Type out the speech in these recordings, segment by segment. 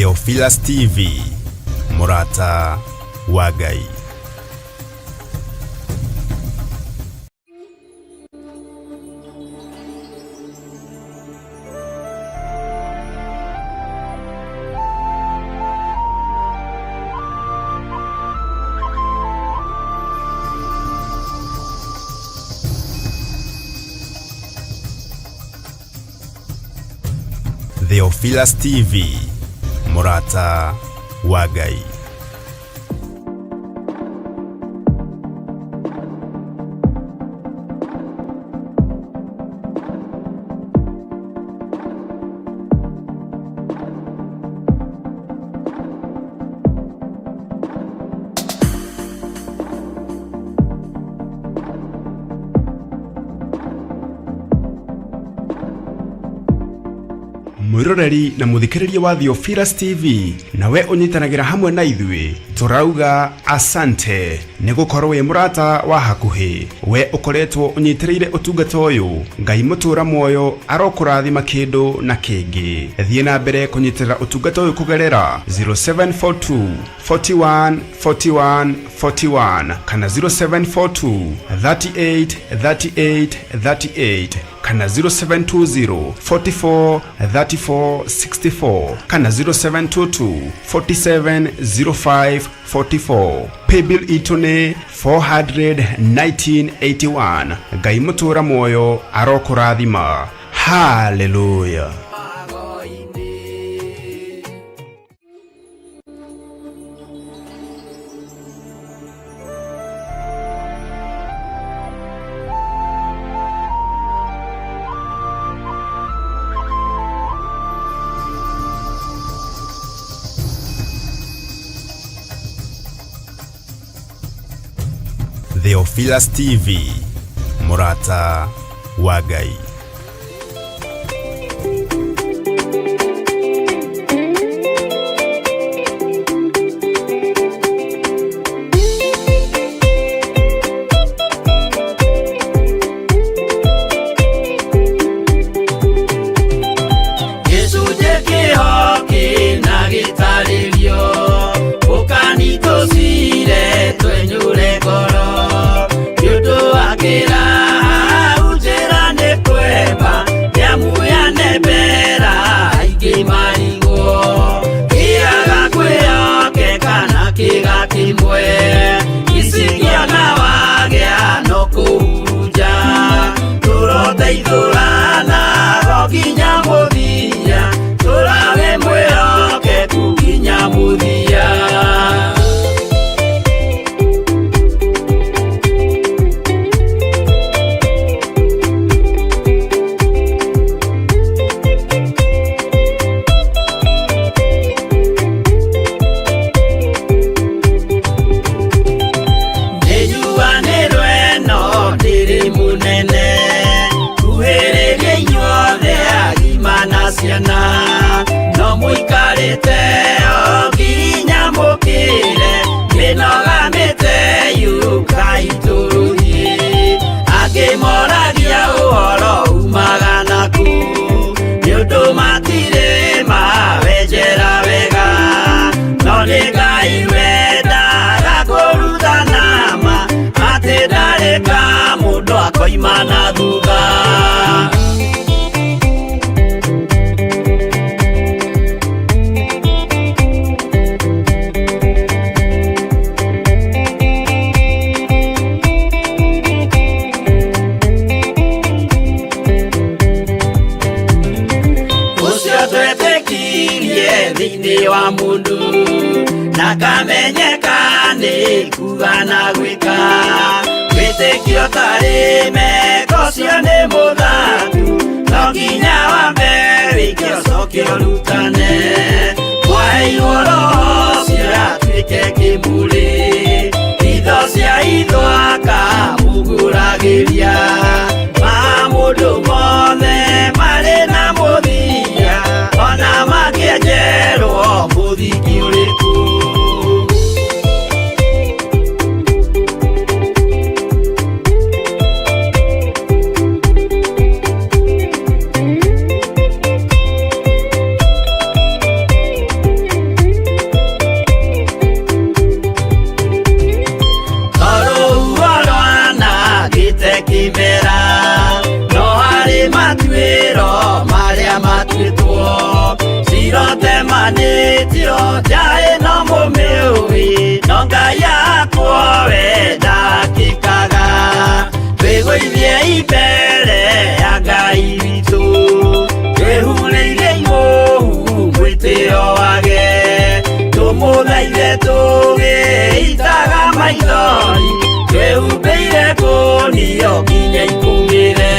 Theophilus TV, mũrata wa Ngai. Theophilus TV, mũrata wa Ngai. Mwiroreri na muthikiriria wa Theophilus TV, nawe unyitanagĩra hamwe na ithuĩ, tũrauga asante nĩ gũkorwo wĩ mũrata wa hakuhĩ. We ũkoretwo ũnyitĩrĩire ũtungata ũyũ, Ngai mũtũra muoyo arokũrathima kĩndũ na kĩngĩ. Thiĩ na mbere kũnyitĩrĩra ũtungata ũyũ kũgerera 0742 41 41 41 kana 0742 38 38 38 kana 0720 44 34 64 kana 0722 47 05 44. Paybill itũ nĩ 41981. Ngai mũtũra muoyo arokũrathima. Haleluya. Theophilus TV, mũrata wa Ngai. Gĩcunjĩ kĩho kĩna gĩtarĩrio, ũkanitũcire twenyũre ngoro, nĩ ũndũ wa kĩraha njĩra nĩ kwemba, nĩamu yanembera aingĩ marigwo, kĩaga kwĩyokeka na kĩga kĩmwe, icingĩona wagĩa no kũhurunja, tũroteithũrana go nginya mũthia, tũrawe mwĩhokeku nginya mũthia. Nĩnjuanĩrwo ĩno ndĩrĩ mũnene, kuhĩrĩria inyuothe agima na ciana, no mũikarĩte o nginya mũkĩre, mĩnoga mĩte yũkai tũthiĩ. Angĩ moragia ũhoro umaga naku, nĩ ũndũ matirĩ mawenjera wega, no nĩ Ngai wendaga kũrutana ma, atĩ ndarĩ ka mũndũ akoima na thutha. Ũcio twetĩkirie thĩinĩ wa mũndũ, na kamenyeka nĩ kuga na gwĩka, wĩtĩkio tarĩ meko ũcio nĩ mũthatu, no nginya wambe wĩke ũcoke ũrutane, mwaheirwo roho ũcio atuĩke kĩmũrĩ, itho cia itho akamũgũragĩria, ma mũndũ mothe marĩ na mũthia, ona mangĩenjerwo mũthingi ũrĩkũ. Ngai witũ twĩhurĩire igũu mwĩtĩo wage tũmũthaithe tũgĩitaga maithori twĩhumbĩire kũnio nginya ikũmĩre.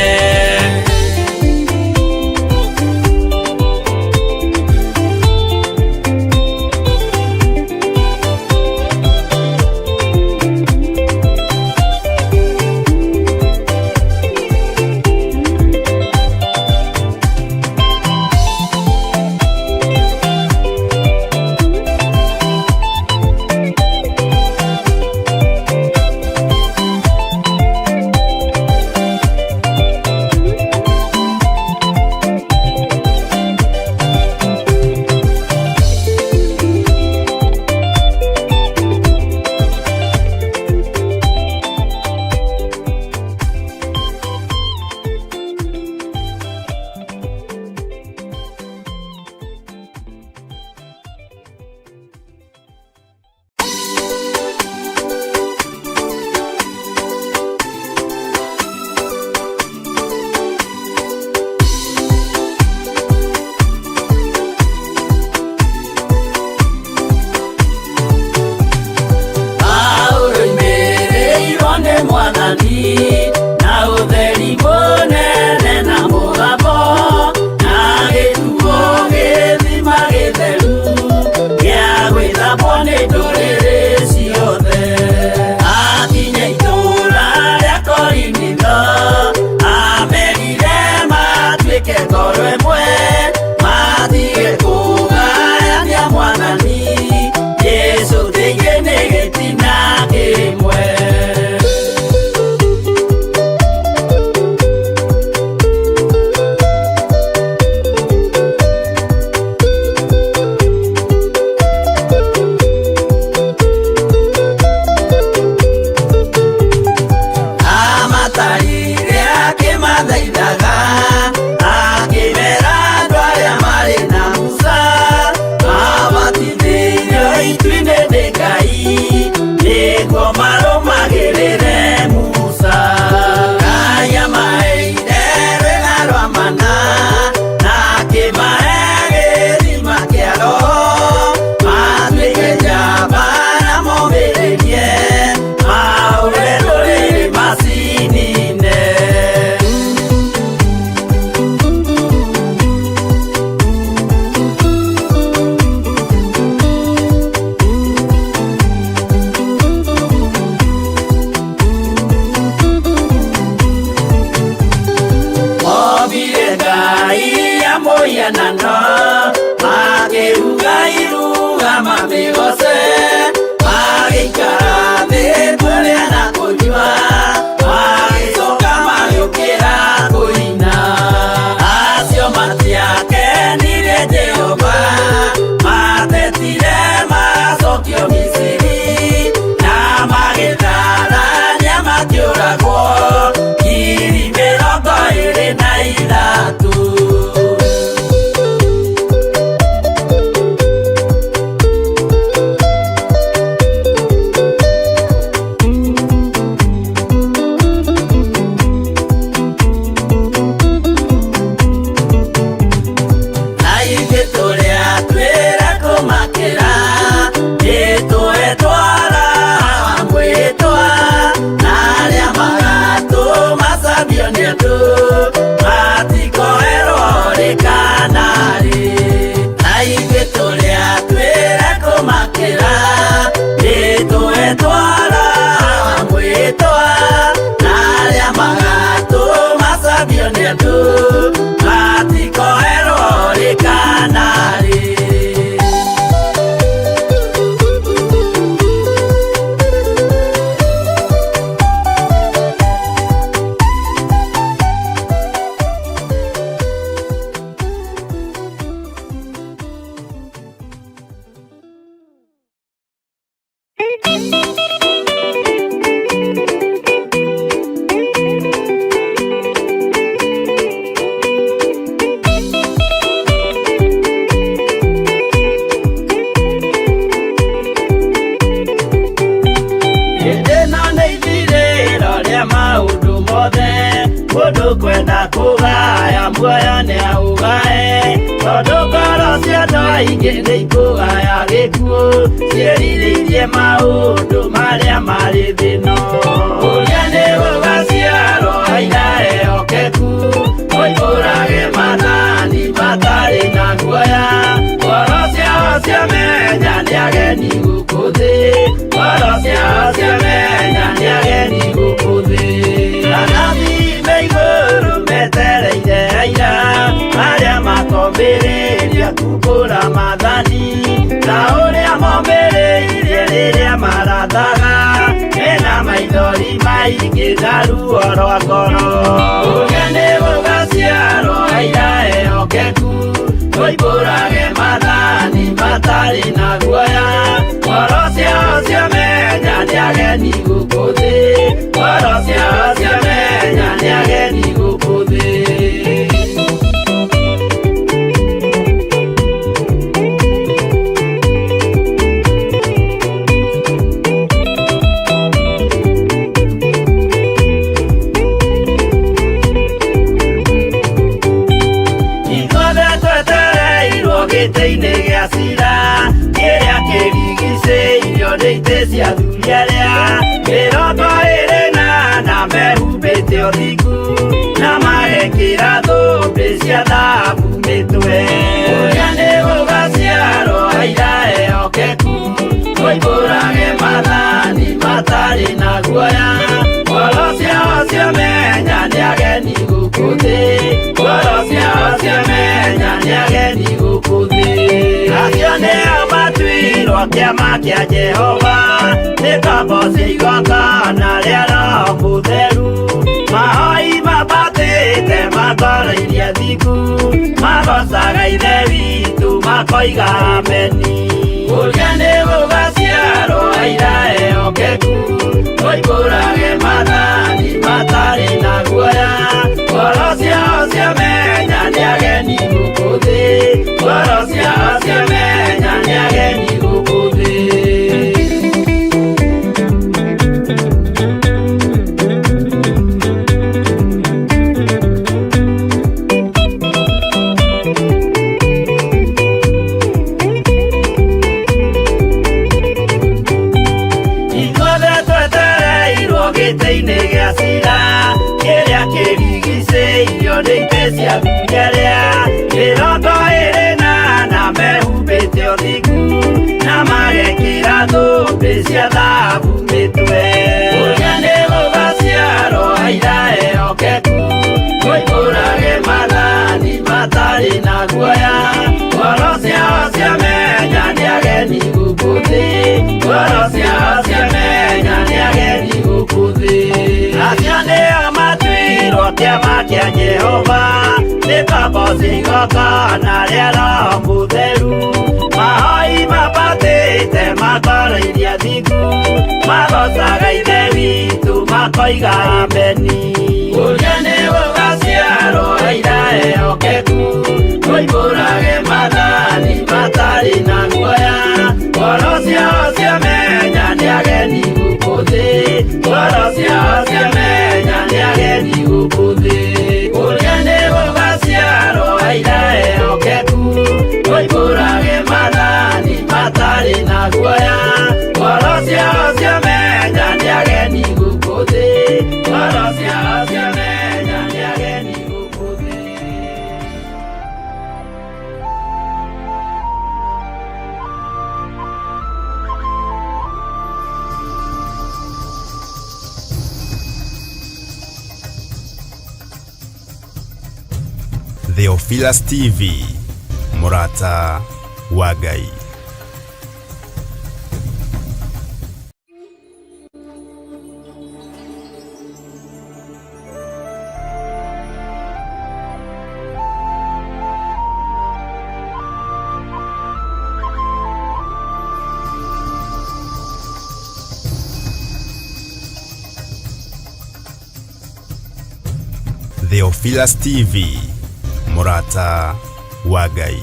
Paulo imĩrĩirwo nĩ Mwathani na ũtheri mũnene na mũgambo na gĩtuo gĩthima gĩtheru gĩa gwĩthambwo nĩ ndũrĩrĩ ciothe. Akinya itũũra rĩa Korinitho amerire matuĩke ngoro ĩmwe matige kũgayania Mwathani Jesũ thĩinĩ nĩ gĩtina kĩmwe. Amatarire akĩmathaithaga akĩmera andũ arĩa marĩ na Musa mabatithĩirio itu-inĩ nĩ Ngai nĩguo marũmagĩrĩre Musa. Ngai amaheire rwĩga rwa mana na akĩmahe gĩthima kĩa Roho matuĩke njamba na momĩrĩrie mahũre ndũrĩrĩ macinine. Mobire Ngai ya mũhianano makĩruga iruga mamĩgoce magĩikara thĩ kũrĩa na kũnyua magĩcoka magĩũkĩra kũina. Acio matiakenirie Jehova matetire macokio Misiri na magĩtharania makĩũragwo 23,000. Na ithuĩ tũrĩa twĩra kũmakĩra nĩtũetwara mwĩtwa na arĩa magatũmacambio nĩ andũ matikoerwo rĩ kana rĩ. Na ithuĩ tũrĩa twĩra kũmakĩra nĩtũetwara mwĩtwa na arĩa magatũmacambio nĩ andũ matikoerwo rĩ kana rĩ. Aingĩ nĩ ikũgaya gĩkuũ ciĩrirĩirie maũndũ marĩa marĩ thĩ-ĩno. Ũrĩa nĩ gũgaciarwo aira ehokeku moimbũrage maathani matarĩ na guoya. Ngoro ciao ciamenya nĩ ageni gũkũ thĩ, ngoro ciao ciamenya nĩ ageni gũkũ thĩ. Anabii me igũrũ metereire aira arĩa makomĩrĩria kumbũra maathani ta ũrĩa momĩrĩirie rĩrĩa marathaga mena maithori maingĩ na ruo rwa ngoro. Ũrĩa nĩ gũgaciarwo aira ehokeku moimbũrage maathani matarĩ na guoya. Ngoro ciao ciamenya nĩ ageni gũkũ thĩ, ngoro ciao ciamenya nĩ ageni gũkũ thĩ. Ithuothe twetereirwo gĩtĩ-inĩ gĩa cira kĩrĩa kĩrigicĩirio nĩ itĩ cia athuri arĩa mĩrongo ĩrĩ na ana mehumbĩte ũthingu na magekĩra thũmbĩ cia thahabu mĩtwe. Ũrĩa nĩ gũgaciarwo aira ehokeku moimbũrage maathani matarĩ na guoya. Ngoro ciao ciamenya nĩ ageni gũkũ thĩ, ngoro ciao ciamenya nĩ ageni gũkũ thĩ. Acio nĩo matuirwo kĩama kĩa Jehova nĩ ngombo cia igongona rĩa Roho Mũtheru. Mahoi mabatĩte makoro iria thingu magocaga Ithe witũ makoiga ameni. Ũrĩa nĩ gũgaciarwo aira ehokeku moimbũrage maathani matarĩ na guoya. Ngoro ciao ciamenya nĩ ageni gũkũ thĩ, ngoro ciao ciamenya nĩ ageni gũkũ thĩ. Ithuothe twetereirwo gĩtĩ-inĩ gĩa cira kĩrĩa kĩrigicĩirio nĩ itĩ cia athuri arĩa mĩrongo ĩrĩ na ana mehumbĩte ũthingu na magekĩra thũmbĩ cia thahabu mĩtwe. Ũrĩa nĩ gũgaciarwo aira ehokeku moimbũrage maathani matarĩ na guoya. Ngoro ciao ciamenya nĩ ageni gũkũ thĩ, ngoro ciao ciamenya nĩ ageni gũkũ thĩ. Acio nĩo matuirwo kĩama kĩa Jehova nĩ ngombo cia igongona rĩa Roho Mũtheru. Mahoi mabatĩte makoro iria thingu magocaga Ithe witũ makoiga ameni. Ũrĩa nĩ gũgaciarwo aira ehokeku moimbũrage maathani matarĩ na guoya. Ngoro ciao ciamenya nĩ ageni gũkũ thĩ, ngoro ciao ciamenya nĩ ageni gũkũ thĩ. Ũrĩa nĩ gũgaciarwo aira ehokeku moimbũrage maathani matarĩ na guoya. Ngoro ciao ciamenya nĩ ageni gũkũ thĩ, ngoro ciao ciamenya nĩ ageni gũkũ thĩ. Theophilus TV, mũrata wa Ngai. Theophilus TV, mũrata wa Ngai.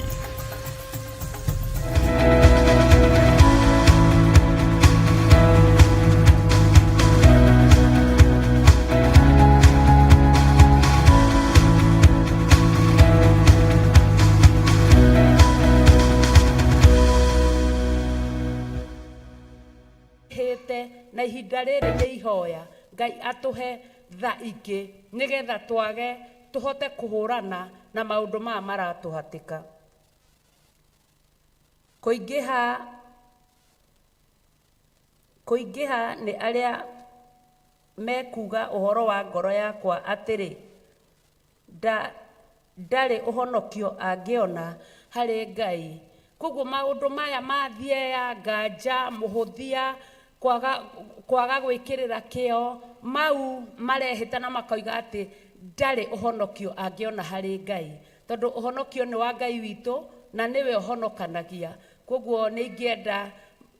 Tũhoye, na ihinda rĩrĩ nĩ ihoya Ngai atũhe tha ingĩ nĩgetha twage tũhote kũhũrana na maũndũ maya maratũhatĩka. Kũingĩha kũingĩha nĩ arĩa mekuga ũhoro wa ngoro yakwa atĩrĩ, ndarĩ ũhonokio angĩona harĩ Ngai. Koguo maũndũ maya ma thieya, nganja, mũhũthia, kwaga kwaga gwĩkĩrĩra kĩo, mau marehĩta na makoiga atĩ ndarĩ ũhonokio angĩona harĩ Ngai, tondũ ũhonokio nĩ wa Ngai witũ na nĩwe ũhonokanagia. Koguo nĩ ingĩenda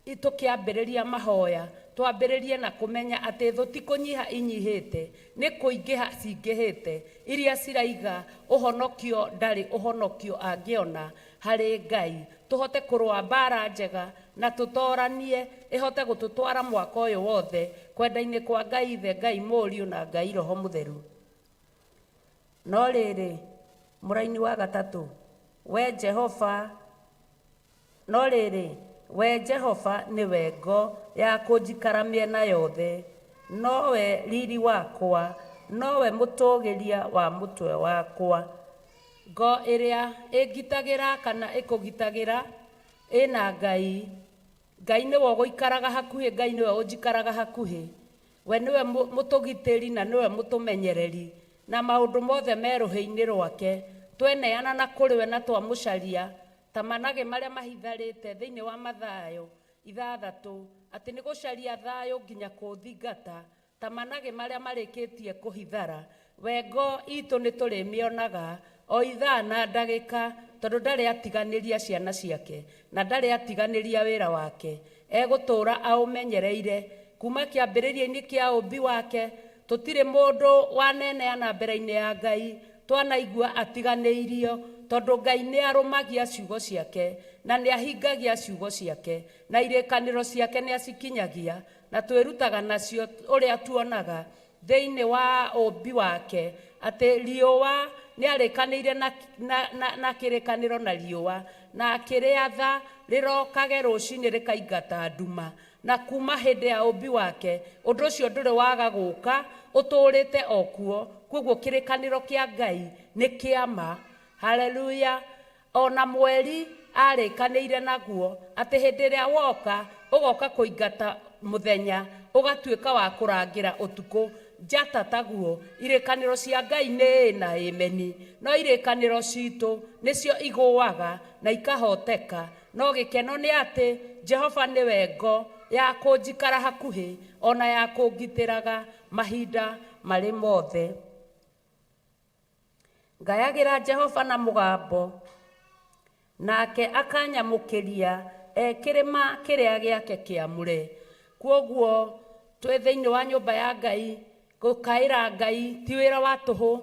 tũkĩambĩrĩria mahoya twambĩrĩrie na kũmenya atĩ thũ ti kũnyiha inyihĩte, nĩ kũingĩha cingĩhĩte, iria ciraiga ũhonokio ndarĩ ũhonokio angĩona harĩ Ngai. Tũhote kũrũa mbara njega na tũtoranie ĩhote gũtũtwara mwaka ũyũ wothe kwenda-inĩ kwa Ngai Ithe, Ngai Mũriũ na Ngai Roho Mũtheru. No rĩrĩ, mũraini wa gatatũ, we Jehova, no rĩrĩ, we Jehova nĩwe ngo ya kũnjikara mĩena yothe, nowe riri wakwa, nowe mũtũgĩria wa mũtwe wakwa. Ngo ĩrĩa ĩngitagĩra kana ĩkũgitagĩra ĩna Ngai. Ngai nĩwe ũgũikaraga hakuhĩ, Ngai nĩwe ũnjikaraga hakuhĩ. We nĩwe mũtũgitĩri na nĩwe mũtũmenyereri, na maũndũ mothe me rũhĩ-inĩ rwake. Tweneana na kũrĩ we na twamũcaria ta managĩ marĩa mahitharĩte thĩinĩ wa Mathayo 6, atĩ nĩ gũcaria thayũ nginya kũũthingata ta managĩ marĩa marĩkĩtie kũhithara. We ngo itũ nĩ tũrĩmĩonaga o ithaa na ndagĩka, tondũ ndarĩ atiganĩria ciana ciake na ndarĩ atiganĩria wĩra wake. Egũtũũra aũmenyereire kuma kĩambĩrĩria-inĩ kĩa ũmbi wake. Tũtirĩ mũndũ waneneana mbere-inĩ ya Ngai twanaigua atiganĩirio, tondũ Ngai nĩ arũmagia ciugo ciake na nĩ ahingagia ciugo ciake, na irĩkanĩro ciake nĩ acikinyagia, na twĩrutaga nacio ũrĩa tuonaga thĩinĩ wa ũmbi wake atĩ riũa nĩ arĩkanĩire na kĩrĩkanĩro na riũa, na akĩrĩatha rĩrokage rũcinĩ rĩkaingata nduma. Na kuma hĩndĩ ya ũmbi wake ũndũ ũcio ndũrĩ waga gũka, ũtũũrĩte o kuo. Koguo kĩrĩkanĩro kĩa Ngai nĩ kĩa ma. Haleluya. Ona mweri arĩkanĩire naguo atĩ hĩndĩ ĩrĩa woka ũgoka kũingata mũthenya, ũgatuĩka wa kũrangĩra ũtukũ. Njata taguo irĩkanĩro cia Ngai nĩ ĩ na ĩmeni, no irĩkanĩro citũ nĩcio igũaga na ikahoteka. No gĩkeno nĩ atĩ Jehova nĩwe ngo ya kũnjikara hakuhĩ ona ya kũngitĩraga mahinda marĩ mothe. Ngayagĩra Jehova na mũgambo, nake akanyamũkĩria e kĩrĩma kĩrĩa gĩake kĩamũre. Kwoguo twĩ thĩinĩ wa nyũmba ya Ngai, gũkaĩra Ngai ti wĩra wa tũhũ,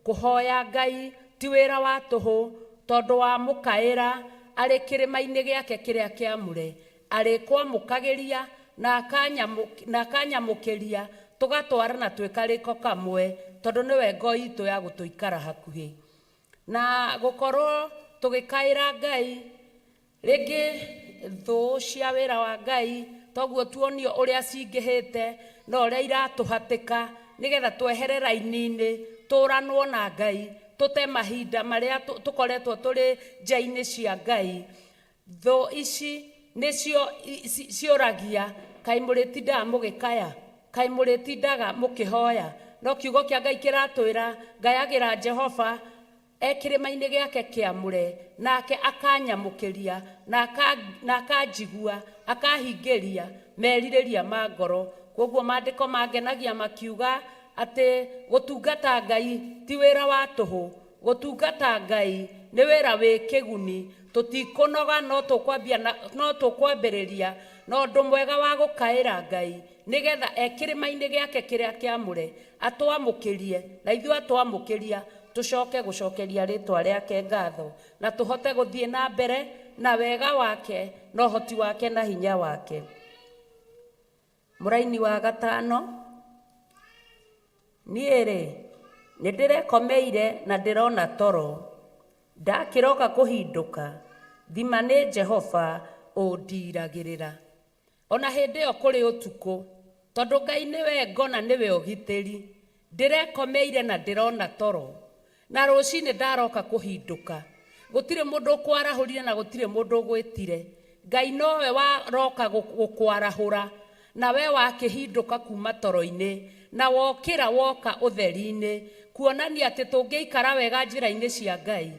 kũhoya Ngai ti wĩra wa tũhũ, tondũ wamũkaĩra arĩ kĩrĩma-inĩ gĩake kĩrĩa kĩamũre, arĩkwamũkagĩria na akanyamũkĩria, tũgatwarana twĩ karĩko kamwe, tondũ nĩwe ngo itũ ya gũtũikara hakuhĩ. Na gũkorwo tũgĩkaĩra Ngai rĩngĩ thũ cia wĩra wa Ngai toguo tuonio ũrĩa cingĩhĩte na ũrĩa iratũhatĩka, nĩgetha twehere raini-inĩ tũranwo na Ngai, tũte mahinda marĩa tũkoretwo tũrĩ nja-inĩ cia Ngai. Thũ ici nĩcio ciũragia, kaĩ mũrĩtindaga mũgĩkaya, kaĩ mũrĩtindaga mũkĩhoya. No kiugo kĩa Ngai kĩratwĩra ngayagĩra Jehova e kĩrĩma-inĩ gĩake kĩamũre, nake akanyamũkĩria na akanjigua, akahingĩria merirĩria ma ngoro. Koguo maandĩko mangenagia makiuga atĩ gũtungata Ngai ti wĩra wa tũhũ, gũtungata Ngai nĩ wĩra wĩ kĩguni. Tũtikũnoga, no tũkwambĩrĩria na ũndũ mwega wa gũkaĩra Ngai, nĩgetha e kĩrĩma-inĩ gĩake kĩrĩa kĩamũre atwamũkĩrie, na ithuĩ atwamũkĩria tũcoke gũcokeria rĩtwa rĩake ngatho, na tũhote gũthiĩ na mbere na wega wake na ũhoti wake na hinya wake. Mũraini wa 5, niĩ rĩ nĩ ndĩrekomeire na ndĩrona toro, ndakĩroka kũhindũka, thima nĩ Jehova ũndiragĩrĩra. Ona hĩndĩ ĩyo kũrĩ ũtukũ, tondũ Ngai nĩwe ngo na nĩwe ũgitĩri, ndĩrekomeire na ndĩrona toro, na rũcinĩ ndaroka kũhindũka. Gũtirĩ mũndũ ũkwarahũrire na gũtirĩ mũndũ ũgwĩtire. Ngai nowe waroka gũkwarahũra, na we wakĩhindũka kuma toro-inĩ, na wokĩra woka ũtheri-inĩ, kuonania atĩ tũngĩikara wega njĩra-inĩ cia Ngai,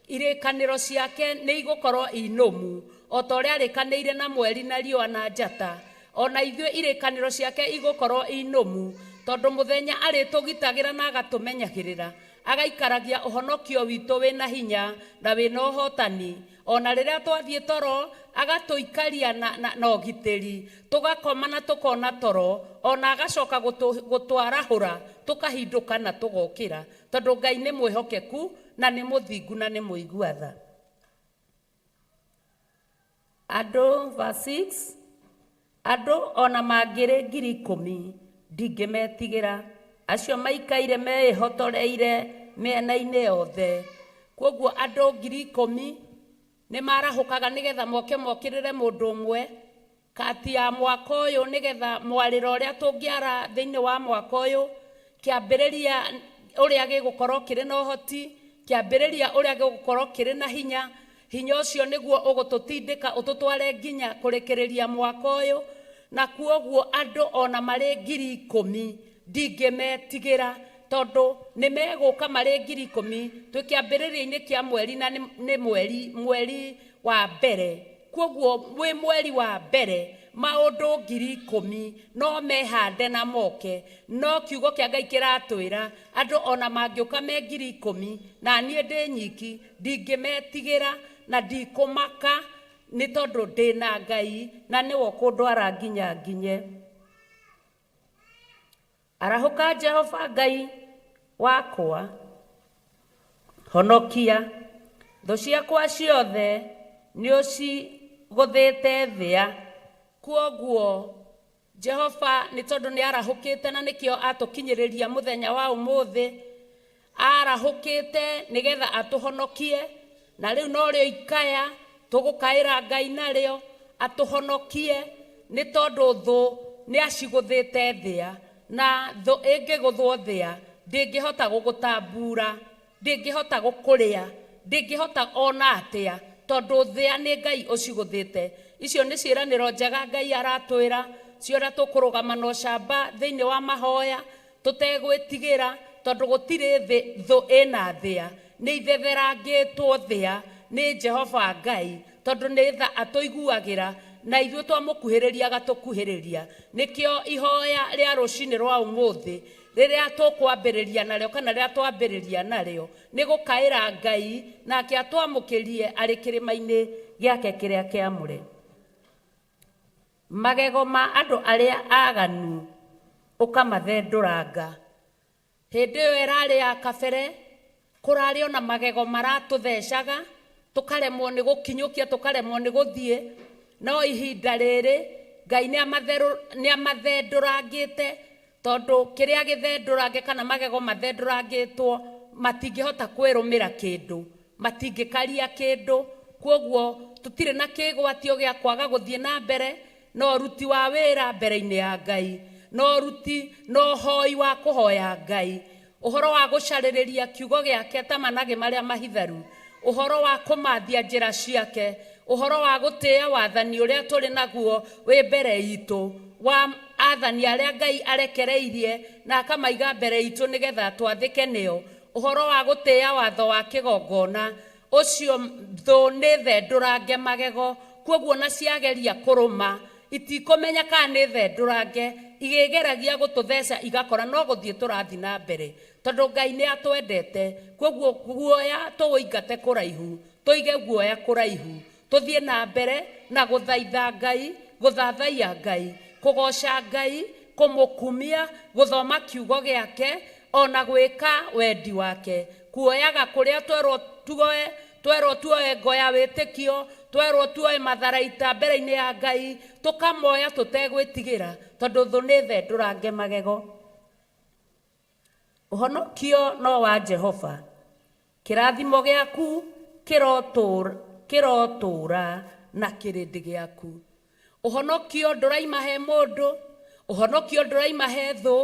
Irĩkanĩro ciake nĩ igũkorwo i nũmu, o ta ũrĩa arĩkanĩire na mweri na riũa na njata. O na ithuĩ irĩkanĩro ciake igũkorwo i nũmu, tondũ mũthenya arĩtũgitagĩra na agatũmenyagĩrĩra, agaikaragia ũhonokio witũ wĩ na hinya na wĩ na ũhootani. O na rĩrĩa twathiĩ toro, agatũikaria na, na, na ũgitĩri, tũgakoma na tũkona toro, o na agacoka gũtwarahũra, tũkahindũka na tũgokĩra, tondũ Ngai nĩ mwĩhokeku na nĩ mũthingu na nĩ mũigua tha. Andũ, verse 6, Andũ o na mangĩrĩ 10,000, ndingĩmetigĩra, acio maikaire meĩhotoreire mĩena-inĩ yothe. Kwoguo andũ 10,000 nĩ marahũkaga nĩgetha moke mokĩrĩre mũndũ ũmwe kati ya mwaka ũyũ, nĩgetha mwarĩro ũrĩa tũngĩara thĩinĩ wa mwaka ũyũ, kĩambĩrĩria ũrĩa gĩgũkorwo kĩrĩ na ũhoti, kĩambĩrĩria ũrĩa gĩgũkorwo kĩrĩ na hinya, hinya ũcio nĩguo ũgũtũtindĩka ũtũtware nginya kũrĩkĩrĩria mwaka ũyũ, na kwoguo andũ ona marĩ 10,000 ndingĩmetigĩra, tondũ nĩ megũka marĩ 10,000 twĩ kĩambĩrĩria-inĩ kĩa mweri, na nĩ mweri, mweri wa mbere. Kwoguo wĩ mweri wa mbere maũndũ 10,000 no mehande na moke, no kiugo kĩa Ngai kĩratwĩra andũ ona mangĩũka me 10,000 na niĩ ndĩ nyiki ndingĩmetigĩra na ndikũmaka, nĩ tondũ ndĩ na Ngai na nĩwe ũkũndwara nginya nginye. Arahũka Jehova Ngai wakwa, honokia. Thũ ciakwa ciothe nĩũcigũthĩte thĩa. Kwoguo Jehova nĩ tondũ nĩ arahũkĩte na nĩkĩo atũkinyĩrĩria mũthenya wa ũmũthĩ, arahũkĩte nĩgetha atũhonokie, na rĩu norĩo ikaya tũgũkaĩra Ngai narĩo atũhonokie, nĩ tondũ thũ nĩ acigũthĩte thĩa, na thũ ĩngĩgũthwo thĩa ndĩngĩhota gũgũtambura, ndĩngĩhota gũkũrĩa, ndĩngĩhota ona atĩa, tondũ thĩa nĩ Ngai ũcigũthĩte. Icio nĩ ciĩranĩro njega Ngai aratwĩra, cia ũrĩa tũkũrũgama na ũcamba thĩinĩ wa mahoya, tũtegwĩtigĩra, tondũ gũtirĩ thĩ thũ ĩna thĩa, nĩ ithetherangĩtwo thĩa nĩ Jehova Ngai, tondũ nĩ tha atũiguagĩra, na ithuĩ twamũkuhĩrĩria agatũkuhĩrĩria. Nĩkĩo ihoya rĩa rũcinĩ rwa ũmũthĩ, rĩrĩa tũkwambĩrĩria narĩo kana rĩrĩa twambĩrĩria narĩo, nĩ gũkaĩra Ngai nake atwamũkĩrie arĩ kĩrĩma-inĩ gĩake kĩrĩa kĩamũre. Magego ma andũ arĩa aaganu ũkamathendũranga. Hĩndĩ ĩyo ĩrarĩ ya kabere, kũrarĩ o na magego maratũthecaga, tũkaremwo nĩ gũkinyũkia, tũkaremwo nĩ gũthiĩ, no ihinda rĩrĩ Ngai nĩ amathendũrangĩte, tondũ kĩrĩa gĩthendũrange kana magego mathendũrangĩtwo matingĩhota kwĩrũmĩra kĩndũ, matingĩkaria kĩndũ, kwoguo tũtirĩ na kĩgwatio gĩa kwaga gũthiĩ na mbere na ũruti wa wĩra mbere-inĩ ya Ngai, na ũruti na ũhoi wa kũhoya Ngai, ũhoro wa gũcarĩrĩria kiugo gĩake ta managĩ marĩa mahitharu, ũhoro wa kũmathia njĩra ciake, ũhoro wa gũtĩĩa wathani ũrĩa tũrĩ naguo wĩ mbere itũ, wa athani arĩa Ngai arekereirie na akamaiga mbere itũ nĩgetha twathĩke nĩo, Ũhoro wa gũtĩĩa watho wa kĩgongona ũcio, thũ nĩ thendũrange magego, kwoguo ona ciageria kũrũma, itikũmenya kana nĩ thendũrange, igĩgeragia gũtũtheca igakora no gũthiĩ tũrathiĩ na mbere, tondũ Ngai nĩ atwendete. Kwoguo guoya tũũingate kũraihu, tũige guoya kũraihu, tũthiĩ na mbere na gũthaitha Ngai, gũthathaiya Ngai, kũgooca Ngai, kũmũkumia, gũthoma kiugo gĩake, o na gwĩka wendi wake. Kuoyaga kũrĩa twerwo tuoe, twerwo tuoe ngo ya wĩtĩkio, twerwo tuoe matharaita mbere-inĩ ya Ngai, tũkamoya tũtegwĩtigĩra, tondũ thũ nĩ thendũrange magego. Ũhonokio no wa Jehova. Kĩrathimo gĩaku kĩrotũũra na kĩrĩndĩ gĩaku. Ũhonokio ndũraima he mũndũ, ũhonokio ndũraima he thũ,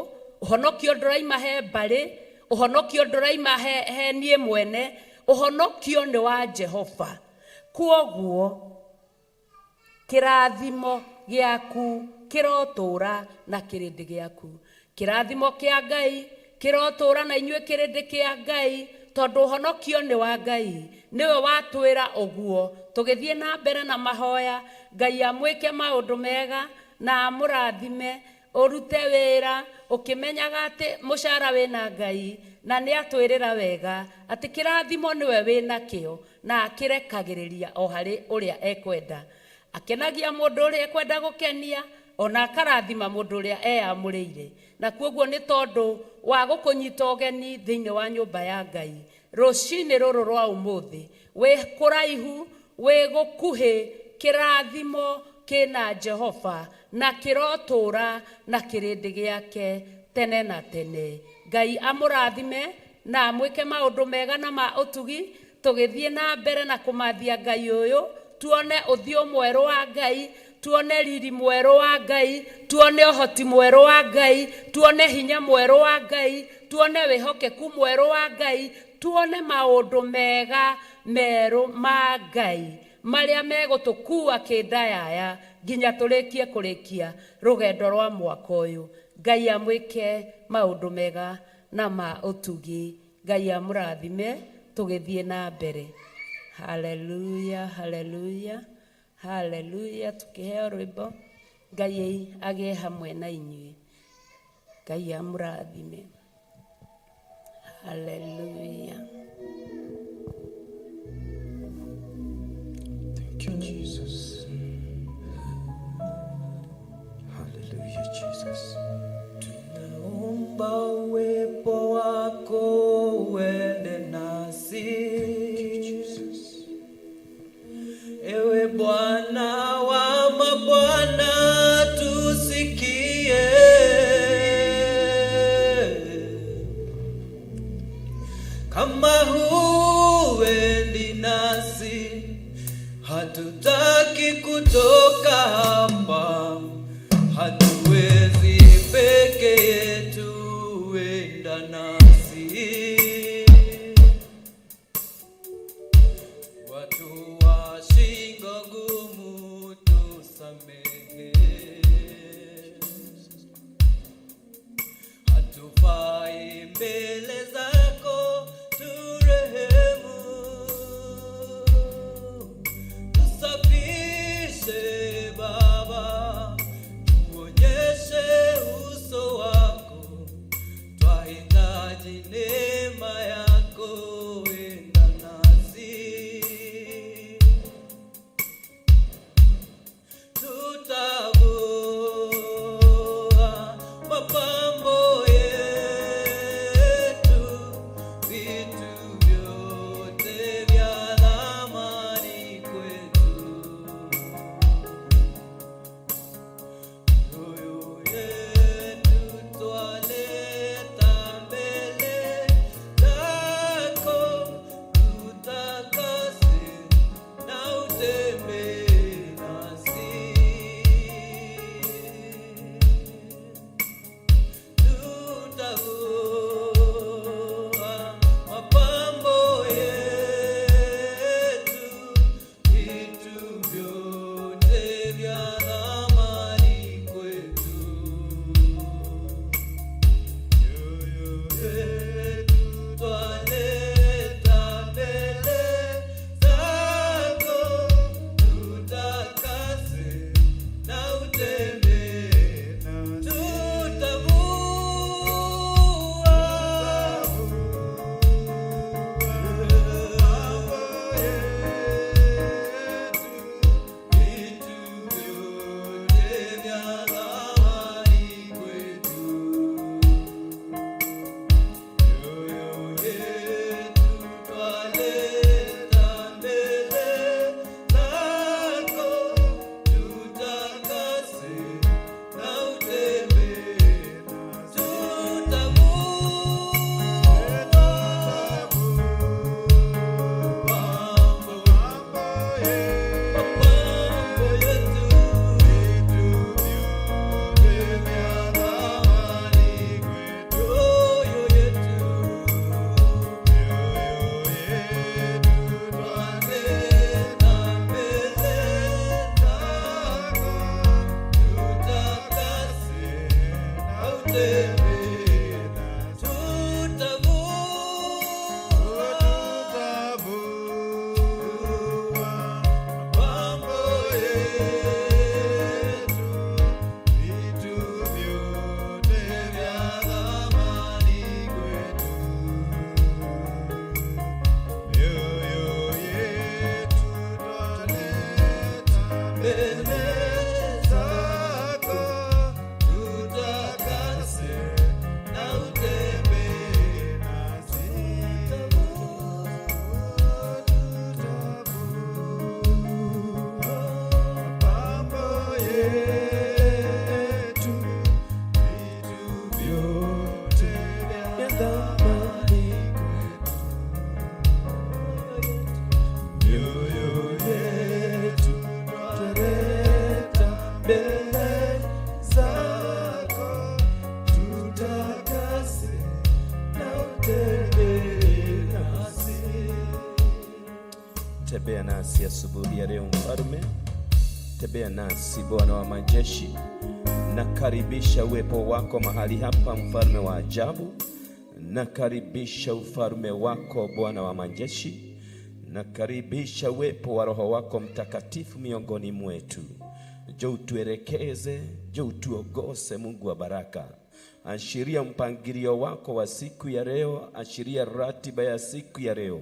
ũhonokio ndũraima he mbarĩ, ũhonokio ndũraima he niĩ mwene, ũhonokio nĩ wa Jehova. Kwoguo kĩrathimo gĩaku kĩrotũũra na kĩrĩndĩ gĩaku. Kĩrathimo kĩa Ngai kĩrotũũra na inyuĩ kĩrĩndĩ kĩa Ngai, tondũ ũhonokio nĩ wa Ngai, nĩwe watwĩra ũguo. Tũgĩthiĩ na mbere na mahoya, Ngai amwĩke maũndũ mega na amũrathime, ũrute wĩra ũkĩmenyaga atĩ mũcara wĩna Ngai, na nĩ atwĩrĩra wega atĩ kĩrathimo nĩwe wĩnakĩo na akĩrekagĩrĩria o harĩ ũrĩa ekwenda. Akenagia mũndũ ũrĩa ekwenda gũkenia, ona akarathima mũndũ ũrĩa eyamũrĩire. Na kwoguo nĩ tondũ wa gũkũnyita ũgeni thĩinĩ wa nyũmba ya Ngai rũcinĩ rũrũ rwa ũmũthĩ, wĩ kũraihu, wĩ gũkuhĩ, kĩrathimo kĩna Jehova na kĩrotũũra na kĩrĩndĩ gĩake tene na tene. Ngai amũrathime na amwĩke maũndũ mega na ma ũtugi, tũgĩthiĩ na mbere na kũmathia Ngai ũyũ, tuone ũthiũ mwerũ wa Ngai, tuone riri mwerũ wa Ngai, tuone ũhoti mwerũ wa Ngai, tuone hinya mwerũ wa Ngai, tuone wĩhokeku mwerũ wa Ngai, tuone maũndũ mega merũ ma Ngai marĩa megũtũkua kĩndayaya nginya tũrĩkie kũrĩkia rũgendo rwa mwaka ũyũ. Ngai amwĩke maũndũ mega na ma ũtugi. Ngai amũrathime tũgĩthiĩ na mbere. Haleluya, haleluya, haleluya. Tukĩheo rwĩmbo, Ngai agĩe hamwe na inyuĩ. Ngai amũrathime. Haleluya. Thank you, Jesus. Hallelujah, Jesus. Tunaomba uwepo wako uende nasi. Ewe Bwana wa mabwana, tusikie. Kama huendi nasi, hatutaki kutoka hapa, hatuwezi peke yetu, enda nasi. Watu wa shingo gumu tusamehe, hatufai mbele zako, turehemu, tusafishe Baba, tuonyeshe uso wako, twahitaji neema yako, enda nasi. Tutavua mapambo yetu, vitu vyote vya thamani kwetu. Mioyo yetu twaleta mbele zako, tutakase na utembee nasi. Tutavua mapambo yetu, vitu vyote vya thamani kwetu. Mioyo yetu twaleta mbele zako, tutakase na utembee. Tutavua vitu vyote vya thamani kwetu. Mioyo yetu twaleta mbele zako, tutakase na utembee. Tutavua mapambo yetu, Tembea nasi asubuhi ya leo Mfalme, tembea nasi Bwana wa majeshi. Nakaribisha uwepo wako mahali hapa, Mfalme wa ajabu. Nakaribisha ufalme wako Bwana wa majeshi. Nakaribisha uwepo wa Roho wako Mtakatifu miongoni mwetu. Njoo utuelekeze, njoo utuongoze, Mungu wa baraka. Ashiria mpangilio wako wa siku ya leo, ashiria ratiba ya siku ya leo,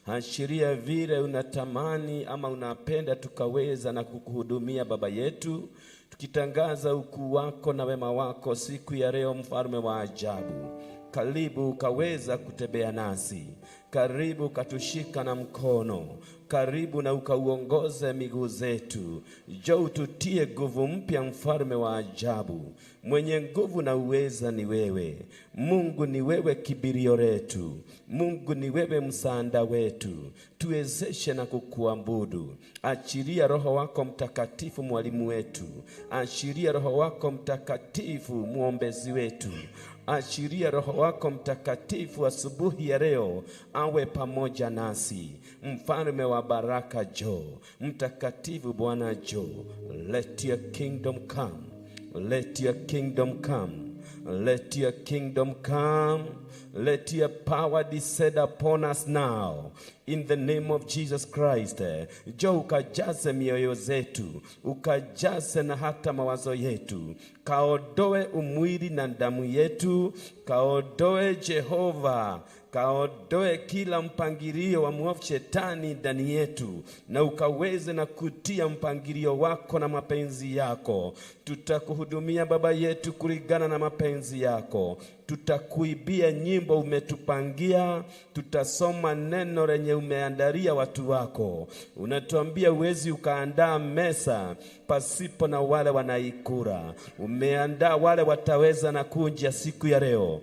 ashiria vile unatamani ama unapenda tukaweza na kukuhudumia Baba yetu, tukitangaza ukuu wako na wema wako siku ya leo, Mfalme wa ajabu. Karibu ukaweza kutembea nasi, karibu ukatushika na mkono, karibu na ukauongoze miguu zetu. Njoo ututie nguvu mpya, Mfalme wa ajabu. Mwenye nguvu na uweza ni wewe Mungu, ni wewe kibirio letu Mungu, ni wewe msaada wetu. Tuwezeshe na kukuabudu. Achilia Roho wako Mtakatifu, mwalimu wetu. Achilia Roho wako Mtakatifu, mwombezi wetu. Achilia Roho wako Mtakatifu asubuhi ya leo awe pamoja nasi. Mfalme wa baraka, njoo. Mtakatifu Bwana, njoo. Let your kingdom come. Let your kingdom come. Let your kingdom come. Let your power descend upon us now. In the name of Jesus Christ. Njoo ukajaze mioyo zetu, ukajaze na hata mawazo yetu, kaondoe umwili na damu yetu, kaondoe Jehova, kaondoe kila mpangilio wa mwovu shetani ndani yetu, na ukaweze na kutia mpangilio wako na mapenzi yako. Tutakuhudumia Baba yetu kulingana na mapenzi yako. Tutakuimbia nyimbo umetupangia, tutasoma neno lenye umeandalia watu wako. Unatuambia uwezi ukaandaa meza pasipo na wale wanaikula. Umeandaa wale wataweza na kunja siku ya leo.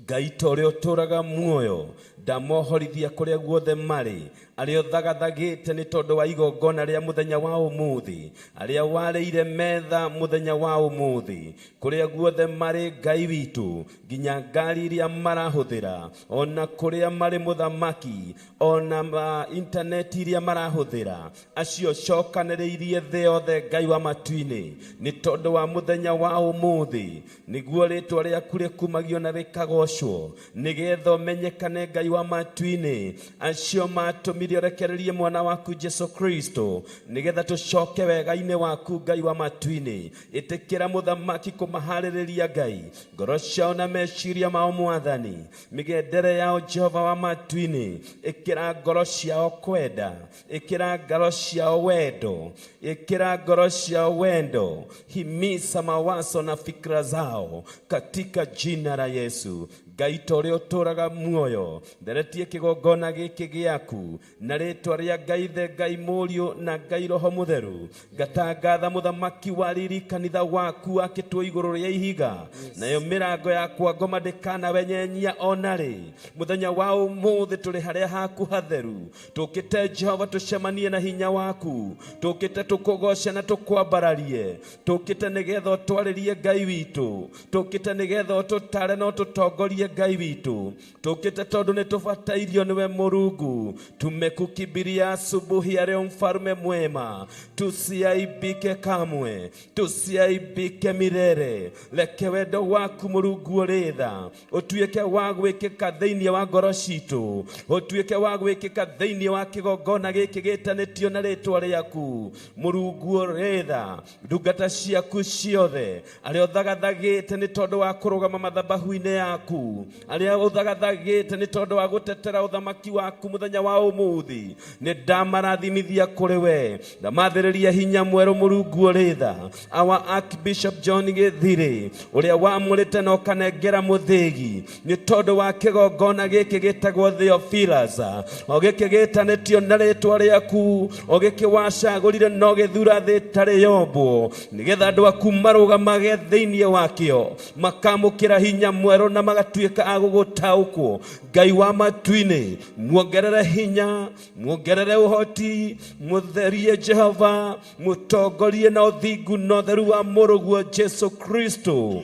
Ngai ta ũrĩa ũtũũraga muoyo, ndamohorithia kũrĩa guothe marĩ, arĩa ũthagathagĩte nĩ tondũ wa igongona rĩa mũthenya wa ũmũthĩ, arĩa warĩire metha mũthenya wa ũmũthĩ, kũrĩa guothe marĩ Ngai witũ, nginya ngari iria marahũthĩra, ona kũrĩa marĩ mũthamaki, ona intaneti iria marahũthĩra, acio cokanĩrĩirie thĩ yothe Ngai wa matu-inĩ, nĩ tondũ wa mũthenya wa ũmũthĩ, nĩguo rĩtwa rĩaku rĩkumagio na rĩkagocwo, nĩgetha ũmenyekane Ngai wa matu-inĩ, acio matũmire ũrekererie mwana waku Jesu Kristo, nĩgetha tũcoke wega-inĩ waku Ngai wa matu-inĩ. Ĩtĩkĩra mũthamaki kũmaharĩrĩria Ngai ngoro ciao na meciria mao Mwathani, mĩgendere yao Jehova wa matu-inĩ, ĩkĩra ngoro ciao kwenda, ĩkĩra ngoro ciao wendo, ĩkĩra ngoro ciao wendo, himiza mawazo na fikra zao katika jina la Yesu. Ngai ta ũrĩa ũtũũraga muoyo, theretie kĩgongona gĩkĩ gĩaku na rĩtwa rĩa Ngai Ithe, Ngai Mũriũ na Ngai Roho Mũtheru. Ngatangatha mũthamaki wa riri kanitha waku wakĩtwo igũrũ rĩa ihiga, nayo mĩrango ya kwa ngoma ndĩkanawenyenyia ona rĩ. Mũthenya wa ũmũthĩ tũrĩ harĩa haku hatheru, tũkĩte Jehova tũcemanie na hinya waku, tũkĩte tũkũgoce na tũkwambararie, tũkĩte nĩgetha ũtwarĩrie Ngai witũ, tũkĩte nĩgetha ũtũtare na ũtũtongorie Ngai witũ, tũkĩte tondũ nĩ tũbatairio nĩwe Mũrungu. Tumekukimbilia asubuhi ya leo, mfalme mwema, tusiaibike kamwe, tusiaibike milele. Reke wendo waku Mũrungu ũrĩ tha ũtuĩke wa gwĩkĩka thĩinĩ wa ngoro citũ, ũtuĩke wa gwĩkĩka thĩinĩ wa kĩgongona gĩkĩ gĩtanĩtio na rĩtwa rĩaku Mũrungu ũrĩ tha. Ndungata ciaku ciothe arĩa ũthagathagĩte nĩ tondũ wa kũrũgama mathabahu-inĩ yaku, arĩa ũthagathagĩte nĩ tondũ wa gũtetera ũthamaki waku mũthenya wa ũmũthĩ, nĩ ndamarathimithia kũrĩ we, ndamathĩrĩria hinya mwerũ Mũrungu ũrĩ tha. Our Archbishop John Gĩthirĩ ũrĩa wamũrĩte na ũkanengera mũthĩgi nĩ tondũ wa kĩgongona gĩkĩ gĩtagwo Theophilus, o gĩkĩ gĩtanĩtio na rĩtwa rĩaku, o gĩkĩ wacagũrire na ũgĩthura thĩ ĩtarĩ yombwo, nĩgetha andũ aku marũgamage thĩinĩ wakĩo, makamũkĩra hinya mwerũ na magatuĩka a gũgũtaũkwo. Ngai wa matu-inĩ, muongerere hinya, muongerere ũhoti, mũtherie Jehova, mũtongorie na ũthingu na ũtheru wa mũrũguo Jesu Kristo.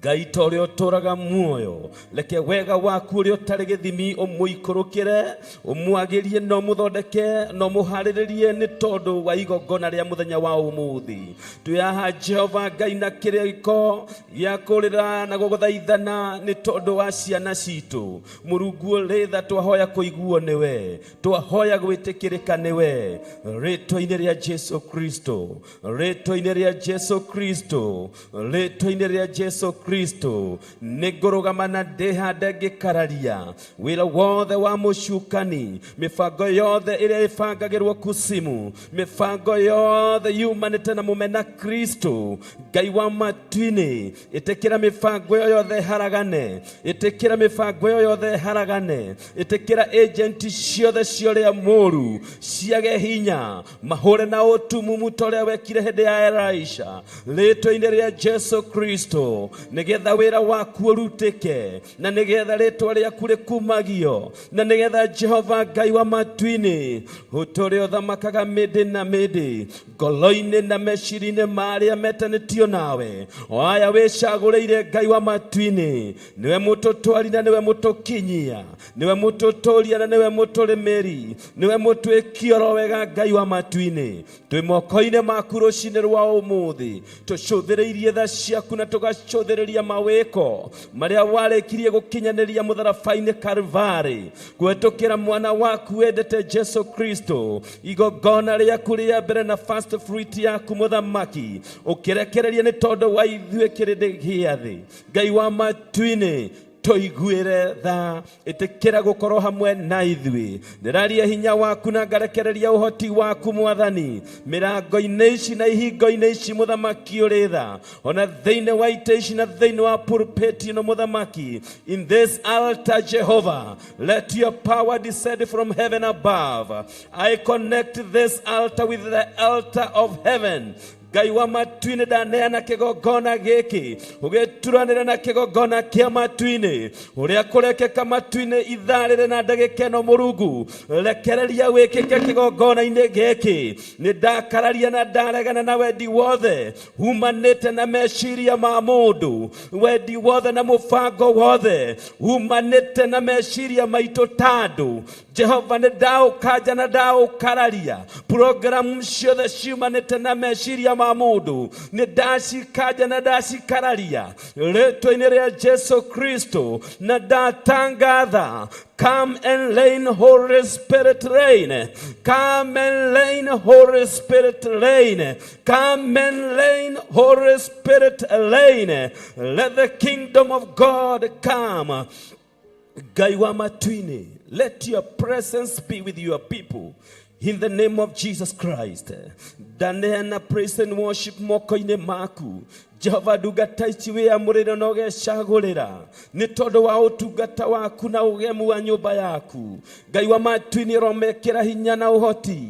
Ngai ta ũrĩa ũtũũraga muoyo, reke wega waku ũrĩa ũtarĩ gĩthimi ũmũikũrũkĩre, ũmwagĩrie na ũmũthondeke na ũmũharĩrĩrie nĩ tondũ wa igongona rĩa mũthenya wa ũmũthĩ. Twĩ haha Jehova Ngai na kĩrĩko gĩa kũrĩra na gũgũthaithana nĩ tondũ wa ciana citũ. Mũrungu ũrĩ tha, twahoya kũiguo nĩwe, twahoya gwĩtĩkĩrĩka nĩwe, rĩtwa-inĩ rĩa Jesu Kristo, rĩtwa-inĩ rĩa Jesu Kristo, rĩtwa-inĩ rĩa Jesu Kristo. Nĩngũrũgama na ndĩhande ngĩkararia wĩra wothe wa mũcukani, mĩbango yothe ĩrĩa ĩbangagĩrwo kusimu, mĩbango yothe yumanĩte na mũmena Kristo. Ngai wa matu-inĩ, ĩtĩkĩra mĩbango ĩyo yothe ĩharagane, ĩtĩkĩra mĩbango ĩyo yothe ĩharagane, ĩtĩkĩra agenti ciothe cia ũrĩa mũũru ciage hinya, mahũre na ũtumumu ta ũrĩa wekire hĩndĩ ya Elisha, rĩtwa-inĩ rĩa Jesu Kristo, nĩgetha wĩra waku ũrutĩke, na nĩgetha rĩtwa rĩaku rĩkumagio, na nĩgetha Jehova Ngai wa matu-inĩ ũtũre ũthamakaga mĩndĩ na mĩndĩ ngoro-inĩ na meciria-inĩ ma arĩa metanĩtio nawe, o aya wĩcagũrĩire. Ngai wa matu-inĩ, nĩwe mũtũtwari na nĩwe mũtũkinyia, nĩwe mũtũtũria na nĩwe mũtũrĩmĩri, nĩwe mũtwĩki oro wega. Ngai wa matu-inĩ, twĩ moko-inĩ maku rũcinĩ rwa ũmũthĩ, tũcũthĩrĩirie tha ciaku na tũgacũthĩrĩria mawĩko marĩa warĩkirie gũkinyanĩria mũtharaba-inĩ Kalvarĩ kũhetũkĩra mwana waku wendete Jesu Kristo, igongona rĩaku rĩa mbere na first fruit yaku mũthamaki ũkĩrekereria nĩ tondũ wa ithuĩ kĩrĩndĩ gĩa thĩ. Ngai wa matu-inĩ, tũiguĩre tha, ĩtĩkĩra gũkorwo hamwe na ithuĩ. Ndĩraria hinya waku na ngarekereria ũhoti waku mwathani mĩrango-inĩ ici na ihingo-inĩ ici, mũthamaki ũrĩ tha, ona thĩinĩ wa itĩ ici na thĩinĩ wa pulpit ĩno, mũthamaki. In this altar, Jehovah, let your power descend from heaven above. I connect this altar with the altar of heaven. Ngai wa matu-inĩ, ndaneana kĩgongona gĩkĩ ũgĩturanĩra na kĩgongona kĩa matu-inĩ. Ũrĩa kũrekĩka matu-inĩ ithaa rĩrĩ na ndagĩka ĩno, mũrungu rekereria wĩkĩke kĩgongona-inĩ gĩkĩ. Nĩ ndakararia na ndaregana na wendi wothe umanĩte na meciria ma mũndũ, wendi wothe na mũbango wothe umanĩte na meciria maitũ ta andũ. Jehova, nĩ ndaũkanja na ndaũkararia. Programu ciothe ciumanĩte na meciria ma mũndũ nĩ ndacikanja na ndacikararia rĩtwa-inĩ rĩa Jesu Kristo, na ndatangatha: come and reign, Holy Spirit, reign. Come and reign, Holy Spirit, reign. Come and reign, Holy Spirit, reign. Let the kingdom of God come. Ngai wa matu-inĩ, let your presence be with your people. In the name of Jesus Christ. Ndaneana praise and worship moko-inĩ maku. Jehova, ndungata ici wĩamũrĩre na ũgecagũrĩra nĩ tondũ wa ũtungata waku na ũgemu wa nyũmba yaku. Ngai wa matu-inĩ, ũromekĩra hinya na ũhoti,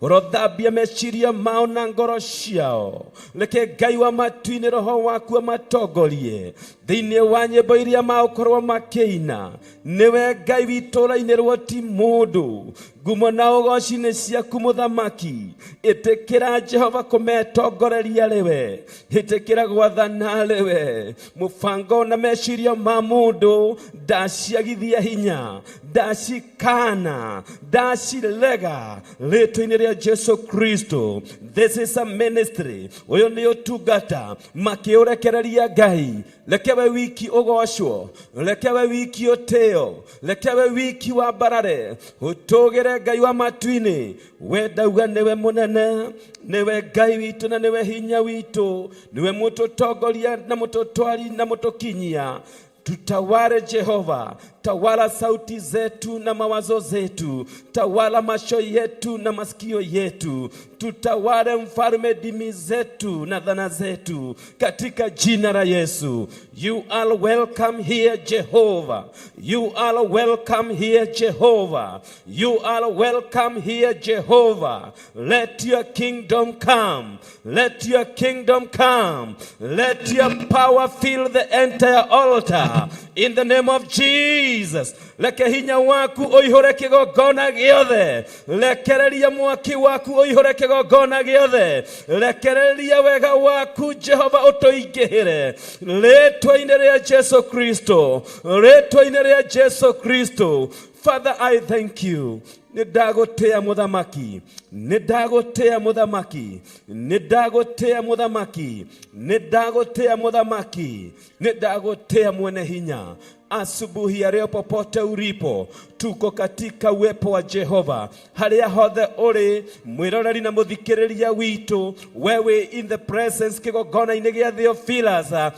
ũrothambia meciria mao na ngoro ciao. Reke Ngai wa matu-inĩ roho waku amatongorie thĩinĩ wa nyĩmbo iria magũkorwo makĩina. Nĩwe Ngai witũ ũrainĩrwo ti mũndũ. Ngumo na ũgoci nĩ ciaku mũthamaki. Ĩtĩkĩra Jehova kũmetongoreria rĩwe, ĩtĩkĩra gwathana rĩwe. Mũbango na meciria ma mũndũ ndaciagithia hinya, ndacikana, ndacirega rĩtwa-inĩ rĩa Jesu Kristo. This is a ministry, ũyũ nĩ ũtungata makĩũrekereria. Ngai, reke we wiki ũgocwo, reke we wiki ũtĩo, reke we wiki wambarare ũtũgĩre. Ngai wa matu-inĩ, we ndauga nĩwe mũnene, nĩwe Ngai witũ na nĩwe hinya witũ, nĩwe mũtũtongoria na mũtũtwari na mũtũkinyia. Tutawale Jehova, tawala sauti zetu na mawazo zetu, tawala macho yetu na masikio yetu, tutawale mfalme dimi zetu na dhana zetu, katika jina la Yesu. You are welcome here, Jehovah. You are welcome here, Jehovah. You are welcome here, Jehovah. Let your kingdom come. Let your kingdom come. Let your power fill the entire altar. In the name of Jesus. Jesus. Reke hinya waku ũihũre kĩgongona gĩothe, rekereria mwaki waku ũihũre kĩgongona gĩothe, rekereria wega waku Jehova ũtũingĩhĩre rĩtwa-inĩ rĩa Jesu Kristo, rĩtwa-inĩ rĩa Jesu Kristo. Father, I thank you. Nĩ ndagũtĩa mũthamaki, nĩ ndagũtĩa mũthamaki, nĩ ndagũtĩa mũthamaki, nĩ ndagũtĩa mũthamaki, nĩ ndagũtĩa mwene hinya. Asubuhi ya leo popote ulipo, tuko katika uwepo wa Jehova. Harĩa hothe ũrĩ, mwĩroreri na mũthikĩrĩria witũ, wewe in the presence kĩgongona-inĩ gĩa Theophilus,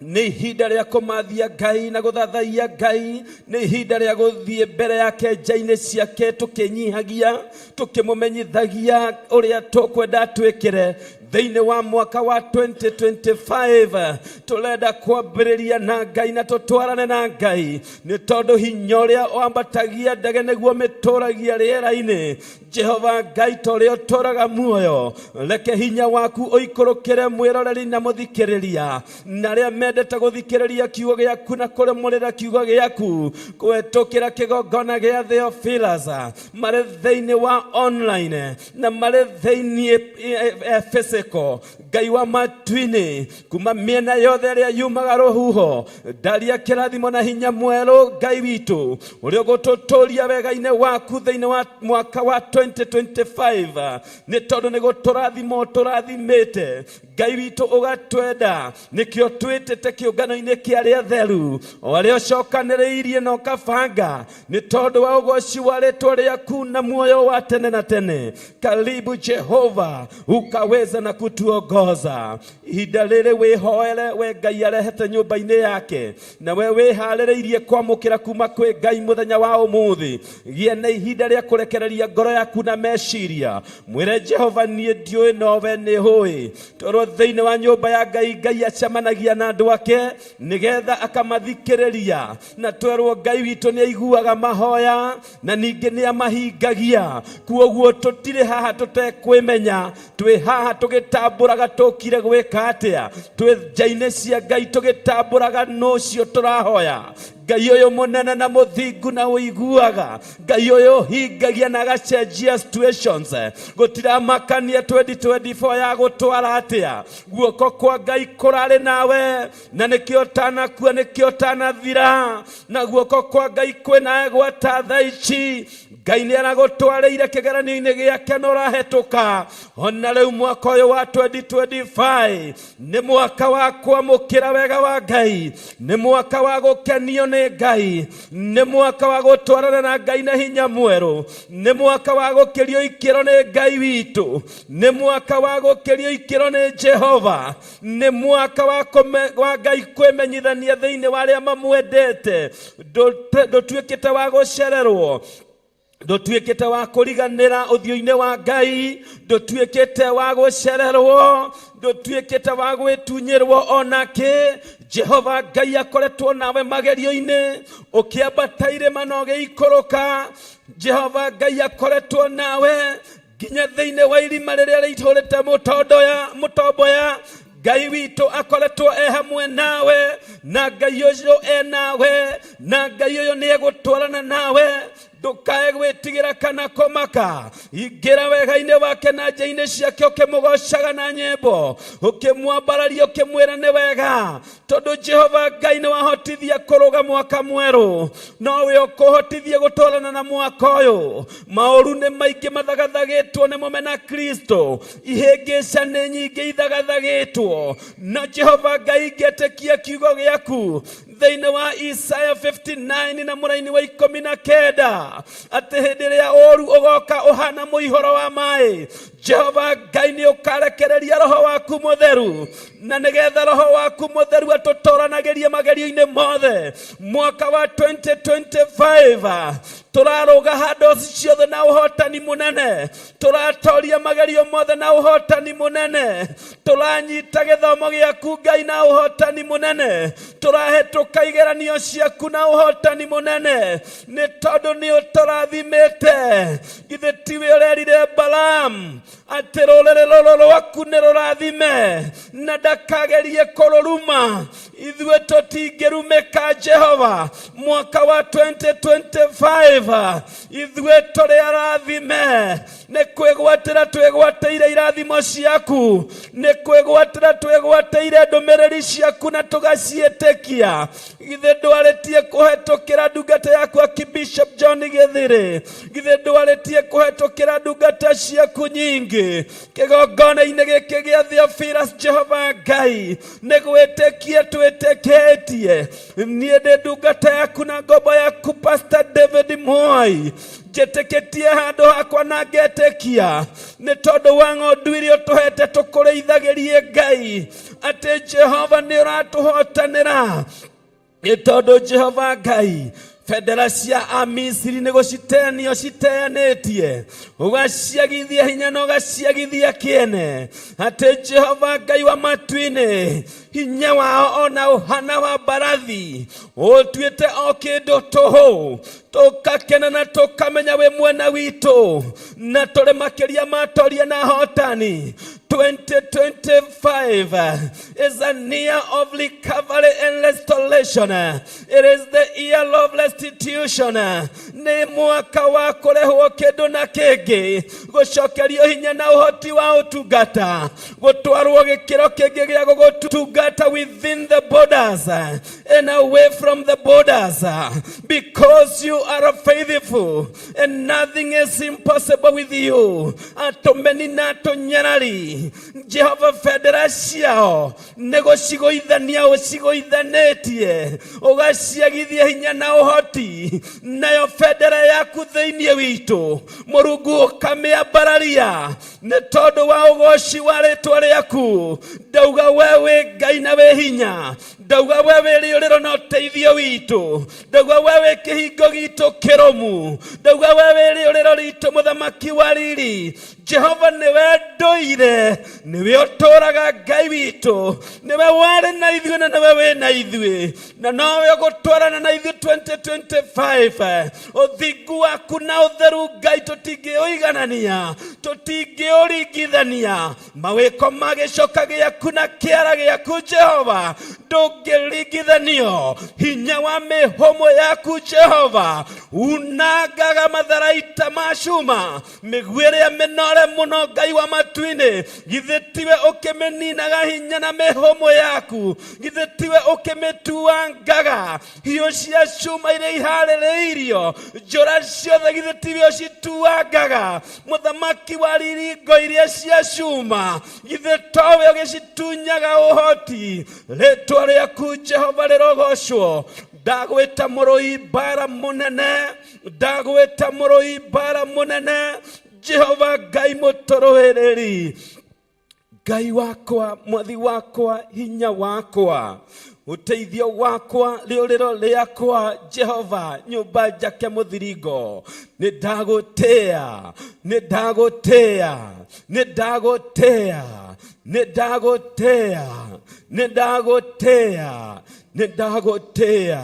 nĩ ihinda rĩa kũmathia Ngai na gũthathaiya Ngai, nĩ ihinda rĩa gũthiĩ mbere yake nja-inĩ ciake tũkĩnyihagia, tũkĩmũmenyithagia ũrĩa tũkwenda twĩkĩre thĩinĩ wa mwaka wa 2025. Tũrenda kwambĩrĩria na Ngai na tũtwarane na Ngai, nĩ tondũ hinya ũrĩa wambatagia ndege nĩguo mĩtũragia rĩera-inĩ. Jehova Ngai, ta ũrĩa ũtũraga muoyo, reke hinya waku ũikũrũkĩre mwĩroreri na mũthikĩrĩria na arĩa mendete gũthikĩrĩria kiugo gĩaku na kũrũmũrĩra kiugo gĩaku kũhetũkĩra kĩgongona gĩa Theophilus, marĩ thĩinĩ wa online na marĩ thĩinĩ physical. Ngai wa matu-inĩ, kuma mĩena yothe ĩrĩa yumaga rũhuho, ndaria kĩrathimo na hinya mwerũ, Ngai witũ, ũrĩa ũgũtũtũria wega-inĩ waku thĩinĩ wa mwaka wa 2025, nĩ tondũ nĩ gũtũrathimo tũrathimĩte. Ngai witũ, ũgatwenda, nĩkĩo twĩtĩte kĩũngano-inĩ kĩa arĩa atheru, o arĩa ũcokanĩrĩirie na ũkabanga nĩ tondũ wa ũgoci wa rĩtwa rĩaku na muoyo wa tene na tene. Karibu Jehova, ukaweza na kutuongoza. Ihinda rĩrĩ wĩhoere we Ngai arehete nyũmba-inĩ yake, na we wĩharĩrĩirie kwamũkĩra kuma kwĩ Ngai mũthenya wa ũmũthĩ. Gĩa na ihinda rĩa kũrekereria ngoro yaku na meciria, mwĩre Jehova, niĩ ndiũĩ nowe nĩ hũĩ. Tondũ thĩinĩ wa nyũmba ya Ngai, Ngai acemanagia na andũ ake nĩgetha akamathikĩrĩria, na twerwo Ngai witũ nĩ aiguaga mahoya na ningĩ nĩ amahingagia. Kuoguo tũtirĩ haha tũtekwĩmenya, twĩ haha tũgĩtambũraga tũkire gwĩka atĩa, twĩ nja-inĩ cia Ngai tũgĩtambũraga nũcio tũrahoya. Ngai ũyũ mũnene na mũthingu na ũiguaga, Ngai ũyũ ũhingagia na agacenjia situations, gũtiramakania 2024 ya gũtwara atĩa, guoko kwa Ngai kũrarĩ nawe, na nĩkĩo ũtanakua, nĩkĩo ũtanathira, na guoko kwa Ngai kwĩnawe gwata thaa ici. Ngai nĩ aragũtwarĩire kĩgeranio-inĩ gĩake na ũrahetũka. Ona rĩu mwaka ũyũ wa 2025 nĩ mwaka wa kwamũkĩra wega wa Ngai, nĩ mwaka wa gũkenio nĩ Ngai, nĩ mwaka wa gũtwarana na Ngai na hinya mwerũ, nĩ mwaka wa gũkĩrio ikĩro nĩ Ngai witũ, nĩ mwaka wa gũkĩrio ikĩro nĩ Jehova, nĩ mwaka wa, wa Ngai kwĩmenyithania thĩinĩ wa arĩa mamwendete. Ndũtuĩkĩte wa gũcererwo, ndũtuĩkĩte wa kũriganĩra ũthiũ-inĩ wa Ngai, ndũtuĩkĩte wa gũcererwo, ndũtuĩkĩte wa gwĩtunyĩrwo onakĩ. Jehova Ngai akoretwo nawe magerio-inĩ, ũkĩambata irĩma na ũgĩikũrũka. Jehova Ngai akoretwo nawe nginya thĩinĩ wa irima rĩrĩa rĩihũrĩte mũtomboya. Ngai witũ akoretwo e hamwe nawe, na Ngai ũcio e nawe, na Ngai ũyũ nĩ egũtwarana nawe. Ndũkae gwĩtigĩra kana kũmaka, ingĩra wega-inĩ wake na nja-inĩ ciake, ũkĩmũgocaga na nyĩmbo, ũkĩmwambararia, ũkĩmwĩra nĩ wega, tondũ Jehova Ngai nĩ wahotithia kũrũga mwaka mwerũ, nowe ũkũhotithia gũtwarana na mwaka ũyũ. Maũru nĩ maingĩ mathagathagĩtwo nĩ mũmena Kristo, ihĩngĩca nĩ nyingĩ ithagathagĩtwo, na Jehova Ngai ngetĩkia kiugo gĩaku thĩinĩ wa Isaya 59 na mũraini wa 19, atĩ hĩndĩ ĩrĩa ũũru ũgoka ũhana mũihũro wa maĩ, Jehova Ngai nĩ ũkarekereria roho waku mũtheru, na nĩgetha roho waku mũtheru atũtoranagĩrie magerio-inĩ mothe. Mwaka wa 2025 tũrarũga handũ ciothe na ũhotani mũnene, tũratoria magerio mothe na ũhotani mũnene, tũranyita gĩthomo gĩaku Ngai na ũhotani mũnene, tũrahĩtũka igeranio ciaku na ũhotani mũnene, nĩ tondũ nĩ ũtũrathimĩte. Githĩ tiwe ũrerire Balaam atĩ rũrĩrĩ rũrũ rwaku nĩ rũrathime na ndakagerie kũrũruma? Ithuĩ tũtingĩrumĩka Jehova mwaka wa 2025. Ithuĩ tũrĩ arathime nĩ kwĩgwatĩra twĩgwatĩire irathimo ciaku, nĩ kwĩgwatĩra twĩgwatĩire ndũmĩrĩri ciaku na tũgaciĩtĩkia. Githĩ ndwarĩtie kũhetũkĩra ndungata yaku Archbishop John Gĩthĩrĩ? Githĩ ndwarĩtie kũhetũkĩra ndungata ciaku nyingĩ kĩgongona-inĩ gĩkĩ gĩa Theophilus? Jehova Ngai, nĩ gwĩtĩkia twĩtĩkĩtie. Niĩ ndĩ ndungata yaku na ngombo yaku Pastor David Mwai, njĩtĩkĩtie handũ hakwa na ngetĩkia nĩ tondũ wa ng'ondu iria ũtũhete tũkũrĩithagĩrie Ngai, atĩ Jehova nĩ ũratũhotanĩra, nĩ tondũ Jehova Ngai, bendera cia Amisiri nĩ gũciteanio citeanĩtie, ũgaciagithia hinya na ũgaciagithia kĩene, atĩ Jehova Ngai wa matu-inĩ, hinya wao ona ũhana wa mbarathi ũtuĩte o kĩndũ tũhũ. Tũkakena na tũkamenya wĩ mwena witũ na tũrĩ makĩria matoria na hotani. 2025 is a year of recovery and restoration. It is the year of restitution. Nĩ mwaka wa kũrehwo kĩndũ na kĩngĩ, gũcokerio hinya na ũhoti wa ũtungata, gũtwarwo gĩkĩro kĩngĩ gĩa gũgũtungata within the borders and away from the borders, because you are faithful and nothing is impossible with you. Atũmeni na atũnyarari, Jehova, bendera ciao nĩ gũcigũithania ũcigũithanĩtie, ũgaciagithia hinya na ũhoti, nayo bendera yaku thĩinĩ witũ, Mũrungu, ũkamĩambararia nĩ tondũ wa ũgoci wa rĩtwa rĩaku. Ndauga we wĩ Ngai na wĩ hinya. Ndauga we wĩ rĩũrĩro na ũteithio witũ. Ndauga we wĩ kĩhingo gitũ kĩrũmu. Ndauga we wĩ rĩũrĩro ritũ, mũthamaki wa riri. Jehova, nĩwe ndũire, nĩwe ũtũũraga Ngai witũ, nĩwe warĩ na ithuĩ na nĩwe wĩ na ithuĩ na nowe ũgũtwarana na ithuĩ 2025. Ũthingu waku na ũtheru, Ngai, tũtingĩũiganania, tũtingĩũringithania. Mawĩko ma gĩcoka gĩaku na kĩara gĩaku, Jehova, ndũngĩringithanio. Hinya wa mĩhũmũ yaku, Jehova, unangaga matharaita ma cuma, mĩguĩ ĩrĩa mĩnore mũno. Ngai wa matu-inĩ, githĩ tiwe ũkĩmĩninaga hinya na mĩhũmũ yaku? Githĩ tiwe ũkĩmĩtuangaga hiũ cia cuma iria iharĩrĩirio? Njũra ciothe githĩ tiwe ũcituangaga? Mũthamaki wa riringo iria cia cuma, githĩ towe ũgĩcitunyaga ũhoti? Rĩtwa rĩaku, Jehova, rĩrogocwo. Ndagwĩta mũrũi mbara mũnene, ndagwĩta mũrũi mbara mũnene, Jehova Ngai mũtũrũĩrĩri, Ngai wakwa, mwathi wakwa, hinya wakwa, ũteithio wakwa, rĩũrĩro rĩakwa, Jehova, nyũmba njake mũthiringo. Nĩ ndagũtĩa, nĩ ndagũtĩa, nĩ ndagũtĩa, nĩ ndagũtĩa, nĩ ndagũtĩa, nĩ ndagũtĩa.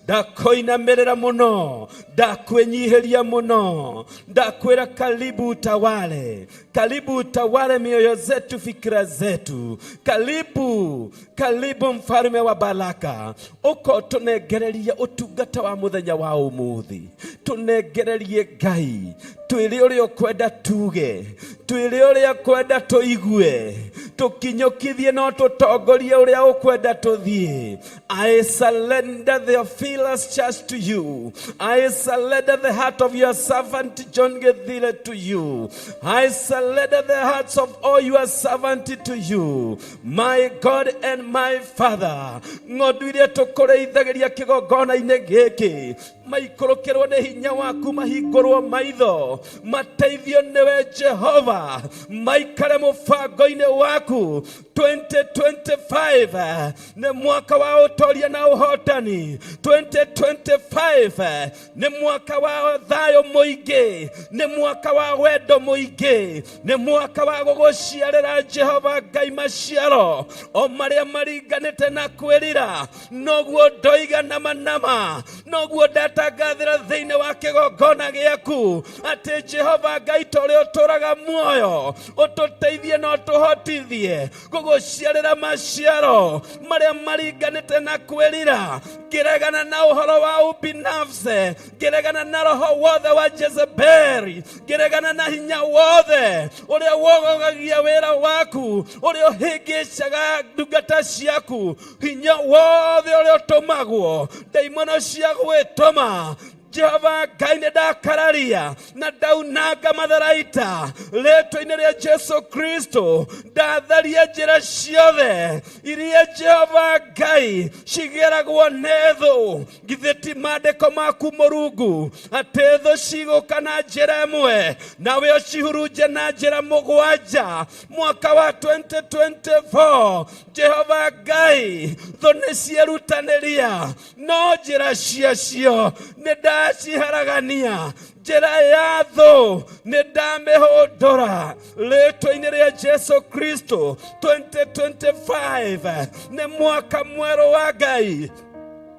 Ndakũinamĩrĩra mũno, ndakwĩnyihĩria mũno, ndakwĩra karibu utawale, karibu utawale mioyo zetu, fikira zetu. Karibu, karibu mfalme wa baraka. Uko tũnengererie ũtungata wa mũthenya wa ũmũthĩ. Tũnengererie, Ngai, twĩre ũrĩa ũkwenda tuge, twĩre ũrĩa ũkwenda tũigue, tũkinyũkithie no tũtongorie ũrĩa ũkwenda tũthiĩ. I surrender Theophilus Church to you. I surrender the heart of your servant John Githire to you. I surrender the hearts of all your servants to you, my God and my Father. Ng'ondu iria tũkũrĩithagĩria kĩgongona-inĩ gĩkĩ maikũrũkĩrwo nĩ hinya waku, mahingũrwo maitho, mateithio nĩwe Jehova, maikare mũbango-inĩ waku. 2025 nĩ mwaka wa ũtoria na ũhotani. 2025 nĩ mwaka wa thayũ mũingĩ, nĩ mwaka wa wendo mũingĩ, nĩ mwaka wa gũgũciarĩra Jehova Ngai maciaro o marĩa maringanĩte na kwĩrira. Noguo ndoiga nama nama, noguo ndatangathĩra thĩinĩ wa kĩgongona gĩaku atĩ Jehova Ngai ta ũrĩa ũtũraga muoyo, ũtũteithie na ũtũhotithie gũgũciarĩra maciaro marĩa maringanĩte na kwĩrira. Ngĩregana na ũhoro wa ubinafsi, ngĩregana na roho wothe wa Jezebeli, ngĩregana na hinya wothe ũrĩa wogogagia wĩra waku, ũrĩa ũhĩngĩcaga ndungata ciaku, hinya wothe ũrĩa ũtũmagwo ndaimono cia gwĩtũma. Jehova Ngai, nĩ ndakararia na ndaunanga matharaita rĩtwa-inĩ rĩa Jesu Kristo. Ndatharia njĩra ciothe iria Jehova Ngai cigeragwo nĩ thũ. Githĩ ti maandĩko maku Mũrungu atĩ thũ cigũka na njĩra ĩmwe nawe ũcihurunje na njĩra mũgwanja? Mwaka wa 2024, Jehova Ngai, thũ nĩ cierutanĩria, no njĩra ciacio nĩ ndaciharagania. Njĩra ya thũ nĩ ndamĩhũndũra rĩtwa-inĩ rĩa Jesu Kristo. 2025 nĩ mwaka mwerũ wa Ngai,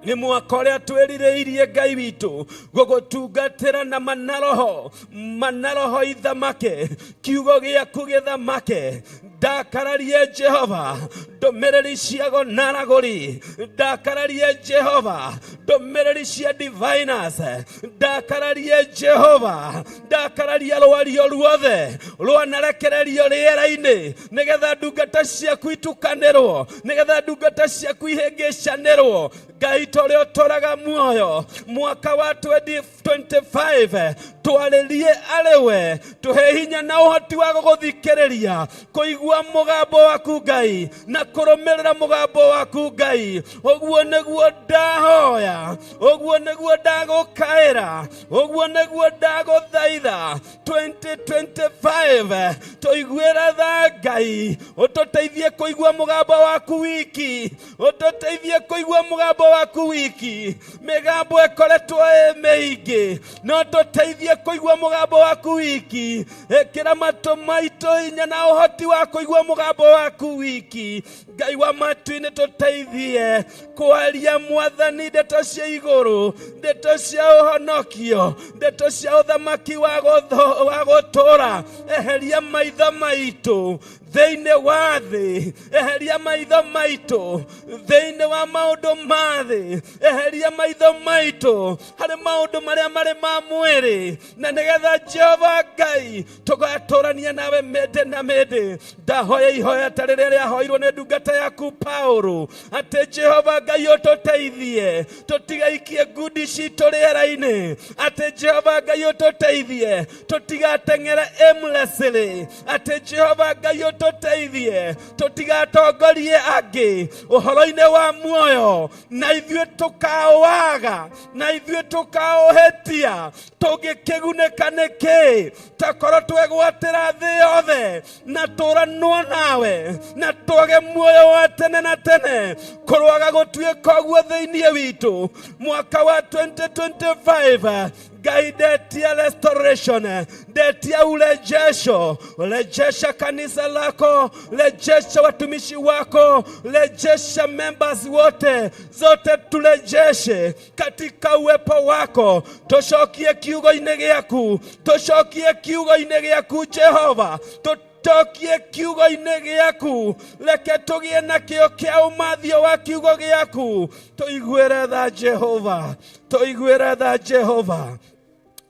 nĩ mwaka ũrĩa twĩrirĩirie Ngai witũ gũgũtungatĩra na manaroho manaroho ithamake, kiugo gĩaku gĩthamake. Ndakararie Jehova ndũmĩrĩri cia gonaragũri, ndakararie Jehova ndũmĩrĩri cia diviners, ndakararie Jehova, ndakararia rwario ruothe rwanarekererio rĩera-inĩ nĩgetha ndungata ciaku itukanĩrwo, nĩgetha ndungata ciaku ihĩngĩcanĩrwo. Ngai ta ũrĩa ũtũraga muoyo, mwaka wa 2025 twarĩrie arĩ we, tũhe hinya na ũhoti wa gũgũthikĩrĩria, kũigua mũgambo waku Ngai na kũrũmĩrĩra mũgambo waku Ngai. Ũguo nĩguo ndahoya, ũguo nĩguo ndagũkaĩra, ũguo nĩguo ndagũthaitha. 2025 tũiguĩra tha Ngai, ũtũteithie kũigua mũgambo waku wiki, ũtũteithie kũigua mũgambo waku wiki. Mĩgambo ĩkoretwo ĩ mĩingĩ, no tũteithie kũigua mũgambo waku wiki. Ĩkĩra matũ maitũ hinya na ũhoti wa kũigua mũgambo waku wiki. Ngai wa matu-inĩ, tũteithie kwaria Mwathani ndeto cia igũrũ, ndeto cia ũhonokio, ndeto cia ũthamaki wa gũtũũra. Eheria maitho maitũ thĩinĩ wa thĩ, eheria maitho maitũ thĩinĩ wa maũndũ ma thĩ, eheria maitho maitũ harĩ maũndũ marĩa marĩ ma mwĩrĩ, na nĩgetha Jehova Ngai tũgatũrania nawe mĩndĩ na mĩndĩ. Ndahoya ihoya ta rĩrĩa rĩahoirwo nĩ ndungata yaku Paulo, atĩ Jehova Ngai ũtũteithie tũtigaikie ngundi citũ rĩera-inĩ, atĩ Jehova Ngai ũtũteithie tũtigateng'ere aimlessly, atĩ Jehova Ngai ũtũteithie tũtigatongorie angĩ ũhoro-inĩ wa muoyo na ithuĩ tũkaũaga na ithuĩ tũkaũhĩtia. Tũngĩkĩgunĩka nĩkĩ takorwo twegwatĩra thĩ yothe na tũranwo nawe na twage muoyo wa tene na tene? Kũrwaga gũtuĩka ũguo thĩinĩ witũ. Mwaka wa 2025, Ngai, ndetia restoration, ndetia urejesho. Rejesha kanisa lako, rejesha watumishi wako, rejesha members wote, zote turejeshe katika uwepo wako. Tucokie kiugo-inĩ gĩaku, tucokie kiugo-inĩ gĩaku Jehova, tũcokie kiugo-inĩ gĩaku. Reke tũgĩe na kĩo kĩa ũmathio wa kiugo gĩaku. Tũiguĩre tha Jehova, tũiguĩre tha Jehova.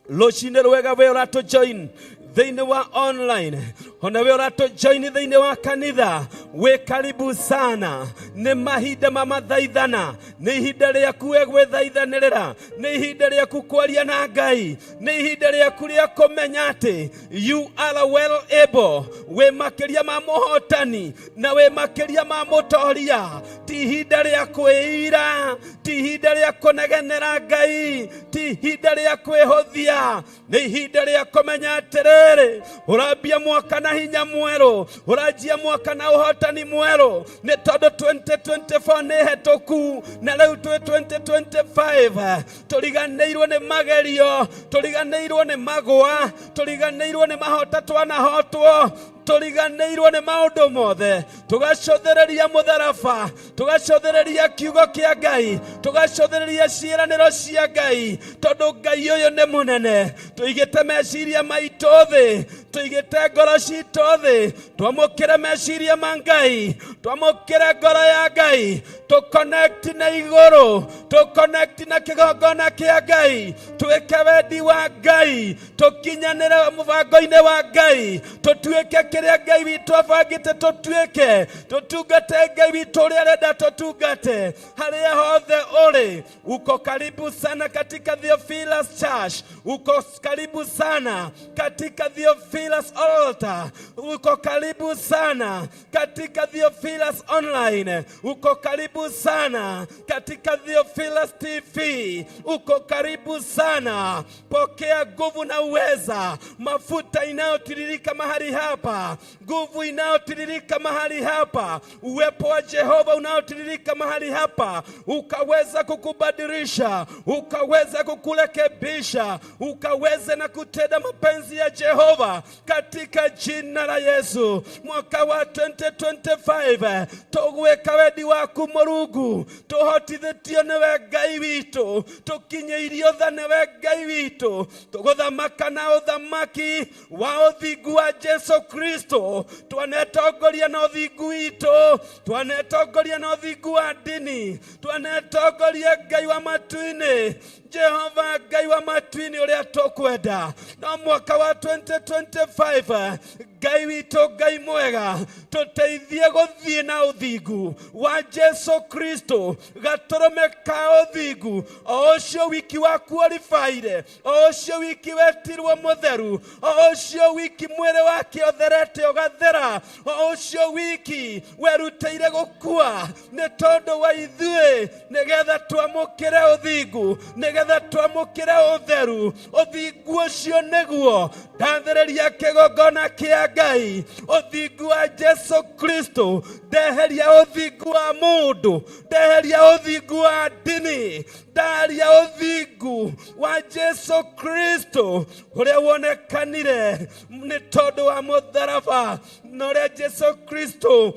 Rũcinĩ rwega we ũratũ join thĩinĩ wa online, ona we ũratũ join thĩinĩ wa kanitha, wĩ karibu sana. Nĩ mahinda ma mathaithana, nĩ ihinda rĩaku we gwĩthaithanĩrĩra, nĩ ihinda rĩaku kwaria na Ngai, nĩ ihinda rĩaku rĩa kũmenya atĩ you are well able, wĩ makĩria ma mũhotani na wĩ makĩria ma mũtoria. Ti ihinda rĩa kwĩira, ti ihinda rĩa kũnegenera Ngai, ti ihinda rĩa kwĩhũthia, nĩ ihinda rĩa kũmenya atĩrĩrĩ, ũrambia mwaka na hinya mwerũ, ũranjia mwaka na ũhotani mwerũ, nĩ tondũ 2024 nĩ hetũku na rĩu twĩ 2025. Tũriganĩirwo nĩ magerio, tũriganĩirwo nĩ magũa, tũriganĩirwo nĩ mahota twanahotwo, tũriganĩirwo nĩ maũndũ mothe, tũgacũthĩrĩria mũtharaba, tũgacũthĩrĩria kiugo kĩa Ngai, tũgacũthĩrĩria ciĩranĩro cia Ngai, tondũ Ngai ũyũ nĩ mũnene. Tũigĩte meciria maitũ thĩ, tũigĩte ngoro citũ thĩ, twamũkĩre meciria ma Ngai, twamũkĩre ngoro ya Ngai, tũconnect na igũrũ, tũconnect na kĩgongona kĩa Ngai, twĩke wendi wa Ngai, tũkinyanĩre mũbango-inĩ wa Ngai, tũtuĩke kĩrĩa Ngai witũ abangĩte tũtuĩke, tũtungate Ngai witũ ũrĩa arenda tũtungate. Harĩa hothe ũrĩ, uko karibu sana katika Theophilus Church, uko karibu sana katika Theophilus Altar, uko karibu sana katika Theophilus Online, uko karibu sana katika Theophilus TV, uko karibu sana. Pokea nguvu na uweza, mafuta inayotiririka mahali hapa, nguvu inayotiririka mahali hapa, uwepo wa Jehova unaotiririka mahali hapa, ukaweza kukubadilisha, ukaweza kukurekebisha, ukaweza na kutenda mapenzi ya Jehova katika jina la Yesu. Mwaka wa 2025 tũgwĩka wendi waku Mũrungu, tũhotithĩtio nĩwe Ngai witũ, tũkinyĩirio tha nĩwe Ngai witũ, tũgũthamaka na ũthamaki wa ũthingu wa Jesu Kristo. Twanetongoria na ũthingu witũ, twanetongoria na ũthingu wa ndini, twanetongoria Ngai wa matu-inĩ, Jehova Ngai wa matu-inĩ ũrĩa tũkwenda. No mwaka wa 2025 Ngai witũ, Ngai mwega, tũteithie gũthiĩ na ũthingu wa Jesu Kristo, gatũrũme ka ũthingu, o ũcio wiki wa qualified, o ũcio wiki wetirwo mũtheru, o ũcio wiki mwĩrĩ wake ũtherete ũgathera, o ũcio wiki werutĩire gũkua nĩ tondũ wa ithuĩ, nĩgetha twamũkĩre ũthingu, nĩgetha twamũkĩre ũtheru. Ũthingu ũcio nĩguo ndathĩrĩria kĩgongona kĩa Ngai, ũthingu wa Jesu Kristo. Ndeheria ũthingu wa mũndũ, ndeheria ũthingu wa ndini, ndaria ũthingu wa Jesu Kristo ũrĩa wonekanire nĩ tondũ wa mũtharaba, na ũrĩa Jesu Kristo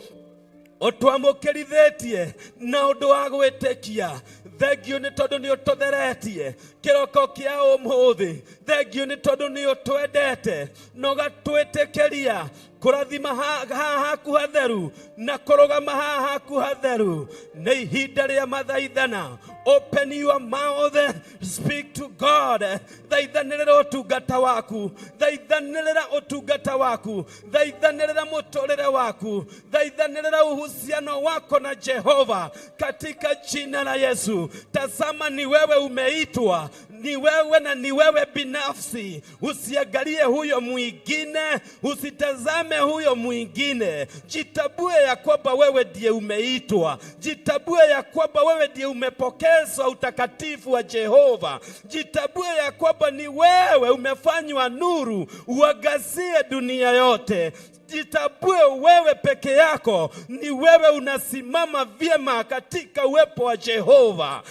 ũtwamũkĩrithĩtie na ũndũ wa gwĩtĩkia. Thengio nĩ tondũ nĩ ũtũtheretie kĩroko kĩa ũmũthĩ. Thengio nĩ tondũ nĩ ũtwendete na ũgatwĩtĩkĩria kũrathima haha haku hatheru na kũrũgama haha haku hatheru. Nĩ ihinda rĩa mathaithana. Open your mouth, speak to God. Thaithanĩrĩra ũtungata waku, thaithanĩrĩra ũtungata waku, thaithanĩrĩra mũtũrĩre waku, thaithanĩrĩra uhusiano wako na Jehova katika jina la Yesu. Tazama, ni wewe umeitwa, ni wewe na ni wewe binafsi. Usiangalie huyo mwingine, usitazame huyo mwingine. Jitambue ya kwamba wewe ndiye umeitwa, jitambue ya kwamba wewe ndiye umepokezwa utakatifu wa Jehova, jitambue ya kwamba ni wewe umefanywa nuru uangazie dunia yote. Jitambue wewe peke yako, ni wewe unasimama vyema katika uwepo wa Jehova.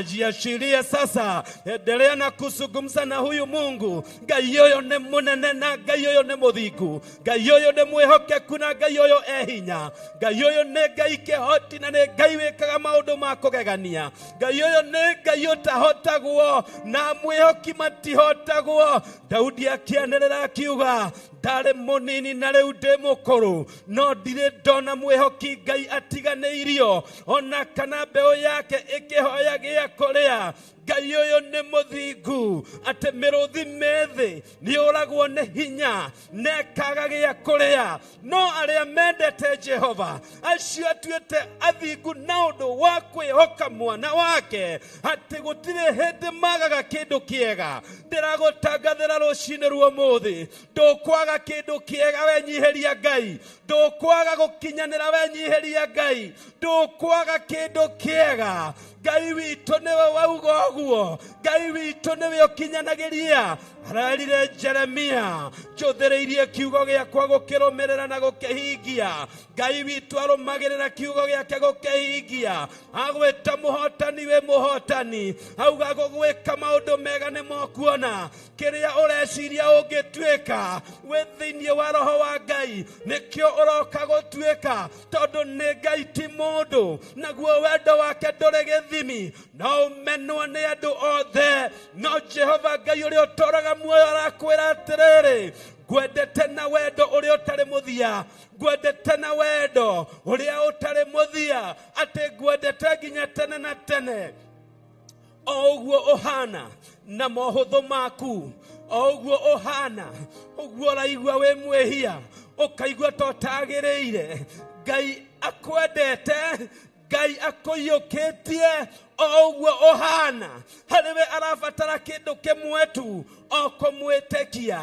Jiashirie sasa, endelea na kuzungumza na huyu Mungu. Ngai ũyũ nĩ mũnene na Ngai ũyũ nĩ mũthingu, Ngai ũyũ nĩ mwĩhokeku na Ngai ũyũ e hinya, Ngai ũyũ nĩ Ngai kĩhoti na nĩ Ngai wĩkaga maũndũ ma kũgegania, Ngai ũyũ nĩ Ngai ũtahotagwo na mwĩhoki matihotagwo. Daudi akĩanĩrĩra akiuga, ndarĩ mũnini na rĩu ndĩ mũkũrũ, no ndirĩ ndona mwĩhoki Ngai atiganĩirio, ona kana mbeũ yake ĩkĩhoya gĩa kũrĩa. Ngai ũyũ nĩ mũthingu, atĩ mĩrũthi mĩthĩ nĩũragwo nĩ hinya na ĩkaga gĩa kũrĩa, no arĩa mendete Jehova, acio atuĩte athingu na ũndũ wa kwĩhoka mwana wake, atĩ gũtirĩ hĩndĩ magaga kĩndũ kĩega. Ndĩragũtangathĩra rũcinĩ rwa ũmũthĩ, ndũkwaga kĩndũ kĩega wenyihĩria Ngai, ndũkwaga gũkinyanĩra wenyihĩria Ngai, ndũkwaga kĩndũ kĩega. Ngai witũ nĩwe wauga Ũguo Ngai witũ nĩwe ũkinyanagĩria. Arerire Jeremia, njũthĩrĩirie kiugo gĩakwa gũkĩrũmĩrĩra na gũkĩhingia. Ngai witũ arũmagĩrĩra kiugo gĩake gũkĩhingia. Agwĩta mũhotani, wĩ mũhotani. Auga gũgwĩka maũndũ mega nĩ mokuona. Kĩrĩa ũreciria ũngĩtuĩka wĩ thĩinĩ wa roho wa Ngai nĩkĩo ũroka gũtuĩka, tondũ nĩ Ngai ti mũndũ, naguo wendo wake ndũrĩ gĩthimi. No ũmenwo nĩ andũ othe, no Jehova Ngai ũrĩa ũtũũraga muoyo arakwĩra atĩrĩrĩ, ngwendete na wendo ũrĩa ũtarĩ mũthia, ngwendete na wendo ũrĩa ũtarĩ mũthia, atĩ ngwendete nginya tene na tene. O ũguo ũhana na mohũthũ maku, o ũguo ũhana, ũguo ũraigua wĩ mwĩhia, ũkaigua ta ũtagĩrĩire, Ngai akwendete, Ngai akũiyũkĩtie o ũguo ũhana. Harĩ we arabatara kĩndũ kĩmwe tu, o kũmwĩtĩkia,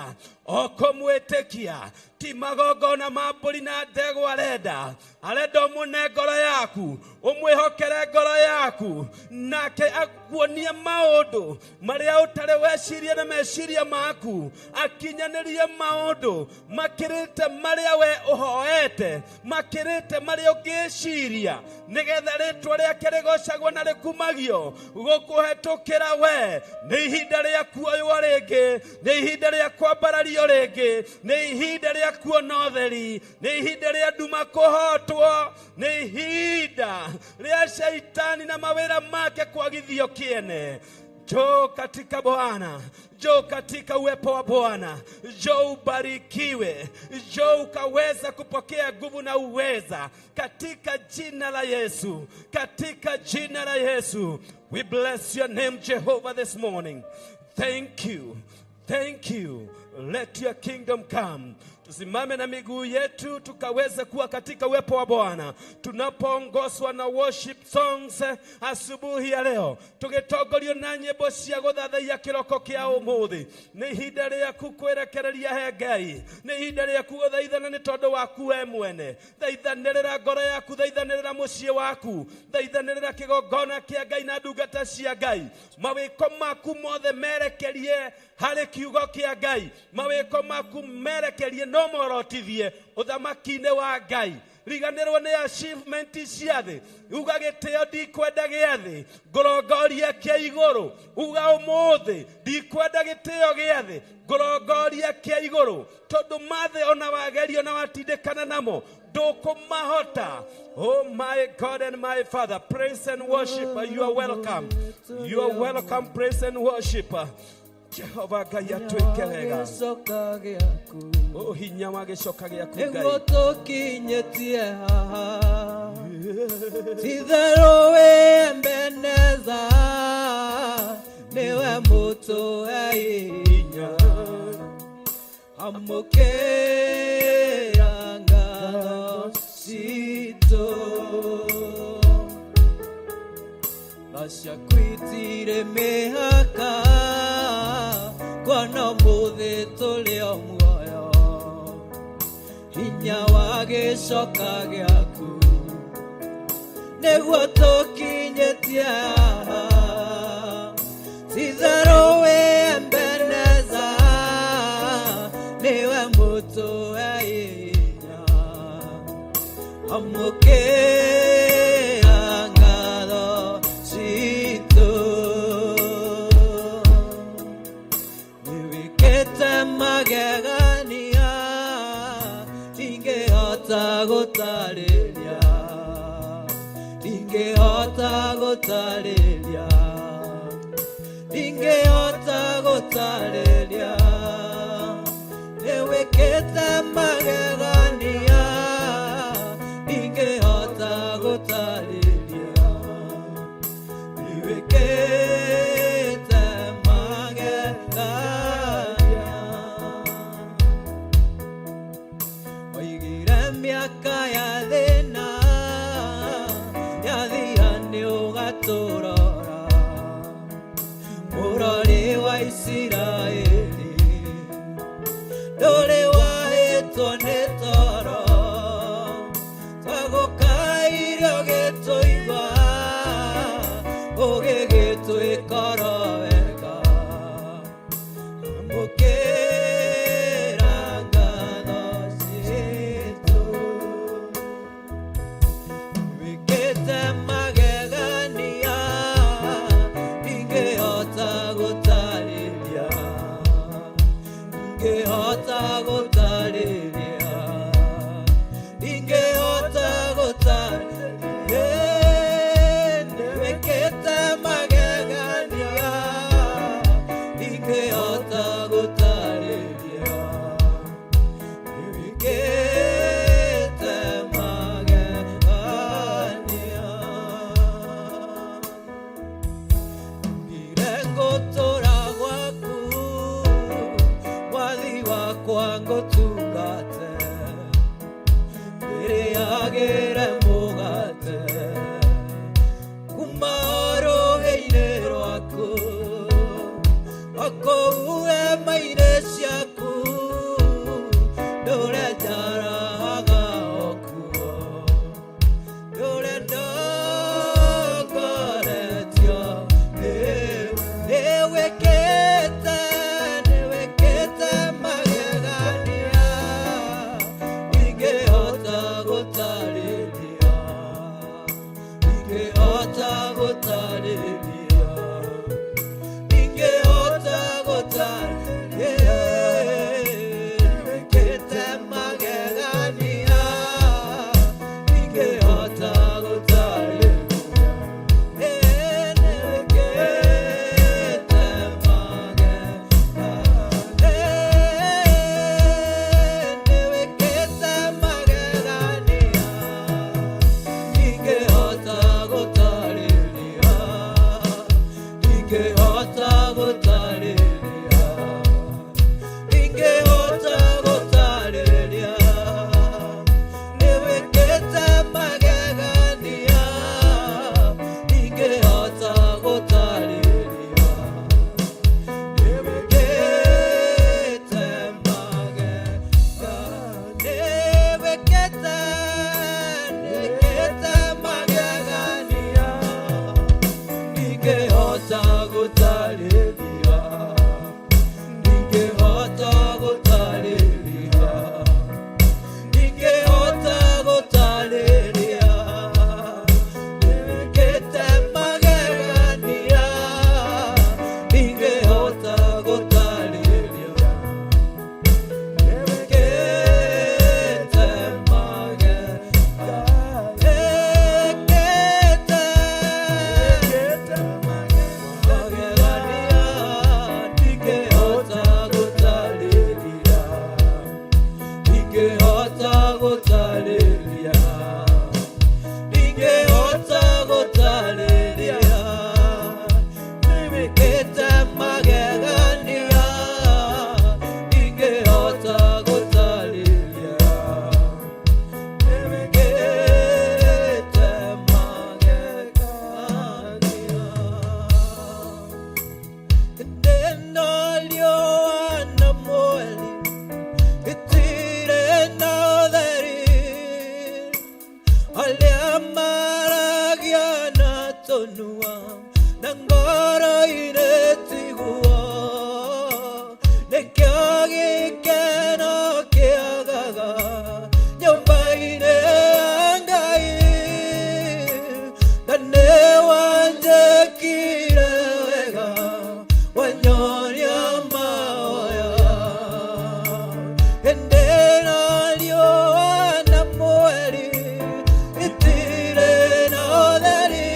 o kũmwĩtĩkia. Ti magongona ma mbũri na ndegwa arenda, arenda ũmũne ngoro yaku, ũmwĩhokere ngoro yaku, nake akuonie maũndũ marĩa ũtarĩ weciria na meciria maku, akinyanĩrie maũndũ makĩrĩte marĩa we ũhoete, makĩrĩte marĩa ũngĩciria, nĩgetha rĩtwa rĩake rĩgocagwo na rĩkumagio gũkũhetũkĩra we. Nĩ ihinda rĩa kuoywo rĩngĩ, nĩ ihinda rĩa kwambarario rĩngĩ, nĩ ihinda rĩa kuona ũtheri, nĩ ihinda rĩa nduma kũhotwo, nĩ ihinda rĩa shaitani na mawĩra make kwagithio kĩene. Njoo katika Bwana, njoo katika uwepo wa Bwana, njoo ubarikiwe, njoo ukaweza kupokea nguvu na uweza katika jina la Yesu, katika jina la Yesu. We bless your name, Jehovah, this morning. Thank you, thank you. Let your kingdom come. Tusimame na miguu yetu tukaweze kuwa katika uwepo wa Bwana tunapoongozwa na worship songs asubuhi ya leo, tugitongorio na nyimbo cia guthathaiya kiroko kia umuthi. Nĩ ihinda rĩaku kwĩrekereria he Ngai, nĩ ihinda rĩaku gũthaithana nĩ tondũ waku we mwene. Thaithanĩrĩra ngoro yaku, thaithanĩrĩra mũciĩ waku, thaithanĩrĩra kĩgongona kĩa Ngai na ndungata cia Ngai. Mawĩko maku mothe merekerie harĩ kiugo kĩa Ngai, mawĩko maku merekerie no morotithie ũthamaki-inĩ wa Ngai. Riganĩrwo nĩ achievement cia thĩ, uga gĩtĩo ndikwenda gĩa thĩ, ngũrongoria kĩa igũrũ. Uga ũmũthĩ ndikwenda gĩtĩo gĩa thĩ, ngũrongoria kĩa igũrũ, tondũ mathĩ ona wagerio na watindĩkana namo ndũkũmahota. Oh my God and my Father, praise and worship, you are welcome. You are welcome, praise and worship. Jehova Ngai atwĩke wega. Gĩcoka gĩaku O hinya wa gĩcoka gĩaku Ngai nĩguo tũkinyĩtie haha, titherũ wĩ Ebeneza, nĩwe mũtũhe hinya. Amũkĩra ngatho citũ, tha ciaku itirĩ mĩhaka, kuona ũmũthĩ tũrĩ o muoyo, hinya wa gĩcoka gĩaku nĩguo tũkinyĩtie haha, titherũ wĩ Ebeneza, nĩwe mũtũhe hinya. Amũkĩra ngatho citũ, nĩwĩkĩte magegania ndingĩhota gũtarĩria, ndingĩhota gũtarĩria, ndingĩhota gũtarĩria. Nĩwĩkĩte magegania ndingĩhota gũtarĩria, nĩwĩkĩte magegania. Oigire mĩaka ya thĩna yathira nĩ ũgatũrora, mũrori wa Isiraeli ndũrĩ wahĩtwo nĩ toro, twagũkaire ũgĩtũigua, ũgĩgĩtwĩka. Ndingĩhota gũtarĩria, ndingĩhota gũtarĩria, nĩwĩkĩte magegania, ndingĩhota gũtarĩria, nĩwĩkĩte magegania, nĩwĩkĩte magegania, ndingĩhota gũtarĩria, ndingĩhota gũtarĩria, ndingĩhota gũtarĩria, nĩwĩkĩte magegania, ndingĩhota gũtarĩria, nĩwĩkĩte magegania, nĩwĩkĩte, nĩwĩkĩte magegania, ndingĩhota gũtarĩria, ndingĩhota gũtarĩria, ndingĩhota gũtarĩria, nĩwĩkĩte magegania, ndingĩhota gũtarĩria, nĩwĩkĩte magegania, nĩwĩkĩte magegania, ndingĩhota gũtarĩria, ndingĩhota gũtarĩria, ndingĩhota gũtarĩria, nĩwĩkĩte magegania, ndingĩhota gũtarĩria, nĩwĩkĩte magegania. Ndĩna riũa na mweri itirĩ na ũtheri, arĩa maragia na tũnua na ngoro irĩ tiguo, nĩkĩo gĩkeno kĩagaga nyũmba-inĩ ya Ngai, na nĩ wanjĩkire wega wanyonia mahoya. Hĩndĩ ĩno riũa na mweri itirĩ na ũtheri,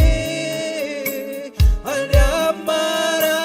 arĩa mara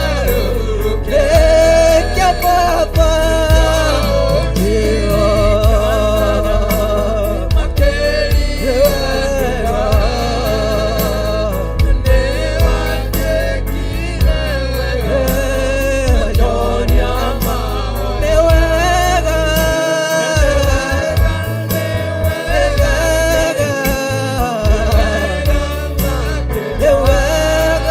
Ndũgarũrũke Baba. Nĩ wega.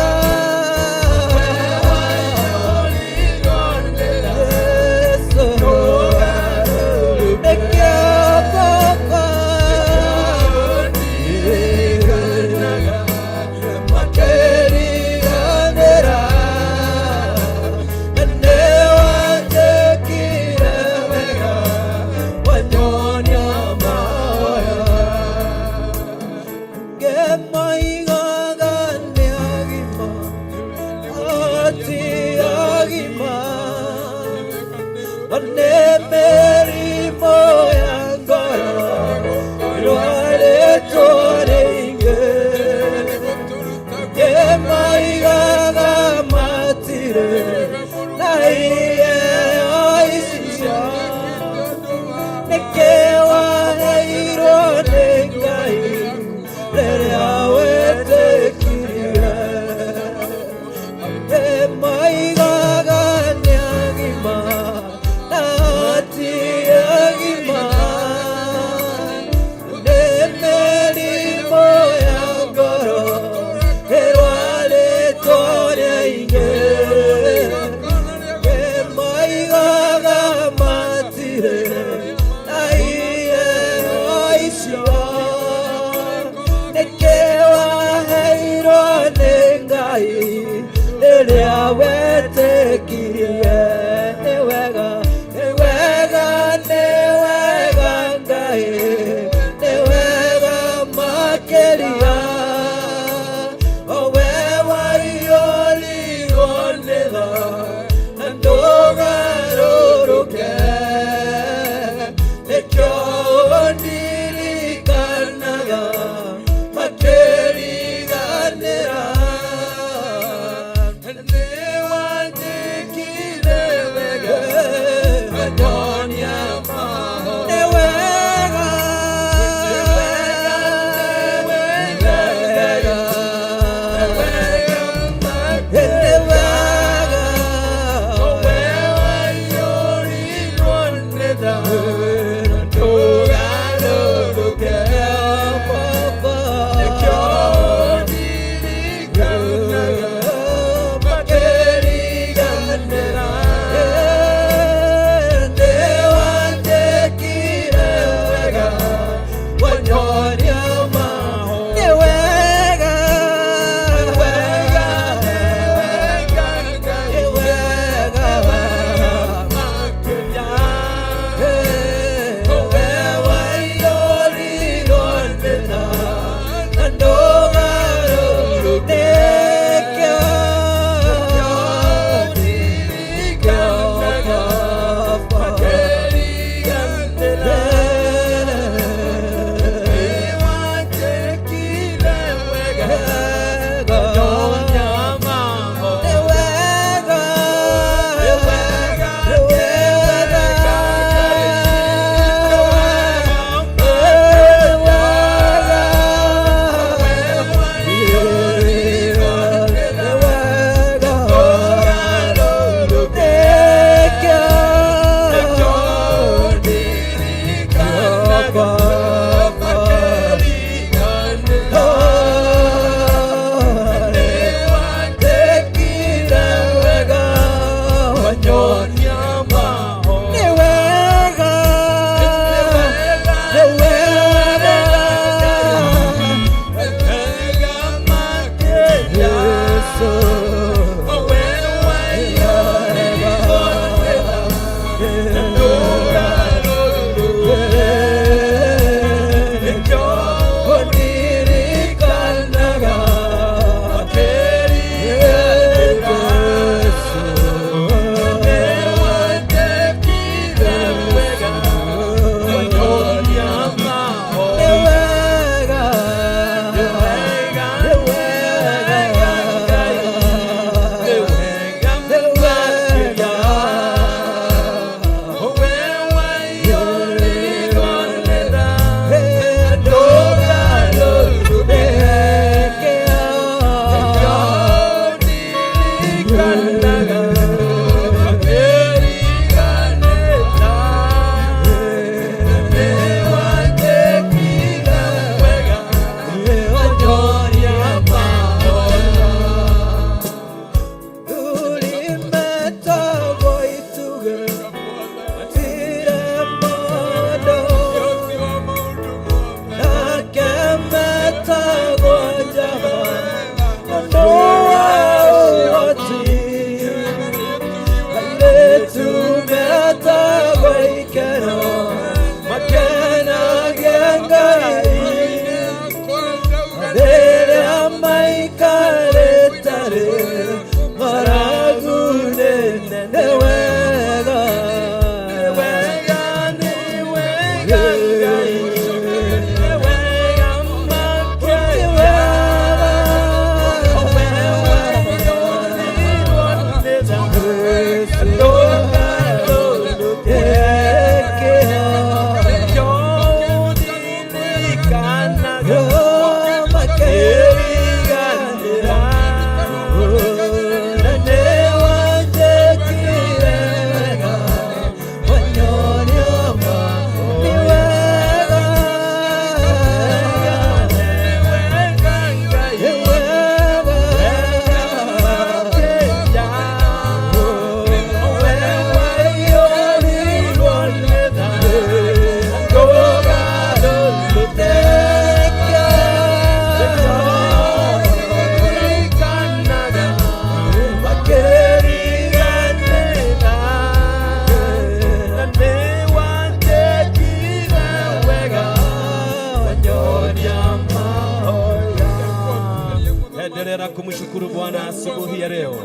Endelea na kumshukuru Bwana asubuhi ya leo.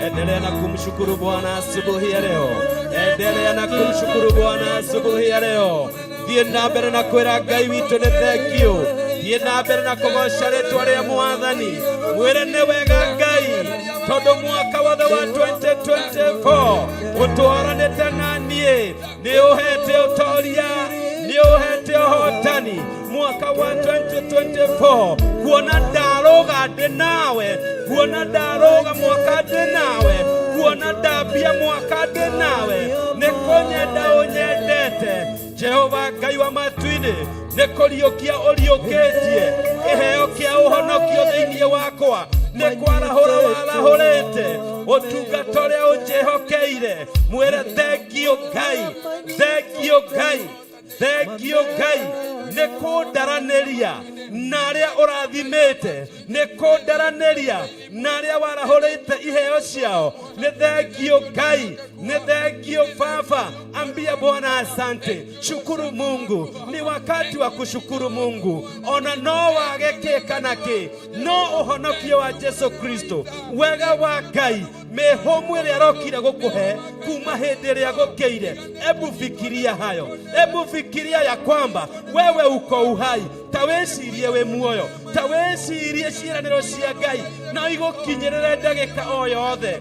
Endelea na kumshukuru Bwana asubuhi ya leo. Endelea na kumshukuru Bwana asubuhi ya leo. Thiĩ na mbere na kwĩra Ngai witũ nĩ thank you. Thiĩ na mbere na kũgoca rĩtwa rĩa Mwathani. Mwĩre nĩ wega Ngai, tondũ mwaka wothe wa 2024 ũtwaranĩte na niĩ, nĩ ũhete ũtoria, nĩ ũhete ũhotani. Mwaka wa 2024, kuona ndarũga ndĩ nawe, kuona ndarũga mwaka ndĩ nawe, kuona ndambia mwaka ndĩ nawe, nĩ kũnyenda ũnyendete. Jehova Ngai wa matu-inĩ, nĩ kũriũkia ũriũkĩtie kĩheo kĩa ũhonokio thĩinĩ wakwa, nĩ kwarahũra warahũrĩte ũtungata ũrĩa ũnjĩhokeire. Mwĩre thank you Ngai, thank you Ngai, thank you Ngai, nĩ kũndaranĩria na arĩa ũrathimĩte, nĩ kũndaranĩria na arĩa warahũrĩte iheo ciao. Nĩ thank you Ngai, nĩ thank you Baba. Ambia Bwana asante, shukuru Mungu. Ni wakati wa kushukuru Mungu. Ona no wage kĩ kana kĩ, no ũhonokio wa Jesu Kristo, wega wa Ngai, mĩhũmũ ĩrĩa arokire gũkũhe kuma hĩndĩ ĩrĩa gũkĩire. Ebu fikiria hayo, ebu fikiria ya kwamba wewe uko uhai. Ta wĩcirie wĩ muoyo, ta wĩcirie ciĩranĩro cia Ngai no igũkinyĩrĩre ndagĩka o yothe.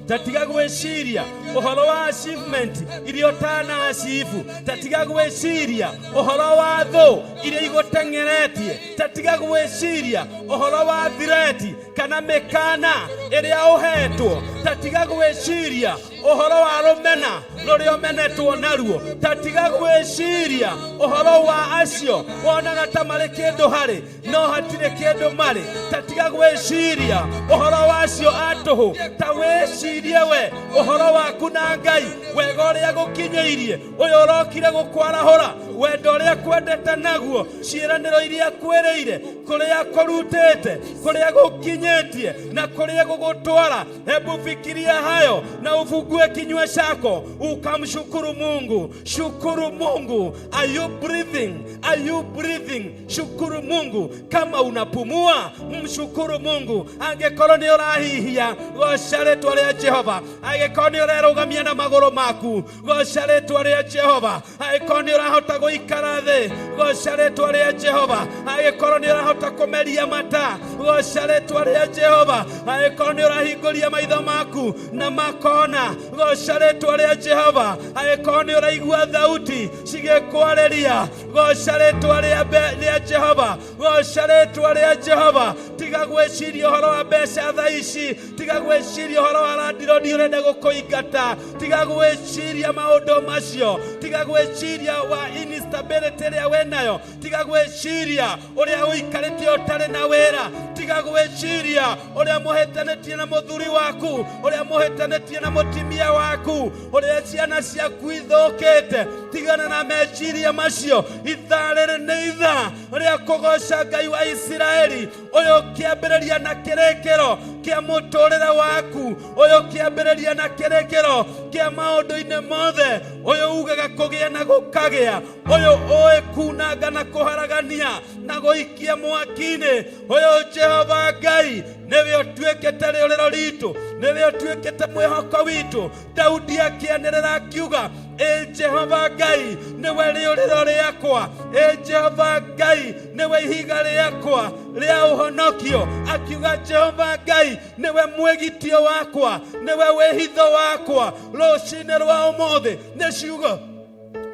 Tatiga gwĩciria ũhoro wa achievement iria ũtana achieve, tatiga gwĩciria ũhoro wa thũ iria igũteng'eretie, tatiga gwĩciria ũhoro wa threat kana mĩkana ĩrĩa ũhetwo, tatiga gwĩciria ũhoro wa rũmena rũrĩa ũmenetwo naruo, tatiga gwĩciria ũhoro wa acio wonaga ta marĩ kĩndũ harĩ no hatirĩ kĩndũ marĩ, tatiga gwĩciria ũhoro wa acio a tũhũ. Ta wĩcirie we ũhoro waku na Ngai, wega ũrĩa gũkinyĩirie, ũyũ ũrokire gũkwarahũra, wendo ũrĩa kwendete naguo, ciĩranĩro iria kwĩrĩire, kũrĩa kũrutĩte, kũrĩa gũkinyĩtie na kũrĩa gũgũtwara. Hebu fikiria hayo na ufungue kinywa chako ukamshukuru Mungu. Shukuru Mungu. Are you breathing? Are you breathing? Shukuru Mungu. Kama unapumua, mshukuru Mungu. Angĩkorwo nĩ ũrahihia, goca rĩtwa rĩa Jehova. Angĩkorwo nĩ ũrerũgamia na magũrũ maku, goca rĩtwa rĩa Jehova. Angĩkorwo nĩ ũrahota gũikara thĩ, goca rĩtwa rĩa Jehova. Angĩkorwo nĩ ũrahota kũmeria mata, goca rĩtwa rĩa Jehova. Angĩkorwo nĩ ũrahingũria maitho maku na makona, goca rĩtwa rĩa Jehova. Angĩkorwo nĩ ũraigua thauti cigĩkwarĩria, goca rĩtwa rĩa Jehova, goca rĩtwa rĩa Jehova. Tiga gwĩciria ũhoro wa mbeca thaa ici, tiga gwĩciria ũhoro wa landlord ũrenda gũkũingata, tiga gwĩciria maũndũ macio, tiga gwĩciria wa instability ĩrĩa wĩnayo, tiga gwĩciria ũrĩa ũikarĩte ũtarĩ na wĩra, tiga gwĩciria ũrĩa mũhĩtanĩtie na mũthuri waku, ũrĩa mũhĩtanĩtie na mũtimia waku, ũrĩa ciana ciaku ithũkĩte. Tigana na meciria macio. Ithaa rĩrĩ nĩ ithaa rĩa kũgoca Ngai wa Isiraeli, ũyũ kĩambĩrĩria na kĩrĩkĩro kĩa mũtũrĩre waku, ũyũ kĩambĩrĩria na kĩrĩkĩro kĩa maũndũ-inĩ mothe, ũyũ ugaga kũgĩa na gũkagĩa, ũyũ ũĩ kunanga na kũharagania na gũikia mwaki-inĩ. Ũyũ Jehova Ngai nĩwe ũtuĩkĩte rĩũrĩro ritũ, nĩwe ũtuĩkĩte mwĩhoko witũ. Daudi akĩanĩrĩra akiuga, ĩ Jehova Ngai nĩwe rĩũrĩro rĩakwa, ĩ Jehova Ngai nĩwe ihiga rĩakwa rĩa ũhonokio. Akiuga Jehova Ngai nĩwe mwĩgitio wakwa, nĩwe wĩhitho wakwa. Rũcinĩ rwa ũmũthĩ nĩ ciugo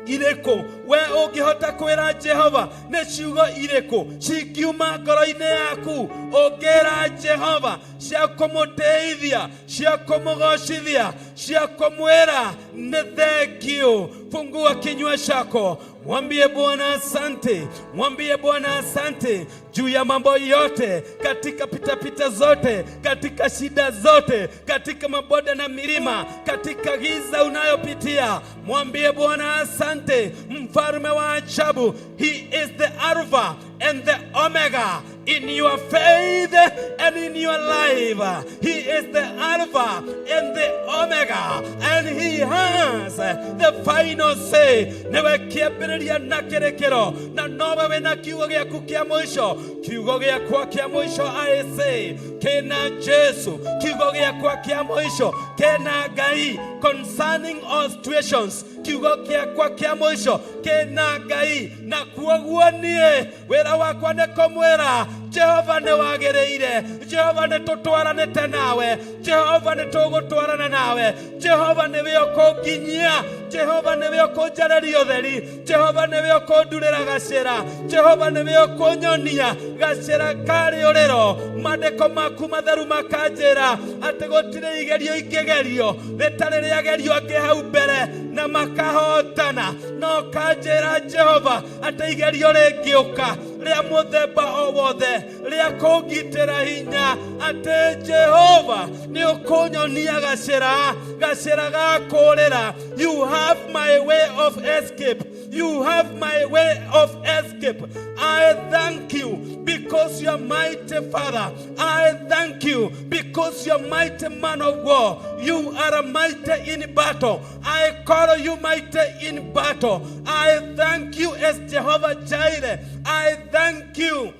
irĩkũ we ũngĩhota kwĩra Jehova? Nĩ ciugo irĩkũ cingiuma ngoro-inĩ yaku ũngĩra Jehova cia kũmũtĩithia, cia kũmũgocithia, cia kũmwĩra nĩ thank you? Fungua kinywa chako, mwambie Bwana asante, mwambie Bwana asante juu ya mambo yote, katika pitapita zote, katika shida zote, katika mabonde na milima, katika giza unayopitia, mwambie Bwana asante, mfalme wa ajabu. He is the Alpha and the Omega. In your faith and in your life. He is the Alpha and the Omega, and He has the final say. Nĩwe kĩambĩrĩria na kĩrĩkĩro, na nowe wĩna kiugo gĩaku kĩa mũico. Kiugo gĩakwa kĩa mũico, I say, kĩna Jesu. Kiugo gĩakwa kĩa mũico kĩna Ngai concerning all situations. Kiugo gĩakwa kĩa mũico kĩna Ngai, na kuoguo niĩ wĩra wakwa nĩ kũmwĩra Jehova nĩ wagĩrĩire. Jehova, nĩ tũtwaranĩte nawe. Jehova, nĩ tũgũtwarana nawe. Jehova, nĩwe ũkũnginyia. Jehova, nĩwe ũkũnjarĩria ũtheri. Jehova, nĩwe ũkũndurĩra gacĩra. Jehova, nĩwe ũkũnyonia gacĩra karĩ ũrĩro. Maandĩko maku matheru makanjĩra atĩ gũtirĩ igerio ingĩgerio rĩtarĩ rĩagerio angĩ hau mbere na makahotana. No kanjĩra Jehova atĩ igerio rĩngĩũka rĩa mũthemba o wothe rĩa kũngitĩra hinya, atĩ Jehova nĩ ũkũnyonia gacĩra, gacĩra ga kũrĩra. You have my way of escape. You have my way of escape. I thank you because you are mighty Father. I thank you because you are mighty man of war. You are a mighty in battle. I call you mighty in battle. I thank you as Jehovah Jireh. I thank you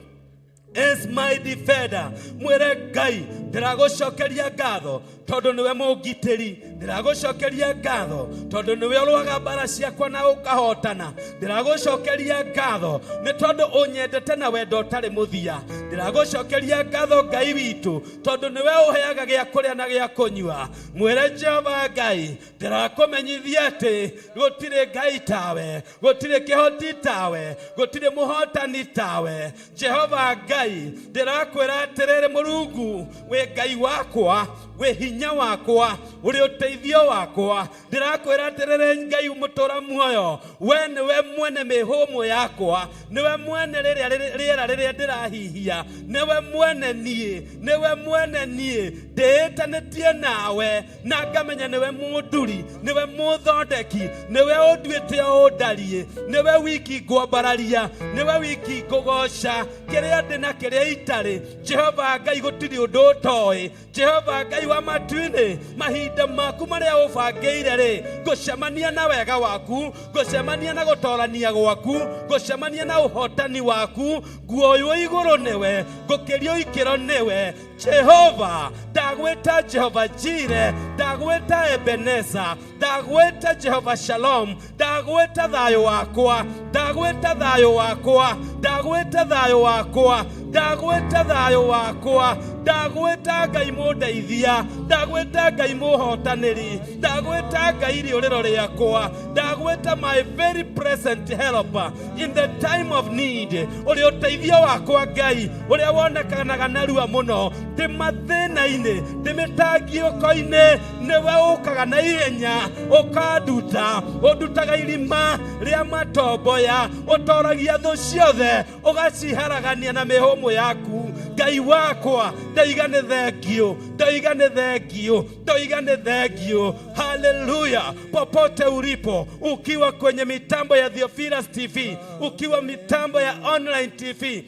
as my defender. Mwĩre Ngai, ndĩragũcokeria ngatho tondũ nĩwe mũngitĩri. Ndĩragũcokeria ngatho tondũ nĩwe ũrũaga mbara ciakwa na ũkahotana. Ndĩragũcokeria ngatho nĩ tondũ ũnyendete na wendo ũtarĩ mũthia. Ndĩragũcokeria ngatho, Ngai witũ, tondũ nĩwe ũheaga gĩa kũrĩa na gĩa kũnyua. Mwĩre Jehova Ngai, ndĩrakũmenyithia atĩ gũtirĩ Ngai tawe, gũtirĩ kĩhoti tawe, gũtirĩ mũhotani tawe. Jehova Ngai, ndĩrakwĩra atĩrĩrĩ, Mũrungu, wĩ Ngai wakwa, wĩ hinya wakwa, ũrĩ ũteithio wakwa. Ndĩrakwĩra atĩrĩrĩ, Ngai mũtũra muoyo, we nĩwe mwene mĩhũmũ yakwa, nĩwe mwene rĩrĩa rĩera rĩrĩa ndĩrahihia, nĩwe mwene niĩ, nĩwe mwene niĩ. Ndĩĩtanĩtie nawe na ngamenya nĩwe mũnduri, nĩwe mũthondeki, nĩwe ũnduĩte o ũndariĩ, nĩwe wiki ngwambararia, nĩwe wiki ngũgoca kĩrĩa ndĩ na kĩrĩa itarĩ. Jehova Ngai, gũtirĩ ũndũ ũtoĩ. Jehova Ngai wa matu-inĩ, mahinda maku marĩa ũbangĩire rĩ, ngũcemania na wega waku, ngũcemania na gũtorania gwaku, ngũcemania na ũhotani waku. Nguoywo igũrũ nĩwe, ngũkĩrio ikĩro nĩwe Jehova. Ndagwĩta Jehova Jire, ndagwĩta Ebeneza, ndagwĩta Jehova Shalom, ndagwĩta thayũ wakwa, ndagwĩta thayũ wakwa, ndagwĩta thayũ wakwa, ndagwĩta thayũ wakwa, ndagwĩta Ngai mũndeithia, ndagwĩta Ngai mũhotanĩri, ndagwĩta Ngai rĩũrĩro rĩakwa, ndagwĩta my very present helper in the time of need. Ũrĩ ũteithio wakwa, Ngai ũrĩa wonekanaga narua mũno. Ndĩ mathĩna-inĩ, ndĩ mĩtangiũko-inĩ, nĩwe ũkaga na ihenya ũkanduta, ũndutaga irima rĩa matomboya, ũtoragia thũ ciothe, ũgaciharagania na mĩhũmũ yaku. Ngai wakwa, ndaiga nĩ thengiũ, ndaiga nĩ thengiũ, ndaiga nĩ thengiũ. Haleluya! Popote ulipo, ukiwa kwenye mitambo ya Theophilus TV, ukiwa mitambo ya online TV,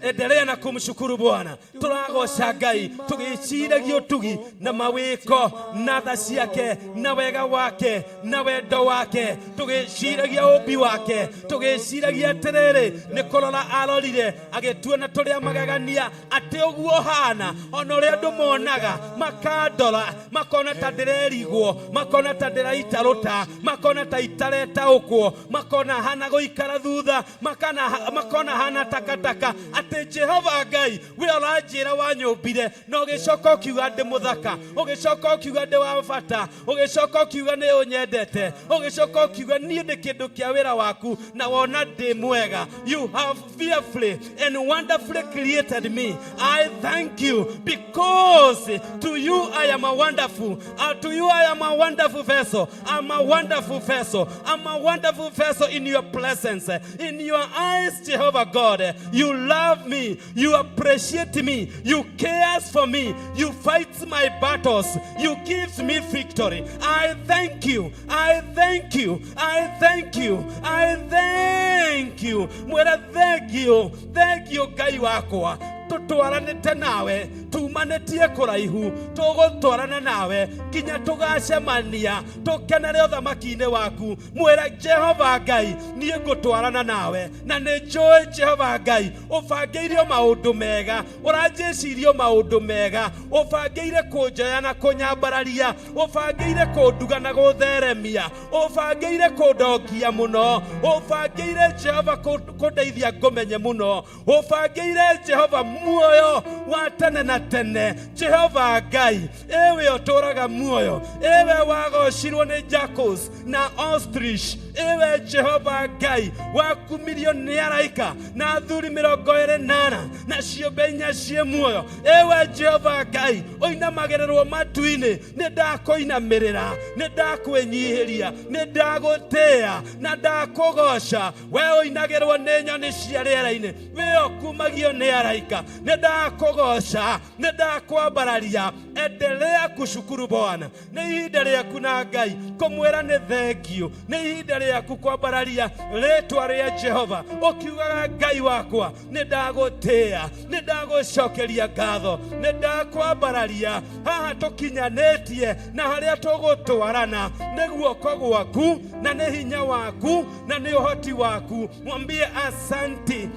endelea na kumshukuru Bwana. Tũragoca Ngai tũgĩciragia ũtugi na mawĩko na tha ciake na wega wake na wendo wake, tũgĩciragia ũmbi wake, tũgĩciragia atĩrĩrĩ, nĩ kũrora arorire agĩtuona tũrĩa magegania, atĩ ũguo hana ona ũrĩa andũ monaga makandora, makona ta ndĩrerigwo, makona ta ndĩraitarũta, makona ta itaretaũkwo, makona hana gũikara thutha, makona hana takataka, atĩ Jehova Ngai, we ũranjĩra wanyũmbire na ũgĩcoka ũkiuga ndĩ mũthaka, ũgĩcoka ũkiuga ndĩ wa bata, ũgĩcoka ũkiuga nĩ ũnyendete, ũgĩcoka ũkiuga niĩ ndĩ kĩndũ kĩa wĩra waku na wona ndĩ mwega. You have fearfully and wonderfully created me. I thank you because to you I am a wonderful, to you I am a wonderful vessel. I'm a wonderful vessel. I'm a wonderful vessel in your presence, in your eyes, Jehovah. Jehovah God, you love me, you appreciate me, you cares for me, you fight my battles, you give me victory. I thank you, I thank you, I thank you, I thank you. Mwĩre thank you, thank you Ngai wakwa. Tũtwaranĩte nawe, tumanĩtie kũraihu, tũgũtwarana nawe nginya tũgacemania, tũkenere ũthamaki-inĩ waku. Mwĩre Jehova Ngai, niĩ ngũtwarana nawe na nĩ njũĩ Jehova Ngai ũbangĩirio maũndũ mega, ũranjĩcirio maũndũ mega, ũbangĩire kũnjoya na kũnyambararia, ũbangĩire kũnduga na gũtheremia, ũbangĩire kũndongia mũno, ũbangĩire Jehova kũndeithia ngũmenye mũno, ũbangĩire Jehova muoyo wa tene na tene. Jehova Ngai, ewe ũtũraga muoyo, ewe wagocirwo nĩ jackals na ostrich, ewe Jehova Ngai wakumirio nĩ araika na athuri 24 na ciũmbe inya ciĩ muoyo, ewe Jehova Ngai ũinamagĩrĩrwo matu-inĩ, nĩ ndakũinamĩrĩra, nĩ ndakwĩnyihĩria, nĩ ndagũtĩĩa na ndakũgoca. We ũinagĩrwo nĩ nyoni cia rĩera-inĩ, we ũkumagio nĩ araika, nĩ ndakũgoca, nĩ ndakwambararia. Endelea kushukuru Bwana. Nĩ ihinda rĩaku na Ngai kũmwĩra nĩ thengiũ, nĩ ihinda rĩaku kwambararia rĩtwa rĩa Jehova ũkiugaga Ngai wakwa nĩ ndagũtĩĩa, nĩ ndagũcokeria ngatho, nĩ ndakwambararia. Haha tũkinyanĩtie na harĩa tũgũtwarana nĩ guoko gwaku na nĩ hinya waku na nĩ ũhoti waku. Mwambie asanti,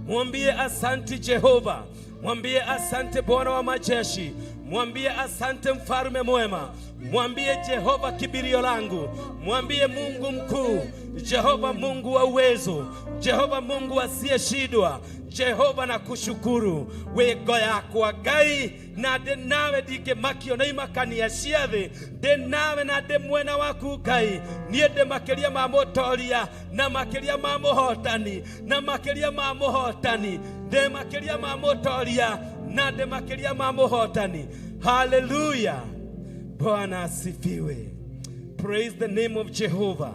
mwambie asanti Jehova, mwambie asante Bwana wa majeshi, mwambie asante mfalme mwema, mwambie Jehova kibirio langu, mwambie Mungu mkuu, Jehova Mungu wa uwezo, Jehova Mungu asiyeshindwa. Jehova nakushukuru wĩ ngo yakwa Ngai, na ndĩ nawe ndingĩmakio nĩ imakania cia thĩ, ndĩ nawe na ndĩ mwena waku Ngai. Niĩ ndĩ makĩria ma mũtoria na makĩria ma mũhotani na makĩria ma mũhotani, ndĩ makĩria ma mũtoria na ndĩ makĩria ma mũhotani. Haleluya, Bwana asifiwe. Praise the name of Jehovah.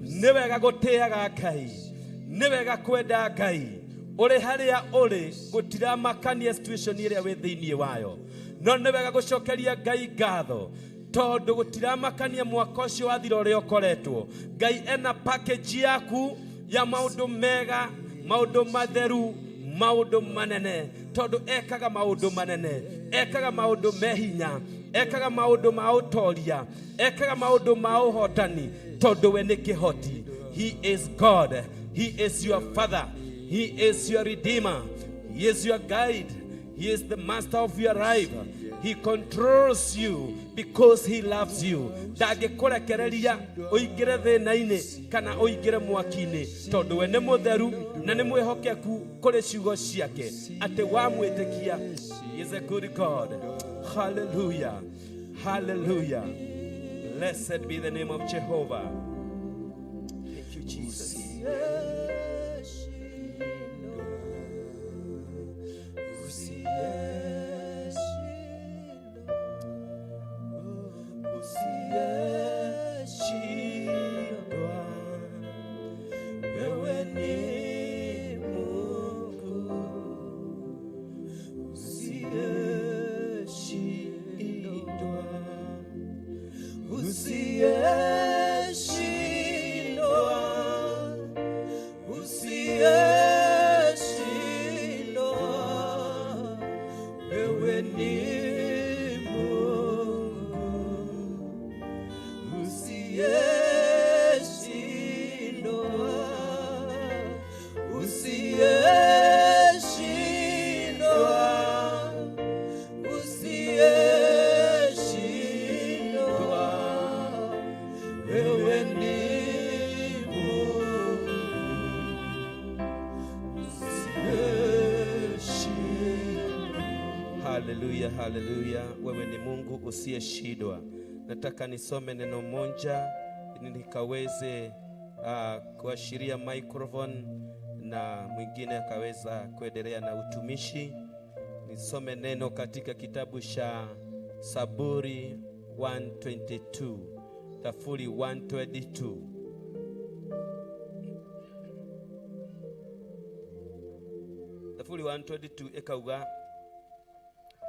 Nĩ wega gũtĩaga Ngai, nĩ wega kwenda Ngai. Ũrĩ harĩa ũrĩ gũtiramakania situation ĩrĩa wĩ thĩinĩ wayo, no nĩ wega gũcokeria Ngai ngatho tondũ gũtiramakania mwaka ũcio wathira ũrĩa ũkoretwo. Ngai ena package yaku ya maũndũ mega, maũndũ matheru, maũndũ manene, tondũ ekaga maũndũ manene, ekaga maũndũ me hinya, ekaga maũndũ ma ũtoria, ekaga maũndũ ma ũhotani, tondũ we nĩ kĩhoti. He is God, he is your father, he is your redeemer, he is your guide, he is the master of your life. He controls you because he loves you. Ndangĩkũrekereria ũingĩre thĩna-inĩ kana ũingĩre mwaki-inĩ, tondũ we nĩ mũtheru na nĩ mwĩhokeku kũrĩ ciugo ciake atĩ wamwĩtĩkia. He is a good God. Hallelujah. Hallelujah. Blessed be the name of Jehovah. Thank you, Jesus. Usiyeshindwa, wewe ni Mungu usiyeshindwa, Usiyeshindwa, usiyeshindwa, wewe ni Mungu usiyeshindwa, usiyeshindwa, usiyeshindwa, wewe ni Mungu usiyeshindwa. Haleluya, haleluya. Wewe ni Mungu usiyeshindwa. Nataka nisome neno moja ili nikaweze kuashiria microphone na mwingine akaweza kuendelea na utumishi. Nisome neno katika kitabu cha Saburi 122, Tafuri 122. Zaburi 122 ĩkauga,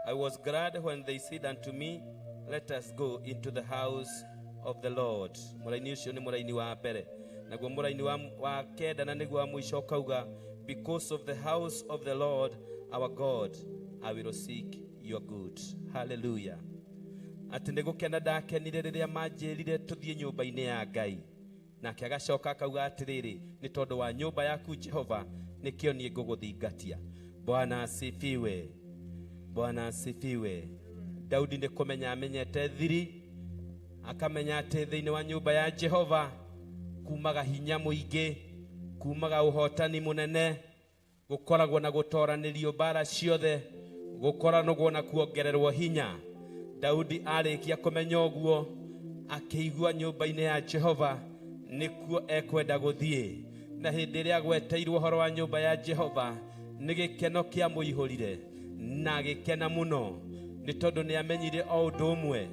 I was glad when they said unto me, let us go into the house of the Lord. Mũraini ũcio nĩ mũraini wa mbere. Naguo mũraini wa kenda na nĩguo wa mũico ũkauga, because of the house of the Lord our God, I will seek your good. Hallelujah. Atĩ nĩ gũkena ndakenire rĩrĩa manjĩrire tũthiĩ nyũmba-inĩ ya Ngai. Nake agacoka akauga atĩrĩrĩ, nĩ tondũ wa nyũmba yaku Jehova, nĩkĩo niĩ ngũgũthingatia. Bwana asifiwe. Bwana asifiwe. Daudi nĩ kũmenya amenyete thiri, akamenya atĩ thĩinĩ wa nyũmba ya Jehova kumaga hinya mũingĩ, kumaga ũhotani mũnene, gũkoragwo na gũtoranĩrio mbara ciothe, gũkoragwo na kuongererwo hinya. Daudi arĩkia kũmenya ũguo, akĩigua nyũmba-inĩ ya Jehova nĩkuo ekwenda gũthiĩ. Na hĩndĩ ĩrĩa agweteirwo ũhoro wa nyũmba ya Jehova, nĩ gĩkeno kĩamũihũrire na agĩkena mũno, nĩ tondũ nĩ amenyire o ũndũ ũmwe,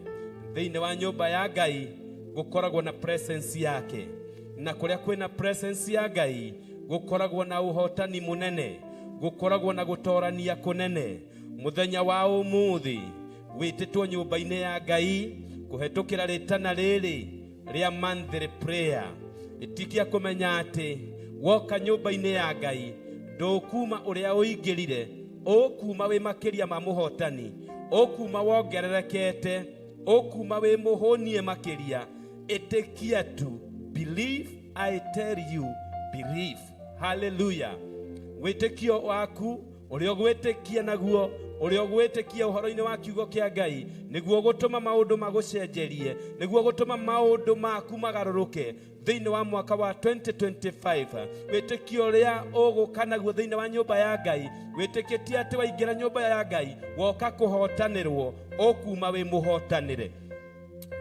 thĩinĩ wa nyũmba ya Ngai gũkoragwo na presence yake, na kũrĩa kwĩna presence ya Ngai gũkoragwo na ũhotani mũnene, gũkoragwo na gũtorania kũnene. Mũthenya wa ũmũthĩ wĩtĩtwo nyũmba-inĩ ya Ngai kũhetũkĩra rĩtana rĩrĩ rĩa monthly prayer. Ĩtikia kũmenya atĩ woka nyũmba-inĩ ya Ngai ndũkuma ũrĩa ũingĩrire, ũkuma wĩ makĩria ma mũhotani, ũkuma wongererekete, ũkuma wĩ mũhũnie makĩria. Ĩtĩkia tu, believe, I tell you, believe. Hallelujah. Wĩtĩkio waku ũrĩa ũgwĩtĩkia naguo, ũrĩa ũgwĩtĩkia ũhoro-inĩ wa kiugo kĩa Ngai, nĩguo gũtũma maũndũ magũcenjerie, nĩguo gũtũma maũndũ maku magarũrũke thĩinĩ wa mwaka wa 2025. Wĩtĩkio ũrĩa ũgũka naguo thĩinĩ wa nyũmba ya Ngai, wĩtĩkĩtie atĩ waingĩra nyũmba ya Ngai woka kũhotanĩrwo, ũkuma wĩ mũhotanĩre.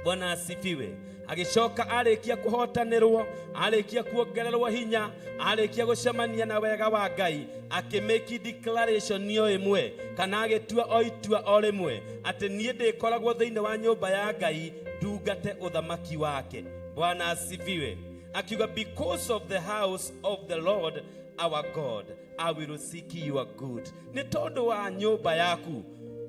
Bwana asifiwe. Agĩcoka arĩkia kũhotanĩrwo, arĩkia kuongererwo hinya, arĩkia gũcemania na wega wa Ngai, akĩmake declaration o ĩmwe, kana agĩtua o itua o rĩmwe atĩ niĩ ndĩkoragwo thĩinĩ wa nyũmba ya Ngai ndungate ũthamaki wake. Bwana asifiwe. Akiuga, because of the house of the Lord our God, I will seek your good. Nĩ tondũ wa nyũmba yaku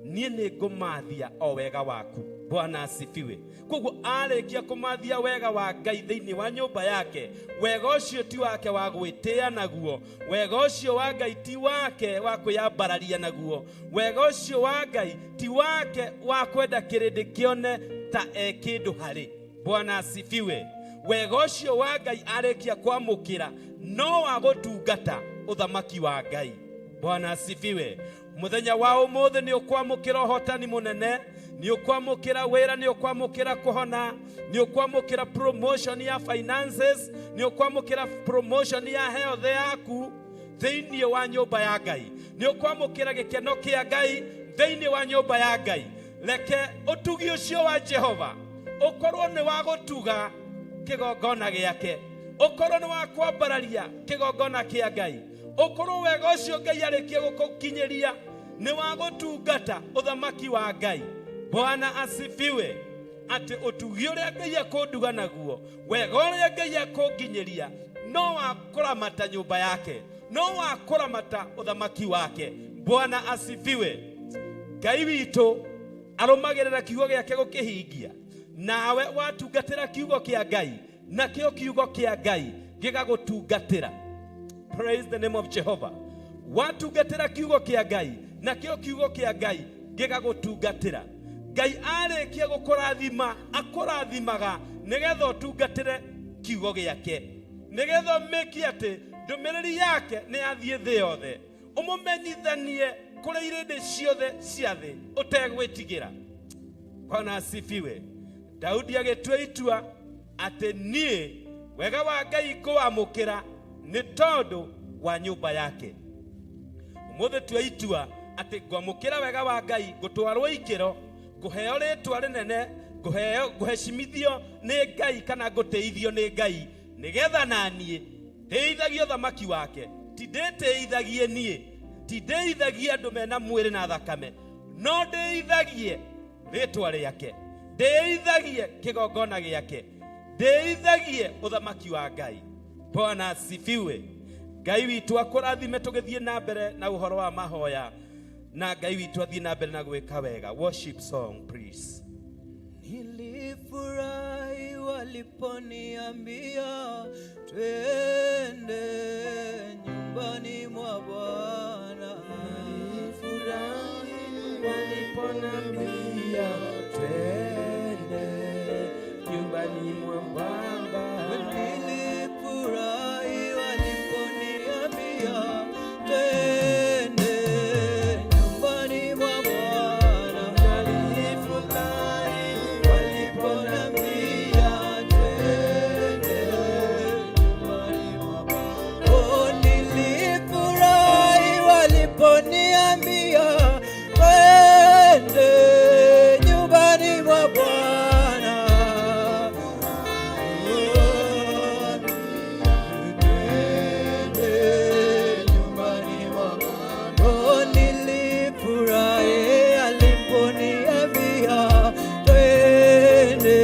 niĩ nĩ ngũmathia o wega waku. Bwana asifiwe. Koguo arĩkia kũmathia wega wa Ngai thĩinĩ wa nyũmba yake, wega ũcio ti wake wa gwĩtĩa naguo, wega ũcio wa Ngai ti wake wa kwĩyambararia naguo, wega ũcio wa Ngai ti wake wa kwenda kĩrĩndĩ kĩone ta e kĩndũ harĩ. Bwana asifiwe. Wega ũcio wa Ngai arĩkia kwamũkĩra no wa gũtungata ũthamaki wa Ngai. Bwana asifiwe. Mũthenya wa ũmũthĩ nĩ ũkwamũkĩra ũhotani mũnene, nĩ ũkwamũkĩra wĩra, nĩ ũkwamũkĩra kũhona, nĩ ũkwamũkĩra promotion ya finances, nĩ ũkwamũkĩra promotion ya health yaku thĩinĩ wa nyũmba ya Ngai, nĩ ũkwamũkĩra gĩkeno kĩa Ngai thĩinĩ wa nyũmba ya Ngai. Reke ũtugi ũcio wa Jehova ũkorwo nĩ wa gũtuga kĩgongona gĩake, ũkorwo nĩ wa kwambararia kĩgongona kĩa Ngai, ũkorwo wega ũcio Ngai arĩkie gũkũkinyĩria nĩ wa gũtungata ũthamaki wa Ngai. Bwana asifiwe. Atĩ ũtugi ũrĩa Ngai akũnduga naguo, wega ũrĩa Ngai akũnginyĩria, no wa kũramata nyũmba yake, no wa kũramata ũthamaki wake. Bwana asifiwe. Ngai witũ arũmagĩrĩra kiugo gĩake gũkĩhingia, nawe watungatĩra kiugo kĩa Ngai, nakĩo kiugo kĩa Ngai gĩgagũtungatĩra. Praise the name of Jehovah. Watungatĩra kiugo kĩa Ngai, nakĩo kiugo kĩa Ngai gĩgagũtungatĩra. Ngai arĩkia gũkũrathima, akũrathimaga nĩgetha ũtungatĩre kiugo gĩake, nĩgetha ũmĩkie atĩ ndũmĩrĩri yake nĩ yathiĩ thĩ yothe, ũmũmenyithanie kũrĩ irĩndĩ ciothe cia thĩ ũtegwĩtigĩra. Bwana asifiwe. Daudi agĩtua itua atĩ niĩ wega wa Ngai ngũwamũkĩra nĩ tondũ wa nyũmba yake. Ũmũthĩ tua itua atĩ ngwamũkĩra wega wa Ngai, ngũtwarwo ikĩro, ngũheo rĩtwa rĩnene, ngũheo ngũhecimithio nĩ Ngai kana ngũtĩithio nĩ Ngai, nĩgetha naniĩ ndĩithagie ũthamaki wake. Ti ndĩtĩithagie niĩ, ti ndĩithagie andũ mena mwĩrĩ na thakame, no ndĩithagie rĩtwa rĩake, ndĩithagie kĩgongona gĩake, ndĩithagie ũthamaki wa Ngai. Bwana asifiwe. Ngai witũ akũrathime tũgĩthiĩ na mbere na ũhoro wa mahoya, na Ngai witũ athiĩ na mbere na gwĩka wega. Worship song please. Nilifurahi waliponiambia twende nyumbani mwa Bwana. Nilifurahi waliponambia twende nyumbani mwa Baba. Nilifurahi waliponiambia twende nyumbani mwa Bwana. Nilifurahi Waliponambia twende nyumbani mwa Bwana. Oh, nilifurahi waliponiambia twende nyumbani mwa Bwana. Oh, twende nyumbani mwa Bwana. Oh, nilifurahi aliponiambia twende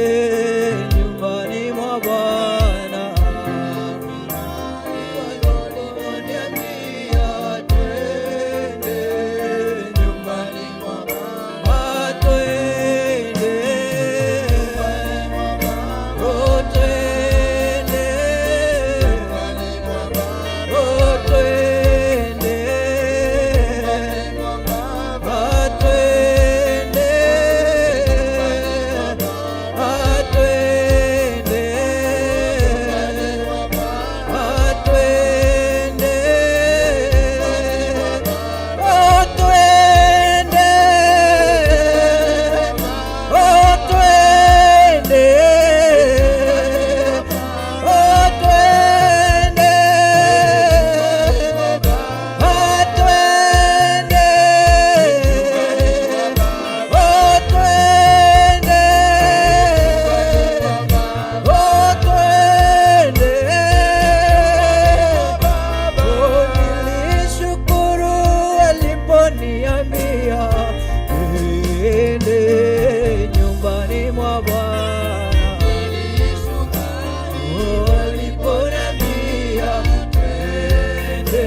nyumbani mwa Bwana. Waliponiambia twende nyumbani mwa Bwana. Twende, oh, twende, oh, twende, twende, twende, twende, oh, twende, oh, twende, oh, twende, twende, oh, twende, oh, twende. Oh, nilishukuru waliponiambia twende nyumbani mwa Bwana. Oh, waliponiambia twende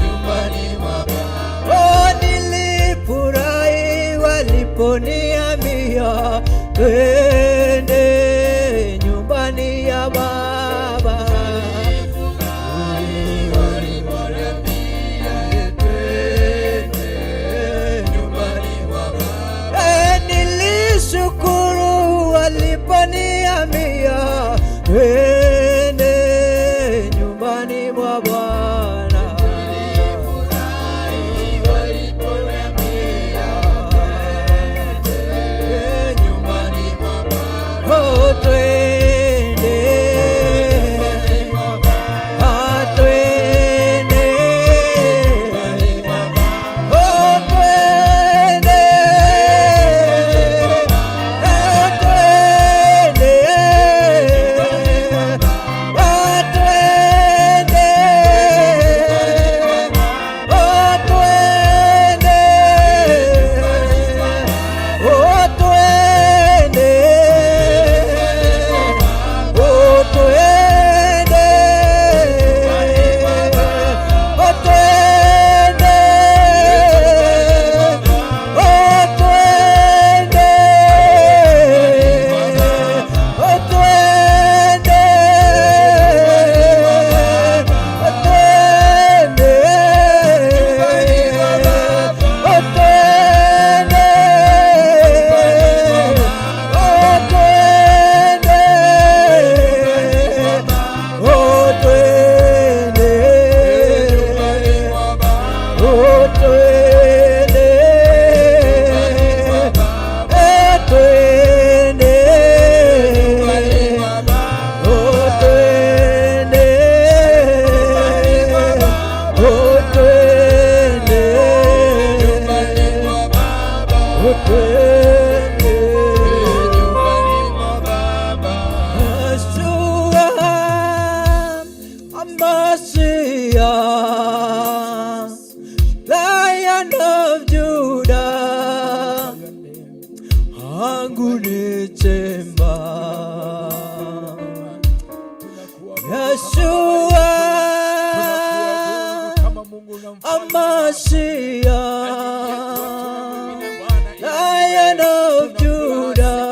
nyumbani mwa Bwana. Oh, nilifurahi waliponiambia twende nyumbani ya Baba. Waliponiambia twende nyumbani mwa Baba. Eh, nilishukuru waliponiambia twende nyumbani mwa Bwana. Waliponiambia twende nyumbani mwa Bwana. Oh, Mashiach, Lion of Judah,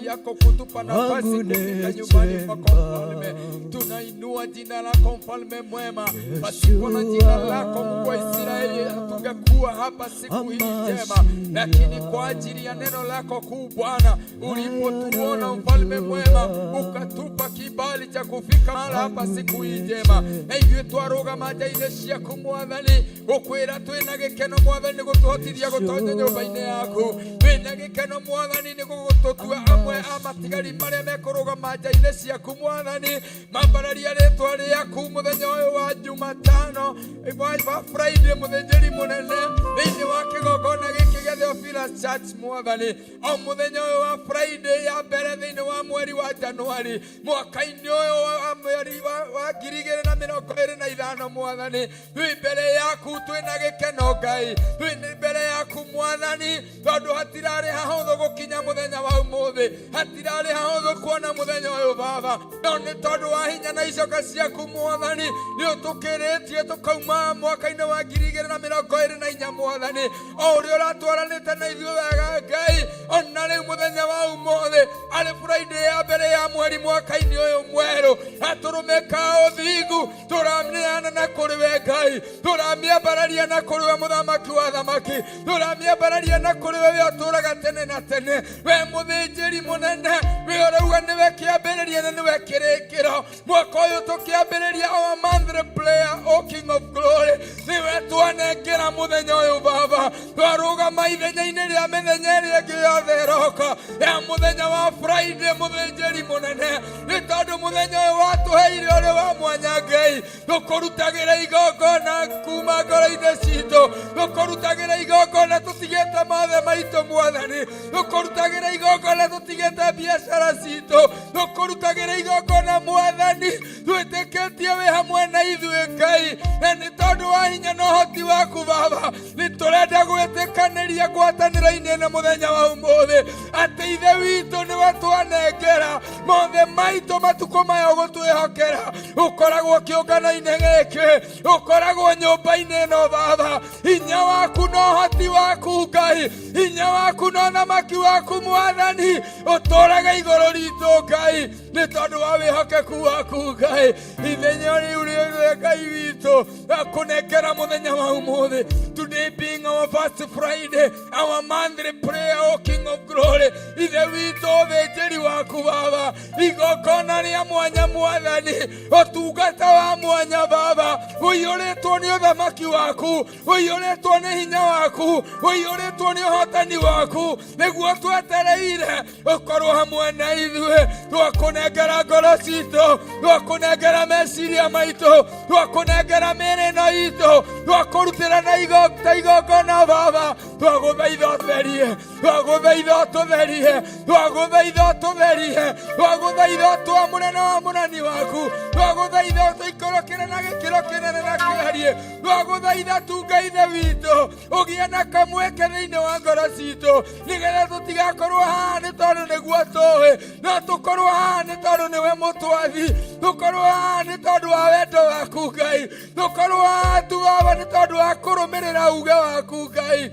yako kutupa nafasi wangu kufika nyumbani kwako mfalme. nechemba. Tunainua jina lako, mfalme mwema. Pasipo na jina lako, Mungu wa Israeli, hatungekuwa hapa siku hii njema, lakini kwa ajili ya neno lako kuu Bwana, ulipotuona, mfalme mwema, ukatupa kibali cha kufika mahala hapa siku hii njema. Na ithuĩ twarũgama nja-inĩ ciaku, Mwathani, gũkwĩra twĩna gĩkeno, Mwathani, nĩ gũtũhotithia gũtonya nyũmba-inĩ yaku. Twĩna gĩkeno, Mwathani, nĩ gũgũtũtua amwe a matigari marĩa mekũrũgama nja-inĩ ciaku, Mwathani, mambararia rĩtwa rĩaku mũthenya ũyũ wa Jumatano wa Friday, mũthĩnjĩri mũnene, thĩinĩ wa kĩgongona gĩkĩ gĩa Theophilus Church, Mwathani, o mũthenya ũyũ wa Friday ya mbere thĩinĩ wa mweri wa Januari mwaka-inĩ ũyũ wa mweri wa 2025. Mwathani, twĩ mbere yaku twĩna gĩkeno. Ngai, twĩ mbere yaku, Mwathani, tondũ hatirarĩ hahũthũ gũkinya mũthenya wa ũmũthĩ, hatirarĩ hahũthũ kuona mũthenya ũyũ, Baba, no nĩ tondũ wa hinya na icoka ciaku, Mwathani, nĩ ũtũkĩrĩtie tũkauma mwaka-inĩ wa 2024. Mwathani, o ũrĩa ũratwaranĩte na ithuĩ wega, Ngai, ona rĩu mũthenya wa ũmũthĩ arĩ Friday ya mbere ya mweri mwaka-inĩ ũyũ mwerũ, atũrũme ka ũthingu tũramĩana na kũrĩ we, Ngai, tũramĩambararia na kũrĩ we, mũthamaki wa thamaki, tũramĩambararia na kũrĩ we, we ũtũũraga tene na tene, we mũthĩnjĩri mũnene, we ũrauga nĩwe kĩambĩrĩria na nĩwe kĩrĩkĩro. Mwaka ũyũ tũkĩambĩrĩria our monthly prayer, O King of Glory, nĩwe twanengera mũthenya ũyũ, Baba. Twarũgama ithenya-inĩ rĩa mĩthenya ĩrĩa ĩngĩ yothe ĩroka ya mũthenya wa Friday, mũthĩnjĩri mũnene, nĩ tondũ mũthenya ũyũ watũheire ũrĩ wa mwanya. Ngai, tũkũrutagĩra igongona kuma ngoro-inĩ citũ, tũkũrutagĩra igongona tũtigĩte mothe maitũ, Mwathani, tũkũrutagĩra igongona tũtigĩte biacara citũ, tũkũrutagĩra igongona, Mwathani, twĩtĩkĩtie wĩ hamwe na ithuĩ, Ngai, na nĩ tondũ wa hinya na ũhoti waku, Baba, nĩ tũrenda gwĩtĩkanĩria ngwatanĩro-inĩ na mũthenya wa ũmũthĩ atĩ Ithe witũ nĩwe twanengera mothe maitũ matukũ maya. Ũgũtwĩhokera ũkoragwo kĩũngano-inĩ gĩkĩ, ũkoragwo nyũmba-inĩ ĩno, Baba, hinya waku na ũhoti waku, Ngai, hinya waku na ũthamaki waku, Mwathani, ũtũraga igũrũ ritũ, Ngai, nĩ tondũ wa wĩhokeku waku, Ngai. Ithenya rĩu rĩothe, Ngai witũ, akũnengera mũthenya wa ũmũthĩ, today being our first Friday, our monthly prayer, O King of Glory, Ithe witũ, ũthĩnjĩri waku, Baba, igongona rĩa mwanya, Mwathani, ũtungata wa mwanya, Baba, ũiyũrĩtwo nĩ ũthamaki waku, ũiyũrĩtwo nĩ hinya waku, ũiyũrĩtwo nĩ ũhotani waku, nĩguo twetereire ũkorwo hamwe na ithuĩ. Twakũnengera ngoro citũ, twakũnengera meciria maitũ, twakũnengera mĩĩrĩ ĩno itũ, twakũrutĩra na ta igongona, Baba. Twagũthaitha ũtherie, twagũthaitha ũtũtherie, twagũthaitha ũtũtherie, twagũthaitha ũtwamũre na wamũrani waku, twagũthaitha ũtũikũrũkĩre na gĩkĩro kĩnene na kĩarie, twagũthaitha tunga Ithe witũ ũgĩe na kamweke thĩinĩ wa ngoro citũ, nĩgetha tũtigakorwo haha nĩ tondũ nĩguo tũĩ, no tũkorwo haha nĩ tondũ nĩwe mũtwathi, tũkorwo haha nĩ tondũ wa wendo waku, Ngai, tũkorwo haha tu, Baba, nĩ tondũ wa kũrũmĩrĩra uge waku, Ngai,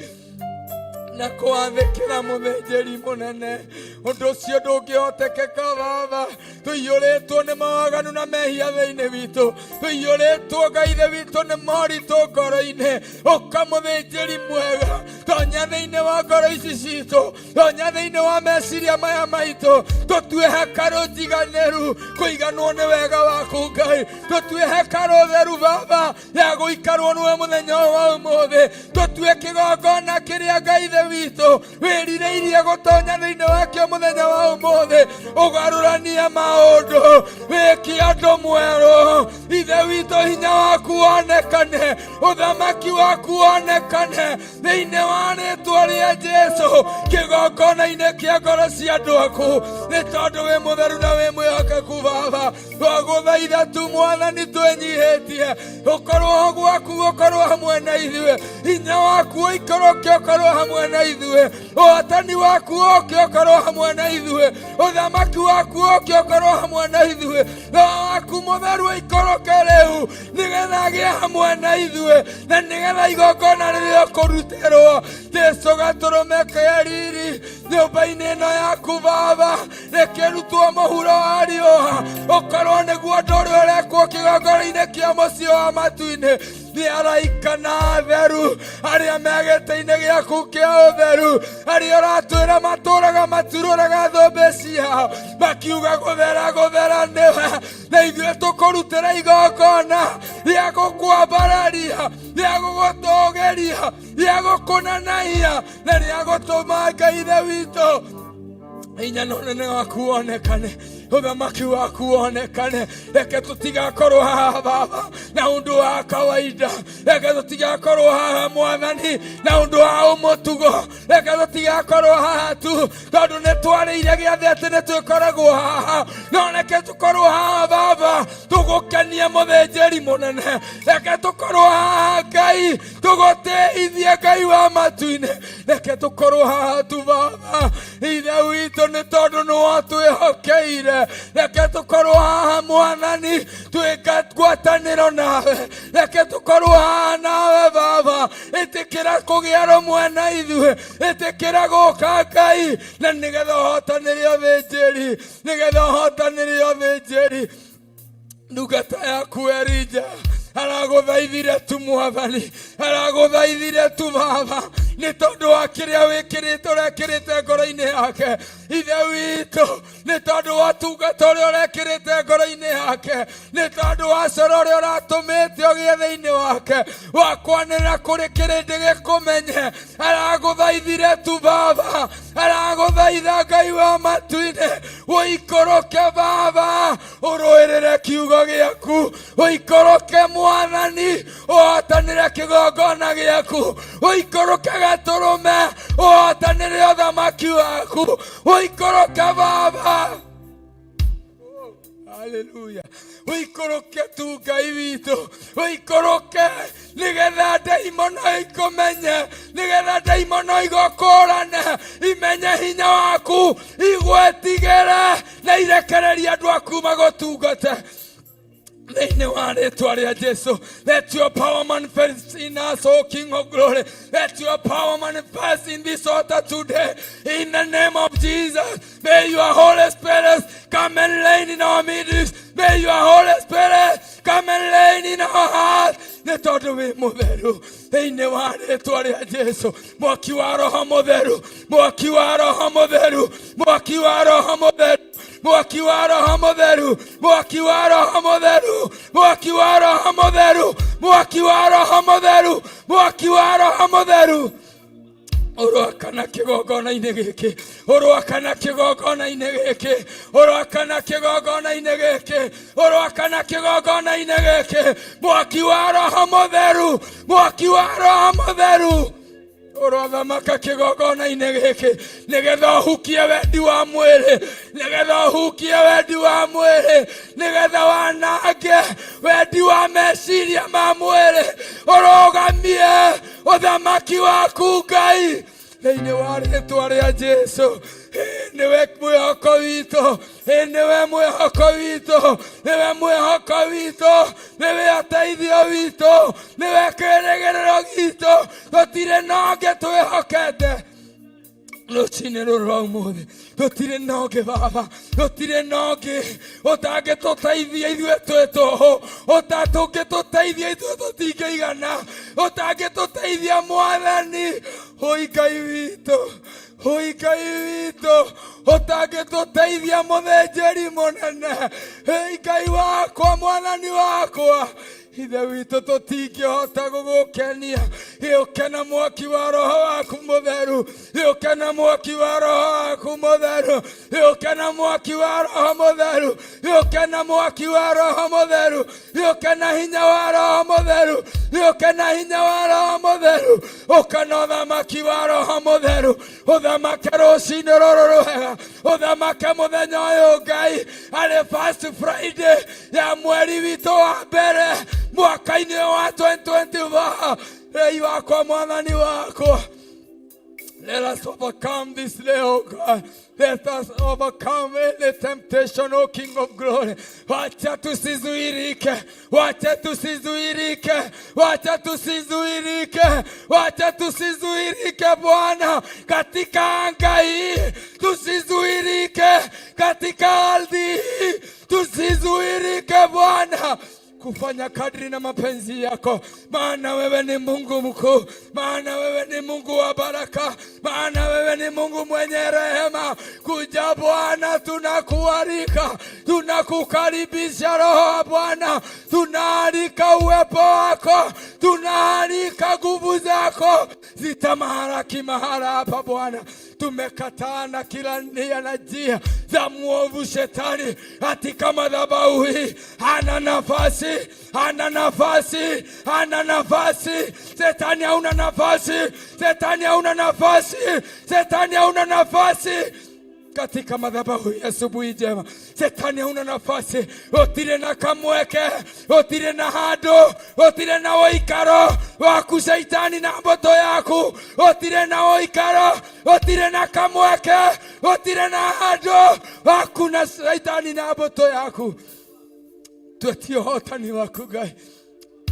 na kwathĩkĩra mũthĩnjĩri mũnene. Ũndũ ũcio ndũngĩhotekeka, Baba, tũiyũrĩtwo nĩ mawaganu na mehia thĩinĩ witũ, tũiyũrĩtwo, Ngai Ithe witũ, nĩ moritũ ngoro-inĩ. Ũka, mũthĩnjĩri mwega, tonya thĩinĩ wa ngoro ici citũ, tonya thĩinĩ wa meciria maya maitũ, tũtue hekarũ njiganĩru kũiganwo nĩ wega waku, Ngai, tũtue hekarũ theru, Baba, ya gũikarwo nĩwe mũthenya ũyũ wa ũmũthĩ, tũtue kĩgongona kĩrĩa, Ngai Ithe witũ, wĩrirĩirie gũtonya thĩinĩ wakĩo mũthenya wa ũmũthĩ, ũgarũranie maũndũ, wĩke ũndũ mwerũ. Ithe witũ, hinya waku wonekane, ũthamaki waku wonekane thĩinĩ wa rĩtwa rĩa Jesu kĩgongona-inĩ kĩa ngoro cia andũ aku, nĩ tondũ wĩ mũtheru na wĩ mwĩhokeku. Baba, twagũthaitha tu Mwathani, twĩnyihĩtie, ũkorwo gwaku, ũkorwo hamwe na ithuĩ, hinya waku ũikũrũke, ũkorwo hamwe na ithuĩ, ũhotani waku ũke, ũkorwo hamwe na ithuĩ, ũthamaki waku ũke, ũkorwo hamwe na ithuĩ, Roho waku mũtheru ũikũrũke rĩu nĩgetha agĩe hamwe na ithuĩ na nĩgetha igongona rĩrĩa ũkũrutĩrwo Jesu gatũrũme kĩa riri nyũmba-inĩ ĩno yaku Baba, rĩkĩrutwo mũhuro wa riũa, ũkorwo nĩguo ũndũ ũrĩa ũrekwo kĩgongona-inĩ kĩa mũciĩ wa matu-inĩ nĩ araika na atheru arĩa me gĩtĩ-inĩ gĩaku kĩa ũtheru, arĩa ũratwĩra matũraga maturũraga thũmbĩ ciao makiuga gũthera gũthera nĩwe, na ithuĩ tũkũrutĩra igongona rĩa gũkwambararia, rĩa gũgũtũgĩria, rĩa gũkũnanaia na rĩa gũtũma Ngai Ithe witũ hinya na ũnene waku wonekane, ũthamaki waku wonekane. Reke tũtigakorwo haha Baba na ũndũ wa kawaida, reke tũtigakorwo haha Mwathani na ũndũ wa ũmũtugo, reke tũtigakorwo haha tu tondũ nĩ twarĩire gĩathĩ atĩ nĩ twĩkoragwo haha, no reke tũkorwo haha Baba tũgũkenie mũthĩnjĩri mũnene, reke tũkorwo haha Ngai tũgũtĩithie Ngai wa matu-inĩ, reke tũkorwo haha tu Baba Ithe witũ nĩ tondũ nĩ watwĩhokeire, reke tũkorwo haha Mwathani twĩka ngwatanĩro nawe, reke tũkorwo haha nawe Baba, ĩtĩkĩra kũgĩa rũmwe na ithuĩ, ĩtĩkĩra gũka Ngai, na nĩgetha ũhotanĩre ũthĩnjĩri, nĩgetha ũhotanĩre ũthĩnjĩri. Ndungata yaku Elija aragũthaithire tu Mwathani, aragũthaithire tu Baba, nĩ tondũ wa kĩrĩa wĩkĩrĩte ũrekĩrĩte ngoro-inĩ yake Ithe witũ, nĩ tondũ wa tungata ũrĩa ũrekĩrĩte ngoro-inĩ yake, nĩ tondũ wa coro ũrĩa ũratũmĩte ũgĩe thĩinĩ wake wa kwanĩrĩra kũrĩ kĩrĩndĩ gĩkũmenye. Aragũthaithire tu Baba, aragũthaitha Ngai wa matu-inĩ, ũikũrũke Baba, ũrũĩrĩre kiugo gĩaku, ũikũrũke Mwathani, ũhotanĩre kĩgongona gĩaku, ũikũrũke gatũrũme, ũhotanĩre ũthamaki waku, ũikũrũke Baba. Haleluya, ũikũrũke tu Ngai witũ, ũikũrũke nĩgetha ndaimono ikũmenye, nĩgetha ndaimono igũkũrane, imenye hinya waku, igwetigĩre na irekererie andũ aku magũtungate thĩinĩ wa rĩtwa rĩa Jesu. Let your power manifest in us, O King of Glory. Let your power manifest in this altar today, in the name of Jesus. May your Holy Spirit come and reign in our midst. May your Holy Spirit come and reign in our heart, nĩ tondũ wĩ mũtheru. Thĩinĩ wa rĩtwa rĩa Jesu, mwaki wa Roho Mũtheru, mwaki wa Roho Mũtheru, mwaki wa Roho Mũtheru, mwaki wa Roho Mũtheru, mwaki wa Roho Mũtheru, mwaki wa Roho Mũtheru, mwaki wa Roho Mũtheru, mwaki wa Roho Mũtheru ũroakana kĩgongona-inĩ gĩkĩ, ũroakana kĩgongona-inĩ gĩkĩ, ũroakana kĩgongona-inĩ gĩkĩ, ũroakana kĩgongona-inĩ gĩkĩ, mwaki wa Roho Mũtheru, mwaki wa Roho Mũtheru ũrothamaka kĩgongona-inĩ gĩkĩ, nĩgetha ũhukie wendi wa mwĩrĩ, nĩgetha ũhukie wendi wa mwĩrĩ, nĩgetha wanange wendi wa meciria ma mwĩrĩ, ũrũgamie ũthamaki waku Ngai, thĩinĩ wa rĩtwa rĩa Jesu. Ĩ, nĩwe mwĩhoko witũ. Ĩ, nĩwe mwĩhoko witũ, nĩwe mwĩhoko witũ, nĩwe ũteithio witũ, nĩwe kĩrĩgĩrĩro gitũ, tũtirĩ na ũngĩ twĩhokete rũcinĩ rũrũ rwa ũmũthĩ, tũtirĩ na ũngĩ Baba, tũtirĩ na ũngĩ ũtangĩtũteithia ithuĩ twĩ tũhũ, ũtatũngĩtũteithia ithuĩ tũtingĩigana, ũtangĩtũteithia Mwathani, ũi Ngai witũ, ũi Ngai witũ, ũtangĩtũteithia mũthĩnjĩri mũnene, ĩ Ngai wakwa, Mwathani wakwa. Ithe witũ tũtingĩhota gũgũkenia. Gĩũke na mwaki wa roho waku mũtheru, gĩũke na mwaki wa roho waku mũtheru, gĩũke na mwaki wa roho mũtheru, gĩũke na mwaki wa roho mũtheru, gĩũke na hinya wa roho mũtheru, gĩũke na hinya wa roho mũtheru. Ũka na ũthamaki wa roho mũtheru, ũthamake rũcinĩ rũrũ rwega, ũthamake mũthenya ũyũ Ngai, arĩ first Friday ya mweri witũ wa mbere mwaka-inĩ ũyũ wa 2024. Rei wakwa, mwathani wakwa, let us overcome this day, oh God. Let us overcome any temptation, oh King of Glory. Wacha tusizuirike, wacha tusizuirike, wacha tusizuirike, wacha tusizuirike Bwana, katika anga hii, tusizuirike katika ardhi hii, tusizuirike Bwana kufanya kadri na mapenzi yako, maana wewe ni Mungu mkuu, maana wewe ni Mungu wa baraka, maana wewe ni Mungu mwenye rehema. Kuja Bwana, tunakualika, tunakukaribisha Roho wa Bwana, tunaalika uwepo wako, tunaalika nguvu zako zitamalaki mahala hapa Bwana. Tumekataa na kila nia na njia za mwovu shetani katika madhabahu hii. Hana nafasi, hana nafasi, hana nafasi. Shetani hauna nafasi, shetani hauna nafasi, shetani hauna nafasi katika madhabahu ya asubuhi njema. Shetani hauna nafasi, utire na kamweke, utire na handu, utire na ũikaro waku shaitani na mboto yaku, utire na ũikaro, utire na kamweke, utire na handu waku na shaitani na mboto yaku. Twetie ũhotani waku Ngai,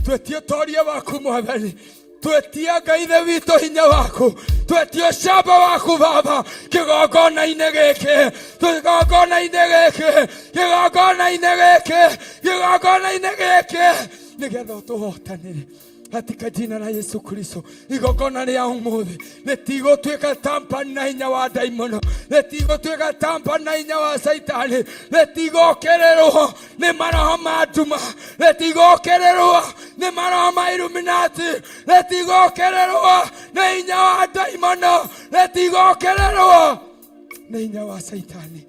twetie ũtoria waku Mwathani, twetia Ngai ithe witũ hinya waku, twetie ũcamba waku Baba, kĩgongona-inĩ gĩkĩ, kĩgongona-inĩ gĩkĩ, kĩgongona-inĩ gĩkĩ, kĩgongona-inĩ gĩkĩ, nĩgetha ũtũhotanĩre katika jina la Yesu Kristo. Igongona rĩa ũmũthĩ rĩtigũtuĩka tampa na hinya wa ndaimono, rĩtigũtuĩka tampa na hinya wa caitani, rĩtigũkĩrĩrwo nĩ maroho ma nduma, rĩtigũkĩrĩrwo nĩ maroho ma Illuminati, rĩtigũkĩrĩrwo nĩ hinya wa ndaimono, rĩtigũkĩrĩrwo nĩ hinya wa caitani,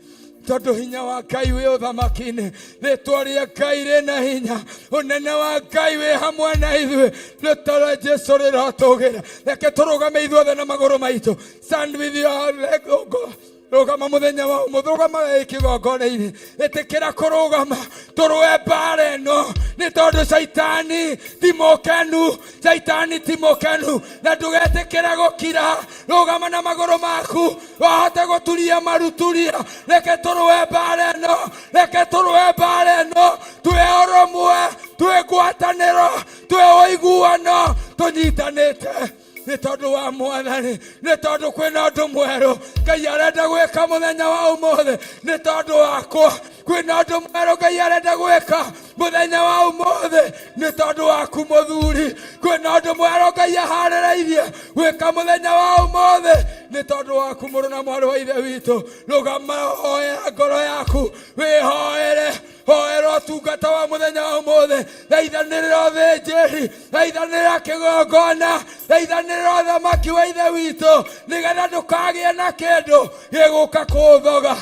tondũ hinya wa Ngai wĩ ũthamaki-inĩ. Rĩtwa rĩa Ngai rĩna hinya, ũnene wa Ngai wĩ hamwe na ithuĩ. Rĩtwa rĩa Jesu rĩrotũgĩra. Reke tũrũgame ithuothe na magũrũ maitũ. Stand with your leg, oh God. Rũgama mũthenya wa ũmũthĩ, rũgama wĩ kĩgongona-inĩ, ĩtĩkĩra kũrũgama tũrũe mbara ĩno, nĩ tondũ caitani ti mũkenu, caitani ti mũkenu, na ndũgetĩkĩre gũkira. Rũgama na magũrũ maku, wahota gũturia maruturia. Reke tũrũe mbara ĩno, reke tũrũe mbara ĩno, twĩ ũrũmwe, twĩ ngwatanĩro, twĩ ũiguano, tũnyitanĩte nĩ tondũ wa Mwathani, nĩ tondũ kwĩna ũndũ mwerũ Ngai arenda gwĩka mũthenya wa ũmũthĩ. Nĩ tondũ wakwa kwĩna ũndũ mwerũ Ngai arenda gwĩka mũthenya wa ũmũthĩ. Nĩ tondũ waku mũthuri, kwĩna ũndũ mwerũ Ngai aharĩrĩirie gwĩka mũthenya wa ũmũthĩ. Nĩ tondũ waku mũrũ na mwarĩ wa ithe witũ, rũgama hoera ngoro yaku, wĩhoere, hoera ũtungata wa mũthenya wa ũmũthĩ. Thaithanĩrĩra ũthĩnjĩri, thaithanĩrĩra kĩgongona, thaithanĩrĩra ũthamaki wa ithe witũ, nĩgetha ndũkagĩe na kĩndũ gĩgũka kũũthoga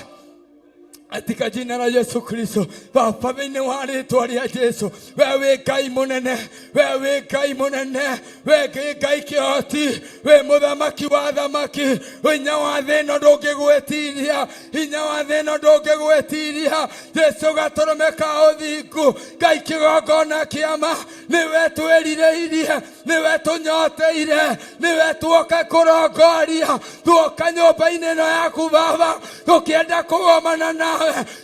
katika jina la Yesu Kristo. Baba, thĩinĩ wa rĩtwa rĩa Jesu, we wĩ Ngai mũnene, we wĩ Ngai mũnene, we wĩ Ngai kĩhoti, wĩ mũthamaki wa thamaki. Hinya wa thĩ ĩno ndũngĩgwĩtiria, hinya wa thĩ ĩno ndũngĩgwĩtiria. Jesu gatũrũme ka ũthingu, Ngai kĩgongona kĩama, nĩwe twĩrirĩirie, nĩwe tũnyoteire, nĩwe tuoka kũrongoria. Tuoka nyũmba-inĩ ĩno yaku Baba, tũkĩenda kũgomana nawe.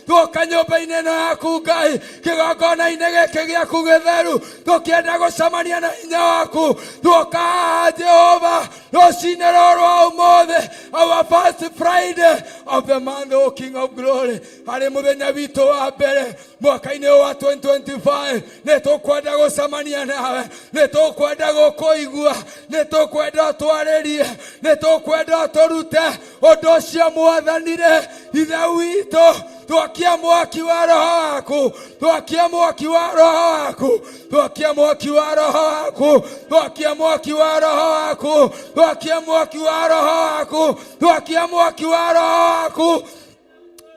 Tuoka nyũmba-inĩ ĩno yaku Ngai, kĩgongona-inĩ gĩkĩ gĩaku gĩtheru, tũkĩenda gũcemania na hinya waku. Tuoka haha Jehova rũcinĩ rũrũ rwa ũmũthĩ, our first Friday of the month, O King of Glory, harĩ mũthenya witũ wa mbere mwaka-inĩ ũyũ wa 2025. Nĩ tũkwenda gũcemania nawe, nĩ tũkwenda gũkũigua, nĩ tũkwenda ũtwarĩrie, nĩ tũkwenda ũtũrute ũndũ ũcio. Mwathani-rĩ, ithe witũ. Twakia mwaki wa roho waku, twakia mwaki wa roho waku, twakia mwaki wa roho waku, twakia mwaki wa roho waku, twakia mwaki wa roho waku, twakia mwaki wa roho waku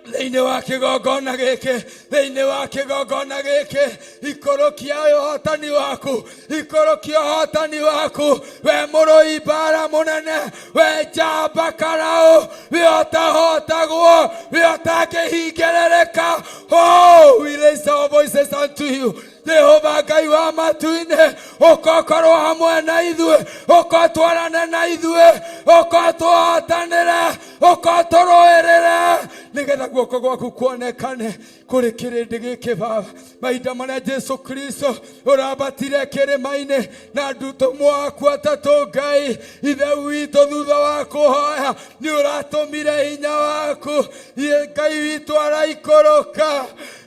thĩinĩ wa kĩgongona gĩkĩ, thĩinĩ wa kĩgongona gĩkĩ, ikũrũkia ũhotani waku, ikũrũkia ũhotani waku, we mũrũi mbara mũnene, we njamba karaũ, we ũtahotagwo, we ũtangĩhingĩrĩrĩka. Oh, we raise our voices unto you. Jehova Ngai wa matu-inĩ, ũkokorwo hamwe na ithuĩ, ũkotwarane na ithuĩ, ũkotũhotanĩre, ũkotũrũĩrĩre, nĩgetha guoko gwaku kuonekane kũrĩ kĩrĩndĩ gĩkĩ. Baba, mahinda marĩa Jesu Kristo ũrambatire kĩrĩma-inĩ na ndutũmwo aku atatũ, Ngai Ithe witũ, thutha wa kũhoya nĩ ũratũmire hinya waku. Ngai witũ araikũrũka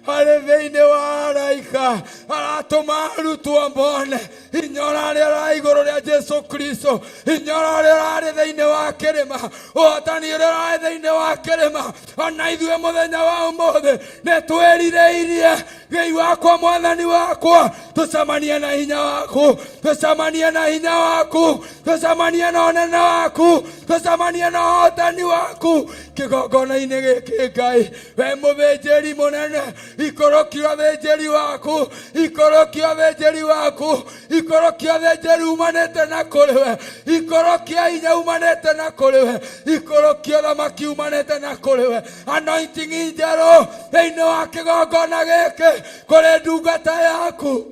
harĩ thĩinĩ wa araika, aratũma arutwo mone hinya ũrarĩ ũra igũrũ rĩa Jesu Kristo, hinya ũrarĩ ũrarĩ thĩinĩ wa kĩrĩma, ũhotani ũrĩa ũrarĩ thĩinĩ wa kĩrĩma. Ona ithuĩ mũthenya wa ũmũthĩ nĩ twĩrirĩirie, Ngai wakwa, Mwathani wakwa, tũcemanie na hinya waku, tũcemanie na hinya waku, tũcemanie na ũnene waku, tũcemanie na ũhotani waku kĩgongona-inĩ gĩkĩ. Ngai, we mũthĩnjĩri mũnene, ikũrũkia ũthĩnjĩri waku, ikũrũkia ũthĩnjĩri waku, ikũrũkia ũthĩnjĩri umanĩte na kũrĩ we, ikũrũkia hinya umanĩte na kũrĩ we, ikũrũkia ũthamaki umanĩte na kũrĩ we, anointing njerũ thĩinĩ wa kĩgongona gĩkĩ kũrĩ ndungata yaku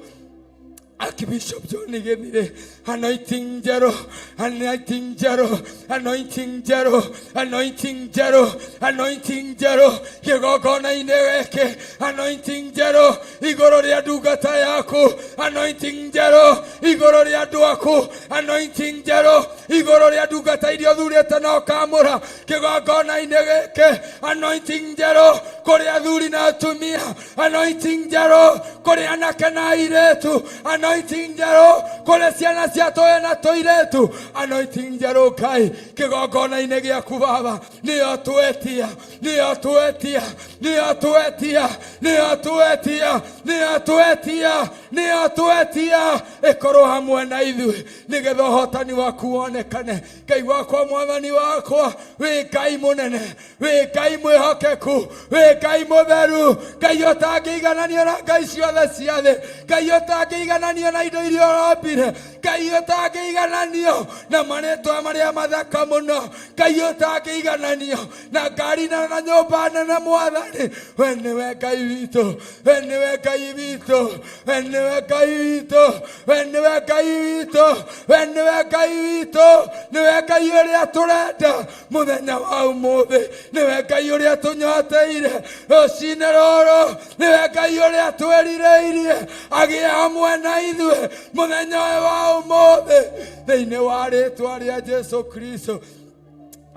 Archbishop John Githire, anointing njerũ, anointing njerũ, anointing njerũ, anointing njerũ, anointing njerũ kĩgongona-inĩ gĩkĩ, anointing njerũ igũrũ rĩa ndungata yaku, anointing njerũ igũrũ rĩa andũ aku, anointing njerũ igũrũ rĩa ndungata iria ũthurĩte na ũkamũra kĩgongona-inĩ gĩkĩ, anointing njerũ kũrĩ athuri na atumia, anointing njerũ kũrĩ anake na airĩtu, anointing njerũ kũrĩ ciana cia tũhĩĩ na tũirĩtu, anointing njerũ Ngai kĩgongona-inĩ gĩaku. Baba, nĩyo twetia, nĩyo twetia, nĩyo twetia, nĩyo twetia, nĩyo twetia, nĩyo twetia, ĩkorwo hamwe na ithuĩ nĩgetha ũhotani waku wonekane. Ngai wakwa, Mwathani wakwa, wĩ Ngai mũnene, wĩ Ngai mwĩhokeku, wĩ Ngai mũtheru, Ngai ũtangĩigananio na ngai ciothe cia thĩ, Ngai ũtangĩigananio na indo iria ũrombire, Ngai ũtangĩigananio na marĩtwa marĩa mathaka mũno, Ngai ũtangĩigananio na ngari na nyũmba nene. Mwathani, we nĩwe Ngai witũ, we nĩwe Ngai witũ, we nĩwe Ngai witũ, we nĩwe Ngai witũ, we nĩwe Ngai witũ, nĩwe Ngai ũrĩa tũrenda mũthenya wa ũmũthĩ, nĩwe Ngai ũrĩa tũnyoteire rũcinĩ rũrũ, nĩwe Ngai ũrĩa twĩrirĩirie agĩe hamwe na ithuĩ mũthenya ũyũ wa ũmũthĩ, thĩinĩ wa rĩtwa rĩa Jesu Kristo.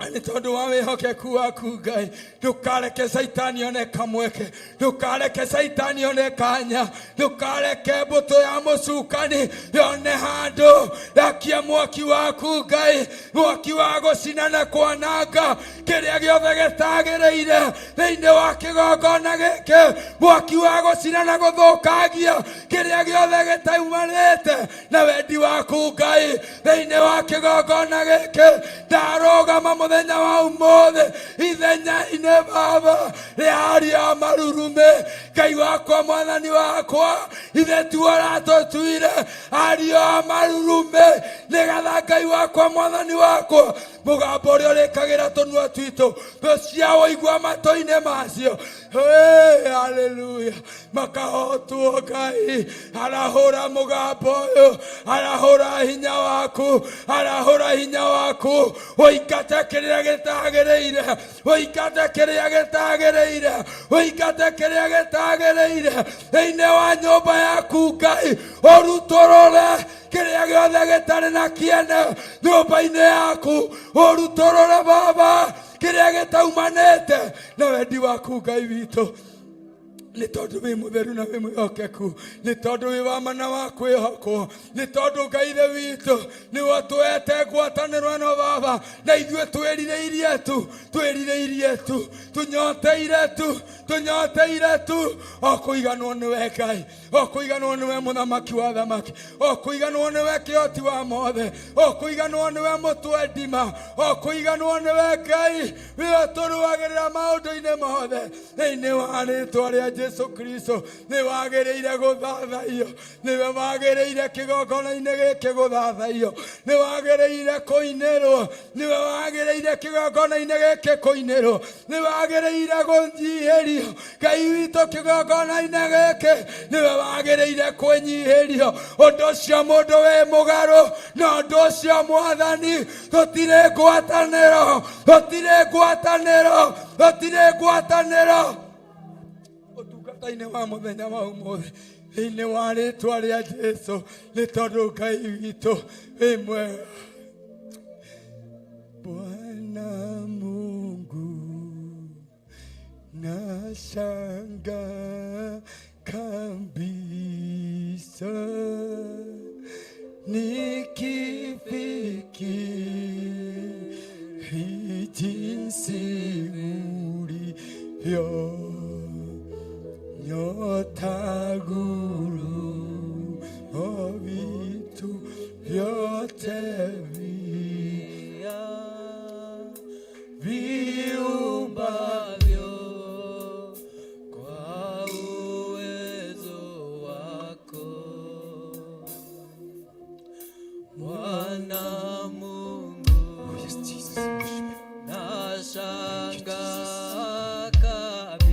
Nĩ tondũ wa wĩhokeku waku Ngai, ndũkareke Caitani one kamweke, ndũkareke Caitani one kanya, ndũkareke mbũtũ ya mũcukani yone handũ. Rakia mwaki waku Ngai, mwaki wa gũcina na kwananga kĩrĩa gĩothe gĩtagĩrĩire thĩinĩ wa kĩgongona gĩkĩ, mwaki wa gũcina na gũthũkangia kĩrĩa gĩothe gĩtaumanĩte na wendi waku Ngai thĩinĩ wa kĩgongona gĩkĩ. Ndarũgama mũthenya wa ũmũthĩ ithenya-inĩ, Baba, rĩa aria marurume. Ngai wakwa, Mwathani wakwa, ithe tu ũratũtuire ariũ a marurume, nĩgetha Ngai wakwa, Mwathani wakwa, mũgambo ũrĩa ũrĩkagĩra tũnua twitũ thũ ciao igua matũ-inĩ macio. Hey, haleluya, makahotwo. Ngai, arahũra mũgambo ũyũ, arahũra hinya waku, arahũra hinya waku, ũingate kĩrĩa gĩtagĩrĩire, ũingate kĩrĩa gĩtagĩrĩire, ũingate kĩrĩa gĩtagĩrĩire thĩinĩ wa nyũmba yaku. Ngai, ũrutũrũre kĩrĩa gĩothe gĩtarĩ na kĩene nyũmba-inĩ yaku, ũrutũrũre Baba kĩrĩa gĩtaumanĩte na wendi waku. Ngai witũ. Nĩ tondũ wĩ mũtheru na wĩ mwĩhokeku, nĩ tondũ wĩ wa mana wa kwĩhokwo, nĩ tondũ Ngai Ithe witũ nĩwe ũtũhete ngwatanĩro ĩno Baba, na ithuĩ twĩrirĩirie tu, twĩrirĩirie tu, tũnyoteire tu, tũnyoteire tu o kũiganwo nĩwe Ngai, o kũiganwo nĩwe mũthamaki wa thamaki, o kũiganwo nĩwe kĩhoti wa mothe, o kũiganwo nĩwe mũtwe ndima, o kũiganwo nĩwe Ngai wĩwe ũtũrũagĩrĩra maũndũ-inĩ mothe. Thĩinĩ wa rĩtwa rĩa Jesu Kristo nĩ wagĩrĩire gũthathaiyo, nĩwe wagĩrĩire kĩgongona-inĩ gĩkĩ gũthathaiyo, nĩ wagĩrĩire kũinĩrwo, nĩwe wagĩrĩire kĩgongona-inĩ gĩkĩ kũinĩrwo, nĩ wagĩrĩire kũnyihĩrio Ngai witũ kĩgongona-inĩ gĩkĩ, nĩwe wagĩrĩire kwĩnyihĩrio. Ũndũ ũcio mũndũ wĩ mũgarũ na ũndũ ũcio Mwathani, tũtirĩ ngwatanĩro, tũtirĩ ngwatanĩro, tũtirĩ ngwatanĩro ũtungata-inĩ wa mũthenya wa ũmũthĩ thĩinĩ wa rĩtwa rĩa Jesu, nĩ tondũ Ngai witũ wĩ mwega. Bwana Mungu, nashangaa kabisa nikifikiri jinsi ulivyo nyota guru o vitu vyote viumbavyo kwa uwezo wako Bwana Mungu, nashangaa kabisa.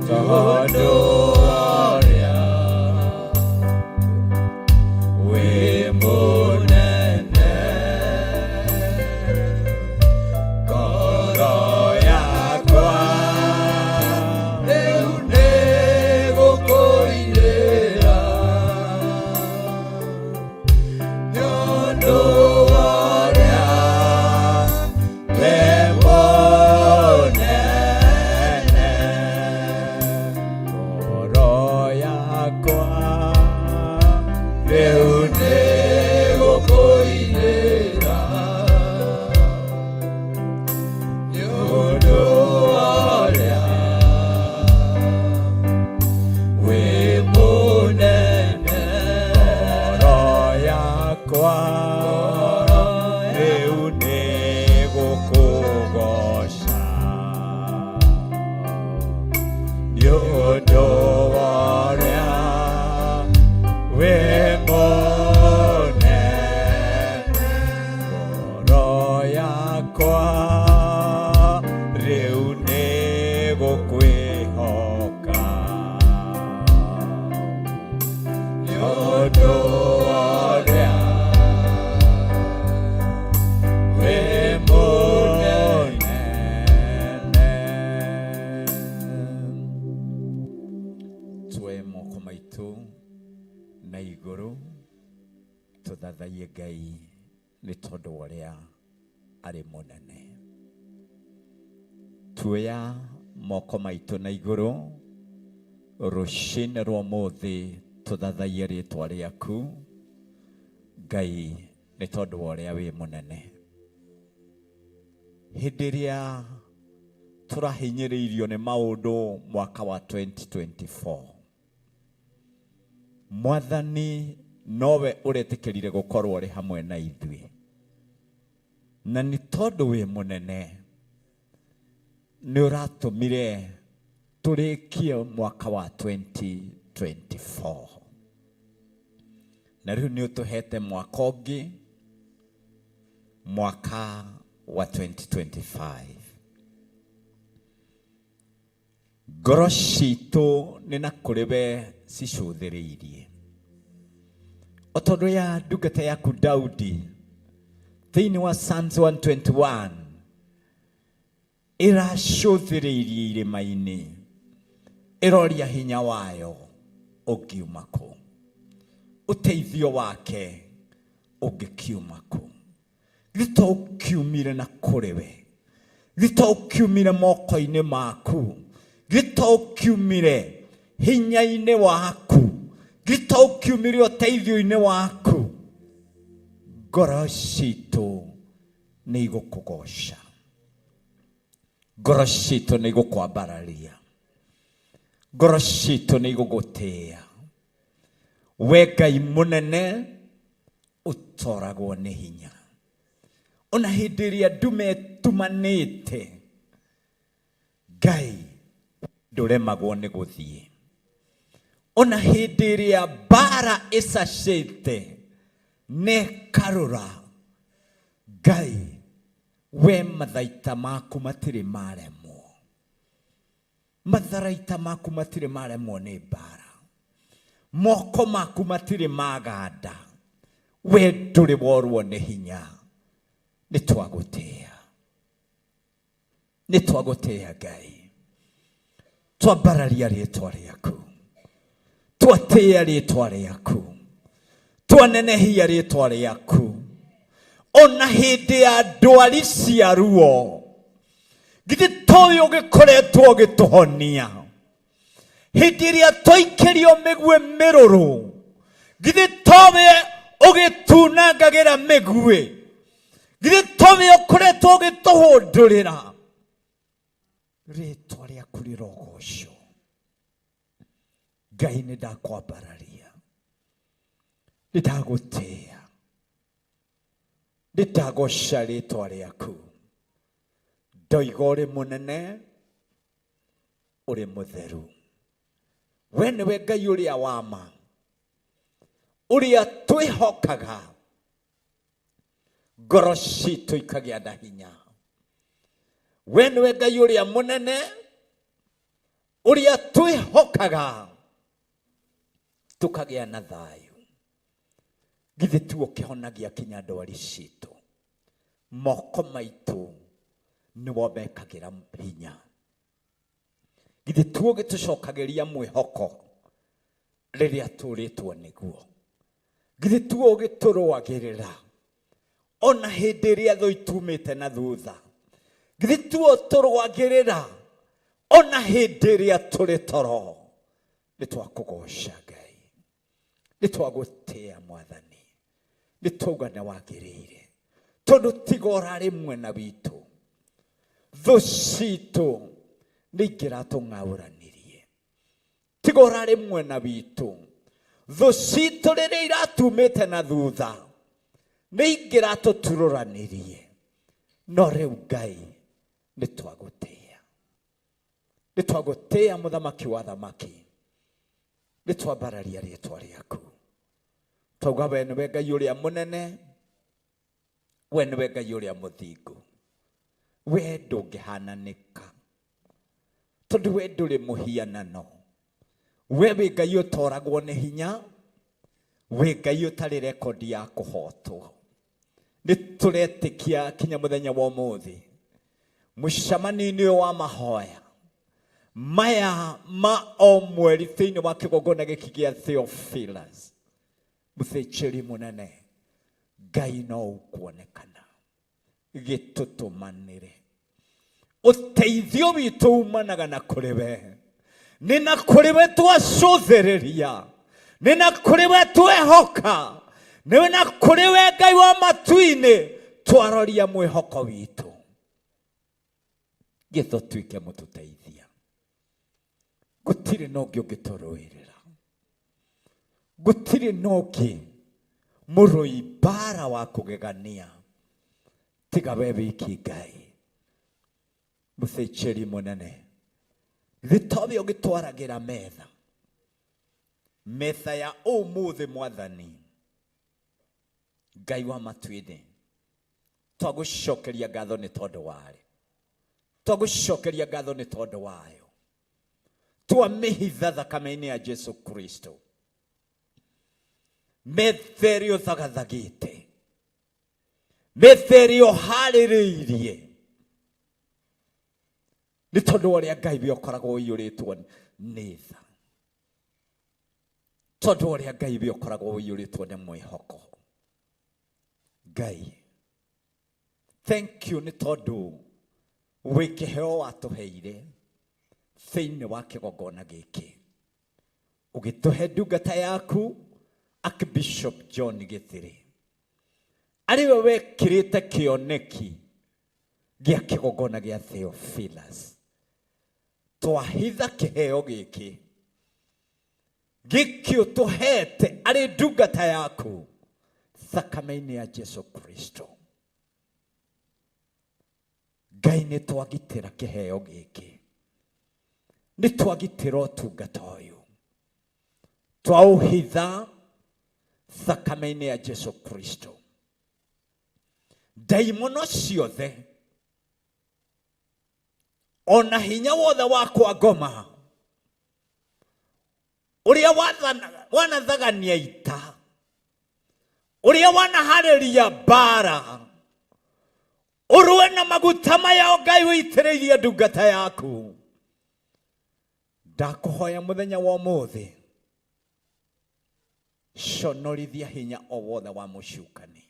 Tondũ ũrĩa wĩ mũnene. Ngoro yakwa rĩu nĩgũkũinĩra nĩ ũndũ wa ũrĩa wĩ mũnene. Ngoro yakwa rĩu nĩgũkũinĩra nĩ ũndũ wa ũrĩa wĩ mũnene. Ngoro yakwa rĩu nĩgũkũgoca nĩ ũndũ wa ũrĩa wĩ mũnene. Ngoro yakwa rĩu nĩgũkwĩhoka nĩ ũndũ wa ũrĩa wĩ mũnene. Tuoe moko maitũ na igũrũ tũthathaiye Ngai nĩ tondũ wa ũrĩa arĩ mũnene. Tuoya moko maitũ na igũrũ rũcinĩ rwa ũmũthĩ tũthathaiye rĩtwa rĩaku Ngai nĩ tondũ wa ũrĩa wĩ mũnene. Hĩndĩ ĩrĩa tũrahinyĩrĩirio nĩ maũndũ mwaka wa 2024, Mwathani nowe ũretĩkĩrire gũkorwo ũrĩ hamwe na ithuĩ, na nĩ tondũ wĩ mũnene nĩ ũratũmire tũrĩkie mwaka wa 2024, na rĩu nĩ ũtũhete mwaka ũngĩ, mwaka wa 2025. Ngoro citũ nĩ na kũrĩ we cicũthĩrĩirie, o tondũ ya ndungata yaku Daudi thĩinĩ wa Psalms 121 ĩracũthĩrĩirie irĩma-inĩ ĩroria hinya wayo ũngiuma kũ, ũteithio wake ũngĩkiuma kũ. Githĩ to ũkiumire na kũrĩ we? Githĩ to ũkiumire moko-inĩ maku? Githĩ to ũkiumire hinya-inĩ waku? Githĩ to ũkiumire ũteithio-inĩ waku? Ngoro citũ nĩ igũkũgoca, ngoro citũ nĩ igũkwambararia, ngoro citũ nĩ igũgũtĩĩa we Ngai mũnene ũtoragwo nĩ hinya. Ona hĩndĩ ĩrĩa ndume ĩtumanĩte, Ngai ndũremagwo nĩ gũthiĩ. Ona hĩndĩ ĩrĩa mbara ĩcacĩte na ĩkarũra, Ngai we mathaita maku matirĩ maremwo, matharaita maku matirĩ maremwo nĩ mbara, moko maku matirĩ maganda, we ndũrĩ worwo nĩ hinya. Nĩ twagũtĩĩa, nĩ twagũtĩĩa Ngai, twambararia rĩtwa rĩaku, twatĩĩa rĩtwa rĩaku, twanenehia rĩtwa rĩaku. Ona hĩndĩ ya ndwari cia ruo, githĩ toĩ ũgĩkoretwo ũgĩtũhonia? Hĩndĩ ĩrĩa twaikĩrio mĩguĩ mĩrũrũ, githĩ towe ũgĩtunangagĩra mĩguĩ? Githĩ towe ũkoretwo ũgĩtũhũndũrĩra? Rĩtwa rĩaku rĩrogocwo Ngai. Nĩ ndakwambararia, nĩ ndagũtĩĩa, nĩ ndagoca rĩtwa rĩaku. Ndoiga ũrĩ mũnene, ũrĩ mũtheru. We nĩwe Ngai ũrĩa wa ma, ũrĩa twĩhokaga, ngoro citũ ikagĩa na hinya. We nĩwe Ngai ũrĩa mũnene. Ũrĩa twĩhokaga tũkagĩa na thayũ. Githĩ tuo kĩhonagia kinya ndwari citũ? Moko maitũ nĩmo mekagĩra hinya. Githĩ tuo gĩtũcokagĩria mwĩhoko rĩrĩa tũrĩtwo nĩguo? Githĩ tuo gĩtũrũagĩrĩra ona hĩndĩ ĩrĩa thũ itumĩte na thutha? Githĩ tuo tũrũagĩrĩra ona hĩndĩ ĩrĩa tũrĩ toro? Nĩ twakũgoca Ngai, nĩ twagũtĩa Mwathani, nĩ twauga nĩ wagĩrĩire, tondũ tiga ũrarĩ mwena witũ, thũ citũ nĩ ingĩratũng'aũranirie. Tiga ũrarĩ mwena witũ, thũ citũ rĩrĩa iratumĩte na thutha nĩ ingĩratũturũranirie. No rĩu Ngai, nĩ twagũtĩa, nĩ twagũtĩa Mũthamaki wa thamaki, nĩ twambararia rĩtwa rĩaku, twauga we nĩwe Ngai ũrĩa mũnene, we nĩwe Ngai ũrĩa mũthingu, we ndũngĩhananĩka, tondũ we ndũrĩ mũhianano. We wĩ Ngai ũtoragwo nĩ hinya, wĩ Ngai ũtarĩ rekondi ya kũhotwo. Nĩ tũretĩkia kinya mũthenya wa ũmũthĩ mũcemanio-inĩ ũyũ wa mahoya maya ma o mweri thĩinĩ wa kĩgongona gĩkĩ gĩa Theophilus, mũthĩnjĩri mũnene Ngai no ũkuonekana gĩtũtũmanĩre. Ũteithio witũ umanaga na kũrĩ we, nĩ na kũrĩ we twacũthĩrĩria, nĩ na kũrĩ we twehoka, nĩ na kũrĩ we Ngai wa matu-inĩ twaroria mwĩhoko witũ. Gĩtũtuĩke mũtũteithia, gũtirĩ na ũngĩ ũngĩtũrũĩrĩra, gũtirĩ na ũngĩ mũrũi mbara wa kũgegania tiga we wiki Ngai. Mũthĩnjĩri mũnene, githĩ towe ũgĩtwaragĩra metha, metha ya ũmũthĩ? Mwathani Ngai wa matu-inĩ, twagũcokeria ngatho nĩ tondũ warĩ, twagũcokeria ngatho nĩ tondũ wayo. Twamĩhitha thakame-inĩ ya Jesu Kristo. Metha ĩrĩa ũthagathagĩte, metha ĩrĩa ũharĩrĩirie, nĩ tondũ wa ũrĩa Ngai we ũkoragwo ũiyũrĩtwo nĩ tha, tondũ wa ũrĩa Ngai we ũkoragwo ũiyũrĩtwo nĩ mwĩhoko. Ngai, thank you nĩ tondũ wĩ kĩheo watũheire thĩinĩ wa kĩgongona gĩkĩ, ũgĩtũhe ndungata yaku Archbishop John Gĩthĩrĩ, arĩ we wekĩrĩte kĩoneki gĩa kĩgongona gĩa Theophilus. Twahitha kĩheo gĩkĩ gĩkĩ ũtũhete arĩ ndungata yaku thakame-inĩ ya Jesu Kristo. Ngai, nĩ twagitĩra kĩheo gĩkĩ, nĩ twagitĩra ũtungata ũyũ, twaũhitha thakame-inĩ ya Jesu Kristo. Ndaimono ciothe ona hinya wothe wa kwa ngoma ũrĩa wanathagania ita, ũrĩa wanaharĩria mbara, ũrũe na maguta maya Ngai ũitĩrĩirie ndungata yaku, ndakũhoya mũthenya wa ũmũthĩ, conorithia hinya o wothe wa mũcukani,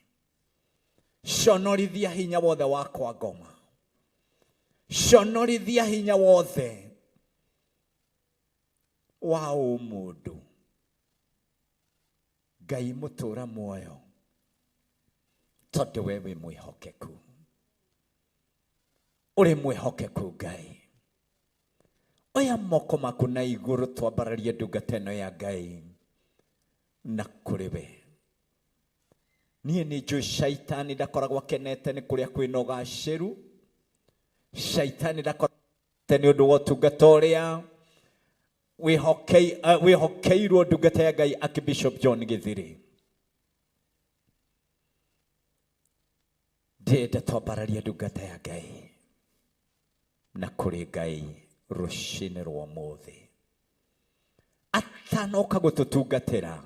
conorithia hinya wothe wa kwa ngoma, conorithia hinya wothe wa ũmũndũ. Ngai mũtũra muoyo, tondũ we wĩ mwĩhokeku, ũrĩ mwĩhokeku Ngai. Oya moko maku na igũrũ, twambararie ndungata ĩno ya Ngai na kũrĩ we. Niĩ nĩ njũĩ shaitani ndakoragwo akenete nĩ kũrĩa kwĩna ũgacĩru, shaitani ndakoragwo nĩ ũndũ wa ũtungata ũrĩa wĩhokeirwo ndungata ya Ngai Archbishop John Gĩthiri. Ndĩrenda twambararie ndungata ya Ngai na kũrĩ Ngai. Rũcinĩ rwa ũmũthĩ atanoka gũtũtungatĩra,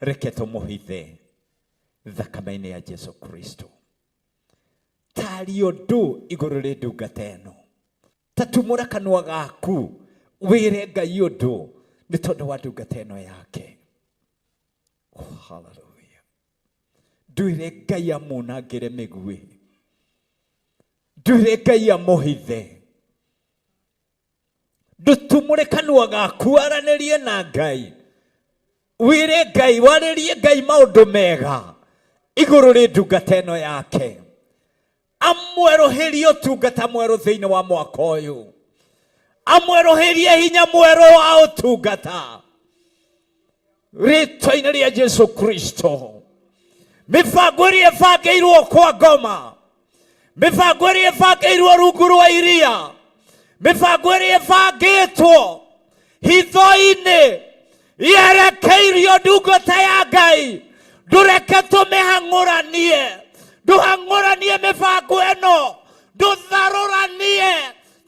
reke tũmũhithe thakame-inĩ ya Jesu Kristo. Taria ũndũ igũrũ rĩ ndungata ĩno, tatumũra kanua gaku wĩre Ngai ũndũ nĩ tondũ wa ndungata ĩno yake. Oh, hallelujah. Ndwĩre Ngai amunangĩre mĩguĩ, ndwĩre Ngai amũhithe. Ndũtumũre kanua gaku aranĩrie na Ngai, wĩre Ngai, warĩrie Ngai maũndũ mega igũrũ rĩ ndungata ĩno yake, amwerũhĩrie ũtungata mwerũ thĩinĩ wa mwaka ũyũ, amwerũhĩrie hinya mwerũ wa ũtungata rĩtwa-inĩ rĩa Jesu Kristo. Mĩbango ĩrĩa ĩbangĩirwo kwa ngoma, mĩbango ĩrĩa ĩbangĩirwo rungu rwa iria, mĩbango ĩrĩa ĩbangĩtwo hitho-inĩ yerekeirio ndungata ya Ngai, ndũreke tũmĩhang'ũranie, ndũhang'ũranie mĩbango ĩno, ndũtharũranie,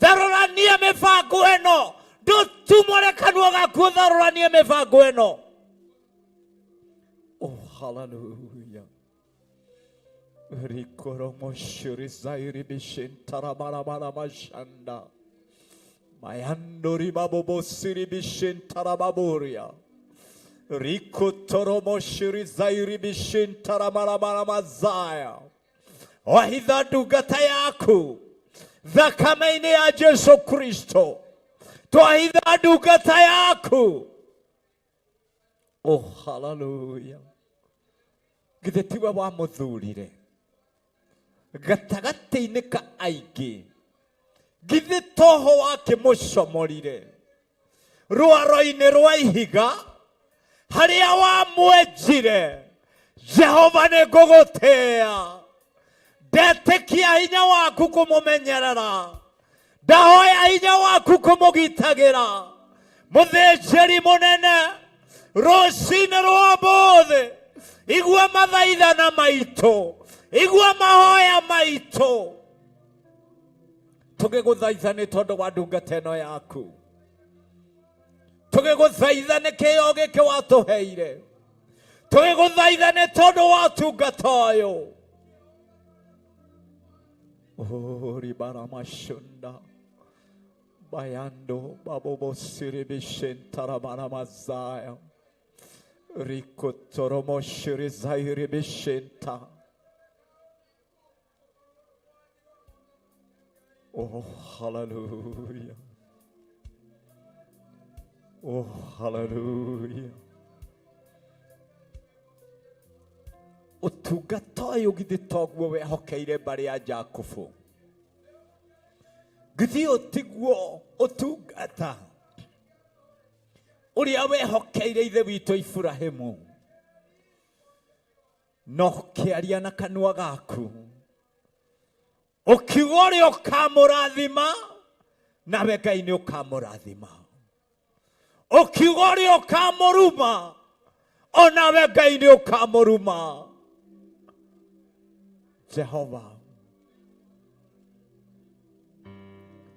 tharũranie mĩbango ĩno, ndũtumũre kanua gaku ũtharũranie mĩbango ĩno. Oh, hallelujah. Rikoromoshirizairishintarabarabaramashanda mayandoribabobosiribishintarababuria rikotoromoshirizairibishintaramarabaramazaya. Wahitha ndungata yaku thakame-inĩ ya Jesu Kristo, twahitha ndungata yaku. Oh, hallelujah. Githĩ tiwe wamũthurire gatagatĩ-inĩ ka aingĩ? Githĩ toho wakĩmũcomorire rwaro-inĩ rwa ihiga harĩa wamwenjire? Jehova, nĩ ngũgũtĩĩa, ndetĩkia hinya waku kũmũmenyerera, ndahoya hinya waku kũmũgitagĩra. Mũthĩnjĩri mũnene, rũcinĩ rwa ũmũthĩ, igua mathaithana maitũ, igua mahoya maitũ, tũgĩgũthaitha nĩ tondũ wa ndungata ĩno yaku, tũgĩgũthaitha nĩ kĩo gĩkĩ watũheire, tũgĩgũthaitha nĩ tondũ wa ũtungata ũyũ. Oribaramashunda bayando babobosiribishintarabaramazaya rikotoromoshirizairibishinta. Oh, hallelujah. Oh, hallelujah. Ũtungata ũyũ githĩ toguo wehokeire mbarĩ ya Jakubu? Githĩ ũyũ tiguo ũtungata ũrĩa wehokeire ithe witũ Iburahĩmu? No ũkĩaria na kanua gaku ũkiuga ũrĩa ũkamũrathima, nawe Ngai nĩ ũkamũrathima. Ũkiuga ũrĩa ũkamũruma, onawe Ngai nĩ ũkamũruma. Jehova,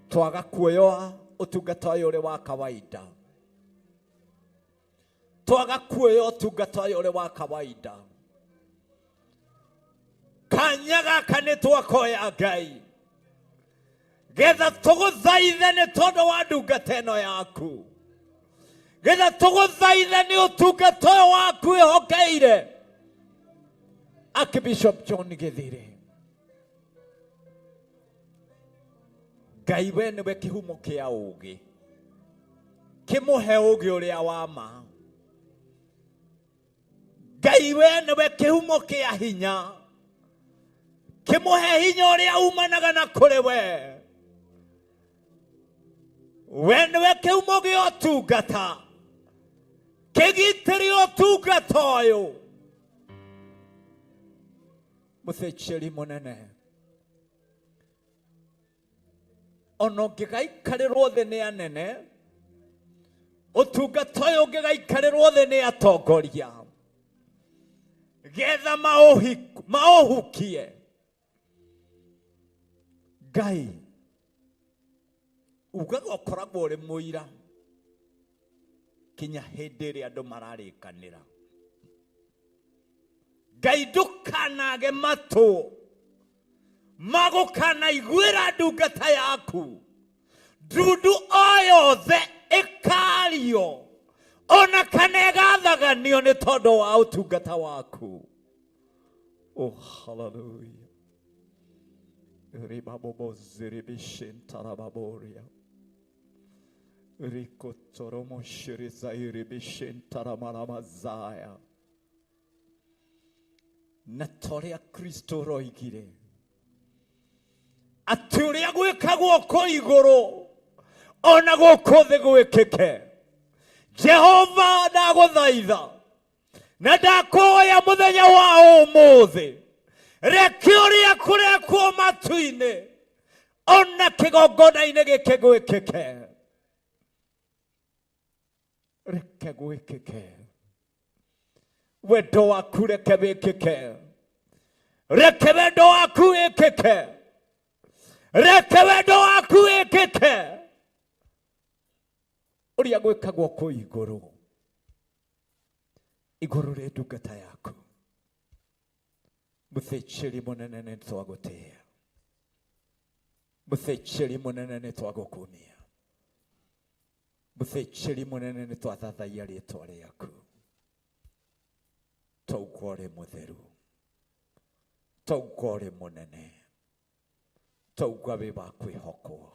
twaga kuoyoa ũtungata ũyũ ũrĩ wa kawaida, twaga kuoya ũtungata ũyũ ũrĩ wa kawaida, kanya gaka nĩ twakoya Ngai getha tũgũthaithe nĩ tondũ wa ndungata ĩno yaku, getha tũgũthaithe nĩ ũtungata ũyũ waku ĩhokeire Archbishop John Githire. Ngai we nĩwe kĩhumo kĩa ũũgĩ, kĩmũhe ũũgĩ ũrĩa wa ma. Ngai we nĩwe kĩhumo kĩa hinya, kĩmũhe hinya ũrĩa umanaga na kũrĩ we. We nĩwe kĩhumo gĩa ũtungata, kĩgitĩre ũtungata ũyũ. Mũthĩnjĩri mũnene, ona ũngĩgaikarĩrwo thĩ nĩ anene, ũtungata ũyũ ũngĩgaikarĩrwo thĩ nĩ atongoria, getha maũhukie. Ngai Ugaga ũkoragwo ũrĩ mũira kinya hĩndĩ ĩrĩa andũ mararĩkanĩra. Ngai ndũkanage matũ magũkanaiguĩra ndungata yaku ndundu o yothe ĩkario ona kana ĩgathaganio nĩ tondũ wa ũtungata waku. Oh, hallelujah. Ribaboboziribishintarababoria rikotoromoshirizairibishintaramarabazaya. Na torĩa Kristo roigire atĩ ũrĩa gwĩkagwo kũ igũrũ ona gũkũ thĩ gwĩkĩke. Jehova, ndagũthaitha na ndakũhoya mũthenya wa ũmũthĩ, reke ũrĩa kũrekwo matu-inĩ ona kĩgongona-inĩ gĩkĩ gwĩkĩke. Reke gwĩkĩke wendo waku, reke wĩkĩke, reke wendo waku wĩkĩke, reke wendo waku wĩkĩke ũrĩa gwĩkagwo kũ igũrũ. Igũrũ rĩ ndungata yaku mũthĩnjĩri mũnene, nĩ twagũtĩĩa. Mũthĩnjĩri mũnene, nĩ twagũkumia. Mũthĩnjĩri mũnene, nĩ twathathaia rĩtwa rĩaku. Tauga ũrĩ mũtheru, tauga ũrĩ mũnene, tauga wĩ wa kwĩhokwo.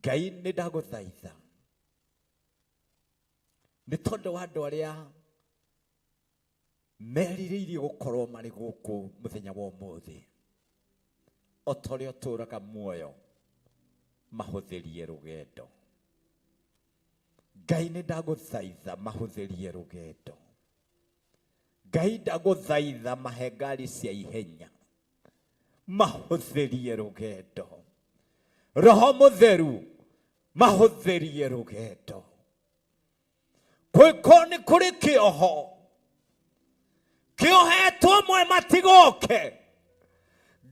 Ngai, nĩ ndagũthaitha nĩ tondũ wa andũ arĩa merirĩirie gũkorwo marĩ gũkũ mũthenya wa ũmũthĩ, o ta ũrĩa ũtũũraga muoyo, mahũthĩrie rũgendo. Ngai, nĩ ndagũthaitha mahũthĩrie rũgendo. Ngai, ndagũthaitha mahe ngari cia ihenya, mahũthĩrie rũgendo. Roho Mũtheru, mahũthĩrie rũgendo. Kwĩko nĩ kũrĩ kĩoho kĩohetwo mwe matigoke.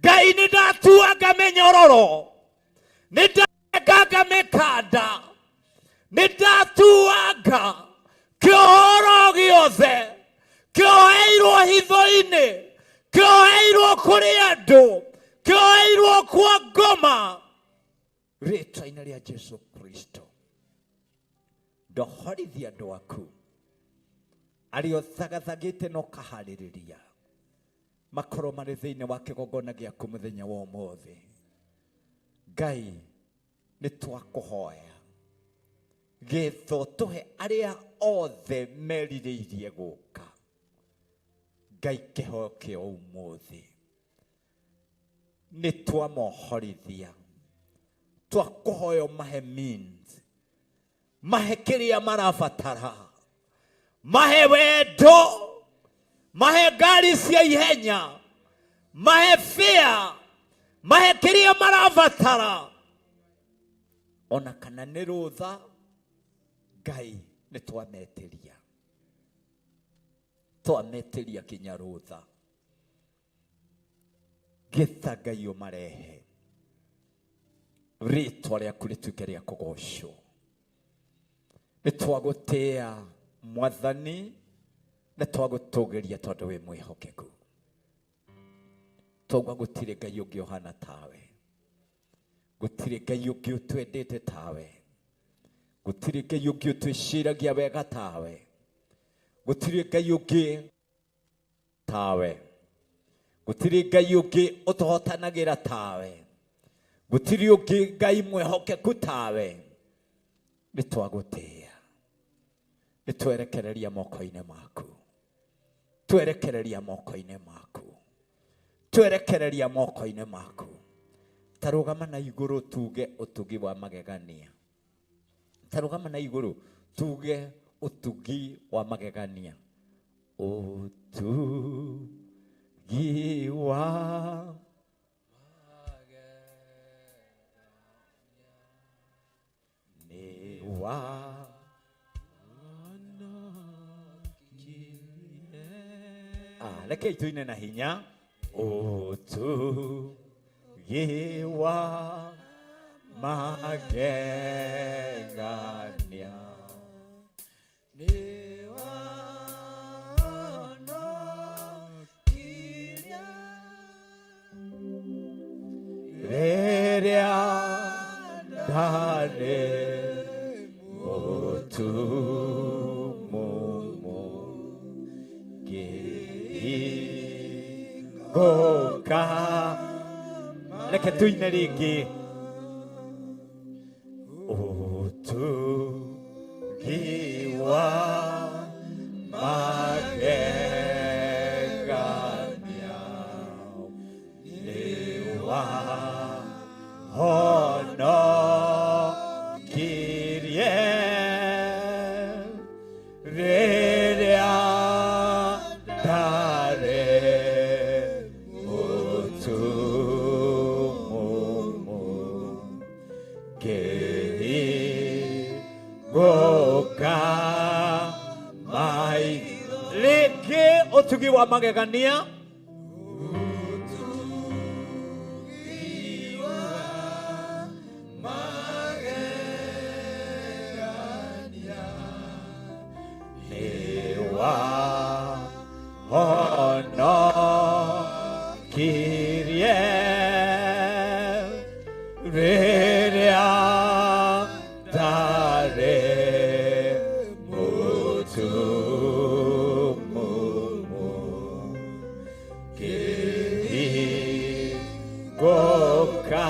Ngai, nĩ ndatuanga mĩnyororo, nĩ ndanganga mĩkanda, nĩ ndatuanga kĩohoro gĩothe kĩoheirwo hitho-inĩ, kĩoheirwo kũrĩ andũ, kĩoheirwo kwa ngoma, rĩtwa-inĩ rĩa Jesu Kristo. Ndohorithia andũ aku arĩa ũthagathagĩte na ũkaharĩrĩria makorwo marĩ thĩinĩ wa kĩgongona gĩaku mũthenya wa ũmũthĩ. Ngai, nĩ twakũhoya gĩtho tũhe arĩa othe merirĩirie gũka. Ngai, kĩheo kĩa ũmũthĩ nĩ twamohorithia. Twakũhoya mahe means, mahe kĩrĩa marabatara, mahe wendo, mahe ngari cia ihenya, mahe fare, mahe kĩrĩa marabatara, ona kana nĩ rũtha. Ngai, nĩ twametĩria, twametĩria kinya rũtha. Gĩtha Ngai ũmarehe, rĩtwa rĩaku rĩtuĩke rĩa kũgocwo. Nĩ twagũtĩĩa Mwathani, nĩ twagũtũgĩria tondũ wĩ mwĩhokeku. Twauga gũtirĩ Ngai ũngĩ ũhana tawe, gũtirĩ Ngai ũngĩ ũtwendete tawe, gũtirĩ Ngai ũngĩ ũtwĩciragia wega tawe, gũtirĩ Ngai ũngĩ tawe, gũtirĩ Ngai ũngĩ ũtũhotanagĩra tawe, gũtirĩ ũngĩ Ngai mwĩhokeku tawe. Nĩ twagũtĩĩa, nĩ twerekereria moko-inĩ maku, twerekereria moko-inĩ maku, twerekereria moko-inĩ maku. Tarũgama na igũrũ tuge ũtugi wa magegania. Tarũgama na igũrũ tuge ũtugi wa magegania, ũtugi wa nĩ wa. Ah, rekei tuine na hinya ũtugi wa. Magegania rĩrĩa ndarĩ mũtumumu ngĩhingũka. Reke tuine rĩngĩ. Ũtugi wa magegania nĩ wahonokirie rĩrĩa ndarĩ mũtumumu ngĩhingũka maitho. Rĩngĩ ũtugi wa magegania. Nĩwahonokirie rĩrĩa ndarĩ mũtumumu ngĩhingũka.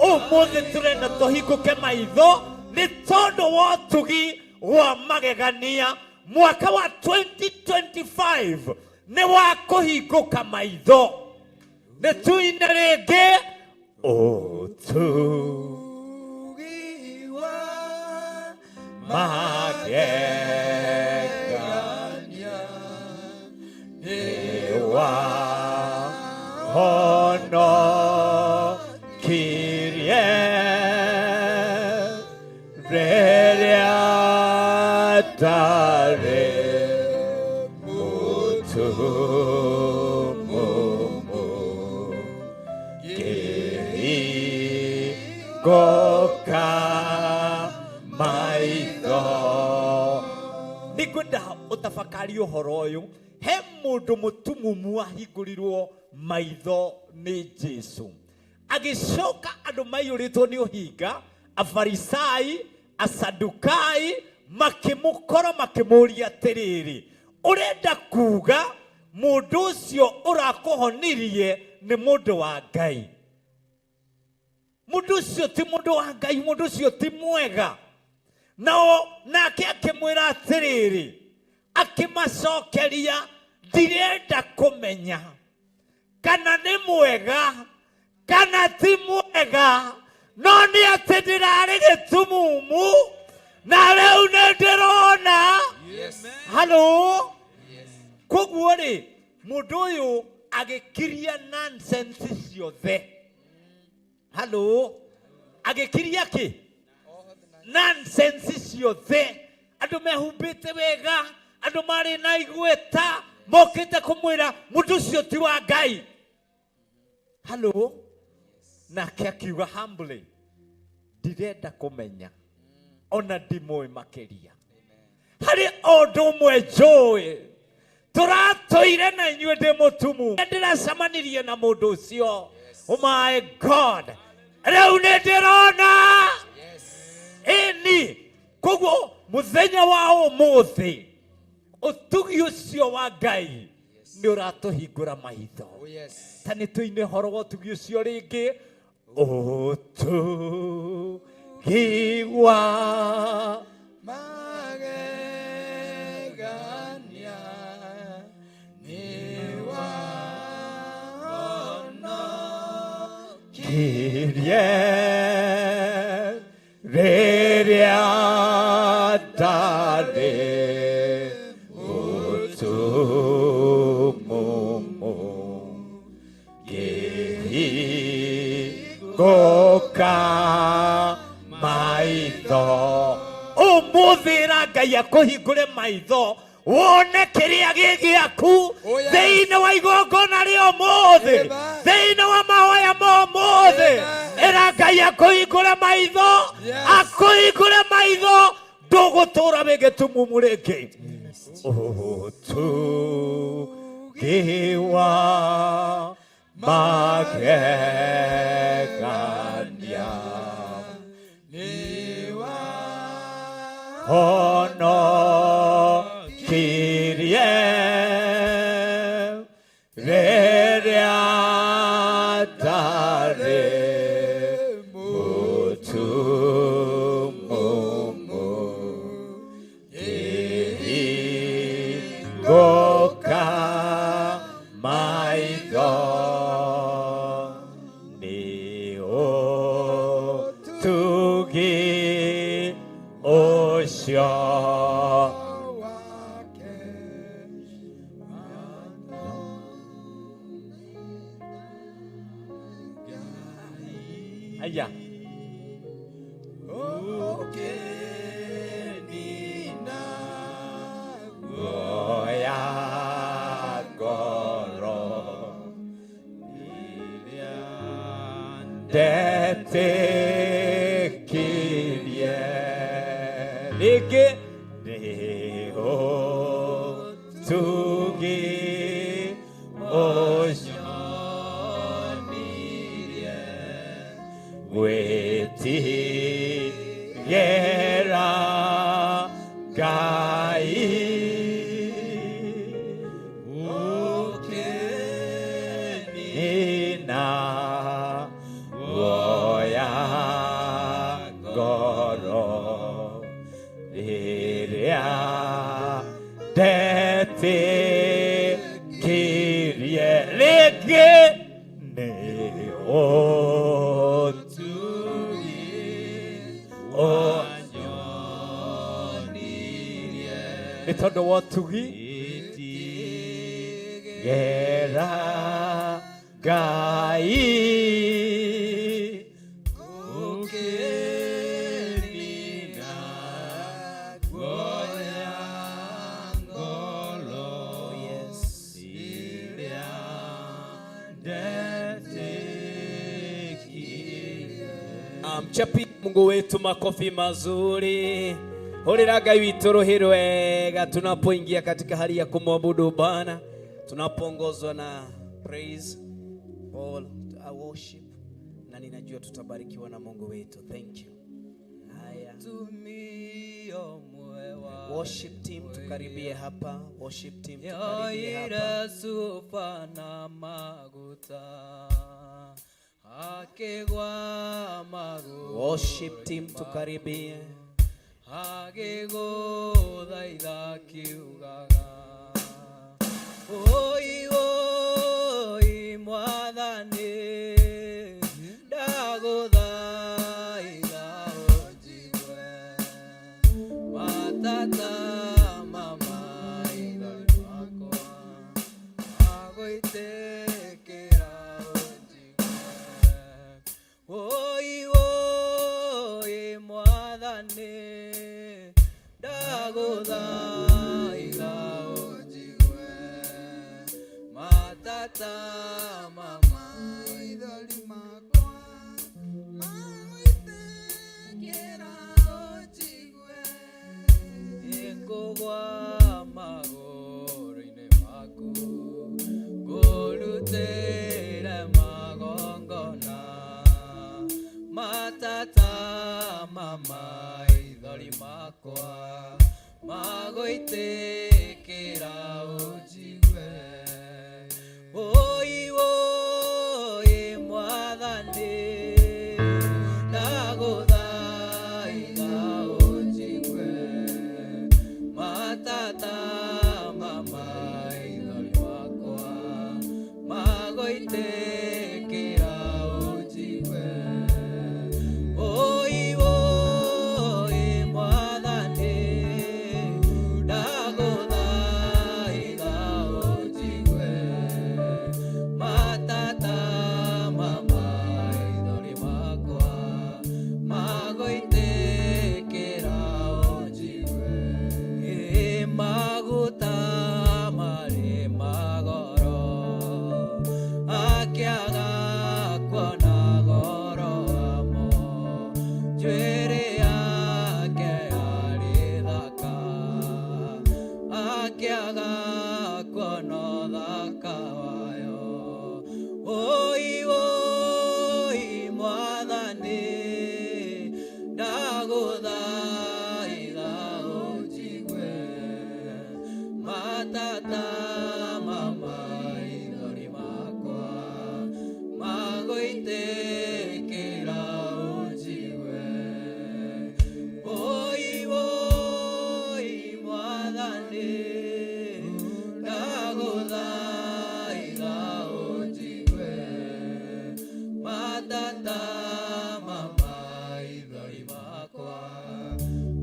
Ũmũthĩ tũrenda tũhingũke maitho nĩ tondũ wa ũtugi wa magegania. Mwaka wa 2025 nĩ wa kũhingũka maitho. Nĩ tuine rĩngĩ ũtugi wa magegania nĩ wahonokirie rĩrĩa ndarĩ mũtumumu ngĩhingũka maitho. Nĩngwenda ũtafakari ũhoro ũyũ. He mũndũ mũtumumu ahingũrirwo maitho nĩ Jesu, agĩcoka andũ maiyũrĩtwo nĩ ũhinga, Afarisai, Asadukai, makĩmũkora makĩmũria atĩrĩrĩ, ũrenda kuga mũndũ ũcio ũrakũhonirie nĩ mũndũ wa Ngai? Mũndũ ũcio ti mũndũ wa Ngai, mũndũ ũcio ti mwega. Nao nake akĩmwĩra atĩrĩrĩ, akĩmacokeria, ndirenda kũmenya kana nĩ mwega kana ti mwega, no nĩ atĩ ndĩrarĩ gĩtumumu na rĩu nĩ ndĩrona. Halo. Koguo rĩ, mũndũ ũyũ agĩkiria nonsense ciothe. Halo. Agĩkiria kĩ? Nonsense ciothe. Andũ mehumbĩte wega, andũ marĩ na igweta, mokĩte kũmwĩra mũndũ ũcio ti wa Ngai. Halo. Nake akiuga humbly, ndirenda kũmenya ona ndimũĩ makĩria. Harĩ ũndũ ũmwe njũĩ, tũratũire na inyuĩ ndĩ mũtumu, ndĩracemanirie na mũndũ ũcio. Oh my God, rĩu nĩ ndĩrona. Ĩni koguo mũthenya wa ũmũthĩ ũtugi ũcio wa Ngai nĩ ũratũhingũra maitho. Ta nĩ tũine ũhoro wa ũtugi ũcio rĩngĩ. Ũtugi wa magegania nĩ wahonokirie rĩrĩa ndarĩ mũtumumu ngĩhingũka maitho. Ũmũthĩ ra Ngai akũhingũre maitho. Wone kĩrĩa gĩ gĩaku. Oh, yes. Thĩinĩ wa igongona rĩa ũmũthĩ. Amen. Thĩinĩ wa mahoya ma ũmũthĩ. Amen. Ĩra Ngai akũhingũre maitho. Yes. Akũhingũre maitho, ndũgũtũra wĩ gĩtumumu rĩngĩ. Ũtugi wa magegania honokirie rĩrĩa ndarĩ mũtumumu, ngĩhingũka maitho nĩ ũtugi ũcio. Aya. Guoya ngoro ndetĩkirie rĩngĩ nĩ ũtugi ũcio gwĩtigĩra Ngai. Nina guoya ngoro rĩrĩa ndetĩkirie rĩngĩ nĩ ũtugi nĩ tondũ wa ũtugi gera Ngai. Mchapi Mungu wetu makofi mazuri. Hurira Ngai witũ rũhĩ rwega tunapoingia katika hali ya kumwabudu Bwana, tunapoongozwa na praise Paul, our worship, na ninajua tutabarikiwa na Mungu wetu. Thank you. Haya. Worship team tukaribie hapa. Worship team tukaribie hapa. Yoire cuba na maguta akĩgwa magũrũ. Worship team tukaribie. Agĩgũthaitha akiugaga, "Oi oi Mwathani, ndagũthaitha ũnjigue matata ma maithori makwa magũitĩkĩra ũnjigue. Oi oi Mwathani, ndagũthaitha ũnjigue matata ma maithori makwa magũitĩkĩra ũnjigue. Ngũgwa magũrũ-inĩ maku ngũrutĩre magongona matata ma maithori makwa magũitĩkĩra ũnjigue. Oi oi Mwathani, ndagũthaitha ũnjigue matata ma maithori makwa magũitĩkĩra ũnjigue. Oi oi Mwathani, ndagũthaitha. Ndagũthaitha ũnjigue matata ma maithori makwa magũitĩkĩra ũnjigue. Woi woi Mwathani, ndagũthaitha ũnjigue matata ma maithori makwa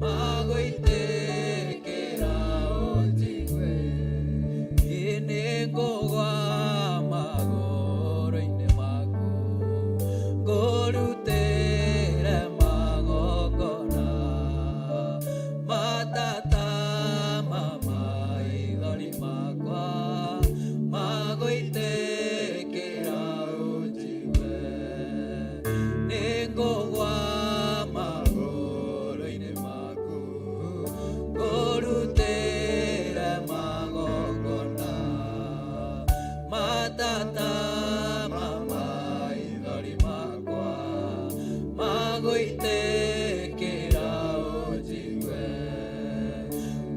magũitĩkĩra ũnjigue. Nĩngũgwa magũrũ-inĩ maku ngũrutĩre magongona matata ma maithori makwa magũitĩkĩra ũnjigue. Nĩngũgwa magũrũ-inĩ maku ngũrutĩre magongona matata ma maithori makwa magũitĩkĩra ũnjigue.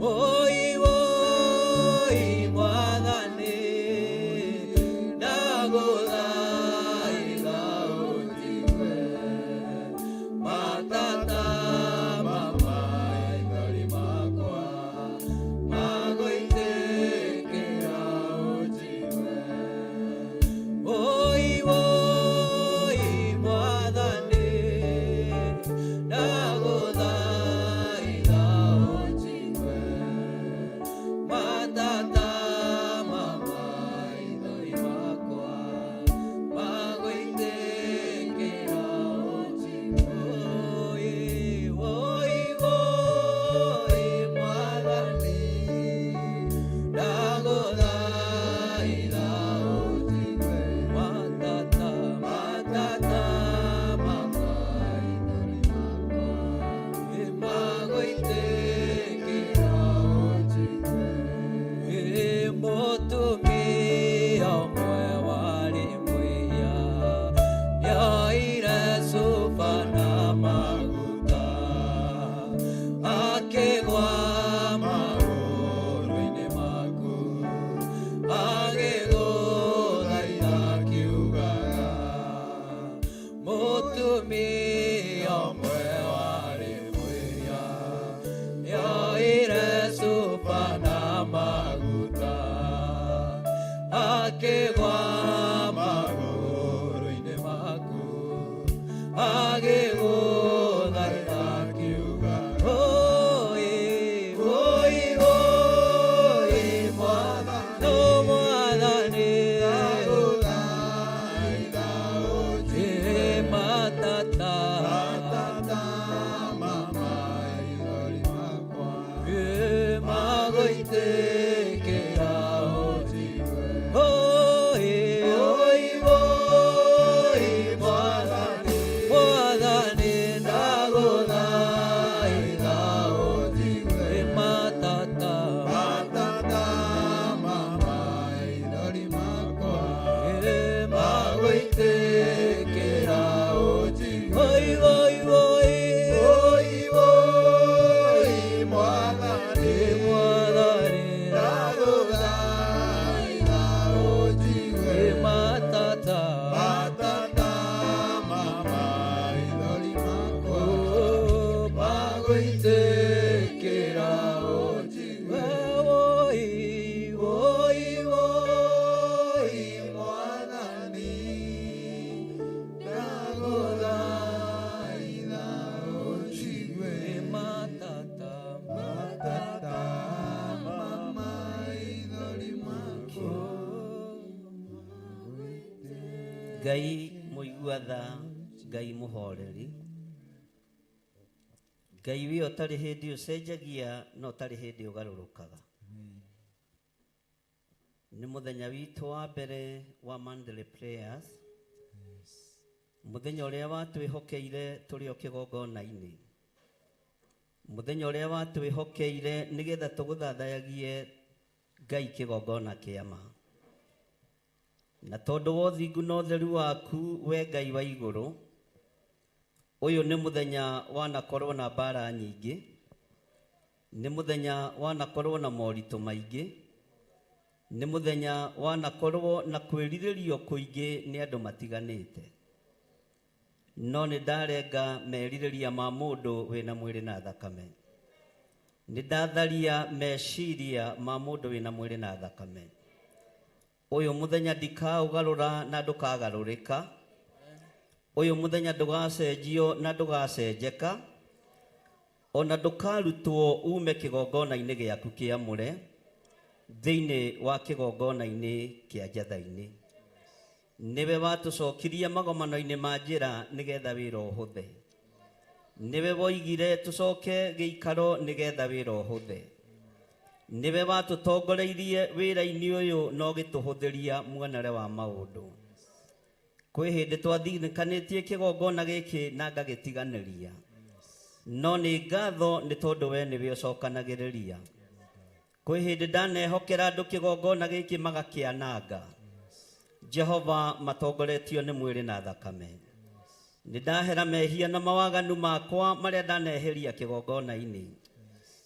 Woi woi Mwathani, ndagũthaitha ũnjigue matata ma maithori makwa magũitĩkĩra ũnjigue. Woi woi Mwathani, ndagũthaitha ũnjigue matata ma maithori makwa magũitĩkĩra ũnjigue. Woi woi woi Mwathani, ndagũthaitha ũnjigue matata matata ma maithori makwa magũitĩkĩra ũnjigue. Mũtumia ũmwe warĩ mwĩhia nĩoire cuba na maguta akĩgwa magũrũ-inĩ maku agĩgũthaitha akiugaga. Mũtumia ũmwe warĩ mwĩhia nĩoire cuba na maguta akĩgwa magũrũ-inĩ maku agĩgũthaitha akiuga. Woi woi woi Mwathani, Mwathani, ndagũthaitha ũnjigue matata matata ma maithori makwa magũitĩkĩra ũnjigue. Woi woi woi Mwathani, Mwathani, ndagũthaitha ũnjigue matata matata ma maithori makwa magũitĩkĩra ũnjigue. Woi woi woi woi woi Mwathani, Mwathani, ndagũthaitha ũnjigue matata matata ma maithori makwa magũitĩkĩra ũnjigue. Woi woi woi Mwathani, ndagũthaitha ũnjigue matata matata ma maithori makwa. Ngai mũigua tha, Ngai mũhoreri, Ngai wĩ ũtarĩ hĩndĩ ũcenjagia na ũtarĩ hĩndĩ ũgarũrũkaga. Nĩ mũthenya witũ wa mbere wa Monthly prayers, mũthenya ũrĩa watwĩhokeire tũrĩ o kĩgongona-inĩ, mũthenya ũrĩa watwĩhokeire nĩgetha tũgũthathayagie Ngai kĩgongona kĩa ma. Na tondũ wa ũthingu na ũtheru waku, we Ngai wa igũrũ, Ũyũ nĩ mũthenya wanakorwo na mbara nyingĩ, nĩ mũthenya wanakorwo na moritũ maingĩ, nĩ mũthenya wanakorwo na kwĩrirĩrio kũingĩ nĩ andũ matiganĩte. No nĩ ndarenga merirĩria ma mũndũ wĩna mwĩrĩ na thakame. Nĩ ndatharia meciria ma mũndũ wĩna mwĩrĩ na thakame. Ũyũ mũthenya ndikaũgarũra na ndũkagarũrĩka. Ũyũ mũthenya ndũgacenjio na ndũgacenjeka. Ona ndũkarutwo ume kĩgongona-inĩ gĩaku kĩamũre thĩinĩ wa kĩgongona-inĩ kĩa njatha-inĩ. Nĩwe watũcokirie magomano-inĩ ma njĩra nĩgetha wĩra ũhũthe. Nĩwe woigire tũcoke gĩikaro nĩgetha wĩra ũhũthe. Nĩwe watũtongoreirie wĩra-inĩ ũyũ na ũgĩtũhũthĩria muonere wa maũndũ. Kwĩ hĩndĩ twathinĩkanĩtie kĩgongona gĩkĩ na ngagĩtiganĩria. No nĩ ngatho nĩ tondũ we nĩwe ũcokanagĩrĩria. Kwĩ hĩndĩ ndanehokera andũ kĩgongona gĩkĩ magakĩananga. Jehova matongoretio nĩ mwĩrĩ na thakame. Nĩ ndahera mehia na mawaganu makwa marĩa ndaneheria kĩgongona-inĩ.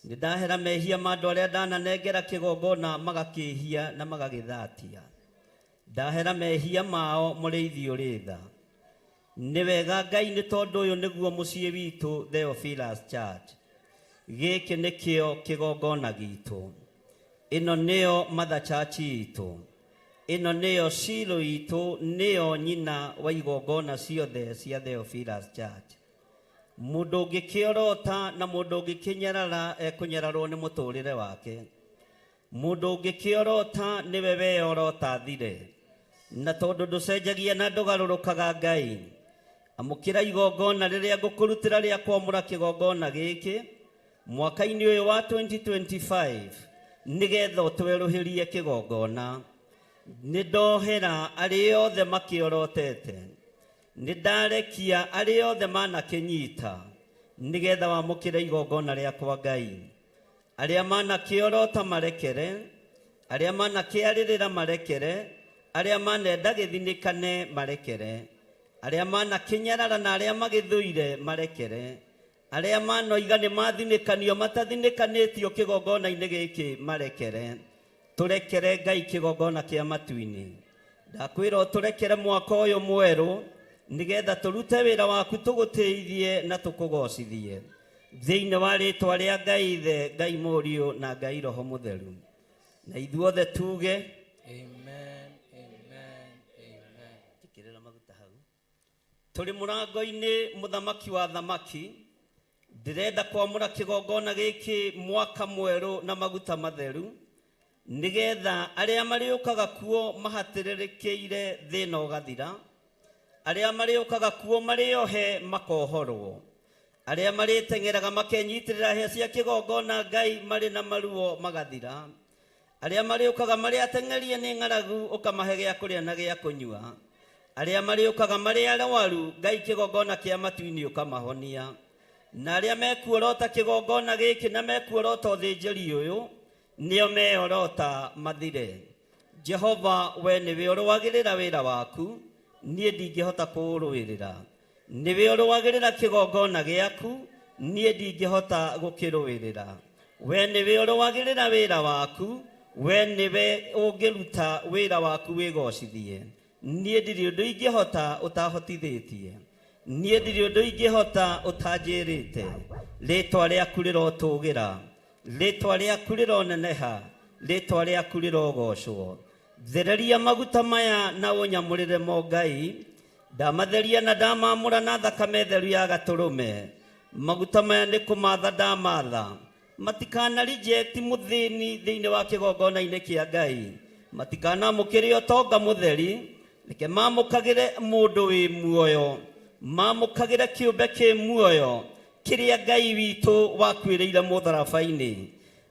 Nĩ ndahera mehia ma andũ arĩa ndananengera kĩgongona magakĩhia na magagĩthatia. Ndahera mehia mao mũrĩithi ũrĩ tha. Nĩ wega Ngai nĩ tondũ ũyũ nĩguo mũciĩ witũ Theophilus Church. Gĩkĩ nĩkĩo kĩgongona gitũ. Ĩno nĩyo Mother Church itũ. Ĩno nĩyo Shilo itũ, nĩyo nyina wa igongona ciothe cia Theophilus Church. Mũndũ ũngĩkĩorota na mũndũ ũngĩkĩnyarara ekũnyararwo nĩ mũtũrĩre wake. Mũndũ ũngĩkĩorota nĩwe weyorota thire. Na tondũ ndũcenjagia na ndũgarũrũkaga Ngai, amũkĩra igongona rĩrĩa ngũkũrutĩra rĩa kwamũra kĩgongona gĩkĩ mwaka-inĩ ũyũ wa 2025 nĩgetha ũtwerũhĩrie kĩgongona. Nĩ ndohera arĩa othe makĩorotete. Nĩ ndarekia arĩa othe manakĩnyita nĩgetha wamũkĩre igongona rĩakwa Ngai. Arĩa manakĩorota marekere, arĩa manakĩarĩrĩra marekere, arĩa manenda gĩthinĩkane marekere, arĩa manakĩnyarara na arĩa magĩthũire marekere, arĩa manoiga nĩ mathinĩkanio matathinĩkanĩtio kĩgongona-inĩ gĩkĩ marekere. Tũrekere Ngai kĩgongona kĩa matu-inĩ. Ndakwĩra ũtũrekere mwaka ũyũ mwerũ nĩgetha tũrute wĩra waku tũgũtĩithie na tũkũgocithie. Thĩinĩ wa rĩtwa rĩa Ngai Ithe, Ngai Mũriũ na Ngai Roho Mũtheru. Na ithuothe tuge Amen, amen, amen. Njĩkĩrĩra maguta hau. Tũrĩ mũrango-inĩ mũthamaki wa thamaki. Ndĩrenda kwamũra kĩgongona gĩkĩ mwaka mwerũ na maguta matheru nĩgetha arĩa marĩũkaga kuo mahatĩrĩrĩkĩire thĩna ũgathira, arĩa marĩũkaga kuo marĩohe makohorwo, arĩa marĩteng'eraga makenyitĩrĩra hĩa cia kĩgongona Ngai marĩ na maruo magathira, arĩa marĩũkaga marĩ ateng'erie nĩ ng'aragu ũkamahe gĩa kũrĩa na gĩa kũnyua, arĩa marĩũkaga marĩ arwaru Ngai kĩgongona kĩa matu-inĩ ũkamahonia, na arĩa mekuorota kĩgongona gĩkĩ na mekuorota ũthĩnjĩri ũyũ nĩo meorota mathire. Jehova we nĩwe ũrũagĩrĩra wĩra waku, niĩ ndingĩhota kũũrũĩrĩra. Nĩwe ũrũagĩrĩra kĩgongona gĩaku, niĩ ndingĩhota gũkĩrũĩrĩra. We nĩwe ũrũagĩrĩra wĩra waku, we nĩwe ũngĩruta wĩra waku wĩgocithie. Niĩ ndirĩ ũndũ ingĩhota ũtahotithĩtie. Niĩ ndirĩ ũndũ ingĩhota ũtanjĩrĩte. Rĩtwa rĩaku rĩrotũgĩra, rĩtwa rĩaku rĩroneneha, rĩtwa rĩaku rĩrogocwo. Thereria maguta maya na ũnyamũrĩre mo Ngai. Ndamatheria na ndamamũra na thakame theru ya gatũrũme. Maguta maya nĩ kũmatha ndamatha. Matikana reject mũthĩni thĩinĩ wa kĩgongona-inĩ kĩa Ngai. Matikanamũkĩre ũtonga mũtheri. Reke mamũkagĩre mũndũ wĩ muoyo. Mamũkagĩre kĩũmbe kĩ muoyo kĩrĩa Ngai witũ wakuĩrĩire mũtharaba-inĩ.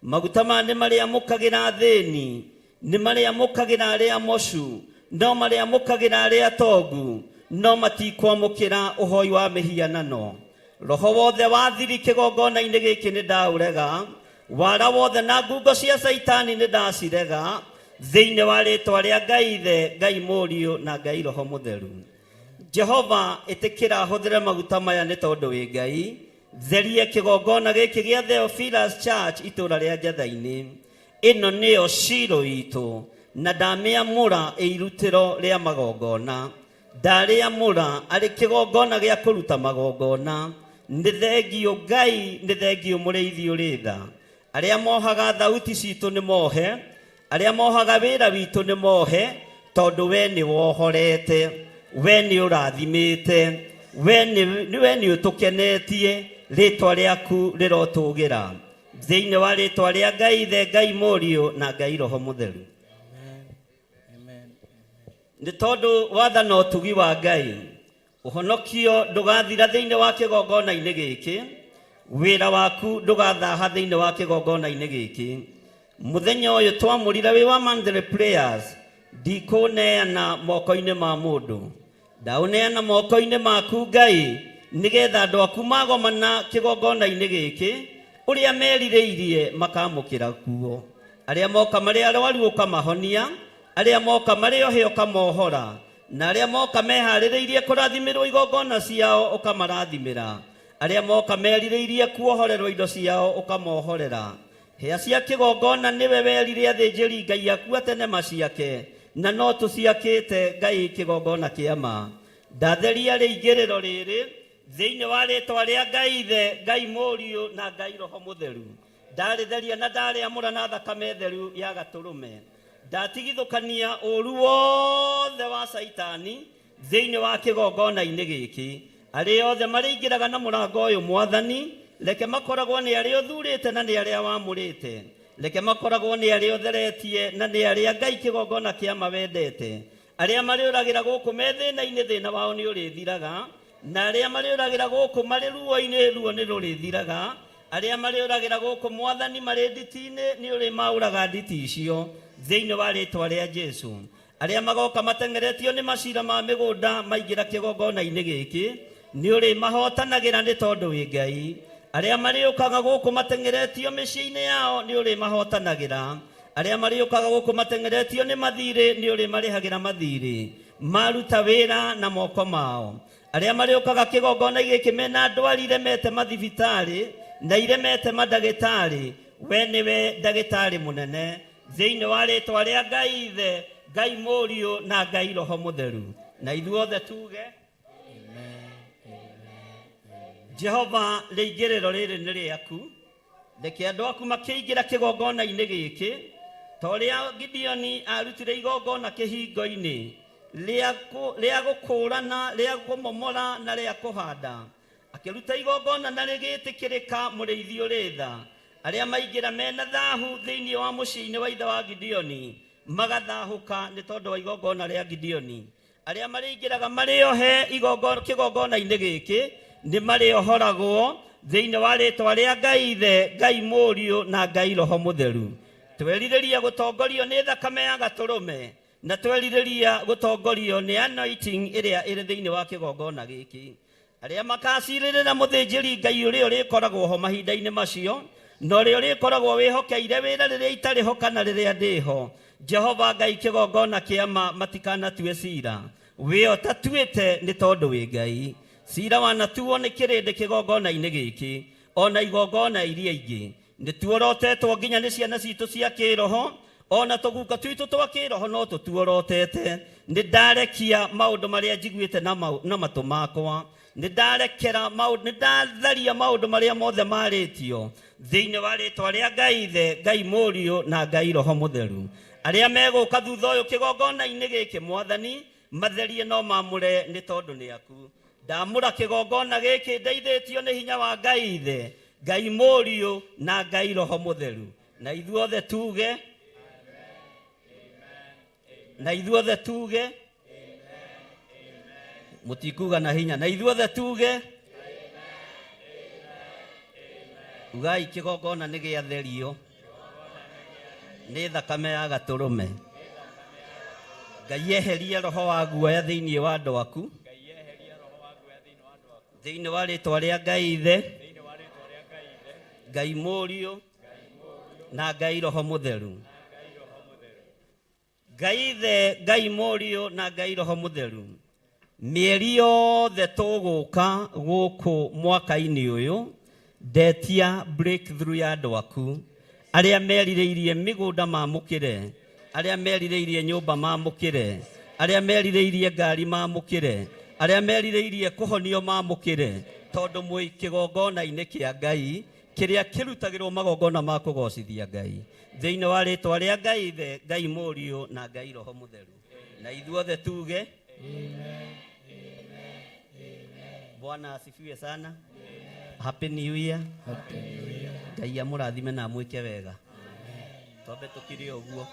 Maguta maya nĩ marĩamũkagĩra athĩni, nĩ marĩamũkagĩra arĩa mocu, no marĩamũkagĩra arĩa tongu, no matikwamũkĩra ũhoi wa mĩhianano. Roho wothe wa thiri kĩgongona-inĩ gĩkĩ nĩ ndaũrega, wara wothe na ngungo cia Caitani nĩ ndacirega, thĩinĩ wa rĩtwa rĩa Ngai Ithe, Ngai Mũriũ na Ngai Roho Mũtheru. Jehova ĩtĩkĩra hũthĩre maguta maya nĩ tondũ wĩ Ngai. Therie kĩgongona gĩkĩ gĩa Theophilus Church itũũra rĩa Njatha-inĩ. Ĩno nĩyo Shilo itũ, na ndamĩamũra ĩirutĩro rĩa magongona. Ndarĩamũra arĩ kĩgongona gĩa kũruta magongona. Nĩ thengiũ Ngai, nĩ thengiũ mũrĩithi ũrĩ tha. Arĩa mohaga thauti citũ nĩ mohe, arĩa mohaga wĩra witũ nĩ mohe, tondũ we nĩ wohorete, we nĩ ũrathimĩte, we nĩ ũtũkenetie, rĩtwa rĩaku rĩrotũgĩra. Thĩinĩ wa rĩtwa rĩa Ngai Ithe, Ngai Mũriũ na Ngai Roho Mũtheru. Nĩ tondũ watha na ũtugi wa Ngai, ũhonokio ndũgathira thĩinĩ wa kĩgongona-inĩ gĩkĩ, wĩra waku ndũgathaha thĩinĩ wa kĩgongona-inĩ gĩkĩ. Mũthenya ũyũ twamũrire wĩ wa monthly prayers, ndikũneana moko-inĩ ma mũndũ, ndaũneana moko-inĩ maku Ngai, nĩgetha andũ aku magomana kĩgongona-inĩ gĩkĩ, ũrĩa merirĩirie makamũkĩra kuo. Arĩa moka marĩ arwaru ũkamahonia, arĩa moka marĩ ohe ũkamohora, na arĩa moka meharĩrĩirie kũrathimĩrwo igongona ciao ũkamarathimĩra, arĩa moka merirĩirie kuohorerwo indo ciao ũkamohorera. Hĩa cia kĩgongona nĩwe werire athĩnjĩri Ngai aku atene maciake, na no tũciakĩte Ngai kĩgongona kĩa ma. Ndatheria rĩingĩrĩro rĩrĩ thĩinĩ wa rĩtwa rĩa Ngai Ithe, Ngai Mũriũ na Ngai Roho Mũtheru. Ndarĩtheria na ndarĩamũra na thakame theru ya gatũrũme. Ndatigithũkania ũru wothe wa Caitani thĩinĩ wa kĩgongona-inĩ gĩkĩ. Arĩa othe marĩingĩraga na mũrango ũyũ Mwathani, reke makoragwo nĩ arĩa ũthurĩte na nĩ arĩa wamũrĩte. Reke makoragwo nĩ arĩa ũtheretie na nĩ arĩa Ngai kĩgongona kĩa mawendete. Arĩa marĩũragĩra gũkũ me thĩna-inĩ, thĩna wao nĩ ũrĩthiraga, na arĩa marĩũragĩra gũkũ marĩ ruo-inĩ, ruo nĩ rũrĩthiraga. Arĩa marĩũragĩra gũkũ Mwathani marĩ nditi-inĩ, nĩ ũrĩmaũraga nditi icio thĩinĩ wa rĩtwa rĩa Jesu. Arĩa magoka mateng'eretio nĩ macira ma mĩgũnda maingĩra kĩgongona-inĩ gĩkĩ, nĩ ũrĩmahotanagĩra nĩ tondũ wĩ Ngai. Arĩa marĩũkaga gũkũ mateng'eretio mĩciĩ-inĩ yao, nĩ ũrĩmahotanagĩra. Arĩa marĩũkaga gũkũ mateng'eretio nĩ mathirĩ, nĩ ũrĩmarĩhagĩra mathirĩ maruta wĩra na moko mao. Arĩa marĩũkaga kĩgongona gĩkĩ mena ndwari iremete mathibitarĩ na iremete mandagĩtarĩ, we nĩwe ndagĩtarĩ mũnene thĩinĩ wa rĩtwa rĩa Ngai Ithe, Ngai Mũriũ na Ngai Roho Mũtheru. Na ithuothe tuge Jehova, rĩingĩrĩro rĩrĩ nĩ rĩaku. Reke andũ aku makĩingĩra kĩgongona-inĩ gĩkĩ, ta ũrĩa Gideoni arutire igongona kĩhingo-inĩ rĩa gũkũũrana, rĩa kũmomora na rĩa kũhanda. Akĩruta igongona na rĩgĩtĩkĩrĩka mũrĩithi ũrĩ tha. Arĩa maingĩra mena thahu thĩinĩ wa mũciĩ-inĩ wa ithe wa Gideoni magathahũka nĩ tondũ wa igongona rĩa Gideoni. Arĩa marĩingĩraga marĩ ohe kĩgongona-inĩ gĩkĩ nĩ marĩohoragwo thĩinĩ wa rĩtwa rĩa Ngai Ithe, Ngai Mũriũ na Ngai Roho Mũtheru. Twerirĩria gũtongorio nĩ thakame ya gatũrũme, na twerirĩria gũtongorio nĩ anointing ĩrĩa ĩrĩ thĩinĩ wa kĩgongona gĩkĩ. Arĩa makacirĩrĩra mũthĩnjĩri Ngai ũrĩa ũrĩkoragwo ho mahinda-inĩ macio, na ũrĩa ũrĩkoragwo wĩhokeire wĩra rĩrĩa itarĩ ho kana rĩrĩa ndĩho, Jehova Ngai kĩgongona kĩa ma matikanatue cira. Wĩ ũtatuĩte nĩ tondũ wĩ Ngai. Cira wanatuo nĩ kĩrĩndĩ kĩgongona-inĩ gĩkĩ, ona igongona iria ingĩ. Nĩ tuorotetwo nginya nĩ ciana citũ cia kĩroho, ona tũguka twitũ twa kĩroho no tũtuorotete. Nĩ ndarekia maũndũ marĩa njiguĩte na matũ makwa. Nĩ ndarekera maũndũ, nĩ ndatharia maũndũ marĩa mothe marĩtio thĩinĩ wa rĩtwa rĩa Ngai Ithe, Ngai Mũriũ na Ngai Roho Mũtheru. Arĩa megũka thutha ũyũ kĩgongona-inĩ gĩkĩ Mwathani, matherie no mamũre nĩ tondũ nĩ aku. Ndamũra kĩgongona gĩkĩ ndeithĩtio nĩ hinya wa Ngai Ithe, Ngai Mũriũ na Ngai Roho Mũtheru. Na ithuothe tuge, na ithuothe tuge, mũtikuga na hinya, na ithuothe tuge, ugai kĩgongona nĩ gĩatherio nĩ thakame ya gatũrũme. Ngai eherie roho wa guoya thĩinĩ wa andũ aku, thĩinĩ wa rĩtwa rĩa Ngai Ithe, Ngai Mũriũ na Ngai Roho Mũtheru. Ngai Ithe, Ngai Mũriũ na Ngai Roho Mũtheru. Mĩeri yothe tũgũka gũkũ mwaka-inĩ ũyũ, ndetia breakthrough ya andũ aku arĩa merirĩirie mĩgũnda mamũkĩre, arĩa merirĩirie nyũmba mamũkĩre, arĩa merirĩirie ngari mamũkĩre, arĩa merirĩirie kũhonio mamũkĩre, tondũ mwĩ kĩgongona-inĩ kĩa Ngai kĩrĩa kĩrutagĩrwo magongona ma kũgocithia Ngai. Thĩinĩ wa rĩtwa rĩa Ngai Ithe, Ngai Mũriũ na Ngai Roho Mũtheru, na ithuothe tuge amen. Bwana asifiwe sana. Happy New Year. Happy New Year. Ngai amũrathime na amwĩke wega. Twambe tũkire ũguo.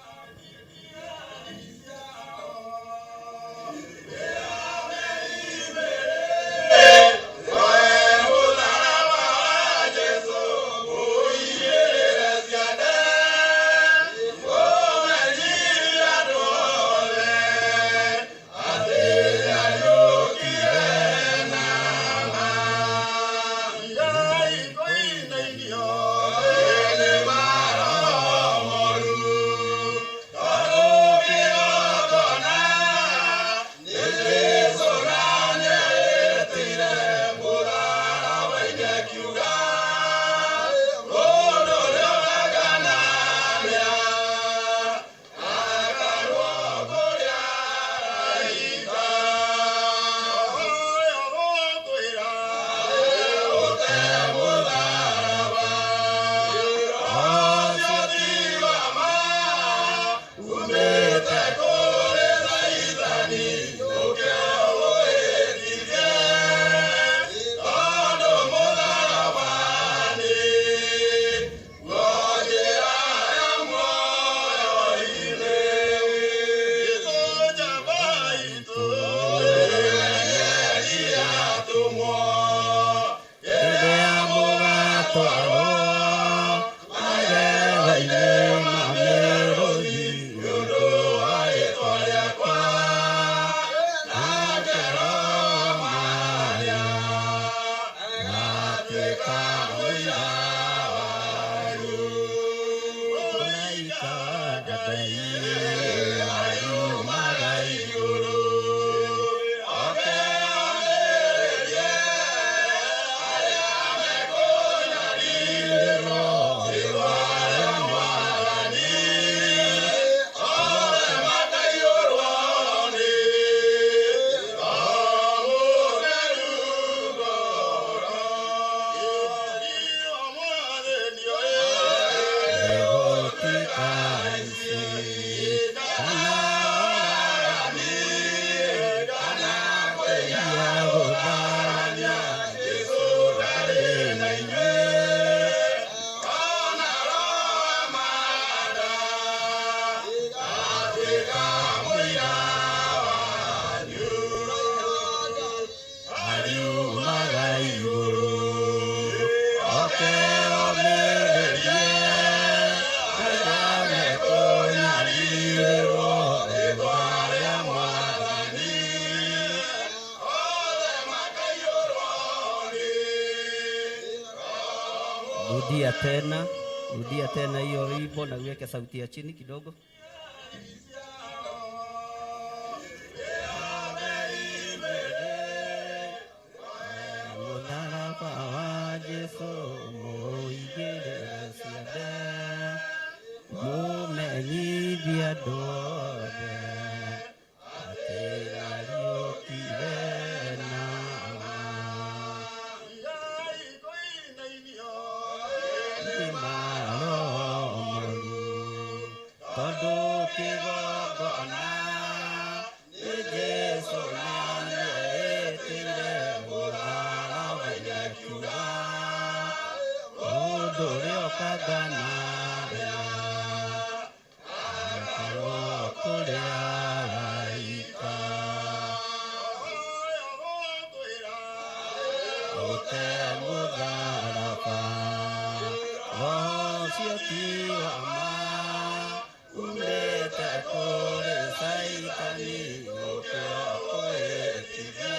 Rudia tena hiyo wimbo na uweke sauti ya chini kidogo. Mũtharaba wa Jesũ mũigĩrĩre ciande, mũmenyithie andũ othe atĩ nĩariũkire na tondũ kĩgongona nĩ Jesũ nĩamwĩtĩire mũtharaba-inĩ akiuga, mũndũ ũrĩa ũkaga na agatwarwo kũrĩ araika. Ũte mũtharaba, roho ũcio ti wa ma, umĩte kũrĩ Caitani ũkĩra ũkwĩtithie.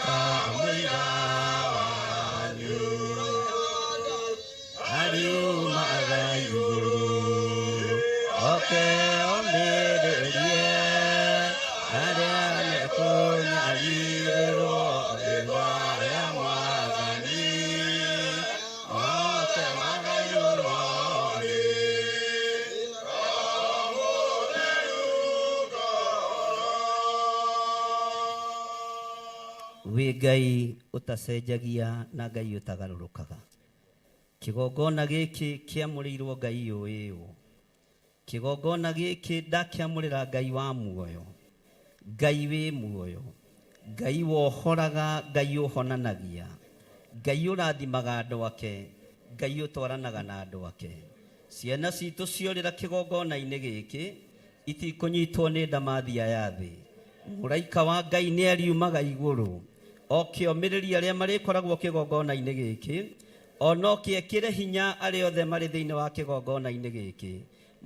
Ngatuĩka mũira wanyu. Ariumaga igũrũ, oke omĩrĩrie arĩa mekũnyarirĩrwo rĩĩtwa rĩa Mwathani, oke magaiyũrwo nĩ Wĩ Ngai ũtacenjagia na Ngai ũtagarũrũkaga. Kĩgongona gĩkĩ kĩamũrĩirwo Ngai ũĩũ. Kĩgongona gĩkĩ ndakĩamũrĩra Ngai wa muoyo, Ngai wĩ muoyo, Ngai wohoraga, Ngai ũhonanagia, Ngai ũrathimaga andũ ake, Ngai ũtwaranaga na andũ ake. Ciana citũ ciorĩra kĩgongona-inĩ gĩkĩ itikũnyitwo nĩ ndamathia ya thĩ. Mũraika wa Ngai nĩ ariumaga igũrũ oke omĩrĩrie arĩa marĩkoragwo kĩgongona-inĩ gĩkĩ, ona oke ekĩre hinya arĩa othe marĩ thĩinĩ wa kĩgongona-inĩ gĩkĩ.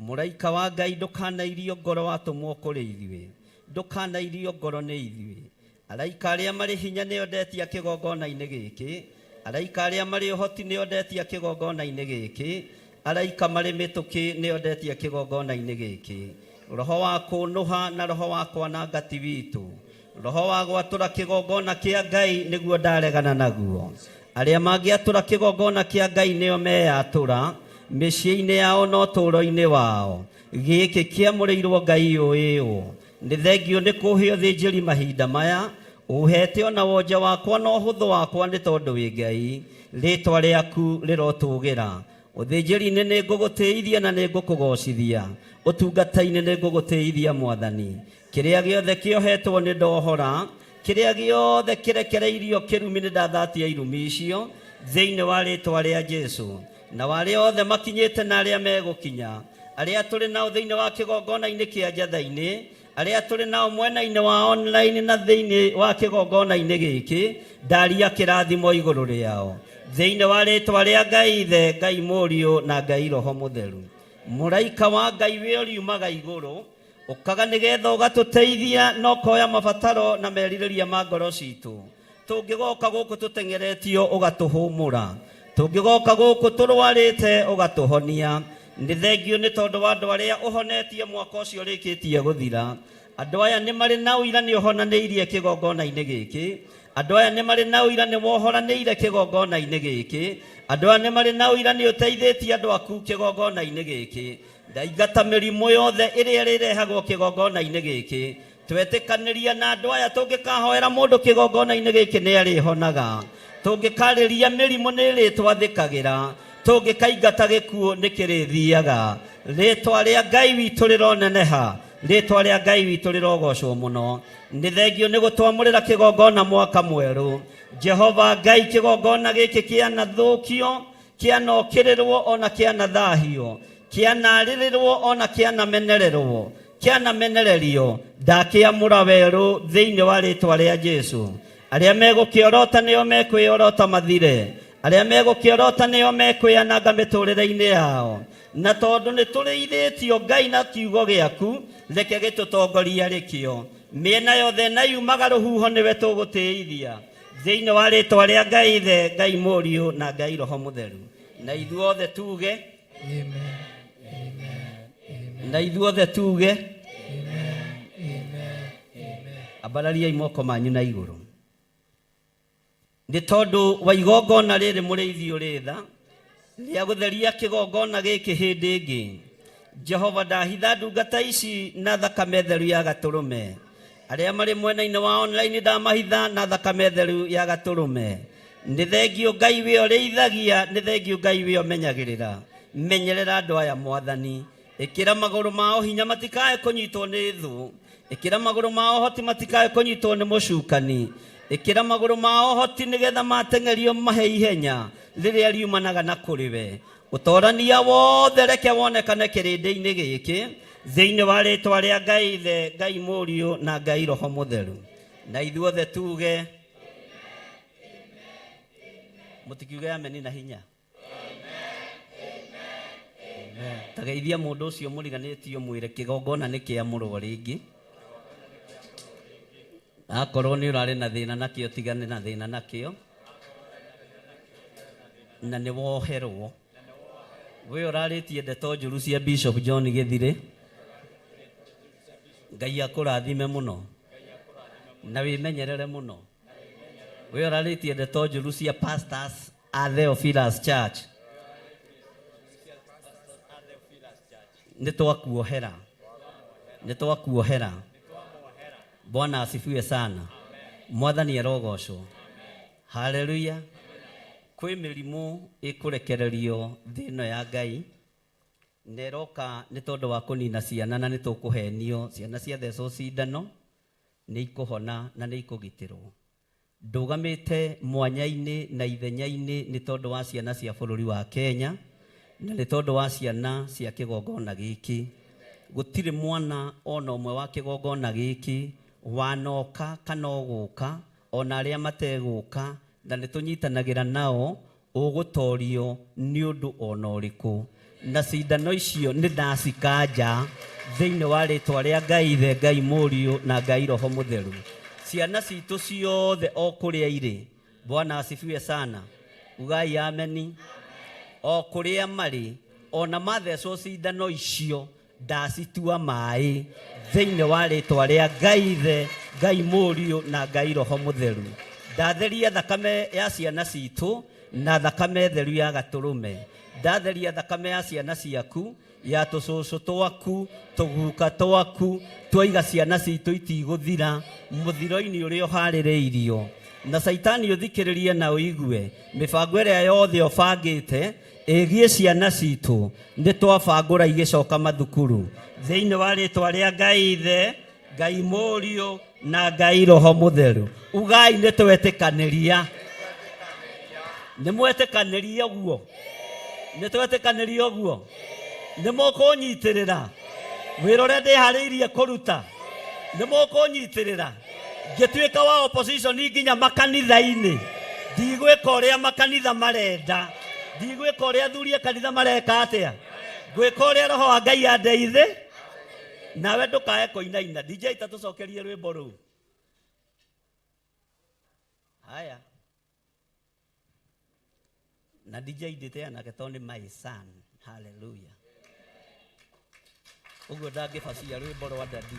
Mũraika wa Ngai ndũkanairio ngoro watũmwo kũrĩ ithuĩ, ndũkanairio ngoro nĩ ithuĩ. Araika arĩa marĩ hinya nĩo ndetia kĩgongona-inĩ gĩkĩ, araika arĩa marĩ ũhoti nĩo ndetia kĩgongona-inĩ gĩkĩ, araika marĩ mĩtũkĩ nĩo ndetia kĩgongona-inĩ gĩkĩ. Roho wa kũnũha na roho wa kwananga ti witũ, roho wa gwatũra kĩgongona kĩa Ngai nĩguo ndaregana naguo. Arĩa mangĩatũra kĩgongona kĩa Ngai nĩo meyatũra mĩciĩ-inĩ yao na ũtũũro-inĩ wao. Gĩkĩ kĩamũrĩirwo Ngai ũĩũ. Nĩ thengio nĩ kũhe ũthĩnjĩri mahinda maya, ũhete ona wonje wakwa na ũhũthũ wakwa nĩ tondũ wĩ Ngai. Rĩtwa rĩaku rĩrotũgĩra. Ũthĩnjĩri-inĩ nĩ ngũgũtĩithia na nĩ ngũkũgocithia. Ũtungata-inĩ nĩ ngũgũtĩithia Mwathani. Kĩrĩa gĩothe kĩohetwo nĩ ndohora, kĩrĩa gĩothe kĩrekereirio kĩrumi nĩ ndathatia irumi icio thĩinĩ wa rĩtwa rĩa Jesu. Na arĩa othe makinyĩte na arĩa megũkinya, arĩa tũrĩ nao thĩinĩ wa kĩgongona-inĩ kĩa njatha-inĩ, arĩa tũrĩ nao mwena-inĩ wa online na thĩinĩ wa kĩgongona-inĩ gĩkĩ, ndaria kĩrathimo igũrũ rĩao thĩinĩ wa rĩtwa rĩa Ngai Ithe, Ngai Mũriũ na Ngai Roho Mũtheru. Mũraika wa Ngai wĩ ũriumaga igũrũ ũkaga nĩgetha ũgatũteithia na ũkoya mabataro na merirĩria ma ngoro citũ. Tũngĩgoka gũkũ tũteng'eretio ũgatũhũmũra, tũngĩgoka gũkũ tũrwarĩte ũgatũhonia. Nĩ thengio nĩ tondũ wa andũ arĩa ũhonetie mwaka ũcio ũrĩkĩtie gũthira. Andũ aya nĩ marĩ na ũira nĩ ũhonanĩirie kĩgongona-inĩ gĩkĩ. Andũ aya nĩ marĩ na ũira nĩ wohoranĩire kĩgongona-inĩ gĩkĩ. Andũ aya nĩ marĩ na ũira nĩ ũteithĩtie andũ aku kĩgongona-inĩ gĩkĩ. Ndaingata mĩrimũ yothe ĩrĩa ĩrĩrehagwo kĩgongona-inĩ gĩkĩ. Twetĩkanĩria na andũ aya tũngĩkahoera mũndũ kĩgongona-inĩ gĩkĩ nĩ arĩhonaga. Tũngĩkarĩria mĩrimũ nĩ ĩrĩtwathĩkagĩra. Tũngĩkaingata gĩkuũ nĩ kĩrĩthiaga. Rĩtwa rĩa Ngai witũ rĩroneneha, rĩtwa rĩa Ngai witũ rĩrogocwo mũno. Nĩ thengio nĩ gũtwamũrĩra kĩgongona mwaka mwerũ. Jehova Ngai, kĩgongona gĩkĩ kĩanathũkio, kĩanokĩrĩrwo ona kĩanathahio, kĩanarĩrĩrwo ona kĩanamenererwo, kĩanamenererio, ndakĩamũra werũ thĩinĩ wa rĩtwa rĩa Jesu. Arĩa megũkĩorota nĩo mekwĩorota mathire, arĩa megũkĩorota nĩo mekwĩananga mĩtũrĩre-inĩ yao. Na tondũ nĩ tũrĩithĩtio Ngai na kiugo gĩaku, reke gĩtũtongorie arĩ kĩo. Mĩena yothe na yumaga rũhuho nĩwe tũgũtĩithia thĩinĩ wa rĩtwa rĩa Ngai Ithe, Ngai Mũriũ na Ngai Roho Mũtheru. Na ithuothe tuge Amen. Amen. Amen. Na ithuothe tuge Amen. Amen. Amen. Ambarariai moko manyu na igũrũ. Nĩ tondũ wa igongona rĩrĩ mũrĩithi ũrĩ tha rĩa gũtheria kĩgongona gĩkĩ hĩndĩ ĩngĩ. Jehova, ndahitha ndungata ici na thakame theru ya gatũrũme. Arĩa marĩ mwena-inĩ wa online ndamahitha na thakame theru ya gatũrũme. Nĩ thengio Ngai wĩ ũrĩithagia, nĩ thengio Ngai wĩ ũmenyagĩrĩra. Menyerera andũ aya Mwathani. Ĩkĩra magũrũ mao hinya matikae kũnyitwo nĩ thũ. Ĩkĩra magũrũ mao hoti matikae kũnyitwo nĩ mũcukani. Ĩkĩra magũrũ mao hoti nĩgetha mateng'erio mahe ihenya rĩrĩa riumanaga na kũrĩ we. Ũtorania wothe reke wonekane kĩrĩndĩ-inĩ gĩkĩ thĩinĩ wa rĩtwa rĩa Ngai Ithe, Ngai Mũriũ na Ngai Roho Mũtheru. Na ithuothe tuge mũtikiuge ameni na hinya. Tageithia mũndũ ũcio mũriganĩtio mwĩre kĩgongona nĩ kĩamũrwo rĩngĩ. Akorwo nĩ ũrarĩ na thĩna nakĩo tigane na thĩna nakĩo na nĩ woherwo. We ũrarĩtie ndeto njũru cia Bishop John Gĩthirĩ, Ngai akũrathime mũno na wĩmenyerere mũno. We ũrarĩtie ndeto njũru cia pastors a Theophilus Church, nĩ twakuohera, nĩ twakuohera. Bwana asifiwe sana. Mwathani arogocwo. Haleluya. Kwĩ mĩrimũ ĩkũrekererio thĩ ĩno ya Ngai na ĩroka nĩ tondũ wa kũnina ciana, na nĩ tũkũhenio ciana ciathecwo cindano nĩ ikũhona na nĩ ikũgitĩrwo. Ndũgamĩte mwanya-inĩ na ithenya-inĩ nĩ tondũ wa ciana cia bũrũri wa Kenya na nĩ tondũ wa ciana cia kĩgongona gĩkĩ. Gũtirĩ mwana ona ũmwe wa kĩgongona gĩkĩ wanoka kana ũgũka, ona arĩa mategũka, na nĩ tũnyitanagĩra nao ũgũtorio nĩ ũndũ ona ũrĩkũ. Na cindano icio nĩ ndacikanja thĩinĩ wa rĩtwa rĩa Ngai Ithe, Ngai Mũriũ na Ngai Roho Mũtheru. Ciana citũ ciothe o kũrĩa irĩ, Bwana asifiwe sana, ugai ameni. O kũrĩa marĩ, ona mathecwo cindano icio ndacitua maĩ thĩinĩ wa rĩtwa rĩa Ngai Ithe, Ngai Mũriũ na Ngai Roho Mũtheru. Ndatheria thakame ya ciana citũ na thakame theru ya gatũrũme. Ndatheria thakame ya ciana ciaku, ya tũcũcũ twaku, tũguka twaku, twaiga ciana citũ itigũthira mũthiro-inĩ ũrĩa ũharĩrĩirio. Na Caitani ũthikĩrĩrie na ũigue mĩbango ĩrĩa yothe ũbangĩte ĩgiĩ ciana citũ, nĩ twabangũra igĩcoka mathukuru thĩinĩ wa rĩtwa rĩa Ngai Ithe, Ngai Mũriũ na Ngai Roho Mũtheru. Ugai nĩ twetĩkanĩria. Nĩ mwetĩkanĩria ũguo? Nĩ twetĩkanĩria ũguo? Nĩ mũkũnyitĩrĩra wĩra ũrĩa ndĩharĩirie kũruta? Nĩ mũkũnyitĩrĩra ngĩtuĩka wa opposition nginya makanitha-inĩ? Ndigwĩka ũrĩa makanitha marenda, ndigwĩka ũrĩa athuri a kanitha mareka atĩa, ngwĩka ũrĩa Roho wa Ngai andeithe. Nawe ndũkae kũinaina. DJ tatũcokerie rwĩmbo rũu. Haya, na DJ ndĩteanake tondũ nĩ my son. Hallelujah. Ũguo ndangĩbacia rwĩmbo rwa dadi.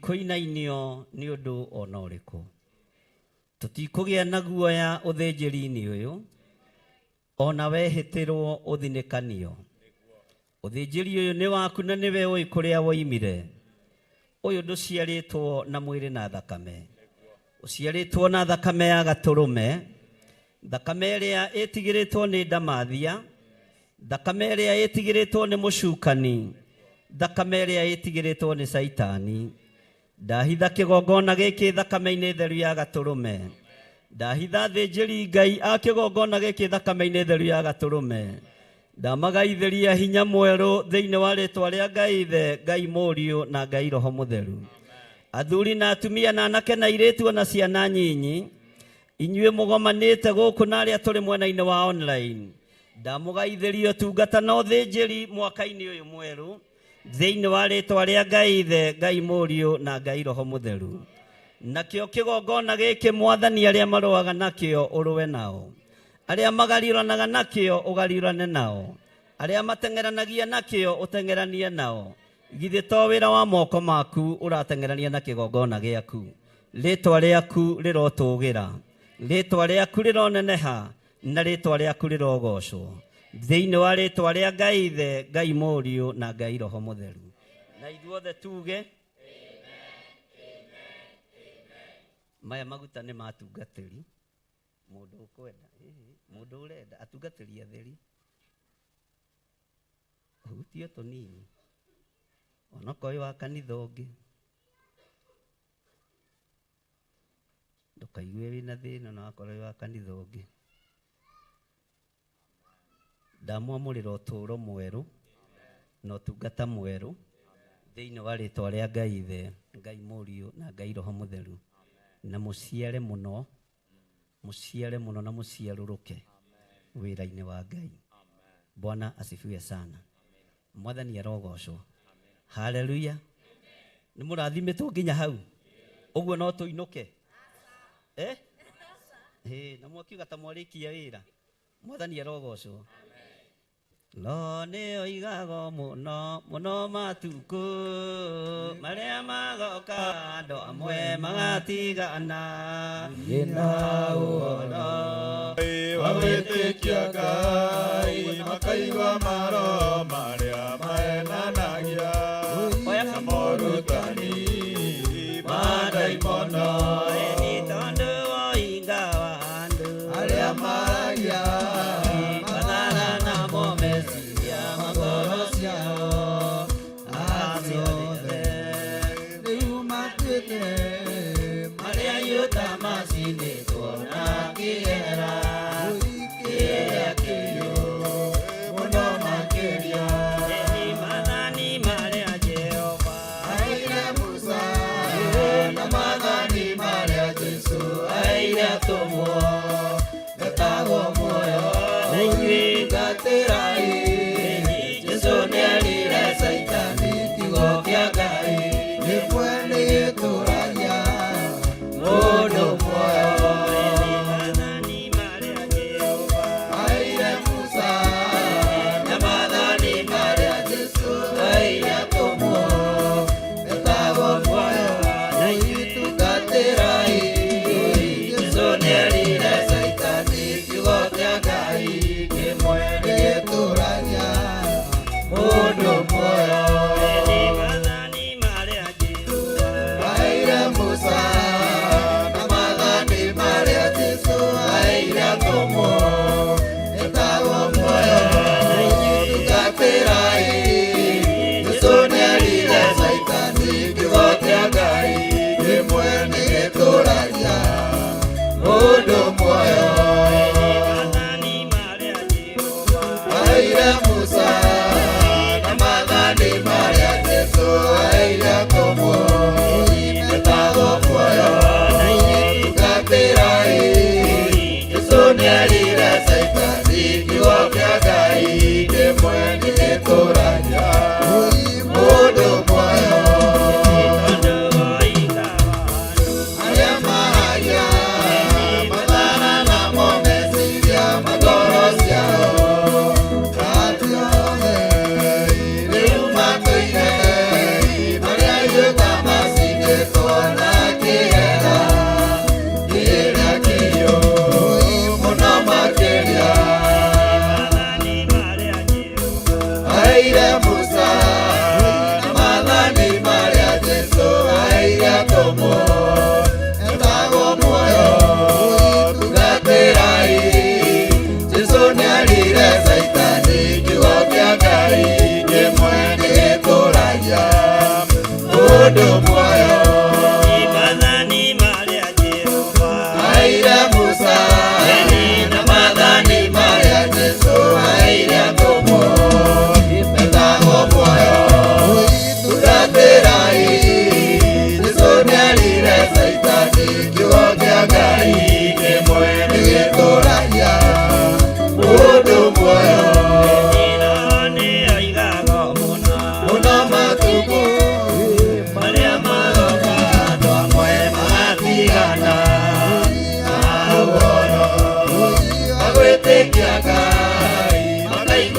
Tũtikũinainio nĩ ũndũ ona ũrĩkũ. Tũtikũgĩa na guoya ũthĩnjĩri-inĩ ũyũ, ona wehĩtĩrwo ũthinĩkanio. Ũthĩnjĩri ũyũ nĩ waku na nĩwe ũĩ kũrĩa woimire. Ũyũ ndũciarĩtwo na mwĩrĩ na thakame. Ũciarĩtwo na thakame ya gatũrũme, thakame ĩrĩa ĩtigĩrĩtwo nĩ ndamathia, thakame ĩrĩa ĩtigĩrĩtwo nĩ mũcukani, thakame ĩrĩa ĩtigĩrĩtwo nĩ caitani. Ndahitha kĩgongona gĩkĩ thakame-inĩ theru ya gatũrũme. Ndahitha thĩnjĩri Ngai a kĩgongona gĩkĩ thakame-inĩ theru ya gatũrũme. Ndamagaithĩria hinya mwerũ thĩinĩ wa rĩtwa rĩa Ngai Ithe, Ngai Mũriũ na Ngai Roho Mũtheru. Athuri na atumia na anake na airĩtu ona ciana nyinyi, inyuĩ mũgomanĩte gũkũ na arĩa tũrĩ mwena-inĩ wa online, ndamũgaithĩria ũtungata na ũthĩnjĩri mwaka-inĩ ũyũ mwerũ thĩinĩ wa rĩtwa rĩa Ngai Ithe, Ngai Mũriũ na Ngai Roho Mũtheru. Nakĩo kĩgongona gĩkĩ Mwathani arĩa marũaga nakĩo ũrũe nao, arĩa magariũranaga nakĩo ũgariũrane nao, arĩa mateng'eranagia nakĩo ũteng'eranie nao. Githĩ to wĩra wa moko maku ũrateng'erania na kĩgongona gĩaku? Rĩtwa rĩaku rĩrotũgĩra, rĩtwa rĩaku rĩroneneha, na rĩtwa rĩaku rĩrogocwo thĩinĩ wa rĩtwa rĩa Ngai Ithe, Ngai Mũriũ na Ngai Roho Mũtheru. Na ithuothe tuge maya maguta nĩ matungatĩri, mũndũ ũkwenda, mũndũ ũrenda atungatĩri atheri, hutio tũnini onokorwo wĩ wa kanitha ũngĩ ndũkaigue wĩna thĩna na wakorwo wĩ wa kanitha ũngĩ. Ndamwamũrĩra ũtũũro mwerũ na ũtungata mwerũ thĩinĩ wa rĩtwa rĩa Ngai Ithe, Ngai Mũriũ na Ngai Roho Mũtheru. Na mũciare mũno, mũciare mũno na mũciarũrũke wĩra-inĩ wa Ngai. Bwana asifiwe sana. Mwathani arogocwo. Haleluya. Nĩ mũrathimĩtwo nginya hau. Ũguo no tũinũke. Eh? Eh, na mwakiuga ta mwarĩkia wĩra. Mwathani arogocwo. No nĩ oigago mũno mũno matukũ marĩa magoka andũ amwe magatigana na ũhoro wa gwĩtĩkia Ngai makaigua maroho marĩa mahenanagia na morutani ma ndaimono Ĩni tondũ woinga wa andũ arĩa maragia mathara namo meciria ma ngoro ciao acio othe rĩu matuĩte marĩa yuta macinĩtwo na kĩgera kĩrĩa kĩhiũ mũno makĩria Ĩni maathani marĩa Jehova aheire Musa na maathani marĩa Jesũ aheire atũmwo metagwo muoyo na inyuĩ tungatĩrai Jesũ nĩerire Caitani kiugo kĩa Ngai nĩkwe nĩgĩtũragia mũndũ muoyo Ĩni maathani marĩa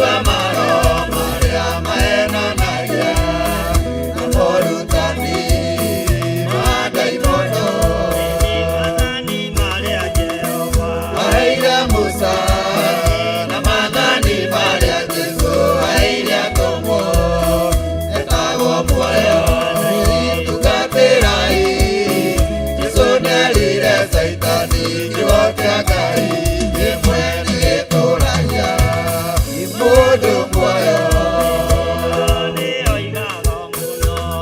Makaigua maroho marĩa mahenanagia na morutani ma ndaimono. Aheire Musa na maathani marĩa Jesũ aheire atũmwo etagwo muoyo. Tungatĩrai Jesũ nĩerire Caitani kiugo kĩa Ngai kĩmwe nĩgĩtũragia mũndũ muoyo.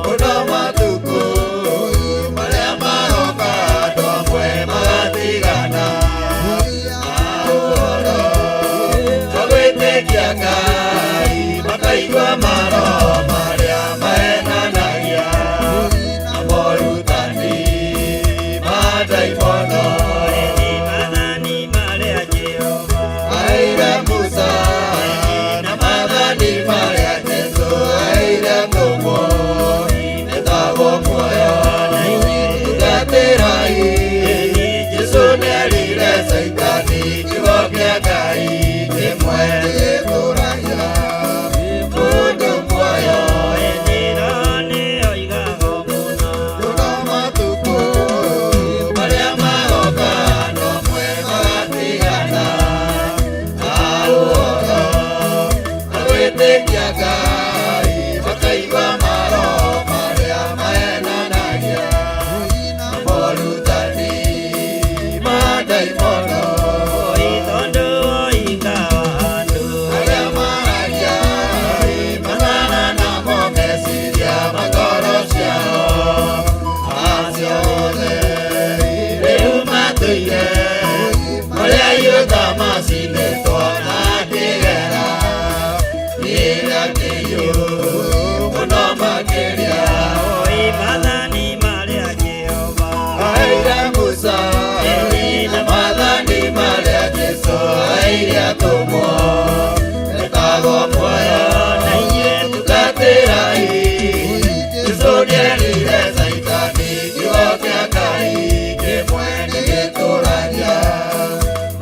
Mũno matukũ marĩa maroka andũ amwe magatigana na ũhoro wa gwĩtĩkia Ngai, makaigua maroho marĩa mahenanagia na morutani ma ndaimono. Aheire Musa na maathani marĩa Jesũ aheire atũmwo etagwo muoyo. Tungatĩrai Jesũ nĩerire Caitani kiugo kĩa Ngai kĩmwe nĩgĩtũragia mũndũ muoyo. Mũno matukũ marĩa maroka andũ amwe magatigana na ũhoro wa gwĩtĩkia Ngai, makaigua maroho marĩa mahenanagia na morutani ma ndaimono. Arĩa maragia manana namo meciria ma ngoro ciao acio othe rĩu matũire marĩa iũta macinĩtwo na kĩgera kĩrĩa kĩhiũ mũno makĩria. Aheire Musa na maathani marĩa Jesũ aheire atũmwo etagwo muoyo. Tungatĩrai Jesũ nĩerire Caitani kiugo kĩa Ngai kĩmwe nĩgĩtũragia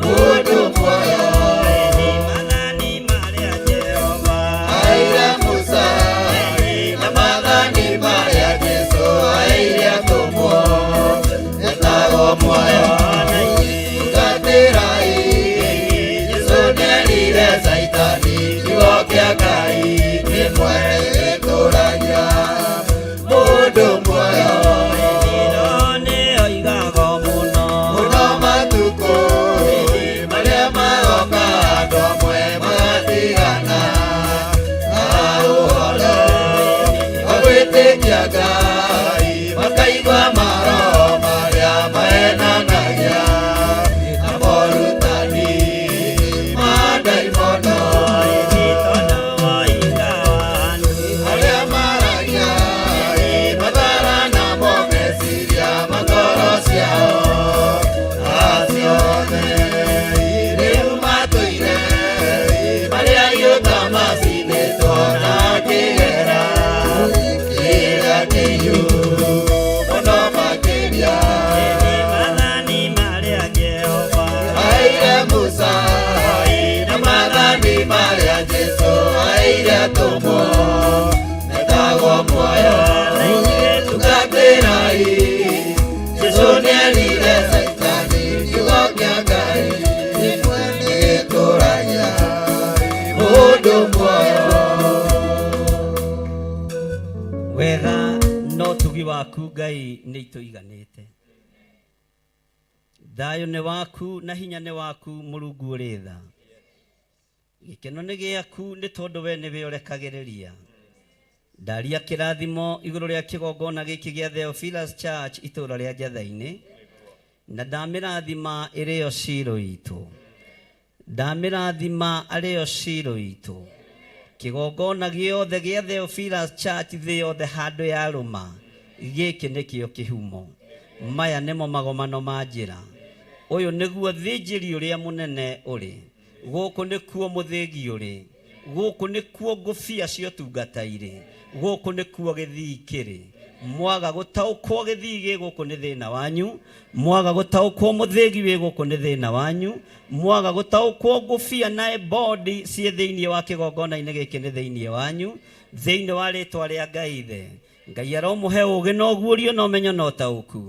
mũndũ muoyo. Aheire Musa na maathani marĩa Jesũ aheire atũmwo etagwo muoyo. Tungatĩrai Jesũ nĩerire Caitani kiugo kĩa Ngai kĩmwe nĩgĩtũragia mũndũ muoyo. Mũno matukũ marĩa maroka andũ amwe magatigana na ũhoro wa gwĩtĩkia Ngai, makaigua maroho marĩa mahenanagia na morutani ma ndaimono. Arĩa maragia mathara namo meciria ma ngoro ciao acio othe rĩu matũire marĩa iũta macinĩtwo na kĩgera kĩrĩa kĩhiũ mũno makĩria. Aheire Musa na maathani marĩa Jesũ aheire atũmwo metagwo muoyo. Tungatĩrai Jesũ nĩerire Caitani kiugo kĩa Ngai kĩmwe nĩgĩtũragia mũndũ muoyo. Wega no tugi waku Ngai nĩ itũiganĩte. Thayũ nĩ waku na hinya nĩ waku Mũrungu ũrĩ tha. Gĩkeno nĩ gĩaku nĩ tondũ we nĩwe ũrekagĩrĩria. Ndaria kĩrathimo igũrũ rĩa kĩgongona gĩkĩ gĩa Theophilus Church itũũra rĩa Njatha-inĩ, na ndamĩrathima ĩrĩo Shilo itũ, ndamĩrathima arĩo Shilo itũ. Kĩgongona gĩothe gĩa Theophilus Church thĩ yothe handũ yarũma, gĩkĩ nĩkĩo kĩhumo. Maya nĩmo magomano ma njĩra. Ũyũ nĩguo thĩnjĩri ũrĩa mũnene ũrĩ. Gũkũ nĩkuo mũthĩgi ũrĩ. Gũkũ nĩkuo ngũbia cia ũtungata irĩ. Gũkũ nĩkuo gĩthii kĩrĩ. Mwaga gũtaũkwo gĩthii gĩ gũkũ nĩ thĩna wanyu, mwaga gũtaũkwo mũthĩgi wĩ gũkũ nĩ thĩna wanyu, mwaga gũtaũkwo ngũbia na ebodi ciĩ thĩinĩ wa kĩgongona-inĩ gĩkĩ nĩ thĩinĩ wanyu. Thĩinĩ wa rĩtwa rĩa Ngai Ithe, Ngai aromũhe ũũgĩ na ũguũrio na ũmenyo na ũtaũku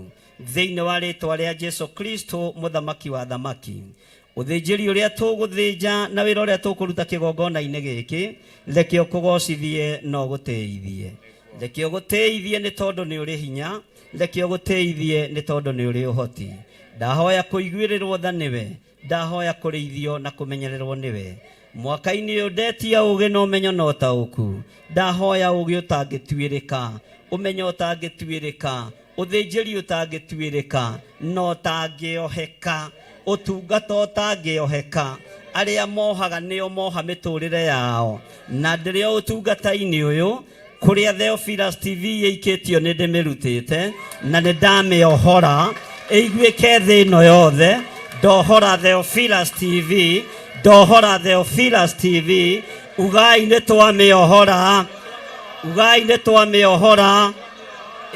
thĩinĩ wa rĩtwa rĩa Jesu Kristo mũthamaki wa thamaki. Ũthĩnjĩri ũrĩa tũgũthĩnja na wĩra ũrĩa tũkũruta kĩgongona-inĩ gĩkĩ, reke ũkũgocithie na ũgũtĩithie. Reke ũgũtĩithie nĩ tondũ nĩ ũrĩ hinya, reke ũgũtĩithie nĩ tondũ nĩ ũrĩ ũhoti. Ndahoya kũiguĩrĩrwo tha nĩwe, ndahoya kũrĩithio na kũmenyererwo nĩwe. Mwaka-inĩ ũyũ ndetia ũũgĩ na ũmenyo na ũtaũku. Ndahoya ũũgĩ ũtangĩtuĩrĩka, ũmenyo ũtangĩtuĩrĩka, ũthĩnjĩri ũtangĩtuĩrĩka na ũtangĩoheka, ũtungata ũtangĩoheka. Arĩa mohaga nĩo moha mĩtũrĩre yao. Na ndĩrĩ o ũtungata-inĩ ũyũ, kũrĩa Theophilus TV ĩikĩtio nĩ ndĩmĩrutĩte na nĩ ndamĩohora ĩiguĩke thĩ ĩno yothe. Ndohora Theophilus TV, ndohora Theophilus TV, ugai nĩ twamĩohora, ugai nĩ twamĩohora,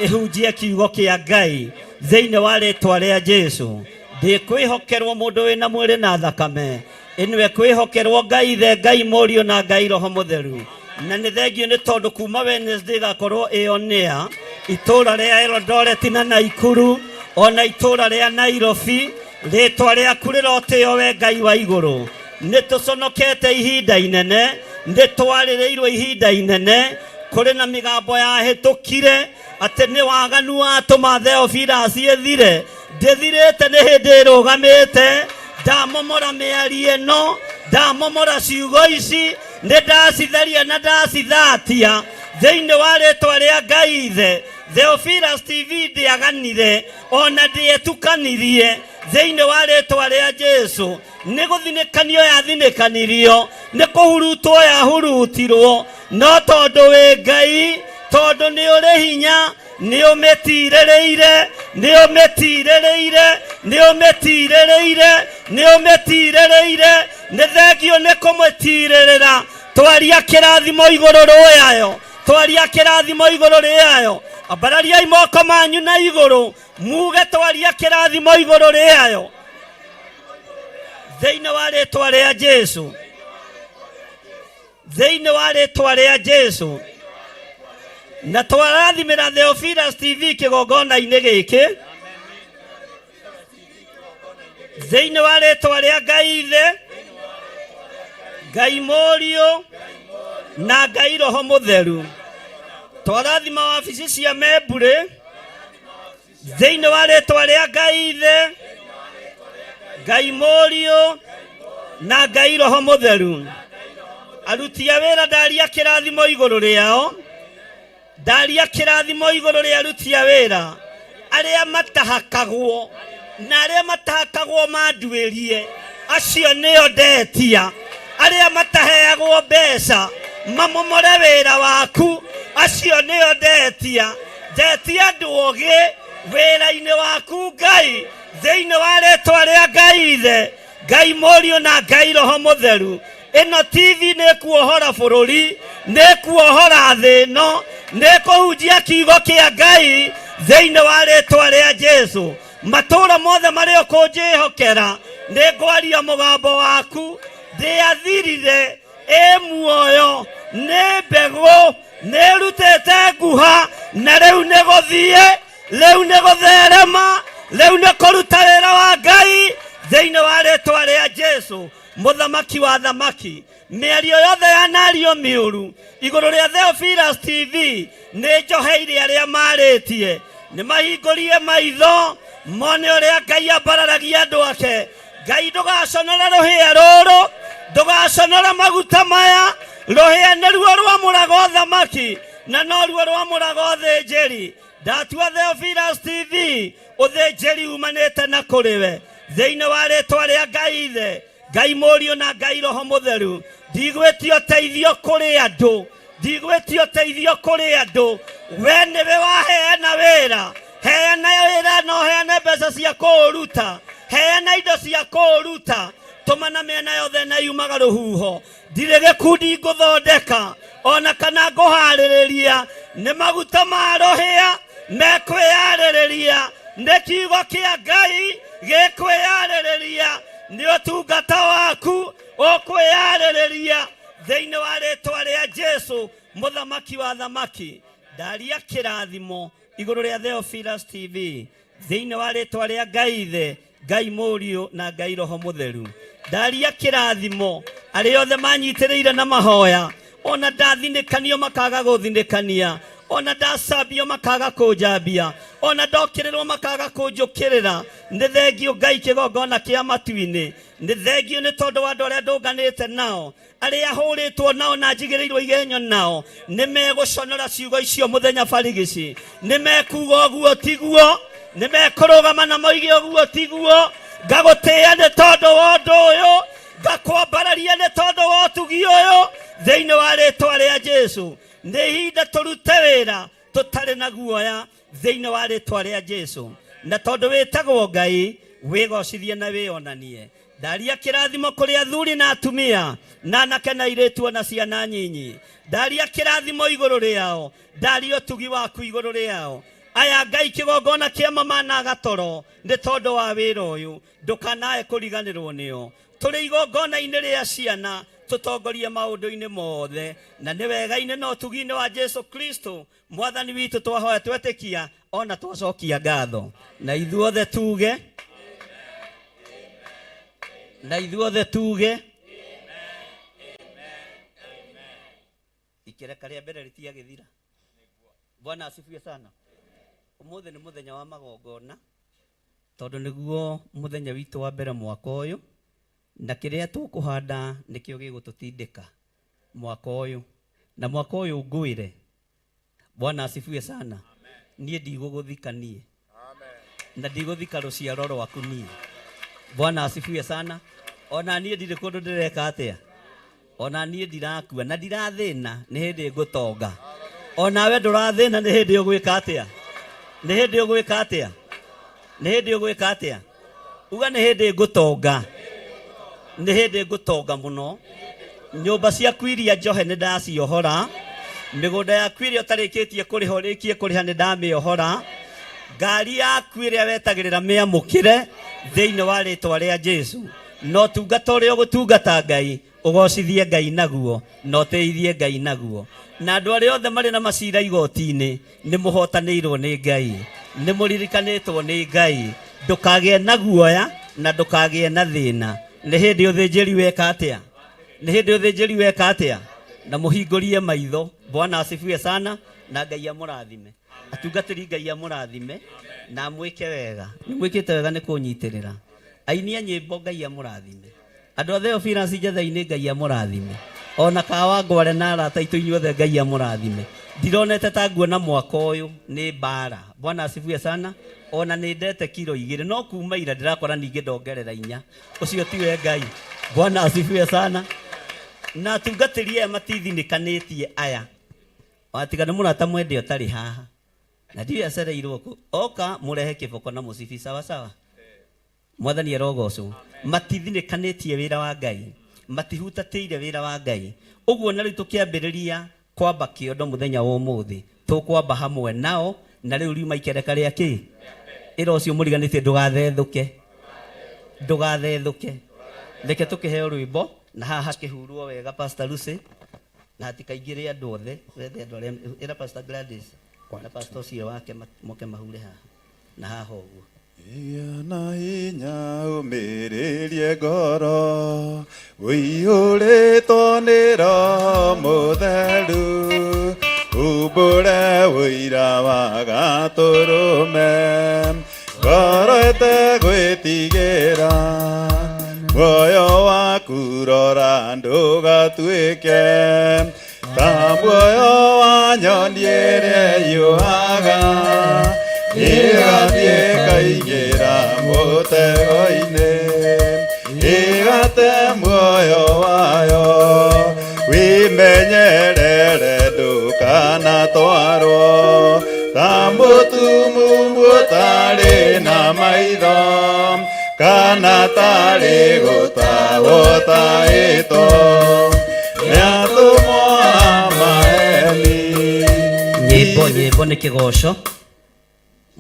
ĩhunjie kiugo kĩa Ngai thĩinĩ wa rĩtwa rĩa Jesu. Ndĩkwĩhokerwo mũndũ wĩna mwĩrĩ na thakame, ĩno ĩkwĩhokerwo Ngai Ithe, Ngai Mũriũ na Ngai Roho Mũtheru. Na nĩ thengio nĩ tondũ kuma Wednesday ĩgakorwo ĩonea itũũra rĩa Eldoret na Naikuru ona itũũra rĩa Nairobi. Rĩtwa rĩaku rĩrotĩo we Ngai wa igũrũ. Nĩ tũconokete ihinda inene, nĩ twarĩrĩirwo ihinda inene, kũrĩ na mĩgambo yahĩtũkire atĩ nĩ waganu watũma Theophilus ĩthire. Ndĩthirĩte nĩ hĩndĩ ĩrũgamĩte. Ndamomora mĩario ĩno, ndamomora ciugo ici, nĩ ndacitheria na ndacithatia thĩinĩ wa rĩtwa rĩa Ngai Ithe. Theophilus TV ndĩaganire ona ndĩetukanirie thĩinĩ wa rĩtwa rĩa Jesu. Nĩ gũthinĩkanio yathinĩkanirio, nĩ kũhurutwo yahurutirwo, no tondũ wĩ Ngai, tondũ nĩ ũrĩ hinya, nĩ ũmĩtirĩrĩire, nĩ ũmĩtirĩrĩire, nĩ ũmĩtirĩrĩire, nĩ ũmĩtirĩrĩire. Nĩ thengio nĩ kũmĩtirĩrĩra. Twaria kĩrathimo igũrũ rĩayo, twaria kĩrathimo igũrũ rĩayo. Ambarariai moko manyu na igũrũ, muge twaria kĩrathimo igũrũ rĩayo thĩinĩ wa rĩtwa rĩa Jesu, thĩinĩ wa rĩtwa rĩa Jesu. Na twarathimĩra Theophilus TV kĩgongona-inĩ gĩkĩ thĩinĩ wa rĩtwa rĩa Ngai Ithe, Ngai Mũriũ na Ngai Roho Mũtheru. Twarathima wabici cia Membure thĩinĩ wa rĩtwa rĩa Ngai Ithe, Ngai Mũriũ na Ngai Roho Mũtheru. Aruti a wĩra ndaria kĩrathimo igũrũ rĩao, ndaria kĩrathimo igũrũ rĩa aruti a wĩra arĩa matahakagwo na arĩa matahakagwo manduĩrie, acio nĩo ndetia. Arĩa mataheagwo mbeca mamomore wĩra waku, acio nĩo ndetia. Ndetia andũ ogĩ wĩra-inĩ waku Ngai, thĩinĩ wa rĩtwa rĩa Ngai Ithe, Ngai Mũriũ na Ngai Roho Mũtheru. Ĩno TV nĩ kuohora bũrũri, nĩ kuohora thĩ ĩno, nĩ kũhunjia kiugo kĩa Ngai thĩinĩ wa rĩtwa rĩa Jesu. Matũũra mothe marĩa ũkũnjĩhokera, nĩ ngwaria mũgambo waku. Ndĩathirire, ĩ muoyo, nĩ mbegũ, nĩ ĩrutĩte nguha, na rĩu nĩ gũthiĩ, rĩu nĩ gũtherema, rĩu nĩ kũruta wĩra wa Ngai thĩinĩ wa rĩtwa rĩa Jesu mũthamaki wa thamaki. Mĩario yothe yanario mĩũru igũrũ rĩa Theophilus TV nĩ njoheire arĩa marĩtie, nĩ mahingũrie maitho mone ũrĩa Ngai ambararagia andũ ake. Ngai ndũgaconore rũhĩa rũrũ, ndũgaconore maguta maya. Rũhĩa nĩruo rwamũraga ũthamaki na noruo rwamũraga ũthĩnjĩri. Ndatua Theophilus TV ũthĩnjĩri umanĩte na kũrĩ we thĩinĩ wa rĩtwa rĩa Ngai Ithe, Ngai Mũriũ na Ngai Roho Mũtheru. Ndigwĩtia ũteithio kũrĩ andũ, ndigwĩtia ũteithio kũrĩ andũ. We nĩwe waheana wĩra, heana wĩra na ũheane mbeca cia kũũruta, heana indo cia kũũruta. Tũmana mĩena yothe na yumaga rũhuho. Ndirĩ gĩkundi ngũthondeka ona kana ngũharĩrĩria, nĩ maguta ma rũhĩa. Mekwĩyarĩrĩria nĩ kiugo kĩa Ngai gĩkwĩyarĩrĩria, nĩ ũtungata waku ũkwĩyarĩrĩria thĩinĩ wa rĩtwa rĩa Jesu mũthamaki wa thamaki. Ndaria kĩrathimo igũrũ rĩa Theophilus TV thĩinĩ wa rĩtwa rĩa Ngai Ithe, Ngai Mũriũ na Ngai Roho Mũtheru. Ndaria kĩrathimo arĩa othe manyitĩrĩire na mahoya, ona ndathinĩkanio makaga gũthinĩkania, ona ndacambio makaga kũnjambia, ona ndokĩrĩrwo makaga kũnjũkĩrĩra. Nĩ thengio Ngai kĩgongona kĩa matu-inĩ, nĩ thengio nĩ tondũ wa andũ arĩa ndũnganĩte nao, arĩa hũrĩtwo nao na njigĩrĩirwo igenyo nao. Nĩ megũconora ciugo icio mũthenya barigici, nĩ mekuga ũguo tiguo, nĩ mekũrũgama na moige ũguo tiguo. Ngagũtĩĩa nĩ tondũ wa ũndũ ũyũ, ngakwambararia nĩ tondũ wa ũtugi ũyũ thĩinĩ wa rĩtwa rĩa Jesu. Nĩ ihinda tũrute wĩra tũtarĩ na guoya thĩinĩ wa rĩtwa rĩa Jesu, na tondũ wĩtagwo Ngai, wĩgocithie na wĩonanie. Ndaria kĩrathimo kũrĩ athuri na atumia na anake na airĩtu ona ciana nyinyi. Ndaria kĩrathimo igũrũ rĩao, ndaria ũtugi waku igũrũ rĩao. Aya Ngai kĩgongona kĩa mama na gatoro nĩ tondũ wa wĩra ũyũ, ndũkanae kũriganĩrwo nĩo. Tũrĩ igongona-inĩ rĩa ciana, tũtongorie maũndũ-inĩ mothe, na nĩ wega-inĩ na ũtugi-inĩ wa Jesu Kristo mwathani witũ twahoya twetĩkia ona twacokia ngatho, na ithuothe tuge, na ithuothe tuge ikereka rĩa mbere rĩtiagĩthira. Bwana asifiwe sana. Ũmũthĩ nĩ mũthenya wa magongona, tondũ nĩguo mũthenya witũ wa mbere mwaka ũyũ, na kĩrĩa tũkũhanda nĩkĩo gĩgũtũtindĩka mwaka ũyũ, na mwaka ũyũ ngwĩre. Bwana asifiwe sana. Niĩ ndigũgũthika niĩ, na ndigũthika rũciaro rwaku niĩ. Bwana asifiwe sana. Ona niĩ ndirĩ kũndũ ndĩreka atĩa, ona niĩ ndirakua na ndirathĩna, nĩ hĩndĩ ngũtonga. Onawe ndũrathĩna, nĩ hĩndĩ ũgwĩka atĩa? Nĩ hĩndĩ ũgwĩka atĩa? Nĩ hĩndĩ ũgwĩka atĩa? Uga nĩ hĩndĩ ngũtonga, nĩ hĩndĩ ngũtonga mũno. Nyũmba ciaku iria njohe nĩ ndaciohora, mĩgũnda yaku ĩrĩa ũtarĩkĩtie kũrĩha ũrĩkie kũrĩha nĩ ndamĩohora, ngari yaku ĩrĩa wetagĩrĩra mĩamũkĩre thĩinĩ wa rĩtwa rĩa Jesu. Na ũtungata ũrĩa ũgũtungata Ngai, ũgocithie Ngai naguo na ũtĩithie Ngai naguo. Na andũ arĩa othe marĩ na macira igoti-inĩ, nĩ mũhotanĩirwo nĩ Ngai, nĩ mũririkanĩtwo nĩ Ngai. Ndũkagĩe na guoya na ndũkagĩe na thĩna. Nĩ hĩndĩ ũthĩnjĩri weka atĩa? Nĩ hĩndĩ ũthĩnjĩri weka atĩa? Na mũhingũrie maitho. Bwana asifiwe sana, na Ngai amũrathime. Atungatĩri, Ngai amũrathime na amwĩke wega. Nĩ mwĩkĩte wega nĩ kũnyitĩrĩra. Aini a nyĩmbo, Ngai amũrathime. Andũ a Theophilus Njetha-inĩ, Ngai amũrathime. Ona kawa ngware na arata aitũ inyuothe, Ngai amũrathime. Ndironete ta nguona mwaka ũyũ nĩ mbara. Bwana asifiwe sana. Ona nĩ ndete kiro 2, no kuma ira ndĩrakora ningĩ ndongerera 4. Ũcio tiwe Ngai. Bwana asifiwe sana. Na atungatĩri aya matithinĩkanĩtie aya, watiga nĩ mũrata mwende ũtarĩ haha na ndiũĩ acereirwo kũ, oka mũrehe kĩboko na mũcibi. Sawa sawa. Mwathani arogocwo. Matithinĩkanĩtie wĩra wa Ngai, matihutatĩire wĩra wa Ngai. Ũguo na rĩu tũkĩambĩrĩria kwamba kĩondo mũthenya wa ũmũthĩ, tũkwamba hamwe nao. Na rĩu riuma ikereka rĩa kĩ ĩra ũcio mũriganĩtie, ndũgathethũke, ndũgathethũke. Reke tũkĩheo rwĩmbo na haha hakĩhurwo wega, Pastor Lucy, na hatikaingĩre andũ othe, wethe andũ arĩa ĩra Pastor Gladys na pastor ũcio wake moke mahure haha na haha ũguo. Gĩa na hinya ũmĩrĩrie ngoro, ũiyũrĩtwo nĩ Roho Mũtheru, umbũre ũira wa Gatũrũme, ngoro ĩtegwĩtigĩra. Muoyo waku rora ndũgatuĩke ta muoyo wa nyoni ĩrĩa yũaga, ĩgathiĩ ĩkaingĩra mũtego-inĩ, ĩgate muoyo wayo. Wĩmenyerere ndũkanatwarwo ta mũtumumu ũtarĩ na maitho, kana tarĩ gũtahwo tahĩtwo nĩ atũmwo a maheni. Nyĩmbo, nyĩmbo nĩ kĩgoco.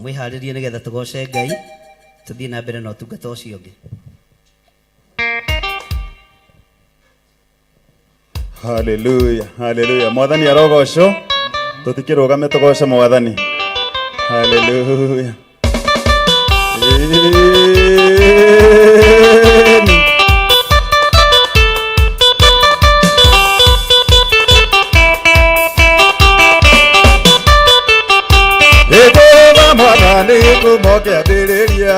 Mwĩharĩrie nĩgetha tũgoce Ngai, tũthiĩ na mbere na ũtungata ũcio ũngĩ. Haleluya, haleluya. Mwathani arogocwo. Tutikirugame tugoce Mwathani. Haleluya. Amen. Ĩkũma Mwathani kuma ũkĩambĩrĩria,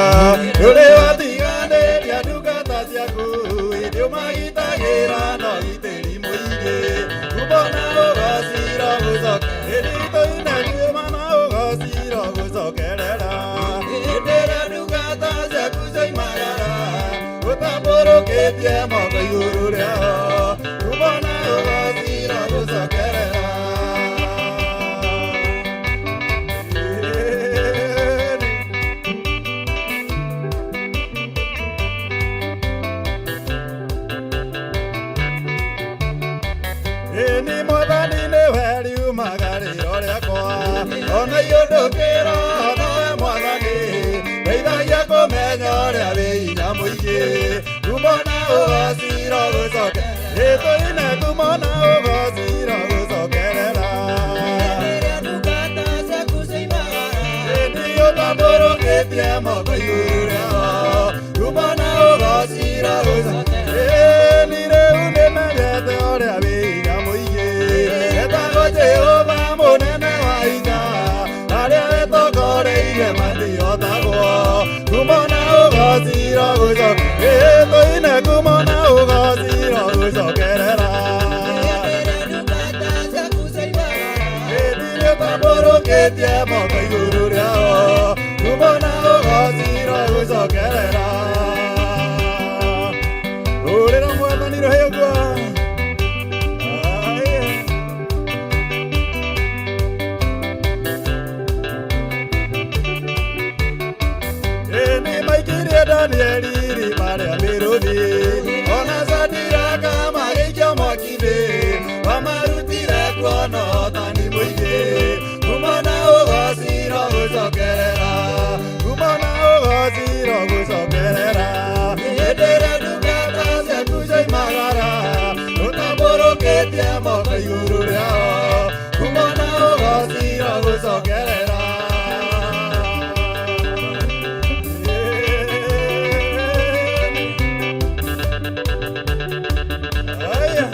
ndũrĩ watiganĩria ndungata ciaku, ĩndĩ ũmagitagĩra na ũgitĩri mũingĩ. Kumbona ũgociro gũcoke, ĩndĩ tũine kuma na ũgociro gũcokerera. Hĩndĩ ĩrĩa ndungata ciaku cioimagara, ũtambũrũkĩtie moko igũrũ rĩao, kumbona ũgociro gũcokerera. Ĩni Mwathani nĩwe riumaga rĩro rĩakwa, ona iũndũkĩra nowe Mwathani, ndeithagia kũmenya ũrĩa wĩ hinya mũingĩ. Kumona ũgociro gũcoke, ĩtũine kumona ũgociro gũcokerera. Ĩni ũtambũrũkĩtie moko igũrũ rĩao, kumona ũgociro gũcoke. Ĩni rĩu nĩmenyete ũrĩa wĩ hinya mũingĩ, etagwo Jehova mũnene wa ita, arĩa wĩtongoreirie matihotagwo. Kumona ũgociro gũcoke, ĩtũine kumona ũgociro gũcokerera. Ĩni ũtambũrũkĩtie moko igũrũ rĩao, kumona ũgociro gũcokerera. Hũrĩra Mwathani rũhĩ ũguo. Aye. Ĩni maikirie Danieli irima rĩa mĩrũthi, ona Shadiraka magĩikio mwaki-inĩ, wamarutire kuo na ũhotani mũingĩ. Kumona ũgociro gũcokerera, kumona ũgociro gũcokerera. Hĩndĩ ĩrĩa ndungata ciaku cioimagara, ũtambũrũkĩtie moko igũrũ rĩao, kumona ũgociro gũcokerera. Aya.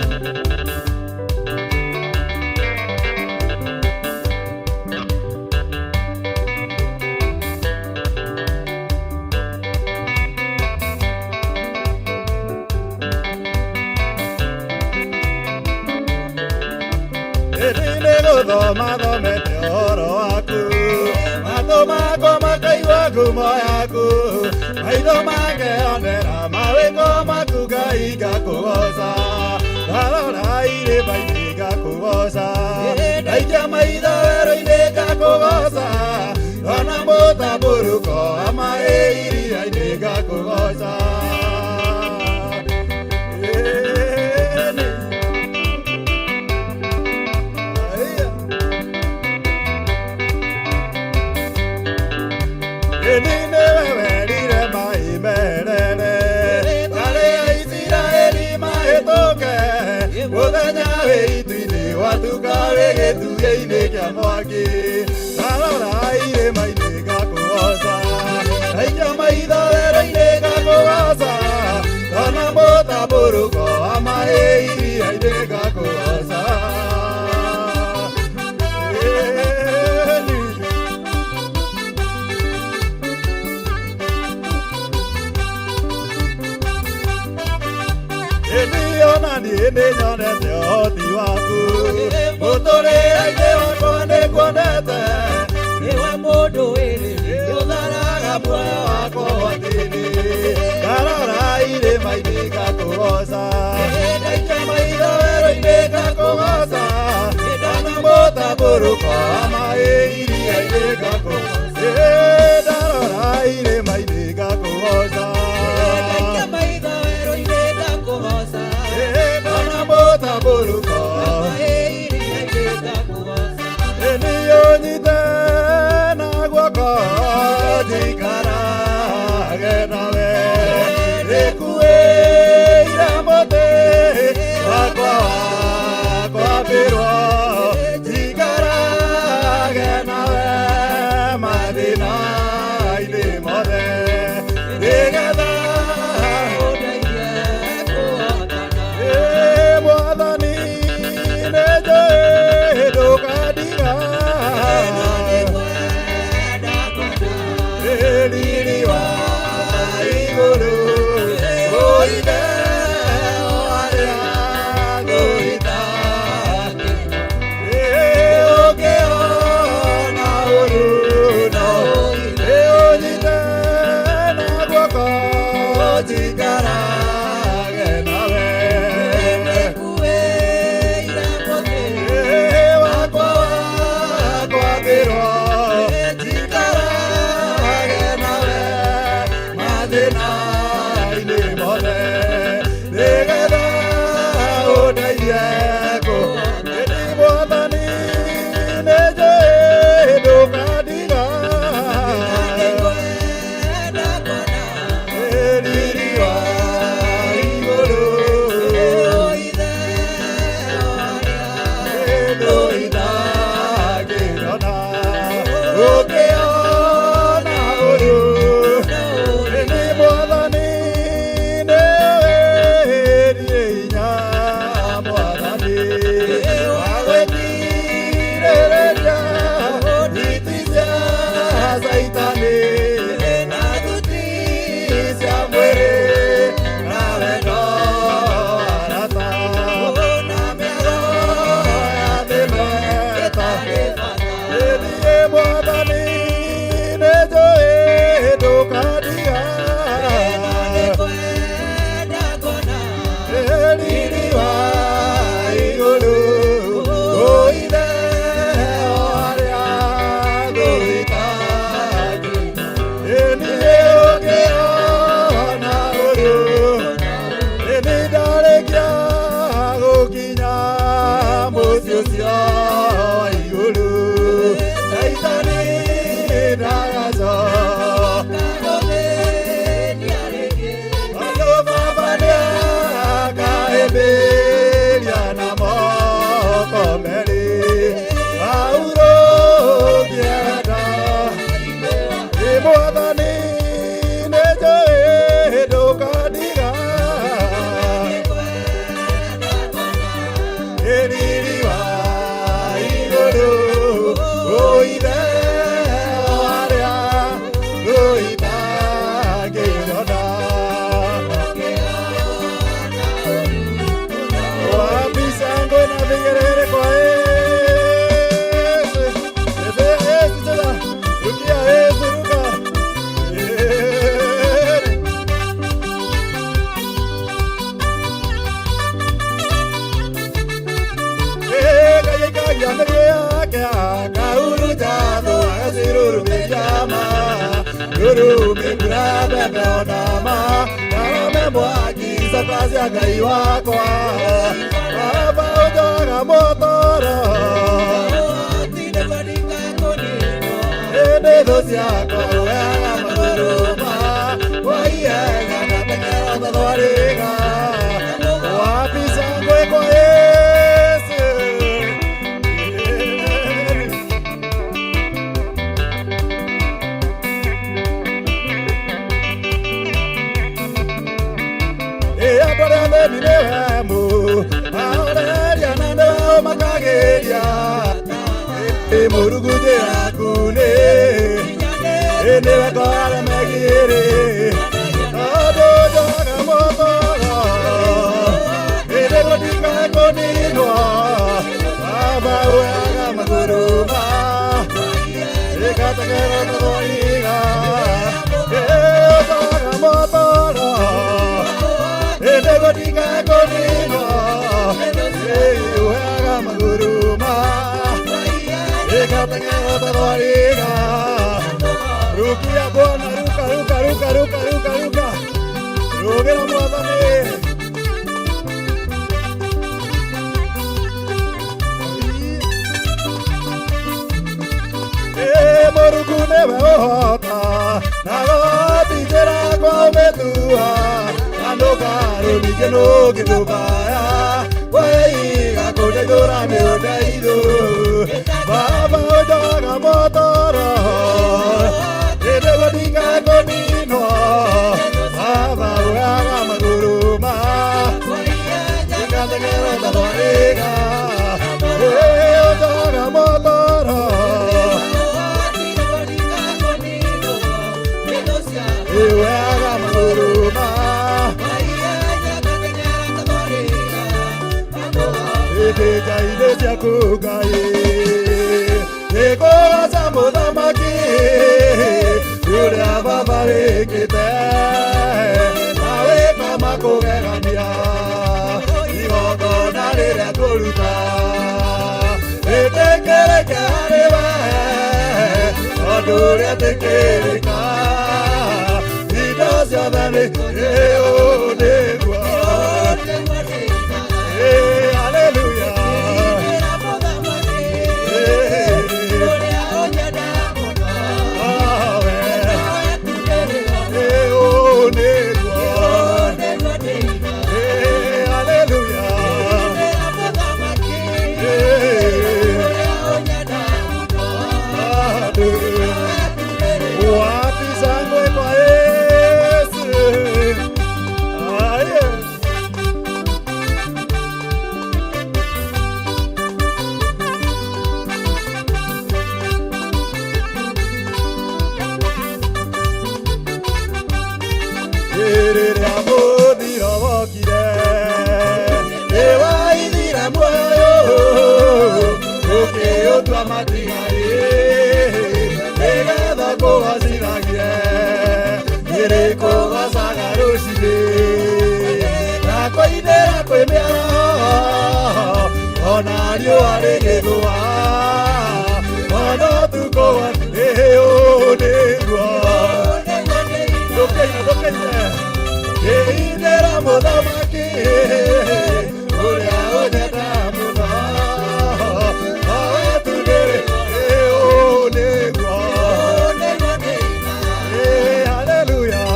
Ĩndĩ nĩ gũthoma thomete ũhoro waku, matũ makwa makaigua ngumo yaku, maitho makeonera mawĩko maku Ngai ngakũgoca. Ndarora irĩma-inĩ ngakũgoca, ndaikia maitho werũ-inĩ ngakũgoca, ndona mũtambũrũko wa maĩ iria-inĩ ngakũgoca. Ĩni. Aya. Ĩni nĩwe werire maĩ merere, arĩa Isiraeli mahĩtũke, mũthenya wĩ itu-inĩ gwatuka wĩ gĩtugĩ-inĩ kĩa mwaki. Ndarora irĩma-inĩ ngakũgoca, ndaikia maitho werũ-inĩ ngakũgoca, ndona mũtambũrũko wa maĩ iria-inĩ ngakũgoca. Ĩni. Ĩni ona niĩ nĩnyonete ũhoti waku, mũtũrĩre-inĩ wakwa nĩnguonete, nĩwe mũndũ wĩrĩ ũtharaga muoyo wakwa ũhoti-inĩ. Ndarora irĩma-inĩ ngakũgoca, ndaikia maitho werũ-inĩ ngakũgoca, ndona mũtambũrũko wa maĩ iria-inĩ ngakũgoca. Ndarora irĩma-inĩ ngakũgoca, ndona mũtambũrũko Ĩni ũnyite na guoko. Riri wa igũrũ ũithe arĩa ngũita ũngĩona ũru no ũnyite na guoko njikarage nawe wakwa wakwathĩrwo njikarage nawe mathĩna-inĩ mothe nĩgetha ũndeithie kũ ĩndĩ mwathani nĩnjũĩ ndũkandiga riri wa igũrũ kĩndũ itangĩona ũngĩona ũyũ nĩ mwathani nĩwĩrie hinya mwathani wa gwĩtirĩrĩria hiti cia caitani na thuti cia mwĩrĩ na wendo arata na mĩago ya thĩmeta ĩthiĩ mwathani nĩnjũĩ ndũkandiga riri wa igũrũ ũithe arĩa ngũita ĩniĩ ũngĩona ũrũ ĩni ndarĩkia gũkinya mũciĩ ũcio wa igũrũ caitani ndagacoka Andũ baba nĩakahĩmbĩria na moko merĩ aurũngĩenda ĩ mwathani nĩnjũĩ ndũkandiga riri wa igũrũ ũithe arĩa ngũitangĩrona Wapi shangwe na vigelegele kwa Yesu. Chezea Yesu cheza. Rukia Yesu ruka. Eh, kaye kaye mĩtwe yake akahurunja thũ agacirurumĩria ma rũrumĩ mbura mbembe ona ma ndarame mwaki coka cia Ngai wakwa baba ũnjohaga mũtoro ĩndĩ thũ ciakwa ũheaga magũrũ ma kwaihenya ngateng'era ta thwariga wapi shangwe kwa Yesu. Andũ arĩa athĩni nĩwe mũmahoreria na nĩwe ũmakagĩria Mũrungu njĩra yaku nĩ nĩwe ngorare megĩrĩ tondũ njohaga mũtoro nĩguo ndikae kũninwo baba ũheaga magũrũ ma ĩgateng'era ta thwariga njohaga mũtoro nĩguo ndikae kũninwo ũheaga magũrũ ma ĩgateng'era ta thwariga rukia Bwana ruka ruka ruka ruka ruka ruka rũgĩra mwathani. Mũrungu nĩwe ũhota na goti njĩra kwa ũmĩtua andũ karũningĩ nũngĩtũbaya kweiga kũndeithũra nĩ ũndeithũ baba ũnjohaga mũtoro ĩndĩ gũtikae kũninwo baba ũheaga magũrũ ma ĩgateng'era ta thwariga ũnjohaga mũtoro. Iweaga magũrũ ma Ĩndĩ Ngai nĩ ciaku Ngai Nĩngũgoca mũthamaki ũrĩa baba wĩkĩte mawĩko makũgegania igongona rĩrĩa tũruta rĩtĩkĩrĩke harĩ we tondũ rĩetĩkĩrĩka indo ciothe nĩ ĩũ nĩguo. Hallelujah. Wapi shangwe kwa Yesu? Aye. Rĩrĩa mũthiro wokire nĩwaithire muoyo ũkĩũtua matigari nĩgetha kũgocithagie nĩrĩkũgocaga rũcinĩ na kũinĩra kwĩ mĩaraho ona riũa rĩgĩthũa ona ũtukũ ĩũ nĩguo ndũkaine ndũkaine ndĩinĩra mũthamaki ũrĩa ũnyenda mũno nowe tu ndĩrĩ ĩũ nĩguo. Hallelujah.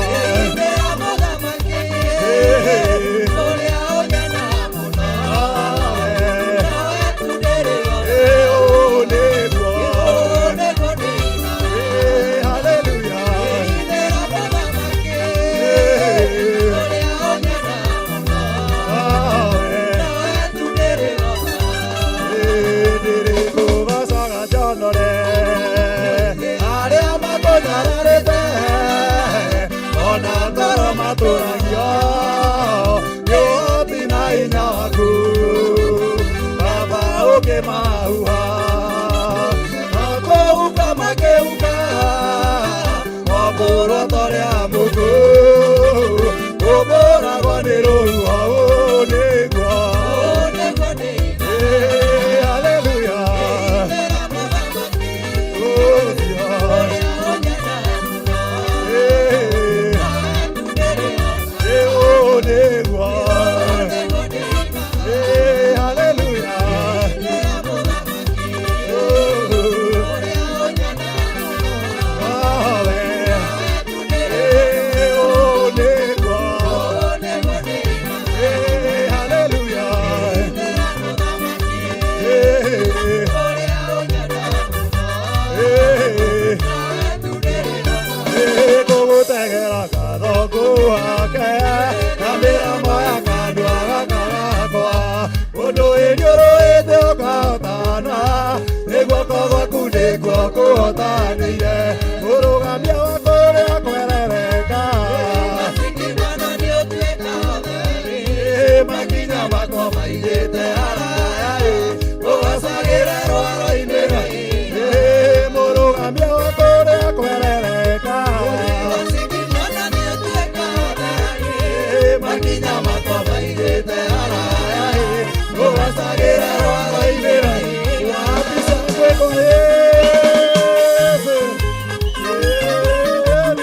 Ĩũ nĩguo. Hallelujah. Ndĩrĩkũgocaga njonore arĩa makũnyararĩte ona ngoro matũragio nĩ ũhoti na hinya waku baba ũkĩmahuha makũhuka makĩhuka wambũrwo ta ũrĩa mũkũ ũmbũragwo nĩ rũhuho ũũ nĩguo. Hallelujah. Oh, yeah. Oh, nĩguo. Hallelujah. Oh, oh, nĩguo. Hallelujah. Kũgũtegera gathongo wake na mĩramo ya kanua gaka gakwa ũndũ ĩniũrũĩte ũkahotana nĩ guoko gwaku nĩkuo kũhotanĩire mũrũgamia wa kũrĩa kwerereka makinya makwa maigĩte haraya kũgacagĩra rwaro-inĩ mũrũgamia wa kũrĩa kwerereka makinya makwa maigĩte haraya kũgacagĩra rwaro-inĩ wapi shangwe kwa Yesu? Amen.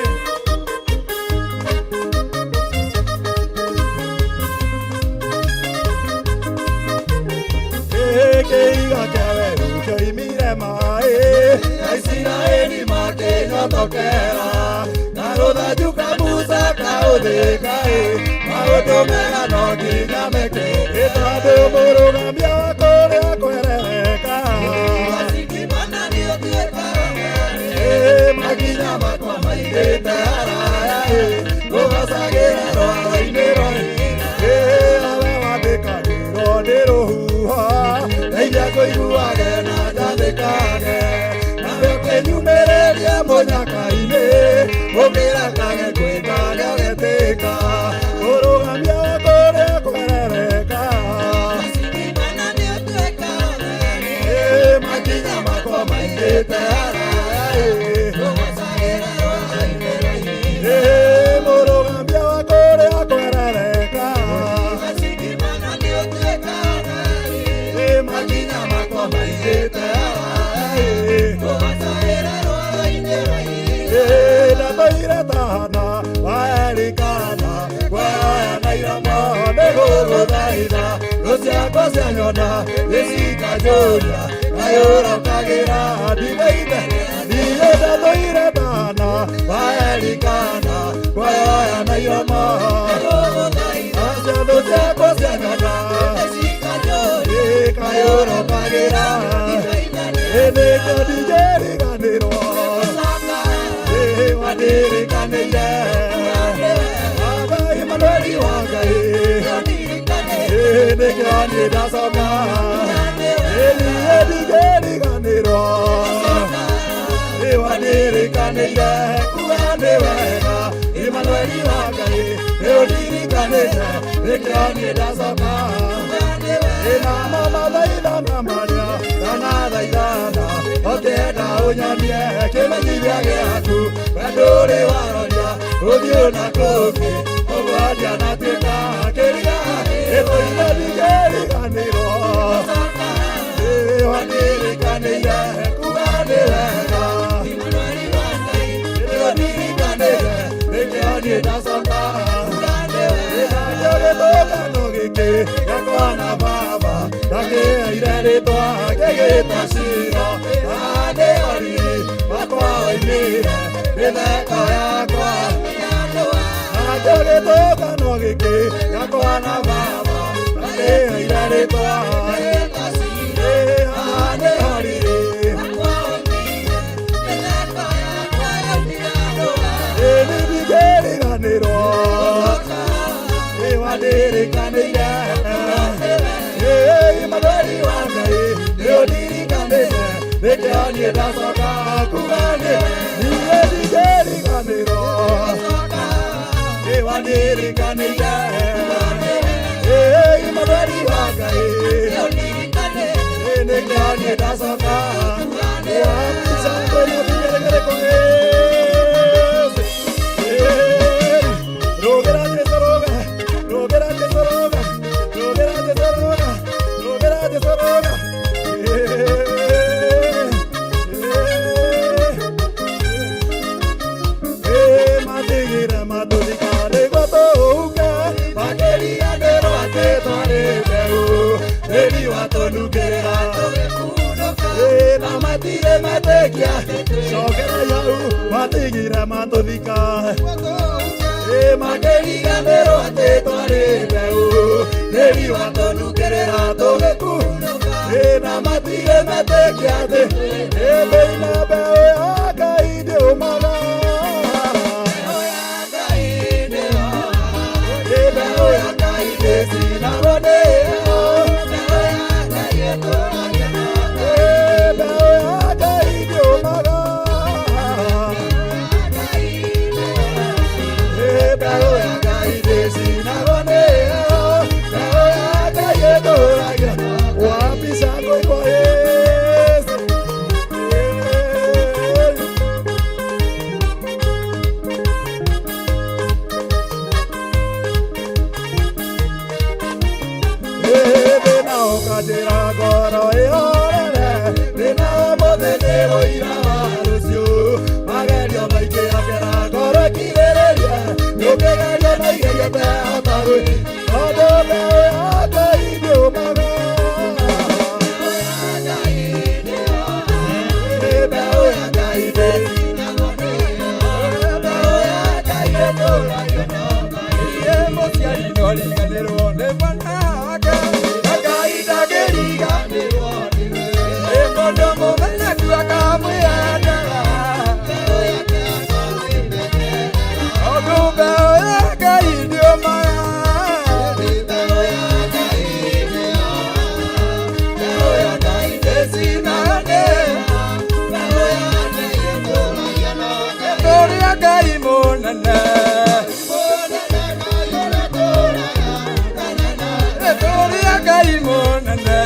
Kĩiga kĩa werũ kĩoimire maĩ Aisiraeli makĩnyotokera na rũthanju ka Musa kaũthĩka maũndũ mega no nginya meke tondũ mũrũgamia wa kũrĩa kwerereka makinya makwa maigĩte haraya kũgacagĩra rwaro-inĩ rwa awe wandĩkagĩrwo nĩ rũhuho ndeithia kũiguage na njathĩkage nawe ũkĩnyumĩrĩria mũnyaka-inĩ ũkĩrekage kwĩ Ndingĩona nĩcikanjũria kayũrokagĩra ndigaithe niĩ ndatũire bana waerikana kwayoya na iromo acio thũ ciakwa cianyona kayũrokagĩra nĩkĩo ndingĩriganĩrwo wanirikanĩire Baba Emanueli wa Ngai nĩkĩo niĩ ndacoka niĩ ndingĩriganĩrwo wanirikanĩire kuga nĩ wega Emanueli wa Ngai nĩũndirikanĩte nĩkĩo niĩ ndacoka namo mathaithana marĩa ndanathaithana ũkĩenda ũnyonie kĩmenyithia gĩaku we ndũrĩ waroria ũthiũ na kũngĩ ũguo ndianatuĩka kĩriga ĩtũire ndingĩriganĩrwo wanirikanĩire kuga nĩ wega nĩũndirikanĩte nĩkĩo niĩ ndacoka nakĩo gĩtũngano gĩkĩ gĩakwa na baba ndakĩheire rĩtwa gĩgĩtwo Shilo haha nĩho riri wakwa woimire mĩtheko yakwa nakĩo gĩtũngano gĩkĩ gĩakwa na baba ndakĩheire rĩtwa haha nĩho riri nĩndingĩriganĩrwo wanirikanĩire Emanueli wa Ngai nĩũndirikanĩte nĩkĩo niĩ ndacoka kuga nĩ niĩ ndingĩriganĩrwo wanirikanĩire Emanueli wa Ngai nĩkĩo niĩ ndacoka wapica kwĩna vigeregere kwa Yesu Rogera Jesu roga, rogera Jesu roga, rogera Jesu roga, rogera Jesu roga. Matigire matuthikane gwatũũka makĩriganĩrwo atĩ twarĩ mbeũ tĩri watũnungĩrĩra na matirĩ metĩkia cokera yau matigire matũthika makĩriganĩrwo atĩ twarĩ mbeũ tĩri watũnungĩrĩra tũgĩkunũka na matirĩ metĩkia atĩ ĩthĩina mbeũ ya Ngai ndĩũmaga mbeũ ya Ngai ndĩcinagwo nĩyo mbeũ ya Ngai ndĩũmaga mbeũ ya Ngai ndĩcinagwo nĩyo mbeũ ya Ngai ĩtũragia wapi shangwe kwa Yesu. Thĩna ũkanjĩra ngoro ĩhorere thĩna ũmũthĩ nĩ ũira wa rũciũ magerio maingĩ akĩra ngoro ĩkirĩrĩrie ndũkĩgerio na igerio tehota gwĩ tondũ mbeũ ya Ngai ndĩũmaga mbeũ ya Ngai mbeũ ya Ngai ĩtũragia Iye mũciari no riganĩrwo nĩ mwana wake na Ngai ndangĩriganĩrwo nĩwe ĩ mũndũ mũmeneku akamwĩendera tondũ mbeũ ya Ngai ndĩũmaga mbeũ ya Ngai ndĩcinaga nĩ ũrĩa Ngai mũnene ũrĩa Ngai mũnene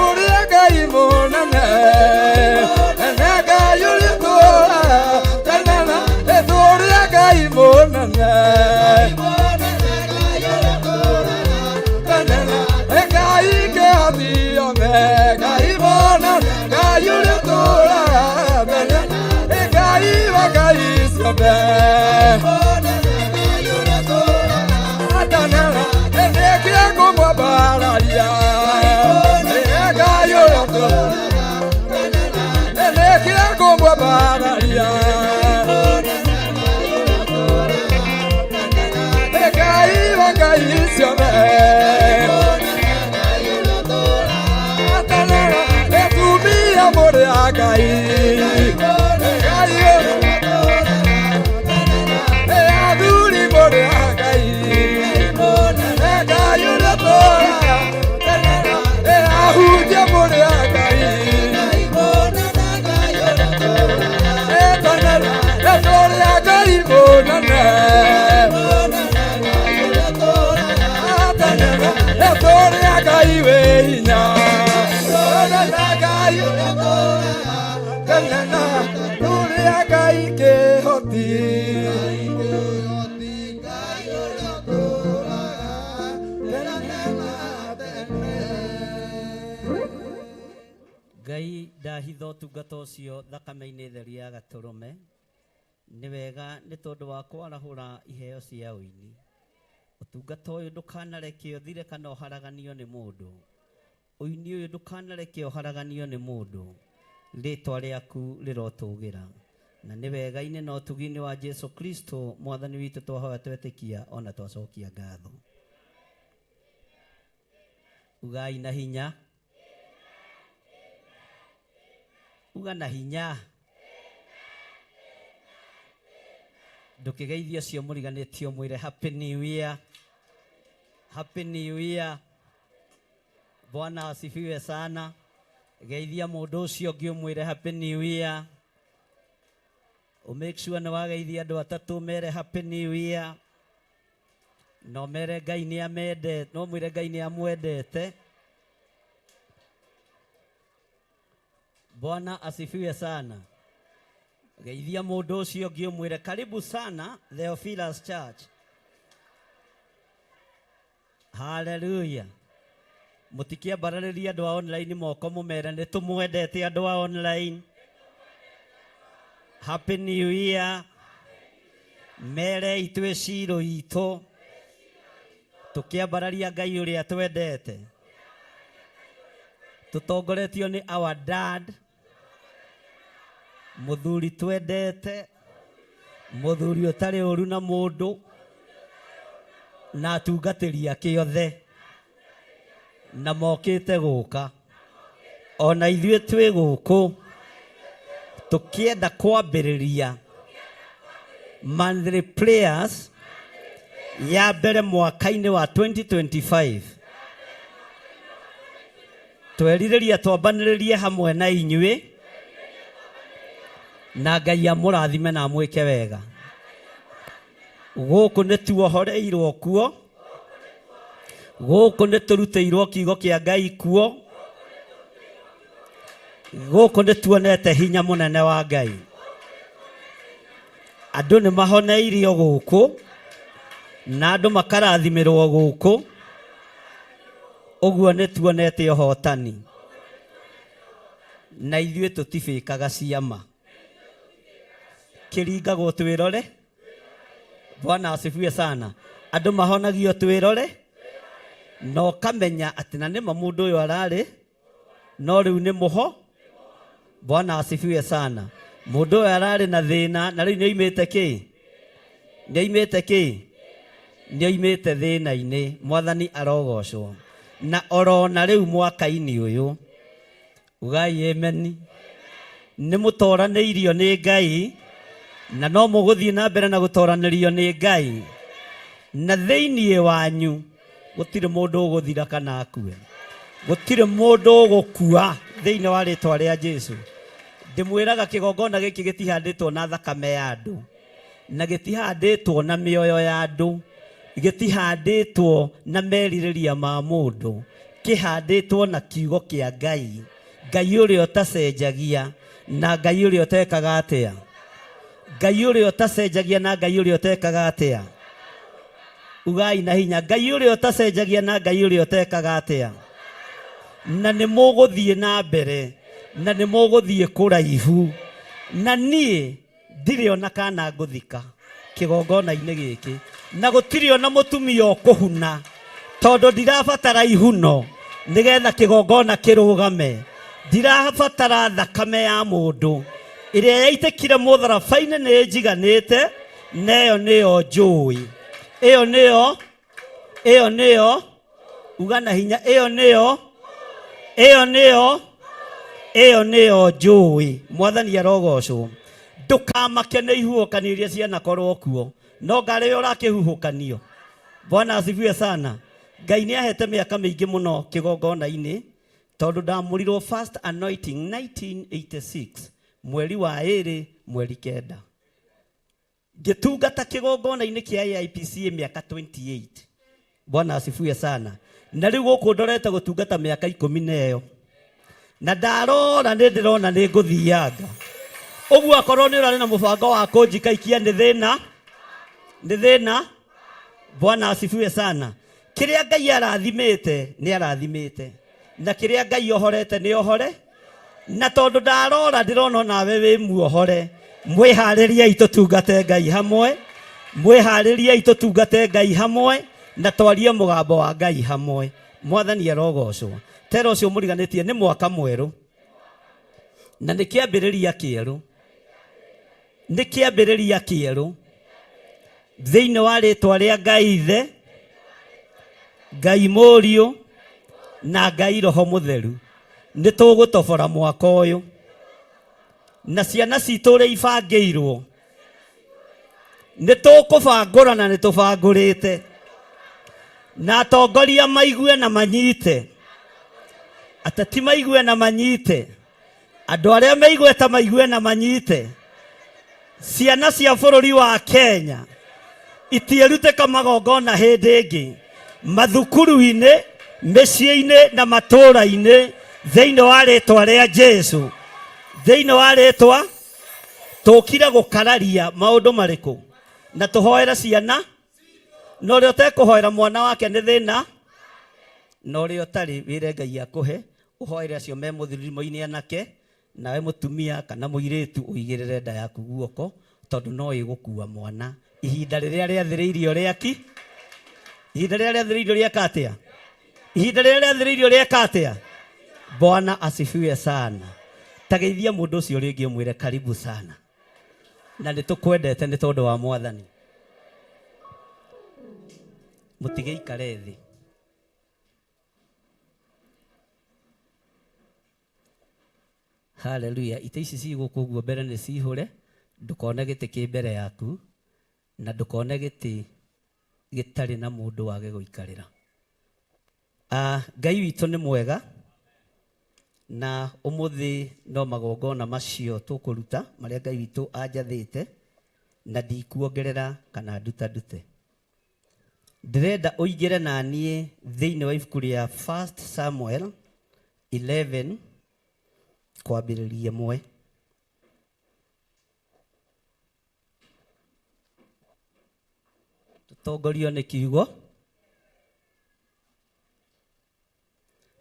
ũrĩa Ngai mũnene na Ngai ũrĩa tũraga ũrĩa Ngai mũnene Ngai kĩhoti othe Ngai mũnene Ngai ũrĩa tũraga Ngai wa Ngai ciothe Ngai athuri mũrĩ a Ngai Ngai ũrĩa tũraga ahunjia mũrĩ a Ngai tũrĩ a Ngai mũnene tũrĩ a Ngai wĩ hinya Ngai tũrĩ a Ngai kĩhoti. Ngai ndahitha ũtungata ũcio thakame-inĩ theru ya gatũrũme. Nĩ wega nĩ tondũ wa kwarahũra iheo cia ũini. Ũtungata ũyũ ndũkanareke ũthire kana ũharaganio nĩ mũndũ. Ũini ũyũ ndũkanareke ũharaganio nĩ mũndũ. Rĩtwa rĩaku rĩrotũgĩra. Na nĩ wega-inĩ na ũtugi-inĩ wa Jesu Kristo mwathani witũ twahoya twetĩkia ona twacokia ngatho. Ugai na hinya. Uga na hinya. Ndũkĩgeithie ũcio mũriganĩtie ũmwĩre happy new year. Happy new year. Bwana asifiwe sana. Geithia mũndũ ũcio ũngĩ ũmwĩre happy new year. Ũ make sure nĩ wageithia andũ atatũ mere happy new year. No mere Ngai nĩ amendete, no mwĩre Ngai nĩ amwendete. Bwana asifiwe sana. Geithia mũndũ ũcio ũngĩ ũmwĩre karibu sana Theophilus Church. Hallelujah. Mũtikĩambararĩria andũ a online moko mũmere nĩ tũmwendete andũ a online. Happy New Year. Mere itwĩ ciro itũ tũkĩambararia Ngai ũrĩa twendete. Tũtongoretio nĩ our dad, mũthuri twendete, mũthuri ũtarĩ ũru na mũndũ, na atungatĩri ake othe, na mokĩte gũka. Ona ithuĩ twĩ gũkũ tũkĩenda kwambĩrĩria monthly prayers ya mbere mwaka-inĩ wa 2025. Twerirĩria twambanĩrĩrie hamwe na inyuĩ, na Ngai amũrathime na amwĩke wega. Gũkũ nĩ tuohoreirwo kuo, gũkũ nĩ tũrutĩirwo kiugo kĩa Ngai kuo, gũkũ nĩ tuonete hinya mũnene wa Ngai. Andũ nĩ mahoneirio gũkũ na andũ makarathimĩrwo gũkũ, ũguo nĩ tuonete ũhotani. Na ithuĩ tũtibĩkaga ciama, kĩringagwo twĩrore. Bwana asifiwe sana. Andũ mahonagio twĩrore na ũkamenya atĩ na nĩma mũndũ ũyũ ararĩ no rĩu nĩ mũho. Bwana asifiwe sana. Mũndũ ũyũ ararĩ na thĩna na rĩu nĩoimĩte kĩ? Nĩoimĩte kĩ? Nĩoimĩte thĩna-inĩ. Mwathani arogocwo. Na orona rĩu mwaka-inĩ ũyũ, ugai ameni. Nĩ mũtoranĩirio nĩ Ngai, na no mũgũthiĩ na mbere na gũtoranĩrio nĩ Ngai. Na thĩinĩ wanyu gũtirĩ mũndũ ũgũthira kana akue. Gũtirĩ mũndũ ũgũkua thĩinĩ wa rĩtwa rĩa Jesu. Ndĩmwĩraga kĩgongona gĩkĩ gĩtihandĩtwo na thakame ya andũ, na gĩtihandĩtwo na mĩoyo ya andũ, gĩtihandĩtwo na merirĩria ma mũndũ, kĩhandĩtwo na kiugo kĩa Ngai. Ngai ũrĩa ũtacenjagia na Ngai ũrĩa ũtekaga atĩa? Ngai ũrĩa ũtacenjagia na Ngai ũrĩa ũtekaga atĩa? Ugai na hinya, Ngai ũrĩa ũtacenjagia na Ngai ũrĩa ũtekaga atĩa? Na nĩ mũgũthiĩ na mbere, na nĩ mũgũthiĩ kũraihu. Na niĩ ndirĩ ona kana ngũthika kĩgongona-inĩ gĩkĩ, na gũtirĩ ona mũtumia ũkũhuna, tondũ ndirabatara ihuno nĩgetha kĩgongona kĩrũgame. Ndirabatara thakame ya mũndũ ĩrĩa yaitĩkire mũtharaba-inĩ, nĩ njiganĩte na ĩyo nĩyo njũĩ. Ĩyo nĩyo, ĩyo nĩyo, uga na hinya, ĩyo nĩyo, ĩyo nĩyo. Ĩyo nĩyo njũĩ. Mwathani arogocwo. Ndũkamake nĩ ihuhũkanio iria cianakorwo kuo, no ngarĩ we ũrakĩhuhũkanio. Bwana asifiwe sana. Ngai nĩ ahete mĩaka mĩingĩ mũno kĩgongona-inĩ, tondũ ndamũrirwo first anointing 1986 mweri wa 2 mweri 9. Ngĩtungata kĩgongona-inĩ kĩa AIPCA mĩaka 28. Bwana asifiwe sana. Na rĩu gũkũ ndorete gũtungata mĩaka 10 na ĩyo. Na ndarora nĩ ndĩrona nĩ ngũthianga. Ũguo akorwo nĩ ũrarĩ na mũbango wa kũnjikaikia nĩ thĩna, nĩ thĩna. Bwana asifiwe sana. Kĩrĩa Ngai arathimĩte nĩ arathimĩte, na kĩrĩa Ngai ohorete nĩ ohore. Na tondũ ndarora ndĩrona nawe wĩ muohore, mwĩharĩriei tũtungate Ngai hamwe, mwĩharĩriei tũtungate Ngai hamwe, na twarie mũgambo wa Ngai hamwe. Mwathani arogocwo. Tera ũcio mũriganĩtie nĩ mwaka mwerũ, na nĩ kĩambĩrĩria kĩerũ, nĩ kĩambĩrĩria kĩerũ thĩinĩ wa rĩtwa rĩa Ngai Ithe, Ngai Mũriũ na Ngai Roho Mũtheru. Nĩ tũgũtobora mwaka ũyũ na ciana citũ ũrĩa ibangĩirwo nĩ tũkũbangũra na nĩ tũbangũrĩte, na atongoria maigue na manyite, ateti maigue na manyite, andũ arĩa meigweta maigue na manyite. Ciana cia bũrũri wa Kenya itiĩrutĩka magongona hĩndĩ ĩngĩ mathukuru-inĩ, mĩciĩ-inĩ na matũũra-inĩ, thĩinĩ wa rĩtwa rĩa Jesu, thĩinĩ wa rĩtwa. Tũkire gũkararia maũndũ marĩkũ na tũhoere ciana, na ũrĩa ũtekũhoera mwana wake nĩ thĩna, na ũrĩa ũtarĩ wĩre Ngai akũhe, ũhoere acio me mũthirimo-inĩ anake, nawe mũtumia kana mũirĩtu ũigĩrĩre nda yaku guoko, tondũ no ĩgũkua mwana ihinda rĩrĩa rĩathĩrĩirio rĩaki, ihinda rĩrĩa rĩathĩrĩirio rĩeka atĩa, ihinda rĩrĩa rĩathĩrĩirio rĩeka atĩa. Bwana asifiwe sana. Tageithia mũndũ ũcio rĩngĩ ũmwĩre karibu sana, na nĩ tũkwendete nĩ tondũ wa Mwathani. Mũtigĩikare thĩ. Haleluya. Itĩ ici ci gũkũ ũguo mbere nĩ cihũre, ndũkone gĩtĩ kĩ mbere yaku, na ndũkone gĩtĩ gĩtarĩ na mũndũ wage gũikarĩra. Ngai witũ nĩ mwega, na ũmũthĩ no magongona macio tũkũruta marĩa Ngai witũ anjathĩte, na ndikuongerera kana nduta ndute. Ndĩrenda ũingĩre na niĩ thĩinĩ wa ibuku rĩa 1 Samuel 11 kwambĩrĩria 1. Tũtongorio nĩ kiugo,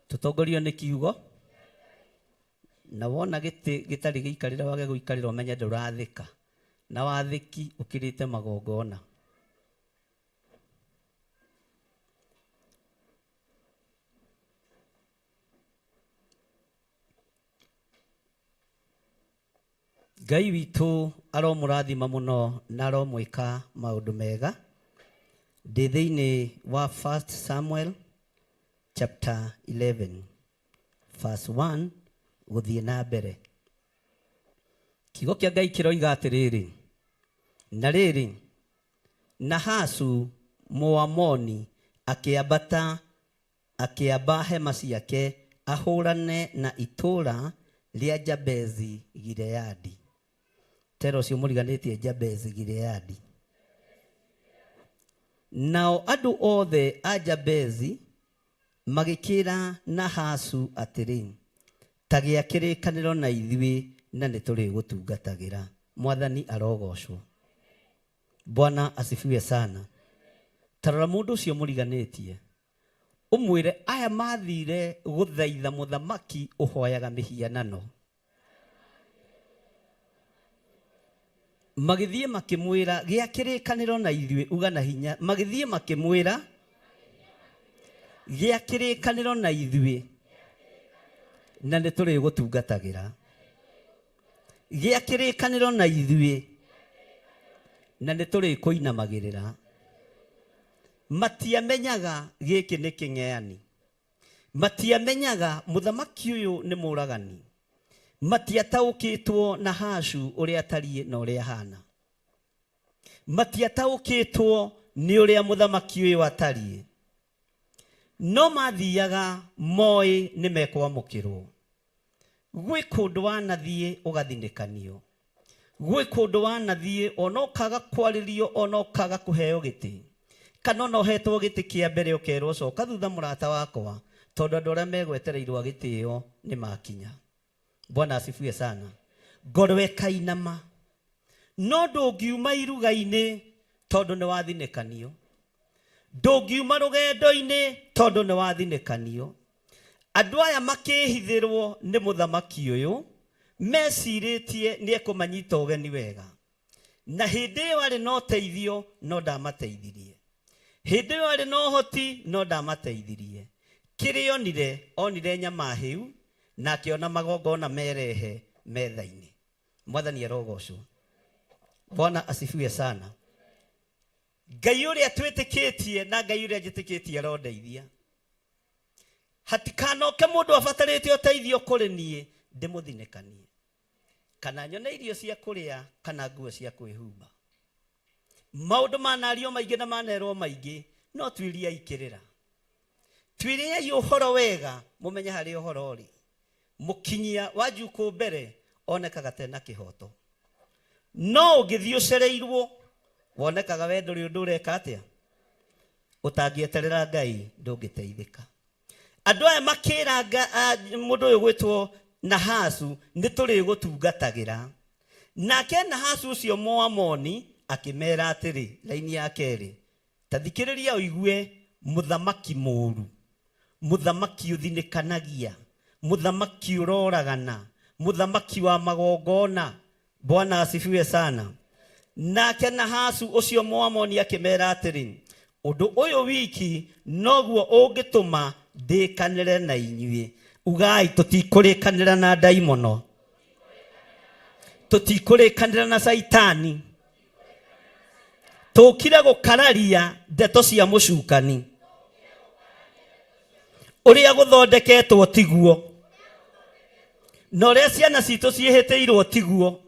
tũtongorio nĩ kiugo. Na wona gĩtĩ gĩtarĩ gĩikarĩre wage gũikarĩra, ũmenye ndũrathĩka, na wathĩki ũkĩrĩte magongona. Ngai witũ aromũrathima mũno na aromwĩka maũndũ mega. Ndĩ thĩinĩ wa 1 Samuel chapter 11 verse 1 gũthiĩ na mbere. Kiugo kĩa Ngai kĩroiga atĩrĩrĩ, na rĩrĩ, Nahasu Mũamoni akĩambata akĩamba hema ciake ahũrane na itũũra rĩa Jabezi Gileadi. Tera ũcio mũriganĩtie Jabezi Gileadi. Nao andũ othe a Jabezi magĩkĩra Nahasu atĩrĩ, ta gĩa kĩrĩkanĩro na ithuĩ na nĩtũrĩgũtungatagĩra. Mwathani arogocwo. Bwana asifiwe sana. Tarora mũndũ ũcio mũriganĩtie, ũmwĩre aya mathire gũthaitha mũthamaki ũhoyaga mĩhianano. Magĩthiĩ makĩmwĩra gĩa kĩrĩkanĩro na ithuĩ, uga na hinya. Magĩthiĩ makĩmwĩra gĩa kĩrĩkanĩro na ithuĩ na nĩtũrĩgũtungatagĩra. Gĩa kĩrĩkanĩro na ithuĩ na nĩtũrĩkũinamagĩrĩra. Matiamenyaga gĩkĩ nĩ kĩng'eani, matiamenyaga mũthamaki ũyũ nĩ mũragani. Matiataũkĩtwo Nahashu ũrĩa atariĩ na ũrĩa ahana. Matiataũkĩtwo nĩ ũrĩa mũthamaki ũyũ atariĩ. No mathiaga moĩ nĩ mekwamũkĩrwo. Gwĩ kũndũ wanathiĩ ũgathinĩkanio. Gwĩ kũndũ wanathiĩ ona ũkaga kwarĩrio ona ũkaga kũheo gĩtĩ. Kana ona ũhetwo gĩtĩ kĩa mbere ũkerwo coka thutha mũrata wakwa tondũ andũ arĩa megwetereirwo a gĩtĩo nĩ makinya. Bwana asifiwe sana. Ngoro ĩkainama. No ndũngiuma iruga-inĩ tondũ nĩ wathinĩkanio. Ndũngiuma rũgendo-inĩ tondũ nĩ wathinĩkanio. Andũ aya makĩhithĩrwo nĩ mũthamaki ũyũ mecirĩtie nĩ ekũmanyita ũgeni wega. Na hĩndĩ ĩyo arĩ na ũteithio no ndamateithirie. Hĩndĩ ĩyo arĩ na ũhoti no ndamateithirie. Kĩrĩa onire, onire nyama hĩu na akĩona magongona merehe metha-inĩ. Mwathani arogocwo. Bwana asifiwe sana. Ngai ũrĩa twĩtĩkĩtie na Ngai ũrĩa njĩtĩkĩtie arondeithia. Hatikanoke mũndũ abatarĩte ũteithio kũrĩ niĩ ndĩmũthinĩkanie. Kana nyone irio cia kũrĩa kana nguo cia kwĩhumba. Maũndũ manario maingĩ na manerwo maingĩ no tuĩriai kĩrĩra. Tuĩriai ũhoro wega mũmenye harĩa ũhoro ũrĩ. Mũkinyia wa njukũ mbere onekaga tena kĩhoto. No ũngĩthiĩ ũcereirwo wonekaga we ndũrĩ ũndũ ũreka atĩa. Ũtangĩeterera Ngai ndũngĩteithĩka. Andũ aya makĩra mũndũ ũyũ gwĩtwo Nahasu nĩ tũrĩgũtungatagĩra. Nake Nahasu ũcio Mũamoni akĩmera atĩrĩ, raini ya kerĩ, ta thikĩrĩria ũigue mũthamaki mũũru, mũthamaki ũthinĩkanagia, mũthamaki ũroragana, mũthamaki wa magongona. Bwana asifiwe sana. Nake Nahasu ũcio Mũamoni akĩmera atĩrĩ, ũndũ ũyũ wiki noguo ũngĩtũma ndĩkanĩre na inyuĩ. Ugai tũtikũrĩkanĩra na ndaimono, tũtikũrĩkanĩra na Caitani, tũkire gũkararia ndeto cia mũcukani. Ũrĩa gũthondeketwo tiguo, na ũrĩa ciana citũ ciĩhĩtĩirwo tiguo,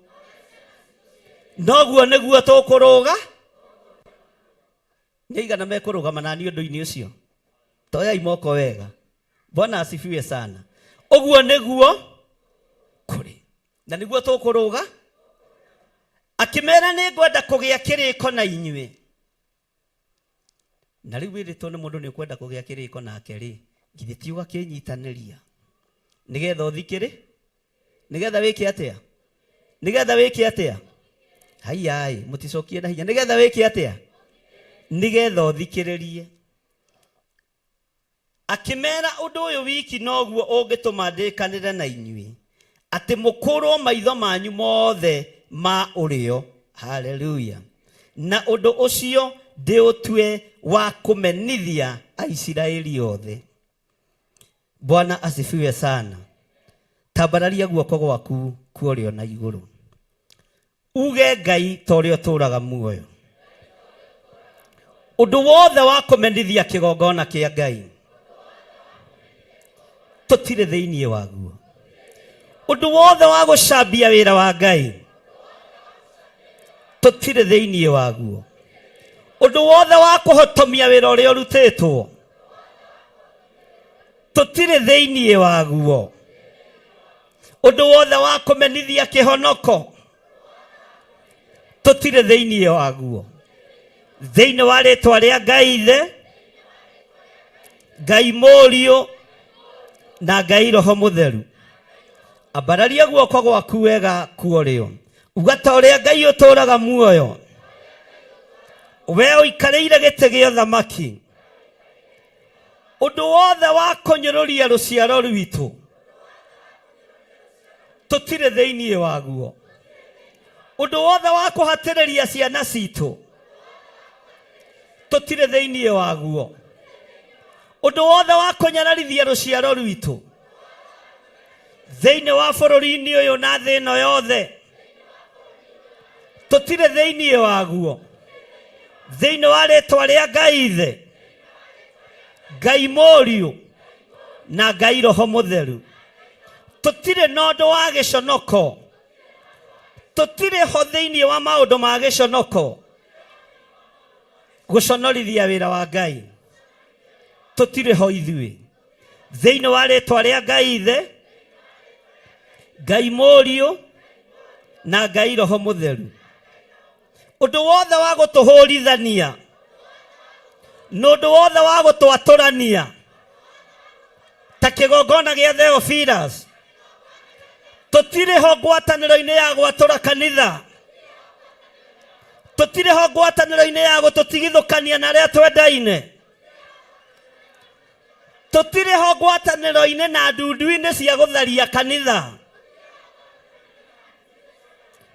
noguo nĩguo tũkũrũga. Nĩ aigana mekũrũgama nani ũndũ-inĩ ũcio? Toyai moko wega. Bwana asifiwe sana. Ũguo nĩguo kũrĩ na nĩguo tũkũrũga. Akĩmera nĩ ngwenda kũgĩa kĩrĩko na inyuĩ. Na rĩu wĩrĩtwo nĩ mũndũ nĩ ũkwenda kũgĩa kĩrĩko nake rĩ, githĩ ti ũgakĩnyitanĩria nĩgetha ũthikĩrĩ, nĩgetha wĩke atĩa, nĩgetha wĩke atĩa? Haiyaĩ, mũticokie na hinya. Nĩgetha wĩke atĩa? Nĩgetha ũthikĩrĩrie. Akĩmera ũndũ ũyũ wiki noguo ũngĩtũma ndĩkanĩre na inyuĩ, atĩ mũkũrwo maitho manyu mothe ma ũrĩo. Haleluya. Na ũndũ ũcio ndĩũtue wa kũmenithia Aisiraeli othe. Bwana asifiwe sana. Tambararia guoko gwaku kuorĩo na igũrũ. Uge Ngai ta ũrĩa ũtũũraga muoyo. Ũndũ wothe wa kũmenithia kĩgongona kĩa Ngai tũtirĩ thĩinĩ waguo. Ũndũ wothe wa gũcambia wĩra wa Ngai tũtirĩ thĩinĩ waguo. Ũndũ wothe wa kũhotomia wĩra ũrĩa ũrutĩtwo tũtirĩ thĩinĩ waguo. Ũndũ wothe wa kũmenithia kĩhonoko tũtirĩ thĩinĩ waguo. Thĩinĩ wa rĩtwa rĩa Ngai Ithe, Ngai Mũriũ na Ngai Roho Mũtheru, ambararia guoko gwaku wega kuorĩo, uga ta ũrĩa Ngai ũtũũraga muoyo, we ũikarĩire gĩtĩ gĩa ũthamaki, ũndũ wothe wa kũnyũrũria rũciaro rwitũ tũtirĩ thĩinĩ waguo. Ũndũ wothe wa kũhatĩrĩria ciana citũ tũtirĩ thĩinĩ waguo. Ũndũ wothe wa kũnyararithia rũciaro rwitũ thĩinĩ wa bũrũri-inĩ ũyũ na thĩ ĩno yothe tũtirĩ thĩinĩ waguo. Thĩinĩ wa rĩtwa rĩa Ngai Ithe, Ngai Mũriũ na Ngai Roho Mũtheru, Tũtirĩ na ũndũ wa gĩconoko. Tũtirĩ ho thĩinĩ wa maũndũ ma gĩconoko. Gũconorithia wĩra wa Ngai. Tũtirĩ ho ithuĩ. Thĩinĩ wa rĩtwa rĩa Ngai Ithe, Ngai Mũriũ, na Ngai Roho Mũtheru. Ũndũ wothe wa gũtũhũrithania, na ũndũ wothe wa gũtwatũrania, ta kĩgongona gĩa Theophilus, tũtirĩ ho ngwatanĩro-inĩ ya gwatũra kanitha, tũtirĩ ho ngwatanĩro-inĩ ya gũtũtigithũkania na arĩa twendaine, tũtirĩ ho ngwatanĩro-inĩ na ndundu-inĩ cia gũtharia kanitha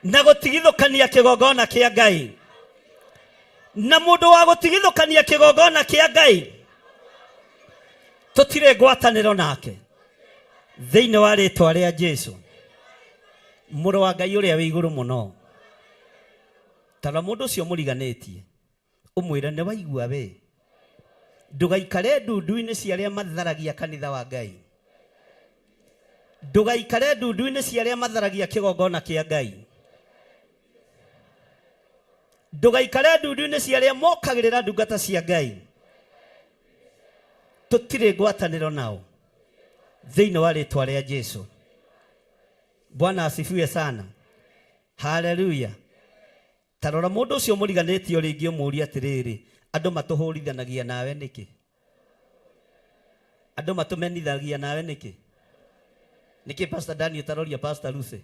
na gũtigithũkania kĩgongona kĩa Ngai. Na mũndũ wa gũtigithũkania kĩgongona kĩa Ngai tũtirĩ ngwatanĩro nake thĩinĩ wa rĩtwa rĩa Jesu, mũrũ wa Ngai ũrĩa wĩ igũrũ mũno. Tara mũndũ ũcio mũriganĩtie ũmwĩre nĩ waigua we, ndũgaikare ndundu-inĩ cia arĩa matharagia kanitha wa Ngai, ndũgaikare ndundu-inĩ cia arĩa matharagia kĩgongona kĩa Ngai, ndũgaikare ndundu-inĩ cia arĩa mokagĩrĩra ndungata cia Ngai. Tũtirĩ ngwatanĩro nao thĩinĩ wa rĩtwa rĩa Jesu. Bwana asifiwe sana. Haleluya. Ta rora mũndũ ũcio mũriganĩtie o rĩngĩ ũmũrie atĩrĩrĩ, andũ matũhũrithanagia nawe nĩkĩ? Andũ matũmenithagia nawe nĩkĩ? Nĩkĩ Pastor Daniel taroria Pastor Lucy?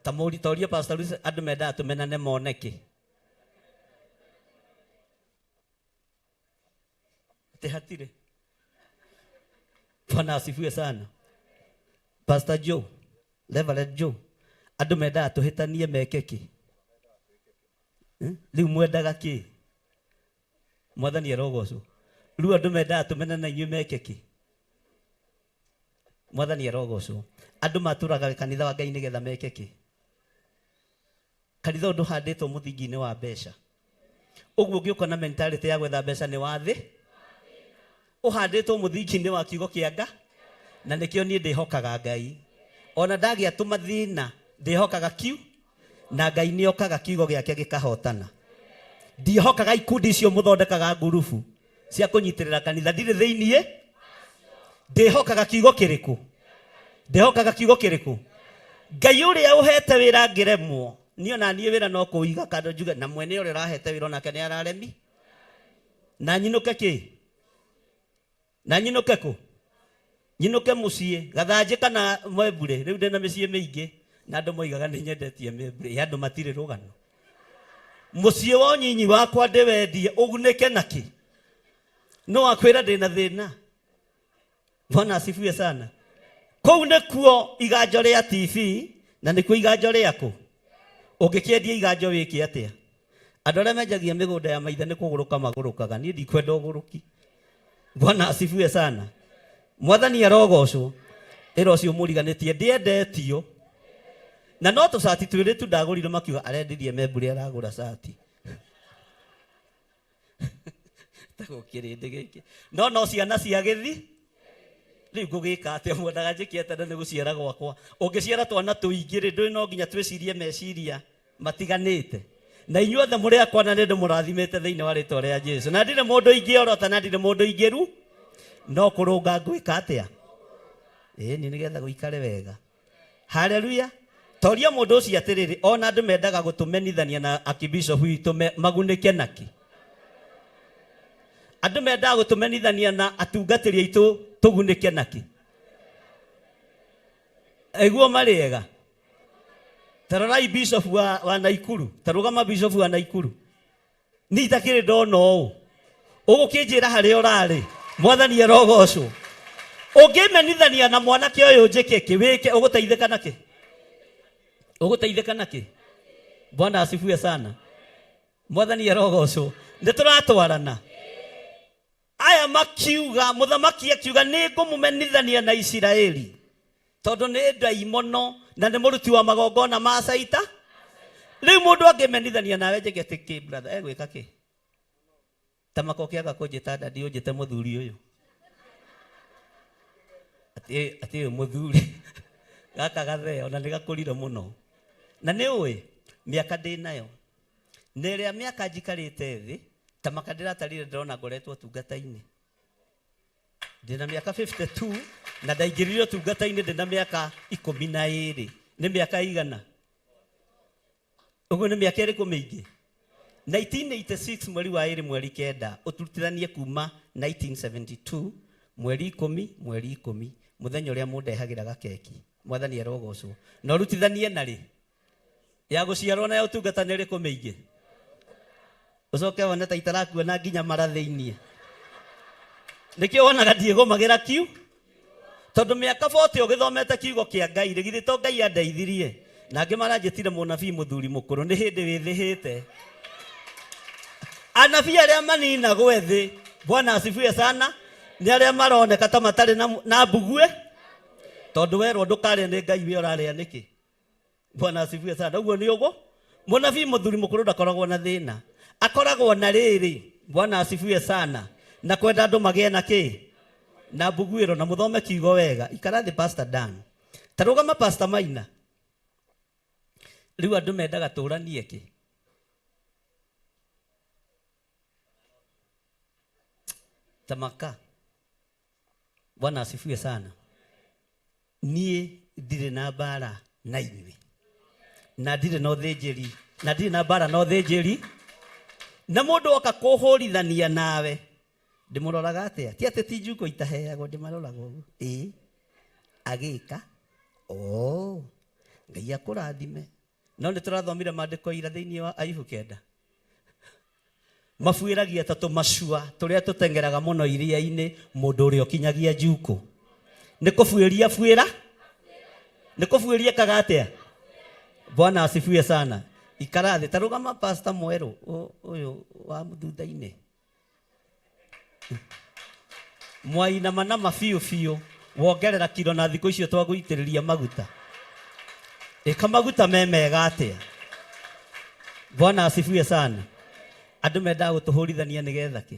Ta mũri toria Pastor Lucy andũ mendaga tũmenane mone kĩ? Atĩ hatirĩ. Bwana asifiwe sana. Pastor Joe, Reverend Joe, andũ mendaga tũhĩtanie meke kĩ? Rĩu mwendaga kĩ? Mwathani arogocwo. Rĩu andũ mendaga tũmenane na inyuĩ meke kĩ? Mwathani arogocwo. Andũ matũraga kanitha wa Ngai nĩgetha meke kĩ? Kanitha ũyũ ndũhandĩtwo mũthingi-inĩ wa mbeca. Ũguo ũngĩũka na mentality ya gwetha mbeca nĩ wa thĩ. Ũhandĩtwo mũthingi-inĩ wa kiugo kĩa Ngai, na nĩkĩo niĩ ndĩhokaga Ngai. Ona ndagĩa tũmathĩna ndĩhokaga kiu, na Ngai nĩokaga kiugo gĩake gĩkahotana. Ndiĩhokaga ikundi icio mũthondekaga ngurubu cia kũnyitĩrĩra kanitha, ndirĩ thĩiniĩ. Ndĩhokaga kiugo kĩrĩkũ? Ndĩhokaga kiugo kĩrĩkũ? Ngai ũrĩa ũhete wĩra ngĩremwo, niĩ ona niĩ wĩra no kũiga kando njuge na mwene ũrĩa ũrahete wĩra onake nĩ araremi. Na nyinũke kĩ? Na nyinũke kũ? Nyinũke mũciĩ, gathanjĩ kana mwembure. Rĩu ndĩna mĩciĩ mĩingĩ na andũ moigaga nĩ nyendetie mĩembure. Ĩ andũ matirĩ rũgano. Mũciĩ wa ũnyinyi wakwa ndĩwendie ũgunĩke nakĩ? No akwĩra ndĩna thĩna. Bwana asifiwe sana. Kũu nĩkuo iganjo rĩa TV na nĩkuo iganjo rĩaku. Ũngĩkĩendia iganjo wĩke atĩa? Andũ arĩa menjagia mĩgũnda ya maithe nĩ kũgũrũka magũrũkaga. Niĩ ndikwenda ũgũrũki. Bwana asifiwe sana. Mwathani arogocwo. Ĩra ũcio mũriganĩtie ndiendetio. Na no tũcati twĩrĩ tu ndagũrire makiuga arendirie membure aragũra cati. Ta gũkĩrĩndĩ gĩkĩ. No no ciana cia gĩthi. Rĩu ngũgĩka atĩa? Mwendaga njĩke atĩa na nĩ gũciara gwakwa? Ũngĩciara twana tũingĩ rĩ, ndũĩ no nginya twĩcirie meciria matiganĩte. Na inyuothe mũrĩ akwa na nĩ ndĩmũrathimĩte thĩinĩ wa rĩtwa rĩa Jesu. Na ndirĩ mũndũ ingĩorota na ndirĩ mũndũ ingĩru, no kũrũnga ngwĩka atĩa? Ĩĩ nĩ nĩgetha gũikare wega. Haleluya. Toria mũndũ ũcio atĩrĩrĩ, ona andũ mendaga gũtũmenithania na akibishop witũ magunĩke nakĩ? Andũ mendaga gũtũmenithania na atungatĩri aitũ tũgunĩke nakĩ? Aiguo marĩ ega. Tarorai bishop wa Naikuru, tarũgama bishop wa Naikuru. Niĩ itakĩrĩ ndona ũũ. Ũgũkĩnjĩra harĩa ũrarĩ. Mwathani arogocwo. Ũngĩmenithania na mwanake ũyũ njĩke kĩ, wĩke, ũgũteithĩka nakĩ? Ũgũteithĩka nakĩ? Bwana asifiwe sana. Mwathani arogocwo. Nĩ tũratwarana. Aya makiuga, mũthamaki akiuga nĩ ngũmũmenithania na Isiraeli tondũ nĩ ndaimono na nĩ mũruti wa magongona ma Saita. Rĩu mũndũ angĩmenithania nawe njĩke atĩ kĩ, brother, egwĩka kĩ? Ta makoki aga kũnjĩta daddy, ũnjĩte mũthuri ũyũ. Atĩ ũyũ mũthuri gaka gathee ona nĩ gakũrire mũno. Na nĩ ũĩ mĩaka ndĩ nayo na ĩrĩa mĩaka njikarĩte thĩ ta maka ndĩratarire ndĩrona ngoretwo ũtungata-inĩ. Ndĩna mĩaka 52 na ndaingĩrire ũtungata-inĩ ndĩna mĩaka 12. Nĩ mĩaka igana? Ũguo nĩ mĩaka ĩrĩkũ mĩingĩ? 1986 mweri wa 2 mweri 9 ũtutithanie kuma 1972 mweri 10 mweri 10 mũthenya ũrĩa mũndehagĩra gakeki. Mwathani arogocwo. Na ũrutithanie narĩ ya gũciarwo na ya ũtungata nĩ ĩrĩkũ mĩingĩ? Ũcoke wone ta itarakuona nginya mara thĩiniĩ. Nĩkĩo wonaga ndiĩgũmagĩra kiu? Tondũ mĩaka 40 ũgĩthomete kiugo kĩa Ngai rĩ, githĩ to Ngai andeithirie? Na angĩ maranjĩtire mũnabii mũthuri mũkũrũ, nĩ hĩndĩ wĩthĩhĩte. Anabii arĩa maninagwo ethĩ, Bwana asifiwe sana, nĩ arĩa maroneka ta matarĩ na mbuguĩ, tondũ werwo ndũkarĩe nĩ Ngai we ũrarĩa nĩkĩ? Bwana asifiwe sana. Ũguo nĩ ũguo mũnabii mũthuri mũkũrũ ndakoragwo na thĩna, akoragwo na rĩrĩ. Bwana asifiwe sana. Na kwenda andũ magĩe na kĩ? Na mbuguĩro. Na mũthome kiugo wega. Ikara thĩ Pastor Dan. Ta rũgama Pastor Maina. Rĩu andũ mendaga tũranie kĩ? Tamaka. Bwana asifiwe sana. Niĩ ndirĩ na mbara na inyuĩ, na ndirĩ na ũthĩnjĩri, na ndirĩ na mbara na ũthĩnjĩri. Na mũndũ oka kũhũrithania nawe, ndĩmũroraga atĩa? Ti atĩ ti njuko itaheagwo, ndĩmaroraga ũguo. Ĩĩ, agĩka. Oh, Ngai akũrathime. No nĩ tũrathomire maandĩko ira thĩinĩ wa Ayubu 9. Mabuĩragia ta tũmacua tũrĩa tũteng'eraga mũno iria-inĩ, mũndũ ũrĩa ũkinyagia njuko. Nĩ kũbuĩria buĩra? Nĩ kũbuĩria kaga atĩa? Bwana asifiwe sana. Ikara thĩ, ta rũgama Pastor Mwerũ ũyũ wa thutha-inĩ. Mwainama na mabiũ biũ, wongerera kiro na thikũ icio twagũitĩrĩria maguta. Ĩka maguta me mega atĩa? Bwana asifiwe sana. Andũ mendaga gũtũhũrithania nĩgetha kĩ?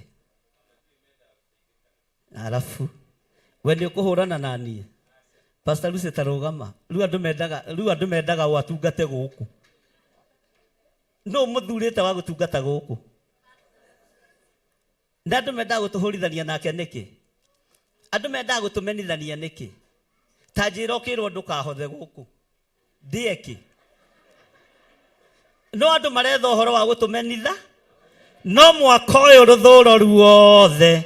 Arabu we nĩ ũkũhũrana na niĩ? Pastor Lucy ta rũgama. Rĩu andũ mendaga, rĩu andũ mendaga watungate gũkũ. Nũ mũthurĩte wa gũtungata gũkũ? Na andũ mendaga gũtũhũrithania nake nĩkĩ? Andũ mendaga gũtũmenithania nĩkĩ? Ta njĩra ũkĩrwo ndũkahothe gũkũ. Ndĩe kĩ? No andũ maretha ũhoro wa gũtũmenitha. No mwaka ũyũ rũthũro ruothe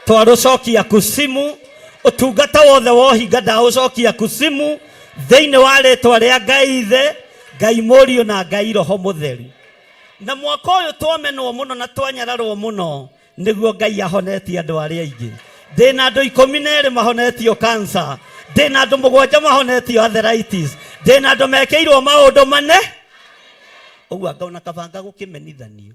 twarũcokia kusimu, ũtungata wothe wohinga ndaũcokia kusimu thĩinĩ wa rĩtwa rĩa Ngai Ithe, Ngai Mũriũ na Ngai Roho Mũtheru. Na mwaka ũyũ twamenwo mũno na twanyararwo mũno nĩguo Ngai ahonetie andũ arĩa aingĩ. Ndĩna andũ 12 mahonetio cancer, ndĩna andũ 7 mahonetio arthritis, ndĩna andũ mekĩirwo maũndũ mane. Ũguo angaona kabanga gũkĩmenithanio.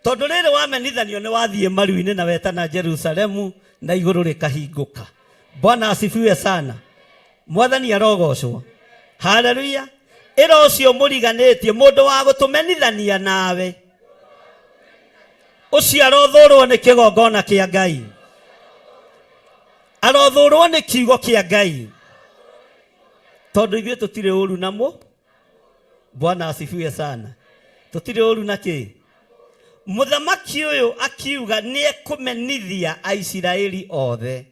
Tondũ rĩrĩ wamenithanio nĩ wathiĩ maru-inĩ na wetana Jerusalemu na igũrũ rĩkahingũka. Bwana asifiwe sana. Mwathani arogocwo. Haleluya. Ĩra ũcio mũriganĩtie mũndũ wa gũtũmenithania nawe. Ũcio arothũrwo nĩ kĩgongona kĩa Ngai. Arothũrwo nĩ kiugo kĩa Ngai. Tondũ ithuĩ tũtirĩ ũru namo. Bwana asifiwe sana. Tũtirĩ ũru na kĩ? Mũthamaki ũyũ akiuga nĩ ekũmenithia Aisiraeli othe.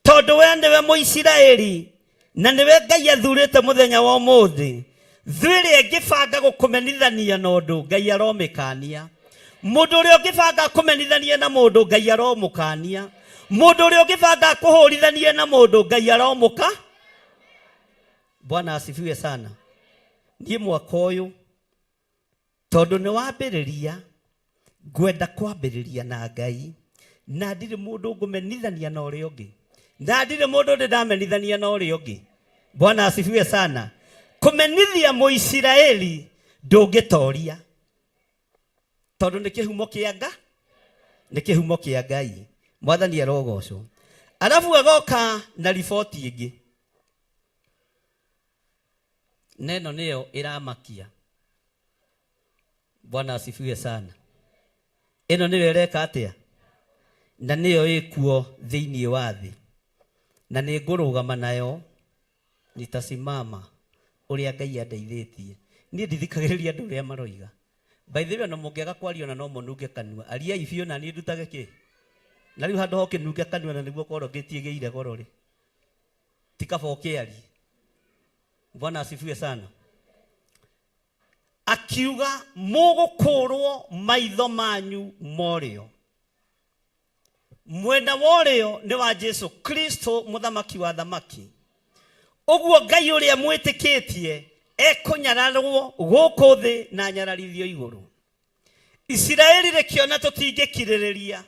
Tondũ we nĩwe Mũisiraeli na nĩwe Ngai athurĩte mũthenya wa ũmũthĩ. Thũ ĩrĩa ĩngĩbanga gũkũmenithania na ũndũ, Ngai aromĩkania. Mũndũ ũrĩa ũngĩbanga kũmenithania na mũndũ, Ngai aromũkania. Mũndũ ũrĩa ũngĩbanga kũhũrithania na mũndũ, Ngai aromũka. Bwana asifiwe sana. Niĩ mwaka ũyũ tondũ nĩ wambĩrĩria, ngwenda kwambĩrĩria na Ngai, na ndirĩ mũndũ ngũmenithania na ũrĩa ũngĩ, na ndirĩ mũndũ ndĩ ndamenithania na ũrĩa ũngĩ. Bwana asifiwe sana. Kũmenithia Mũisiraeli ndũngĩtoria, tondũ nĩ kĩhumo kĩa Nga, nĩ kĩhumo kĩa Ngai. Mwathani arogocwo. Arabu agoka na riboti ĩngĩ, na ĩno nĩyo ĩramakia. Bwana asifiwe sana. Ĩno nĩyo ĩreka atĩa? Na nĩyo ĩkuo thĩinĩ wa thĩ, na nĩ ngũrũgama nayo. Nitasimama ũrĩa Ngai andeithĩtie. Niĩ ndithikagĩrĩria andũ ũrĩa maroiga. By the way, ona mũngĩaga kwaria ona no mũnunge kanua. Ariai biũ na niĩ ndutage kĩ? Na rĩu handũ ha ũkĩnunge kanua na nĩguo korwo ngĩtiĩgĩire goro rĩ. Ti kaba ũkĩarie. Bwana asifiwe sana. Akiuga mũgũkũrwo maitho manyu morĩo. Mwena wa ũrĩo nĩ wa Jesu Kristo mũthamaki wa thamaki. Ũguo Ngai ũrĩa mwĩtĩkĩtie ekũnyararwo gũkũ thĩ na anyararithio igũrũ. Isiraeli rĩkĩona tũtingĩkirĩrĩria,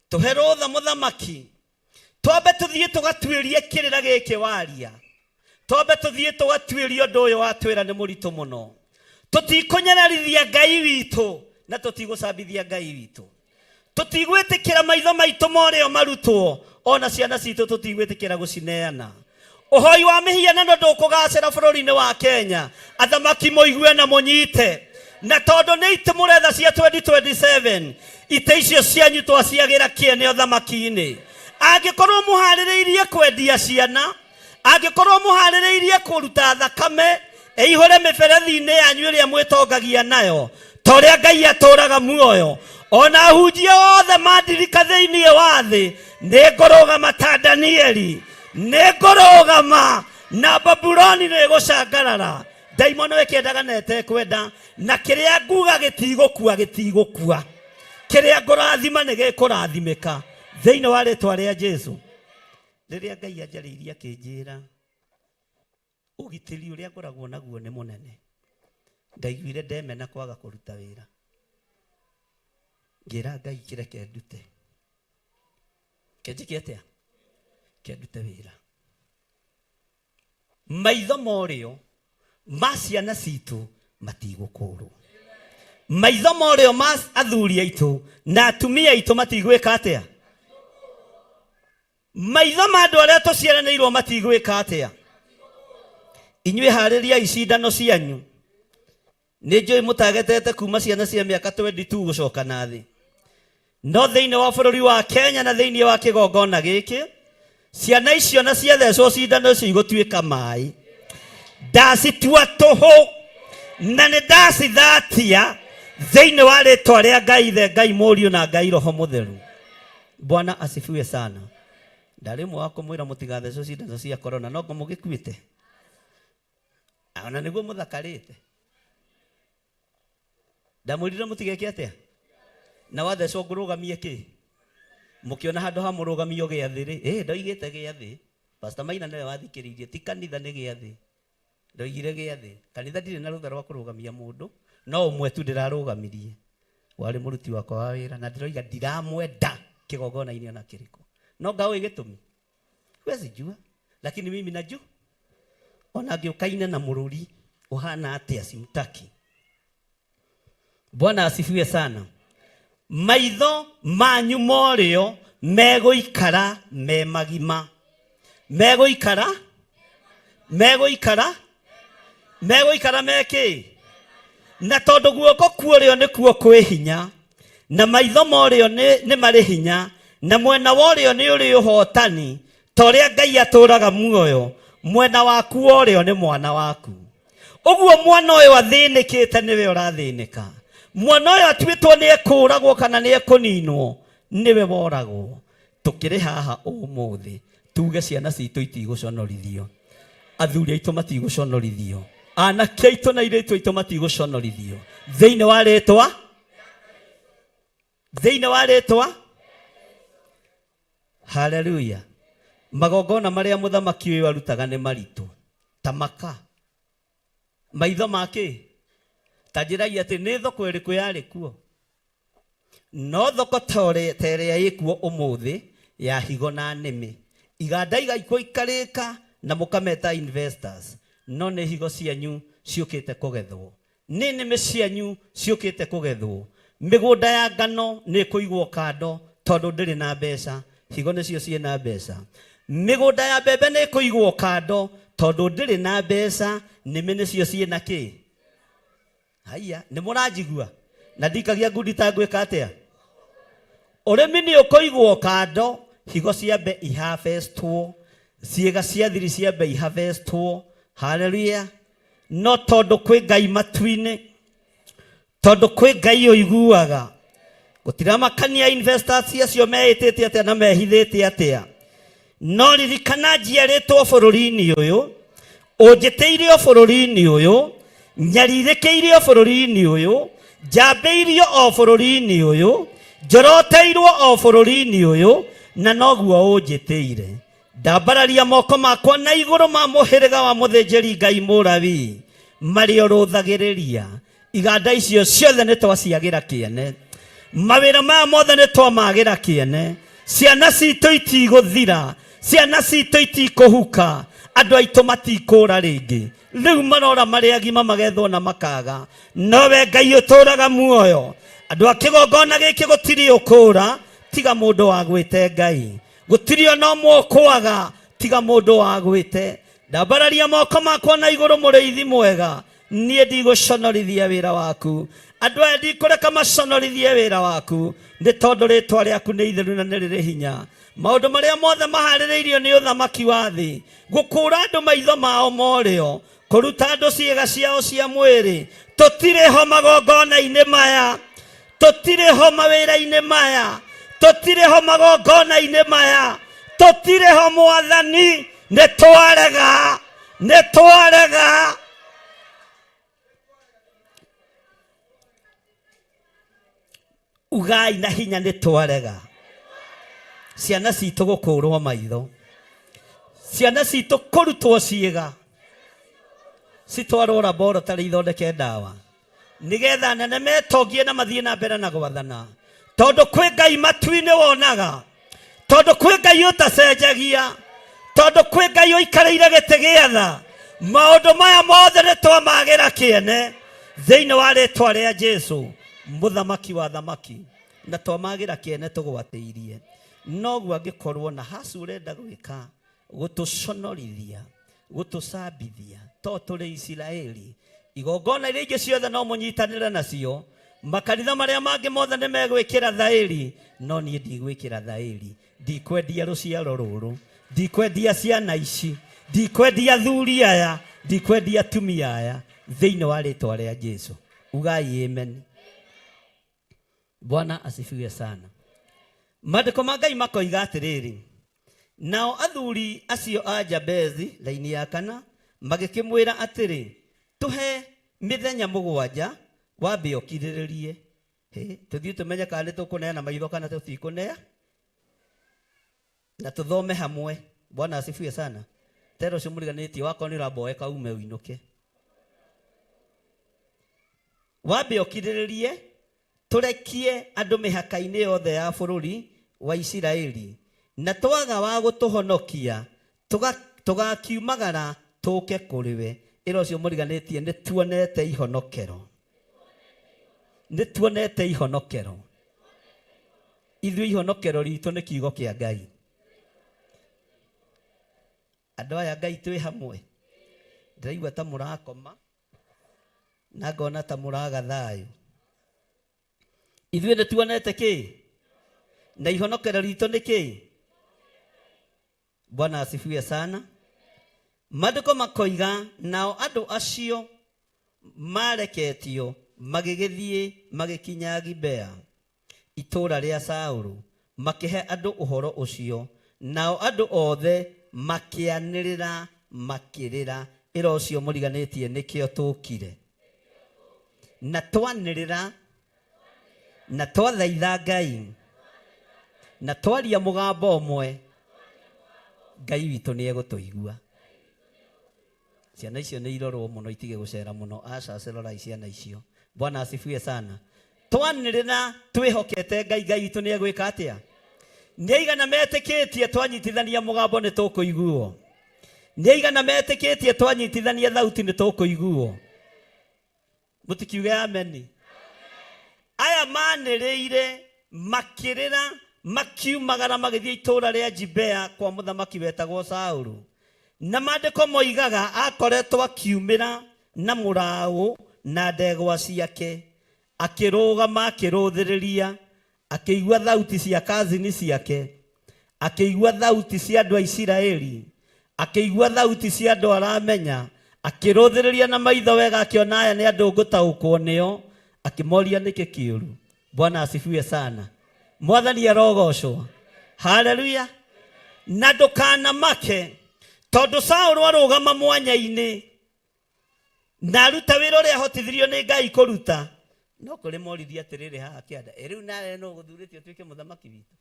tũhe rũtha mũthamaki, twambe tũthiĩ tũgatuĩrie kĩrĩra gĩkĩ waria, twambe tũthiĩ tũgatuĩrie ũndũ ũyũ watwĩra nĩ mũritũ mũno. Tũtikũnyararithia Ngai witũ na tũtigũcambithia Ngai witũ. Tũtigwĩtĩkĩra maitho maitũ morĩo marutwo, ona ciana citũ tũtigwĩtĩkĩra gũcineana. Ũhoi wa mĩhianano ndũkũgacĩra bũrũri-inĩ wa Kenya. Athamaki mũigue na mũnyite. Na tondũ nĩ itĩ mũretha cia 2027, itĩ icio cianyu twaciagĩra kĩene ũthamaki-inĩ. Angĩkorwo mũharĩrĩirie kwendia ciana, angĩkorwo mũharĩrĩirie kũruta thakame ĩihũre mĩberethi-inĩ yanyu ĩrĩa mwĩtongagia nayo, ta ũrĩa Ngai atũũraga muoyo, ona ahunjia othe mandirika thĩinĩ wa thĩ, nĩ ngũrũgama ta Danieli, nĩ ngũrũgama na Babuloni nĩ ĩgũcangarara. Ndaimono ĩkĩendaga na ĩtekwenda, na kĩrĩa nguga gĩtigũkua, gĩtigũkua. Kĩrĩa ngũrathima nĩ gĩkũrathimĩka thĩinĩ wa rĩtwa rĩa Jesu. Rĩrĩa Ngai anjarĩirie akĩnjĩra ũgitĩri ũrĩa ngoragwo naguo nĩ mũnene, ndaiguire ndemena kwaga kũruta wĩra. Ngĩra Ngai kĩreke ndute. Kĩnjĩke atĩa? Kĩndute wĩra. Maitho morĩo ma ciana citũ matigũkũrwo. Maitho morĩo ma athuri aitũ na atumia aitũ matigwĩka atĩa? Maitho ma andũ arĩa tũciaranĩirwo matigwĩka atĩa? Inyuĩ harĩriai cindano cianyu. Nĩ njũĩ mũtagetete kuma ciana cia mĩaka 22 gũcoka na thĩ. No thĩinĩ wa bũrũri wa Kenya na thĩinĩ wa kĩgongona gĩkĩ, ciana icio na ciathecwo cindano icio igũtuĩka maĩ. Ndacitua tũhũ na nĩ ndacithatia thĩinĩ wa rĩtwa rĩa Ngai Ithe, Ngai Mũriũ na Ngai Roho Mũtheru. Bwana asifiwe sana. Ndarĩ ũmwe wa kũmwĩra mũtigathecwo cindano cia corona, no ngũmũgĩkuĩte. Ona nĩguo mũthakarĩte. Ndamwĩrire mũtigeke atĩa? Na wathecwo ngũrũgamie kĩ? Mũkĩona handũ ha mũrũgamio gĩathĩ rĩ, ndoigĩte gĩathĩ. Pastor Maina nĩwe wathikĩrĩirie, ti kanitha nĩ gĩathĩ. Ndoigire gĩathĩ. Kanitha ndirĩ na rũtha rwa kũrũgamia mũndũ, no ũmwe tu ndĩrarũgamirie. Warĩ mũruti wakwa wa wĩra na ndĩroiga ndiramwenda kĩgongona-inĩ ona kĩrĩkũ. No ngaũĩ gĩtũmi? Huwezi jua, lakini mimi najua. Ona ngĩũkaine na mũrũri ũhana atĩa simtaki. Bwana asifiwe sana. Maitho manyu morĩo megũikara me magima. Megũikara? Megũikara? Megũikara me kĩ? Na tondũ guoko kuorĩo nĩkuo kwĩ hinya, na maitho morĩo nĩ marĩ hinya, na mwena wa ũrĩo nĩ ũrĩ ũhotani, ta ũrĩa Ngai atũũraga muoyo, mwena waku wa ũrĩo nĩ mwana waku. Ũguo mwana ũyũ athĩnĩkĩte nĩwe ũrathĩnĩka. Mwana ũyũ atuĩtwo nĩ ekũũragwo kana nĩ ekũninwo, nĩwe woragwo. Tũkĩrĩ haha ũmũthĩ, tuge ciana citũ itigũconorithio. Athuri aitũ matigũconorithio. Anake aitũ na airĩtu aitũ matigũconorithio. Thĩinĩ wa rĩtwa? Thĩinĩ wa rĩtwa? Haleluya. Magongona marĩa mũthamaki ũyũ arutaga nĩ maritũ. Ta maka. Maitho ma kĩ? Ta njĩrai atĩ nĩ thoko ĩrĩkũ yarĩ kuo? No thoko ta ĩrĩa ĩkuo ũmũthĩ ya higo na nĩmĩ. Iganda igaikwo ikarĩka na mũkameta investors. No nĩ higo cianyu ciũkĩte kũgethwo. Nĩ nĩmĩ cianyu ciũkĩte kũgethwo. Mĩgũnda ya ngano nĩ ĩkũigwo kando tondũ ndĩrĩ na mbeca. Higo nĩcio ciĩna mbeca. Mĩgũnda ya mbembe nĩ ĩkũigwo kando tondũ ndĩrĩ na mbeca. Nĩmĩ nĩcio ciĩna kĩ? Haiya, nĩ mũranjigua? Na ndikagia ngundi ta ngwĩka atĩa? Ũrĩmi nĩ ũkũigwo kando, higo ciambe iharvestwo, Ciĩga cia thiri ciambe ihavestwo. Haleluya. No tondũ kwĩ Ngai matu-inĩ, tondũ kwĩ Ngai ũiguaga, gũtiramakania investors acio meĩtĩte atĩa na mehithĩte atĩa. No ririkana njiarĩtwo bũrũri-inĩ ũyũ, ũnjĩtĩire o bũrũri-inĩ ũyũ, nyarirĩkĩire o bũrũri-inĩ ũyũ, njambĩirio o bũrũri-inĩ ũyũ, njoroteirwo o bũrũri-inĩ ũyũ, na noguo ũnjĩtĩire. Ndambararia moko makwa na igũrũ ma mũhĩrĩga wa mũthĩnjĩri Ngai Mũlawii marĩa ũrũthagĩrĩria. Iganda icio ciothe nĩ twaciagĩra kĩene, mawĩra maya mothe nĩ twamagĩra kĩene. Ciana citũ itigũthira, ciana citũ itikũhuka, andũ aitũ matikũra rĩngĩ. Rĩu marora marĩ agima magethwo na makaga, nowe Ngai ũtũraga muoyo. Andũ a kĩgongona gĩkĩ gũtirĩ ũkũra tiga mũndũ wagwĩte Ngai, gũtirĩ ona ũmwe ũkwaga tiga mũndũ wagwĩte. Ndambararia moko makwa na igũrũ, mũrĩithi mwega, niĩ ndigũconorithia wĩra waku. Andũ aya ndikũreka maconorithie wĩra waku, nĩ tondũ rĩtwa rĩaku nĩ itheru na nĩ rĩrĩ hinya. Maũndũ marĩa mothe maharĩrĩirio nĩ ũthamaki wa thĩ, gũkũra andũ maitho mao morĩo, kũruta andũ ciĩga ciao cia mwĩrĩ, tũtirĩ ho magongona-inĩ maya, tũtirĩ ho mawĩra-inĩ maya, tũtirĩ ho magongona-inĩ maya, tũtirĩ ho Mwathani, nĩ twarega, nĩ twarega. Ugai na hinya nĩ twarega. Ciana citũ gũkũrwo maitho, ciana citũ kũrutwo ciĩga, citwarwo laboratory ithondeke ndawa, nigetha nene metongie na mathiĩ na mbere na gwathana. Tondũ kwĩ Ngai matu-inĩ wonaga, tondũ kwĩ Ngai ũtacenjagia, tondũ kwĩ Ngai ũikarĩire gĩtĩ gĩa tha. Maũndũ maya mothe nĩ twamagĩra kĩene thĩinĩ wa rĩtwa rĩa Jesu, mũthamaki wa thamaki, na twamagĩra kĩene tũgwatĩirie. Noguo angĩkorwo na hacu ũrenda gwĩka gũtũconorithia, gũtũcambithia, to tũrĩ Isiraeli, igongona iria ingĩ ciothe no mũnyitanĩre nacio, makanitha marĩa mangĩ mothe nĩ megwĩkĩra thaĩri, no niĩ ndigwĩkĩra thaĩri. Ndikwendia rũciaro rũrũ, ndikwendia ciana ici, ndikwendia athuri aya, ndikwendia atumia aya, thĩinĩ wa rĩtwa rĩa Jesu. Ugai amen. Bwana asifiwe sana. Maandĩko ma Ngai makoiga atĩrĩrĩ, nao athuri acio a Jabezi, laini ya kana, magĩkĩmwĩra atĩrĩ, tũhe mĩthenya mũgwanja wambe ũkirĩrĩrie. Hĩ, tũthiĩ tũmenye kana nĩ tũkũneana maitho kana tũtikũnea, na tũthome hamwe. Bwana asifiwe sana. Tero ũcio mũriganĩtie wakorwo nĩ ũramboeka ume ũinũke. Wambe ũkirĩrĩrie, tũrekie andũ mĩhaka-inĩ yothe ya bũrũri wa Isiraeli, na twaga wa gũtũhonokia, tũgakiumagara tũke kũrĩ we. Ĩra ũcio mũriganĩtie, nĩ tuonete ihonokero. Nĩ tuonete ihonokero. Ithuĩ ihonokero ritũ nĩ kiugo kĩa Ngai. Andũ aya Ngai twĩ hamwe. Ndĩraigua ta mũrakoma na ngona ta mũraga thayũ. Ithuĩ nĩ tuonete kĩ? Na ihonokero ritũ nĩ kĩ? Bwana asifiwe sana. Maandĩko makoiga, nao andũ acio mareketio magĩgĩthiĩ magĩkinya Gibea, itũũra rĩa Saũlũ, makĩhe andũ ũhoro ũcio, nao andũ othe makĩanĩrĩra makĩrĩra. Ĩra ũcio mũriganĩtie, nĩkĩo tũkire. Na twanĩrĩra, na twathaitha Ngai, na twaria mũgambo ũmwe, Ngai witũ nĩ egũtũigua. Ciana icio nĩ irorwo mũno, itige gũcera mũno. Aca, cerorai ciana icio. Bwana asifiwe sana. Twanĩrĩra twĩhokete Ngai, Ngai witũ nĩ egwĩka atĩa? Nĩ aigana metĩkĩtie twanyitithania mũgambo nĩ tũkũiguo? Nĩ aigana metĩkĩtie twanyitithania thauti nĩ tũkũiguo? Mũtikiuge ameni. Aya manĩrĩire makĩrĩra makiumagara magĩthiĩ itũũra rĩa Gibea kwa mũthamaki wetagwo Saũlũ. Na maandĩko moigaga akoretwo akiumĩra na mũraũ na ndegwa ciake, akĩrũgama akĩrũthĩrĩria, akĩigua thauti cia kazini ciake, akĩigua thauti cia andũ a Isiraeli, Akĩigua thauti cia andũ aramenya, akĩrũthĩrĩria na maitho wega, akĩona aya nĩ andũ ngũtaũkwo nĩo, akĩmoria nĩkĩ kĩũru. Bwana asifiwe sana. Mwathani arogocwo. Haleluya. Na ndũkanamake tondũ Saũlũ arũgama mwanya-inĩ na aruta wĩra ũrĩa ahotithirio nĩ Ngai kũruta, no kũrĩ moririe atĩrĩrĩ haha kĩanda, ĩ rĩu nawe nũ ũgũthurĩte ũtuĩke mũthamaki witũ?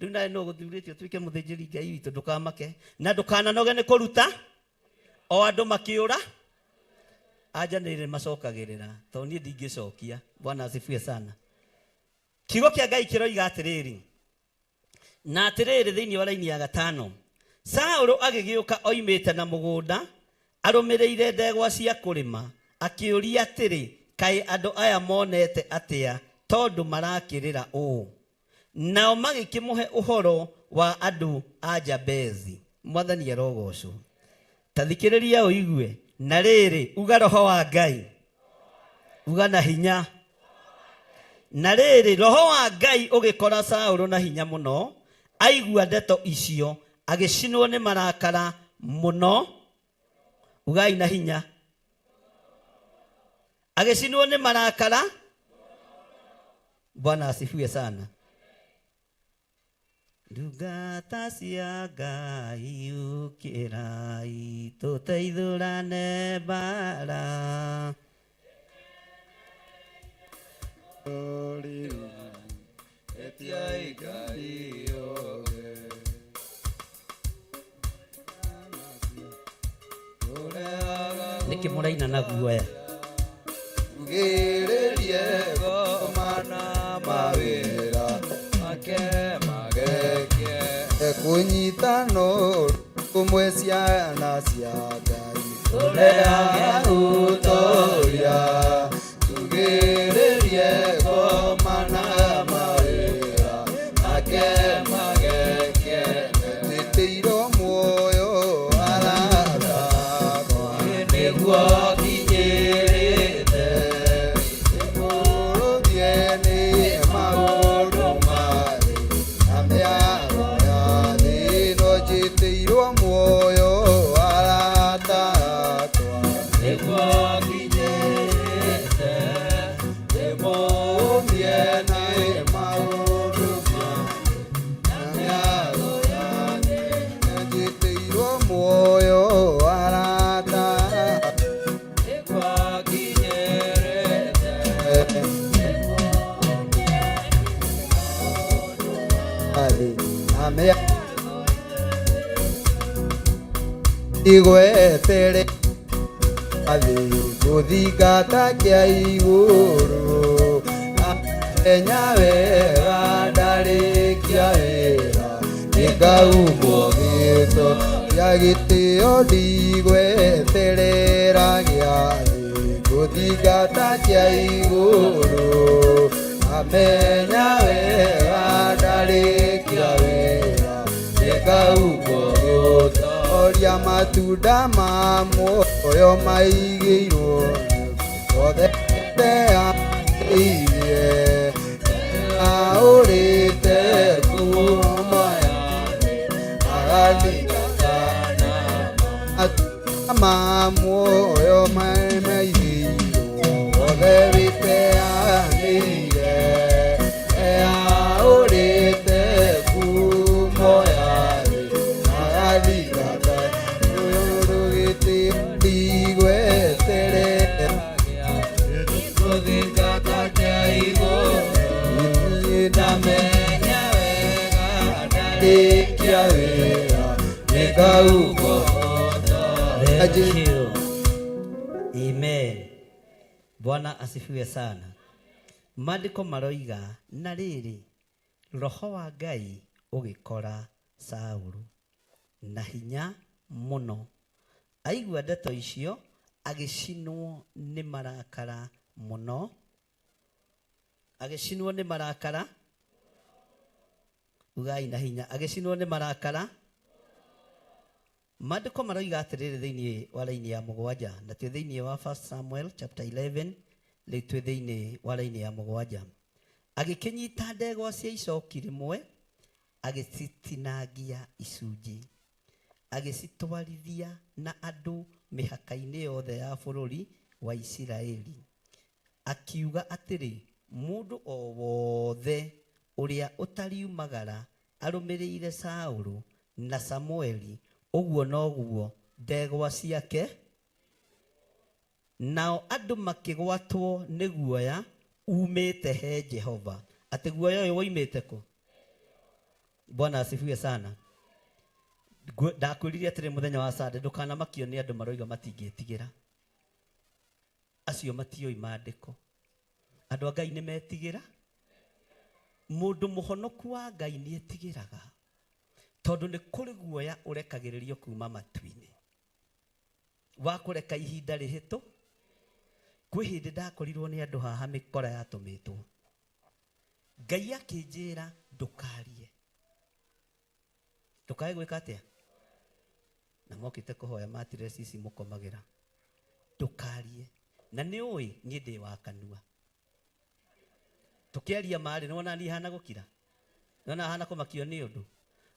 Rĩu nawe nũ ũgũthurĩte ũtuĩke mũthĩnjĩri Ngai witũ? Ndũkamake na ndũkananoge nĩ kũruta. O andũ makĩũra anja nĩ macokagĩrĩra, tondũ niĩ ndingĩcokia. Bwana asifiwe sana. Kiugo kĩa Ngai kĩroiga atĩrĩrĩ, na atĩrĩrĩ, thĩinĩ wa raini ya gatano, Saũlũ agĩgĩũka oimĩte na mũgũnda arũmĩrĩire ndegwa cia kũrĩma, akĩũria atĩrĩ, kaĩ andũ aya monete atĩa tondũ marakĩrĩra ũũ? Nao magĩkĩmũhe ũhoro wa andũ a Jabezi. Mwathani arogocwo. Ta thikĩrĩria ũigue. Na rĩrĩ, uga roho wa Ngai, uga na hinya. Na rĩrĩ, roho wa Ngai ũgĩkora Saũlũ na hinya mũno, aigua ndeto icio, agĩcinwo nĩ marakara mũno. Ugai na hinya. Agĩcinwo nĩ marakara. Bwana asifiwe sana. Ndungata cia Ngai ũkĩrai tũteithũrane mbara. Nĩkĩ mũraina na guoya? Tugĩrĩrie gomana mawĩra make magekie kũnyitano ũmwe ciana cia Ngai tũreage ũtoria. Tugĩrĩrie gomana mawĩra make magekie tĩtĩirwo muoyo arata nĩguo kinyĩrĩte mũrũthie nĩ maũndũ marĩ na mĩago ya thĩ no njĩtĩirwo muoyo arata akwa nĩguo kinyĩrĩte ndĩmũũmie nĩ maũndũ marĩ na mĩago ya thĩ njĩtĩirwo muoyo arata nĩguo kinyĩrĩte igwetere athi gũthingata kĩa igũrũ amenya wega ndarĩkia wĩra nĩngaumwo gĩto gĩa gĩtĩo ndigweterera gĩathĩ gũthingata kĩa igũrũ amenya wega ndarĩkia wĩra nĩngaumwo gĩto oria matunda ma muoyo maigĩirwo othe teairie aũrĩte kuma agathingata matunda ma muoyo maigĩirwo othe wĩteanĩire aũrĩte kuma agathingata igweterera gũthingata kĩa igũrũ niĩ ndamenya wega ndarĩkia wĩra nĩngaumwo. Thank you. Amen. Bwana asifiwe sana. Maandĩko maroiga na rĩrĩ, roho wa Ngai ũgĩkora Saũlũ na hinya mũno, aigua ndeto icio agĩcinwo nĩ marakara mũno, agĩcinwo nĩ marakara, ugai na hinya, agĩcinwo nĩ marakara. Maandĩko maroiga atĩrĩrĩ thĩinĩ wa raini ya mũgwanja, na twĩ thĩinĩ wa 1 Samuel chapter 11, rĩu twĩ thĩinĩ wa raini ya mũgwanja. Agĩkĩnyita ndegwa cia icoki rĩmwe, agĩcitinangia icunjĩ, agĩcitwarithia na andũ mĩhaka-inĩ yothe ya bũrũri wa Isiraeli. Akiuga atĩrĩ, Mũndũ o wothe ũrĩa ũtariumagara arũmĩrĩire Saũlũ na Samũeli, ũguo noguo ndegwa ciake. Nao andũ makĩgwatwo nĩ guoya uumĩte he Jehova. Atĩ guoya ũyũ woimĩte kũ? Bwana asifiwe sana. Ndakwĩrire atĩrĩ mũthenya wa Sunday, ndũkanamakio nĩ andũ maroiga matingĩtigĩra. Acio matiũĩ maandĩko. Andũ a Ngai nĩ metigĩra. Mũndũ mũhonoku wa Ngai nĩ etigĩraga, tondũ nĩ kũrĩ guoya ũrekagĩrĩrio kuma matu-inĩ wa kũreka ihinda rĩhĩtũ. Kwĩ hĩndĩ ndakorirwo nĩ andũ haha mĩkora yatũmĩtwo, Ngai akĩnjĩra ndũkarie, ndũkae gwĩka atĩa, na mokĩte kũhoya mattress ici mũkomagĩra, ndũkarie. Na nĩ ũĩ niĩ ndĩ wa kanua, tũkĩaria marĩ nĩwona niĩ hana gũkira, nĩwona hana kũmakio nĩ ũndũ.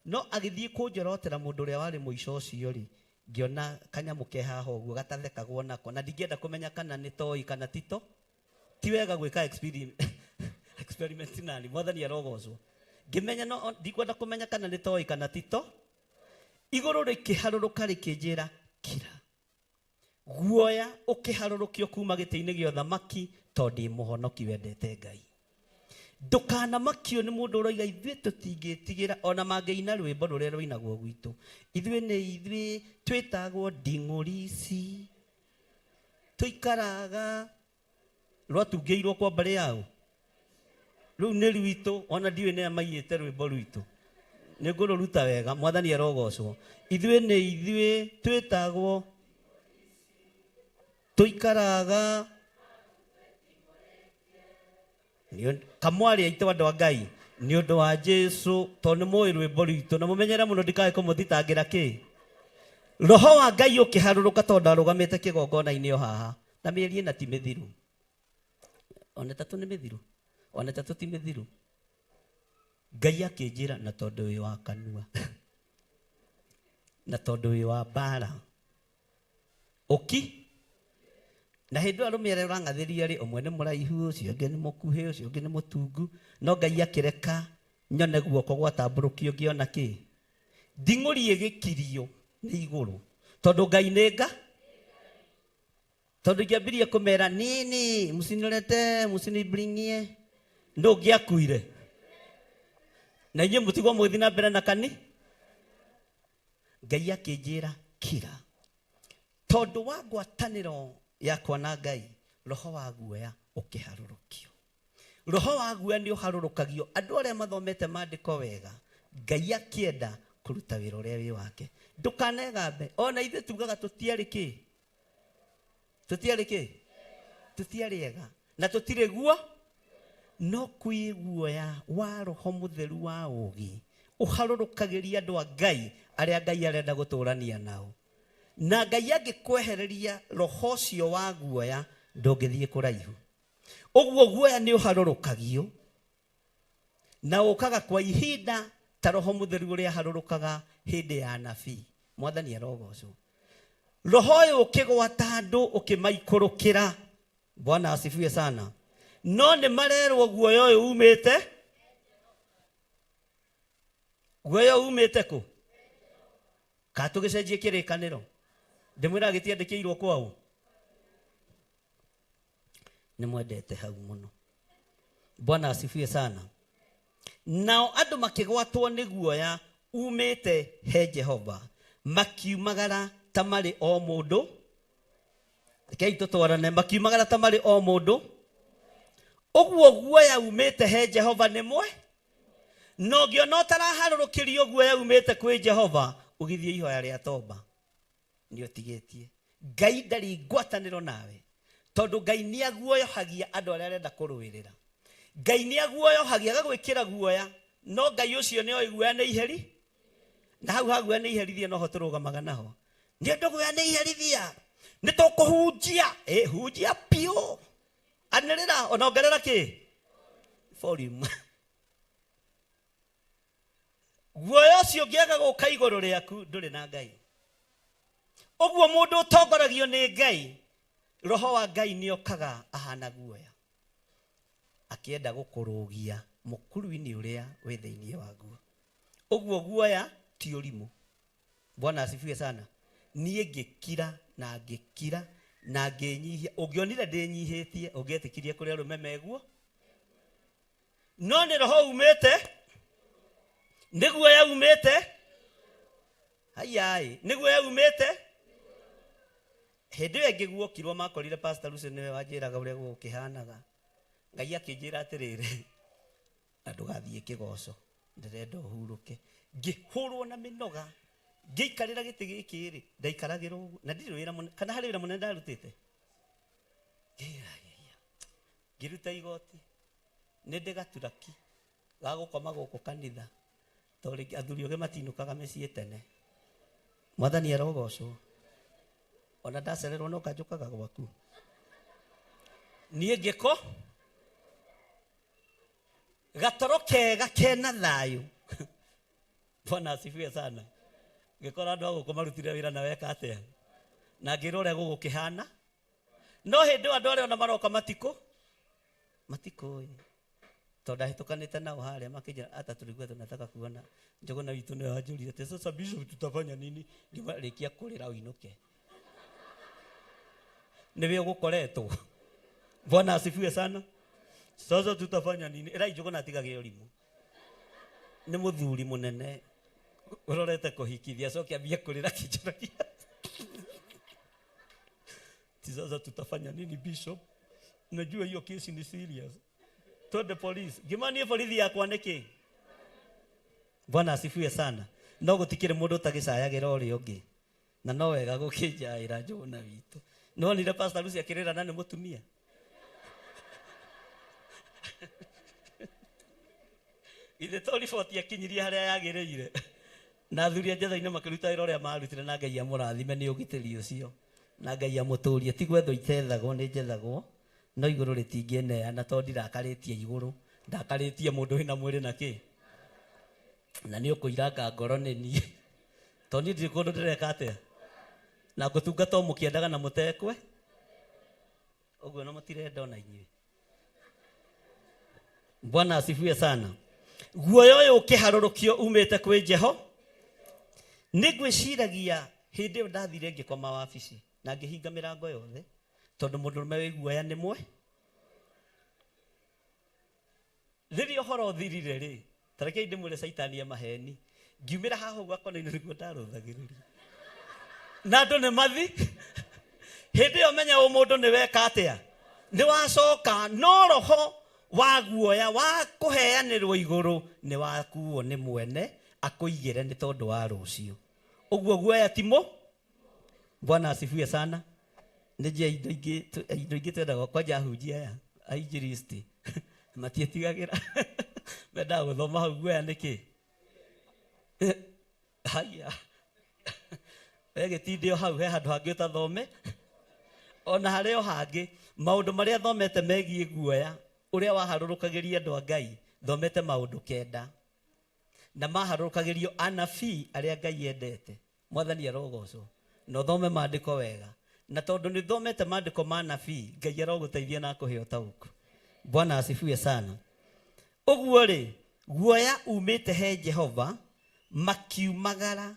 No agĩthiĩ kũnjorotera mũndũ ũrĩa warĩ mũico ũcio rĩ, ngĩona kanyamũ ke haha ũguo gatathekagwo nako, na ndingĩenda kũmenya kana nĩ toi kana ti to. Ti wega gwĩka experiment nani, mwathani arogocwo. Ngĩmenya no ndikwenda kũmenya kana nĩ toi kana ti to. Igũrũ rĩkĩharũrũka rĩkĩnjĩra kira. Guoya ũkĩharũrũkio kuma gĩtĩ-inĩ gĩa ũthamaki, tondũ ndĩ mũhonoki wendete Ngai. Ndũkanamakio nĩ mũndũ ũroiga ithuĩ tũtingĩtigĩra, ona mangĩina rwĩmbo rũrĩa rũinagwo gwitũ. Ithuĩ nĩ ithuĩ twĩtagwo nding'ũri ici, tũikaraga rwatungĩirwo kwa mbarĩ yao, rũu nĩ rwitũ, ona ndiũĩ nĩa maiyĩte rwĩmbo rwitũ. Nĩ ngũrũruta wega, mwathani arogocwo. Ithuĩ nĩ ithuĩ twĩtagwo tũikaraga kamwarĩ aitũ andũ a Ngai nĩ ũndũ wa Jesu, tondũ nĩ mũĩ rwĩmbo rwitũ na mũmenyere mũno ndikae kũmũthitangĩra kĩ. Roho wa Ngai ũkĩharũrũka tondũ ndarũgamĩte kĩgongona-inĩ o haha, na mĩeri ĩna ti mĩthiru, ona ĩtatũ nĩ mĩthiru, ona ĩtatũ ti mĩthiru. Ngai akĩnjĩra, na tondũ wĩ wa kanua na tondũ wĩ wa mbara ũki. Na hĩndĩ ĩyo arũme arĩa ũrang'athĩria rĩ, ũmwe nĩ mũraihu, ũcio ũngĩ nĩ mũkuhĩ, ũcio ũngĩ nĩ mũtungu, no Ngai akĩreka nyone guoko gwatambũrũkio, ngĩona kĩ nding'ũri ĩgĩkirio nĩ igũrũ, tondũ Ngai nĩ nga. Tondũ ingĩambirie kũmera nini, mũcinirete mũcinibringie, ndũ ũngĩakuire na inyuĩ mũtigwo mũgĩthiĩ na mbere na kani. Ngai akĩnjĩra kira, tondũ wa ngwatanĩro yakwa na Ngai, roho wa guoya ũkĩharũrũkio. Roho wa guoya nĩ ũharũrũkagio andũ arĩa mathomete maandĩko wega. Ngai akĩenda kũruta wĩra ũrĩa wĩ wake. Ndũkanegambe, ona ithuĩ tugaga tũtiarĩ kĩ, tũtiarĩ kĩ, tũtiarĩ ega na tũtirĩ guo, no kwĩ guoya wa roho mũtheru wa ũũgĩ ũharũrũkagĩria andũ a Ngai arĩa Ngai arenda gũtũrania nao. Na Ngai angĩkwehereria roho ũcio wa guoya, ndũngĩthiĩ kũraihu. Ũguo guoya nĩ ũharũrũkagio na ũkaga kwa ihinda ta roho mũtheru ũrĩa aharũrũkaga hĩndĩ ya anabii. Mwathani arogocwo. Roho ũyũ ũkĩgwata andũ ũkĩmaikũrũkĩra. Bwana asifiwe sana. No nĩ marerwo guoya ũyũ umĩte, guoya ũyũ umĩte kũ? Ka tũgĩcenjie kĩrĩkanĩro, ndĩmwĩraga gĩtiandĩkĩirwo kwao. Nĩ mwendete hau mũno. Bwana asifiwe sana. Nao andũ makĩgwatwo nĩ guoya umĩte he Jehova, makiumagara ta marĩ o mũndũ. Rekei tũtwarane, makiumagara ta marĩ o mũndũ. Ũguo guoya umĩte he Jehova nĩ mwe, na ũngĩona ũtaraharũrũkĩrio guoya umĩte kwĩ Jehova, ũgĩthiĩ ihoya rĩa tomba nĩ ũtigĩtie. Ngai ndarĩ ngwatanĩro nawe, tondũ Ngai nĩ aguoyohagia andũ arĩa arenda kũrũĩrĩra. Ngai nĩ aguoyohagia, agagwĩkĩra guoya, no Ngai ũcio nĩ oĩ guoya nĩ iheri, na hau ha guoya nĩ iherithia noho tũrũgamaga naho. Nĩ ũndũ guoya nĩ iherithia, nĩ tũkũhunjia. Ĩ, hunjia biũ, anĩrĩra, ona ongerera kĩ volume. Guoya ũcio ũngĩaga gũka igũrũ rĩaku, ndũrĩ na Ngai. Ũguo mũndũ ũtongoragio nĩ Ngai, roho wa Ngai nĩ okaga ahana guoya, akĩenda gũkũrũgia mũkuru-inĩ ũrĩa wĩ thĩinĩ waguo. Ũguo guoya ti ũrimũ. Bwana asifiwe sana. Niĩ ngĩkira na ngĩkira na ngĩnyihia. Ũngĩonire ndĩnyihĩtie, ũngĩetĩkirie kũrĩ arũme meguo. No nĩ roho umĩte, nĩ guoya umĩte, haiyaĩ, nĩ guoya umĩte. Hĩndĩ ĩyo ĩngĩ guokirwo makorire Pastor Lucy nĩwe wanjĩraga ũrĩa gũgũkĩhanaga. Ngai akĩnjĩra atĩrĩrĩ, na ndũgathiĩ kĩgoco, ndĩrenda ũhurũke. Ngĩhũrwo na mĩnoga, ngĩikarĩra gĩtĩ gĩkĩ rĩ, ndaikaragĩra ũguo, na ndirĩ wĩra mũnene, kana harĩ wĩra mũnene ndarutĩte? Ngĩruta igoti, nĩ ndĩ gaturaki ga gũkoma gũkũ kanitha, tondũ rĩngĩ athuri ogĩ matinũkaga mĩciĩ tene. Mwathani arogocwo. Ona ndacererwo no kanjũkaga gwaku. Niĩ ngĩko gatoro kega kena thayũ. Bwana asifiwe sana. Ngĩkora andũ a gũkũ marutire wĩra na weka atĩa, na ngĩrwo ũrĩa gũgũkĩhana. No hĩndĩ ĩyo andũ arĩa ona maroka matikũ matikũĩ, tondũ ndahĩtũkanĩte nao harĩa makĩnjĩra ata tulikuwa tunataka kuona Njũgũna witũ nĩwe wanjũrire atĩ sasa bishop tutafanya nini. Ngiuga rĩkia kũrĩra ũinũke, nĩwe ũgũkoretwo. Bwana asifiwe sana. Sasa tutafanya nini? Ĩrai Njũgũna atigage ũrimũ, nĩ mũthuri mũnene ũrorete kũhikithia, acoke ambie kũrĩra kĩnjũragia ti sasa tutafanya nini bishop, najua hiyo kesi ni serious, twende polisi. Ngĩmanie borithi yakwa nĩkĩ? Bwana asifiwe sana. No gũtikĩrĩ mũndũ ũtagĩcayagĩra ũrĩa ũngĩ, na no wega gũkĩnjaĩra Njũgũna witũ. Nĩwonire Pastor Lucy akĩrĩra na nĩ mũtumia? Githĩ to riboti akinyirie harĩa yagĩrĩire? Na athuri a njetha-inĩ makĩruta wĩra ũrĩa marutire, na Ngai amũrathime nĩ ũgitĩri ũcio, na Ngai amũtũrie. Ti gwethwo itethagwo, nĩ njethagwo, no igũrũ rĩtingĩneana tondũ ndirakarĩtie igũrũ, ndakarĩtie mũndũ wĩna mwĩrĩ na kĩ. Na nĩ ũkũiranga ngoro nĩ niĩ, tondũ niĩ ndirĩ kũndũ ndĩreka atĩa, na ngũtungata o mũkĩendaga na mũtekwe. Ũguo na mũtirenda ona inyuĩ. Bwana asifiwe sana. Guoya ũyũ ũkĩharũrũkio umĩte kwĩ Jeho, nĩ ngwĩciragia hĩndĩ ĩyo ndathire ngĩkoma wabici na ngĩhinga mĩrango yothe, tondũ mũndũrũme wĩ guoya nĩ mwe. Rĩrĩa ũhoro ũthirire rĩ, ta rekei ndĩmwĩre caitani e maheni, ngiumĩra haha ũguo gakona-inĩ nĩguo ndarũthagĩrĩria na andũ nĩ mathi. Hĩndĩ ĩyo menya ũmũndũ nĩ weka atĩa, nĩ wacoka, no roho wa guoya wa kũheanĩrwo igũrũ nĩ wakuo nĩ mwene akũigĩre nĩ tondũ wa rũciũ. Ũguo guoya ti mũ. Bwana asifiwe sana. Nĩ njia indo ingĩ, indo ingĩ twendaga kwanja ahunjia aya ainjilisti matiĩtigagĩra, mendaga gũthoma hau guoya nĩkĩ. Haya, we gĩtinde o hau, he handũ hangĩ ũtathome ona harĩ o hangĩ maũndũ marĩa thomete megiĩ guoya ũrĩa waharũrũkagĩria andũ a Ngai. Thomete maũndũ 9 na maharũrũkagĩrio anabii arĩa Ngai endete. Mwathani arogocwo. Na ũthome maandĩko wega, na tondũ nĩ thomete maandĩko ma anabii, Ngai arogũteithia na akũhe ũtaũku. Bwana asifiwe sana. Ũguo rĩ, guoya umĩte he Jehova, makiumagara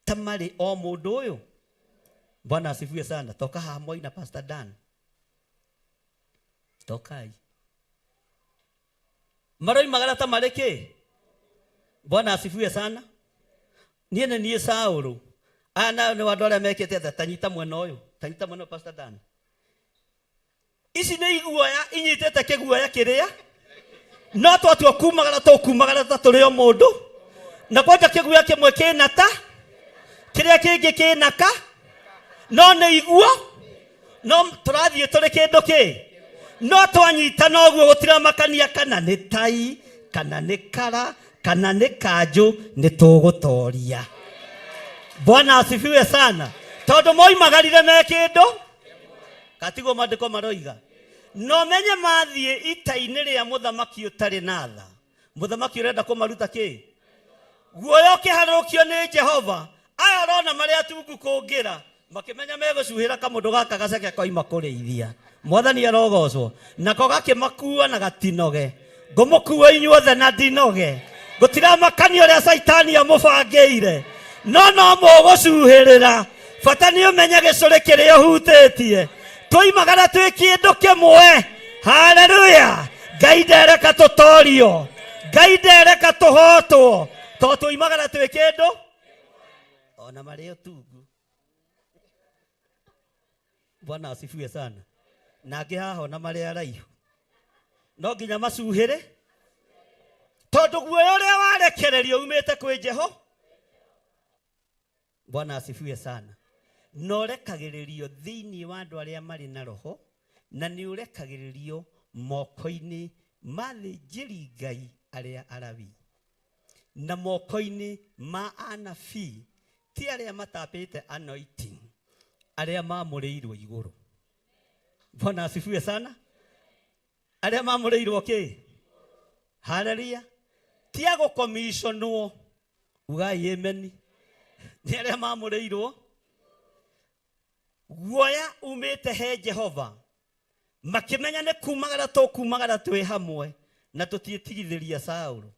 ta marĩ o mũndũ ũyũ. Bwana asifiwe sana. Toka haha mwaina Pastor Dan, tokai maroimagara ta marĩ kĩ. Bwana asifiwe sana. Niĩ nĩ niĩ Saũlũ, aya nao nĩ andũ arĩa mekĩte atĩa. Tanyita mwena ũyũ, tanyita mwena ũyũ Pastor Dan. Ici nĩ iguoya inyitĩte kĩguoya kĩrĩa, no twatua kumagara tũkumagara ta tũrĩ o mũndũ, na kwanja kĩguoya kĩmwe kĩna ta kĩrĩa kĩngĩ kĩna ka, no nĩ iguo, no tũrathiĩ tũrĩ kĩndũ kĩ, no twanyita noguo gũtiramakania kana nĩ tai kana nĩ kara kana nĩ kanjũ, nĩ tũgũtoria. Bwana asifiwe sana. Tondũ moimagarire me kĩndũ katiguo maandĩko maroiga, no menye mathiĩ ita-inĩ rĩa mũthamaki ũtarĩ na tha, mũthamaki ũrenda kũmaruta kĩ. Guoya ũkĩharũrũkio nĩ Jehova, aya ũrona marĩ atungu kũngĩra, Makĩmenya megũcuhĩra kamũndũ gaka gaceke koima kũrĩithia. Mwathani arogocwo. Nako gakĩmakua na gatinoge. Ngũmũkua inyuothe na ndinoge. Gũtiramakania ũrĩa Caitani amũbangĩire. No no mũgũcuhĩrĩra. Bata nĩ ũmenye gĩcũrĩ kĩrĩa ũhutĩtie. Twoimagara twĩ kĩndũ kĩmwe. Haleluya! Ngai ndereka tũtorio. Ngai ndereka tũhotwo. To twoimagara twĩ kĩndũ ona marĩ ũtungu. Bwana asifiwe sana. Na angĩ haha ona marĩ araihu no nginya macuhĩre tondũ guoya ũrĩa warekererio umĩte kwĩ Jeho. Bwana asifiwe sana. Na ũrekagĩrĩrio thĩinĩ wa andũ arĩa marĩ na roho na nĩ ũrekagĩrĩrio moko-inĩ ma thĩnjĩri Ngai arĩa Alawi na moko-inĩ ma anabii ti arĩa matapĩte anointing arĩa mamũrĩirwo igũrũ. Bwana asifiwe sana. Arĩa mamũrĩirwo kĩ? Haleluya. Ti a gũkomiconwo, ugai ameni. Nĩ arĩa mamũrĩirwo. Guoya umĩte he Jehova. Makĩmenya nĩ kumagara tũkumagara twĩ hamwe na tũtiĩtigithĩria Saũlũ.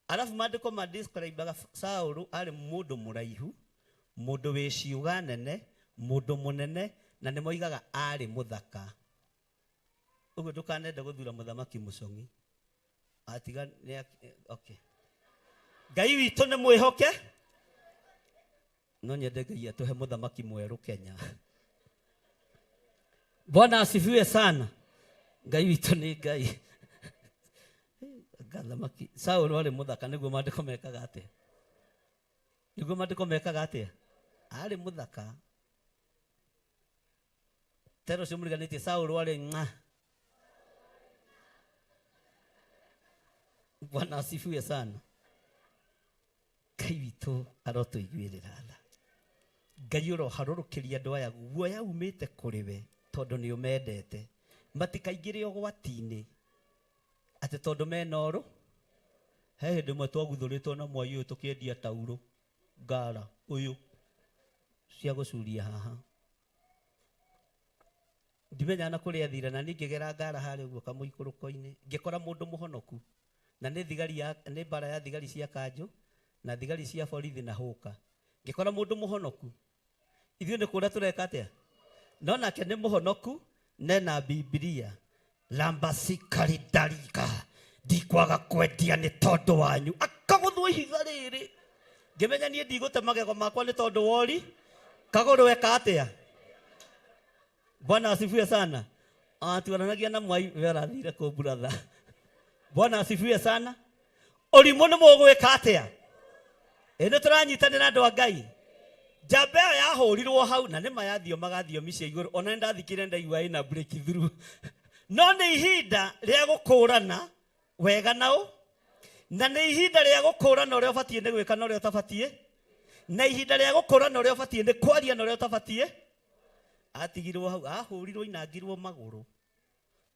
Arabu maandĩko ma describe-aga Saũlũ arĩ mũndũ mũraihu, mũndũ wĩ ciũga nene, mũndũ mũnene, na nĩ moigaga arĩ mũthaka. Ũguo ndũkanende gũthura mũthamaki mũcong'i. Atiga nĩ okay. Ngai witũ nĩ mwĩhoke. No nyende Ngai atũhe mũthamaki mwerũ Kenya. Bwana asifiwe sana. Ngai witũ nĩ Ngai. Ngathamaki Saũlũ arĩ mũthaka nĩguo maandĩko mekaga atĩa? Nĩguo maandĩko mekaga atĩa? Arĩ mũthaka. Tero ũcio mũriganĩtie Saũlũ arĩ ng'a. Bwana asifiwe sana. Ngai witũ arotũiguĩrĩra tha. Ngai ũroharũrũkĩria andũ aya guoya umĩte kũrĩ we tondũ nĩ ũmendete. Matikaingĩre ũgwati-inĩ atĩ tondũ mena ũrũ. He hĩndĩ ĩmwe twaguthũrĩtwo na mwai ũyũ tũkĩendia taurũ ngara ũyũ cia gũcuria haha. Ndimenyaga na kũrĩa athire na niĩ ngĩgera ngara harĩa ũguo kamũikũrũko-inĩ ngĩkora mũndũ mũhonoku na nĩ thigari ya nĩ mbara ya thigari cia kanjũ na thigari cia borithi na hũka. Ngĩkora mũndũ mũhonoku. Ithuĩ nĩ kũrĩa tũreka atĩa? No nake nĩ mũhonoku nena Bibilia. Lambasikaridariga ndikwaga kwendia nĩ tondũ wanyu. Akagũthwo ihiga rĩrĩ. Ngĩmenya niĩ ndigũte magego makwa nĩ tondũ wori. Kagũrũ eka atĩa? Bwana asifiwe sana. Tuonanagia na mwai we arathire kũ brother. Bwana asifiwe sana. Ũrimũ nĩ mũgwĩka atĩa? Ĩ nĩ tũranyitanĩra andũ a Ngai. Njamba ĩyo yahũrirwo hau na nĩ ma yathiomaga thiomi cia igũrũ ona nĩ ndathikire ndaigua ĩna breakthrough. No nĩ ihinda rĩa gũkũrana wega nao na nĩ ihinda rĩa gũkũrana ũrĩa ũbatiĩ nĩ gwĩka na ũrĩa ũtabatiĩ na ihinda rĩa gũkũrana ũrĩa ũbatiĩ nĩ kwaria na ũrĩa ũtabatiĩ. Atigirwo hau ahũrirwo inangirwo magũrũ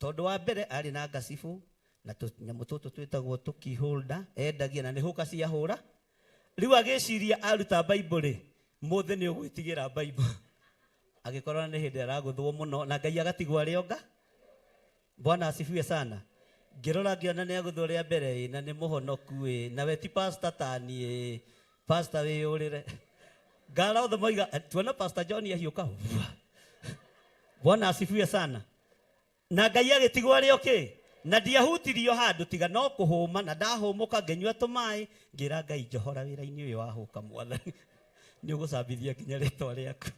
tondũ wa mbere arĩ na ngacibũ na tũnyamũ tũtũ twĩtagwo tũkey holder endagia na nĩ hũka ciahũra. Rĩu agĩciria aruta Bible rĩ, mũthĩ nĩ ũgwĩtigĩra Bible. Agĩkorwo nĩ hĩndĩ aragũthwo mũno na Ngai agatigwo arĩ onga. Bwana asifiwe sana. Ngĩrora ngĩona nĩ agũthwo rĩa mbere ĩ na nĩ mũhonoku ĩ na we ti pastor tani ĩ pastor wĩyũrĩre. Ngara othe moiga tuona Pastor John ahiũka. Bwana asifiwe sana. Na Ngai agĩtigwo arĩ o kĩ? Na ndiahutirio handũ tiga no kũhũma na ndahũmũka ngĩnyua tũmaĩ ngĩra Ngai njohora wĩra-inĩ ũyũ wa hũka mwathani. Nĩ ũgũcambithia nginya rĩtwa rĩaku.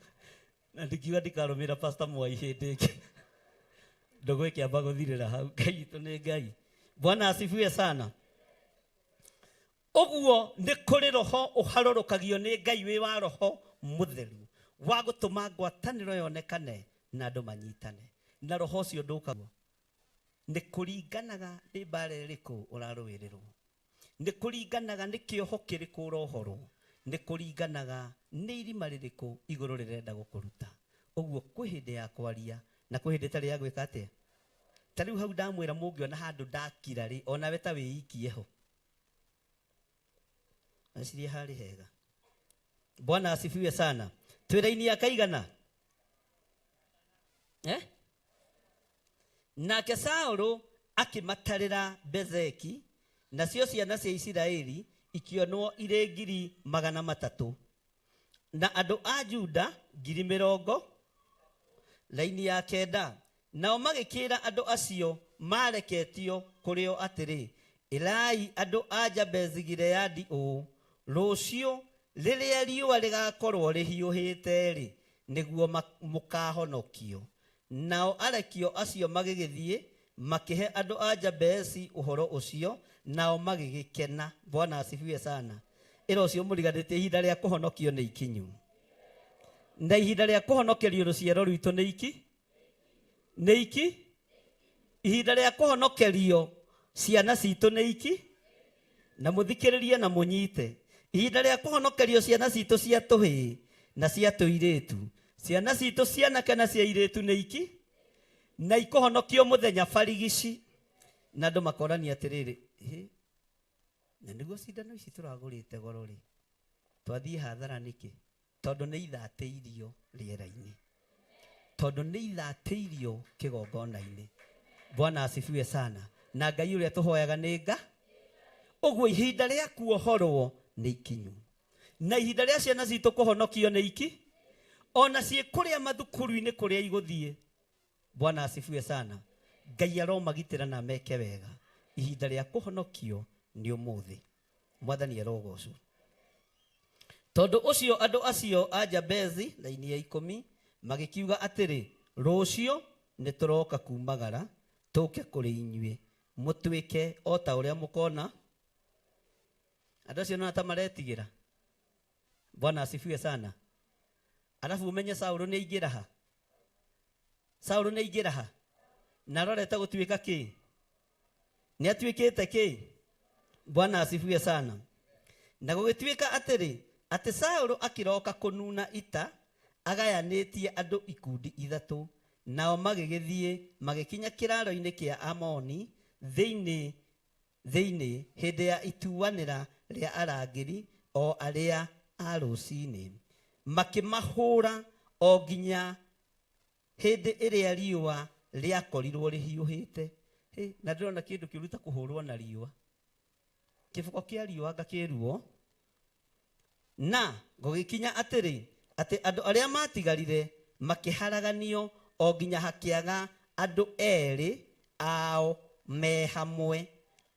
Na ndikiuga ndikarũmĩrĩra Pastor Mwai hĩndĩ ĩngĩ. Ndũgũ ĩkĩamba gũthirĩra hau. Ngai witũ nĩ Ngai. Bwana asifiwe sana. Ũguo nĩ kũrĩ roho ũharũrũkagio nĩ Ngai wĩ wa roho mũtheru wa gũtũma ngwatanĩro yonekane na andũ manyitane. Na roho ũcio ndũkagwo. Nĩ kũringanaga nĩ mbara ĩrĩkũ ũrarũĩrĩrwo. Nĩ kũringanaga nĩ kĩoho kĩrĩkũ ũrohorwo. Nĩ kũringanaga nĩ irima rĩrĩkũ igũrũ rĩrenda gũkũruta. Ũguo kwĩ hĩndĩ ya kwaria na kwĩ hĩndĩ ĩtarĩ ya gwĩka atĩa. Ta rĩu hau ndamwĩra mũngĩona handũ ndakira rĩ, onawe ta wĩikie ho. Acirie harĩ hega. Bwana asifiwe sana. Twĩ raini ya kaigana? Eh? Nake Saũlũ akĩmatarĩra Bezeki, nacio ciana cia Isiraeli ikĩonwo irĩ 300,000, na andũ a Juda 40,000. Laini ya 9, nao magĩkĩra andũ acio mareketio kũrĩ o atĩrĩ, ĩrai andũ a Jabezi-Gileadi ũũ, rũciũ rĩrĩa riũa rĩgakorwo rĩhiũhĩte-rĩ, nĩguo mũkahonokio. Nao arekio acio magĩgĩthiĩ makĩhe andũ a Jabesi ũhoro ũcio, nao magĩgĩkena. Bwana asifiwe sana. Ĩra ũcio mũriganĩtie ihinda rĩa kũhonokio nĩ ikinyu, na ihinda rĩa kũhonokerio rũciaro rwitũ nĩ iki nĩ iki, ihinda rĩa kũhonokerio ciana citũ nĩ iki, na mũthikĩrĩrie na mũnyite. Ihinda rĩa kũhonokerio ciana citũ cia tũhĩĩ na cia tũirĩtu, ciana citũ cianake na cia irĩtu nĩ iki, na ikũhonokio mũthenya barigici. Na andũ makorania atĩrĩrĩ, hĩ, na nĩguo cindano ici tũragũrĩte goro rĩ, twathiĩ hathara nĩkĩ? Tondũ nĩ ithatĩirio rĩera-inĩ, tondũ nĩ ithatĩirio kĩgongona-inĩ. Bwana asifiwe sana. Na Ngai ũrĩa tũhoyaga nĩ nga ũguo, ihinda rĩa kuohorwo nĩ ikinyu, na ihinda rĩa ciana citũ kũhonokio nĩ iki, ona ciĩ kũrĩa mathukuru-inĩ kũrĩa igũthiĩ. Bwana asifiwe sana. Ngai aromagitĩra na meke wega. Ihinda rĩa kũhonokio nĩ ũmũthĩ. Mwathani arogocwo. Tondũ ũcio andũ acio a Jabezi, laini ya 10, magĩkiuga atĩrĩ, rũciũ nĩ tũroka kumagara tũke kũrĩ inyuĩ, mũtuĩke o ta ũrĩa mũkona. Andũ acio nona ta maretigĩra. Bwana asifiwe sana. Arabu ũmenye Saũlũ nĩ aingĩra ha, Saũlũ nĩ aingĩra ha, na arorete gũtuĩka kĩ, nĩ atuĩkĩte kĩ. Bwana asifiwe sana. Na gũgĩtuĩka atĩrĩ, atĩ Saũlũ akĩroka kũnuna ita, agayanĩtie andũ ikundi 3, nao magĩgĩthiĩ magĩkinya kĩraro-inĩ kĩa Amoni thĩinĩ hĩndĩ ya ituanĩra rĩa arangĩri o arĩa a rũcinĩ, makĩmahũra o nginya hĩndĩ ĩrĩa riũa rĩakorirwo rĩhiũhĩte. Na ndĩrona kĩndũ kĩũru ta kũhũrwo na riũa, kĩboko kĩa riũa ngakĩruo. Na gũgĩkinya atĩrĩ, atĩ andũ arĩa matigarire makĩharaganio o nginya hakĩaga andũ 2 ao me hamwe.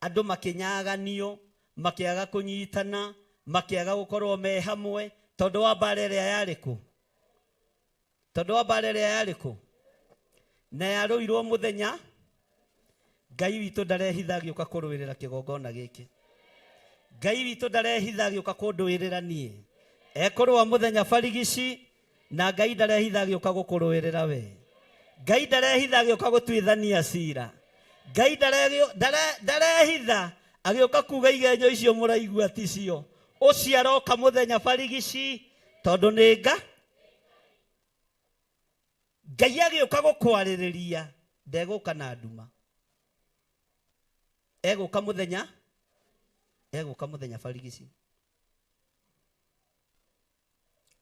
Andũ makĩnyaganio, makĩaga kũnyitana, makĩaga gũkorwo me hamwe, tondũ wa mbara ĩrĩa yarĩ kũ, tondũ wa mbara ĩrĩa yarĩ kũ, na yarũirwo mũthenya. Ngai witũ ndarehitha agĩũka kũrũĩrĩra kĩgongona gĩkĩ. Ngai witũ ndarehitha agĩũka kũndũĩrĩra niĩ, ekũrũa mũthenya barigici, na Ngai ndarehitha agĩũka gũkũrũĩrĩra we. Ngai ndarehitha agĩũka gũtuithania cira. Ngai ndarehitha agĩũka kuga igenyo icio mũraigua ticio. Ũcio aroka mũthenya barigici, tondũ nĩ nga Ngai agĩũka gũkwarĩrĩria, ndegũka na nduma, egũka mũthenya, egũka mũthenya barigici.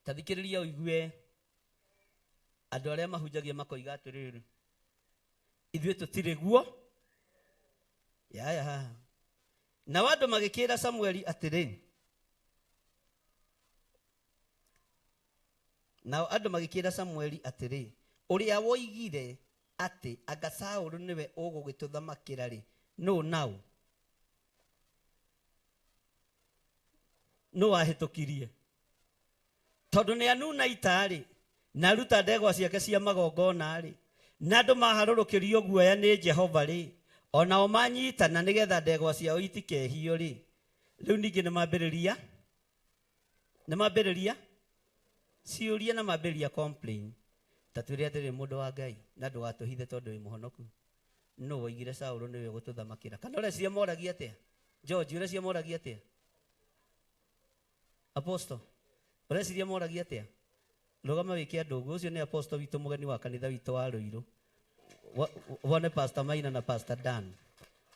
Ta thikĩrĩria ũigue andũ arĩa mahunjagia makoiga atĩrĩrĩ, ithuĩ tũtirĩ guo. Yaya haha. Nao andũ magĩkĩra Samueli atĩrĩ, nao andũ magĩkĩra Samueli atĩrĩ, ũrĩa woigire atĩ anga Saũlũ nĩwe ũgũgĩtũthamakĩra rĩ, nũ nau? Nũ wahĩtũkirie? Tondũ nĩ anuna ita rĩ, na aruta ndegwa ciake cia magongona rĩ, na andũ maharũrũkĩrio guoya nĩ Jehova rĩ, onao manyitana nĩgetha ndegwa ciao itikehio rĩ, rĩu ningĩ nĩ mambĩrĩria, nĩ mambĩrĩria ciũria na mambĩrĩria complain. Ta twĩre atĩrĩ, mũndũ wa Ngai, na ndũgatũhithe tondũ wĩ mũhonoku, nũ woigire Saũlũ nĩwe ũgũtũthamakĩra? Kana ũreciria moragia atĩa? George, ũreciria moragia atĩa? Apostle, ũreciria moragia atĩa? Rũgama wĩke andũ ũguo. Ũcio nĩ apostle witũ, mũgeni wa kanitha witũ wa Ruiru. Wone Pastor Maina na Pastor Dan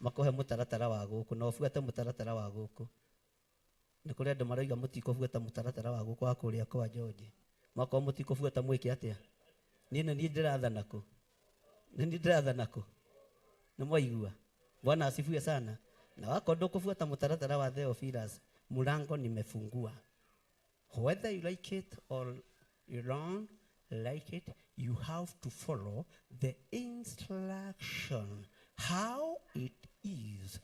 makũhe mũtaratara wa gũkũ, na ũbuate mũtaratara wa gũkũ. Nĩ kũrĩ andũ maroiga mũtikũbuata mũtaratara wa gũkũ wa kũrĩa kwa George. Makorwo mũtikũbuata mwĩke atĩa? Niĩ nĩ niĩ ndĩrathana kũ? Nĩ niĩ ndĩrathana kũ? Nĩ mwaigua? Bwana asifiwe sana. Na wakorwo ndũkũbuata mũtaratara wa Theophilus, mulango nimefungua. Whether you like it or you don't like it, you have to follow the instruction how it is.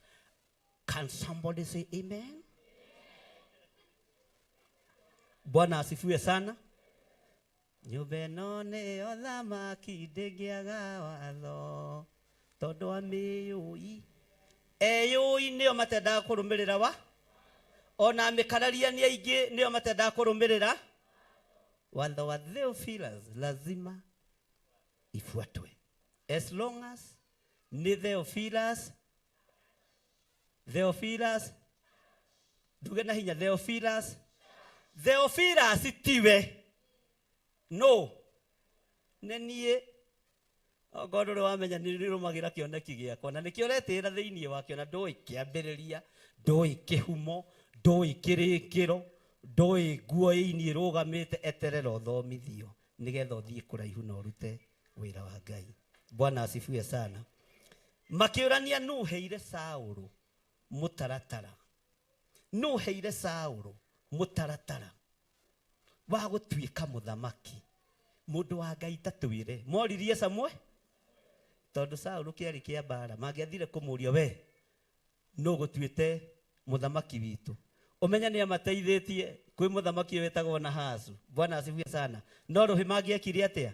Can somebody say amen? Bwana asifiwe sana. Nyũmba ĩno nĩyo thamaki ndĩngĩaga watho tondũ amĩyũi eyũi nĩo matendaga kũrũmĩrĩra wa ona mĩkararia nĩ aingĩ nĩo matendaga kũrũmĩrĩra watho wa Theophilus lazima ifuatwe as long as nĩ Theophilus. Theophilus nduge na hinya Theophilus. Theophilus tiwe no nĩ niĩ ongorwo ndũrĩ wamenya nĩ rũmagĩra kĩoneki gĩakwa na nĩkĩo ũretĩĩra thĩinĩ wakĩo na ndũĩ kĩambĩrĩria ndũĩ kĩhumo ndũĩ kĩrĩkĩro ndũĩ nguo ĩini ĩrũgamĩte eterera ũthomithio nĩgetha ũthiĩ kũraihu na ũrute wĩra wa Ngai. Bwana asifiwe sana. Makĩũrania nũ heire Saũlũ mũtaratara, nũ heire Saũlũ mũtaratara wa gũtuĩka mũthamaki? Mũndũ wa Ngai ta twĩre. Moririe Samuel tondũ Saũlũ kĩarĩ kĩa mbara, mangĩathire kũmũria we nũ gũtuĩte mũthamaki witũ? Ũmenye nĩ amateithĩtie kwĩ mũthamaki ũyũ wĩtagwo Nahasu. Bwana asifiwe sana. No rũhĩ mangĩekire atĩa?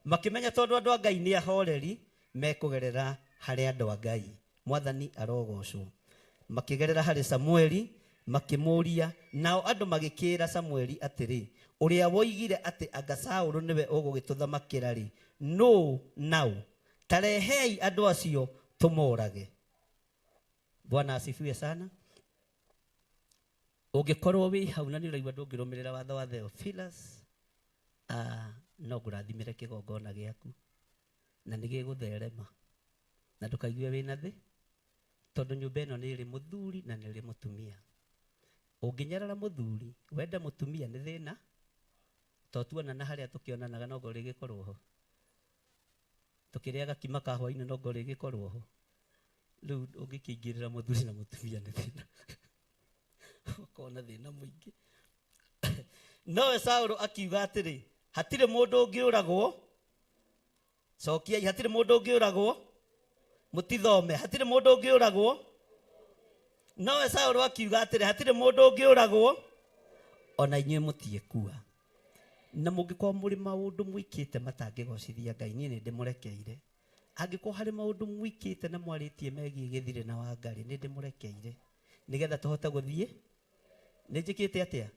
Makĩmenya tondũ andũ a Ngai nĩ ahoreri mekũgerera harĩ andũ a Ngai. Mwathani arogocwo. Makĩgerera harĩ Samueli makĩmũria, nao andũ magĩkĩra Samueli atĩrĩ, ũrĩa woigire atĩ anga Saũlũ nĩwe ũgũgĩtũthamakĩra rĩ, nũ nau? Ta rehei andũ acio tũmorage. Bwana asifiwe sana. Ũngĩkorwo wĩ hau na nĩ ũraigua ndũngĩrũmĩrĩra watho wa Theophilus, no ngũrathimĩre kĩgongona gĩaku na nĩ gĩgũtherema na ndũkaigue wĩna thĩ tondũ nyũmba ĩno nĩ ĩrĩ mũthuri na nĩ ĩrĩ mũtumia. Ũngĩnyarara mũthuri wende mũtumia nĩ thĩna, to tuonana harĩa tũkĩonanaga no ngo rĩgĩkorwo ho, tũkĩrĩaga kima ka hwaĩ-inĩ no ngo rĩgĩkorwo ho. Rĩu ũngĩkĩingĩrĩra mũthuri na mũtumia nĩ thĩna, ũkorwo na thĩna mũingĩ. Nowe Saũlũ akiuga atĩrĩ, hatirĩ mũndũ ũngĩũragwo. Cokiai, hatirĩ mũndũ ũngĩũragwo. Mũtithome, hatirĩ mũndũ ũngĩũragwo. Nowe Saũlũ akiuga atĩrĩ, hatirĩ mũndũ ũngĩũragwo, ona inyuĩ mũtiĩkua. Na mũngĩkorwo mũrĩ maũndũ mwĩkĩte matangĩgocithia Ngai, niĩ nĩ ndĩmũrekeire. Angĩkorwo harĩ maũndũ mwĩkĩte na mwarĩtie megiĩ Gĩthirĩ na Wangarĩ, nĩ ndĩmũrekeire nĩgetha tũhote gũthiĩ. Nĩ njĩkĩte atĩa?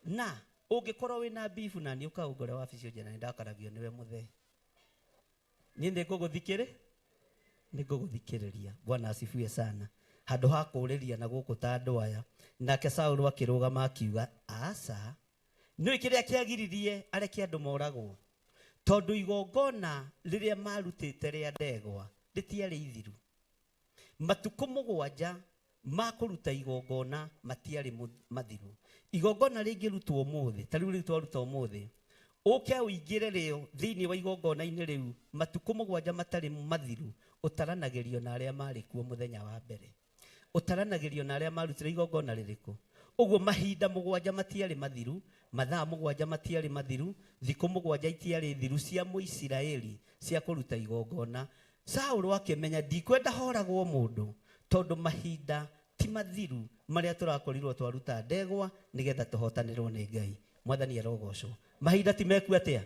Na ũngĩkorwo wĩna bibu na niĩ ũkaũngore wabici ũnjĩre nĩ ndakaragio nĩwe mũthee, niĩ nĩ ngũgũthikĩrĩ, nĩ ngũgũthikĩrĩria. Bwana asifiwe sana. Handũ ha kũũrĩria na gũkũ ta andũ aya. Nake Saũlũ akĩrũgama akiuga, aca, nĩũĩ kĩrĩa kĩagiririe areke andũ moragwo? Tondũ igongona rĩrĩa marutĩte rĩa ndegwa rĩtiarĩ ithiru. Matukũ mũgwanja ma kũruta igongona matiarĩ mathiru. Igongona rĩngĩrutwo ũmũthĩ, ta rĩu rĩu twaruta ũmũthĩ, ũke ũingĩre rĩo thĩinĩ wa igongona-inĩ rĩu matukũ mũgwanja matarĩ mathiru, ũtaranagĩrio na arĩa marĩ kuo mũthenya wa mbere, ũtaranagĩrio na arĩa marutire igongona rĩrĩkũ. Ũguo mahinda mũgwanja matiarĩ mathiru, mathaa mũgwanja matiarĩ mathiru, thikũ mũgwanja itiarĩ thiru cia Mũisiraeli cia kũruta igongona. Saũlũ akĩmenya ndikwenda horagwo mũndũ tondũ mahinda ti mathiru marĩa tũrakorirwo twaruta ndegwa nĩgetha tũhotanĩrwo nĩ Ngai. Mwathani arogocwo. Mahinda ti meku atĩa?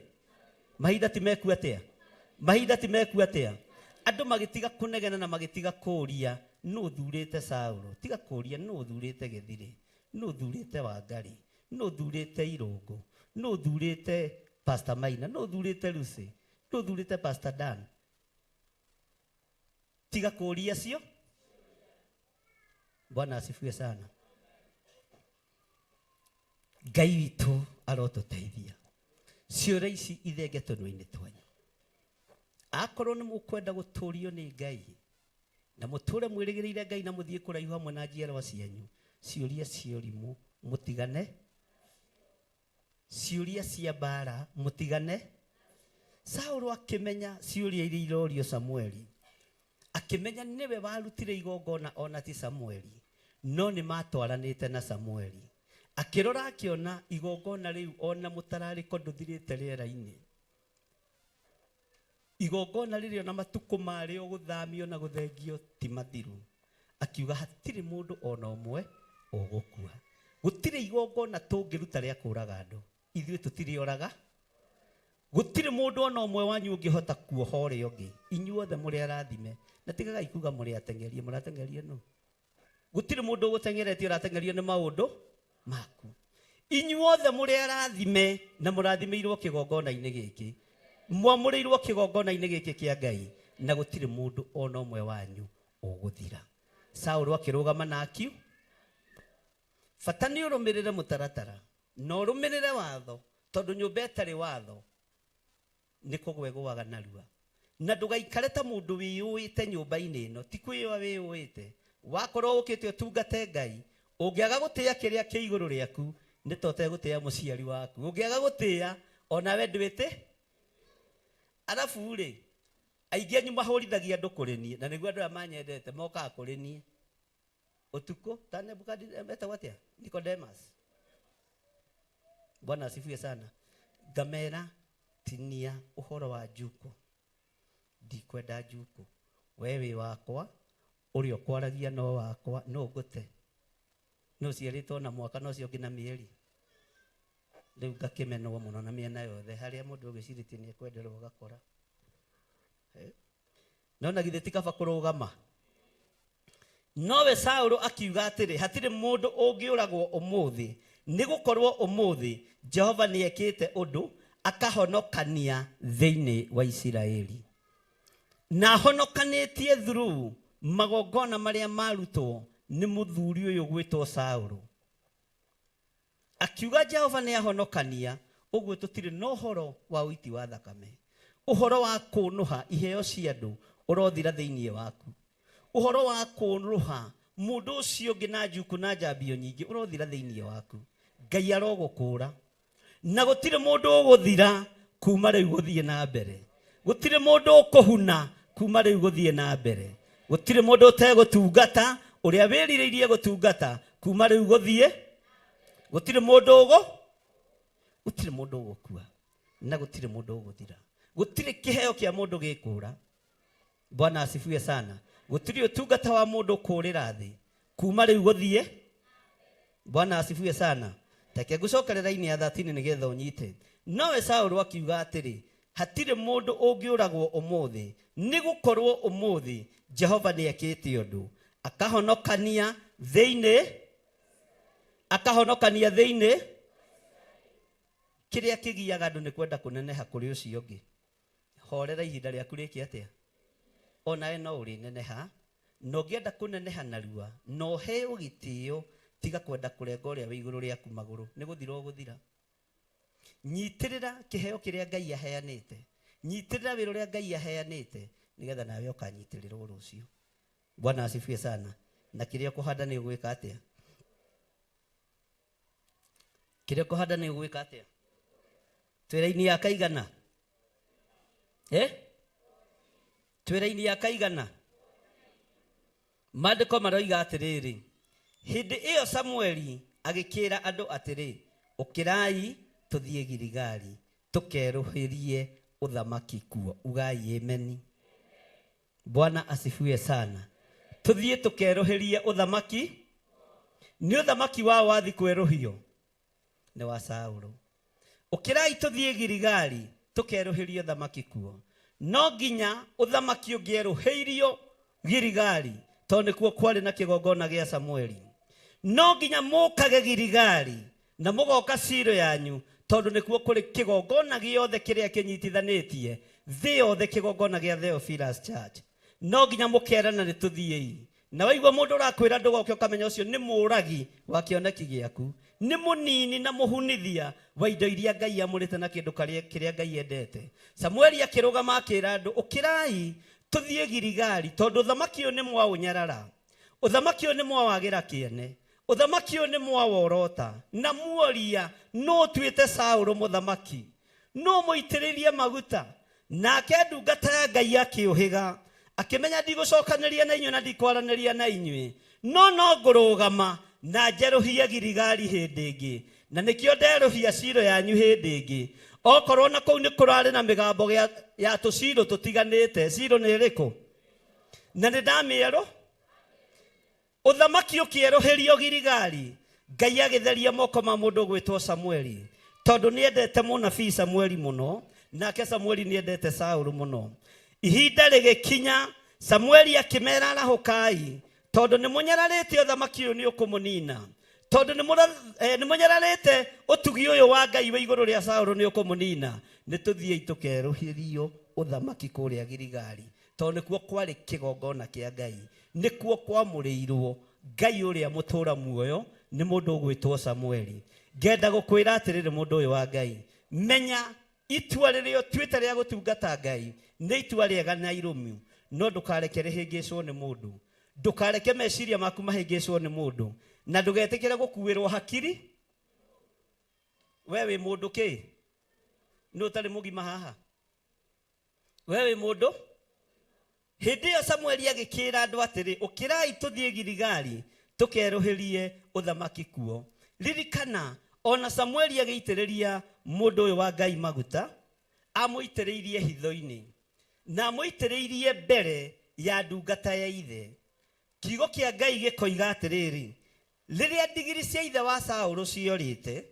Mahinda ti meku atĩa? Mahinda ti meku atĩa? Andũ magĩtiga kũnegena na magĩtiga kũũria nũ ũthurĩte Saũlũ, tiga kũũria nũ ũthurĩte Gĩthirĩ, nũ ũthurĩte Wangarĩ, nũ ũthurĩte Irũngũ, nũ ũthurĩte Pastor Maina, nũ ũthurĩte Lucy, nũ ũthurĩte Pastor Dan. Tiga kũũria cio. Bwana asifiwe sana. Ngai witũ arotũteithia. Ciũria ici ithenge tũnua-inĩ twanyu. Akorwo nĩ mũkwenda gũtũrio nĩ Ngai na mũtũre mwĩrĩgĩrĩire Ngai na mũthiĩ kũraihu hamwe na njiarwa cianyu, ciũria cia ũrimũ mũtigane, ciũria cia mbara mũtigane, Saũlũ akĩmenya ciũria iria irorio Samueli, akĩmenya nĩwe warutire igongona ona ti Samueli, no nĩ matwaranĩte na Samueli. Akĩrora akĩona igongona rĩu ona mũtararĩko ndũthirĩte rĩera-inĩ. Igongona rĩrĩ ona matukũ marĩo gũthamio na gũthengio ti mathiru. Akiuga hatirĩ mũndũ ona ũmwe ũgũkua. Gũtirĩ igongona tũngĩruta rĩa kũraga andũ. Ithuĩ tũtirĩ oraga. Gũtirĩ mũndũ ona ũmwe wanyu ũngĩhota kuoha ũrĩa ũngĩ. Inyuothe mũrĩ arathime. Na tigagai kuga mũrĩ ateng'erie. Mũrateng'erio nũ? Gũtirĩ mũndũ ũgũteng'eretie ũrateng'erio nĩ maũndũ maku. Inyuothe mũrĩ arathime na mũrathimĩirwo kĩgongona-inĩ gĩkĩ. Mwamũrĩirwo kĩgongona-inĩ gĩkĩ kĩa Ngai na gũtirĩ mũndũ ona ũmwe wanyu ũgũthira. Saũlũ akĩrũgama na akiu bata nĩ ũrũmĩrĩre mũtaratara na ũrũmĩrĩre watho, tondũ nyũmba ĩtarĩ watho nĩ kũgwa ĩgũaga narua. Na ndũgaikare ta mũndũ wĩyũĩte nyũmba-inĩ ĩno, ti kwĩyũa wĩyũĩte. Wakorwo ũkĩte ũtungate Ngai, ũngĩaga gũtĩa kĩrĩa kĩ igũrũ rĩaku, nĩ ta ũtegũtĩa mũciari waku. Ũngĩaga gũtĩa, onawe ndwĩtĩ. Arabu rĩ, aingĩ anyu mahũrithagia andũ kũrĩ niĩ, na nĩguo andũ aya manyendete mokaga kũrĩ niĩ ũtukũ ta Nebukadneza, etagwo atĩa? Nicodemus. Bwana asifiwe sana. Ngamera tinia ũhoro wa njuko, ndikwenda njuko, we wĩ wakwa, ũrĩa ũkwaragia no wakwa, no ngũte, no ũciarĩtwo na mwaka na ũcio ũngĩ na mĩeri. Rĩu ngakĩmenwo mũno na mĩena yothe, harĩa mũndũ ũgĩcirĩtie nĩ ekwenderwo ũgakora. No na githĩ ti kaba kũrũgama? Nowe Saũlũ akiuga atĩrĩ, hatirĩ mũndũ ũngĩũragwo ũmũthĩ, nĩ gũkorwo ũmũthĩ Jehova nĩekĩte ũndũ akahonokania thĩinĩ wa Isiraeli. Na ahonokanĩtie through magongona marĩa marutwo nĩ mũthuri ũyũ gwĩtwo Saũlũ. Akiuga Jehova nĩ ahonokania, ũguo tũtirĩ na ũhoro wa ũiti wa thakame. Ũhoro wa kũnũha iheo cia andũ ũrothira thĩinĩ waku. Ũhoro wa kũnũha mũndũ ũcio ũngĩ na njuku na njambio nyingĩ ũrothira thĩinĩ waku. Ngai arogũkũra. Na gũtirĩ mũndũ ũgũthira kuma rĩu gũthiĩ na mbere. Gũtirĩ mũndũ ũkũhuna kuma rĩu gũthiĩ na mbere. Gũtirĩ mũndũ ũtegũtungata ũrĩa wĩrirĩirie gũtungata kuma rĩu gũthiĩ. Gũtirĩ mũndũ ũgũ, gũtirĩ mũndũ ũgũkua na gũtirĩ mũndũ ũgũthira. Gũtirĩ kĩheo kĩa mũndũ gĩkũra. Bwana asifiwe sana. Gũtirĩ ũtungata wa mũndũ kũrĩra thĩ kuma rĩu gũthiĩ. Bwana asifiwe sana. Reke ngũcokere raini ya 13 nĩgetha ũnyite. Nowe Saũlũ akiuga atĩrĩ, hatirĩ mũndũ ũngĩũragwo ũmũthĩ, nĩ gũkorwo ũmũthĩ Jehova nĩekĩte ũndũ akahonokania thĩinĩ, akahonokania thĩinĩ. Kĩrĩa kĩgiaga andũ nĩ kwenda kũneneha kũrĩ ũcio ũngĩ. Horera ihinda rĩaku rĩke atĩa? Onawe no ũrĩneneha, na ũngĩenda kũneneha narua na ũheo gĩtĩo, tiga kwenda kũrenga ũrĩa wĩ igũrũ rĩaku magũrũ, nĩ gũthira ũgũthira. Nyitĩrĩra kĩheo kĩrĩa Ngai aheanĩte, nyitĩrĩra wĩra ũrĩa Ngai aheanĩte, nĩgetha nawe ũkanyitĩrĩrwo rũciũ. Bwana asifiwe sana. Na kĩrĩa ũkũhanda nĩ ũgwĩka atĩa? Kĩrĩa ũkũhanda nĩ ũgwĩka atĩa? Twĩra-inĩ ya kaigana? Twĩra-inĩ ya kaigana? Maandĩko maroiga atĩrĩrĩ, hĩndĩ ĩyo Samueli agĩkĩra andũ atĩrĩ, ũkĩrai tũthiĩ Giligali tũkerũhĩrie ũthamaki kuo. Ugai ameni. Bwana asifiwe sana. Tũthiĩ tũkerũhĩrie ũthamaki. Nĩ ũthamaki wa wathi kwerũhio? Nĩ wa Saũlũ. Ũkĩrai tũthiĩ Giligali tũkerũhĩrie ũthamaki kuo. No nginya ũthamaki ũngĩerũhĩirio Giligali, tondũ nĩkuo kwarĩ na kĩgongona gĩa Samueli. No nginya mũkage Giligali na mũgoka Shilo yanyu, tondũ nĩkuo kũrĩ kĩgongona gĩothe kĩrĩa kĩnyitithanĩtie thĩ yothe, kĩgongona gĩa Theophilus Church. No nginya mũkerana nĩ tũthiĩi. Na waigua mũndũ ũrakwĩra ndũgoke, ũkamenya ũcio nĩ mũũragi wa kĩoneki gĩaku, nĩ mũnini na mũhunithia wa indo iria Ngai amũrĩte na kĩndũ kĩrĩa Ngai endete. Samueli akĩrũgama akĩra andũ, ũkĩrai tũthiĩ Giligali, tondũ ũthamaki ũyũ nĩ mwaũnyarara, ũthamaki ũyũ nĩ mwawagĩra kĩene, ũthamaki ũyũ nĩ mwaworota, na muoria nũ ũtuĩte Saũlũ mũthamaki, nũ mũitĩrĩrie maguta. Nake ndungata ya Ngai akĩũhĩga, akĩmenya ndigũcokanĩria na inyuĩ na ndikwaranĩria na inyuĩ, no no ngũrũgama na njerũhie Giligali hĩndĩ ĩngĩ, na nĩkĩo nderũhia Shilo yanyu hĩndĩ ĩngĩ. Okorwo na kũu nĩ kũrarĩ na mĩgambo ya tũcirũ tũtiganĩte, Shilo nĩ ĩrĩkũ? Na nĩ ndamĩerũ Ũthamaki ũkĩerũhĩrio Giligali, Ngai agĩtheria moko ma mũndũ ũgwĩtwo Samueli, tondũ nĩendete mũnabii Samueli mũno, nake Samueli nĩendete Saũlũ mũno. Ihinda rĩgĩkinya, Samueli akĩmera, arahũkai, tondũ nĩmũnyararĩte ũthamaki ũyũ nĩũkũmũnina, tondũ nĩmũnyararĩte ũtugi ũyũ wa Ngai wĩ igũrũ rĩa Saũlũ nĩũkũmũnina. Nĩtũthiĩi tũkerũhĩrio ũthamaki kũrĩa Giligali, tondũ nĩkuo kwarĩ kĩgongona kĩa Ngai, nĩkuo kwamũrĩirwo Ngai ũrĩa mũtũra muoyo nĩ mũndũ ũgwĩtwo Samueli. Ngenda gũkwĩra atĩrĩrĩ, mũndũ ũyũ wa Ngai, menya itua rĩrĩa ũtuĩte rĩa gũtungata Ngai nĩ itua rĩega na irũmu, no ndũkareke rĩhĩngĩcwo nĩ mũndũ, ndũkareke meciria maku mahĩngĩcwo nĩ mũndũ, na ndũgetĩkĩre gũkuĩrwo hakiri. We wĩ mũndũ kĩ? Nũ ũtarĩ mũgima haha? We wĩ mũndũ? Hĩndĩ ĩyo Samueli agĩkĩĩra andũ atĩrĩ, ũkĩrai tũthiĩ Giligali tũkerũhĩrie ũthamaki kuo. Ririkana, ona Samueli agĩitĩrĩria mũndũ ũyũ wa Ngai maguta, amũitĩrĩirie hitho-inĩ, na amũitĩrĩirie mbere ya ndungata ya ithe. Kiugo kĩa Ngai gĩkoiga atĩrĩrĩ, rĩrĩa ndigiri cia ithe wa Saũlũ ciorĩte,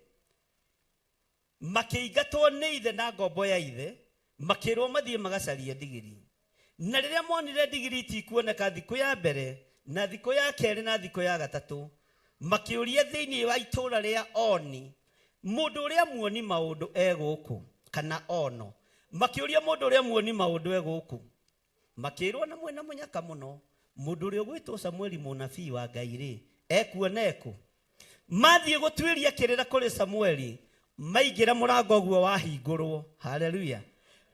makĩingatwo nĩ ithe na ngombo ya ithe, makĩrwo mathiĩ magacarie ndigiri. Na rĩrĩa monire ndigiri itikuoneka thikũ ya mbere, na thikũ ya kerĩ, na thikũ ya gatatũ, makĩũria thĩinĩ wa itũũra rĩa Oni, mũndũ ũrĩa muoni maũndũ e gũkũ, kana Ono. Makĩũria mũndũ ũrĩa muoni maũndũ e gũkũ. Makĩrwo na mwena mũnyaka mũno, mũndũ ũrĩa ũgwĩtwo Samueli mũnabii wa Ngai rĩ, ekuona ekũ? Mathiĩ gũtuĩria kĩrĩra kũrĩ Samueli, maingĩra mũrango guo wahingũrwo. Haleluya.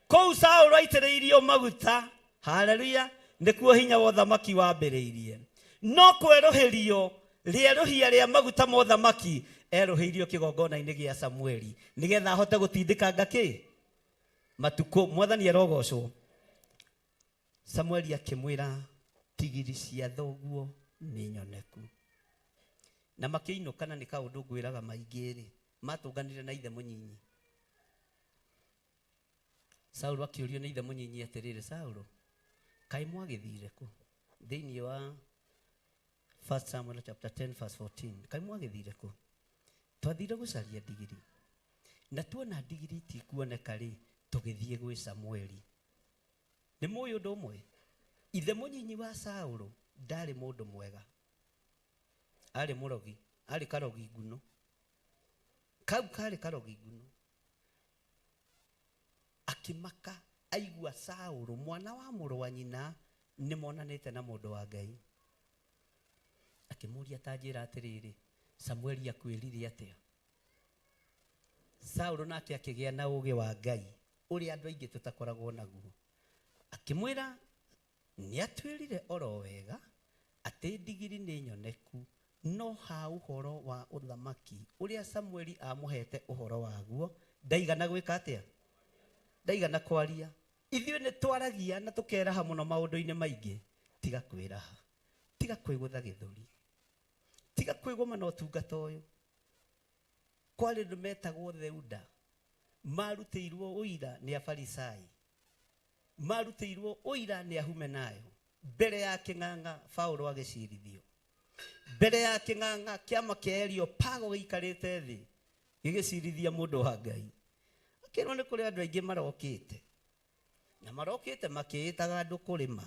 Kũu Saũlũ aitĩrĩirio maguta. Haleluya. Nĩkuo hinya wa ũthamaki wambĩrĩirie. No kwerũhĩrio rĩerũhia rĩa maguta ma ũthamaki erũhĩirio kĩgongona-inĩ gĩa Samueli, nĩgetha ahote gũtindĩkanga kĩ matukũ. Mwathani arogocwo. Samueli akĩmwĩra, tigiri cia thoguo nĩ nyoneku. Na makĩinũka, na nĩ kaũndũ ngwĩraga maingĩ rĩ, matũnganire na ithe mũnyinyi. Saũlũ akĩũrio nĩ ithe mũnyinyi atĩrĩrĩ, Saũlũ, kaĩ mwagĩthire kũ? Thĩinĩ wa 1 Samuel chapter 10 verse 14, kaĩ mwagĩthire kũ? Twathire gũcaria ndigiri, na tuona ndigiri itikuoneka rĩ, tũgĩthiĩ gwĩ Samueli. Nĩ mũĩ ũndũ ũmwe, ithe mũnyinyi wa Saũlũ ndarĩ mũndũ mwega, arĩ mũrogi, arĩ karogi nguno. Kau karĩ karogi nguno. Akĩmaka aigua Saũlũ mwana wa mũrũ wa nyina nĩ monanĩte na mũndũ wa Ngai. Akĩmũria, ta njĩra atĩrĩrĩ, Samueli akwĩrire atĩa? Saũlũ nake akĩgĩa na ũũgĩ wa Ngai ũrĩa andũ aingĩ tũtakoragwo naguo. Akĩmwĩra nĩ atwĩrire oro wega atĩ ndigiri nĩ nyoneku, no ha ũhoro wa ũthamaki ũrĩa Samueli amũhete ũhoro waguo ndaigana gwĩka atĩa? Ndaigana kwaria. Ithuĩ nĩ twaragia na tũkeraha mũno maũndũ-inĩ maingĩ. Tiga kwĩraha, tiga kwĩgũtha gĩthũri, tiga kwĩgũma na ũtungata ũyũ. Kwarĩ andũ metagwo Theuda, marutĩirwo ũira nĩ Afarisai, marutĩirwo ũira nĩ Ahumenayo mbere ya kĩng'ang'a Paũlũ agĩcirithio, mbere ya kĩng'ang'a kĩama kĩa Areopago gĩikarĩte thĩ gĩgĩcirithia mũndũ wa Ngai. Akĩrwo nĩ kũrĩ andũ aingĩ marokĩte, na marokĩte makĩĩtaga andũ kũrĩma.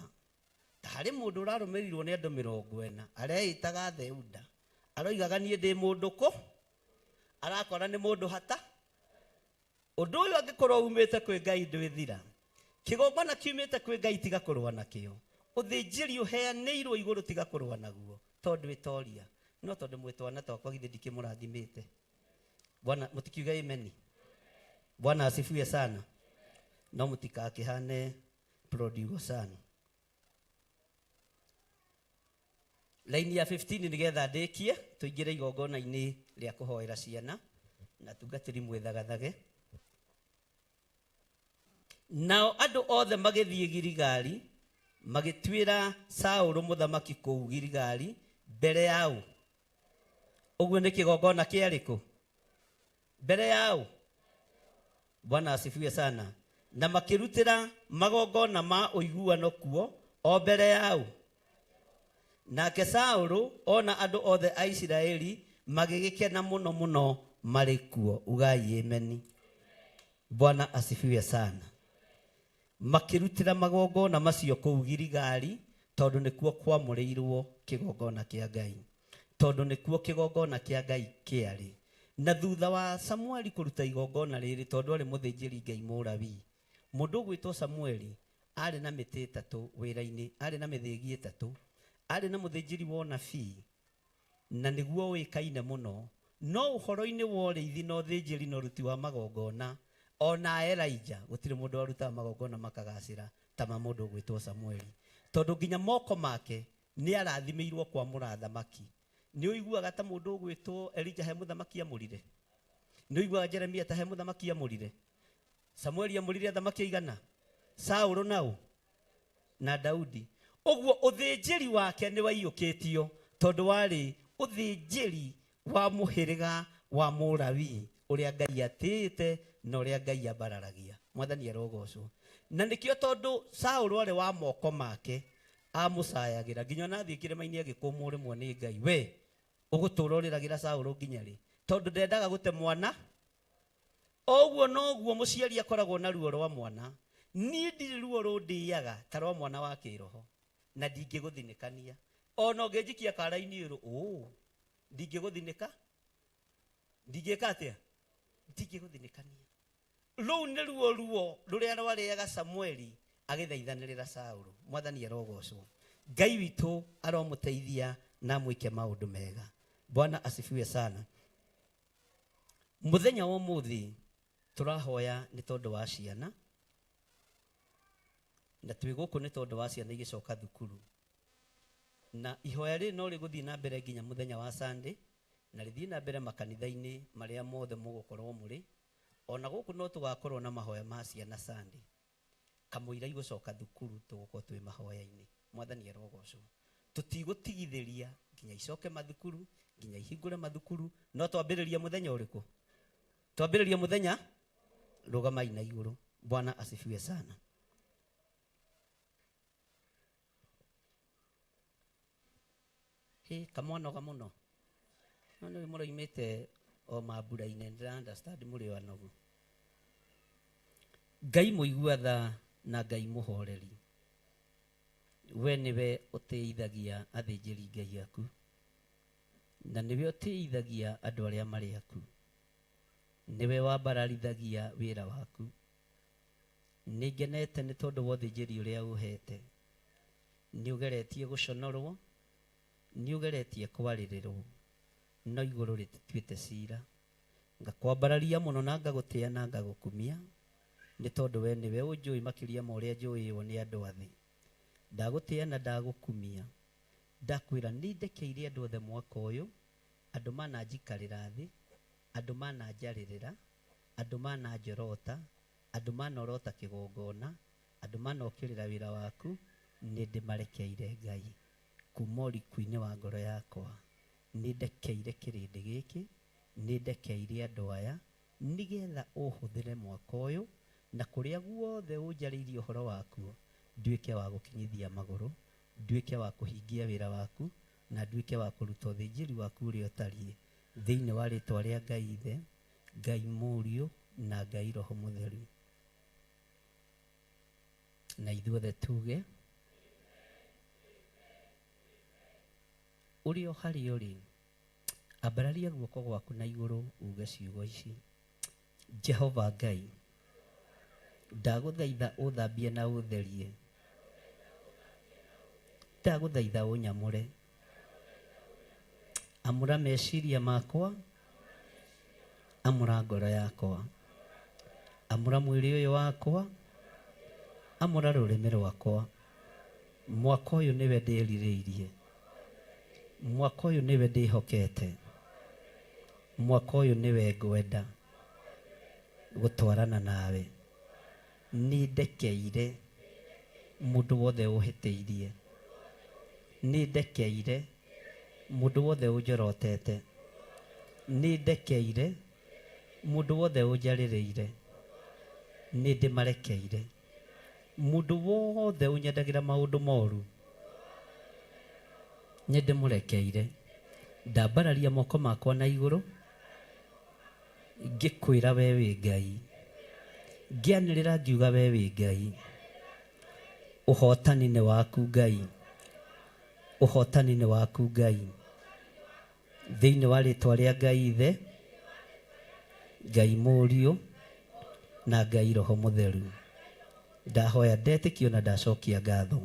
Ta harĩ mũndũ ũrarũmĩrĩirwo nĩ andũ 40, areĩtaga Theuda, aroigaga niĩ ndĩ mũndũ kũ, arakora nĩ mũndũ hata. Ũndũ ũyũ angĩkorwo umĩte kwĩ Ngai ndwĩthira. Kĩgongona kiumĩte kwĩ Ngai tiga kũrũa nakĩo. Ũthĩnjĩri ũheanĩirwo igũrũ tiga kũrũa naguo, tondũ ĩtoria. No tondũ mwĩ twana twakwa githĩ ndikĩmũrathimĩte. Bwana, mũtikiuge ameni. Bwana asifiwe sana. No mũtikakĩhane prodigal son. Laini ya 15 nĩgetha ndĩkie tũingĩre igongona-inĩ rĩa kũhoera ciana na tungatĩri mwĩthagathage. Nao andũ othe magĩthiĩ Giligali, magĩtuĩra Saũlũ mũthamaki kũu Giligali mbere yao. Ũguo nĩ kĩgongona kĩarĩ kũ? Mbere yao. Bwana asifiwe sana. Na makĩrutĩra magongona ma ũiguano kuo o mbere yao. Nake Saũlũ ona andũ othe a Isiraeli magĩgĩkena mũno mũno marĩ kuo. Ugai ameni. Bwana asifiwe sana. Makĩrutĩra magongona macio kũu Giligali tondũ nĩkuo kwamũrĩirwo kĩgongona kĩa Ngai, tondũ nĩkuo kĩgongona kĩa Ngai kĩarĩ. Na thutha wa Samueli kũruta igongona rĩrĩ, tondũ arĩ mũthĩnjĩri Ngai Mũlawii, mũndũ ũgwĩtwo Samueli arĩ na mĩtĩ ĩtatũ wĩra-inĩ, arĩ na mĩthĩgi ĩtatũ, arĩ na mũthĩnjĩri wa ũnabii, na nĩguo ũĩkaine mũno, no ũhoro-inĩ wa ũrĩithi na ũthĩnjĩri na ũruti wa magongona, ona Elijah gũtirĩ mũndũ warutaga magongona makagacĩra ta ma mũndũ ũgwĩtwo Samueli, tondũ nginya moko make nĩ arathimĩirwo kwamũra thamaki. Nĩ ũiguaga ta mũndũ ũgwĩtwo Elijah he mũthamaki amũrire? Nĩ ũiguaga Jeremia ta he mũthamaki amũrire? Samueli amũrire athamaki aigana? Saũlũ nao na Daudi. Ũguo ũthĩnjĩri wake nĩ waiyũkĩtio tondũ warĩ ũthĩnjĩri wa mũhĩrĩga wa Mũlawii ũrĩa Ngai atĩĩte na ũrĩa Ngai ambararagia. Mwathani arogocwo. Na nĩkĩo tondũ Saũlũ arĩ wa moko make amũcayagĩra nginya ona athiĩ kĩrĩma-inĩ agĩkũmwo rĩmwe nĩ Ngai, we ũgũtũra ũrĩragĩra Saũlũ nginya rĩ? Tondũ ndendaga gũte mwana. O ũguo noguo mũciari akoragwo na ruo rwa mwana. Niĩ ndirĩ ruo rũndĩaga ta rwa mwana wa kĩroho, na ndingĩgũthinĩkania. Ona ũngĩnjikia kara-inĩ ĩrũ, ũ ndingĩgũthinĩka, ndingĩka atĩa? Ndingĩgũthinĩkania. Rũu nĩ ruo ruo rũrĩa rwarĩaga Samueli agĩthaithanĩrĩra Saũlũ. Mwathani arogocwo. Ngai witũ aromũteithia na amwĩke maũndũ mega. Bwana asifiwe sana. Mũthenya wa ũmũthĩ tũrahoya nĩ tondũ wa ciana, na twĩ gũkũ nĩ tondũ wa ciana igĩcoka thukuru, na ihoya rĩrĩ no rĩgũthiĩ na mbere nginya mũthenya wa Sunday, na rĩthiĩ na mbere makanitha-inĩ marĩa mothe mũgũkorwo mũrĩ. Ona gũkũ no tũgakorwo na mahoya ma ciana Sunday, kamũira igũcoka thukuru tũgũkorwo twĩ mahoya-inĩ. Mwathani arogocwo. Tũtigũtigithĩria nginya icoke mathukuru, nginya ihingũre mathukuru. No twambĩrĩrie mũthenya ũrĩkũ? Twambĩrĩrie mũthenya rũgamai na igũrũ. Bwana asifiwe sana. Hĩ, kamwanoga mũno. No nĩ mũroimĩte o mambura-inĩ, ndĩra understand mũrĩ o anogu. Ngai mũigua tha na Ngai mũhoreri, we nĩwe ũtĩithagia athĩnjĩri Ngai aku, na nĩwe ũtĩithagia andũ arĩa marĩ aku, nĩwe wambararithagia wĩra waku. Nĩ ngenete nĩ tondũ wa ũthĩnjĩri ũrĩa ũhete. Nĩ ũgeretie gũconorwo, nĩ ũgeretie kwarĩrĩrwo, no igũrũ rĩtituĩte cira. Ngakwambararia mũno na ngagũtĩa na ngagũkumia, nĩ tondũ we nĩwe ũnjũĩ makĩria ma ũrĩa njũĩo nĩ andũ a thĩ. Ndagũtĩa na ndagũkumia, ndakwĩra nĩ ndekeire andũ othe mwaka ũyũ, andũ mananjikarĩra thĩ, andũ mananjarĩrĩra, andũ mananjorota, andũ manorota kĩgongona, andũ manokĩrĩra wĩra waku, nĩ ndĩmarekeire Ngai. Kuma ũriku-inĩ wa ngoro yakwa, nĩ ndekeire kĩrĩndĩ gĩkĩ, nĩ ndekeire andũ aya, nĩgetha ũhũthĩre mwaka ũyũ, na kũrĩa guothe ũnjarĩirie ũhoro wakuo, nduĩke wa gũkinyithia magũrũ, nduĩke wa kũhingia wĩra waku, na nduĩke wa kũruta ũthĩnjĩri waku ũrĩa ũtariĩ, thĩinĩ wa rĩtwa rĩa Ngai Ithe, Ngai Mũriũ, na Ngai Roho Mũtheru. Na ithuothe tuge, ũrĩ o harĩa ũrĩ, ambararia guoko gwaku na igũrũ uge ciugo ici: Jehova Ngai, ndagũthaitha ũthambie na ũtherie, ndagũthaitha ũnyamũre, amũra meciria makwa, amũra ngoro yakwa, amũra mwĩrĩ ũyũ wakwa, amũra rũrĩmĩ rwakwa. Mwaka ũyũ nĩwe ndĩrirĩirie, mwaka ũyũ nĩwe ndĩhokete, mwaka ũyũ nĩwe ngwenda gũtwarana nawe. Nĩ ndekeire mũndũ wothe ũhĩtĩirie. Nĩ ndekeire mũndũ wothe ũnjorotete. Nĩ ndekeire mũndũ wothe ũnjarĩrĩire. Nĩ ndĩmarekeire. Mũndũ wothe ũnyendagĩra maũndũ moru nĩ ndĩmũrekeire. Ndambararia moko makwa na igũrũ ngĩkwĩra we wĩ Ngai. Ngĩanĩrĩra ngiuga we wĩ Ngai. Ũhotani nĩ waku Ngai. Ũhotani nĩ waku Ngai. Thĩinĩ wa rĩtwa rĩa Ngai Ithe, Ngai Mũriũ na Ngai Roho Mũtheru. Ndahoya ndetĩkio na ndacokia ngatho.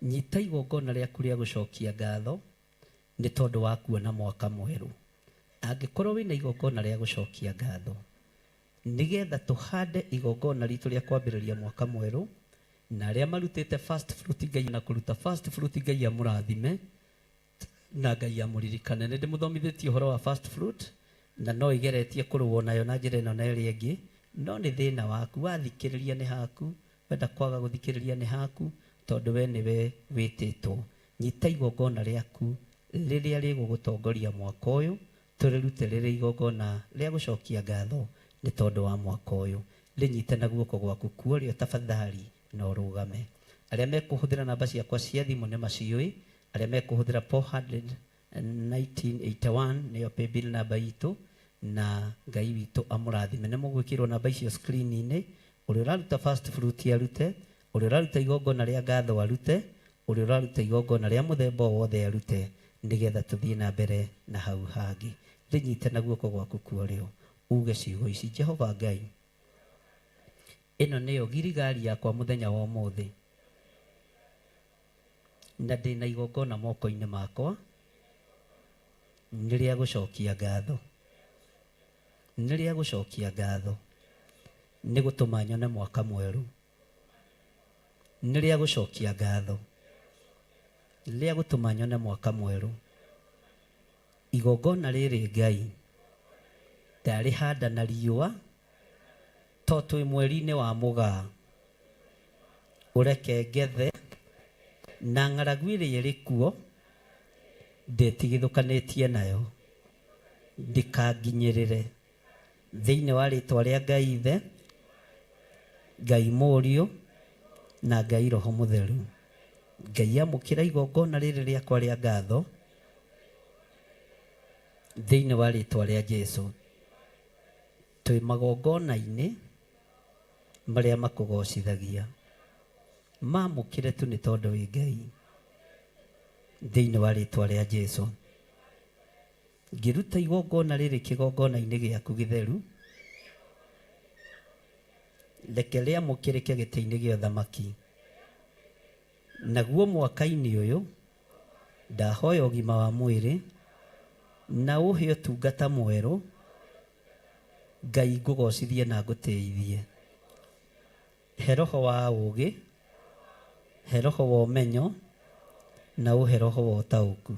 Nyita igongona rĩaku rĩa gũcokia ngatho nĩ tondũ wa kuona mwaka mwerũ. Angĩkorwo wĩna igongona rĩa gũcokia ngatho, nĩgetha tũhande igongona ritũ rĩa kwambĩrĩria mwaka mwerũ, na arĩa marutĩte first fruit Ngai na kũruta first fruit Ngai amũrathime na Ngai amũririkane. Nĩ ndĩmũthomithĩtie ũhoro wa first fruit na no igeretie kũrũo nayo na njĩra ĩno na ĩrĩa ĩngĩ, no nĩ thĩna waku. Wathikĩrĩria nĩ haku, wenda kwaga gũthikĩrĩria nĩ haku, tondũ we nĩwe wĩtĩtwo. Nyita igongona rĩaku rĩrĩa rĩgũgũtongoria mwaka ũyũ, tũrĩrute rĩrĩ igongona rĩa gũcokia ngatho nĩ tondũ wa mwaka ũyũ. Rĩnyite na guoko gwaku kuorĩo tafadhali na ũrũgame. Arĩa mekũhũthĩra namba ciakwa cia thimũ nĩ maciũĩ, arĩa mekũhũthĩra 41981 nĩyo paybill namba itũ, na Ngai witũ amũrathime. Nĩ mũgwĩkĩrwo namba icio screen-inĩ. Ũrĩa ũraruta first fruit arute, ũrĩa ũraruta igongona rĩa ngatho arute, ũrĩa ũraruta igongona rĩa mũthemba o wothe arute, nĩgetha tũthiĩ na mbere na hau hangĩ. Rĩnyite na guoko gwaku kuorĩo, uge ciugo ici: Jehova Ngai, ĩno nĩyo girigari yakwa mũthenya wa ũmũthĩ, na ndĩna igongona moko-inĩ makwa nĩ rĩa gũcokia ngatho. Nĩ rĩa gũcokia ngatho nĩ gũtũma nyone mwaka mwerũ. Nĩ rĩa gũcokia ngatho rĩa gũtũma nyone mwaka mwerũ. Igongona rĩrĩ Ngai ndarĩhanda na riũa to twĩ mweri-inĩ wa Mũgaa. Ũreke ngethe na ng'aragu ĩrĩa ĩrĩ kuo ndĩtigithũkanĩtie nayo, ndĩkanginyĩrĩre. Thĩinĩ wa rĩtwa rĩa Ngai Ithe, Ngai Mũriũ na Ngai Roho Mũtheru. Ngai amũkĩra igongona rĩrĩ rĩakwa rĩa ngatho thĩinĩ wa rĩtwa rĩa Jesu. Twĩ magongona-inĩ marĩa makũgocithagia. Mamũkĩre tu nĩ tondũ wĩ Ngai thĩinĩ wa rĩtwa rĩa Jesu. Ngĩruta igongona rĩrĩ kĩgongona-inĩ gĩaku gĩtheru, reke rĩamũkĩrĩke gĩtĩ-inĩ gĩa ũthamaki. Naguo mwaka-inĩ ũyũ ndahoya ũgima wa mwĩrĩ na ũhe ũtungata mwerũ, Ngai ngũgocithie na ngũtĩithie. He roho wa ũũgĩ, he roho wa ũmenyo, na ũhe roho wa ũtaũku.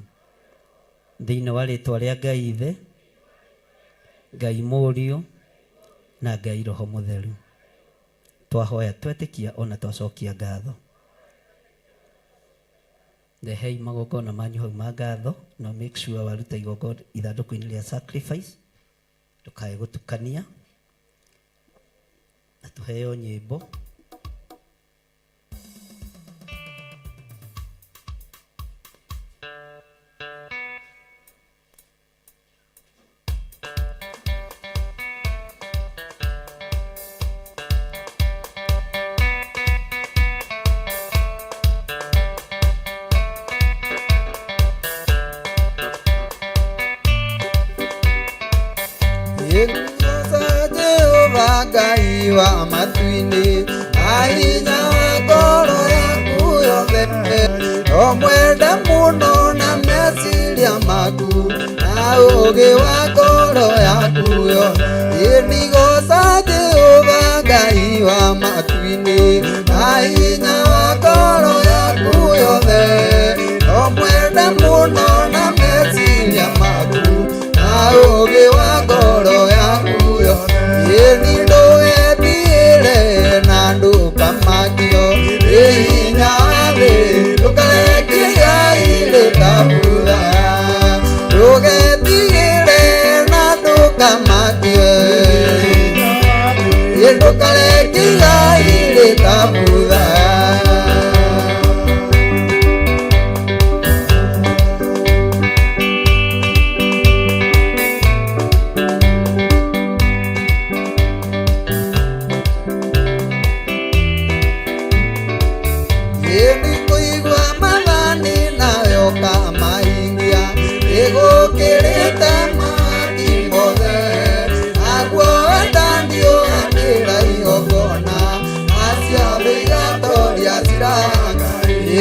Thĩinĩ wa rĩtwa rĩa Ngai Ithe, Ngai Mũriũ, na Ngai Roho Mũtheru. Twahoya twetĩkia ona twacokia ngatho. Rehei magongona manyu hau ma ngatho, na make sure waruta igongona ithandũkũ-inĩ rĩa sacrifice, ndũkae gũtukania, na tũheo nyĩmbo. Jehova Ngai wa matu-inĩ na hinya wa ngoro yaku yothe ũmwende mũno na meciria maku na ũũgĩ wa ngoro yaku yothe. Ĩnigoca Jehova Ngai wa matu-inĩ na hinya wa ngoro yaku yothe ũmwende mũno na meciria maku na ũũgĩ wa ngoro yaku yothe. Ĩni ndũe rĩtabutha. Ĩni kũigua mathani nayo kamahingia ĩgũkĩrĩte mahaki mothe naguo wendani ũgakĩra igongona nacio thĩ igatoria ciranga.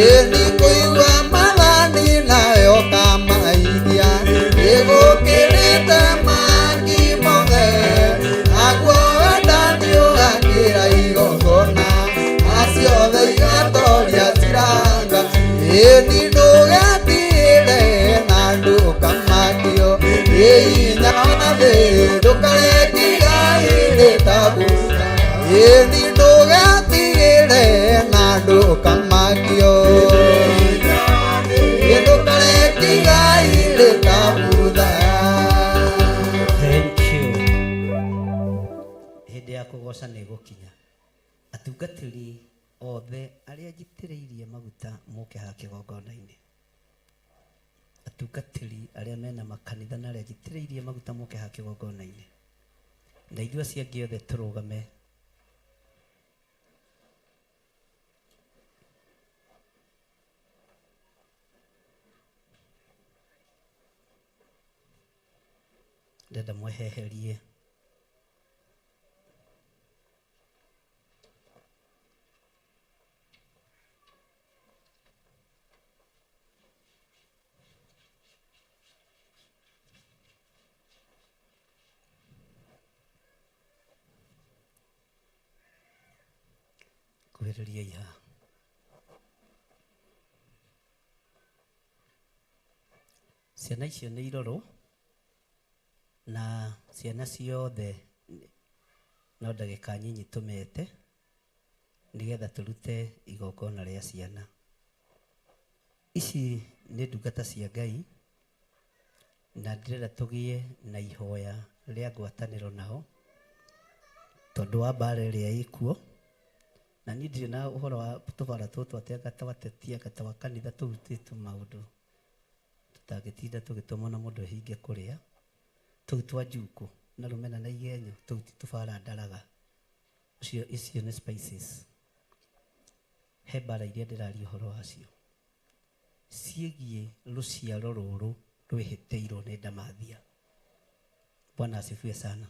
Ĩni kũigua mathani nayo kamahingia ĩgũkĩrĩte mahaki mothe naguo wendani ũgakĩra igongona nacio thĩ igatoria ciranga. Ĩni ndũgetigĩre na ndũkamakio ĩ hinya wa thĩ ndũkareke igai rĩtabutha. Ĩni ndũgetigĩre na ndũkamakio ĩ ndũkareke igai rĩtabutha. Thank you. Hĩndĩ ya kũgoca nĩ ĩgũkinya. Atungatĩri othe arĩa njitĩrĩirie maguta moke haha kĩgongona-inĩ. Atungatĩri arĩa mena makanitha na arĩa njitĩrĩirie maguta moke haha kĩgongona-inĩ. Na ithuĩ acio angĩ othe tũrũgame. Ndĩrenda mweheherie kuhĩrĩriai haha. Ciana icio nĩ irorwo na ciana ciothe no ndagĩka nyinyi tũmete nĩgetha tũrute igongona rĩa ciana. Ici nĩ ndungata cia Ngai na ndĩrenda tũgĩe na ihoya rĩa ngwatanĩro nao tondũ wa mbara ĩrĩa ĩkuo. Na niĩ ndirĩ na ũhoro wa tũbara tũtũ atĩ anga twateti anga twa kanitha tũrutĩtwo maũndũ tũtangĩtinda tũgĩtũmwo na mũndũ ehinge kũrĩa. Tũu twa njukũ na rũmena na igenyo tũu ti tũbara ndaraga. Ũcio icio nĩ spices. He mbara iria ndĩraria ũhoro wacio ciĩgiĩ rũciaro rũrũ rwĩhĩtĩirwo nĩ ndamathia. Bwana asifiwe sana.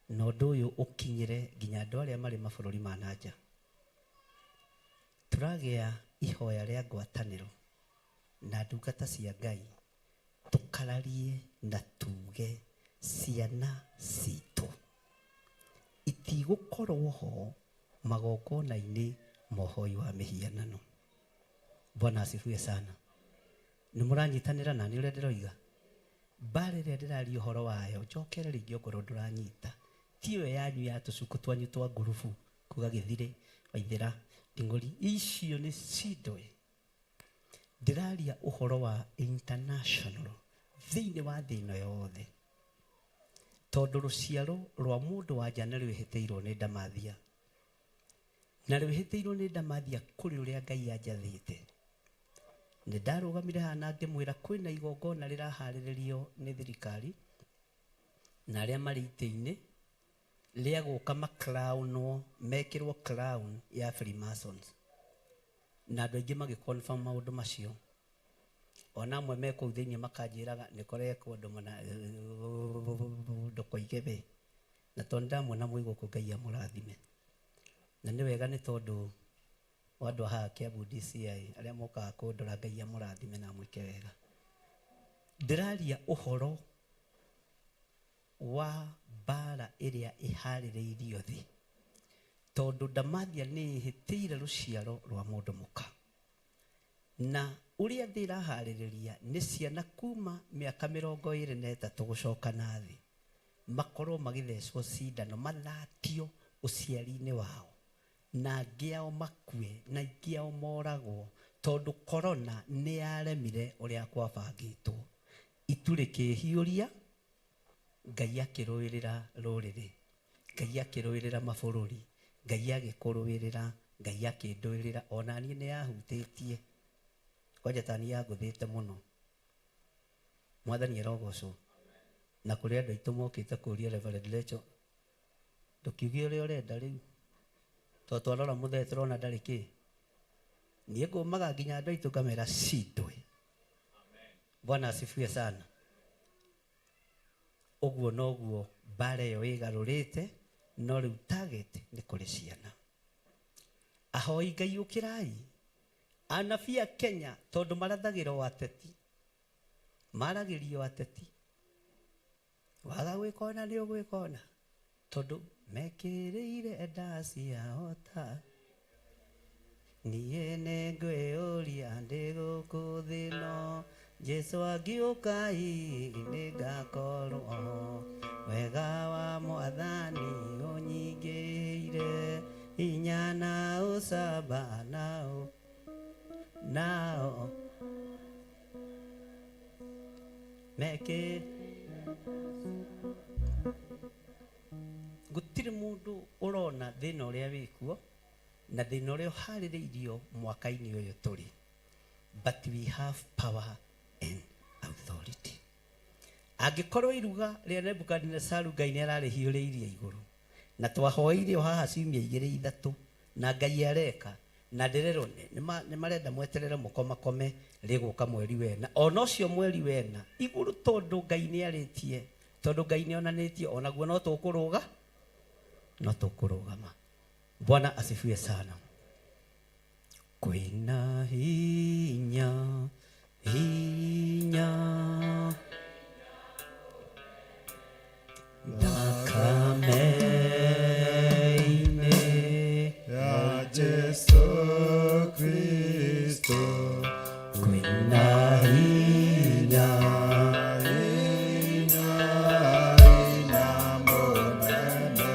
Na ũndũ ũyũ ũkinyĩre nginya andũ arĩa marĩ mabũrũri ma na nja. Tũragĩa ihoya rĩa ngwatanĩro na ndungata cia Ngai tũkararie na tuge ciana citũ itigũkorwo ho magongona-inĩ ma ũhoi wa mĩhianano. Bwana asifiwe sana. Nĩ mũranyitanĩra nani ũrĩa ndĩroiga? Mbara ĩrĩa ndĩraria ũhoro wayo njokere rĩngĩ ongorwo ndũranyita ti ĩyo yanyu ya tũcuku twanyu twa ngurubu kuga gĩthirĩ waithĩra nding'ũri icio nĩ cindwe. Ndĩraria ũhoro wa international thĩinĩ wa thĩ ĩno yothe tondũ rũciaro rwa mũndũ wa nja nĩ rwĩhĩtĩirwo nĩ ndamathia na rwĩhĩtĩirwo nĩ ndamathia kũrĩ ũrĩa Ngai anjathĩte. Nĩ ndarũgamire haha na ngĩmwĩra kwĩna igongona rĩraharĩrĩrio nĩ thirikari na arĩa marĩ itĩ-inĩ rĩa gũka macrownwo mekĩrwo crown ya Freemasons na andũ aingĩ magĩ confirm maũndũ macio. Ona amwe me kũu thĩinĩ makanjĩraga nĩ kũrekwo ũndũ mũna ndũkoige we na tondũ ndamuona mwĩ gũkũ Ngai amũrathime. Na nĩ wega nĩ tondũ wa andũ a haha Kiambu DCI arĩa mokaga kũndora Ngai amũrathime na amwĩke wega. Ndĩraria ũhoro wa mbara ĩrĩa ĩharĩrĩirio thĩ tondũ ndamathia nĩ ĩhĩtĩire rũciaro rwa mũndũ mũka na ũrĩa thĩ ĩraharĩrĩria nĩ ciana kuma mĩaka 23 gũcoka na thĩ makorwo magĩthecwo cindano mathatio ũciari-inĩ wao na angĩ ao makue na aingĩ ao moragwo tondũ corona nĩ yaremire ũrĩa kwabangĩtwo. Itu rĩkĩhiũria Ngai akĩrũĩrĩra rũrĩrĩ, Ngai akĩrũĩrĩra mabũrũri, Ngai agĩkũrũĩrĩra, Ngai akĩndũĩrĩra ona niĩ nĩ yahutĩtie kwanja ta niĩ yangũthĩte mũno. Mwathani arogocwo. Na kũrĩ andũ aitũ mokĩte kũria Reverend Lecho, ndũkiuge ũrĩa ũrenda rĩu, tondũ twarora mũthee tũrona ndarĩ kĩ. Niĩ ngũmaga nginya andũ aitũ ngamera cindwe. Bwana asifiwe sana. Ũguo noguo mbara ĩyo ĩgarũrĩte, no rĩu target nĩ kũrĩ ciana. Ahoi Ngai ũkĩrai. Anabii a Kenya tondũ marathagĩra o ateti, maragĩria o ateti, waga gwĩka ona nĩ ũgwĩka ona, tondũ mekĩrĩire nda ciao ta niĩ nĩ ngwĩyũria ndĩ gũkũ thĩ ĩno, Jesũ angĩũka hihi nĩ ngakorwo ho. Wega wa Mwathani ũnyingĩire hinya na ũcamba nao nao mekĩ gũtirĩ mũndũ ũrona thĩna ũrĩa wĩkuo na thĩna ũrĩa ũharĩrĩirio mwaka-inĩ ũyũ tũrĩ, but we have power and authority. Angĩkorwo iruga rĩa Nebukadinesaru Ngai nĩ ararĩhiũrĩirie igũrũ, na twahoeire o haha ciumia igĩrĩ ithatũ, na Ngai areka, na ndĩrerwo nĩ marenda mweterere mũkomakome rĩgũka mweri wena, ona ũcio mweri wena igũrũ, tondũ Ngai nĩ arĩtie, tondũ Ngai nĩ onanĩtie, onaguo no tũkũrũga, no tũkũrũgama. Bwana asifiwe sana. Kwĩna hinya hinya thakame-inĩ ya Jesu Kristo, kwĩna hinya hinya hinya mũnene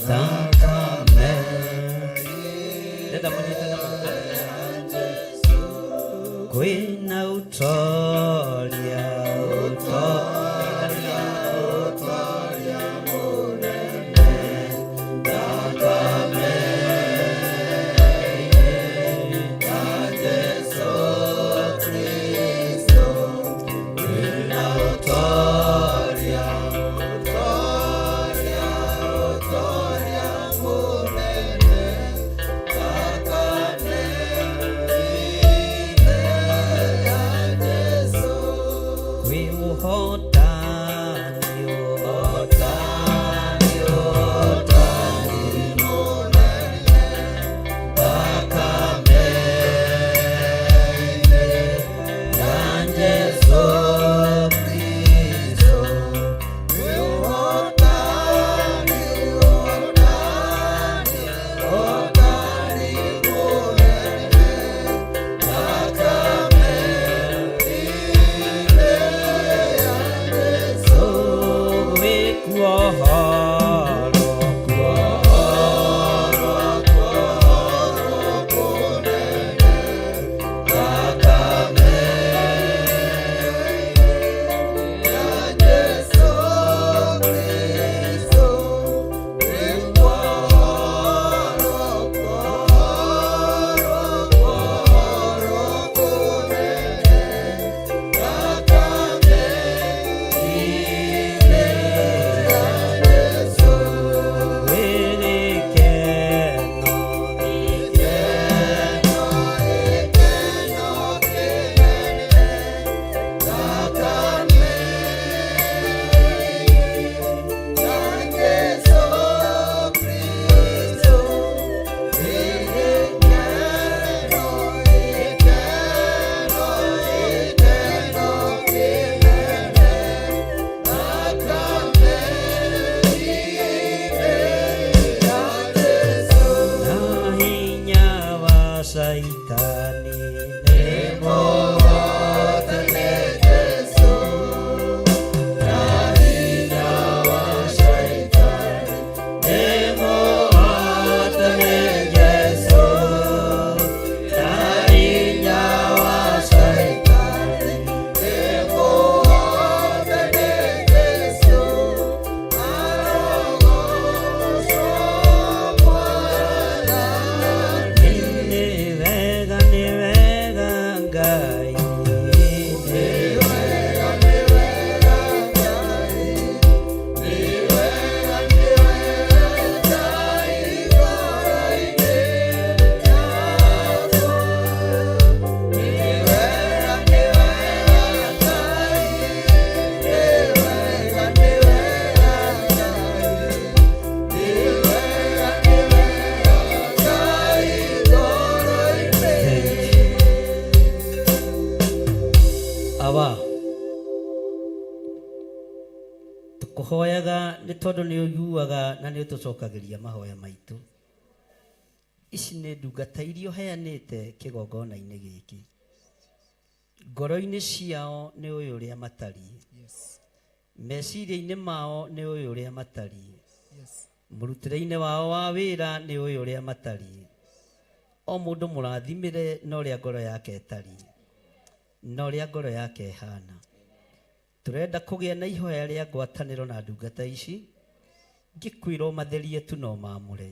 thakame. Ndenda mũnyitane moko. Kwĩna ũtoria ũtoria ũtoria mũnene thakame-inĩ ya Jesu Kristo, kwĩna ũtoria ũtoria ũtoria mũnene thakame-inĩ ya Jesu. Kwĩ ũhotani Awa tũkũhoyaga nĩ tondũ nĩ ũiguaga na nĩ ũtũcokagĩria mahoya maitũ. Ici nĩ ndungata iria ũheanĩte kĩgongona-inĩ gĩkĩ. Ngoro-inĩ ciao nĩ ũyũ ũrĩa matariĩ. Meciria-inĩ mao nĩ ũyũ ũrĩa matariĩ. Mũrutĩre-inĩ wao wa wĩra nĩ ũyũ ũrĩa matariĩ. O mũndũ mũrathimĩre na ũrĩa ngoro yake ĩtariĩ, na ũrĩa ngoro yake ĩhana. Tũrenda kũgĩa na ihoya rĩa ngwatanĩro na ndungata ici, ngĩkwĩra ũmatherie tu no mamũre.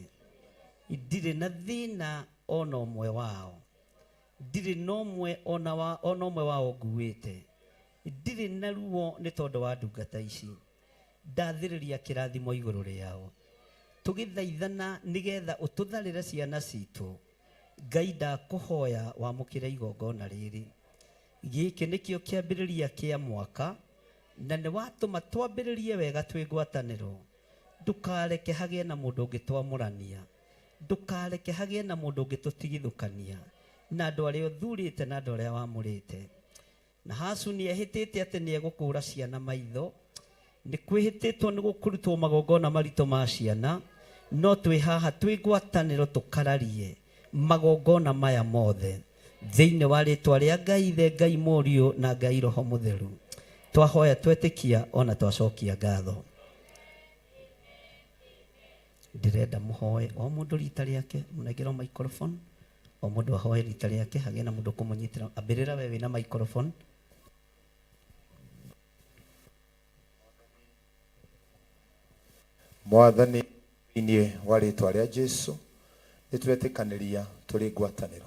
Ndirĩ na thĩna ona ũmwe wao, ndirĩ na ũmwe ona wa ona ũmwe wao nguĩte, ndirĩ na ruo nĩ tondũ wa ndungata ici. Ndathĩrĩria kĩrathimo igũrũ rĩao, tũgĩthaithana nĩgetha ũtũtharĩre ciana citũ. Ngai ndakũhoya wamũkĩre igongona rĩrĩ. Gĩkĩ nĩkĩo kĩambĩrĩria kĩa mwaka, na nĩ watũma twambĩrĩrie wega twĩ ngwatanĩro. Ndũkareke hagĩe na mũndũ ũngĩtwamũrania, ndũkareke hagĩe na mũndũ ũngĩtũtigithũkania na andũ arĩa ũthurĩte na andũ arĩa wamũrĩte. Na Hasu nĩ ehĩtĩte atĩ nĩ egũkũra ciana maitho, nĩ kwĩhĩtĩtwo nĩ gũkũrutwo magongona maritũ ma ciana, no twĩ haha twĩ ngwatanĩro tũkararie magongona maya mothe thĩinĩ wa rĩtwa rĩa Ngai Ithe, Ngai Mũriũ na Ngai Roho Mũtheru. Twahoya twetĩkia ona twacokia ngatho. Ndĩrenda mũhoe o mũndũ rita rĩake, mũnengerwo microphone, o mũndũ ahoe rita rĩake, hagĩe na mũndũ ũkũmũnyitĩra. Ambĩrĩra we wĩna microphone. Mwathani thĩinĩ wa rĩtwa rĩa Jesu nĩ twetĩkanĩria tũrĩ ngwatanĩro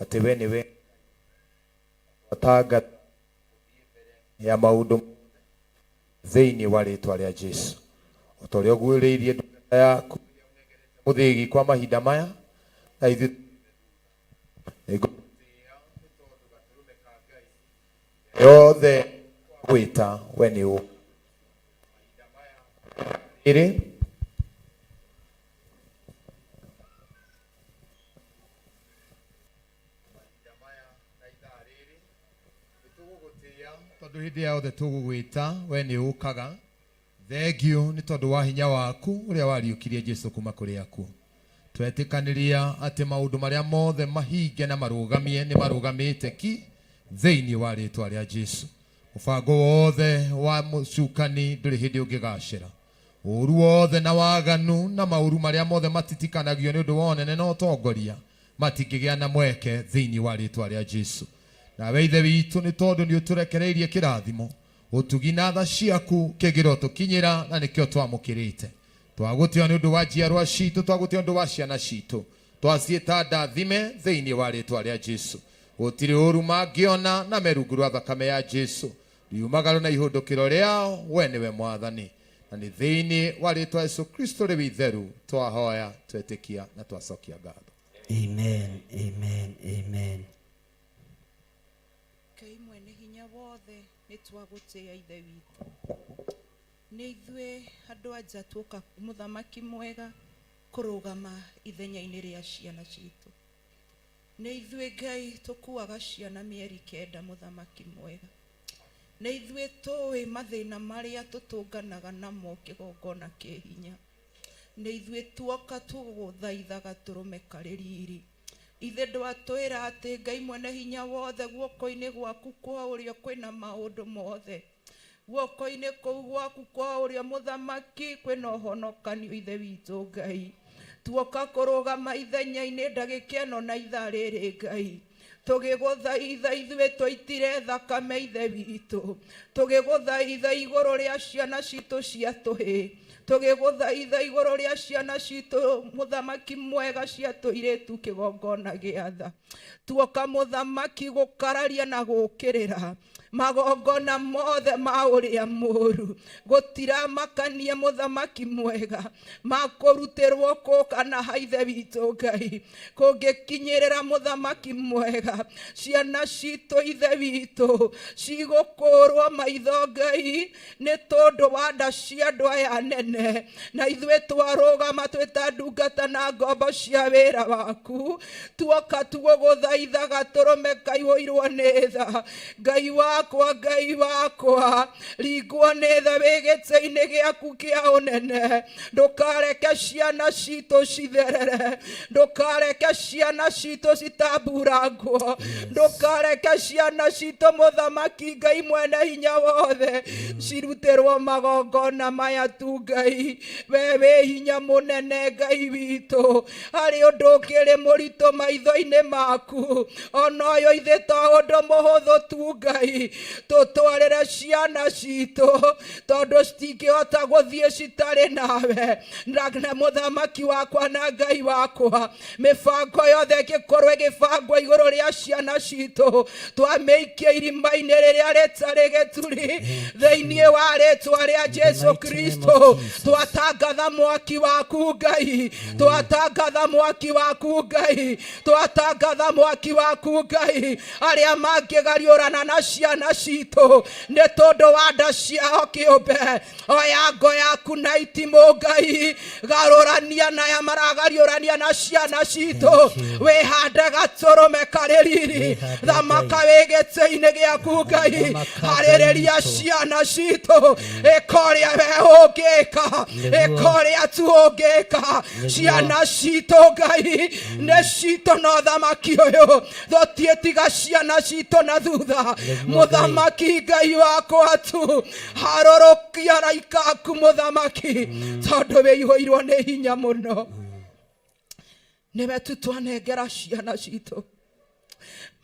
atĩ we nĩwe watangatha ya maũndũ thĩinĩ wa rĩtwa rĩa Jesu. O ta ũrĩa ũguũrĩirie ndungata yaku mũthĩgi kwa mahinda maya, na ithuĩ yothe gwĩta we nĩ ũ ĩrĩ. Tondũ hĩndĩ yothe tũgũgwĩta we nĩ ũkaga. Thengiũ nĩ tondũ wa hinya waku ũrĩa wariũkirie Jesu kuma kũrĩ akuũ. Twetĩkanĩria atĩ maũndũ marĩa mothe mahinge na marũgamie nĩ marũgamĩte ki thĩinĩ wa rĩtwa rĩa Jesu. Mũbango wothe wa mũcukani ndũrĩ hĩndĩ ũngĩgacĩra. Ũru wothe na waganu na maũru marĩa mothe matitikanagio nĩ ũndũ wa ũnene na ũtongoria matingĩgĩa na mweke thĩinĩ wa rĩtwa rĩa Jesu. Nawe Ithe witũ nĩ tondũ nĩ ũtũrekereirie kĩrathimo, ũtugi na tha ciaku kĩngĩro tũkinyĩra na nĩkĩo twamũkĩrĩte. Twagũtĩa nĩ ũndũ wa njiarwa citũ, twagũtĩa nĩ ũndũ wa ciana citũ, twaciĩta ndathime thĩinĩ wa rĩtwa rĩa Jesu. Gũtirĩ ũru mangĩona na me rungu rwa thakame ya Jesu. Riumagaro na ihũndũkĩro rĩao, we nĩwe Mwathani. Na nĩ thĩinĩ wa rĩtwa Yesu Kristo rĩu itheru twahoya, twetĩkia na twacokia ngatho. Amen, amen, amen. Ngai mwene hinya wothe nĩ twagũtĩĩa Ithe witũ. Nĩ ithuĩ andũ a nja tuoka mũthamaki mwega kũrũgama ithenya-inĩ rĩa ciana citũ. Nĩ ithuĩ Ngai tũkuaga ciana mĩeri 9 mũthamaki mwega. Nĩ ithuĩ tũĩ mathĩna marĩa tũtũnganaga namo kĩgongona kĩ hinya. Nĩ ithuĩ tuoka tũgũthaitha gatũrũme karĩ riri. Ithe ndwatwĩra atĩ Ngai mwene hinya wothe guoko-inĩ gwaku kwa ũrĩo kwĩna maũndũ mothe. Guoko-inĩ kũu gwaku kwa ũrĩo mũthamaki kwĩna ũhonokanio Ithe witũ Ngai. Tuoka kũrũgama ithenya-inĩ ndagĩka ĩno na ithaa rĩrĩ Ngai. Tũgĩgũthaitha ithuĩ twaitire thakame Ithe witũ. Tũgĩgũthaitha igũrũ rĩa ciana citũ cia tũhĩĩ. Tũgĩgũthaitha igũrũ rĩa ciana citũ mũthamaki mwega cia tũirĩtu kĩgongona gĩa tha. Tuoka mũthamaki gũkararia na gũkĩrĩra magongona mothe ma ũrĩa mũru. Gũtiramakania mũthamaki mwega makũrutĩrwo kũ kana ha Ithe witũ Ngai. Kũngĩkinyĩrĩra mũthamaki mwega. Tũgũthaitha ciana citũ Ithe witũ cigũkũrwo maitho Ngai nĩ tondũ wa nda cia andũ aya anene, na ithuĩ twarũgama twĩ ta ndungata na ngombo cia wĩra waku, tuoka tugũgũthaitha gatũrũme kaihũirwo nĩ tha. Ngai wakwa, Ngai wakwa, ringwo nĩ tha wĩ gĩtĩ-inĩ gĩaku kĩa ũnene, ndũkareke ciana citũ citherere, ndũkareke ciana citũ citamburangwo, ndũkareke ciana citũ mũthamaki Ngai mwene hinya wothe cirutĩrwo magongona maya tu Ngai. We wĩ hinya mũnene Ngai witũ, harĩ ũndũ ũkĩrĩ mũritũ maitho-inĩ maku, ona ũyũ ithe to ũndũ mũhũthũ tu Ngai. Tũtwarĩre ciana citũ tondũ citingĩhota gũthiĩ citarĩ nawe, na mũthamaki wakwa na Ngai wakwa, mĩbango yothe ĩngĩkorwo ĩgĩbangwo igũrũ rĩa ciana citũ, twamĩikia irima-inĩ rĩrĩa rĩtarĩ gĩturi thĩinĩ wa rĩtwa rĩa Jesu Kristo. Twatangatha mwaki waku Ngai, twatangatha mwaki waku Ngai, twatangatha mwaki waku Ngai, arĩa mangĩgariũrana na ciana citũ nĩ tondũ wa nda ciao kĩũmbe, oya ngo yaku na itimũ Ngai, garũrania naya maragariũrania na ciana citũ, wĩhande gatũrũme karĩ riri, thamaka wĩ gĩtĩ-inĩ gĩaku Ngai, harĩrĩria ciana citũ, ĩka ũrĩa we ũngĩka, ĩka ũrĩa tu ũngĩka, ciana citũ Ngai nĩ citũ no thamaki ũyũ tũtiĩtiga ciana citũ na thutha, mũthamaki Ngai wakwa tu harũrũkia araika aku mũthamaki, tondũ wĩihũirwo nĩ hinya mũno. Nĩwe tu twanengera ciana citũ,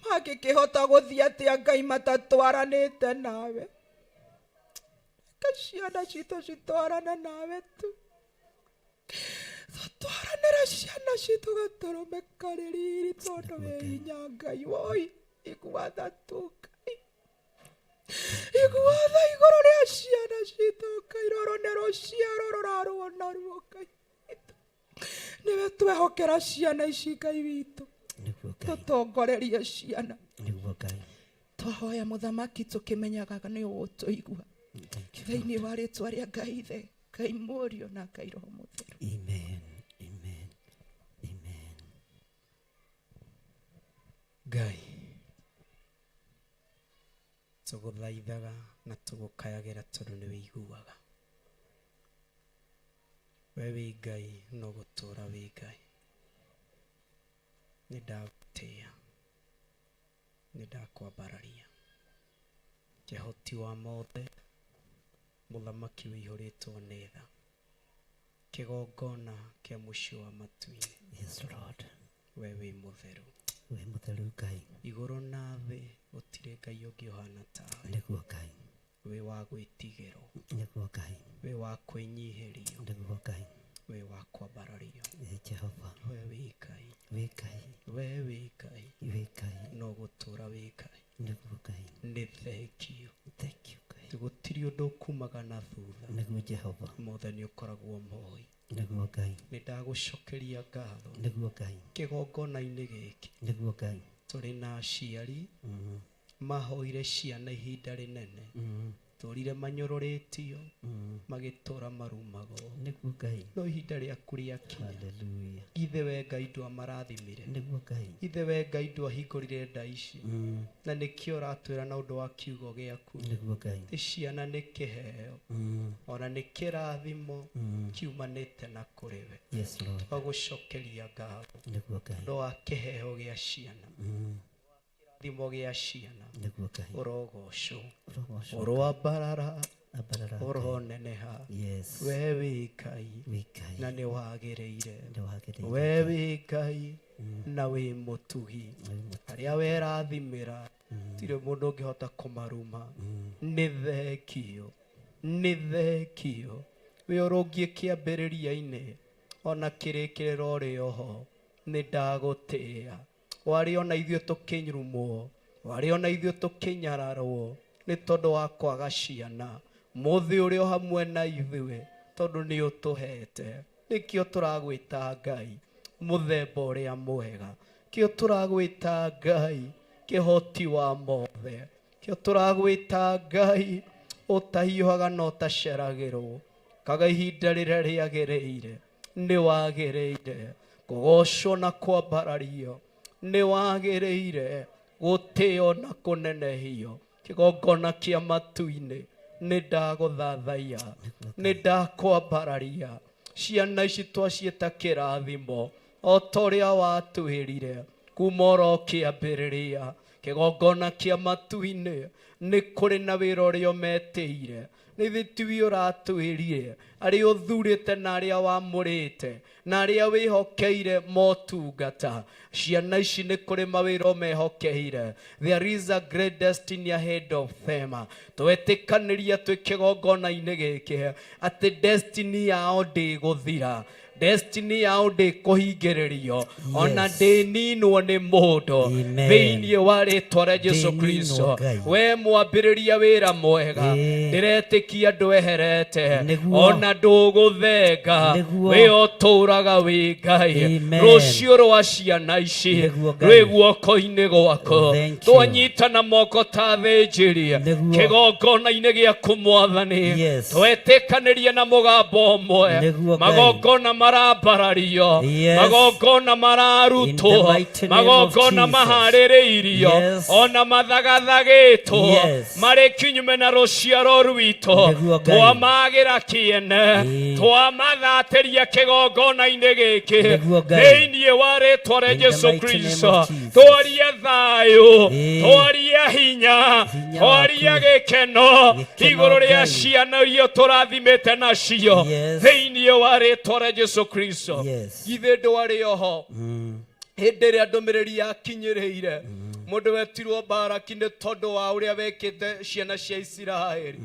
mangĩkĩhota gũthiĩ atĩa Ngai matatwaranĩte nawe? Reke ciana citũ citwarane nawe tu, tũtwaranĩre ciana citũ gatũrũme karĩ riri, tondũ wĩ hinya Ngai. Woi, igua tha tu Ngai, igua tha igũrũ rĩa ciana citũ Ngai, rũrũ nĩ rũciaro rũrarũo naruo Ngai witũ, nĩwe twehokera ciana ici Ngai witũ, tũtongorerie ciana. Nĩguo Ngai. Twahoya mũthamaki tũkĩmenyaga nĩ ũgũtũigua, thĩinĩ wa rĩtwa rĩa Ngai Ithe, Ngai Mũriũ na Ngai Roho Mũtheru. Amen. Amen. Amen. Ngai, tũgũthaithaga na tũgũkayagĩra tondũ nĩ wĩiguaga. We wĩ Ngai no gũtũũra wĩ Ngai. Nĩ ndagũtĩĩa, nĩ ndakwambararia. Kĩhoti wa mothe, mũthamaki wĩihũrĩtwo nĩ tha, kĩgongona kĩa mũciĩ wa matu-inĩ. Yes, Lord. We wĩ mũtheru. Wĩ mũtheru Ngai. Igũrũ na thĩ gũtirĩ Ngai ũngĩ ũhana tawe. Nĩguo Ngai. Wĩ wa gwĩtigĩrwo. Nĩguo Ngai. Wĩ wa kwĩnyihĩrio. Nĩguo Ngai. Wĩ wa kwambarario. Ĩ Jehova. We wĩ Ngai. Wĩ Ngai. We wĩ Ngai. Wĩ Ngai. No gũtũũra wĩ Ngai. Nĩguo Ngai. Nĩ thengio. Thank you Ngai. Gũtirĩ ũndũ ũkumaga na thutha. Nĩguo Jehova. Mothe nĩ ũkoragwo moĩ. Nĩguo Ngai. Nĩ ndagũcokeria ngatho. Nĩguo Ngai. Kĩgongona-inĩ gĩkĩ. Nĩguo Ngai. Tũrĩ na aciari mahoire ciana ihinda rĩnene, tũrire manyũrũrĩtio, magĩtũra marumagwo. Nĩguo Ngai. No ihinda rĩaku rĩakinya. Hallelujah. Ithe we Ngai ndwamarathimire. Nĩguo Ngai. Ithe we Ngai ndwahingũrire nda ici. Na nĩkĩo ũratwĩra na ũndũ wa kiugo gĩaku. Nĩguo Ngai. Atĩ ciana nĩ kĩheo. Ona nĩ kĩrathimo kiumanĩte na kũrĩ we. Yes, Lord. Twagũcokeria ngatho. Nĩguo Ngai. Ũndũ wa kĩheo gĩa ciana. Kĩrathimo gĩa ciana. Nĩguo Ngai. Ũrogocwo. Ũrogocwo. Ũroambarara. Ambarara. Ũroneneha. Yes. We wĩ Ngai. Wĩ Ngai. Na nĩ wagĩrĩire. Nĩ wagĩrĩire. We wĩ Ngai na wĩ mũtugi. Arĩa werathimĩra tirĩ mũndũ ũngĩhota kũmaruma. Nĩ thengio. Nĩ thengio. Wĩ ũrũngiĩ kĩambĩrĩria-inĩ ona kĩrĩkĩrĩro ũrĩ oho. Nĩ ndagũtĩĩa. Warĩ ona ithuĩ tũkĩnyurumwo, warĩ ona ithuĩ tũkĩnyararwo nĩ tondũ wa kwaga ciana. Mũthĩ ũrĩ o hamwe na ithuĩ tondũ nĩ ũtũhete. Nĩkĩo tũragwĩta Ngai mũthemba ũrĩa mwega. Kĩo tũragwĩta Ngai Kĩhoti wa mothe. Kĩo tũragwĩta Ngai ũtahiũhaga na ũtaceragĩrwo. Kaga ihinda rĩrĩa rĩagĩrĩire nĩ wagĩrĩire kũgocwo na kwambarario, nĩ wagĩrĩire gũtĩo na kũnenehio. Kĩgongona kĩa matu-inĩ nĩ ndagũthathaiya, nĩ ndakwambararia. Ciana ici twaciĩta kĩrathimo o ta ũrĩa watwĩrire kuma oro kĩambĩrĩria. Kĩgongona kĩa matu-inĩ nĩ kũrĩ na wĩra ũrĩa ũmetĩire, nĩ ithuĩ tiwe ũratwĩrire, arĩa ũthurĩte na arĩa wamũrĩte na arĩa wĩhokeire motungata. Ciana ici nĩ kũrĩ mawĩra ũmehokeire. There is a great destiny ahead of them. Twetĩkanĩria twĩ kĩgongona-inĩ gĩkĩ atĩ destiny yao ndĩgũthira, destiny yao ndĩkũhingĩrĩrio, ona ndĩninwo nĩ mũndũ. Amen. Thĩinĩ wa rĩtwa rĩa Jesu Ndĩninwo, Kristo, Ngai. we mwambĩrĩria wĩra mwega, Ĩĩ. ndĩretĩkia ndweherete Nĩguo. ona ndũgũthenga, Nĩguo. wĩ ũtũraga wĩ Ngai. Amen. Rũciũ rwa ciana ici Nĩguo, Ngai. rwĩ guoko-inĩ gwaku. Thank you. Twanyitana moko ta thĩnjĩri Nĩguo. kĩgongona-inĩ gĩaku Mwathani, Yes. twetĩkanĩria na mũgambo ũmwe, Nĩguo, Ngai. magongona marambarario, Yes. magongona In the mararutwo, mighty name of magongona Jesus. maharĩrĩirio, Yes. ona mathagathagĩtwo Yes. marĩ kinyume na rũciaro rwitũ. Nĩguo, Ngai. Twamagĩra kĩene, Ĩĩ. twamathatĩria kĩgongona-inĩ gĩkĩ Nĩguo, Ngai. thĩinĩ wa rĩtwa rĩa In the Jesu mighty name Kristo. of Jesus. Twarie thayũ, Ĩĩ. twarie hinya, Hinya twarie waku. gĩkeno Gĩkeno, igũrũ rĩa Ngai. ciana iria tũrathimĩte nacio Yes. thĩinĩ wa rĩtwa rĩa Jesu Kristo. Yes. Githĩ ndwarĩ oho hĩndĩ ĩrĩa ndũmĩrĩri yakinyĩrĩire mũndũ wetirwo Baraki nĩ tondũ wa ũrĩa wekĩte ciana cia Isiraeli,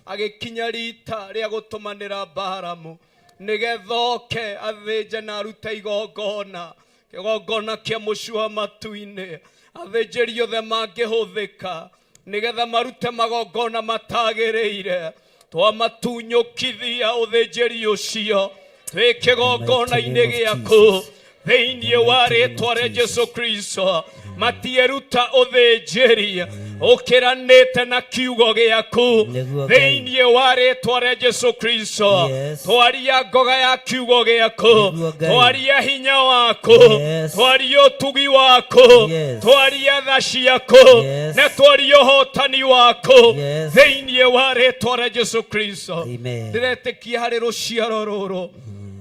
agĩkinya rita rĩa gũtũmanĩra Balamu nĩgetha oke athĩnje na arute igongona, kĩgongona kĩa mũcua matu-inĩ, athĩnjĩri othe mangĩhũthĩka nĩgetha marute magongona matagĩrĩire. Twamatunyũkithia ũthĩnjĩri ũcio twĩ kĩgongona-inĩ gĩaku thĩinĩ wa rĩtwa rĩa Jesu Kristo. Matieruta ũthĩnjĩri ũkĩranĩte na kiugo gĩaku Nĩguo, Ngai. thĩinĩ wa rĩtwa rĩa Jesu Kristo. Yes. Twaria ngoga ya kiugo gĩaku, Nĩguo, Ngai. twaria hinya waku, Yes. twaria ũtugi waku, Yes. twaria tha ciaku, Yes. na twaria ũhotani waku Yes. thĩinĩ wa rĩtwa rĩa Jesu Kristo. Amen. Ndĩretĩkia harĩ rũciaro rũrũ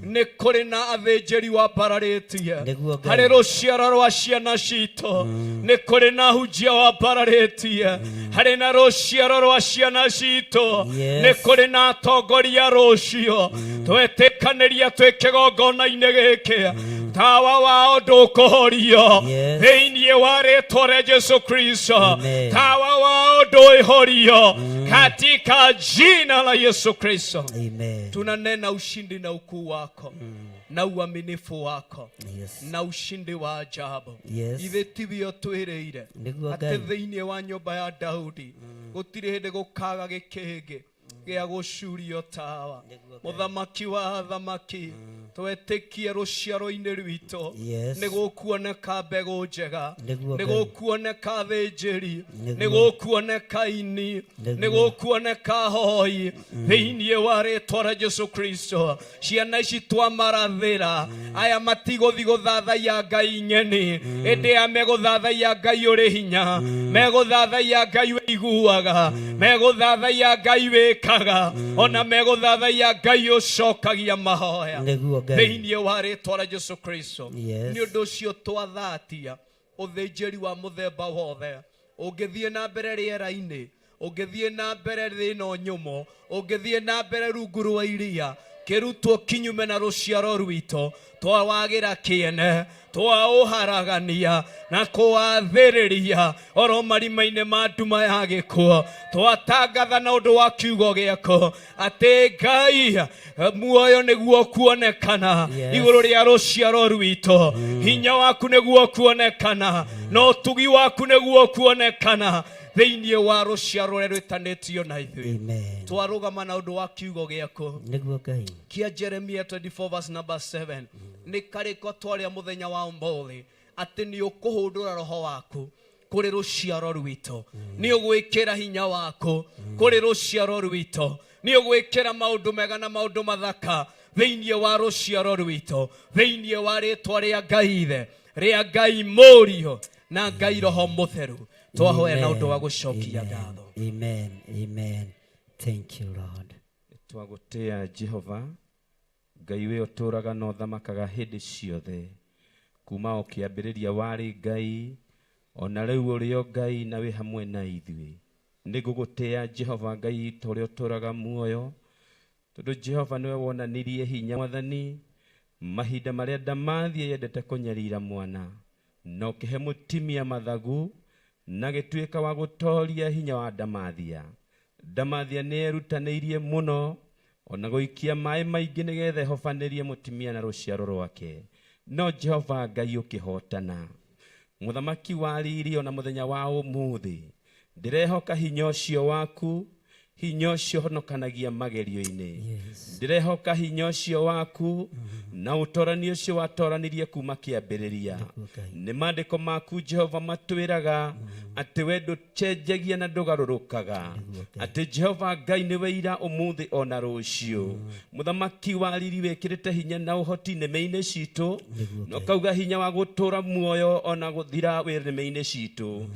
nĩ kũrĩ na athĩnjĩri wambararĩtie. Nĩguo, Ngai. Harĩ rũciaro rwa ciana citũ nĩ kũrĩ na hunjia wambararĩtie. Harĩ na rũciaro rwa ciana citũ Yes. nĩ kũrĩ na atongoria rũciũ. Twetĩkanĩria twĩ kĩgongona-inĩ gĩkĩ, tawa wao ndũkũhorio Yes. thĩinĩ wa rĩtwa rĩa Jesu Kristo. Amen. Tawa wao ndũĩhorio katika jina la Yesu Kristo. Amen. Tunanena ushindi na ukuu wako na uaminifu wako Yes. na ushindi wa ajabu. Yes. Ithe tiwe ũtwĩrĩire Nĩguo, atĩ Ngai. thĩinĩ wa nyũmba ya Daudi gũtirĩ hĩndĩ gũkaga gĩkĩngĩ gĩa gũcurio tawa. Mũthamaki wa athamaki, twetĩkie rũciaro-inĩ rwitũ Yes. nĩ gũkuoneka mbegũ njega, Nĩguo, nĩ Ngai. gũkuoneka thĩnjĩri, Nĩguo. nĩ gũkuoneka ini, Nĩguo. nĩ gũkuoneka hoi thĩinĩ wa rĩtwa rĩa Jesu Kristo. Ciana ici twamarathĩra, aya matigũthi gũthathaiya ngai ng'eni, ĩndĩ aya megũthathaiya ngai ũrĩ hinya, megũthathaiya ngai wĩiguaga, megũthathaiya ngai wĩkaga, ona megũthathaiya ngai ũcokagia mahoya Nĩguo, Ngai. thĩinĩ wa rĩtwa rĩa Jesu Kristo. Yes. Nĩ ũndũ ũcio twathatia ũthĩnjĩri wa mũthemba wothe ũngĩthiĩ na mbere rĩera-inĩ, ũngĩthiĩ na mbere thĩ ĩno nyũmũ, ũngĩthiĩ na mbere rungu rwa iria, kĩrutwo kinyume na rũciaro rwitũ. Twawagĩra kĩene, twaũharagania na kũwathĩrĩria oro marima-inĩ ma nduma ya gĩkuũ. Twatangatha na ũndũ wa kiugo gĩaku atĩ Ngai muoyo nĩguo kuonekana Yes. igũrũ rĩa rũciaro rwitũ, hinya waku nĩguo kuonekana na ũtugi waku nĩguo kuonekana thĩinĩ wa rũciaro rũrĩa rwĩtanĩtio na ithuĩ. Amen. Twarũgama na ũndũ wa kiugo gĩaku Nĩguo, Ngai. kia Jeremia 24 verse number 7, nĩ karĩko twarĩa mũthenya wa ũmũthĩ atĩ nĩ ũkũhũndũra roho waku Kũrĩ rũciaro rwitũ, nĩ ũgwĩkĩra hinya waku kũrĩ rũciaro rwitũ, nĩ ũgwĩkĩra maũndũ mega na maũndũ mathaka thĩinĩ wa rũciaro rwitũ, thĩinĩ wa rĩtwa rĩa Ngai Ithe, rĩa Ngai Mũriũ na Ngai Roho Mũtheru, twahoya na ũndũ wa gũcokia ngatho. Amen. Amen. Thank you, Lord. Twagũtĩa Jehova Ngai, we ũtũũraga na ũthamakaga hĩndĩ ciothe. Kuma o kĩambĩrĩria warĩ Ngai, ona rĩu ũrĩ o Ngai na wĩ hamwe na ithuĩ. Nĩ ngũgũtĩa Jehova Ngai witũ ũrĩa ũtũũraga muoyo, tondũ Jehova nĩwe wonanirie hinya, Mwathani, mahinda marĩa ndamathia yendete kũnyarira mwana, na ũkĩhe mũtimia mathagu na gĩtuĩka wa gũtoria hinya wa ndamathia. Ndamathia nĩ erutanĩirie mũno ona gũikia maĩ maingĩ nĩgetha ĩhobanĩrie mũtimia na rũciaro rwake, no Jehova Ngai ũkĩhotana. Mũthamaki wa riri, ona mũthenya wa ũmũthĩ ndĩrehoka hinya ũcio waku, hinya ũcio honokanagia magerio-inĩ. Ndĩrehoka hinya ũcio waku na ũtorani ũcio watoranirie kuma kĩambĩrĩria. Nĩ maandĩko maku Jehova matwĩraga atĩ we ndũcenjagia na ndũgarũrũkaga, atĩ Jehova Ngai nĩwe ira, ũmũthĩ ona rũciũ. Mũthamaki wa riri, wĩkĩrĩte hinya na ũhoti nĩmĩ-inĩ citũ, na ũkauga hinya wa gũtũra muoyo ona gũthira wĩ nĩmĩ-inĩ citũ.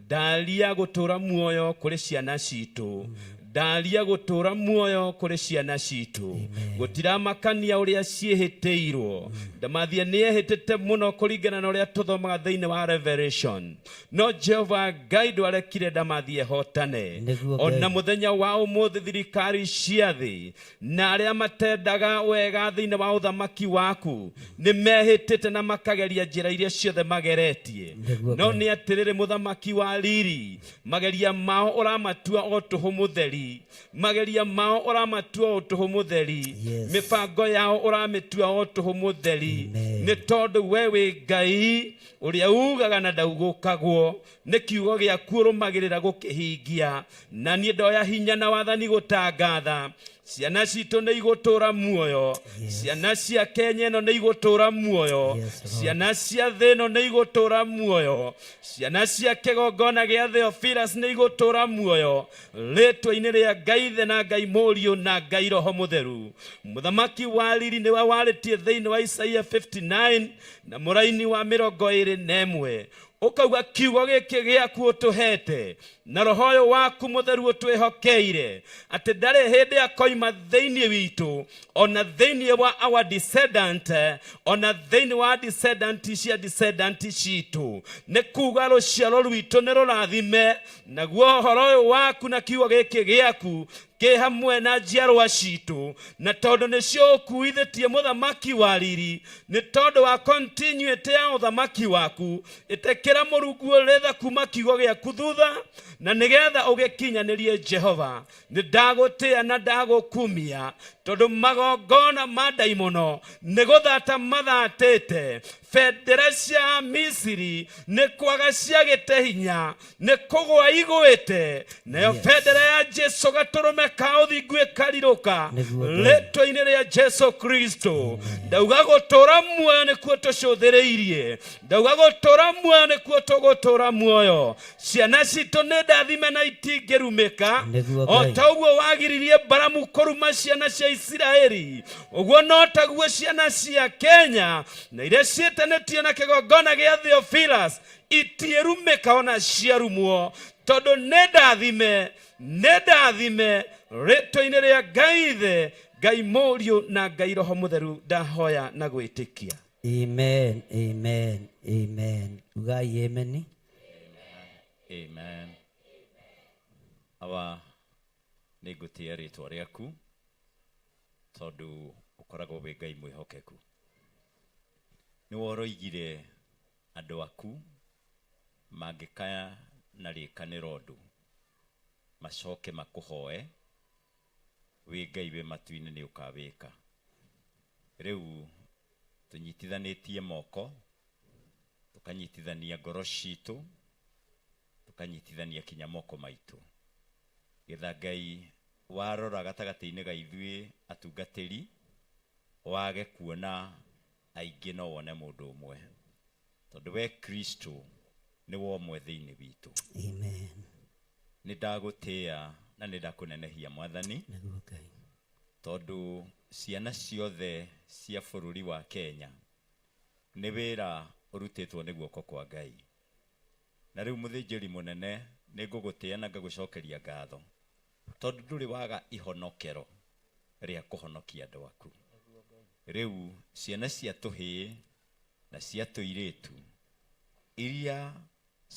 Ndaria gũtũra muoyo kũrĩ ciana citũ, ndaria gũtũra muoyo kũrĩ ciana citũ. Gũtiramakania ũrĩa ciĩhĩtĩirwo. Ndamathia nĩ ehĩtĩte mũno kũringana na ũrĩa tũthomaga thĩinĩ wa Revelation, no Jehova Ngai ndwarekire ndamathia ĩhotane. Nĩguo Ona Ngai. Mũthenya wa ũmũthĩ thirikari cia thĩ na arĩa matendaga wega thĩinĩ wa ũthamaki waku nĩ mehĩtĩte na makageria njĩra iria ciothe mageretie. Nĩguo No Ngai. nĩ atĩrĩrĩ, mũthamaki wa riri, mageria mao ũramatua o tũhũ mũtheri, mageria mao ũramatua o tũhũ mũtheri. Mĩbango yao ũramĩtua o tũhũ mũtheri, nĩ tondũ we wĩ Ngai ũrĩa ugaga na ndaugũkagwo. Nĩ kiugo gĩaku ũrũmagĩrĩra gũkĩhingia, na niĩ ndoya hinya na wathani gũtangatha ciana citũ nĩ igũtũra muoyo, ciana cia Kenya ĩno nĩ igũtũra muoyo, ciana cia thĩ ĩno nĩ igũtũra muoyo, ciana cia kĩgongona gĩa Theophilus nĩ igũtũra muoyo, rĩtwa-inĩ rĩa Ngai Ithe na Ngai Mũriũ na Ngai Roho Mũtheru. Mũthamaki wa riri, nĩwe warĩtie thĩinĩ wa Isaia 59 na mũraini wa 21, ũkauga kiugo gĩkĩ gĩaku ũtũhete na roho ũyũ waku mũtheru ũtwĩhokeire atĩ ndarĩ hĩndĩ akoima thĩinĩ witũ, ona thĩinĩ wa our descendant, ona thĩinĩ wa descendant cia descendant citũ. Nĩ kuga rũciaro rwitũ nĩ rũrathime, naguo ũhoro ũyũ waku na kiugo gĩkĩ gĩaku kĩ hamwe na njiarwa citũ. Na tondũ nĩcio ũkuithĩtie, mũthamaki wa riri, nĩ tondũ wa continuity ya ũthamaki waku, ĩtĩkĩra mũrungu ũrĩtha kuma kiugo gĩaku thutha na nĩgetha ũgĩkinyanĩrie. Jehova, nĩ ndagũtĩa na ndagũkumia, tondũ magongona ma ndaimono nĩ gũthata mathatĩte. Bendera cia Misiri nĩ kwaga ciagĩte hinya, nĩ kũgwa igwĩte, nayo bendera ya Jesu gatũrũme ka ũthingu ĩkarirũka. Nĩguo Ngai. Rĩtwa-inĩ rĩa Jesu Kristo, ndauga gũtũra muoyo nĩkuo tũcũthĩrĩirie, ndauga gũtũra muoyo nĩkuo tũgũtũra muoyo. Ciana citũ nĩ ndathime na itingĩrumĩka. Nĩguo O Ngai. ta ũguo wagiririe Baramu kũruma ciana cia Isiraeli, ũguo no taguo ciana cia Kenya na iria ciĩtanĩtio na kĩgongona gĩa Theophilus itiĩrumĩka ona ciarumwo, tondũ nĩ ndathime, nĩ ndathime, rĩtwa-inĩ rĩa Ngai Ithe, Ngai Mũriũ na Ngai Roho Mũtheru, ndahoya na gwĩtĩkia. Amen, amen, amen. Ugai amen. Amen. Awa, nĩ ngũtĩĩa rĩtwa rĩaku tondũ ũkoragwo wĩ Ngai mwĩhokeku. Nĩ woroigire andũ aku mangĩkaya na rĩkanĩro ũndũ macoke makũhoe, wĩ Ngai wĩ matu-inĩ nĩ ũkawĩka. Rĩu tũnyitithanĩtie moko, tũkanyitithania ngoro citũ, tũkanyitithania kinya moko maitũ, getha Ngai warora gatagatĩ-inĩ ga ithuĩ atungatĩri wage kuona aingĩ no wone mũndũ ũmwe, tondũ we Kristo. Nĩ womwe thĩinĩ witũ. Amen. Nĩ ndagũtĩĩa na nĩ ndakũnenehia Mwathani. Nĩguo Ngai. Tondũ ciana ciothe cia bũrũri wa Kenya nĩ wĩra ũrutĩtwo nĩ guoko kwa Ngai. Na rĩu mũthĩnjĩri mũnene nĩ ngũgũtĩĩa na ngagũcokeria ngatho tondũ ndũrĩ waga ihonokero rĩa kũhonokia andũ aku. Rĩu ciana cia tũhĩĩ na cia tũirĩtu iria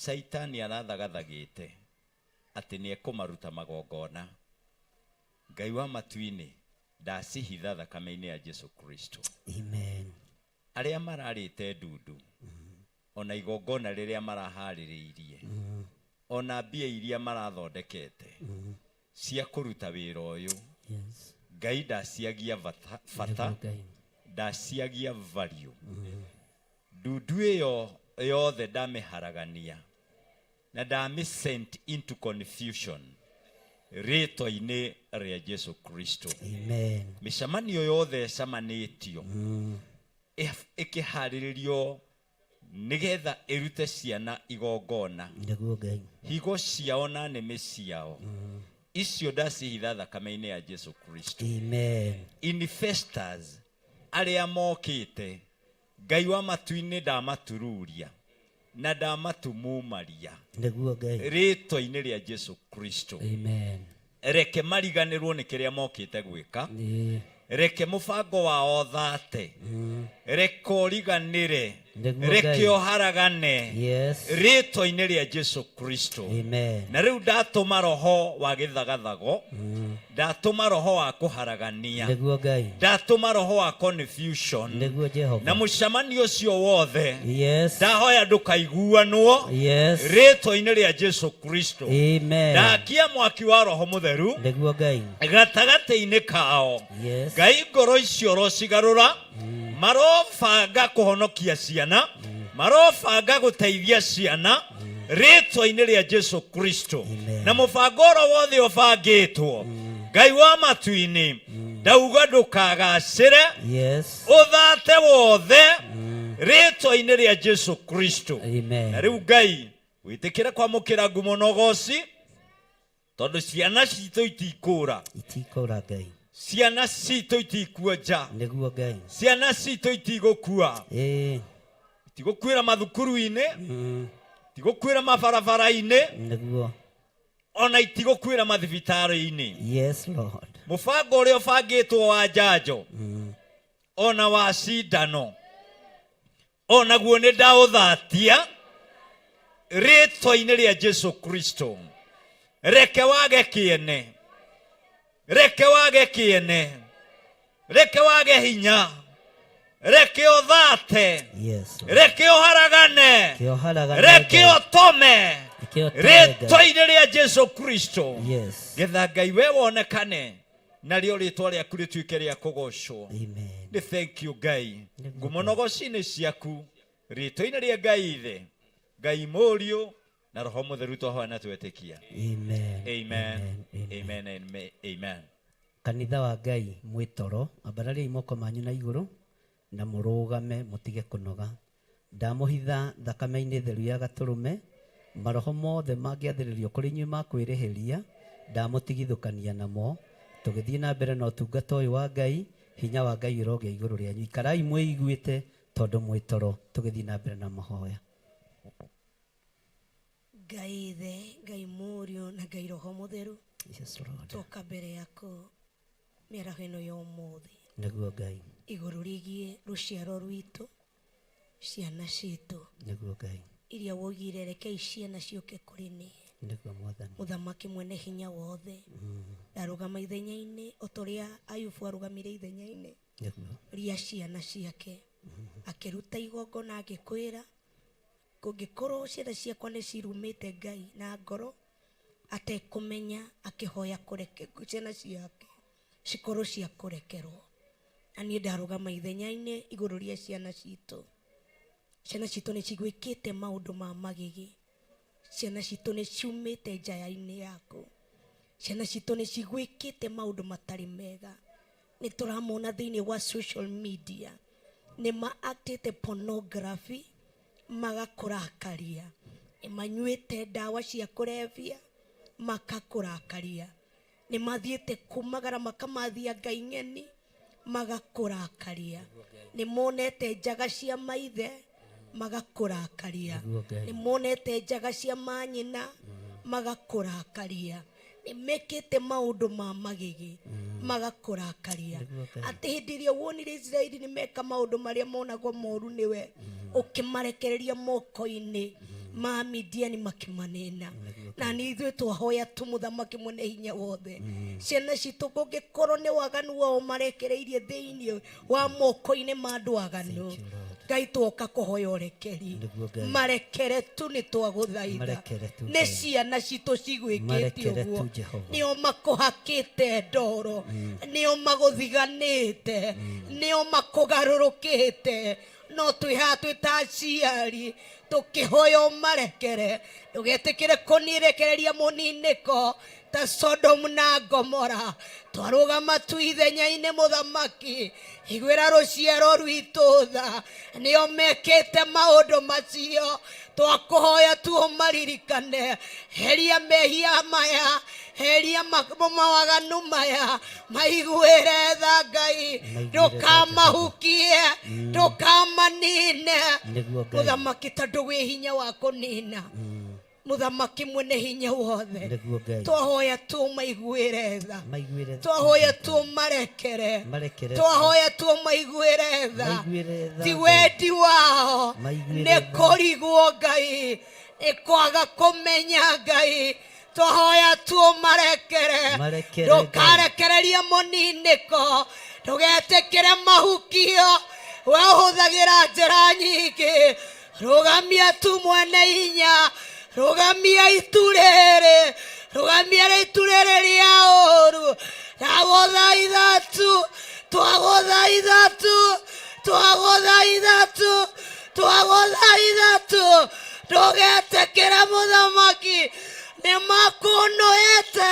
Caitani arathagathagĩte atĩ nĩ ekũmaruta magongona, Ngai wa matu-inĩ ndacihitha thakame-inĩ ya Jesu Kristo. Amen. Arĩa mararĩte ndundu ona igongona rĩrĩa maraharĩrĩirie ona mbia iria marathondekete cia kũruta wĩra ũyũ, Yes. Ngai ndaciagia bata, bata Nĩguo Ngai. ndaciagia value. Ndundu ĩyo yothe ndamĩharagania na ndamĩ sent into confusion rĩtwa-inĩ rĩa Jesu Kristo. Amen. Mĩcemanio yothe ĩcemanĩtio ĩkĩharĩrĩrio nĩgetha ĩrute ciana igongona, Nĩguo Ngai. higo ciao na nĩmĩ ciao icio ndacihitha thakame-inĩ ya Jesu Kristo. Amen. Investors arĩa mokĩte, Ngai wa matu-inĩ ndamatururia na ndamatumumaria Nĩguo Ngai. rĩtwa-inĩ rĩa Jesu Kristo. Amen. Reke mariganĩrwo nĩ kĩrĩa mokĩte gwĩka. Ĩĩ. Reke mũbango wao thate, reke ũriganĩre, Nĩguo reke Ngai. ũharagane Yes. rĩtwa-inĩ rĩa Jesu Kristo. Amen. Na rĩu ndatũma roho wa gĩthagathago, ndatũma roho wa kũharagania, Nĩguo Ngai. ndatũma roho wa confusion Nĩguo Jehova. na mũcemanio ũcio wothe Yes. ndahoya ndũkaiguanwo Yes. rĩtwa-inĩ rĩa Jesu Kristo. Amen. Ndakia mwaki wa roho mũtheru Nĩguo Ngai. gatagatĩ-inĩ kao. Yes. Ngai ngoro icio rocigarũra, marobanga kũhonokia ciana, marobanga gũteithia ciana rĩtwa-inĩ rĩa Jesu Kristo. Amen. Na mũbango oro wothe ũbangĩtwo, Ngai wa matu-inĩ ndauga ndũkagacĩre, Yes. ũthate wothe rĩtwa-inĩ rĩa Jesu Kristo. Amen. Na rĩu Ngai wĩtĩkĩre kwamũkĩra ngumo na ũgoci tondũ ciana citũ itikũra, Itikũra Ngai. ciana citũ itikuonja, Nĩguo Ngai. ciana citũ itigũkua, Ĩĩ. itigũkuĩra mathukuru-inĩ, itigũkuĩra mabarabara-inĩ, Nĩguo. ona itigũkuĩra mathibitarĩ-inĩ. Yes, Lord. Mũbango ũrĩa ũbangĩtwo wa njanjo ona wa cindano onaguo nĩ ndaũthatia rĩtwa-inĩ rĩa Jesu Kristo. Reke wage kĩene, reke wage kĩene, reke wage hinya, reke ũthate, Yes. Lord. reke ũharagane, Kĩoharagane reke Ngai. ũtome Reke ũtome Ngai. rĩtwa-inĩ rĩa Jesu Kristo. Yes. Getha Ngai we wonekane narĩo rĩtwa rĩaku rĩtuĩke rĩa kũgocwo. Amen. Nĩ thank you Ngai, ngumo na ũgoci-inĩ ciaku rĩtwa-inĩ rĩa Ngai Ithe, Ngai Mũriũ na Roho Mũtheru twahoya na twetĩkia. Amen. Amen. Amen. Amen and amen. Kanitha wa Ngai mwĩ toro, ambarariai moko manyu na igũrũ na mũrũgame mũtige kũnoga. Ndamũhitha thakame-inĩ theru ya gatũrũme, maroho mothe mangĩathĩrĩrio kũrĩ inyuĩ ma kwĩrĩhĩria, ndamũtigithũkania namo. Tũgĩthiĩ na mbere na ũtungata ũyũ wa Ngai, hinya wa Ngai ũrogĩa igũrũ rĩanyu. Ikarai mwĩiguĩte tondũ mwĩ toro, tũgĩthiĩ na mbere na mahoya. Ngai Ithe, Ngai Mũriũ na Ngai Roho Mũtheru, Yes, Lord. twoka mbere yaku mĩaraho ĩno ya ũmũthĩ Nĩguo Ngai. igũrũ rĩgiĩ rũciaro rwitũ, ciana citũ Nĩguo Ngai. iria woigire rekei ciana ciũke kũrĩ niĩ. Nĩguo Mwathani. Mũthamaki mwene hinya wothe, ndarũgama ithenya-inĩ o ta ũrĩa Ayubu arũgamire ithenya-inĩ Nĩguo. rĩa ciana ciake, akĩruta igongona agĩkwĩra kũngĩkorwo ciana ciakwa nĩ cirumĩte Ngai na ngoro atekũmenya, akĩhoya kũreke ciana ciake cikorwo cia kũrekerwo. Na niĩ ndarũgama ithenya-inĩ igũrũ rĩa ciana citũ. Ciana citũ nĩ cigwĩkĩte maũndũ ma magigi, ciana citũ nĩ ciumĩte njaya-inĩ yaku, ciana citũ nĩ cigwĩkĩte maũndũ matarĩ mega. Nĩ tũramona thĩinĩ wa social media nĩ ma-actĩte pornography magakũrakaria. Nĩ manyuĩte ndawa cia kũrebia makakũrakaria. Nĩ mathiĩte kumagara makamathia ngai ng'eni magakũrakaria. Nĩ monete njaga cia maithe magakũrakaria. Nĩguo Ngai. Nĩ monete njaga cia manyina magakũrakaria. Nĩ mekĩte maũndũ ma magigi magakũrakaria. Nĩguo Ngai. Atĩ hĩndĩ ĩrĩa wonire Isiraeli nĩ meka maũndũ marĩa monagwo moru nĩwe, ũkĩmarekereria moko-inĩ ma Midiani makĩmanina. Na nĩ ithuĩ twahoya tu mũthamaki mwene hinya wothe, ciana citũ kũngĩkorwo nĩ waganu wao marekereirie thĩinĩ wa moko-inĩ ma andũ aganu, Ngai twoka kũhoya ũrekeri. Nĩguo Ngai. Marekere tu nĩ twagũthaitha. Marekere tu, Nĩ Ngai. ciana citũ cigwĩkĩte Marekere ũguo, tu, Jehova. nĩo makũhakĩte ndoro, nĩo magũthiganĩte, nĩo makũgarũrũkĩte, no twĩ haha twĩ ta aciari tũkĩhoya ũmarekere. Ndũgetĩkĩre kũnirekereria mũninĩko ta Sodomu na Gomora. Twarũgama tu ithenya-inĩ mũthamaki, iguĩra rũciaro rwitũ tha, nĩo mekĩte maũndũ macio. Twakũhoya tu ũmaririkane, heria mehia maya, heria mawaganu maya, maiguĩre tha Ngai, ndũkamahukie, ndũkamanine. Nĩguo Ngai. Mũthamaki, tondũ wĩ hinya wa kũnina, mũthamaki mwene hinya wothe, Nĩguo Ngai. twahoya tu maiguĩre tha, Maiguĩre tha. twahoya tu marekere, Marekere. twahoya tu maiguĩre tha. Maiguĩre tha, Ti Ngai. wendi wao, Maiguĩre nĩ tha. kũrigwo Ngai, nĩ kwaga kũmenya Ngai. Twahoya tu marekere, Marekere, Ngai. ndũkarekererie mũninĩko, ndũgetĩkĩre mahukio. We ũhũthagĩra njĩra nyingĩ, rũgamia tu mwene hinya, rũgamia itu rĩrĩ, rũgamia itu rĩrĩ rĩa ũũru. Ndagũthaitha tu, twagũthaitha tu, twagũthaitha tu, twagũthaitha tu, ndũgetĩkĩre mũthamaki. Nĩ makũnũĩte,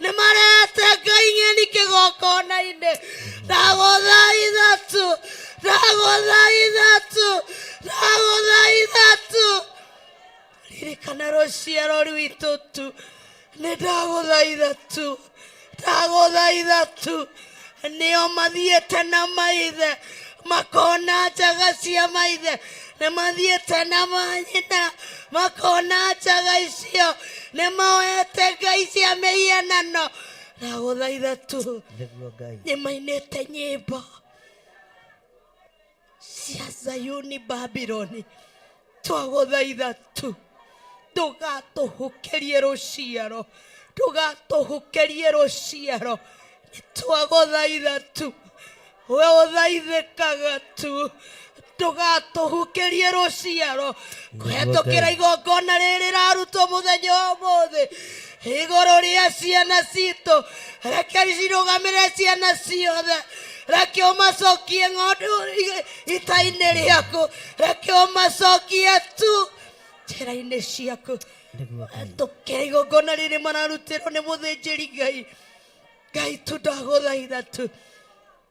nĩ marehete ngai ng'eni kĩgongona-inĩ. Ndagũthaitha tu, ndagũthaitha tu, ndagũthaitha tu, ririkana rũciaro rwitũ tu. Nĩ ndagũthaitha tu, ndagũthaitha tu, nĩo mathiĩte na maithe makona njaga cia maithe, nĩ mathiĩte na manyina makona njaga icio, nĩ moete ngai cia mĩhianano. Ndagũthaitha tu. Nĩguo Ngai. Nĩ mainĩte nyĩmbo cia Zayuni Babiloni. Twagũthaitha tu, ndũgatũhukerie rũciaro, ndũgatũhukerie rũciaro. Nĩ twagũthaitha tu, we ũthaithĩkaga tu, ndũgatũhukerie rũciaro kũhetũkĩra igongona rĩrĩ rĩrarutwo mũthenya wa ũmũthĩ igũrũ rĩa ciana citũ. Reke cirũgamĩrĩre ciana ciothe, reke ũmacokie ng'ondu ita-inĩ rĩaku, reke ũmacokie tu njĩra-inĩ ciaku. Nĩguo Ngai. Tũkĩra igongona rĩrĩ mararutĩrwo nĩ mũthĩnjĩri Ngai. Ngai tu ndagũthaitha tu,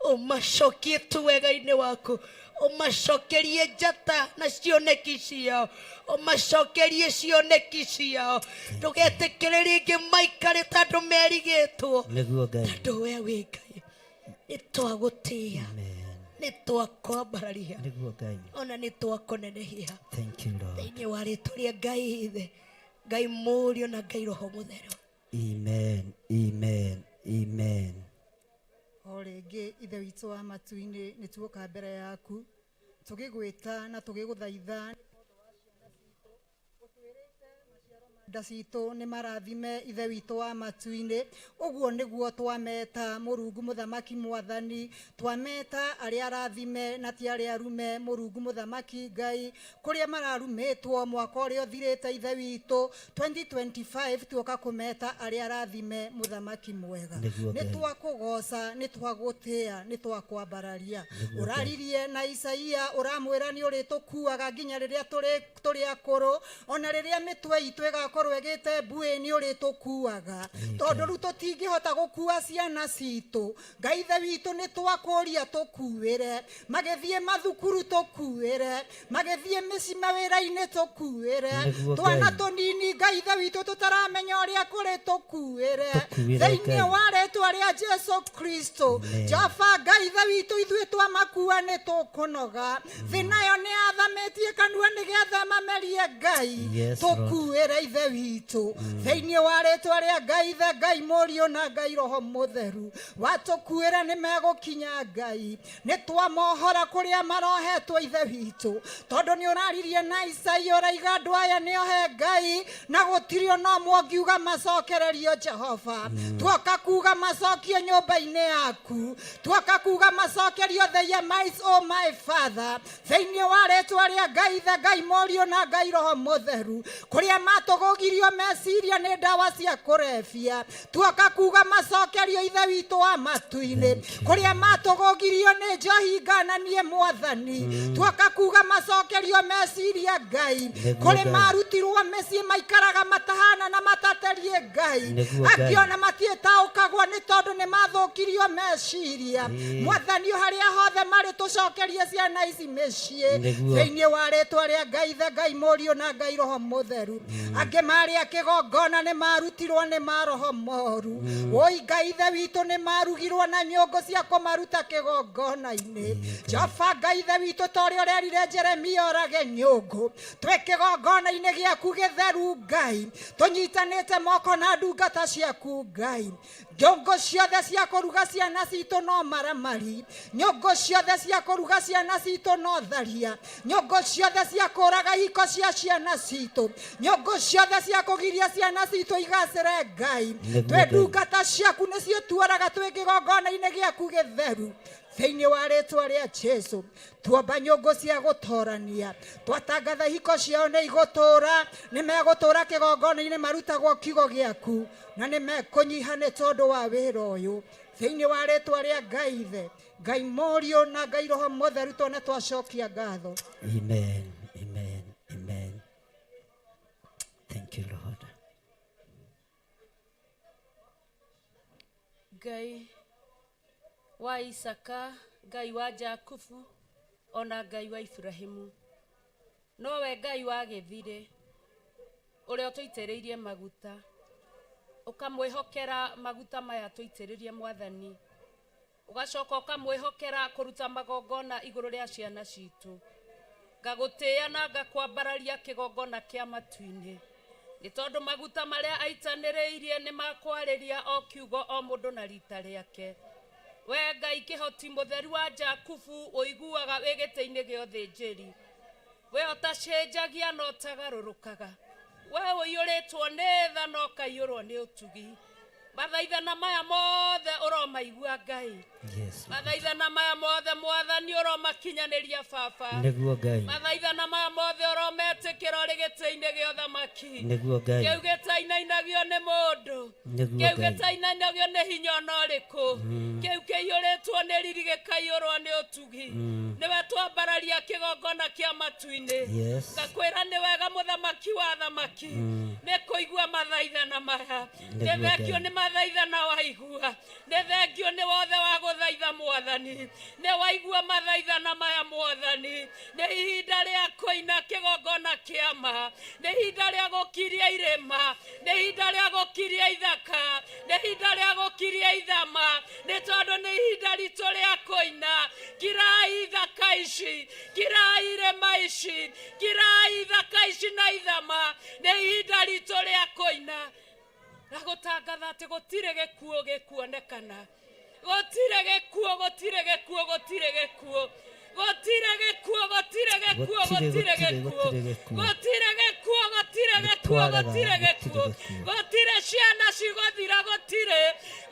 ũmacokie tu wega-inĩ waku, ũmacokerie njata na cioneki ciao, ũmacokerie cioneki ciao. Ndũgetĩkĩre rĩngĩ maikare ta andũ merigĩtwo. Nĩguo Ngai. Tondũ we wĩ Ngai, nĩ twagũtĩĩa, nĩ twakwambararia, Nĩguo Ngai. ona nĩ twakũnenehia Thank you, Lord. thĩinĩ wa rĩtwa rĩa Ngai Ithe, Ngai Mũriũ na Ngai Roho Mũtheru. Amen. Amen. Amen. O rĩngĩ Ithe witũ wa matu-inĩ, nĩ tuoka mbere yaku tũgĩgwĩta na tũgĩgũthaitha nda citũ nĩ marathime. Ithe witũ wa matu-inĩ, ũguo nĩguo twameta Mũrungu mũthamaki mwathani, twameta arĩa arathime na ti arĩa arume. Mũrungu mũthamaki Ngai, kũrĩa mararumĩtwo mwaka ũrĩa ũthirĩte, Ithe witũ, 2025, tuoka kũmeta arĩa arathime, mũthamaki mwega. Nĩguo Nĩ Ngai. twakũgoca, nĩ twagũtĩĩa, nĩ twakwambararia. Nĩguo Ngai. Ũraririe na Isaia, ũramwĩra nĩ ũrĩtũkuaga nginya rĩrĩa tũrĩ akũrũ, ona rĩrĩa mĩtwe itũ ĩgakorwo ĩngĩkorwo ĩgĩte mbuĩ nĩ ũrĩtũkuaga tondũ rĩu tũtingĩhota gũkua ciana citũ. Ngai Ithe witũ nĩ twakũria tũkuĩre, magĩthiĩ mathukuru tũkuĩre, magĩthiĩ mĩciĩ mawĩra-inĩ tũkuĩre, Nĩguo twana Ngai. tũnini Ngai Ithe witũ tũtaramenya ũrĩa kũrĩ tũkuĩre Tũkuĩre, thĩinĩ Ngai. wa rĩtwa rĩa Jesu Kristo. Amen. Jehova Ngai Ithe witũ ithuĩ twamakua nĩ tũkũnoga, thĩ nayo nĩ yathamĩtie kanua nĩgetha ĩmamerie Ngai. Yes, Lord. Tũkuĩre Ithe witũ thĩinĩ wa rĩtwa rĩa Ngai Ithe, Ngai Mũriũ na Ngai Roho Mũtheru. Watũkuĩra nĩ megũkinya Ngai, nĩ twamohora kũrĩa marohetwo Ithe witũ, tondũ nĩ ũraririe na Isaia ũraiga andũ aya nĩ ohe Ngai na gũtirĩ ona ũmwe ũngiuga macokererio Jehova. Tuoka kuga macokio nyũmba-inĩ yaku, tuoka kuga macokerio the my, oh my Father, thĩinĩ wa rĩtwa rĩa Ngai Ithe, Ngai Mũriũ na Ngai Roho Mũtheru, kũrĩa matũgũgirio meciria nĩ ndawa cia kũrebia, tuoka kuga macokerio Ithe witũ wa matu-inĩ, kũrĩa matũgũgirio nĩ njohi ngananie Mwathani, tuoka kuga macokerio meciria Ngai, Nĩguo kũrĩ Ngai. marutirwo mĩciĩ maikaraga matahana na mataterie Ngai, Nĩguo Ngai. angĩ ona matiĩtaũkagwo nĩ tondũ nĩ mathũkirio meciria. Ĩĩ. Mwathani harĩa hothe marĩ tũcokerie ciana ici mĩciĩ Nĩguo. thĩinĩ wa rĩtwa rĩa Ngai Ithe, Ngai Mũriũ na Ngai Roho Mũtheru. Angĩ marĩa kĩgongona nĩ marutirwo nĩ maroho moru, woi Ngai Ithe witũ nĩ marugirwo na nyũngũ cia kũmaruta kĩgongona-inĩ. Jehova Ngai Ithe witũ, ta ũrĩa ũrerire Jeremia orage nyũngũ, twĩ kĩgongona-inĩ gĩaku gĩtheru Ngai, tũnyitanĩte moko na ndungata ciaku Ngai. Nyũngũ ciothe cia kũruga ciana citũ no maramari, nyũngũ ciothe cia kũruga ciana citũ no tharia, nyũngũ ciothe cia kũraga ihiko cia ciana citũ, nyũngũ ciothe cia kũgiria ciana citũ igacĩre Ngai, Nĩguo twĩ Ngai. ndungata ciaku nĩcio tuoraga twĩ kĩgongona-inĩ gĩaku gĩtheru thĩinĩ wa rĩtwa rĩa Jesu. Tuomba nyũngũ cia gũtorania, twatangatha ihiko ciao nĩ igũtũra, nĩ megũtũra kĩgongona-inĩ marutagwo kiugo gĩaku, na nĩ mekũnyiha nĩ tondũ wa wĩra ũyũ thĩinĩ wa rĩtwa rĩa Ngai Ithe, Ngai Mũriũ na Ngai Roho Mũtheru, tone twacokia ngatho. Amen. Amen. Amen. Thank you, Lord. Ngai wa Isaka, Ngai wa Jakubu, ona Ngai wa Ibrahimu, nowe Ngai wa gĩthirĩ ũrĩa ũtũitĩrĩirie maguta, ũkamwĩhokera maguta maya tũitĩrĩrie Mwathani, ũgacoka ũkamwĩhokera kũruta magongona igũrũ rĩa ciana citũ. Ngagũtĩĩa na ngakwambararia kĩgongona kĩa matu-inĩ, nĩ tondũ maguta marĩa aitanĩrĩirie nĩ makwarĩria o kiugo o mũndũ na rita rĩake. We Ngai kĩhoti mũtheru wa Jakubu, ũiguaga wĩ gĩtĩ-inĩ gĩa ũthĩnjĩri, we ũtacenjagia na ũtagarũrũkaga, we ũiyũrĩtwo nĩ tha na ũkaiyũrwo nĩ ũtugi. Mathaithana maya mothe ũromaigua Ngai, Yes. mathaithana maya mothe Mwathani ũromakinyanĩria Baba, Nĩguo Ngai. mathaithana maya mothe ũrometĩkĩra ũrĩ gĩtĩ-inĩ gĩa ũthamaki, Nĩguo Ngai. kĩu gĩtainainagio nĩ mũndũ, Nĩguo kĩu Ngai. gĩtainainagio nĩ hinya ona ũrĩkũ, kĩu kĩiyũrĩtwo nĩ riri gĩkaiyũrwo nĩ ũtugi, nĩwe twambararia kĩgongona kĩa matu-inĩ. Yes. Ngakwĩra nĩ wega mũthamaki wa thamaki nĩ kũigua mathaithana maya, nĩ Nĩguo thengio Ngai. nĩ mathaithana waigua, nĩ thengio nĩ wothe wa gũthaitha Mwathani, nĩ waigua mathaithana maya Mwathani, nĩ ihinda rĩa kũina kĩgongona kĩa ma, nĩ ihinda rĩa gũkiria irĩma, nĩ ihinda rĩa gũkiria ithaka, nĩ ihinda rĩa gũkiria ithama, nĩ tondũ nĩ ihinda ritũ rĩa kũina. Kirai ithaka ici, kirai irĩma ici, kirai ithaka ici na ithama, nĩ ihinda ritũ rĩa kũina na gũtangatha atĩ gũtirĩ gĩkuũ gĩkuonekana, gũtirĩ gĩkuũ, gũtirĩ gĩkuũ, gũtirĩ gĩkuũ, gũtirĩ gĩkuũ, gũtirĩ gĩkuũ, Gũtirĩ, gũtirĩ gũtirĩ, gĩkuũ, gũtirĩ gĩkuũ. gũtirĩ gĩkuũ, gũtirĩ gĩkuũ, Nĩtwarega, gũtirĩ gũtirĩ gĩkuũ, gĩkuũ. gũtirĩ ciana cigũthira, gũtirĩ,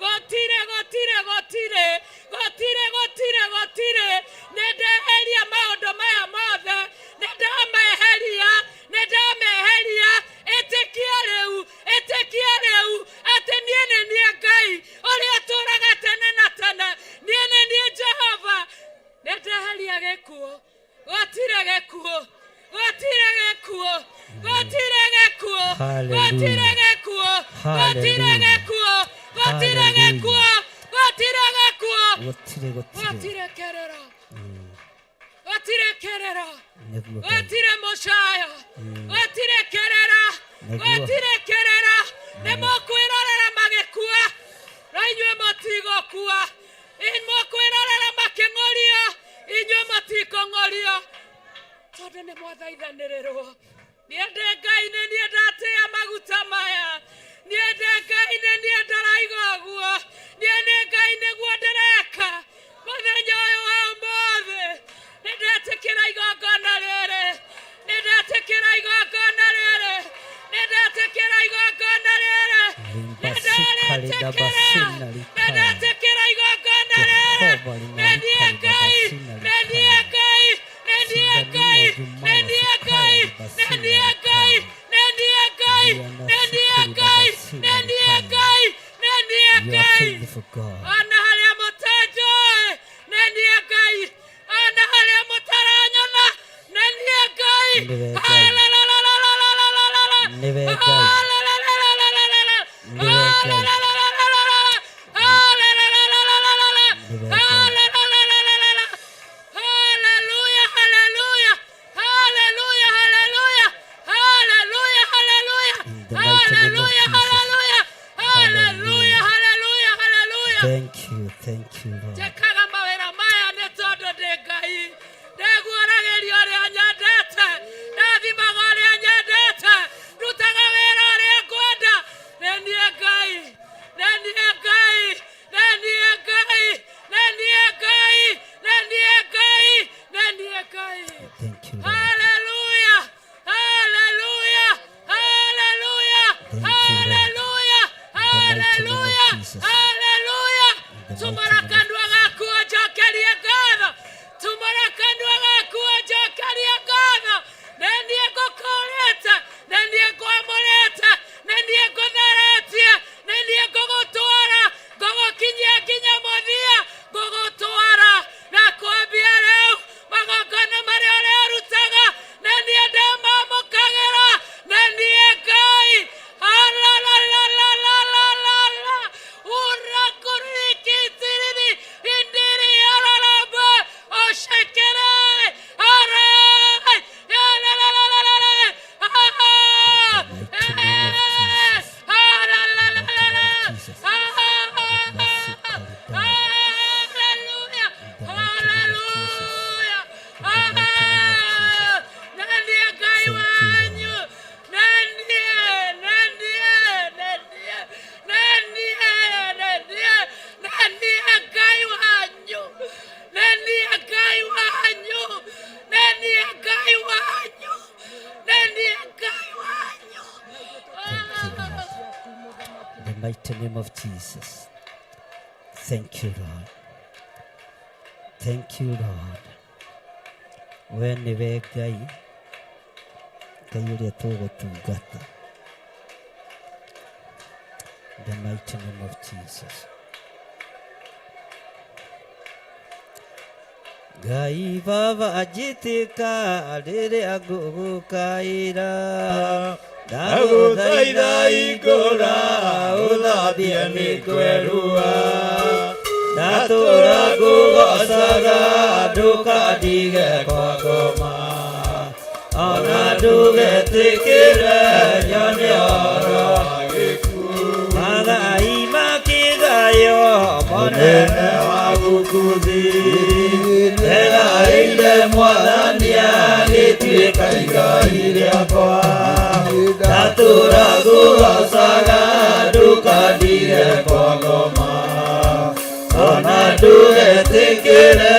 gũtirĩ, gũtirĩ, gũtirĩ, gũtirĩ, gũtirĩ, gũtirĩ. Nĩ ndeheria maũndũ maya mothe, nĩ ndameheria, nĩ ndameheria. Ĩtĩkia rĩu, ĩtĩkia rĩu atĩ niĩ nĩ niĩ Ngai ũrĩa ũtũũraga tene na tene, niĩ nĩ niĩ Jehova. Nĩ ndeheria gĩkuũ, gũtirĩ gĩkuũ, gũtirĩ gĩkuũ, gũtirĩ gĩkuũ, Hallelujah. Gũtirĩ gĩkuũ, gũtirĩ gĩkuũ, gũtirĩ gĩkuũ, Gũtirĩ, gũtirĩ. gũtirĩ kĩrĩro, gũtirĩ kĩrĩro, Nĩguo Ngai. gũtirĩ mũcayo, gũtirĩ kĩrĩro, Nĩguo. gũtirĩ kĩrĩro. Nĩ mũkwĩrorera magĩkua, na inyuĩ mũtigũkua. Mũkwĩrorera makĩng'ũrio, inyuĩ mũtikũng'ũrio, tondũ nĩ mwathaithanĩrĩrwo. Niĩ ndĩ Ngai, nĩ niĩ ndatĩa maguta maya. Niĩ ndĩ Ngai, nĩ niĩ ndaraiga ũguo. Niĩ nĩ Ngai, nĩguo ndĩreka mũthenya ũyũ wa ũmũthĩ. Nĩ ndetĩkĩra igongona rĩrĩ, nĩ ndetĩkĩra igongona rĩrĩ, nĩ ndetĩkĩra igongona rĩrĩ, nĩ ndarĩtĩkĩra, nĩ ndetĩkĩra igongona rĩrĩ. Nĩ niĩ Ngai, nĩ niĩ Ngai, nĩ niĩ Ngai, nĩ niĩ Ngai, nĩ niĩ Ngai, nĩ niĩ Ngai, nĩ niĩ Ngai, nĩ niĩ Ngai, nĩ niĩ You are Ngai. faithful God. Ona harĩa mũtanjũĩ, nĩ niĩ Ngai. Ona harĩa mũtaranyona, nĩ niĩ Ngai. Nĩwe Ngai. Alalalalalalalala. Nĩwe Ngai. Alalalalalalalala. Nĩwe Ngai. Alalalalalalalala. Alalalalalalalala. Nĩwe Ngai. Alalalalalalalala. Hallelujah, hallelujah. Hallelujah, hallelujah. Hallelujah, hallelujah. In the mighty name of Hallelujah, Jesus. hallelujah. Hallelujah, hallelujah, hallelujah. Thank you, thank you, Lord. Njĩkaga mawĩra maya nĩ tondũ ndĩ Ngai. Ndĩguũragĩria ũrĩa nyendete, ndathimaga ũrĩa nyendete, ndutaga wĩra ũrĩa ngwenda. Nĩ niĩ Ngai, nĩ niĩ Ngai, nĩ niĩ Ngai, nĩ niĩ Ngai, nĩ niĩ Ngai, nĩ niĩ Ngai. Thank you, Lord. Hallelujah, hallelujah, hallelujah, Thank you, Lord. hallelujah, In the mighty name of hallelujah, Jesus. hallelujah. In the mighty Tumũra name of kanua gaku ũnjokerie ngatho. Tumũra kanua gaku ũnjokerie ngatho. Nĩ niĩ ngũkũũrĩte, nĩ niĩ ngwamũrĩte, nĩ niĩ ngũtheretie, nĩ niĩ ngũgũtwara, ngũgũkinyia nginya mũthia, ngũgũtwara na kwambia rĩu magongona marĩa ũrĩrutaga, nĩ niĩ ndĩmamũkagĩra, nĩ niĩ Ngai. Alalalalalalalala. Urakurikitiribi, indiri alalaba, oshekere, arai, yalalalalala, ah, mighty name of eh, Jesus. alalalalala, Jesus. ah, Mercy, Kalida. hallelujah, In the mighty name of Jesus. hallelujah, In the mighty name of Jesus. ah, nĩ niĩ Ngai Thank you, wanyu, Lord. nĩ niĩ, nĩ niĩ, nĩ niĩ, nĩ niĩ, nĩ niĩ, nĩ niĩ Ngai wanyu, nĩ niĩ Ngai wanyu, nĩ niĩ Ngai wanyu, nĩ niĩ Ngai wanyu. Thank you, Lord. In the mighty name of Jesus. Thank you, Lord. Thank you, Lord. We nĩwe Ngai, Ngai ũrĩa tũgũtungata. In the mighty name of Jesus. Ngai Baba njĩtĩka rĩrĩa ngũgũkaĩra, Ndagũthaitha ikũra ũthambie mĩkwerua, ndatũra ngũgocaga ndũkandige kwa ngoma, ona ndũgetĩkĩre nyone oro gĩkuũ. Magai makĩgayo mũnene wa gũkũ thĩ, ndegaĩire Mwathani agĩtuĩka igai rĩakwa, ndatũra ngũgocaga ndũkandige kwa ngoma, ona ndũgetĩkĩre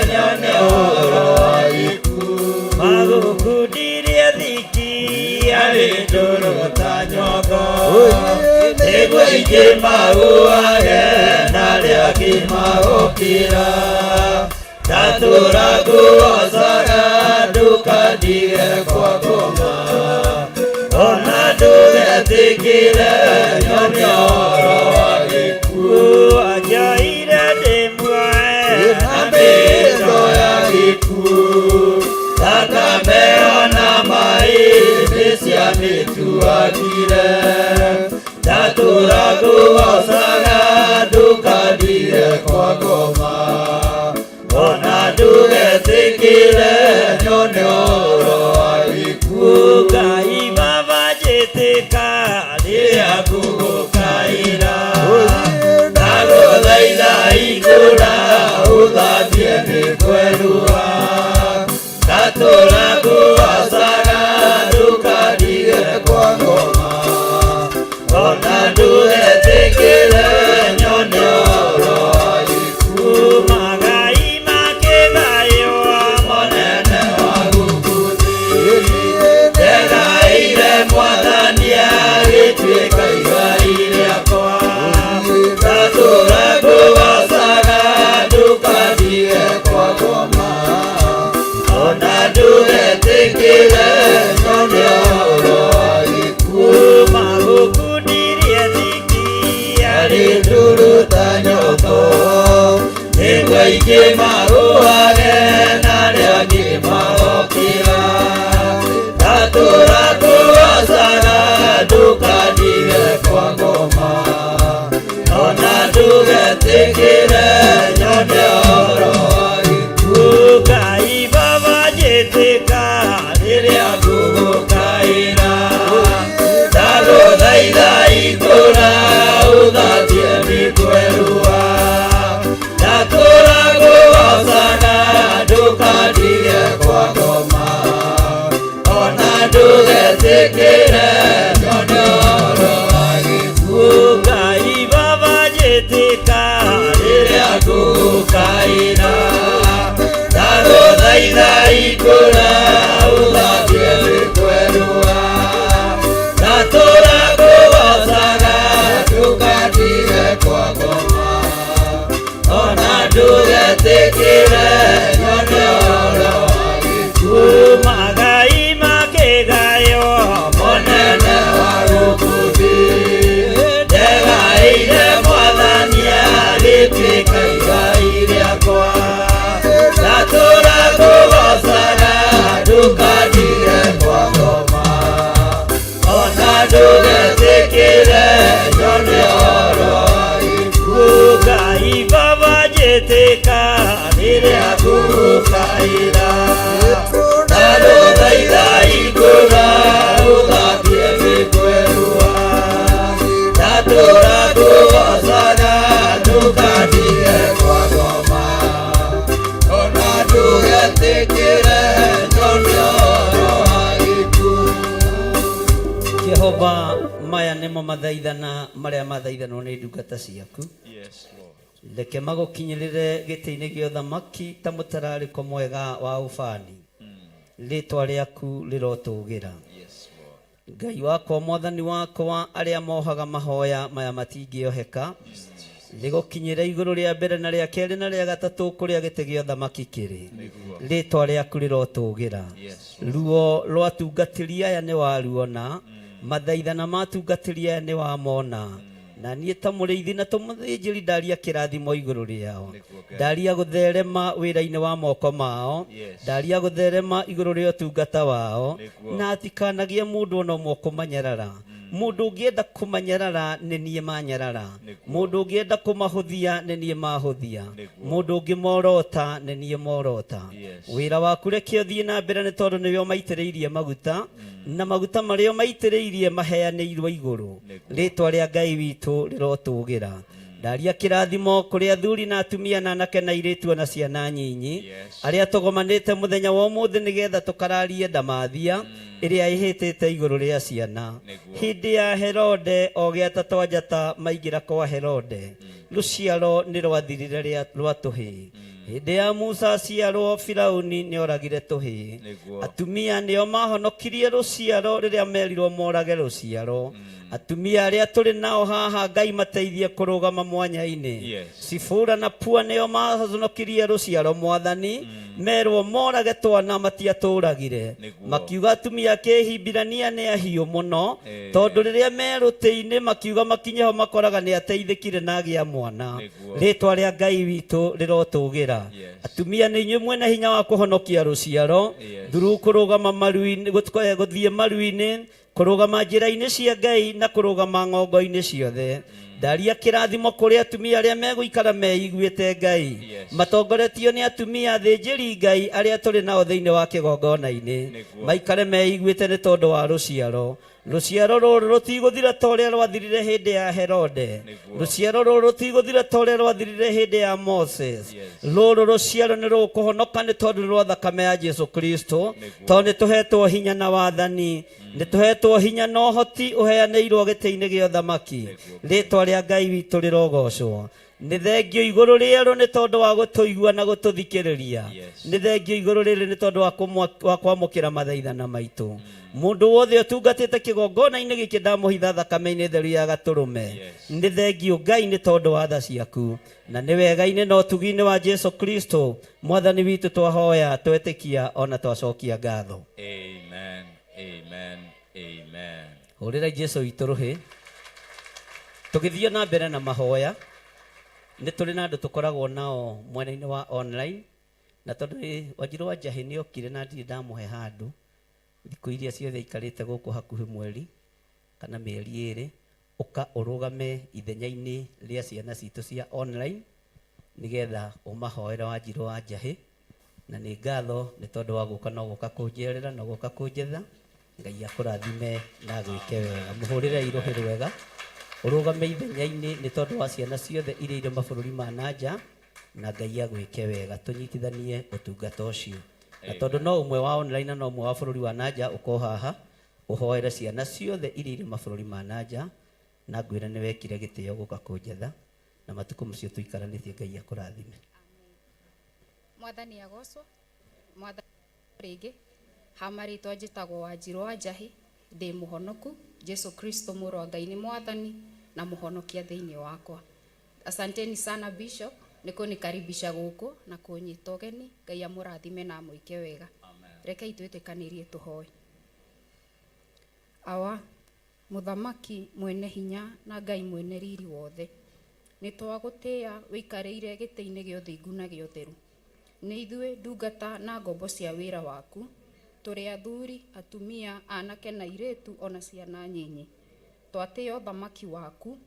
nyone ũhoro wa gĩkuũ. Magũkundirie thiki arĩ ndũrũ ta nyongo, nĩguo ingĩ magũage na arĩa angĩ magũkĩra, ndatũra ngũgocaga ndũkandige kwa ngoma, ona ndũgetĩkĩre nyone ũhoro wa gĩkuũ. Anjoire ndĩ muoe na mĩto ya gĩkuũ, thakame ona maĩ nĩciamĩtuagire, ndatũra Ngũgocaga ndũkandige kwa ngoma ona ndũgetĩkĩre nyone ũhoro wa gĩkuũ. Ngai Baba njĩtĩka rĩrĩa ngũgũkaĩra, ndagũthaitha ikũra ũthambie mĩkwerũa, ndatũra ngũgocaga ndũkandige kwa ngoma ona ndũgetĩkĩre nyone ũhoro wa gĩkuũ. Magai makĩgaywo mũnene wa gũkũ thĩ, ndegaĩire Mwathani agĩtuĩka igai rĩakwa, ndatũra ngũgocaga ndũkandige kwa ngoma ona ndũgetĩkĩre nyone ũhoro wa gĩkuũ. Magũkundirie thiki arĩ ndũrũ ta nyoto, nĩguo aingĩ marũage na arĩa angĩ marokĩra, ndatũra ngũgocaga ndũkandige kwa ngoma ona ndũgetĩkĩre nyone ũhoro wa gĩkuũ. Ngai Baba njĩtĩka rĩrĩa ngũgũkaĩra, ndagũthaitha ikũra ũthambie mĩkwerũa, ndatũra ngũgocaga ndũkandige kwa ngoma ona ndũgetĩkĩre nyone ũhoro wa gĩkuũ. Ngai Baba njĩtĩka rĩrĩa ngũgũkaĩra, ndagũthaitha ikũra ũthambie mĩkwerũa, ndatũra ngũgocaga ndũkandige kwa ngoma ona ndũgetĩkĩre nyone ũhoro wa gĩkuũ. Magai makĩgaywo mũnene wa gũkũ thĩ, ndegaĩire Mwathani agĩtuĩka igai rĩakwa, ndatũra ngũgocaga ndũkandige kwa ngoma ona ndũgetĩkĩre nyone ũhoro wa gĩkuũ. Ngai Baba njĩtĩka rĩrĩa ngũgũkaĩra, ndagũthaitha ikũra ũthambie mĩkwerũa, ndatũra ngũgocaga ndũkandige kwa ngoma ona ndũgetĩkĩre nyone ũhoro wa gĩkuũ. Jehova, maya nĩmo mathaithana marĩa mathaithanwo nĩ ndungata ciaku. Yes, Lord. Reke magũkinyĩrĩre gĩtĩ-inĩ gĩa ũthamaki ta mũtararĩko mwega wa ũbani, rĩtwa rĩaku rĩrotũgĩra. Yes, Lord. Ngai wakwa, Mwathani wakwa, arĩa mohaga mahoya maya matingĩoheka, rĩgũkinyĩre igũrũ rĩa mbere na rĩa kerĩ na rĩa gatatũ kũrĩa gĩtĩ gĩa ũthamaki kĩrĩ, rĩtwa rĩaku rĩrotũgĩra. Yes. Ruo rwa tungatĩri aya nĩ waruona, mathaithana ma tungatĩri aya nĩ wamona, na niĩ ta mũrĩithi na tũmũthĩnjĩri ndaria kĩrathimo igũrũ rĩao, ndaria gũtherema wĩra-inĩ wa moko mao, Yes. ndaria gũtherema igũrũ rĩa ũtungata wao, Nĩguo. na atikanagie mũndũ ona ũmwe kũmanyarara. Mũndũ ũngĩenda kũmanyarara nĩ niĩ manyarara, mũndũ ũngĩenda kũmahũthia nĩ niĩ mahũthia, mũndũ ũngĩ morota nĩ niĩ morota. Yes. Wĩra waku reke ũthiĩ na mbere nĩ tondũ nĩwe ũmaitĩrĩirie maguta, na maguta marĩa ũmaitĩrĩirie maheanĩirwo igũrũ. Rĩtwa rĩa Ngai witũ rĩrotũgĩra. Ndaria kĩrathimo kũrĩ athuri na atumia na anake na airĩtu ona ciana nyinyi, Yes. arĩa tũgomanĩte mũthenya wa ũmũthĩ nĩgetha tũkararie ndamathia ĩrĩa ĩhĩtĩte igũrũ rĩa ciana. Hĩndĩ ya Herode o gĩata twa njata maingĩra kwa Herode, rũciaro nĩ rwathirire rwa tũhĩĩ. Hĩndĩ ya Musa aciarwo, Firauni nĩ oragire tũhĩĩ. Nĩguo. Atumia nĩo mahonokirie rũciaro rĩrĩa merirwo morage rũciaro. Atumia arĩa tũrĩ nao haha, Ngai mateithie kũrũgama mwanya-inĩ. Yes. Sifura na Pua nĩo mahonokirie rũciaro, Mwathani, merwo morage twana matiatũragire. Nĩguo. Makiuga atumia a Kĩhibirania nĩ ahiũ mũno, Eh. tondũ rĩrĩa merũtĩ-inĩ makiuga makinye ho makoraga nĩ ateithĩkire na agĩa mwana. Nĩguo. Rĩtwa rĩa Ngai witũ rĩrotũgĩra. Yes. Atumia nĩ inyuĩ mwena hinya wa kũhonokia rũciaro, Yes. through kũrũgama maru-inĩ, gũthiĩ maru-inĩ, Kũrũgama njĩra-inĩ cia Ngai na kũrũgama ng'ongo-inĩ ciothe. Ndaria kĩrathimo kũrĩ atumia arĩa megũikara meiguĩte Ngai. Matongoretio nĩ atumia athĩnjĩri Ngai arĩa tũrĩ nao thĩinĩ wa kĩgongona-inĩ. Maikare meiguĩte nĩ tondũ wa rũciaro. Rũciaro rũrũ rũtigũthira ta ũrĩa rwathirire hĩndĩ ya Herode. Rũciaro rũrũ rũtigũthira ta ũrĩa rwathirire hĩndĩ ya Moses. Rũrũ rũciaro nĩ rũkũhonoka nĩ tondũ nĩ rwa thakame ya Jesu Kristo. Tondũ nĩ tũhetwo hinya na wathani. Nĩ tũhetwo hinya na ũhoti ũheanĩirwo gĩtĩ-inĩ gĩa ũthamaki. Rĩtwa rĩa Ngai witũ rĩrogocwo. Nĩ thengio igũrũ rĩerũ nĩ tondũ wa gũtũigua na gũtũthikĩrĩria. Nĩ thengio igũrũ rĩrĩ nĩ tondũ wa kwamũkĩra mathaithana maitũ. Mũndũ wothe ũtungatĩte kĩgongona-inĩ gĩkĩ ndamũhitha thakame-inĩ theru ya gatũrũme. Nĩ thengio Ngai nĩ tondũ wa tha ciaku. Na nĩ wega-inĩ na ũtugi-inĩ wa Jesu Kristo Mwathani witũ twahoya, twetĩkia ona twacokia ngatho. Amen, amen, amen. Hũrĩra Jesu witũ rũhĩ. Tũgĩthiĩ na mbere na mahoya, nĩ tũrĩ na andũ tũkoragwo nao mwena-inĩ wa online, na tondũ Wanjirũ wa Njahĩ nĩ okire na ndirĩ ndamũhe handũ, thikũ iria ciothe aikarĩte gũkũ hakuhĩ mweri kana mĩeri ĩrĩ, ũka ũrũgame ithenya-inĩ rĩa ciana citũ cia online, nĩgetha ũmahoere Wanjirũ wa Njahĩ. Na nĩ ngatho nĩ tondũ wa gũka no gũka kũnjerera no gũka kũnjetha. Ngai akũrathime na agwĩke wega. Mũhũrĩre irũhĩ rwega, ũrũgame ithenya-inĩ nĩ tondũ wa ciana ciothe iria irĩ mabũrũri ma nanja, na Ngai agwĩke wega. Tũnyitithanie ũtungata ũcio. Na tondũ no ũmwe wa online na no ũmwe wa bũrũri wa nanja, ũka haha ũhoere ciana ciothe iria irĩ mabũrũri ma nanja, na ngwĩre nĩ wekire gĩtĩo gũka kũnjetha, na matukũ macio tũikaranĩtie Ngai akũrathime. Mwathani agocwo. Mwathani rĩngĩ ha marĩtwa njĩtagwo Wanjirũ wa Njahĩ, ndĩ mũhonoku. Jesu Kristo mũrũ wa Ngai nĩ mwathani na mũhonokia thĩinĩ wakwa. Asanteni sana Bishop nĩ kũnikaribisha gũkũ na kũnyita ũgeni. Ngai amũrathime na amwĩke wega. Rekei twĩtĩkanĩrie tũhoe. Awa mũthamaki mwene hinya na Ngai mwene riri wothe, nĩ twagũtĩĩa wĩikarĩire gĩtĩ-inĩ gĩa ũthingu na gĩa ũtheru. Nĩ ithuĩ ndungata na ngombo cia wĩra waku, tũrĩ athuri, atumia, anake na airĩtu ona ciana nyinyi. Twatĩĩa ũthamaki waku,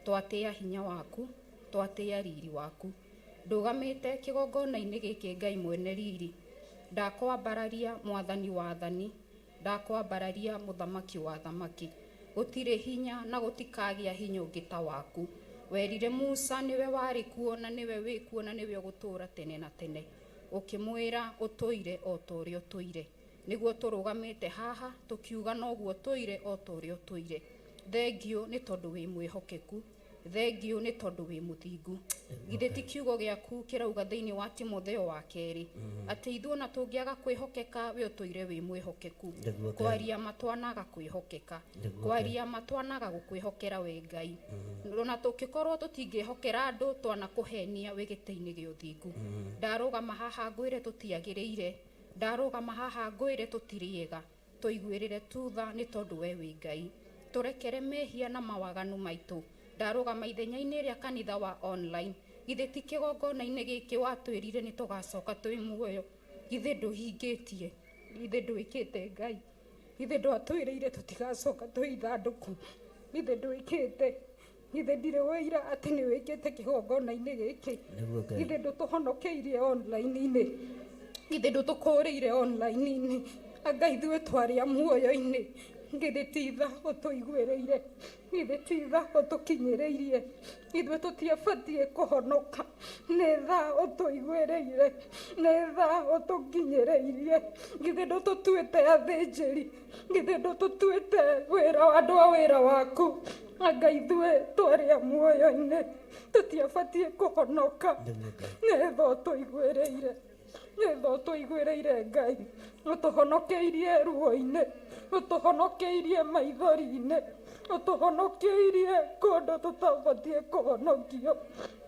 twatĩĩa hinya waku, twatĩĩa riri waku. Ndũgamĩte kĩgongona-inĩ gĩkĩ Ngai mwene riri, ndakwambararia mwathani wa athani, ndakwambararia mũthamaki wa athamaki. Gũtirĩ hinya na gũtikagĩa hinya ũngĩ ta waku. Werire Musa nĩwe warĩ kuo na nĩwe wĩ kuo na nĩwe ũgũtũũra tene na tene. Ũkĩmwĩra ũtũire o ta ũrĩa ũtũire. Nĩguo tũrũgamĩte haha tũkiuga noguo ũtũire o ta ũrĩa ũtũire. Thengio nĩ tondũ wĩ mwĩhokeku. Thengio nĩ tondũ wĩ mũthingu. Githĩ ti kiugo gĩaku kĩrauga thĩinĩ wa Timotheo wa kerĩ atĩ ithuĩ ona tũngĩaga kwĩhokeka we ũtũire wĩ mwĩhokeku. Kwaria matwanaga kwĩhokeka. Kwaria matwanaga gũkwĩhokera we Ngai. Ona tũngĩkorwo tũtingĩhokera andũ twanakũhenia wĩ gĩtĩ-inĩ gĩa ũthingu. Ndarũgama haha ngwĩre tũtiagĩrĩire. Ndarũgama haha ngwĩre tũtirĩ ega. Tũiguĩrĩre tutha nĩ tondũ we wĩ Ngai. Tũrekere mehia na mawaganu maitũ. Ndarũgama ithenya-inĩ rĩa kanitha wa online. Githĩ ti kĩgongona-inĩ gĩkĩ watwĩrire nĩ tũgacoka twĩ muoyo. Githĩ ndũhingĩtie. Githĩ ndwĩkĩte Ngai. Githĩ ndwatwĩrĩire tũtigacoka twĩ ithandũkũ. Githĩ ndwĩkĩte. Githĩ ndirĩ wĩira atĩ nĩ wĩkĩte kĩgongona-inĩ gĩkĩ. Githĩ ndũtũhonokeirie online-inĩ. Githĩ ndũtũkũrĩire online-inĩ. Anga ithuĩ twarĩa muoyo-inĩ. Githĩ ti tha ũtũiguĩrĩire. Githĩ ti tha ũtũkinyĩrĩirie. Ithuĩ tũtiabatiĩ kũhonoka. Nĩ tha ũtũiguĩrĩire. Nĩ tha ũtũkinyĩrĩirie. Githĩ ndũtũtuĩte athĩnjĩri. Githĩ ndũtũtuĩte wĩra andũ a wĩra waku. Anga ithuĩ twarĩa muoyo-inĩ tũtiabatiĩ kũhonoka. Nĩ tha ũtũiguĩrĩire. Nĩ tha ũtũiguĩrĩire Ngai. Ũtũhonokeirie ruo-inĩ. Ũtũhonokeirie maithori-inĩ. Ũtũhonokeirie kũndũ tũtabatiĩ kũhonokio.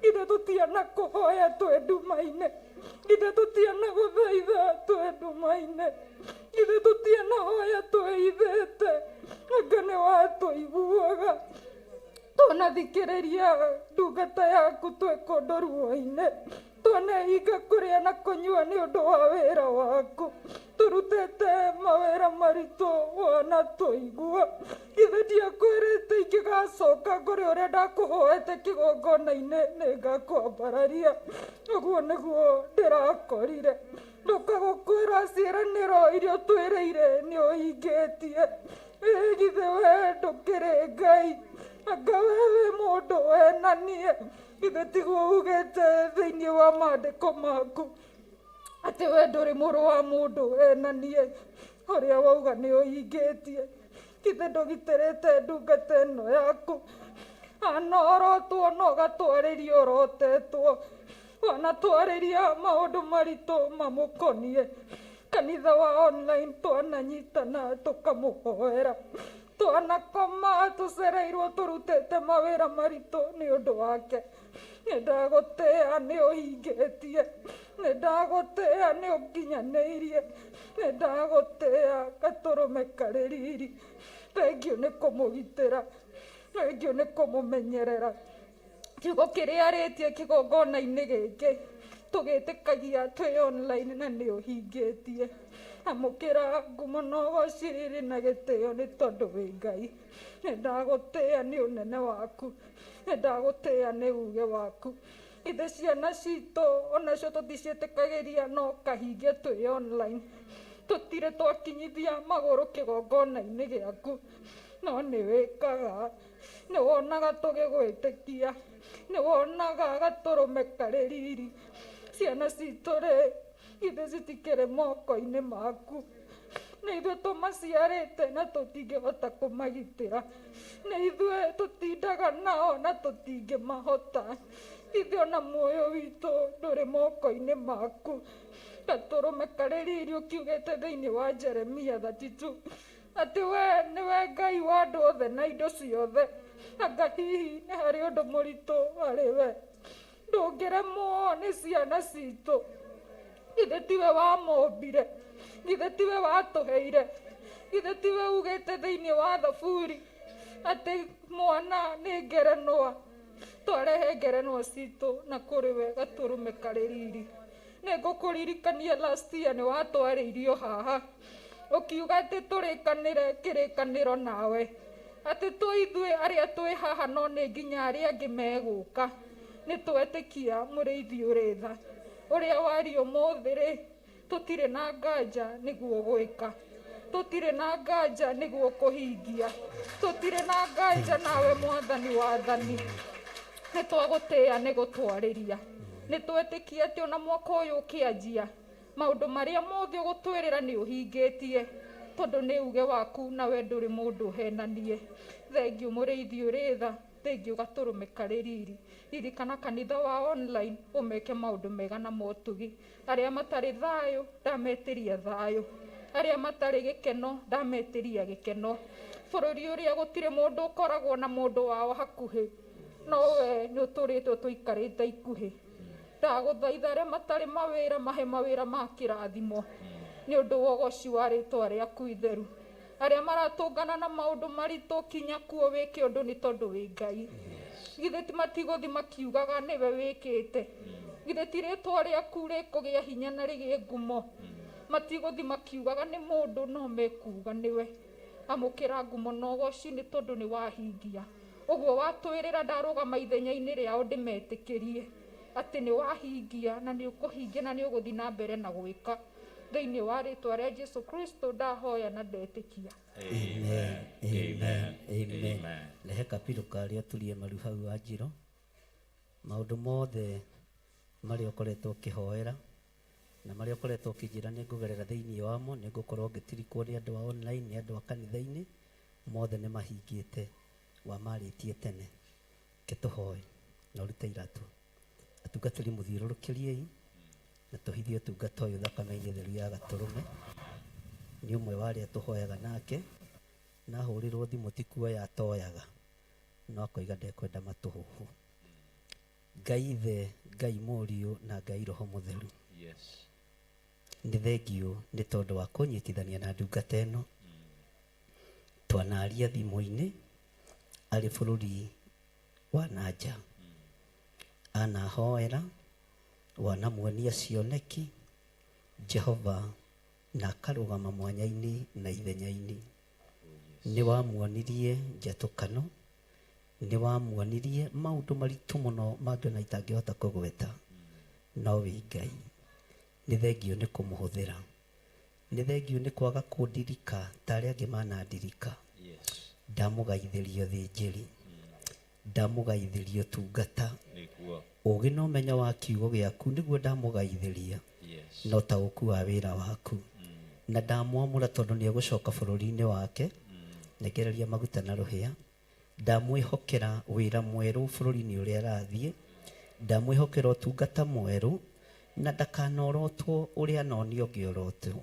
Ithe tũtiana kũhoya twĩ nduma-inĩ. Ithe tũtiana gũthaitha twĩ nduma-inĩ. Ithe tũtiana hoya twĩhithĩte. Anga nĩ watũiguaga. Tũnathikĩrĩria ndungata yaku twĩ kũndũ ruo-inĩ. Twanehinga kũrĩa na kũnyua nĩ ũndũ wa wĩra waku. Tũrutĩte mawĩra maritũ wanatũigua. Githĩ ndiakwĩrĩte ingĩgacoka ngũrĩ ũrĩa ndakũhoete kĩgongona-inĩ nĩngakwambararia. Ũguo nĩguo ndĩrakorire. Ndoka gũkwĩra ciĩranĩro iria ũtwĩrĩire nĩ ũhingĩtie. Ĩ githĩ we ndũkĩrĩ Ngai? Anga we wĩ mũndũ wenanie? Githĩ tiguo ugĩte thĩinĩ wa maandĩko maku atĩ we ndũrĩ mũrũ wa mũndũ wenanie? Ũrĩa wauga nĩ ũhingĩtie. Githĩ ndũgitĩrĩte ndungata ĩno yaku? Anorotwo no ũgatwarĩria ũrotetwo. Wanatwarĩria maũndũ maritũ mamũkonie. Kanitha wa online twananyitana tũkamũhoera. Twanakoma tũcereirwo tũrutĩte mawĩra maritũ nĩ ũndũ wake. Nĩ ndagũtĩa nĩ ũhingĩtie. Nĩ ndagũtĩa nĩ ũnginyanĩirie. Nĩ ndagũtĩa gatũrũme karĩ riri. Thengiũ nĩ kũmũgitĩra. Thengiũ nĩ kũmũmenyerera. Kiugo kĩrĩa arĩtie kĩgongona-inĩ gĩkĩ tũgĩtĩkagia twĩ online na nĩ ũhingĩtie. Amũkĩra ngumo na ũgoci riri na gĩtĩo nĩ tondũ wĩ Ngai. Nĩ ndagũtĩa nĩ ũnene waku. Nĩ ndagũtĩa nĩ uge waku. Ithe ciana citũ onacio tũticiĩtĩkagĩria no kahinge twĩ online. Tũtirĩ twakinyithia magũrũ kĩgongona-inĩ gĩaku. No nĩ wĩkaga. Nĩ wonaga tũgĩgwĩtĩkia. Nĩ wonaga gatũrũme karĩ riri. Ciana citũ rĩ, githĩ citikĩrĩ moko-inĩ maku? Nĩ ithuĩ tũmaciarĩte na tũtingĩhota kũmagitĩra. Nĩ ithuĩ tũtindaga nao na tũtingĩmahota. Githĩ ona muoyo witũ ndũrĩ moko-inĩ maku? Gatũrũme karĩ riri ũkiugĩte thĩinĩ wa Jeremia 32 atĩ we nĩwe Ngai wa andũ othe na indo ciothe. Anga hihi nĩ harĩ ũndũ mũritũ harĩ we? Ndũngĩremwo nĩ ciana citũ. Githĩ tiwe wamombire? Githĩ tiwe watũheire? Githĩ tiwe ugĩte thĩinĩ wa Thaburi atĩ mwana nĩ ngerenwa? Twarehe ngerenwa citũ na kũrĩ we gatũrũme karĩ riri. Nĩ ngũkũririkania last year nĩ watwarĩirio haha ũkiuga atĩ tũrĩkanĩre kĩrĩkanĩro nawe, atĩ twĩ ithuĩ arĩa twĩ haha no nĩ nginya arĩa angĩ megũka. Nĩ twetĩkia mũrĩithi ũrĩ tha. Ũrĩa waria ũmũthĩ rĩ, tũtirĩ na nganja nĩguo gwĩka. Tũtirĩ na nganja nĩguo kũhingia. Tũtirĩ na nganja nawe mwathani wathani. Nĩ twagũtĩa nĩ gũtwarĩria. Nĩ twetĩkia atĩ ona mwaka ũyũ ũkĩanjia, maũndũ marĩa mothe ũgũtwĩrĩra nĩ ũhingĩtie, tondũ nĩ uge waku nawe ndũrĩ mũndũ ũhenanie. Thengiũ mũrĩithi ũrĩ tha, thengiũ gatũrũme karĩ riri. Ririkana kanitha wa online, ũmeke maũndũ mega na motugi. Arĩa matarĩ thayũ, ndametĩria thayũ. Arĩa matarĩ gĩkeno, ndametĩria gĩkeno. Bũrũri ũrĩa gũtirĩ mũndũ ũkoragwo na mũndũ wao hakuhĩ, no we nĩ ũtũrĩte ũtũikarĩte ikuhĩ. Ndagũthaitha arĩa matarĩ mawĩra mahe mawĩra ma kĩrathimo nĩ ũndũ wa ũgoci wa rĩtwa rĩaku itheru. Arĩa maratũngana na maũndũ maritũ kinya kuo wĩke ũndũ nĩ tondũ wĩ Ngai. Githĩ ti matigũthi makiugaga nĩwe wĩkĩte? Githĩ ti rĩtwa rĩaku rĩkũgĩa hinya na rĩgĩe ngumo? Matigũthi makiugaga nĩ mũndũ no mekuga nĩwe. Amũkĩra ngumo na ũgoci nĩ tondũ nĩ wahingia. Ũguo watwĩrĩra ndarũgama ithenya-inĩ rĩao ndĩmetĩkĩrie atĩ nĩ wahingia na nĩ ũkũhingia na nĩ ũgũthiĩ na mbere na gwĩka. Thĩinĩ wa rĩtwa rĩa Jesu Kristo ndahoya na ndetĩkia. Amen. Amen. Amen. Rehe kapiro karĩa turie maru hau wa njiro. Maũndũ mothe marĩa ũkoretwo ũkĩhoera na marĩa ũkoretwo ũkĩnjĩra nĩ ngũgerera thĩinĩ wamo, nĩ ngũkorwo ngĩtirikwo nĩ andũ a online, nĩ andũ a kanitha-inĩ, mothe nĩ mahingĩte wamarĩtie tene. Ke tũhoe na ũrute iratũ. Atungatĩri mũthiũrũrũkĩriei na tũhithie ũtungata ũyũ thakame-inĩ theru ya gatũrũme. Nĩ ũmwe wa arĩa tũhoyaga nake, na ahũrĩrwo thimũ ti kuoya atoyaga, no akoiga ndekwenda matũhũhũ. Ngai Ithe, Ngai Mũriũ na Ngai Roho Mũtheru. Yes. Nĩ thengiũ nĩ tondũ wa kũnyitithania na ndungata ĩno. Twanaria thimũ-inĩ arĩ bũrũri wa nanja. Anahoera Wanamuonia cioneki Jehova na akarũgama mwanya-inĩ na ithenya-inĩ. Nĩ wamuonirie njatũkano, nĩ wamuonirie maũndũ maritũ mũno mangĩ ona itangĩhota kũgweta, no wĩ Ngai. Nĩ thengiũ nĩ kũmũhũthĩra, nĩ thengiũ nĩ kwaga kũndirika ta arĩa angĩ manandirika. Ndamũgaithĩria ũthĩnjĩri, ndamũgaithĩria ũtungata, ũgĩ na ũmenyo wa kiugo gĩaku nĩguo ndamũgaithĩria, na ũtaũku wa wĩra waku. Na ndamwamũra tondũ nĩ egũcoka bũrũri-inĩ wake, nengereria maguta na rũhĩa. Ndamwĩhokera wĩra mwerũ bũrũri-inĩ ũrĩa arathiĩ, ndamwĩhokera ũtungata mwerũ, na ndakanorotwo ũrĩa anonio ngĩorotwo,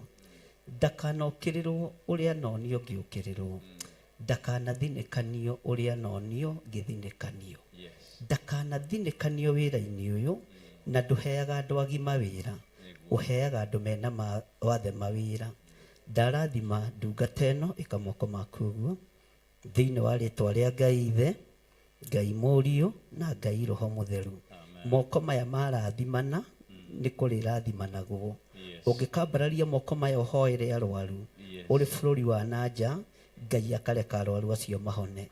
ndakanokĩrĩrwo ũrĩa anonio ngĩũkĩrĩrwo, ndakanathinĩkanio ũrĩa anonio ngĩthinĩkanio, ndakanathinĩkanio wĩra-inĩ ũyũ. Na ndũheaga andũ agima wĩra, ũheaga andũ mena wathe mawĩra. Ndarathima ndungata ĩno ĩka moko maku ũguo thĩinĩ wa rĩtwa rĩa Ngai Ithe, Ngai Mũriũ na Ngai Roho Mũtheru. Moko maya marathimana nĩ kũrĩrathimanagwo. Ũngĩkambararia moko maya ũhoere arwaru ũrĩ bũrũri wa nanja, Ngai akareka arwaru acio mahone.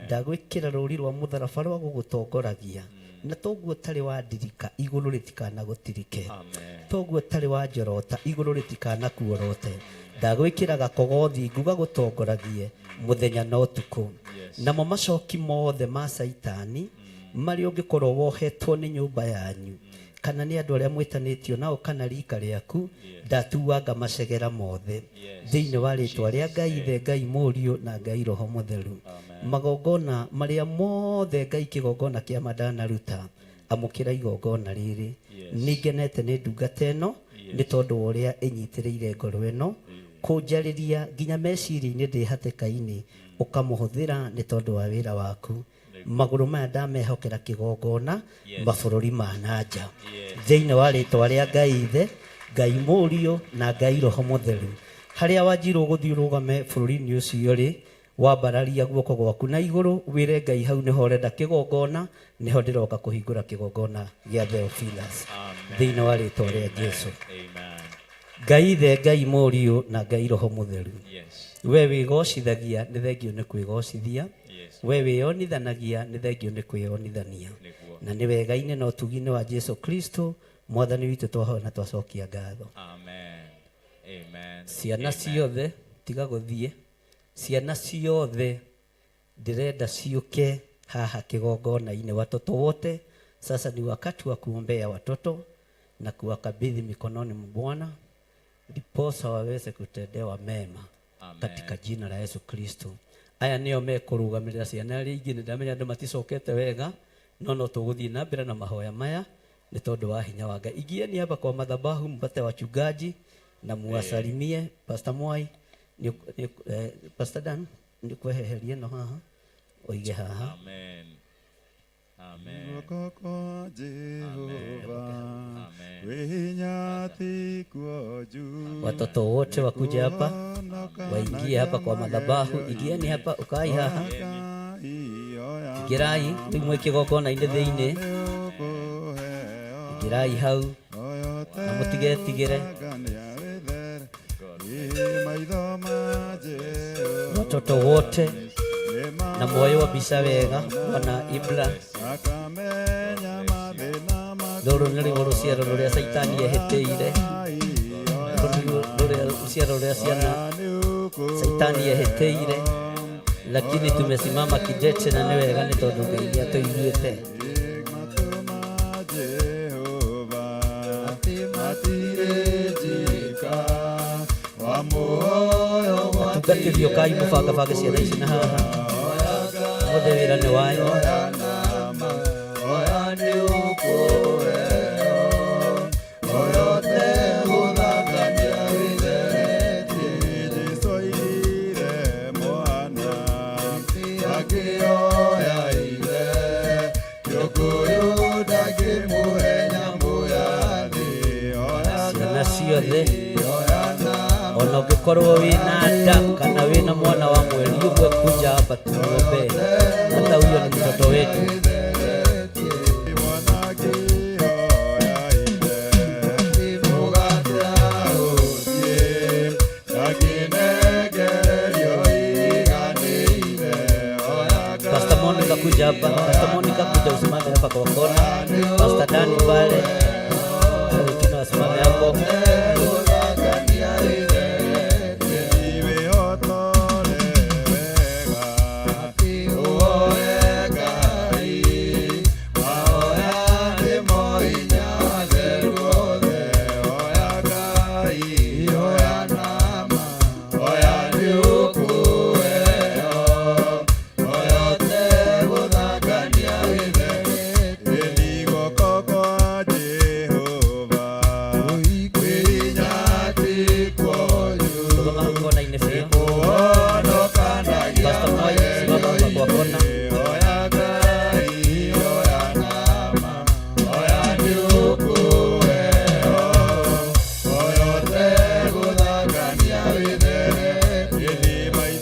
Ndagwĩkĩra rũri rwa mũtharaba rwa gũgũtongoragia, na toguo ũtarĩ wa ndirika igũrũ rĩtikanagũtirike, toguo ũtarĩ wa njorota igũrũ rĩtikanakuorote. Ndagwĩkĩra gakogo thingu gagũtongoragie mũthenya na ũtukũ. Namo macoki mothe ma Caitani marĩa ũngĩkorwo wohetwo nĩ nyũmba yanyu kana nĩ andũ arĩa mwĩtanĩtio nao kana rika rĩaku, ndatuanga macegera mothe thĩinĩ wa rĩtwa rĩa Ngai Ithe, Ngai Mũriũ na Ngai Roho Mũtheru. Magongona marĩa mothe Ngai kĩgongona kĩa ma ndanaruta, amũkĩra igongona rĩrĩ. Nĩ ngenete nĩ ndungata ĩno nĩ tondũ wa ũrĩa ĩnyitĩrĩire ngoro ĩno kũnjarĩria nginya meciria-inĩ ndĩ hatĩka-inĩ, ũkamũhũthĩra nĩ tondũ wa wĩra waku. Magũrũ maya ndamehokera kĩgongona mabũrũri ma nanja thĩinĩ wa rĩtwa rĩa Ngai Ithe, Ngai Mũriũ na Ngai Roho Mũtheru. Harĩa wanjirwo gũthiĩ ũrũgame bũrũri-inĩ ũcio rĩ, wambararia guoko gwaku na igũrũ wĩre Ngai hau nĩho ũrenda kĩgongona, nĩho ndĩroka kũhingũra kĩgongona gĩa Theophilus thĩinĩ wa rĩtwa rĩa Jesu. Ngai Ithe, Ngai Mũriũ na Ngai Roho Mũtheru, we wĩgocithagia nĩ thengio nĩ kwĩgocithia, we wĩonithanagia nĩ thengio nĩ kwĩonithania, na nĩ wega-inĩ na ũtugi-inĩ wa Jesu Kristo mwathani witũ twahoya na twacokia ngatho. Amen. Ciana ciothe tiga gũthiĩ, ciana ciothe ndĩrenda ciũke haha kĩgongona-inĩ. Watoto wote sasa ni wakati wa kuombea watoto na kuwakabidhi mikononi mwa Bwana ndiposa waweze kutendewa mema. Amen. Katika jina la Yesu Kristo. Aya nĩo mekũrũgamĩrĩra ciana iria ingĩ, nĩ ndamenya andũ maticokete wega, no no tũgũthiĩ na mbere na mahoya maya nĩ tondũ wa hinya wa Ngai. Ingieni hapa kwa madhabahu mpate wachungaji na muwasalimie. Pastor Mwai, Pastor Dan, nĩ kwehereria ĩno haha ũige haha. Amen. Amen. Guoko kwa Jehova kwĩ hinya ti kuo juu. Watoto wote wakuje hapa, waingie hapa kwa madhabahu. Ingieni hapa, ukai haha, ingĩrai rĩu mwĩ kĩgongona-inĩ thĩinĩ, ingĩrai hau na mũtigetigĩre. Watoto wote na muoywo mbica wega, bwana Ibra. Rũrũ nĩrĩo rũciaro rũrĩa Caitani ehĩtĩire, rũrũ nĩruo rũciaro rũrĩa ciana Caitani ehĩtĩire, lakini tumesimama kidete na nĩ wega nĩ tondũ Ngai nĩ atũiguĩte. Atungatĩri ũkai mũbangabange ciana ici na haha, mũthĩ wĩra nĩ wanyu. Ciana ciothe ona ũngĩkorwo wĩna nda kana wĩna mwana wa mweri ũmwe, kuja hapa tumuombee, hata huyo ni mtoto wetu. hapa kwa kona. Pastor Dani pale, na wengine wasimame hapo. Rũgama hau kona-inĩ biũ. Pastor Moi, simama hapa kwa kona.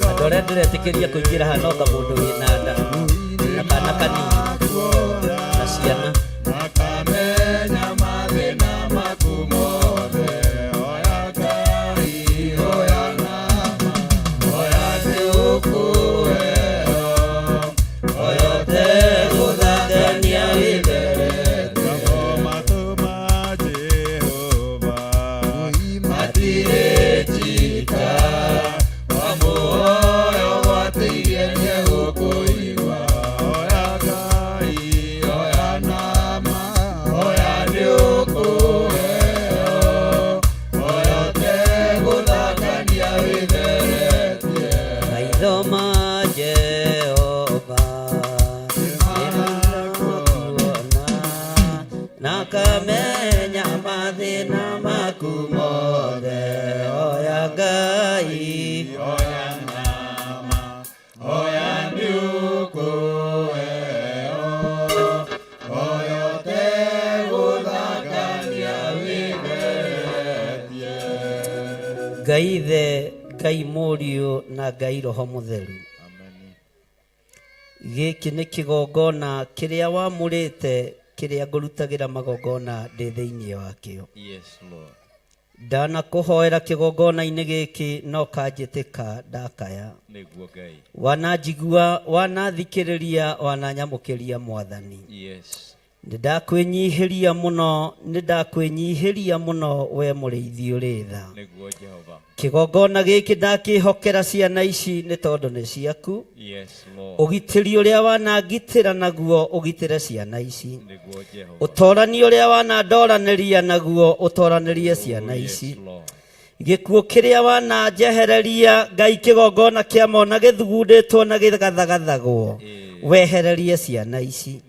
Andũ arĩa ndĩretĩkĩria kũingĩra haha no ta mũndũ wĩna nda na kana kanini na ciana. Maitho ma Jehova nĩmarakuona na akamenya mathĩna maku mothe. Oya Ngai, Ngai Ithe, Ngai Mũriũ na Ngai Roho Mũtheru. Gĩkĩ nĩ kĩgongona kĩrĩa wamũrĩte kĩrĩa ngũrutagĩra magongona ndĩ thĩinĩ wakĩo. Yes, Lord. Ndanakũhoera kĩgongona-inĩ gĩkĩ no kanjĩtĩka ndakaya. Nĩguo Ngai. Wananjigua, wanathikĩrĩria, wananyamũkĩria Mwathani. Yes. Nĩ ndakwĩnyihĩria mũno, nĩ ndakwĩnyihĩria mũno we mũrĩithi ũrĩ tha. Nĩguo Jehova. Kĩgongona gĩkĩ ndakĩhokera ciana ici nĩ tondũ nĩ ciaku. Yes, Lord. Ũgitĩri ũrĩa wanangitĩra naguo ũgitĩre ciana ici. Nĩguo Jehova. Ũtorani ũrĩa wanandoranĩria naguo ũtoranĩrie ciana ici. Gĩkuũ kĩrĩa wananjehereria Ngai kĩgongona kĩa mona gĩthugundĩtwo na gĩgathagathagwo wehererie ciana ici.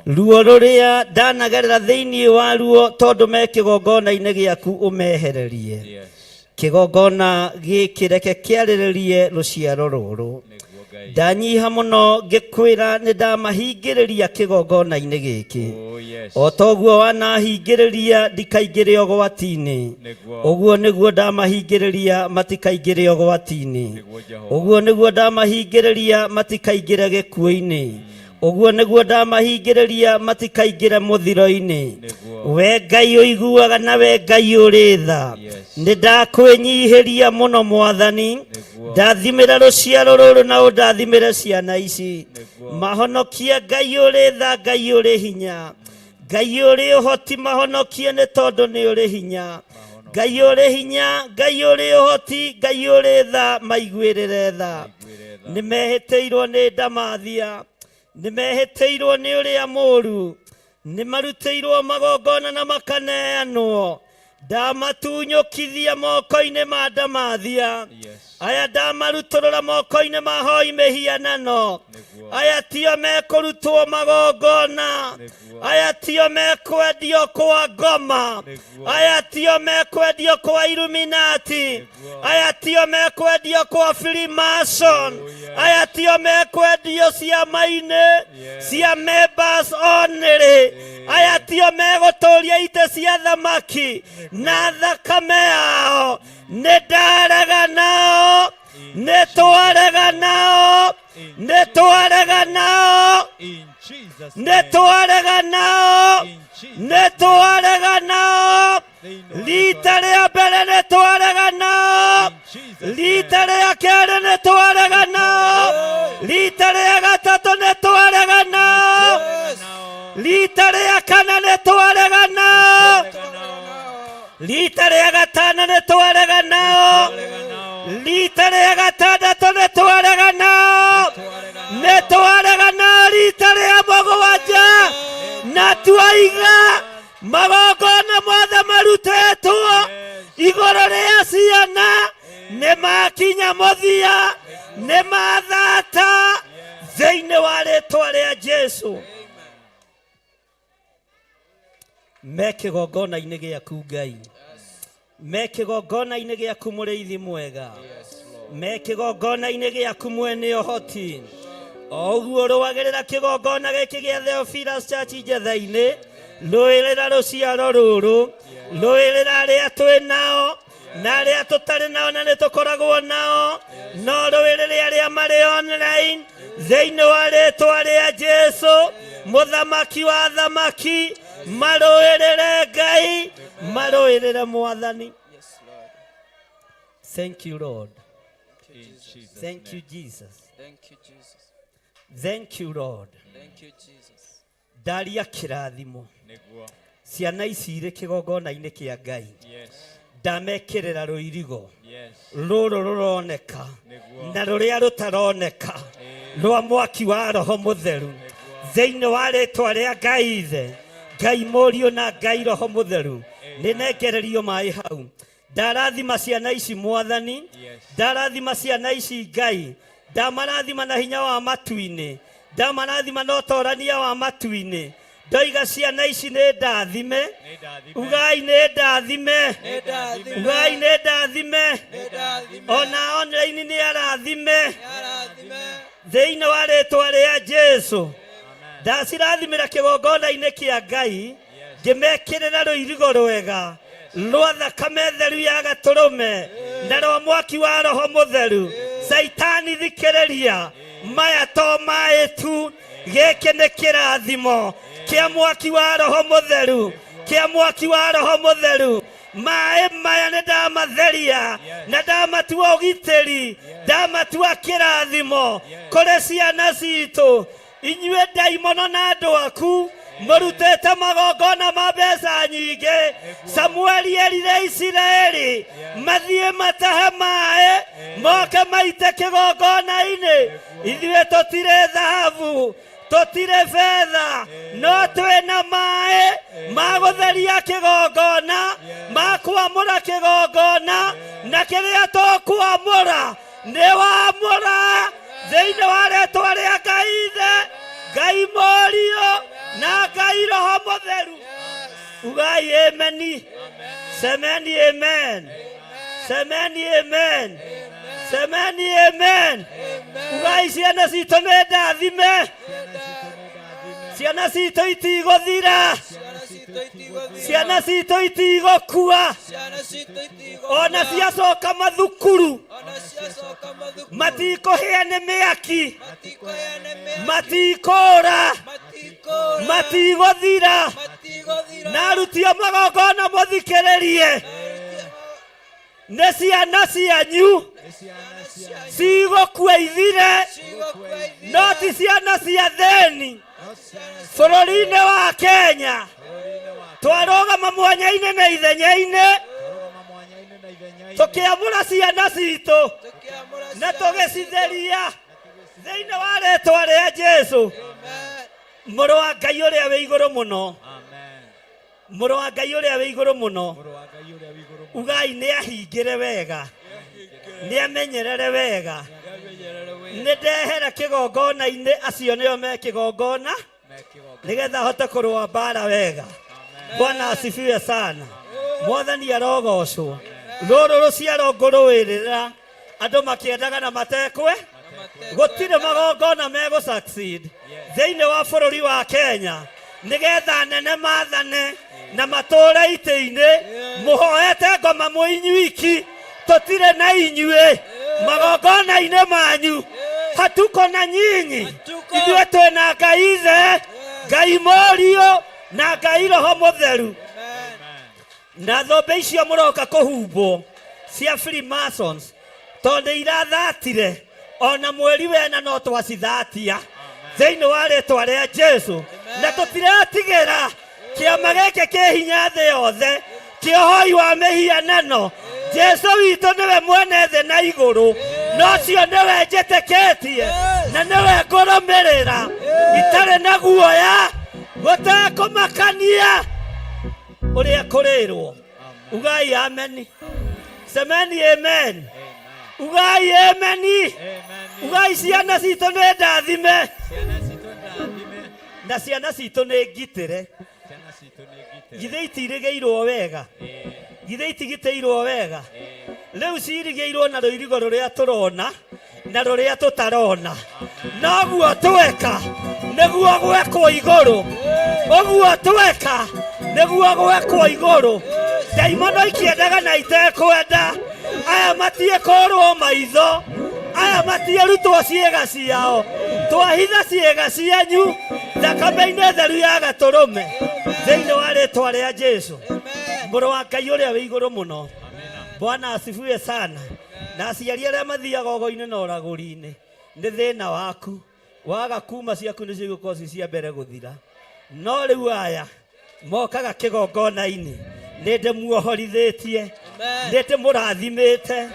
Ruo rũrĩa ndanagerera thĩinĩ wa ruo tondũ me kĩgongona-inĩ gĩaku ũmehererie. Kĩgongona gĩkĩ reke kĩarĩrĩrie rũciaro rũrũ. Ndanyiha mũno ngĩkwĩra nĩ ndamahingĩrĩria kĩgongona-inĩ gĩkĩ. O toguo wanahingĩrĩria ndikaingĩre ũgwati-inĩ. Ũguo nĩguo ndamahingĩrĩria matikaingĩre ũgwati-inĩ. Ũguo nĩguo ndamahingĩrĩria matikaingĩre gĩkuũ-inĩ. Ũguo nĩguo ndamahingĩrĩria matikaingĩre mũthiro-inĩ. We Ngai ũiguaga na we Ngai ũrĩ tha. Nĩ ndakwĩnyihĩria mũno Mwathani. Ndathimĩra rũciaro rũrũ na ũndathimĩre ciana ici. Mahonokie Ngai ũrĩ tha, Ngai ũrĩ hinya. Ngai ũrĩ ũhoti mahonokie nĩ tondũ nĩ ũrĩ hinya. Ngai ũrĩ hinya, Ngai ũrĩ ũhoti, Ngai ũrĩ tha, maiguĩrĩre tha. Nĩ mehĩtĩirwo nĩ ndamathia, nĩ mehĩtĩirwo nĩ ũrĩa mũũru, nĩ marutĩirwo magongona na makaneanwo. Ndamatunyũkithia moko-inĩ ma ndamathia. Aya ndamarutũrũra moko-inĩ ma hoi mĩhianano. Aya tio mekũrutwo magongona. Aya tio mekwendio kwa ngoma. Aya tio mekwendio kwa Illuminati. Aya tio mekwendio kwa Freemason. Aya tio mekwendio ciama-inĩ cia members only. Aya tio megũtũria itĩ cia thamaki na thakame yao. Nĩ ndarega nao, nĩ twarega nao, nĩ twarega nao, nĩ twarega nao, nĩ twarega nao. Rita rĩa mbere nĩ twarega nao, rita rĩa kerĩ nĩ twarega nao, rita rĩa gatatũ nĩ twarega nao, Rita rĩa kana nĩ twarega nao. Rita rĩa gatano nĩ twarega nao. Rita rĩa gatandatũ nĩ twarega nao. Nĩ twarega nao rita rĩa mũgwanja. Na twaiga magongona mothe marutĩtwo igũrũ rĩa ciana nĩ makinya mũthia, nĩ mathata thĩinĩ wa rĩtwa rĩa Jesu. Me kĩgongona-inĩ gĩaku Ngai, me kĩgongona-inĩ gĩaku mũrĩithi mwega, me kĩgongona-inĩ gĩaku mwene ũhoti. O ũguo rũagĩrĩra kĩgongona gĩkĩ gĩa Theophilus Church Njetha-inĩ, rũĩrĩra rũciaro rũrũ, rũĩrĩra arĩa twĩ nao na arĩa tũtarĩ nao na nĩ tũkoragwo nao, no rũĩrĩre arĩa marĩ online thĩinĩ wa rĩtwa rĩa Jesu, mũthamaki wa thamaki, marũĩrĩre Ngai, marũĩrĩre Mwathani. Thank you Lord. Thank you Jesus. Thank you, Jesus. Thank you Lord. Thank you, Jesus. Ndaria kĩrathimo. Nĩguo. Ciana ici irĩ kĩgongona-inĩ kĩa Ngai. Yes. Ndamekĩrĩra rũirigo. Yes. Rũrũ rũroneka Nĩguo. na rũrĩa rũtaroneka rwa mwaki wa Roho Mũtheru thĩinĩ wa rĩtwa rĩa Ngai Ithe, Ngai Mũriũ na Ngai Roho Mũtheru. Nĩnengererio maĩ hau. Ndarathima ciana ici Mwathani, ndarathima ciana ici Ngai, ndamarathima na hinya wa matu-inĩ, ndamarathima na ũtorania wa matu-inĩ. Ndoiga ciana ici nĩ ndathime, ugai nĩ ndathime, ugai nĩ ndathime, ona online nĩ arathime thĩinĩ wa rĩtwa rĩa Jesu. Ndacirathimĩra kĩgongona-inĩ kĩa Ngai, ngĩmekĩrĩra rũirigo rwega rwa thakame theru ya gatũrũme na rwa mwaki wa Roho Mũtheru. Caitani thikĩrĩria, maya to maĩ tu, gĩkĩ nĩ kĩrathimo kĩa mwaki wa Roho Mũtheru, kĩa mwaki wa Roho Mũtheru. Maĩ maya nĩ ndamatheria na ndamatua ũgitĩri, ndamatua kĩrathimo kũrĩ ciana citũ. Inyuĩ ndaimono na andũ aku mũrutĩte magongona ma mbeca nyingĩ. Samueli erire Isiraeli mathiĩ matahe maĩ moke maite kĩgongona-inĩ. Ithuĩ tũtirĩ thahabu, tũtirĩ betha, no twĩna maĩ ma gũtheria kĩgongona, ma kwamũra kĩgongona, na kĩrĩa tũkwamũra nĩ wamũra thĩinĩ wa rĩtwa rĩa Ngai Ithe, Ngai Mũriũ na Ngai Roho Mũtheru. Ugai ameni. Semeni amen. Semeni amen. Semeni amen. Ugai ciana citũ nĩ ndathime. Ciana citũ itigũthira. Ciana citũ itigũkua. Ona ciacoka mathukuru matikũhĩa nĩ mĩaki, matikũra, matigũthira. Na aruti a magongona mũthikĩrĩrie, nĩ ciana cianyu cigũkua ithire, no ti ciana cia thĩni. Bũrũri-inĩ wa Kenya twarũgama mwanya-inĩ na ithenya-inĩ tũkĩamũra ciana citũ na tũgĩcitheria thĩinĩ wa rĩtwa rĩa Jesu, mũrũ wa Ngai ũrĩa wĩ igũrũ mũno, mũrũ wa Ngai ũrĩa wĩ igũrũ mũno. Ugai nĩ ahingĩre wega, nĩ amenyerere wega, nĩ ndehera kĩgongona-inĩ, acio nĩo me kĩgongona, nĩgetha hote kũrũa mbara wega. Bwana asifiwe sana. Mwathani arogocwo. Rũrũ rũciaro ngũrũĩrĩra andũ makĩendaga na matekwe, gũtirĩ magongona megũ succeed thĩinĩ wa bũrũri wa Kenya, nĩgetha nene mathane na matũre itĩ-inĩ. Mũhoete ngoma mwĩ inyuiki, tũtirĩ na inyuĩ magongona-inĩ manyu, hatuko na nyinyi. Ithuĩ twĩna Ngai Ithe, Ngai Mũriũ na Ngai Roho Mũtheru. Na thũmbĩ icio mũroka kũhumbwo cia Freemasons, tondũ irathatire ona mweri wena no twacithatia thĩinĩ wa rĩtwa rĩa Jesu. Na tũtiretigĩra kĩama gĩkĩ kĩ hinya thĩ yothe kĩohoi wa mĩhianano. Jesu witũ nĩwe mwene thĩ na igũrũ, na ũcio nĩwe njĩtĩkĩtie na nĩwe ngũrũmĩrĩra itarĩ na guoya, gũtekũmakania ũrĩa kũrĩrwo. Ugai ameni, semeni amen, ugai ameni, ugai ciana citũ nĩ ndathime na ciana citũ nĩ ngitĩre. Githĩ itirigĩirwo wega? Githĩ itigitĩirwo wega? Rĩu cirigĩirwo na rũirigo rũrĩa tũrona na rũrĩa tũtarona. Noguo tweka nĩguo gwekwo igũrũ, ũguo tweka nĩguo gwekwo igũrũ. Ndaimono ikĩendaga na itekwenda, aya matiĩkũrwo maitho, aya matiĩrutwo ciĩga ciao. Twahitha ciĩga cianyu thakame-inĩ theru ya gatũrũme thĩinĩ wa rĩtwa rĩa Jesu, mũrũ wa Ngai ũrĩa wĩ igũrũ mũno. Bwana asifiwe sana. Na aciari arĩa mathiaga ũgo-inĩ na ũragũri-inĩ, nĩ thĩna waku. Waga kuma ciaku nĩcio igũkorwo ci cia mbere gũthira. No rĩu aya mokaga kĩgongona-inĩ, nĩ ndĩmuohorithĩtie, nĩ ndĩmũrathimĩte,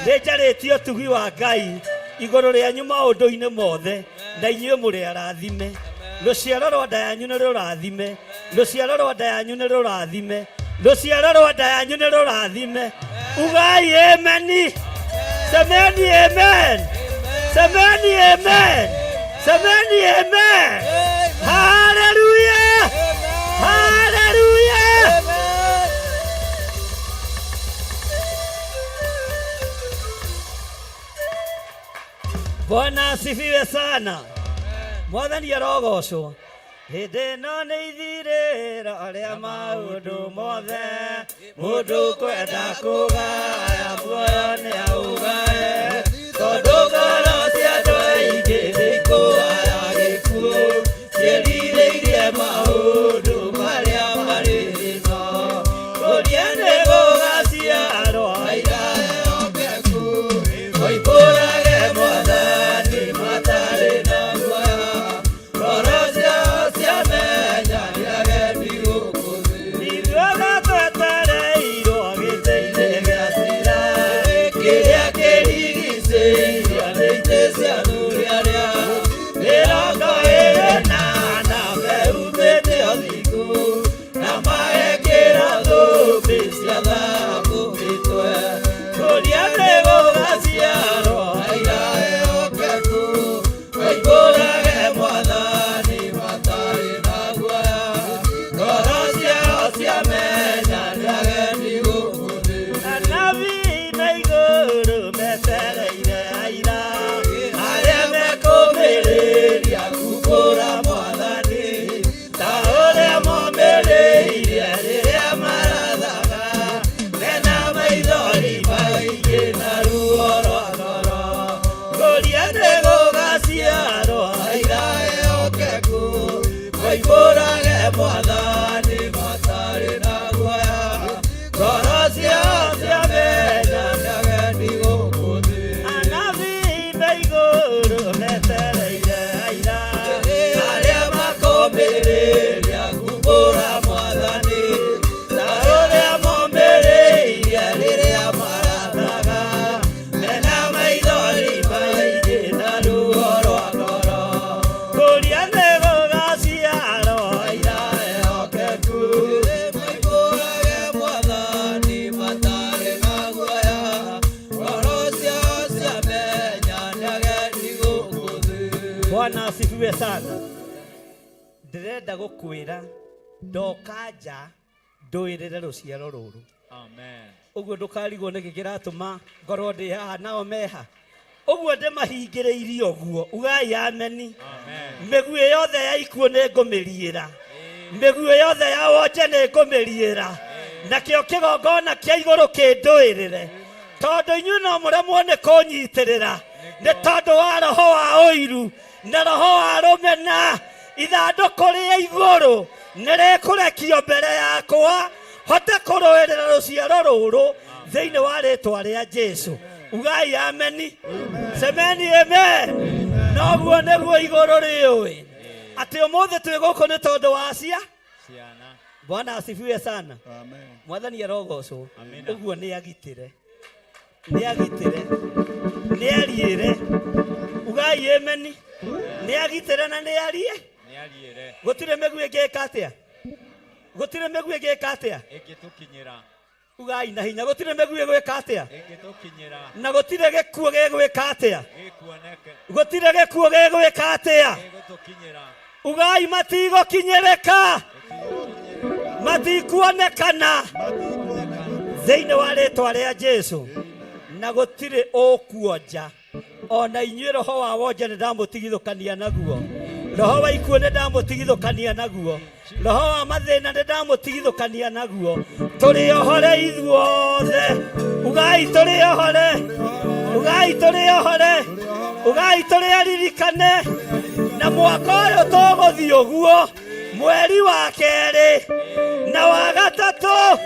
nĩ njarĩtie ũtugi wa Ngai igũrũ rĩanyu maũndũ-inĩ mothe, na inyuĩ mũrĩ arathime. Rũciaro rwa nda yanyu nĩ rũrathime, rũciaro rwa nda yanyu nĩ rũrathime, rũciaro rwa nda yanyu nĩ rũrathime. Ugai ameni, semeni amen, semeni amen, semeni amen. Haleluya, haleluya. Bwana asifiwe sana. Mwathani arogocwo. Hĩndĩ ĩno nĩ ithirĩro rĩa maũndũ mothe, mũndũ kwenda kũgaya muoyo nĩ aũgae, tondũ ngoro cia andũ aingĩ nĩ ikũgaya gĩkuũ, ciĩrirĩirie maũndũ marĩa marĩ thĩno. Kũria nĩ gũgaciarwo aira ehokeku, moimbũrage Mwathani matarĩ na guoya. Ngoro ciao ciamenya nĩ agendi gũkũ thĩ. Ithuothe twetereirwo gĩtĩ-inĩ gĩa cira, kĩrĩa kĩrigicĩirio nĩ itĩ cia athuri arĩa mĩrongo ĩrĩ na ana mehumbĩte ũthingu na magekĩra thũmbĩ cia thahabu mĩtwe. Kũria nĩ gũgaciarwo aira ehokeku, moimbũrage Mwathani matarĩ na guoya. Ngoro ciao ciamenya nĩ agendi gũkũ thĩ. Anabii na igũrũ metereire aira arĩa mekũmĩrĩria kumbũra Mwathani ta ũrĩa momĩrĩirie rĩrĩa marathaga, mena maithori maingĩ na ruo rwa ngoro. Kũria nĩ gũgaciarwo aira ehokeku, moimbũrage Mwathani matarĩ na guoya. Ngoro ciao ciamenya nĩ agendi gũkũ thĩ. Anabii na igũrũ metereire aira arĩa makomĩrĩria kumbũra Mwathani ta ũrĩa momĩrĩirie rĩrĩa marathaga, mena maithori maingĩ na ruo rwa ngoro. Kũria nĩ gũgaciarwo aira ehokeku, moimbũrage Mwathani matarĩ na guoya. Ngoro ciao ciamenya nĩ agendi gũkũ thĩ. Bwana asifiwe sana. Ndĩrenda gũkwĩra ndoka nja ndũĩrĩre rũciaro rũrũ. Amen. Ũguo ndũkarigwo nĩkĩ kĩratũma ngorwo ndĩ haha nao meha. Ũguo ndĩmahingĩrĩirie ũguo. Ugai ameni. Mĩguĩ yothe ya ikuũ nĩ ngũmĩriĩra, mĩguĩ yothe ya wonje nĩ ngũmĩriĩra, nakĩo kĩgongona kĩa igũrũ kĩndũĩrĩre, tondũ inyuĩ no mũremwo nĩ kũnyitĩrĩra nĩ tondũ wa roho wa ũiru na roho wa rũmena. Ithandũkũ rĩa igũrũ nĩ rĩkũrekio mbere yakwa hote kũrũĩrĩra rũciaro rũrũ thĩinĩ wa rĩtwa rĩa Jesu. Ugai ameni, semeni amen. Noguo nĩguo igũrũ rĩũĩ. Atĩ ũmũthĩ twĩ gũkũ nĩ tondũ wa cia Ciana. Bwana asifiwe sana. Amen. Mwathani arogocwo. Amina. Ũguo nĩ agitĩre, nĩ agitĩre, nĩ ariĩre. Ugai ameni. Nĩ agitĩre na nĩ arie. Nĩ ariĩre. Gũtirĩ mĩguĩ ĩngĩka atĩa? Gũtirĩ mĩguĩ ĩngĩka atĩa? Ĩngĩtũkinyĩra. Ugai na hinya, gũtirĩ mĩguĩ ĩgwĩka atĩa? Ĩngĩtũkinyĩra. Na gũtirĩ gĩkuũ gĩgwĩka atĩa? Gĩkuoneke. Gũtirĩ gĩkuũ gĩgwĩka atĩa? Gĩgũtũkinyĩra. Ugai matigũkinyĩrĩka, matikuonekana thĩinĩ wa rĩtwa rĩa Jesu. Na gũtirĩ ũkuonja ona inyuĩ. Roho wa wonja nĩ ndamũtigithũkania naguo, roho wa ikuũ nĩ ndamũtigithũkania naguo, roho wa mathĩna nĩ ndamũtigithũkania naguo. Tũrĩ ohore ithuothe. Ugai tũrĩ ohore, ugai tũrĩ ohore, ugai tũrĩ aririkane. Na mwaka ũyũ tũgũthiĩ ũguo, mweri wa kerĩ na wa gatatũ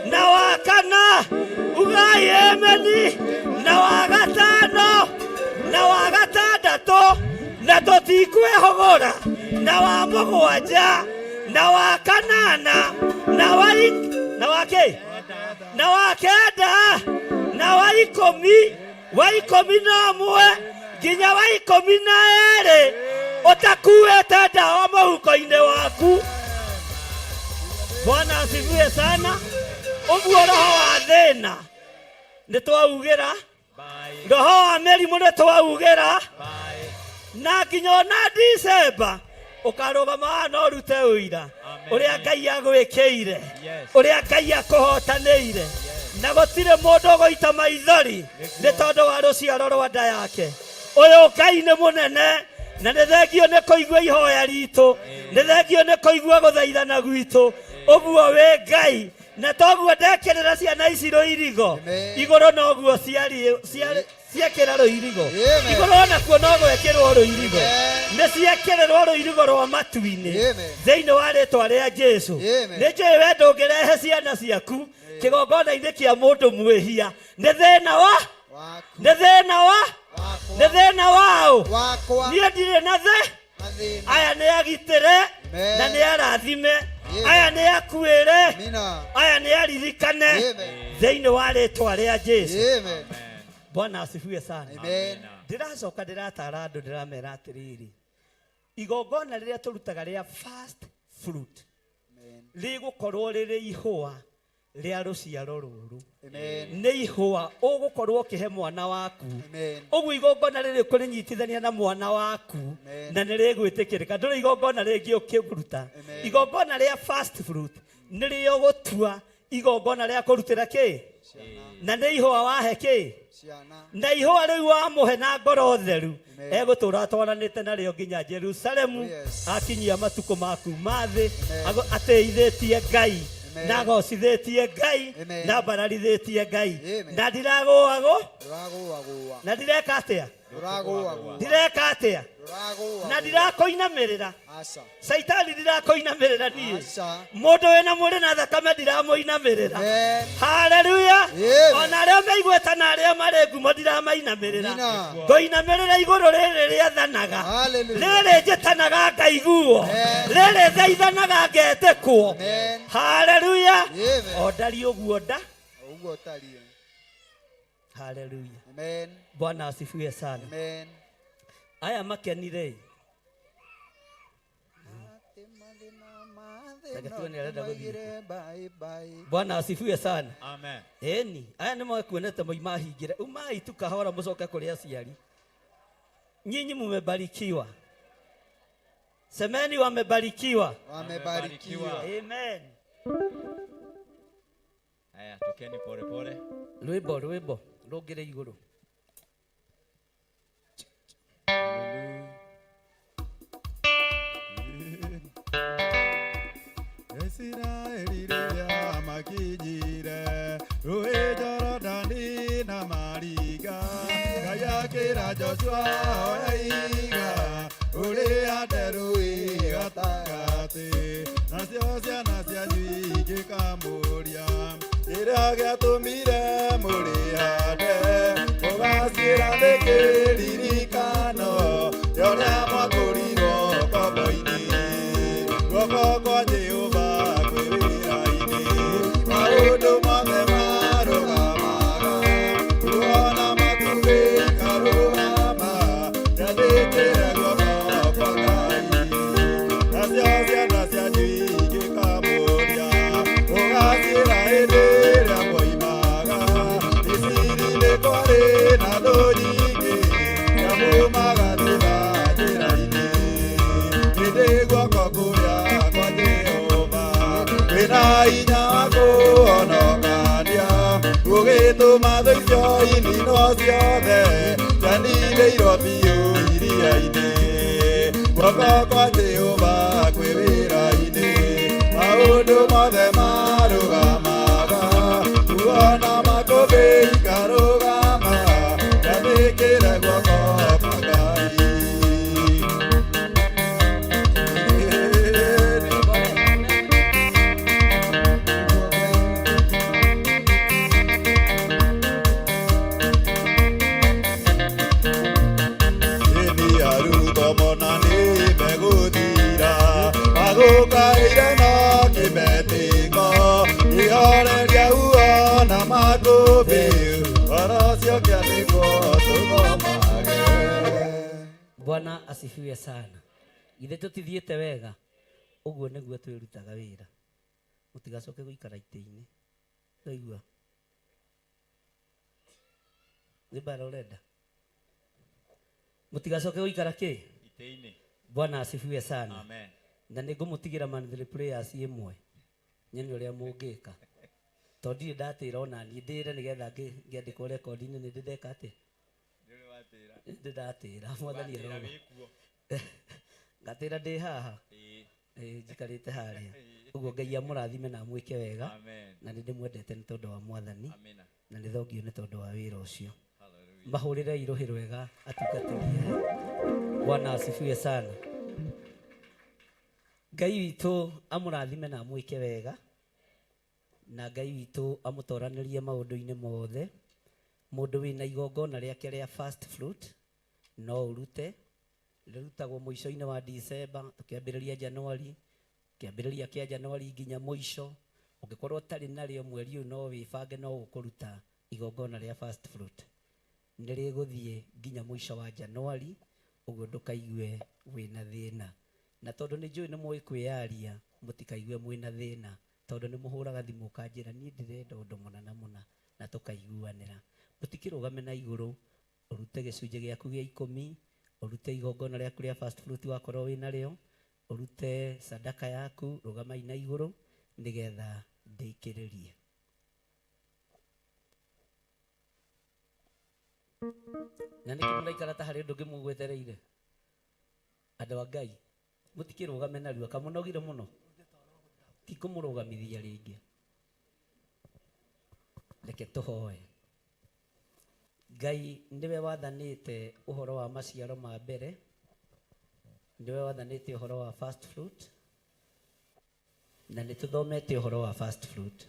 na wa kana, ugai ameni, na wa gatano na wa gatandatũ, na tũtikwĩhũgũra, na wa mũgwanja na wa kanana na wa na wa kĩ na wa kenda na wa ikũmi, wa 11 nginya wa 12, ũtakuĩte ndawa mũhuko-inĩ waku. Bwana asifiwe sana. Ũguo roho wa thĩna nĩ twaugĩra, roho wa mĩrimũ nĩ twaugĩra, na nginya ona Dicemba ũkarũgama haha na ũrute ũira ũrĩa Ngai agwĩkĩire, ũrĩa Ngai akũhotanĩire, na gũtirĩ mũndũ ũgũita maithori nĩ tondũ wa rũciaro rwa nda yake. Ũyũ Ngai nĩ mũnene, na nĩ thengio nĩ kũigua ihoya ritũ, nĩ thengio nĩ kũigua gũthaithana gwitũ. Ũguo wĩ Ngai, na toguo ndekĩrĩra ciana ici rũirigo igũrũ, noguo ciekĩra rũirigo igũrũ, onakuo no gwekĩrwo rũirigo. Nĩ ciekĩrĩrwo rũirigo rwa matu-inĩ thĩinĩ wa rĩtwa rĩa Jesu. Nĩ njũĩ we ndũngĩrehe ciana ciaku kĩgongona-inĩ kĩa mũndũ mwĩhia. Nĩ thĩna wa, nĩ thĩna wa, nĩ thĩna waũ? Niĩ ndirĩ na thĩ. Aya nĩ agitĩre na nĩ arathime, aya nĩ akuĩre, aya nĩ aririkane thĩinĩ wa rĩtwa rĩa Jesu. Bwana asifiwe sana. Ndĩracoka ndĩratara andũ, ndĩramera atĩrĩrĩ, igongona rĩrĩa tũrutaga rĩa first fruit rĩgũkorwo rĩrĩ ihũa rĩa rũciaro rũrũ. Nĩ ihũa ũgũkorwo ũkĩhe mwana waku. Ũguo igongona rĩrĩ ũkũrĩnyitithania na mwana waku na nĩ rĩgwĩtĩkĩrĩka. Ndũrĩ igongona rĩngĩ ũkĩruta. Igongona rĩa first fruit nĩrĩo gũtua igongona rĩa kũrutĩra kĩ, na nĩ ihũa wahe kĩ, na ihũa rĩu wamũhe na ngoro theru, egũtũra atwaranĩte narĩo nginya Jerusalemu, akinyia matukũ maku ma thĩ atĩithĩtie Ngai na agocithĩtie Ngai na mbararithĩtie Ngai na ndiragũagwo na ndireka atĩa, ndireka atĩa, na ndirakũinamĩrĩra Caitani, ndirakũinamĩrĩra niĩ. Mũndũ wĩna mwĩrĩ na thakame ndiramũinamĩrĩra. Haleluya. Ona arĩa meiguĩta na arĩa marĩ ngumo ndiramainamĩrĩra. Ngũinamĩrĩra igũrũ rĩrĩ rĩathanaga, rĩrĩ njĩtanaga ngaiguo, rĩrĩ thaithanaga ngetĩkwo. Haleluya. O ndari ũguo nda. Ũguo ũtariĩ. Haleluya. Amen. Bwana asifiwe sana. Amen. Aya makenire. Reke tuone arenda gũthiĩ kũ. Bye bye. Bwana asifiwe sana. Amen. Ĩni aya nĩ makuonete moima hingĩre, umai tu kahora mũcoke kũrĩ aciari. Nyinyi mumebarikiwa. Semeni wamebarikiwa. Wamebarikiwa. Amen. Haya, tokeni pole pole. Rwĩmbo, rwĩmbo rũngĩrĩ igũrũ. Isiraeli rĩrĩa makinyire rũĩ Jorodani na maringa, Ngai akĩra Joshua, oya ihiga ũrĩhande rũĩ gatagatĩ, nacio ciana cianyu ingĩkamũria kĩrĩa gĩatũmire mũrĩhande, mũgaciĩra nĩ kĩririkano kĩa ũrĩa mwakũrirwo ngombo-inĩ. Guoko kwa Jehova kwĩ wĩra-inĩ, maũndũ mothe marũgamaga. Ruo na makũmbĩ ikarũgama, njathĩkĩre guoko kwa Ngai. Nacio ciana cianyu ingĩkamũũria, mũgaciĩra hĩndĩ ĩrĩa mwoimaga. Misiri nĩ kwarĩ na thũ nyingĩ, ciamuumaga thutha njĩra-inĩ. Ĩndĩ guoko kũrĩa kwa Jehova kwĩna hinya wa kũhonokania, gũgĩtũma thũ icio ininwo ciothe, cianinĩirwo biũ iria-inĩ. Guoko kwa Jehova kwĩ wĩra-inĩ, maũndũ mothe marũgamaga. Ruo na makũmbĩ ikarũgama, njathĩkĩre guoko kwa Ngai. Ĩni arutwo mona nĩ megũthira, magũkaĩire no kĩmetĩko, ihoreria huo na makũmbĩ, ũhoro ũcio ũkĩandĩkwo tũthomage. Bwana asifiwe sana. Ithe tũtithiĩte wega, ũguo nĩguo twĩrutaga wĩra. Mũtigacoke gũikara itĩ-inĩ. Waigua? Nĩ mbara ũrenda? Mũtigacoke gũikara kĩ? Itĩ-inĩ. Bwana asifiwe sana. Amen. Na nĩ ngũmũtigĩra monthly prayers ĩmwe nyone ũrĩa mũngĩka. Tondũ ndirĩ ndatĩra ona niĩ ndĩre nĩgetha ngĩandĩkwo rekondi-inĩ nĩ ndĩ ndeka atĩa? Ndũrĩ watĩra. Ndĩ ndatĩra. Mwathani Watĩra aroga. wĩkuo. Ngatĩra ndĩ haha. Ĩĩ. Ĩĩ, njikarĩte harĩa. Ũguo Ngai amũrathime na amwĩke wega. Amen. Na nĩ ndĩmwendete nĩ tondũ wa Mwathani. Amina. Na nĩ thongio nĩ tondũ wa wĩra ũcio. Hallelujah. Mahũrĩre irũhĩ rwega atungatĩri aya. Bwana asifiwe sana. Ngai witũ amũrathime na amwĩke wega. Na Ngai witũ amũtoranĩrie maũndũ-inĩ mothe. Mũndũ wĩna igongona rĩake rĩa first fruit no ũrute. Rĩrutagwo mũico-inĩ wa December, tũkĩambĩrĩria January, kĩambĩrĩria kĩa January nginya mũico. Ũngĩkorwo ũtarĩ narĩo mweri ũyũ no wĩbange no ũkũruta igongona rĩa first fruit. Nĩ rĩgũthiĩ nginya mũico wa January, ũguo ndũkaigue wĩna thĩna. Na tondũ nĩ njũĩ nĩ mũĩ kwĩyaria, mũtikaigue mwĩna thĩna, tondũ nĩ mũhũraga thimũ ũkanjĩra niĩ ndĩrenda ũndũ mũna na mũna, na tũkaiguanĩra. Mũtikĩrũgame na igũrũ, ũrute gĩcunjĩ gĩaku gĩa ikũmi, ũrute igongona rĩaku rĩa first fruit wakorwo wĩna rĩo, ũrute sadaka yaku, rũgamai na igũrũ, nĩgetha ndĩkĩrĩrie. Na nĩkĩ mũraikara ta harĩ ũndũ ũngĩ mũgwetereire? Andũ a Ngai, mũtikĩrũgame narua, kamũnogire mũno? Ti kũmũrũgamithia rĩngĩ. Reke tũhoe. Ngai nĩwe wathanĩte ũhoro wa maciaro ma mbere, nĩwe wathanĩte ũhoro wa first fruit, na nĩ tũthomete ũhoro wa first fruit.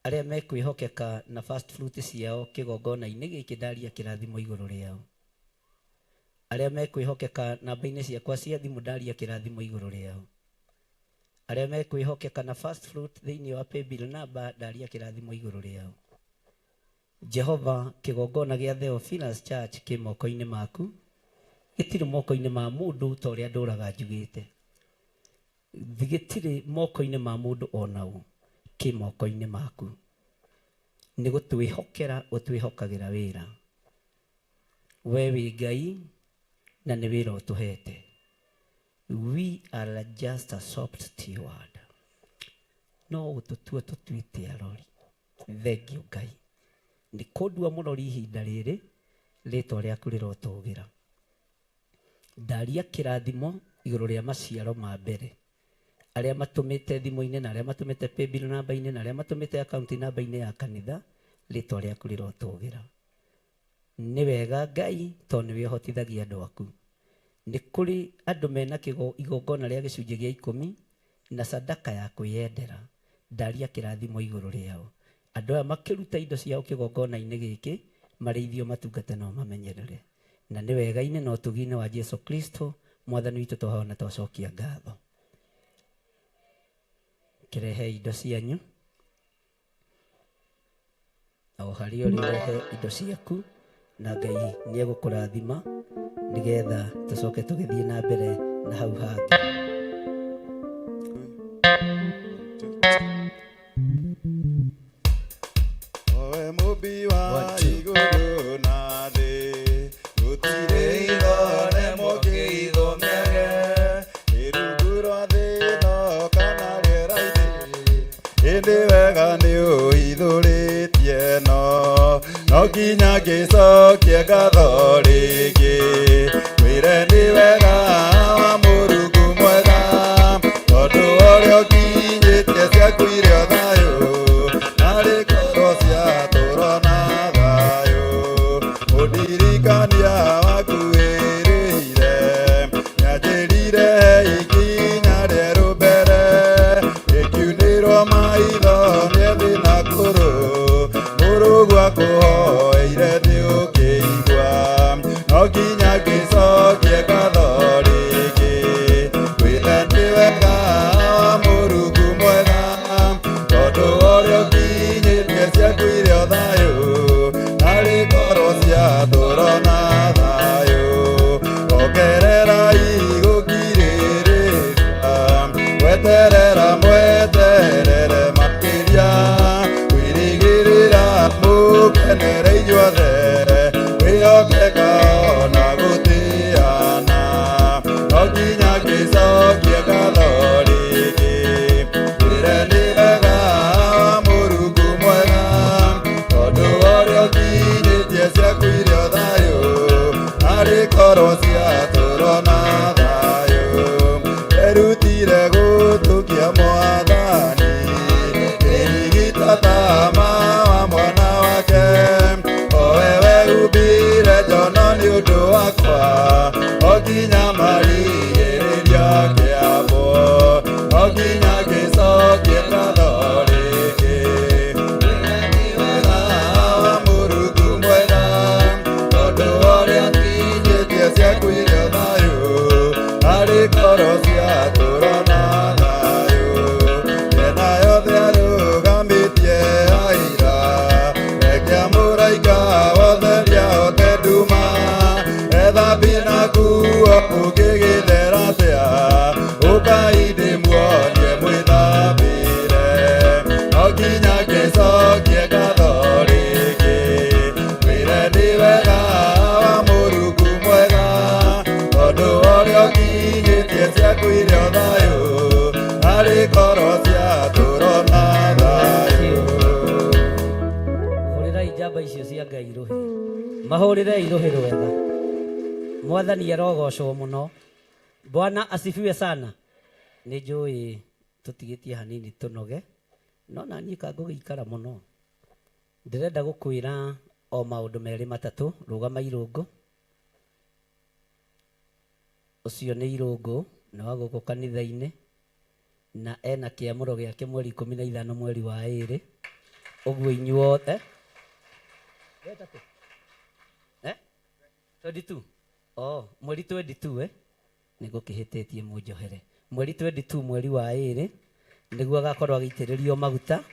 Arĩa mekwĩhokeka na first fruit ciao kĩgongona-inĩ gĩkĩ ndaria kĩrathimo igũrũ rĩao. Arĩa mekwĩhokeka namba-inĩ ciakwa cia thimũ ndaria kĩrathimo igũrũ rĩao. Arĩa mekwĩhokeka na first fruit thĩinĩ wa paybill number ndaria kĩrathimo igũrũ rĩao. Jehova, kĩgongona gĩa Theophilus Church kĩ moko-inĩ maku, gĩtirĩ moko-inĩ ma mũndũ ta ũrĩa ndũraga njugĩte. Gĩtirĩ moko-inĩ ma mũndũ ona ũ, kĩ moko-inĩ maku. Nĩ gũtwĩhokera ũtwĩhokagĩra wĩra. We wĩ Ngai na nĩ wĩra ũtũhete. We are just a soft steward. No gũtũtua tũtuĩte arori. Thengiũ Ngai. Nĩ kũndua mũrori ihinda rĩrĩ, rĩtwa rĩaku rĩrotũgĩra. Ndaria kĩrathimo igũrũ rĩa maciaro ma mbere. Arĩa matũmĩte thimũ-inĩ na arĩa matũmĩte paybill namba-inĩ na arĩa matũmĩte account namba-inĩ ya kanitha, rĩtwa rĩaku rĩrotũgĩra. Nĩ wega Ngai tondũ nĩwe ũhotithagia andũ aku. Nĩ kũrĩ andũ mena igongona rĩa gĩcunjĩ gĩa ikũmi na sadaka ya kwĩyendera. Ndaria kĩrathimo igũrũ rĩao. Andũ aya makĩruta indo ciao kĩgongona-inĩ gĩkĩ, marĩithio matungate na ũmamenyerere. Na nĩ wega-inĩ na ũtugi-inĩ wa Jesu Kristo Mwathani witũ twahoya na twacokia ngatho. Kĩrehe indo cianyu o harĩa ũrĩ, ũrehe indo ciaku na Ngai nĩ egũkũrathima nĩgetha tũcoke tũgĩthiĩ na mbere na hau hangĩ. Owe mũmbi wa igũrũ na thĩ, gũtirĩ ithore mũkĩithũmĩage, nĩ rungu rwa thĩ ĩno kana rĩera-inĩ, ĩndĩ wega nĩ ũhithũrĩtie no no nginya ngĩcokie ngatho rĩngĩ, ngwĩre nĩ wega wa Mũrungu mwega, tondũ ũrĩa ũkinyĩtie ciaku irio thayũ, narĩ ngoro ciatũrwo na thayũ, mũndirikania waku wĩrĩire, nĩanjĩrire ikinya rĩerũ mbere, ĩkiunĩrwo maitho nĩ thĩ na kũrũ, mũrũgu akũhoeire thĩ ũkĩigua, no nginya ngĩcokie ngatho rĩngĩ, ngwĩre nĩ wega wa Mũrungu mwega, tondũ ũrĩa ũkinyĩtie ciaku irio thayũ, narĩ ngoro ciatũrwo na thayũ, ongerera igũkirĩrĩria, mweterera mweterere makĩria, kwĩrĩgĩrĩra mũkenere inyuothe, kwĩhokeka ona gũtĩana, no nginya ngĩcokie ngatho rĩngĩ, ngwĩre nĩ wega wa Mũrungu mwega, tondũ ũrĩa ũkinyĩtie ciaku irio thayũ, narĩ ngoro ciatũrwo na thayũ, erutire gũtũkia Mwathani, kĩrigita tama wa mwana wake, owe wehumbire njono nĩ ũndũ wakwa, o nginya marigĩrĩria kĩambwo, no nginya ngĩcokie ngatho rĩngĩ, wa Mũrungu mwega, tondũ ũrĩa ũkinyĩtie ciaku irio thayũ, narĩ ngoro ciatũrwo na thayũ, mĩena yothe arũgamĩtie aira, reke mũraika wothe rĩahote nduma, ethambie na nguo ũngĩgĩthera atĩa, ũkai ndĩmuonie mwĩthambĩre, no nginya ngĩcokie ngatho rĩngĩ, ngwĩre nĩ wega wa Mũrungu mwega, tondũ ũrĩa ũkinyĩtie ciaku irio thayũ, narĩ ngoro ciatũrwo na thayũ. Hũrĩrai njamba icio cia Ngai rũhĩ, mahũrĩrei rũhĩ rwega. Mwathani arogocwo mũno. Bwana asifiwe sana. Nĩ njũĩ tũtigĩtie hanini tũnoge, no na niĩ kangũgĩikara mũno. Ndĩrenda gũkwĩra o maũndũ merĩ matatũ. Rũgama Irũngũ, ũcio nĩ Irũngũ na wa gũkũ kanitha-inĩ, na ena kĩamũro gĩake mweri 15 mweri wa 2, ũguo inyuothe 22 oh mweri 22 nĩ ngũkĩhĩtĩtie mũnjohere, mweri 22 mweri wa 2 nĩguo agakorwo agĩitĩrĩrio maguta,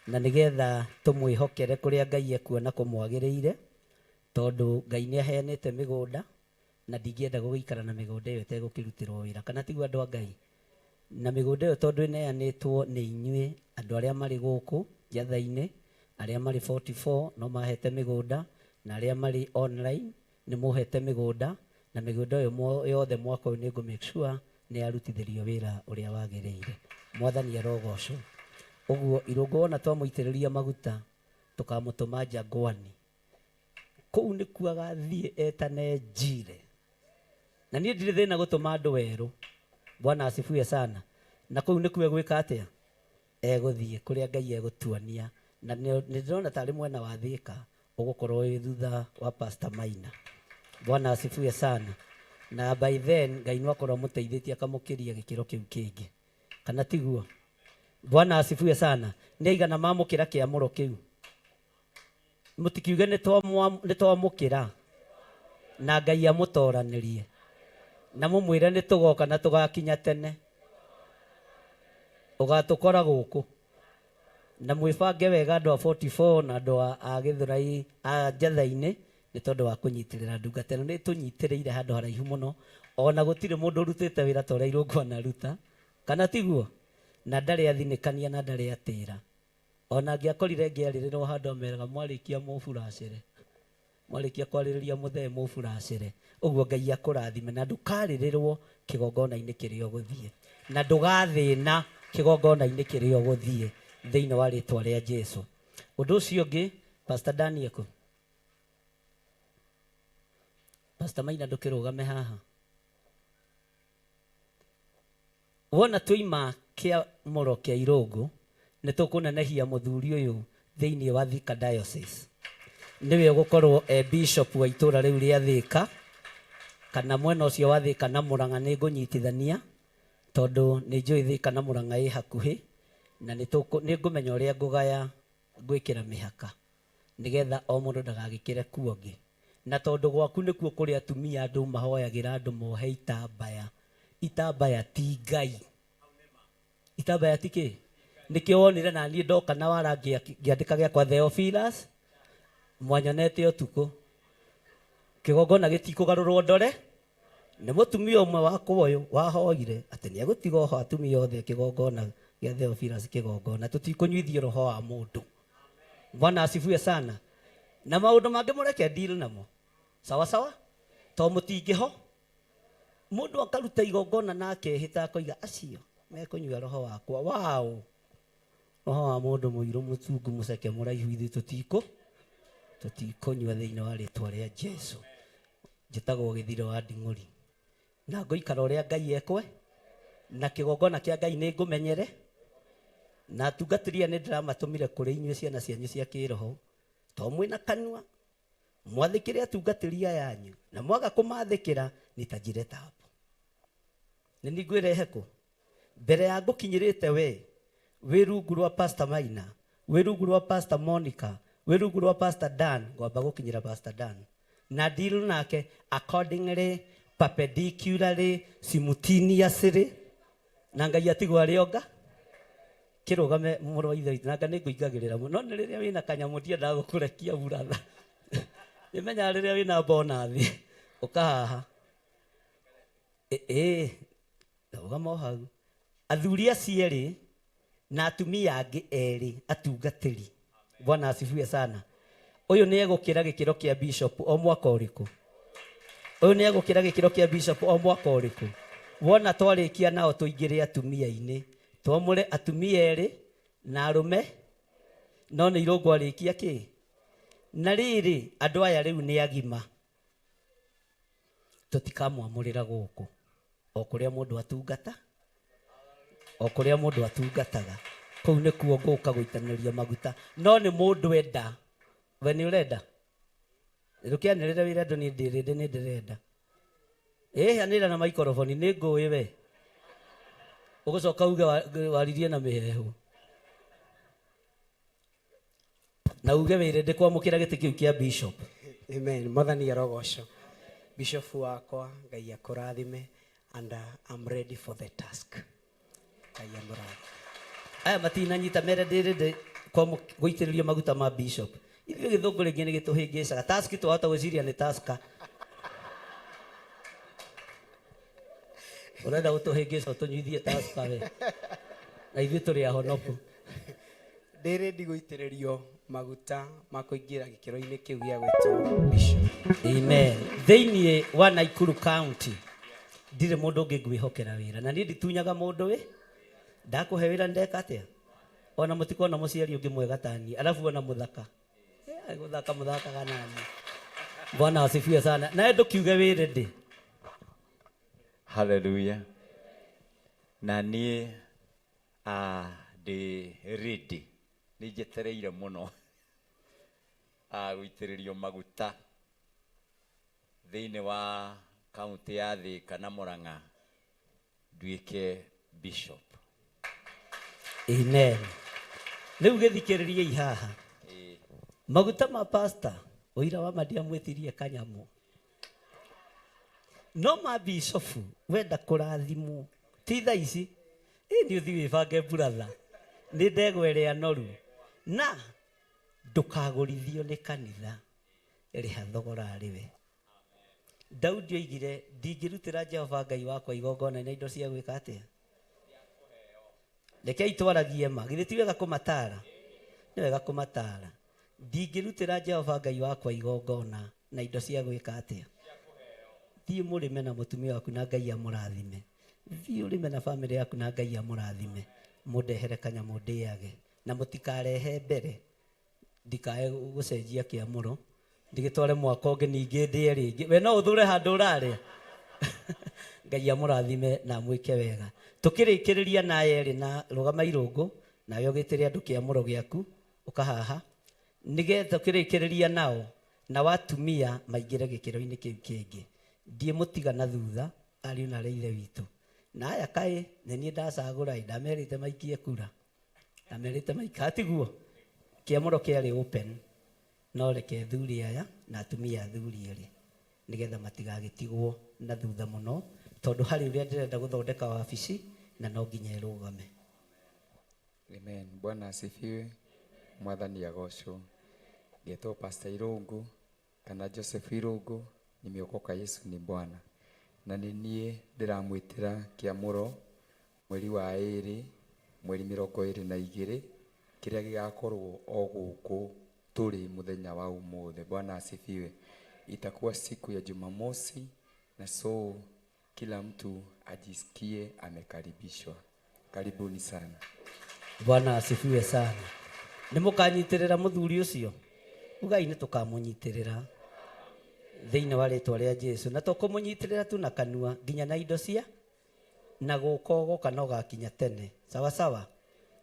na nĩgetha tũmwĩhokere kũrĩa Ngai ekuona kũmwagĩrĩire, tondũ Ngai nĩ aheanĩte mĩgũnda na ndingĩenda gũgĩikara na mĩgũnda ĩyo ĩtegũkĩrutĩrwo wĩra, kana tiguo andũ a Ngai? Na mĩgũnda ĩyo tondũ ĩneanĩtwo nĩ inyuĩ andũ arĩa marĩ gũkũ njatha-inĩ, arĩa marĩ 44 no mahete mĩgũnda, na arĩa marĩ online nĩ mũhete mĩgũnda, na mĩgũnda ĩyo yothe mwaka ũyũ nĩ ngũ make sure nĩ yarutithĩrio wĩra ũrĩa wagĩrĩire. Mwathani arogocwo. Ũguo Irũngũ wona twamũitĩrĩria maguta tũkamũtũma Jangwani, kũu nĩkuo agathiĩ etane Njire, na niĩ ndirĩ thĩna gũtũma andũ werũ. Bwana asifiwe sana. Na kũu nĩkuo egwĩka atĩa? Egũthiĩ kũrĩa Ngai egũtuonia, na nĩ ndĩrona tarĩ mwena wa Thika ũgũkorwo wĩ thutha wa Pastor Maina. Bwana asifiwe sana. Na by then Ngai no akorwo amũteithĩtie akamũkĩria gĩkĩro kĩu kĩngĩ, kana tiguo? Bwana asifiwe sana. Nĩ aigana mamũkĩra kĩamũro kĩu? Mũtikiuge nĩ twamũkĩra, na Ngai amũtoranĩrie. Na mũmwĩre nĩ tũgoka na tũgakinya tene. Ũgatũkora gũkũ. Na mwĩbange wega andũ a 44 na andũ a Gĩthũrai a Njatha-inĩ nĩ tondũ wa kũnyitĩrĩra ndungata ĩno. Nĩ tũnyitĩrĩire handũ haraihu mũno, ona gũtirĩ mũndũ ũrutĩte wĩra ta ũrĩa Irũngũ anaruta, kana tiguo? Na ndarĩ athinĩkania na ndarĩ atĩra. Ona angĩakorire ngĩarĩrĩrwo handũ ameraga mwarĩkia mũburacĩre, mwarĩkia kwarĩrĩria mũthee mũburacĩre. Ũguo Ngai akũrathime na ndũkarĩrĩrwo kĩgongona-inĩ kĩrĩa ũgũthiĩ, na ndũgathĩna kĩgongona-inĩ kĩrĩa ũgũthiĩ thĩinĩ wa rĩtwa rĩa Jesu. Ũndũ ũcio ũngĩ, Pastor Daniel kũ? Pastor Maina ndũkĩrũgame haha. Wona tũima kĩa mũro kĩa Irũngũ, nĩ tũkũnenehia mũthuri ũyũ thĩinĩ wa Thika Diocese. Nĩwe ũgũkorwo e bishop wa itũra rĩu rĩa Thika, kana mwena ũcio wa Thika na Mũrang'a nĩ ngũnyitithania, tondũ nĩ njũĩ Thika na Mũrang'a ĩ hakuhĩ, na nĩ ngũmenya ũrĩa ngũgaya ngwĩkĩra mĩhaka nĩgetha o mũndũ ndagagĩkĩre kuo ũngĩ. Na tondũ gwaku nĩkuo kũrĩ atumia andũ mahoyagĩra andũ mohe itambaya. Itambaya ti Ngai. Itambaya ti kĩ? Nĩkĩo wonire na niĩ ndoka na wara ngĩandĩka gĩakwa Theophilus, mwanyonete ũtukũ. Kĩgongona gĩtikũgarũrwo ndore. Nĩ mũtumia ũmwe wakwa ũyũ wahoire atĩ nĩ egũtiga oho atumia othe kĩgongona gĩa Theophilus kĩgongona. Tũtikũnyuithio roho wa mũndũ. Bwana asifiwe sana. Na maũndũ mangĩ mũreke deal namo. Sawa sawa? To mũtingĩho. Mũndũ akaruta igongona na akehĩta akoiga acio mekũnyua roho wakwa. Wow. Roho wa mũndũ mũirũ mũtungu mũceke mũraihu ithuĩ tũtikũnyua thĩinĩ wa rĩtwa rĩa Jesu. Njĩtagwo Gĩthiro wa Nding'ũri. Na ngũikara ũrĩa Ngai ekwe, na kĩgongona kĩa Ngai nĩ ngũmenyere, na atungatĩri aya nĩ ndĩramatũmire kũrĩ inyuĩ ciana cianyu cia kĩroho, to mwĩna kanua, mwathĩkĩre atungatĩri aya anyu, na mwaga kũmathĩkĩra nitajireta hapo. Nĩ ningwĩrehe kũ? Mbere ya ngũkinyĩrĩte we, wĩ rungu rwa Pastor Maina, wĩ rungu rwa Pastor Monica, wĩ rungu rwa Pastor Dan, ngwamba gũkinyĩra Pastor Dan. Na deal nake accordingly, perpendicularly, simultaneously, na Ngai atigwo arĩ onga. Kĩrũgame mũrũ wa ithe witũ, na nga nĩ ngũingagĩrĩra mũno. No nĩ rĩrĩa wĩna kanyamũ ndiendaga gũkũrekia buratha. Nĩmenyaga rĩrĩa wĩna bonathi, ũkahaha. Ĩ, rũgama o hau. Athuri acio erĩ na atumia angĩ erĩ atungatĩri. Bwana asifiwe sana. Ũyũ nĩ egũkĩra gĩkĩro kĩa bishop o mwaka ũrĩkũ? Ũyũ nĩ egũkĩra gĩkĩro kĩa bishop o mwaka ũrĩkũ? Wona twarĩkia nao tũingĩre atumia-inĩ. Twamũre atumia erĩ na arũme, no nĩ Irũngũ arĩkia kĩ? Na rĩrĩ, andũ aya rĩu nĩ agima. Tũtikamwamũrĩra gũkũ. O kũrĩa mũndũ atungata, o kũrĩa mũndũ atungataga. Kũu nĩkuo ngũka gũitanĩria maguta. No nĩ mũndũ enda. We nĩ ũrenda? Rũkĩanĩrĩre wĩra andũ niĩ ndĩrĩndĩ nĩ ndĩrenda. Ĩĩ, anĩrĩra na maikoroboni, nĩ ngũĩ we. Ũgũcoka uge waririe na mĩheehũ. Na uge wĩrĩ ndĩkwamũkĩra gĩtĩ kĩu kĩa bishop. Amen. Mwathani arogocwo. Bishop wakwa, Ngai akũrathime, and I'm ready for the task. Ngai amũrathime. Aya matinanyita mere ndĩrĩ gũitĩrĩrio maguta ma bishop. Ithuĩ gĩthũngũ rĩngĩ nĩ gĩtũhĩngĩcaga. Task twahota gwĩciria nĩ taska. Ũrenda gũtũhĩngĩca ũtũnyuithie taska we. Na ithuĩ tũrĩ ahonoku. Ndĩ ready gũitĩrĩrio maguta ma kũingĩra gĩkĩro-inĩ kĩu gĩa gwĩtwo bishop. Amen. Thĩinĩ wa Nakuru County ndirĩ mũndũ ũngĩ ngwĩhokera wĩra, na niĩ nditunyaga mũndũ ĩ. Ndakũhe wĩra ndeka atĩa? Ona mũtikona mũciari ũngĩ mwega ta niĩ, alafu ona mũthaka. Gũthaka mũthakaga nani. Bwana asifiwe sana. Nawe ndũkiuge wĩ ready. Hallelujah. Na niĩ ndĩ ready. Nĩ njetereire mũno gũitĩrĩrio maguta thĩinĩ wa kaunti ya Thika na Murang'a nduĩke bishop. Amen. Rĩu gĩthikĩrĩriei haha. Maguta ma pastor, ũira wa ma ndiamwĩtirie kanyamũ. No mabicobu wenda kũrathimwo ti thaa ici, ĩ nĩ ũthiĩ wĩbange buratha, nĩ ndegwa ĩrĩa noru, na ndũkagũrithio nĩ kanitha, rĩha thogora arĩ we. Daudi oigire, ndingĩrutĩra Jehova Ngai wakwa igongona na indo cia gwĩka atĩa? Rekei twaragie ma, githĩ ti wega kũmataara? Nĩ wega kũmataara. Ndingĩrutĩra Jehova Ngai wakwa igongona na indo cia gwĩka atĩa? Thiĩ mũrĩme na mũtumia waku na Ngai amũrathime. Thiĩ ũrĩme na bamĩrĩ yaku na Ngai amũrathime. Mũndehere kanyamũ ndĩage na mũtikarehe mbere, ndikae gũcenjia kĩamũro, ndigĩtware mwaka ũngĩ ningĩ ndĩe rĩngĩ. We no ũthure handũ ũrarĩa. Ngai amũrathime na amwĩke wega. Tũkĩrĩkĩrĩria na aya erĩ na rũgama irũngũ, nawe ũgĩtĩre andũ kĩamũro gĩaku ũkahaha, nĩgetha ũkĩrĩkĩrĩria nao na watumia maingĩre gĩkĩro-inĩ kĩu kĩngĩ. Ndiĩ mũtiga na thutha ariũ na arĩ ithe witũ. Na aya kaĩ nĩ niĩ ndacagũra ĩ, ndamerĩte maikie kura, ndamerĩte maikie, hatiguo kĩamũro kĩarĩ open, no reke thuri aya na atumia athuri erĩ nĩgetha matigagĩtigwo na thutha mũno, tondũ harĩ ũrĩa ndĩrenda gũthondeka wabici na no nginya ĩrũgame. Amen. Bwana asifiwe. Mwathani agocwo. Ngetwo Pastor Irungu kana Joseph Irungu, nimeokoka, Yesu ni Bwana. Na nĩ niĩ ndĩramwĩtĩra kĩamũro mweri wa ĩrĩ, mweri 22, kĩrĩa gĩgakorwo o gũkũ tũrĩ mũthenya wa ũmũthĩ. Bwana asifiwe. Itakuwa siku ya Jumamosi, na so kila mtu ajisikie amekaribishwa. Karibuni sana. Bwana asifiwe sana. Nĩ mũkanyitirĩra mũthuri ũcio? Ugai nĩ tũkamũnyitĩrĩra thĩinĩ wa rĩtwa rĩa Jesu, na tũkũmũnyitĩrĩra tu na kanua nginya na indo cia na gũka ũgoka no gakinya tene. Sawa sawa.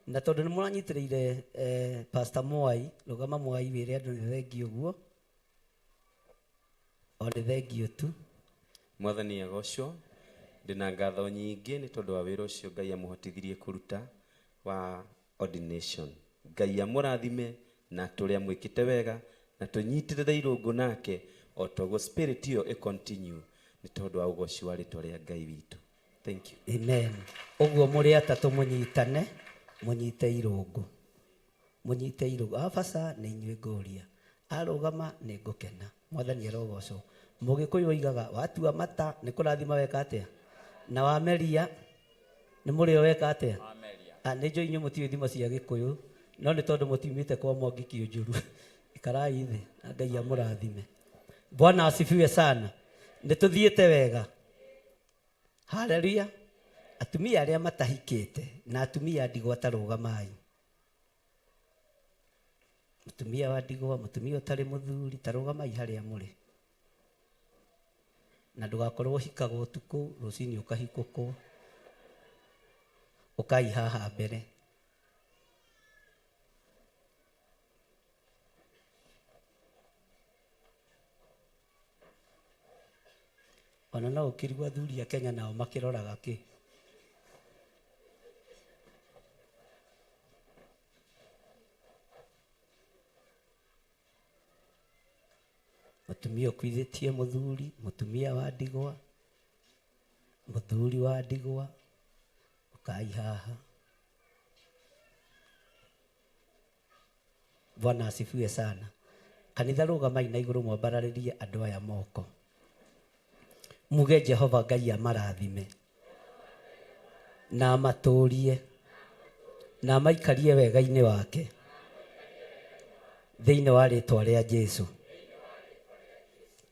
Na tondũ nĩ mũranyitĩrĩire Pastor Mwai, rũgama Mwai wĩre andũ nĩ thengiũ ũguo. O nĩ thengiũ tu. Mwathani agocwo. Ndĩna ngatho nyingĩ nĩ tondũ wa wĩra ũcio Ngai amũhotithirie kũruta wa ordination. Ngai amũrathime na tũrĩa mwĩkĩte wega, na tũnyitĩrĩre irũngũ nake o toguo spirit ĩyo ĩ continue nĩ tondũ wa ũgoci wa rĩtwa rĩa Ngai witũ. Thank you. Amen. Ũguo mũrĩ atatũ mũnyitane, mũnyite irũngũ. Mũnyite irũngũ. Abaca nĩ inyuĩ ngũria. Arũgama nĩ ngũkena. Mwathani arogocwo. Mũgĩkũyũ oigaga watua mata nĩ kũrathima weka atĩa? Na wameria nĩ mũrĩo weka atĩa? Nĩ njũĩ inyuĩ mũtiũĩ thimo cia Gĩkũyũ, no nĩ tondũ mũtiumĩte kwa Mwangi Kĩũnjũru. Ikarai thĩ na Ngai amũrathime. Bwana asifiwe sana. Nĩ tũthiĩte wega. Haleluya. Atumia arĩa matahikĩte na atumia a ndigwa ta rũgamai. Mũtumia wa ndigwa, mũtumia ũtarĩ mũthuri, ta rũgamai harĩa mũrĩ. Na ndũgakorwo ũhikaga ũtukũ, rũcinĩ ũkahikũkwo. Ũkai haha mbere. Ona no ũkĩrigwo athuri a Kenya nao makĩroraga kĩ. Mũtumia ũkuithĩtie mũthuri, mũtumia wa ndigwa, mũthuri wa ndigwa, ũkai haha. Bwana asifiwe sana. Kanitha rũgamai na igũrũ mwambararĩrie andũ aya moko. Muge Jehova Ngai amarathime na amatũrie na amaikarie wega-inĩ wake thĩinĩ wa rĩtwa rĩa Jesu.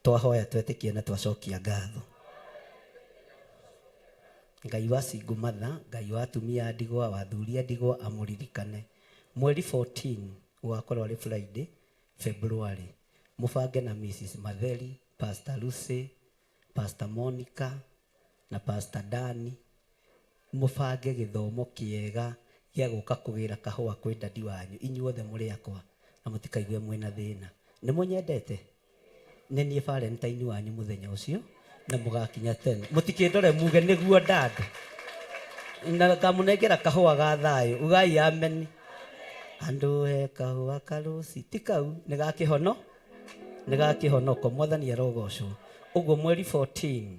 Twahoya twetĩkie na twacokia ngatho. Ngai wa single mother, Ngai wa atumia a ndigwa, wa athuri a ndigwa amũririkane. Mweri 14 ũgakorwo arĩ Friday, February. Mũbange na Mrs. Matheri, Pastor Lucy, Pastor Monica na Pastor Dani. Mũbange gĩthomo kĩega gĩa gũka kũgĩra kahũa kwĩ dadi wanyu. Inyuothe mũrĩ akwa na mũtikaigue mwĩna thĩna. Nĩ mũnyendete? Nĩ niĩ Valentine wanyu mũthenya ũcio na mũgakinya tene. Mũtikĩndore muge nĩguo dad. Na ngamũnengera kahũa ga thayũ. Ugai amen. Andũ he kahũa karũci. Ti kau, nĩ ga kĩhono? Nĩ ga kĩhonoko. Mwathani arogocwo. Ũguo mweri 14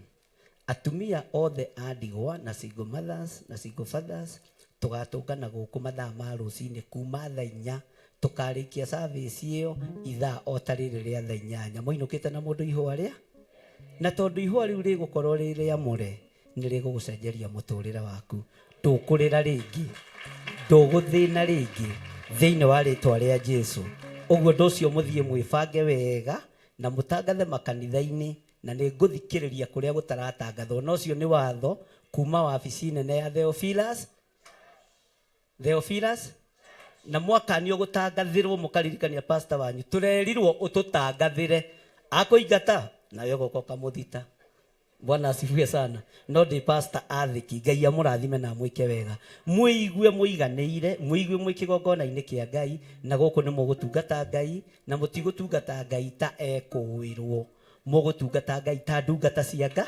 Atumia othe a ndigwa na single mothers na single fathers tũgatũngana gũkũ mathaa ma rũcinĩ kuma thaa 4, tũkarĩkia service ĩyo ithaa o ta rĩrĩ rĩa thaa 8. Mũinũkĩte na mũndũ ihũa rĩa, na tondũ ihũa rĩu rĩgũkorwo rĩ rĩamũre, nĩ rĩgũgũcenjeria mũtũrĩre waku. Ndũkũrĩra rĩngĩ, ndũgũthĩna rĩngĩ thĩinĩ wa rĩtwa rĩa Jesu. Ũguo ũndũ ũcio mũthiĩ mwĩbange wega na mũtangathe makanitha-inĩ, na nĩ ngũthikĩrĩria kũrĩa gũtaratangathwo. Na ũcio nĩ watho kuma wabici nene ya Theophilus. Theophilus, na mwakanio gũtangathĩrwo mũkaririkania pastor wanyu, tũrerirwo ũtũtangathĩre, akũingata nawe ũgoka ũkamũthita. Bwana asifiwe sana. No ndĩ pastor athĩki, Ngai amũrathime na amwĩke wega. Mwĩigue mũiganĩire, mwĩigue mwĩ kĩgongona-inĩ kĩa Ngai, na gũkũ nĩ mũgũtungata Ngai, na mũtigũtungata Ngai ta ekũĩrwo, mũgũtungata Ngai ta ndungata cia Ngai.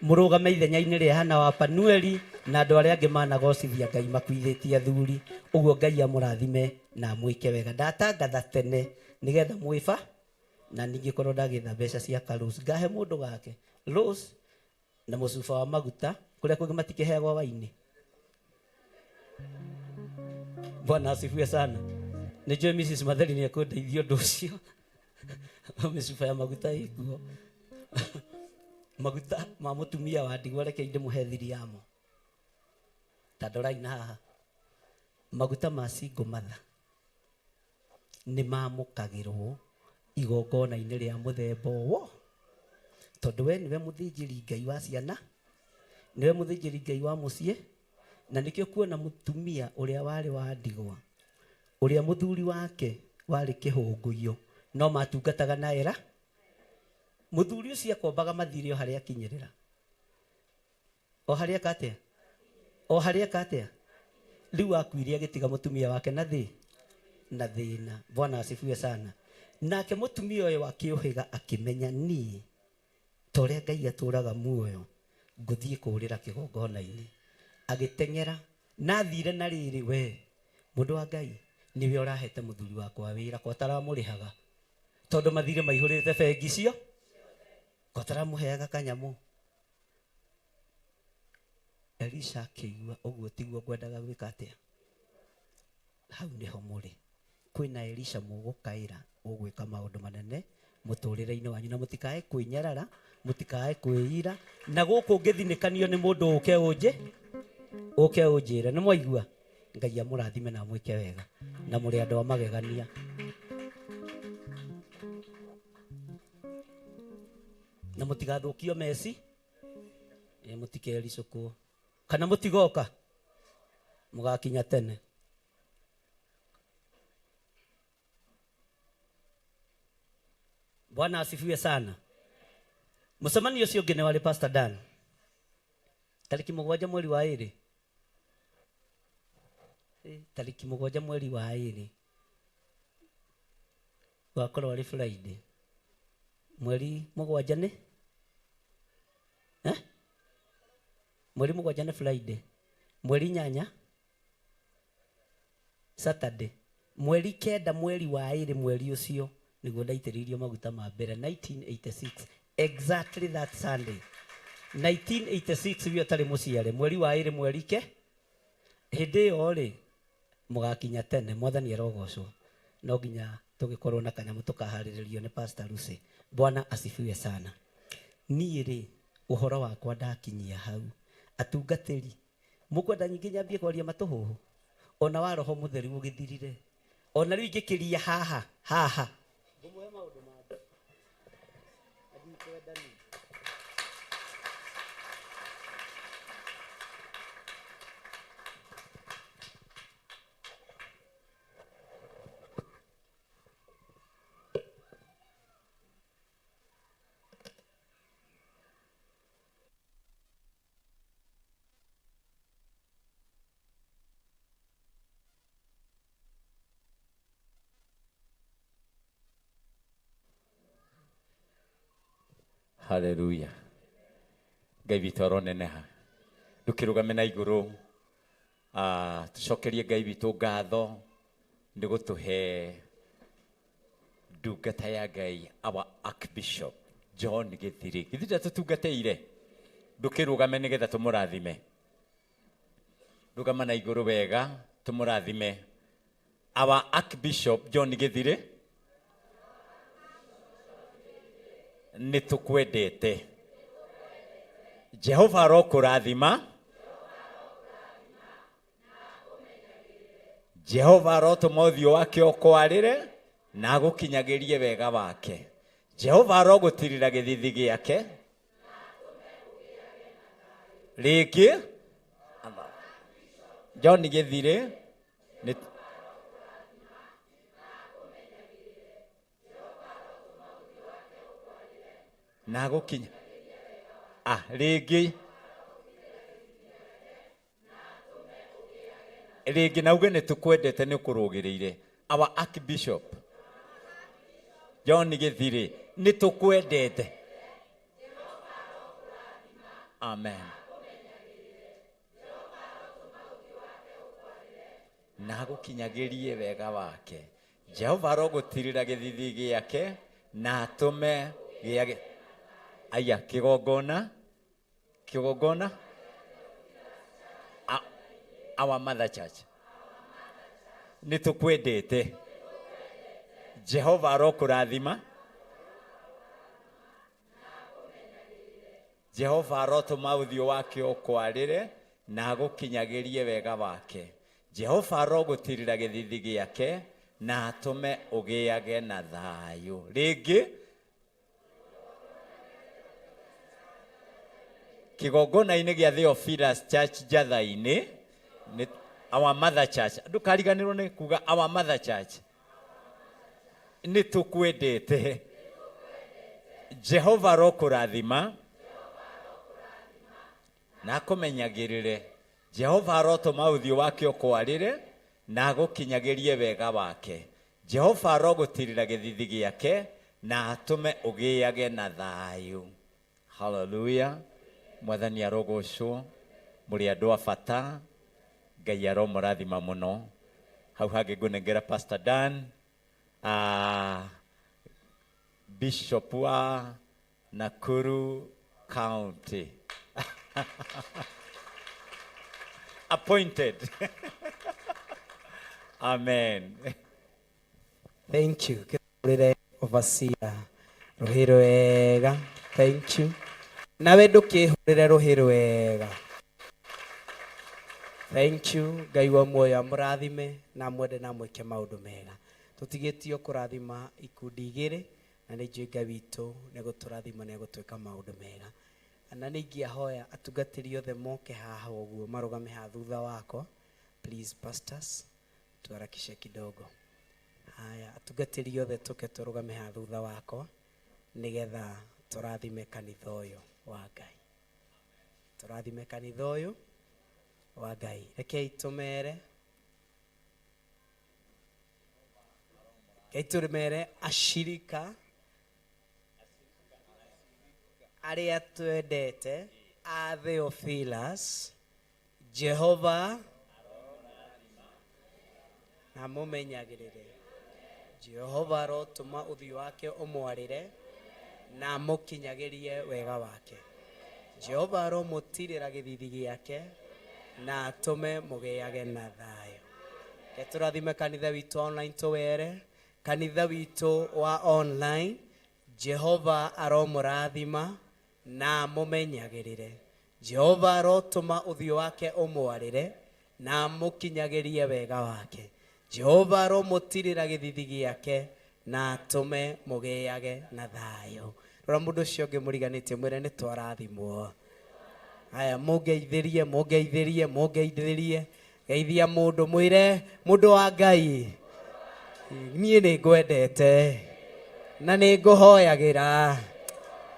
Mũrũgame ithenya-inĩ rĩa Hana wa Panueli na andũ arĩa angĩ managocithia Ngai makuithĩtie athuri. Ũguo Ngai amũrathime na amwĩke wega. Ndatangatha tene nĩgetha mwĩba, na ningĩ korwo ndagĩetha mbeca cia karũs ngahe mũndũ gake rose na mũcuba wa maguta, kũrĩa kũngĩ matikĩheagwo waini. Bwana asifiwe sana. Nĩnjũĩ Mrs. Matheri nĩ ekũndeithia ũndũ ũcio. Mĩcuba ya maguta ĩkuo, maguta ma mũtumia wa ndigwa, reke ndĩmũhe thiri yamo ta ndorai na haha. Maguta ma single mother nĩ mamũkagĩrwo igongona-inĩ rĩa mũthemba ũyũ, tondũ we nĩwe mũthĩnjĩri Ngai wa ciana, nĩwe mũthĩnjĩri Ngai wa mũciĩ, na nĩkĩo kuona mũtumia ũrĩa warĩ wa ndigwa, ũrĩa mũthuri wake warĩ kĩhũngũiyo, no matungataga na era. Mũthuri ũcio akombaga mathirĩ o harĩa akinyĩrĩra, o harĩa eka atĩa, o harĩa eka atĩa. Rĩu akuire agĩtiga mũtumia wake na thĩ na thĩna. Bwana asifiwe sana. Nake mũtumia ũyũ akĩũhĩga akĩmenya, niĩ ta ũrĩa Ngai atũraga muoyo, ngũthiĩ kũũrĩra kĩgongona-inĩ. Agĩteng'era na athire na rĩrĩ, we mũndũ wa Ngai, nĩwe ũrahete mũthuri wakwa wĩra, kwa taramũrĩhaga, tondũ mathirĩ maihũrĩte bengi cio, kwa taramũheaga kanyamũ. Elisha akĩigua ũguo tiguo ngwendaga gwĩka atĩa. Hau nĩho mũrĩ, kwĩna Elisha mũgũkaĩra ũgwĩka maũndũ manene mũtũrĩre-inĩ wanyu, na mũtikae kwĩnyarara, mũtikae kwĩira, na gũkũ ũngĩthinĩkanio nĩ mũndũ ũke ũnjĩ, ũke ũnjĩre. Nĩ mwaigua? Ngai amũrathime na amwĩke wega, na mũrĩ andũ a magegania. Na mũtigathũkio meci, mũtikericũkwo, kana mũtigoka mũgakinya tene. Bwana asifiwe sana. Mũcemanio ũcio ũngĩ nĩ warĩ Pastor Dan, tarĩki 7 mweri wa 2. Tarĩki 7 mweri wa 2 wakorwo arĩ Friday. Mweri 7 nĩ? Mweri 7 nĩ Friday. Mweri 8 Saturday. Mweri 9 mweri wa 2 mweri ũcio nĩguo ndaitĩrĩirio maguta ma mbere 1986, exactly that Sunday 1986. Wi ũtarĩ mũciare, mweri wa 2 mweri ke hĩndĩ ĩyo rĩ, mũgakinya tene. Mwathani arogocwo. No nginya tũgĩkorwo na kanyamũ tũkaharĩrĩrio nĩ Pastor Lucy. Bwana asifiwe sana. Niĩ rĩ, ũhoro wakwa ndakinyia hau. Atungatĩri, mũkwenda nyingĩ nyambie kwaria matũhũhũ, ona wa Roho Mũtheru ũgĩthirire, ona rĩu ingĩkĩria haha haha ngũmũhe maũndũ mangĩ. Ndikwenda niĩ. Haleluya. Ngai witũ aroneneha. Ndũkĩrũgame na igũrũ. Tũcokerie Ngai witũ ngatho nĩ gũtũhe ndungata ya Ngai, our Archbishop John Githiri. Githiri ndatũtungatĩire. Ndũkĩrũgame nĩgetha tũmũrathime. Rũgama na igũrũ wega tũmũrathime. Our Archbishop John Githire, nĩ tũkwendete. Jehova arokũrathima. Jehova arotũma ũthiũ wake ũkwarĩre na agũkinyagĩrie wega wake. Jehova arogũtirira gĩthithi gĩake. Rĩngĩ John Githire nĩ na agũkinya ah rĩngĩ rĩngĩ na uge nĩ tũkwendete nĩ ũkũrũgĩrĩire. Our Archbishop John Githire, nĩ tũkwendete. Amen. Na agũkinyagĩrie wega wake. Jehova arogũtirĩra gĩthithi gĩake na atũme gĩage aya kĩgongona kĩgongona our mother church nĩ tũkwendete. Jehova arokũrathima. Jehova arotũma ũthiũ wake ũkwarĩre na agũkinyagĩrie wega wake. Jehova arogũtirĩra gĩthithi gĩake na atũme ũgĩage na thayũ. Rĩngĩ kĩgongona-inĩ gĩa Theophilus Church Njatha-inĩ, nĩ our mother church. Ndũkariganĩrwo nĩ kuga our mother church. Nĩ tũkwendete. Jehova arokũrathima na akũmenyagĩrĩre. Jehova arotũma ũthiũ wake ũkwarĩre na agũkinyagĩrie wega wake. Jehova arogũtirĩra gĩthithi gĩake na atũme ũgĩage na thayũ. Hallelujah. Mwathani arogocwo. Mũrĩ andũ a bata. Ngai aromũrathima mũno. Hau hangĩ ngũnengera Pastor Dan, Bishop wa Nakuru County. Appointed. Amen. Thank you. Kĩrĩre overseer rũhĩ rwega. Thank you. Nawe ndũkĩhũrĩre rũhĩ rwega. Thank you. Ngai wa muoyo amũrathime na amwende na amwĩke maũndũ mega. Tũtigĩtio kũrathima ikundi igĩrĩ na nĩ njũĩ Ngai witũ nĩ egũtũrathima na egũtwĩka maũndũ mega. Na nĩ ingĩahoya atungatĩri othe moke haha ũguo marũgame haha thutha wakwa. Please pastors, tuharakishe kidogo. Haya, atungatĩri othe tũke tũrũgame haha thutha wakwa nĩgetha tũrathime kanitha ũyũ wa Ngai. Tũrathime kanitha ũyũ wa Ngai. Rekei tũmere. Rekei tũmere ashirika arĩa twendete a Theophilus, Jehova na mũmenyagĩrĩre. Jehova arotũma ũthiũ wake ũmwarĩre na amũkinyagĩrie wega wake. Jehova aromũtirĩra gĩthithi gĩake na atũme mũgĩage na thayũ. Reke tũrathime kanitha witũ online tũwere. Kanitha witũ wa online, Jehova aromũrathima na amũmenyagĩrĩre. Jehova arotũma ũthiũ wake ũmwarĩre na amũkinyagĩrie wega wake. Jehova aromũtirĩra gĩthithi gĩake na atũme mũgĩage na thayũ. Rora mũndũ ũcio ũngĩ mũriganĩtie mwĩre nĩ twarathimwo. Haya, mũngeithĩrie, mũngeithĩrie, mũngeithĩrie. Geithia mũndũ mwĩre mũndũ wa Ngai, niĩ nĩ ngwendete na nĩ ngũhoyagĩra.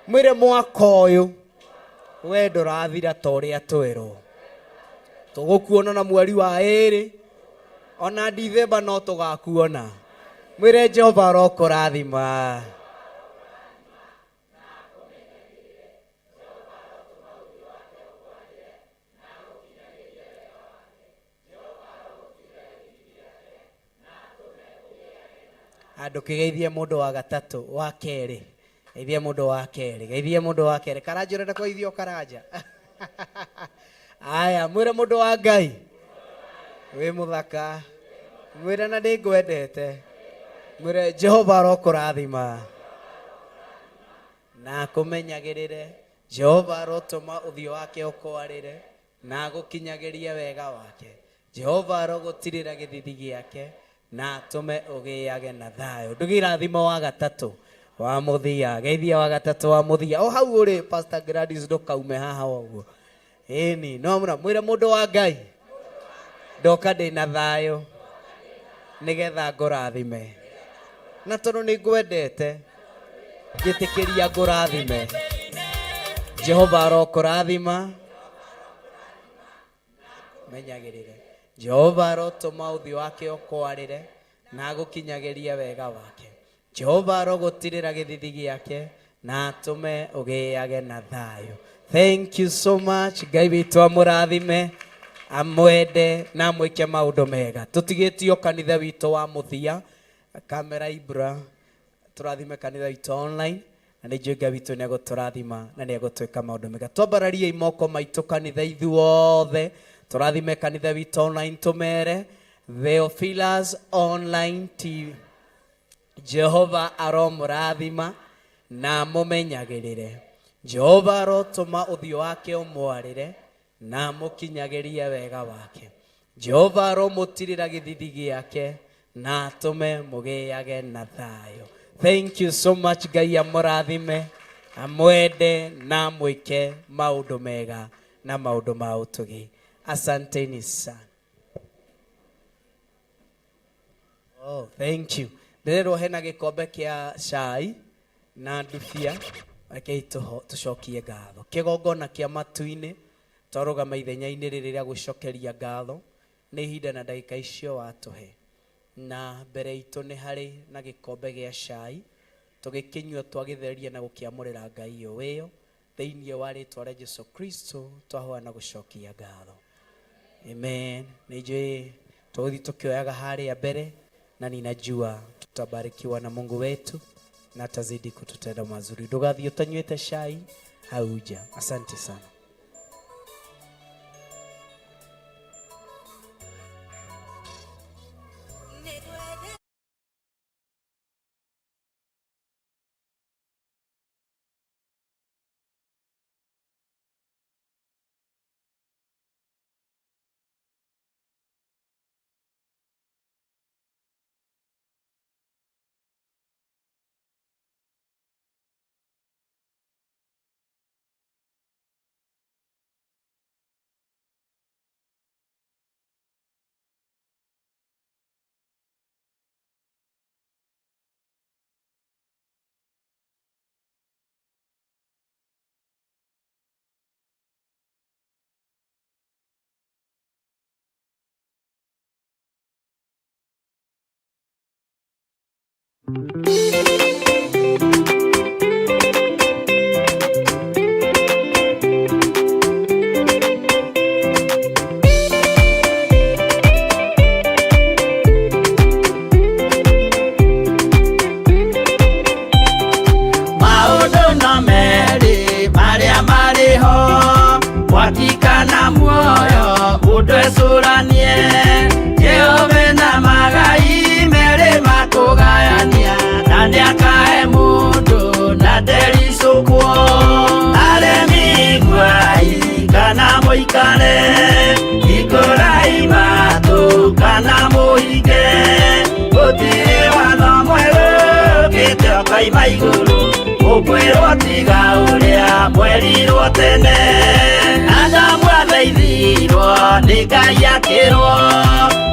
Mwĩre mwaka ũyũ we ndũrathira ta ũrĩa twerwo. Tũgũkuona na mweri wa ĩrĩ ona Dithemba no tũgakuona. Mwĩre Jehova arokũrathima. Ndũkĩgeithie mũndũ wa gatatũ wa kerĩ. Geithie mũndũ wa kerĩ. Geithie mũndũ wa kerĩ. Karanja ũrenda kũgeithio Karanja? Aya, mwĩre mũndũ wa Ngai wĩ mũthaka, mwĩre na ndĩngwendete, mwĩre Jehova arokũrathima na akũmenyagĩrĩre. Jehova arotũma ũthiũ wake ũkwarĩre na agũkinyagĩrie wega wake. Jehova arogũtirĩra gĩthithi gĩake na atũme ũgĩage na thayũ. Ndũgĩ irathimo wa gatatũ wa mũthia, geithia wa gatatũ wa mũthia. O hau ũrĩ Pastor Gladys, ndũkaume haha ũguo. Ĩni no mũra mwĩre mũndũ wa Ngai ndoka ndĩ na thayũ nĩgetha ngũrathime, na tondũ nĩ ngwendete njĩtĩkĩria ngũrathime. Jehova arokũrathima menyagĩrĩre. Jehova arotũma ũthiũ wake ũkwarĩre na agũkinyagĩrie wega wake. Jehova arogũtirĩra gĩthithi gĩake na atũme ũgĩage na thayũ. Thank you so much. Ngai witũ amũrathime, amwende na amwĩke maũndũ mega. Tũtigĩtio kanitha witũ wa mũthia, Kamera Ibra, tũrathime kanitha witũ online, na nĩ njũĩ Ngai witũ nĩ egũtũrathima na nĩ egũtwĩka maũndũ mega. Twambarariei moko maitũ kanitha ithuothe, tũrathime kanitha witũ online, tũmere Theophilus Online TV. Jehova aromũrathima na amũmenyagĩrĩre. Jehova arotũma ũthiũ wake ũmwarĩre na amũkinyagĩrie wega wake. Jehova aromũtirĩra gĩthithi gĩake na atũme mũgĩage na thayũ. Thank you so much. Ngai amũrathime, amwende na amwĩke maũndũ mega na maũndũ ma ũtugi. Asanteni sana. Oh, thank you. Ndĩrerwo hena gĩkombe kĩa cai na ndubia. Rekei tũcokie ngatho. Kĩgongona kĩa matu-inĩ, twarũgama ithenya-inĩ rĩrĩ rĩa gũcokeria ngatho nĩ ihinda na ndagĩka icio watũhe. Na mbere itũ nĩ harĩ na gĩkombe gĩa cai, tũgĩkĩnyua twagĩtheria na gũkĩamũrĩra Ngai ũwĩo. Thĩinĩ wa rĩtwa rĩa Jesu Kristo twahoya na gũcokia ngatho. Amen. Nĩ njũĩ tũgũthiĩ tũkĩoyaga harĩa mbere, na ninajua tutabarikiwa na Mungu wetu na atazidi kututenda mazuri. Ndũgathiĩ ũtanyuĩte cai hau nja. Asante sana. Maũndũ no merĩ marĩa marĩ ho, mwaki kana muoyo, mũndũ ecũranie. Jehova na magai merĩ makũgayania, na nĩakahe mũndũ na ndericũkwo. Aremi iguai kana mũikare, hingũrai matũ kana mũhinge. Gũtirĩ watho mwerũ ũkĩte ũkoima igũrũ, ũkwĩrwo tiga ũrĩa mwerirwo tene. Adamu athaithirwo nĩ Ngai akĩrwo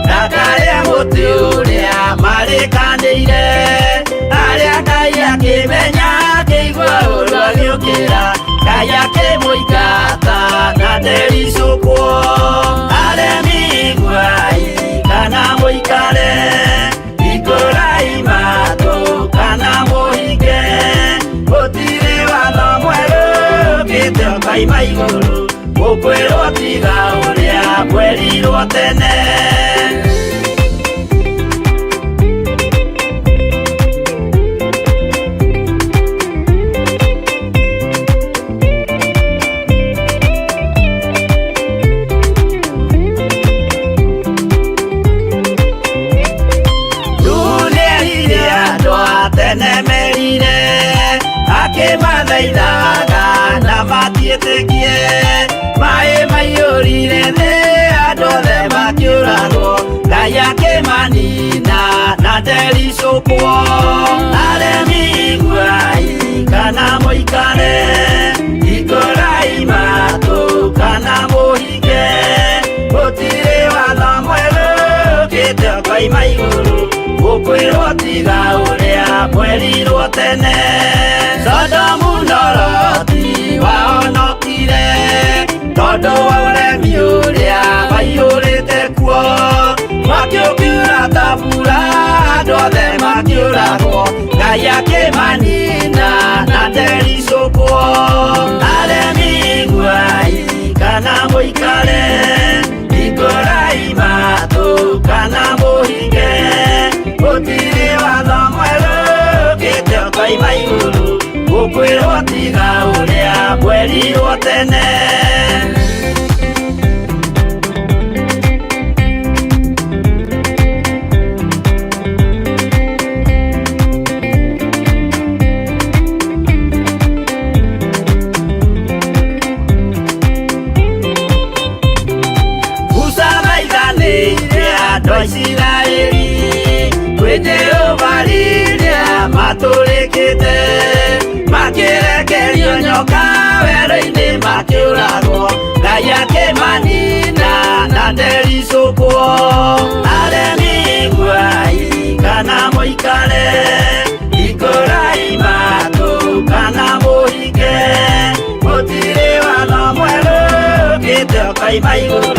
ndakarĩe mũtĩ ũrĩa marĩkanĩire. Arĩa Ngai akĩmenya akĩigua ũru agĩũkĩra, Ngai akĩmũingata na ndericũkwo. Aremi iguai kana mũikare, hingũrai matũ kana mũhinge. Gũtirĩ watho mwerũ ũkĩte ũkoima igũrũ, ũkwĩrwo tiga ũrĩa mwerirwo tene. Matithaithaga na matiĩtĩkie. Maĩ maiyũrire thĩ andũ othe makĩũragwo, Ngai akĩmanina na ndericũkwo. Aremi iguai kana mũikare, hingũrai matũ kana mũhinge, gũtirĩ watho mwerũ ũkĩte ũkoima igũrũ, gũkwĩrwo tiga ũrĩa mwerirwo tene. Sodomu na Loti wahonokire tondũ wa ũremi ũrĩa waiyũrĩte kuo. Mwaki ũkiura ta mbura andũ othe makĩũragwo, Ngai akĩmanina na ndericũkwo. Aremi iguai kana mũikare, hingũrai matũ kana mũhinge, gũtirĩ watho mwerũ ũkĩte ũkoima igũrũ, gũkwĩrwo tiga ũrĩa mwerirwo tene. Musa thaithanĩire andũ a Isiraeli kwĩ Jehova rĩrĩa matũrĩkĩte, makĩrekerio nyoka werũ-inĩ makĩũragwo, Ngai akĩmanina na ndericũkwo. Aremi iguai kana mũikare, hingũrai matũ kana mũhinge, gũtirĩ watho mwerũ ũkĩte ũkoima igũrũ,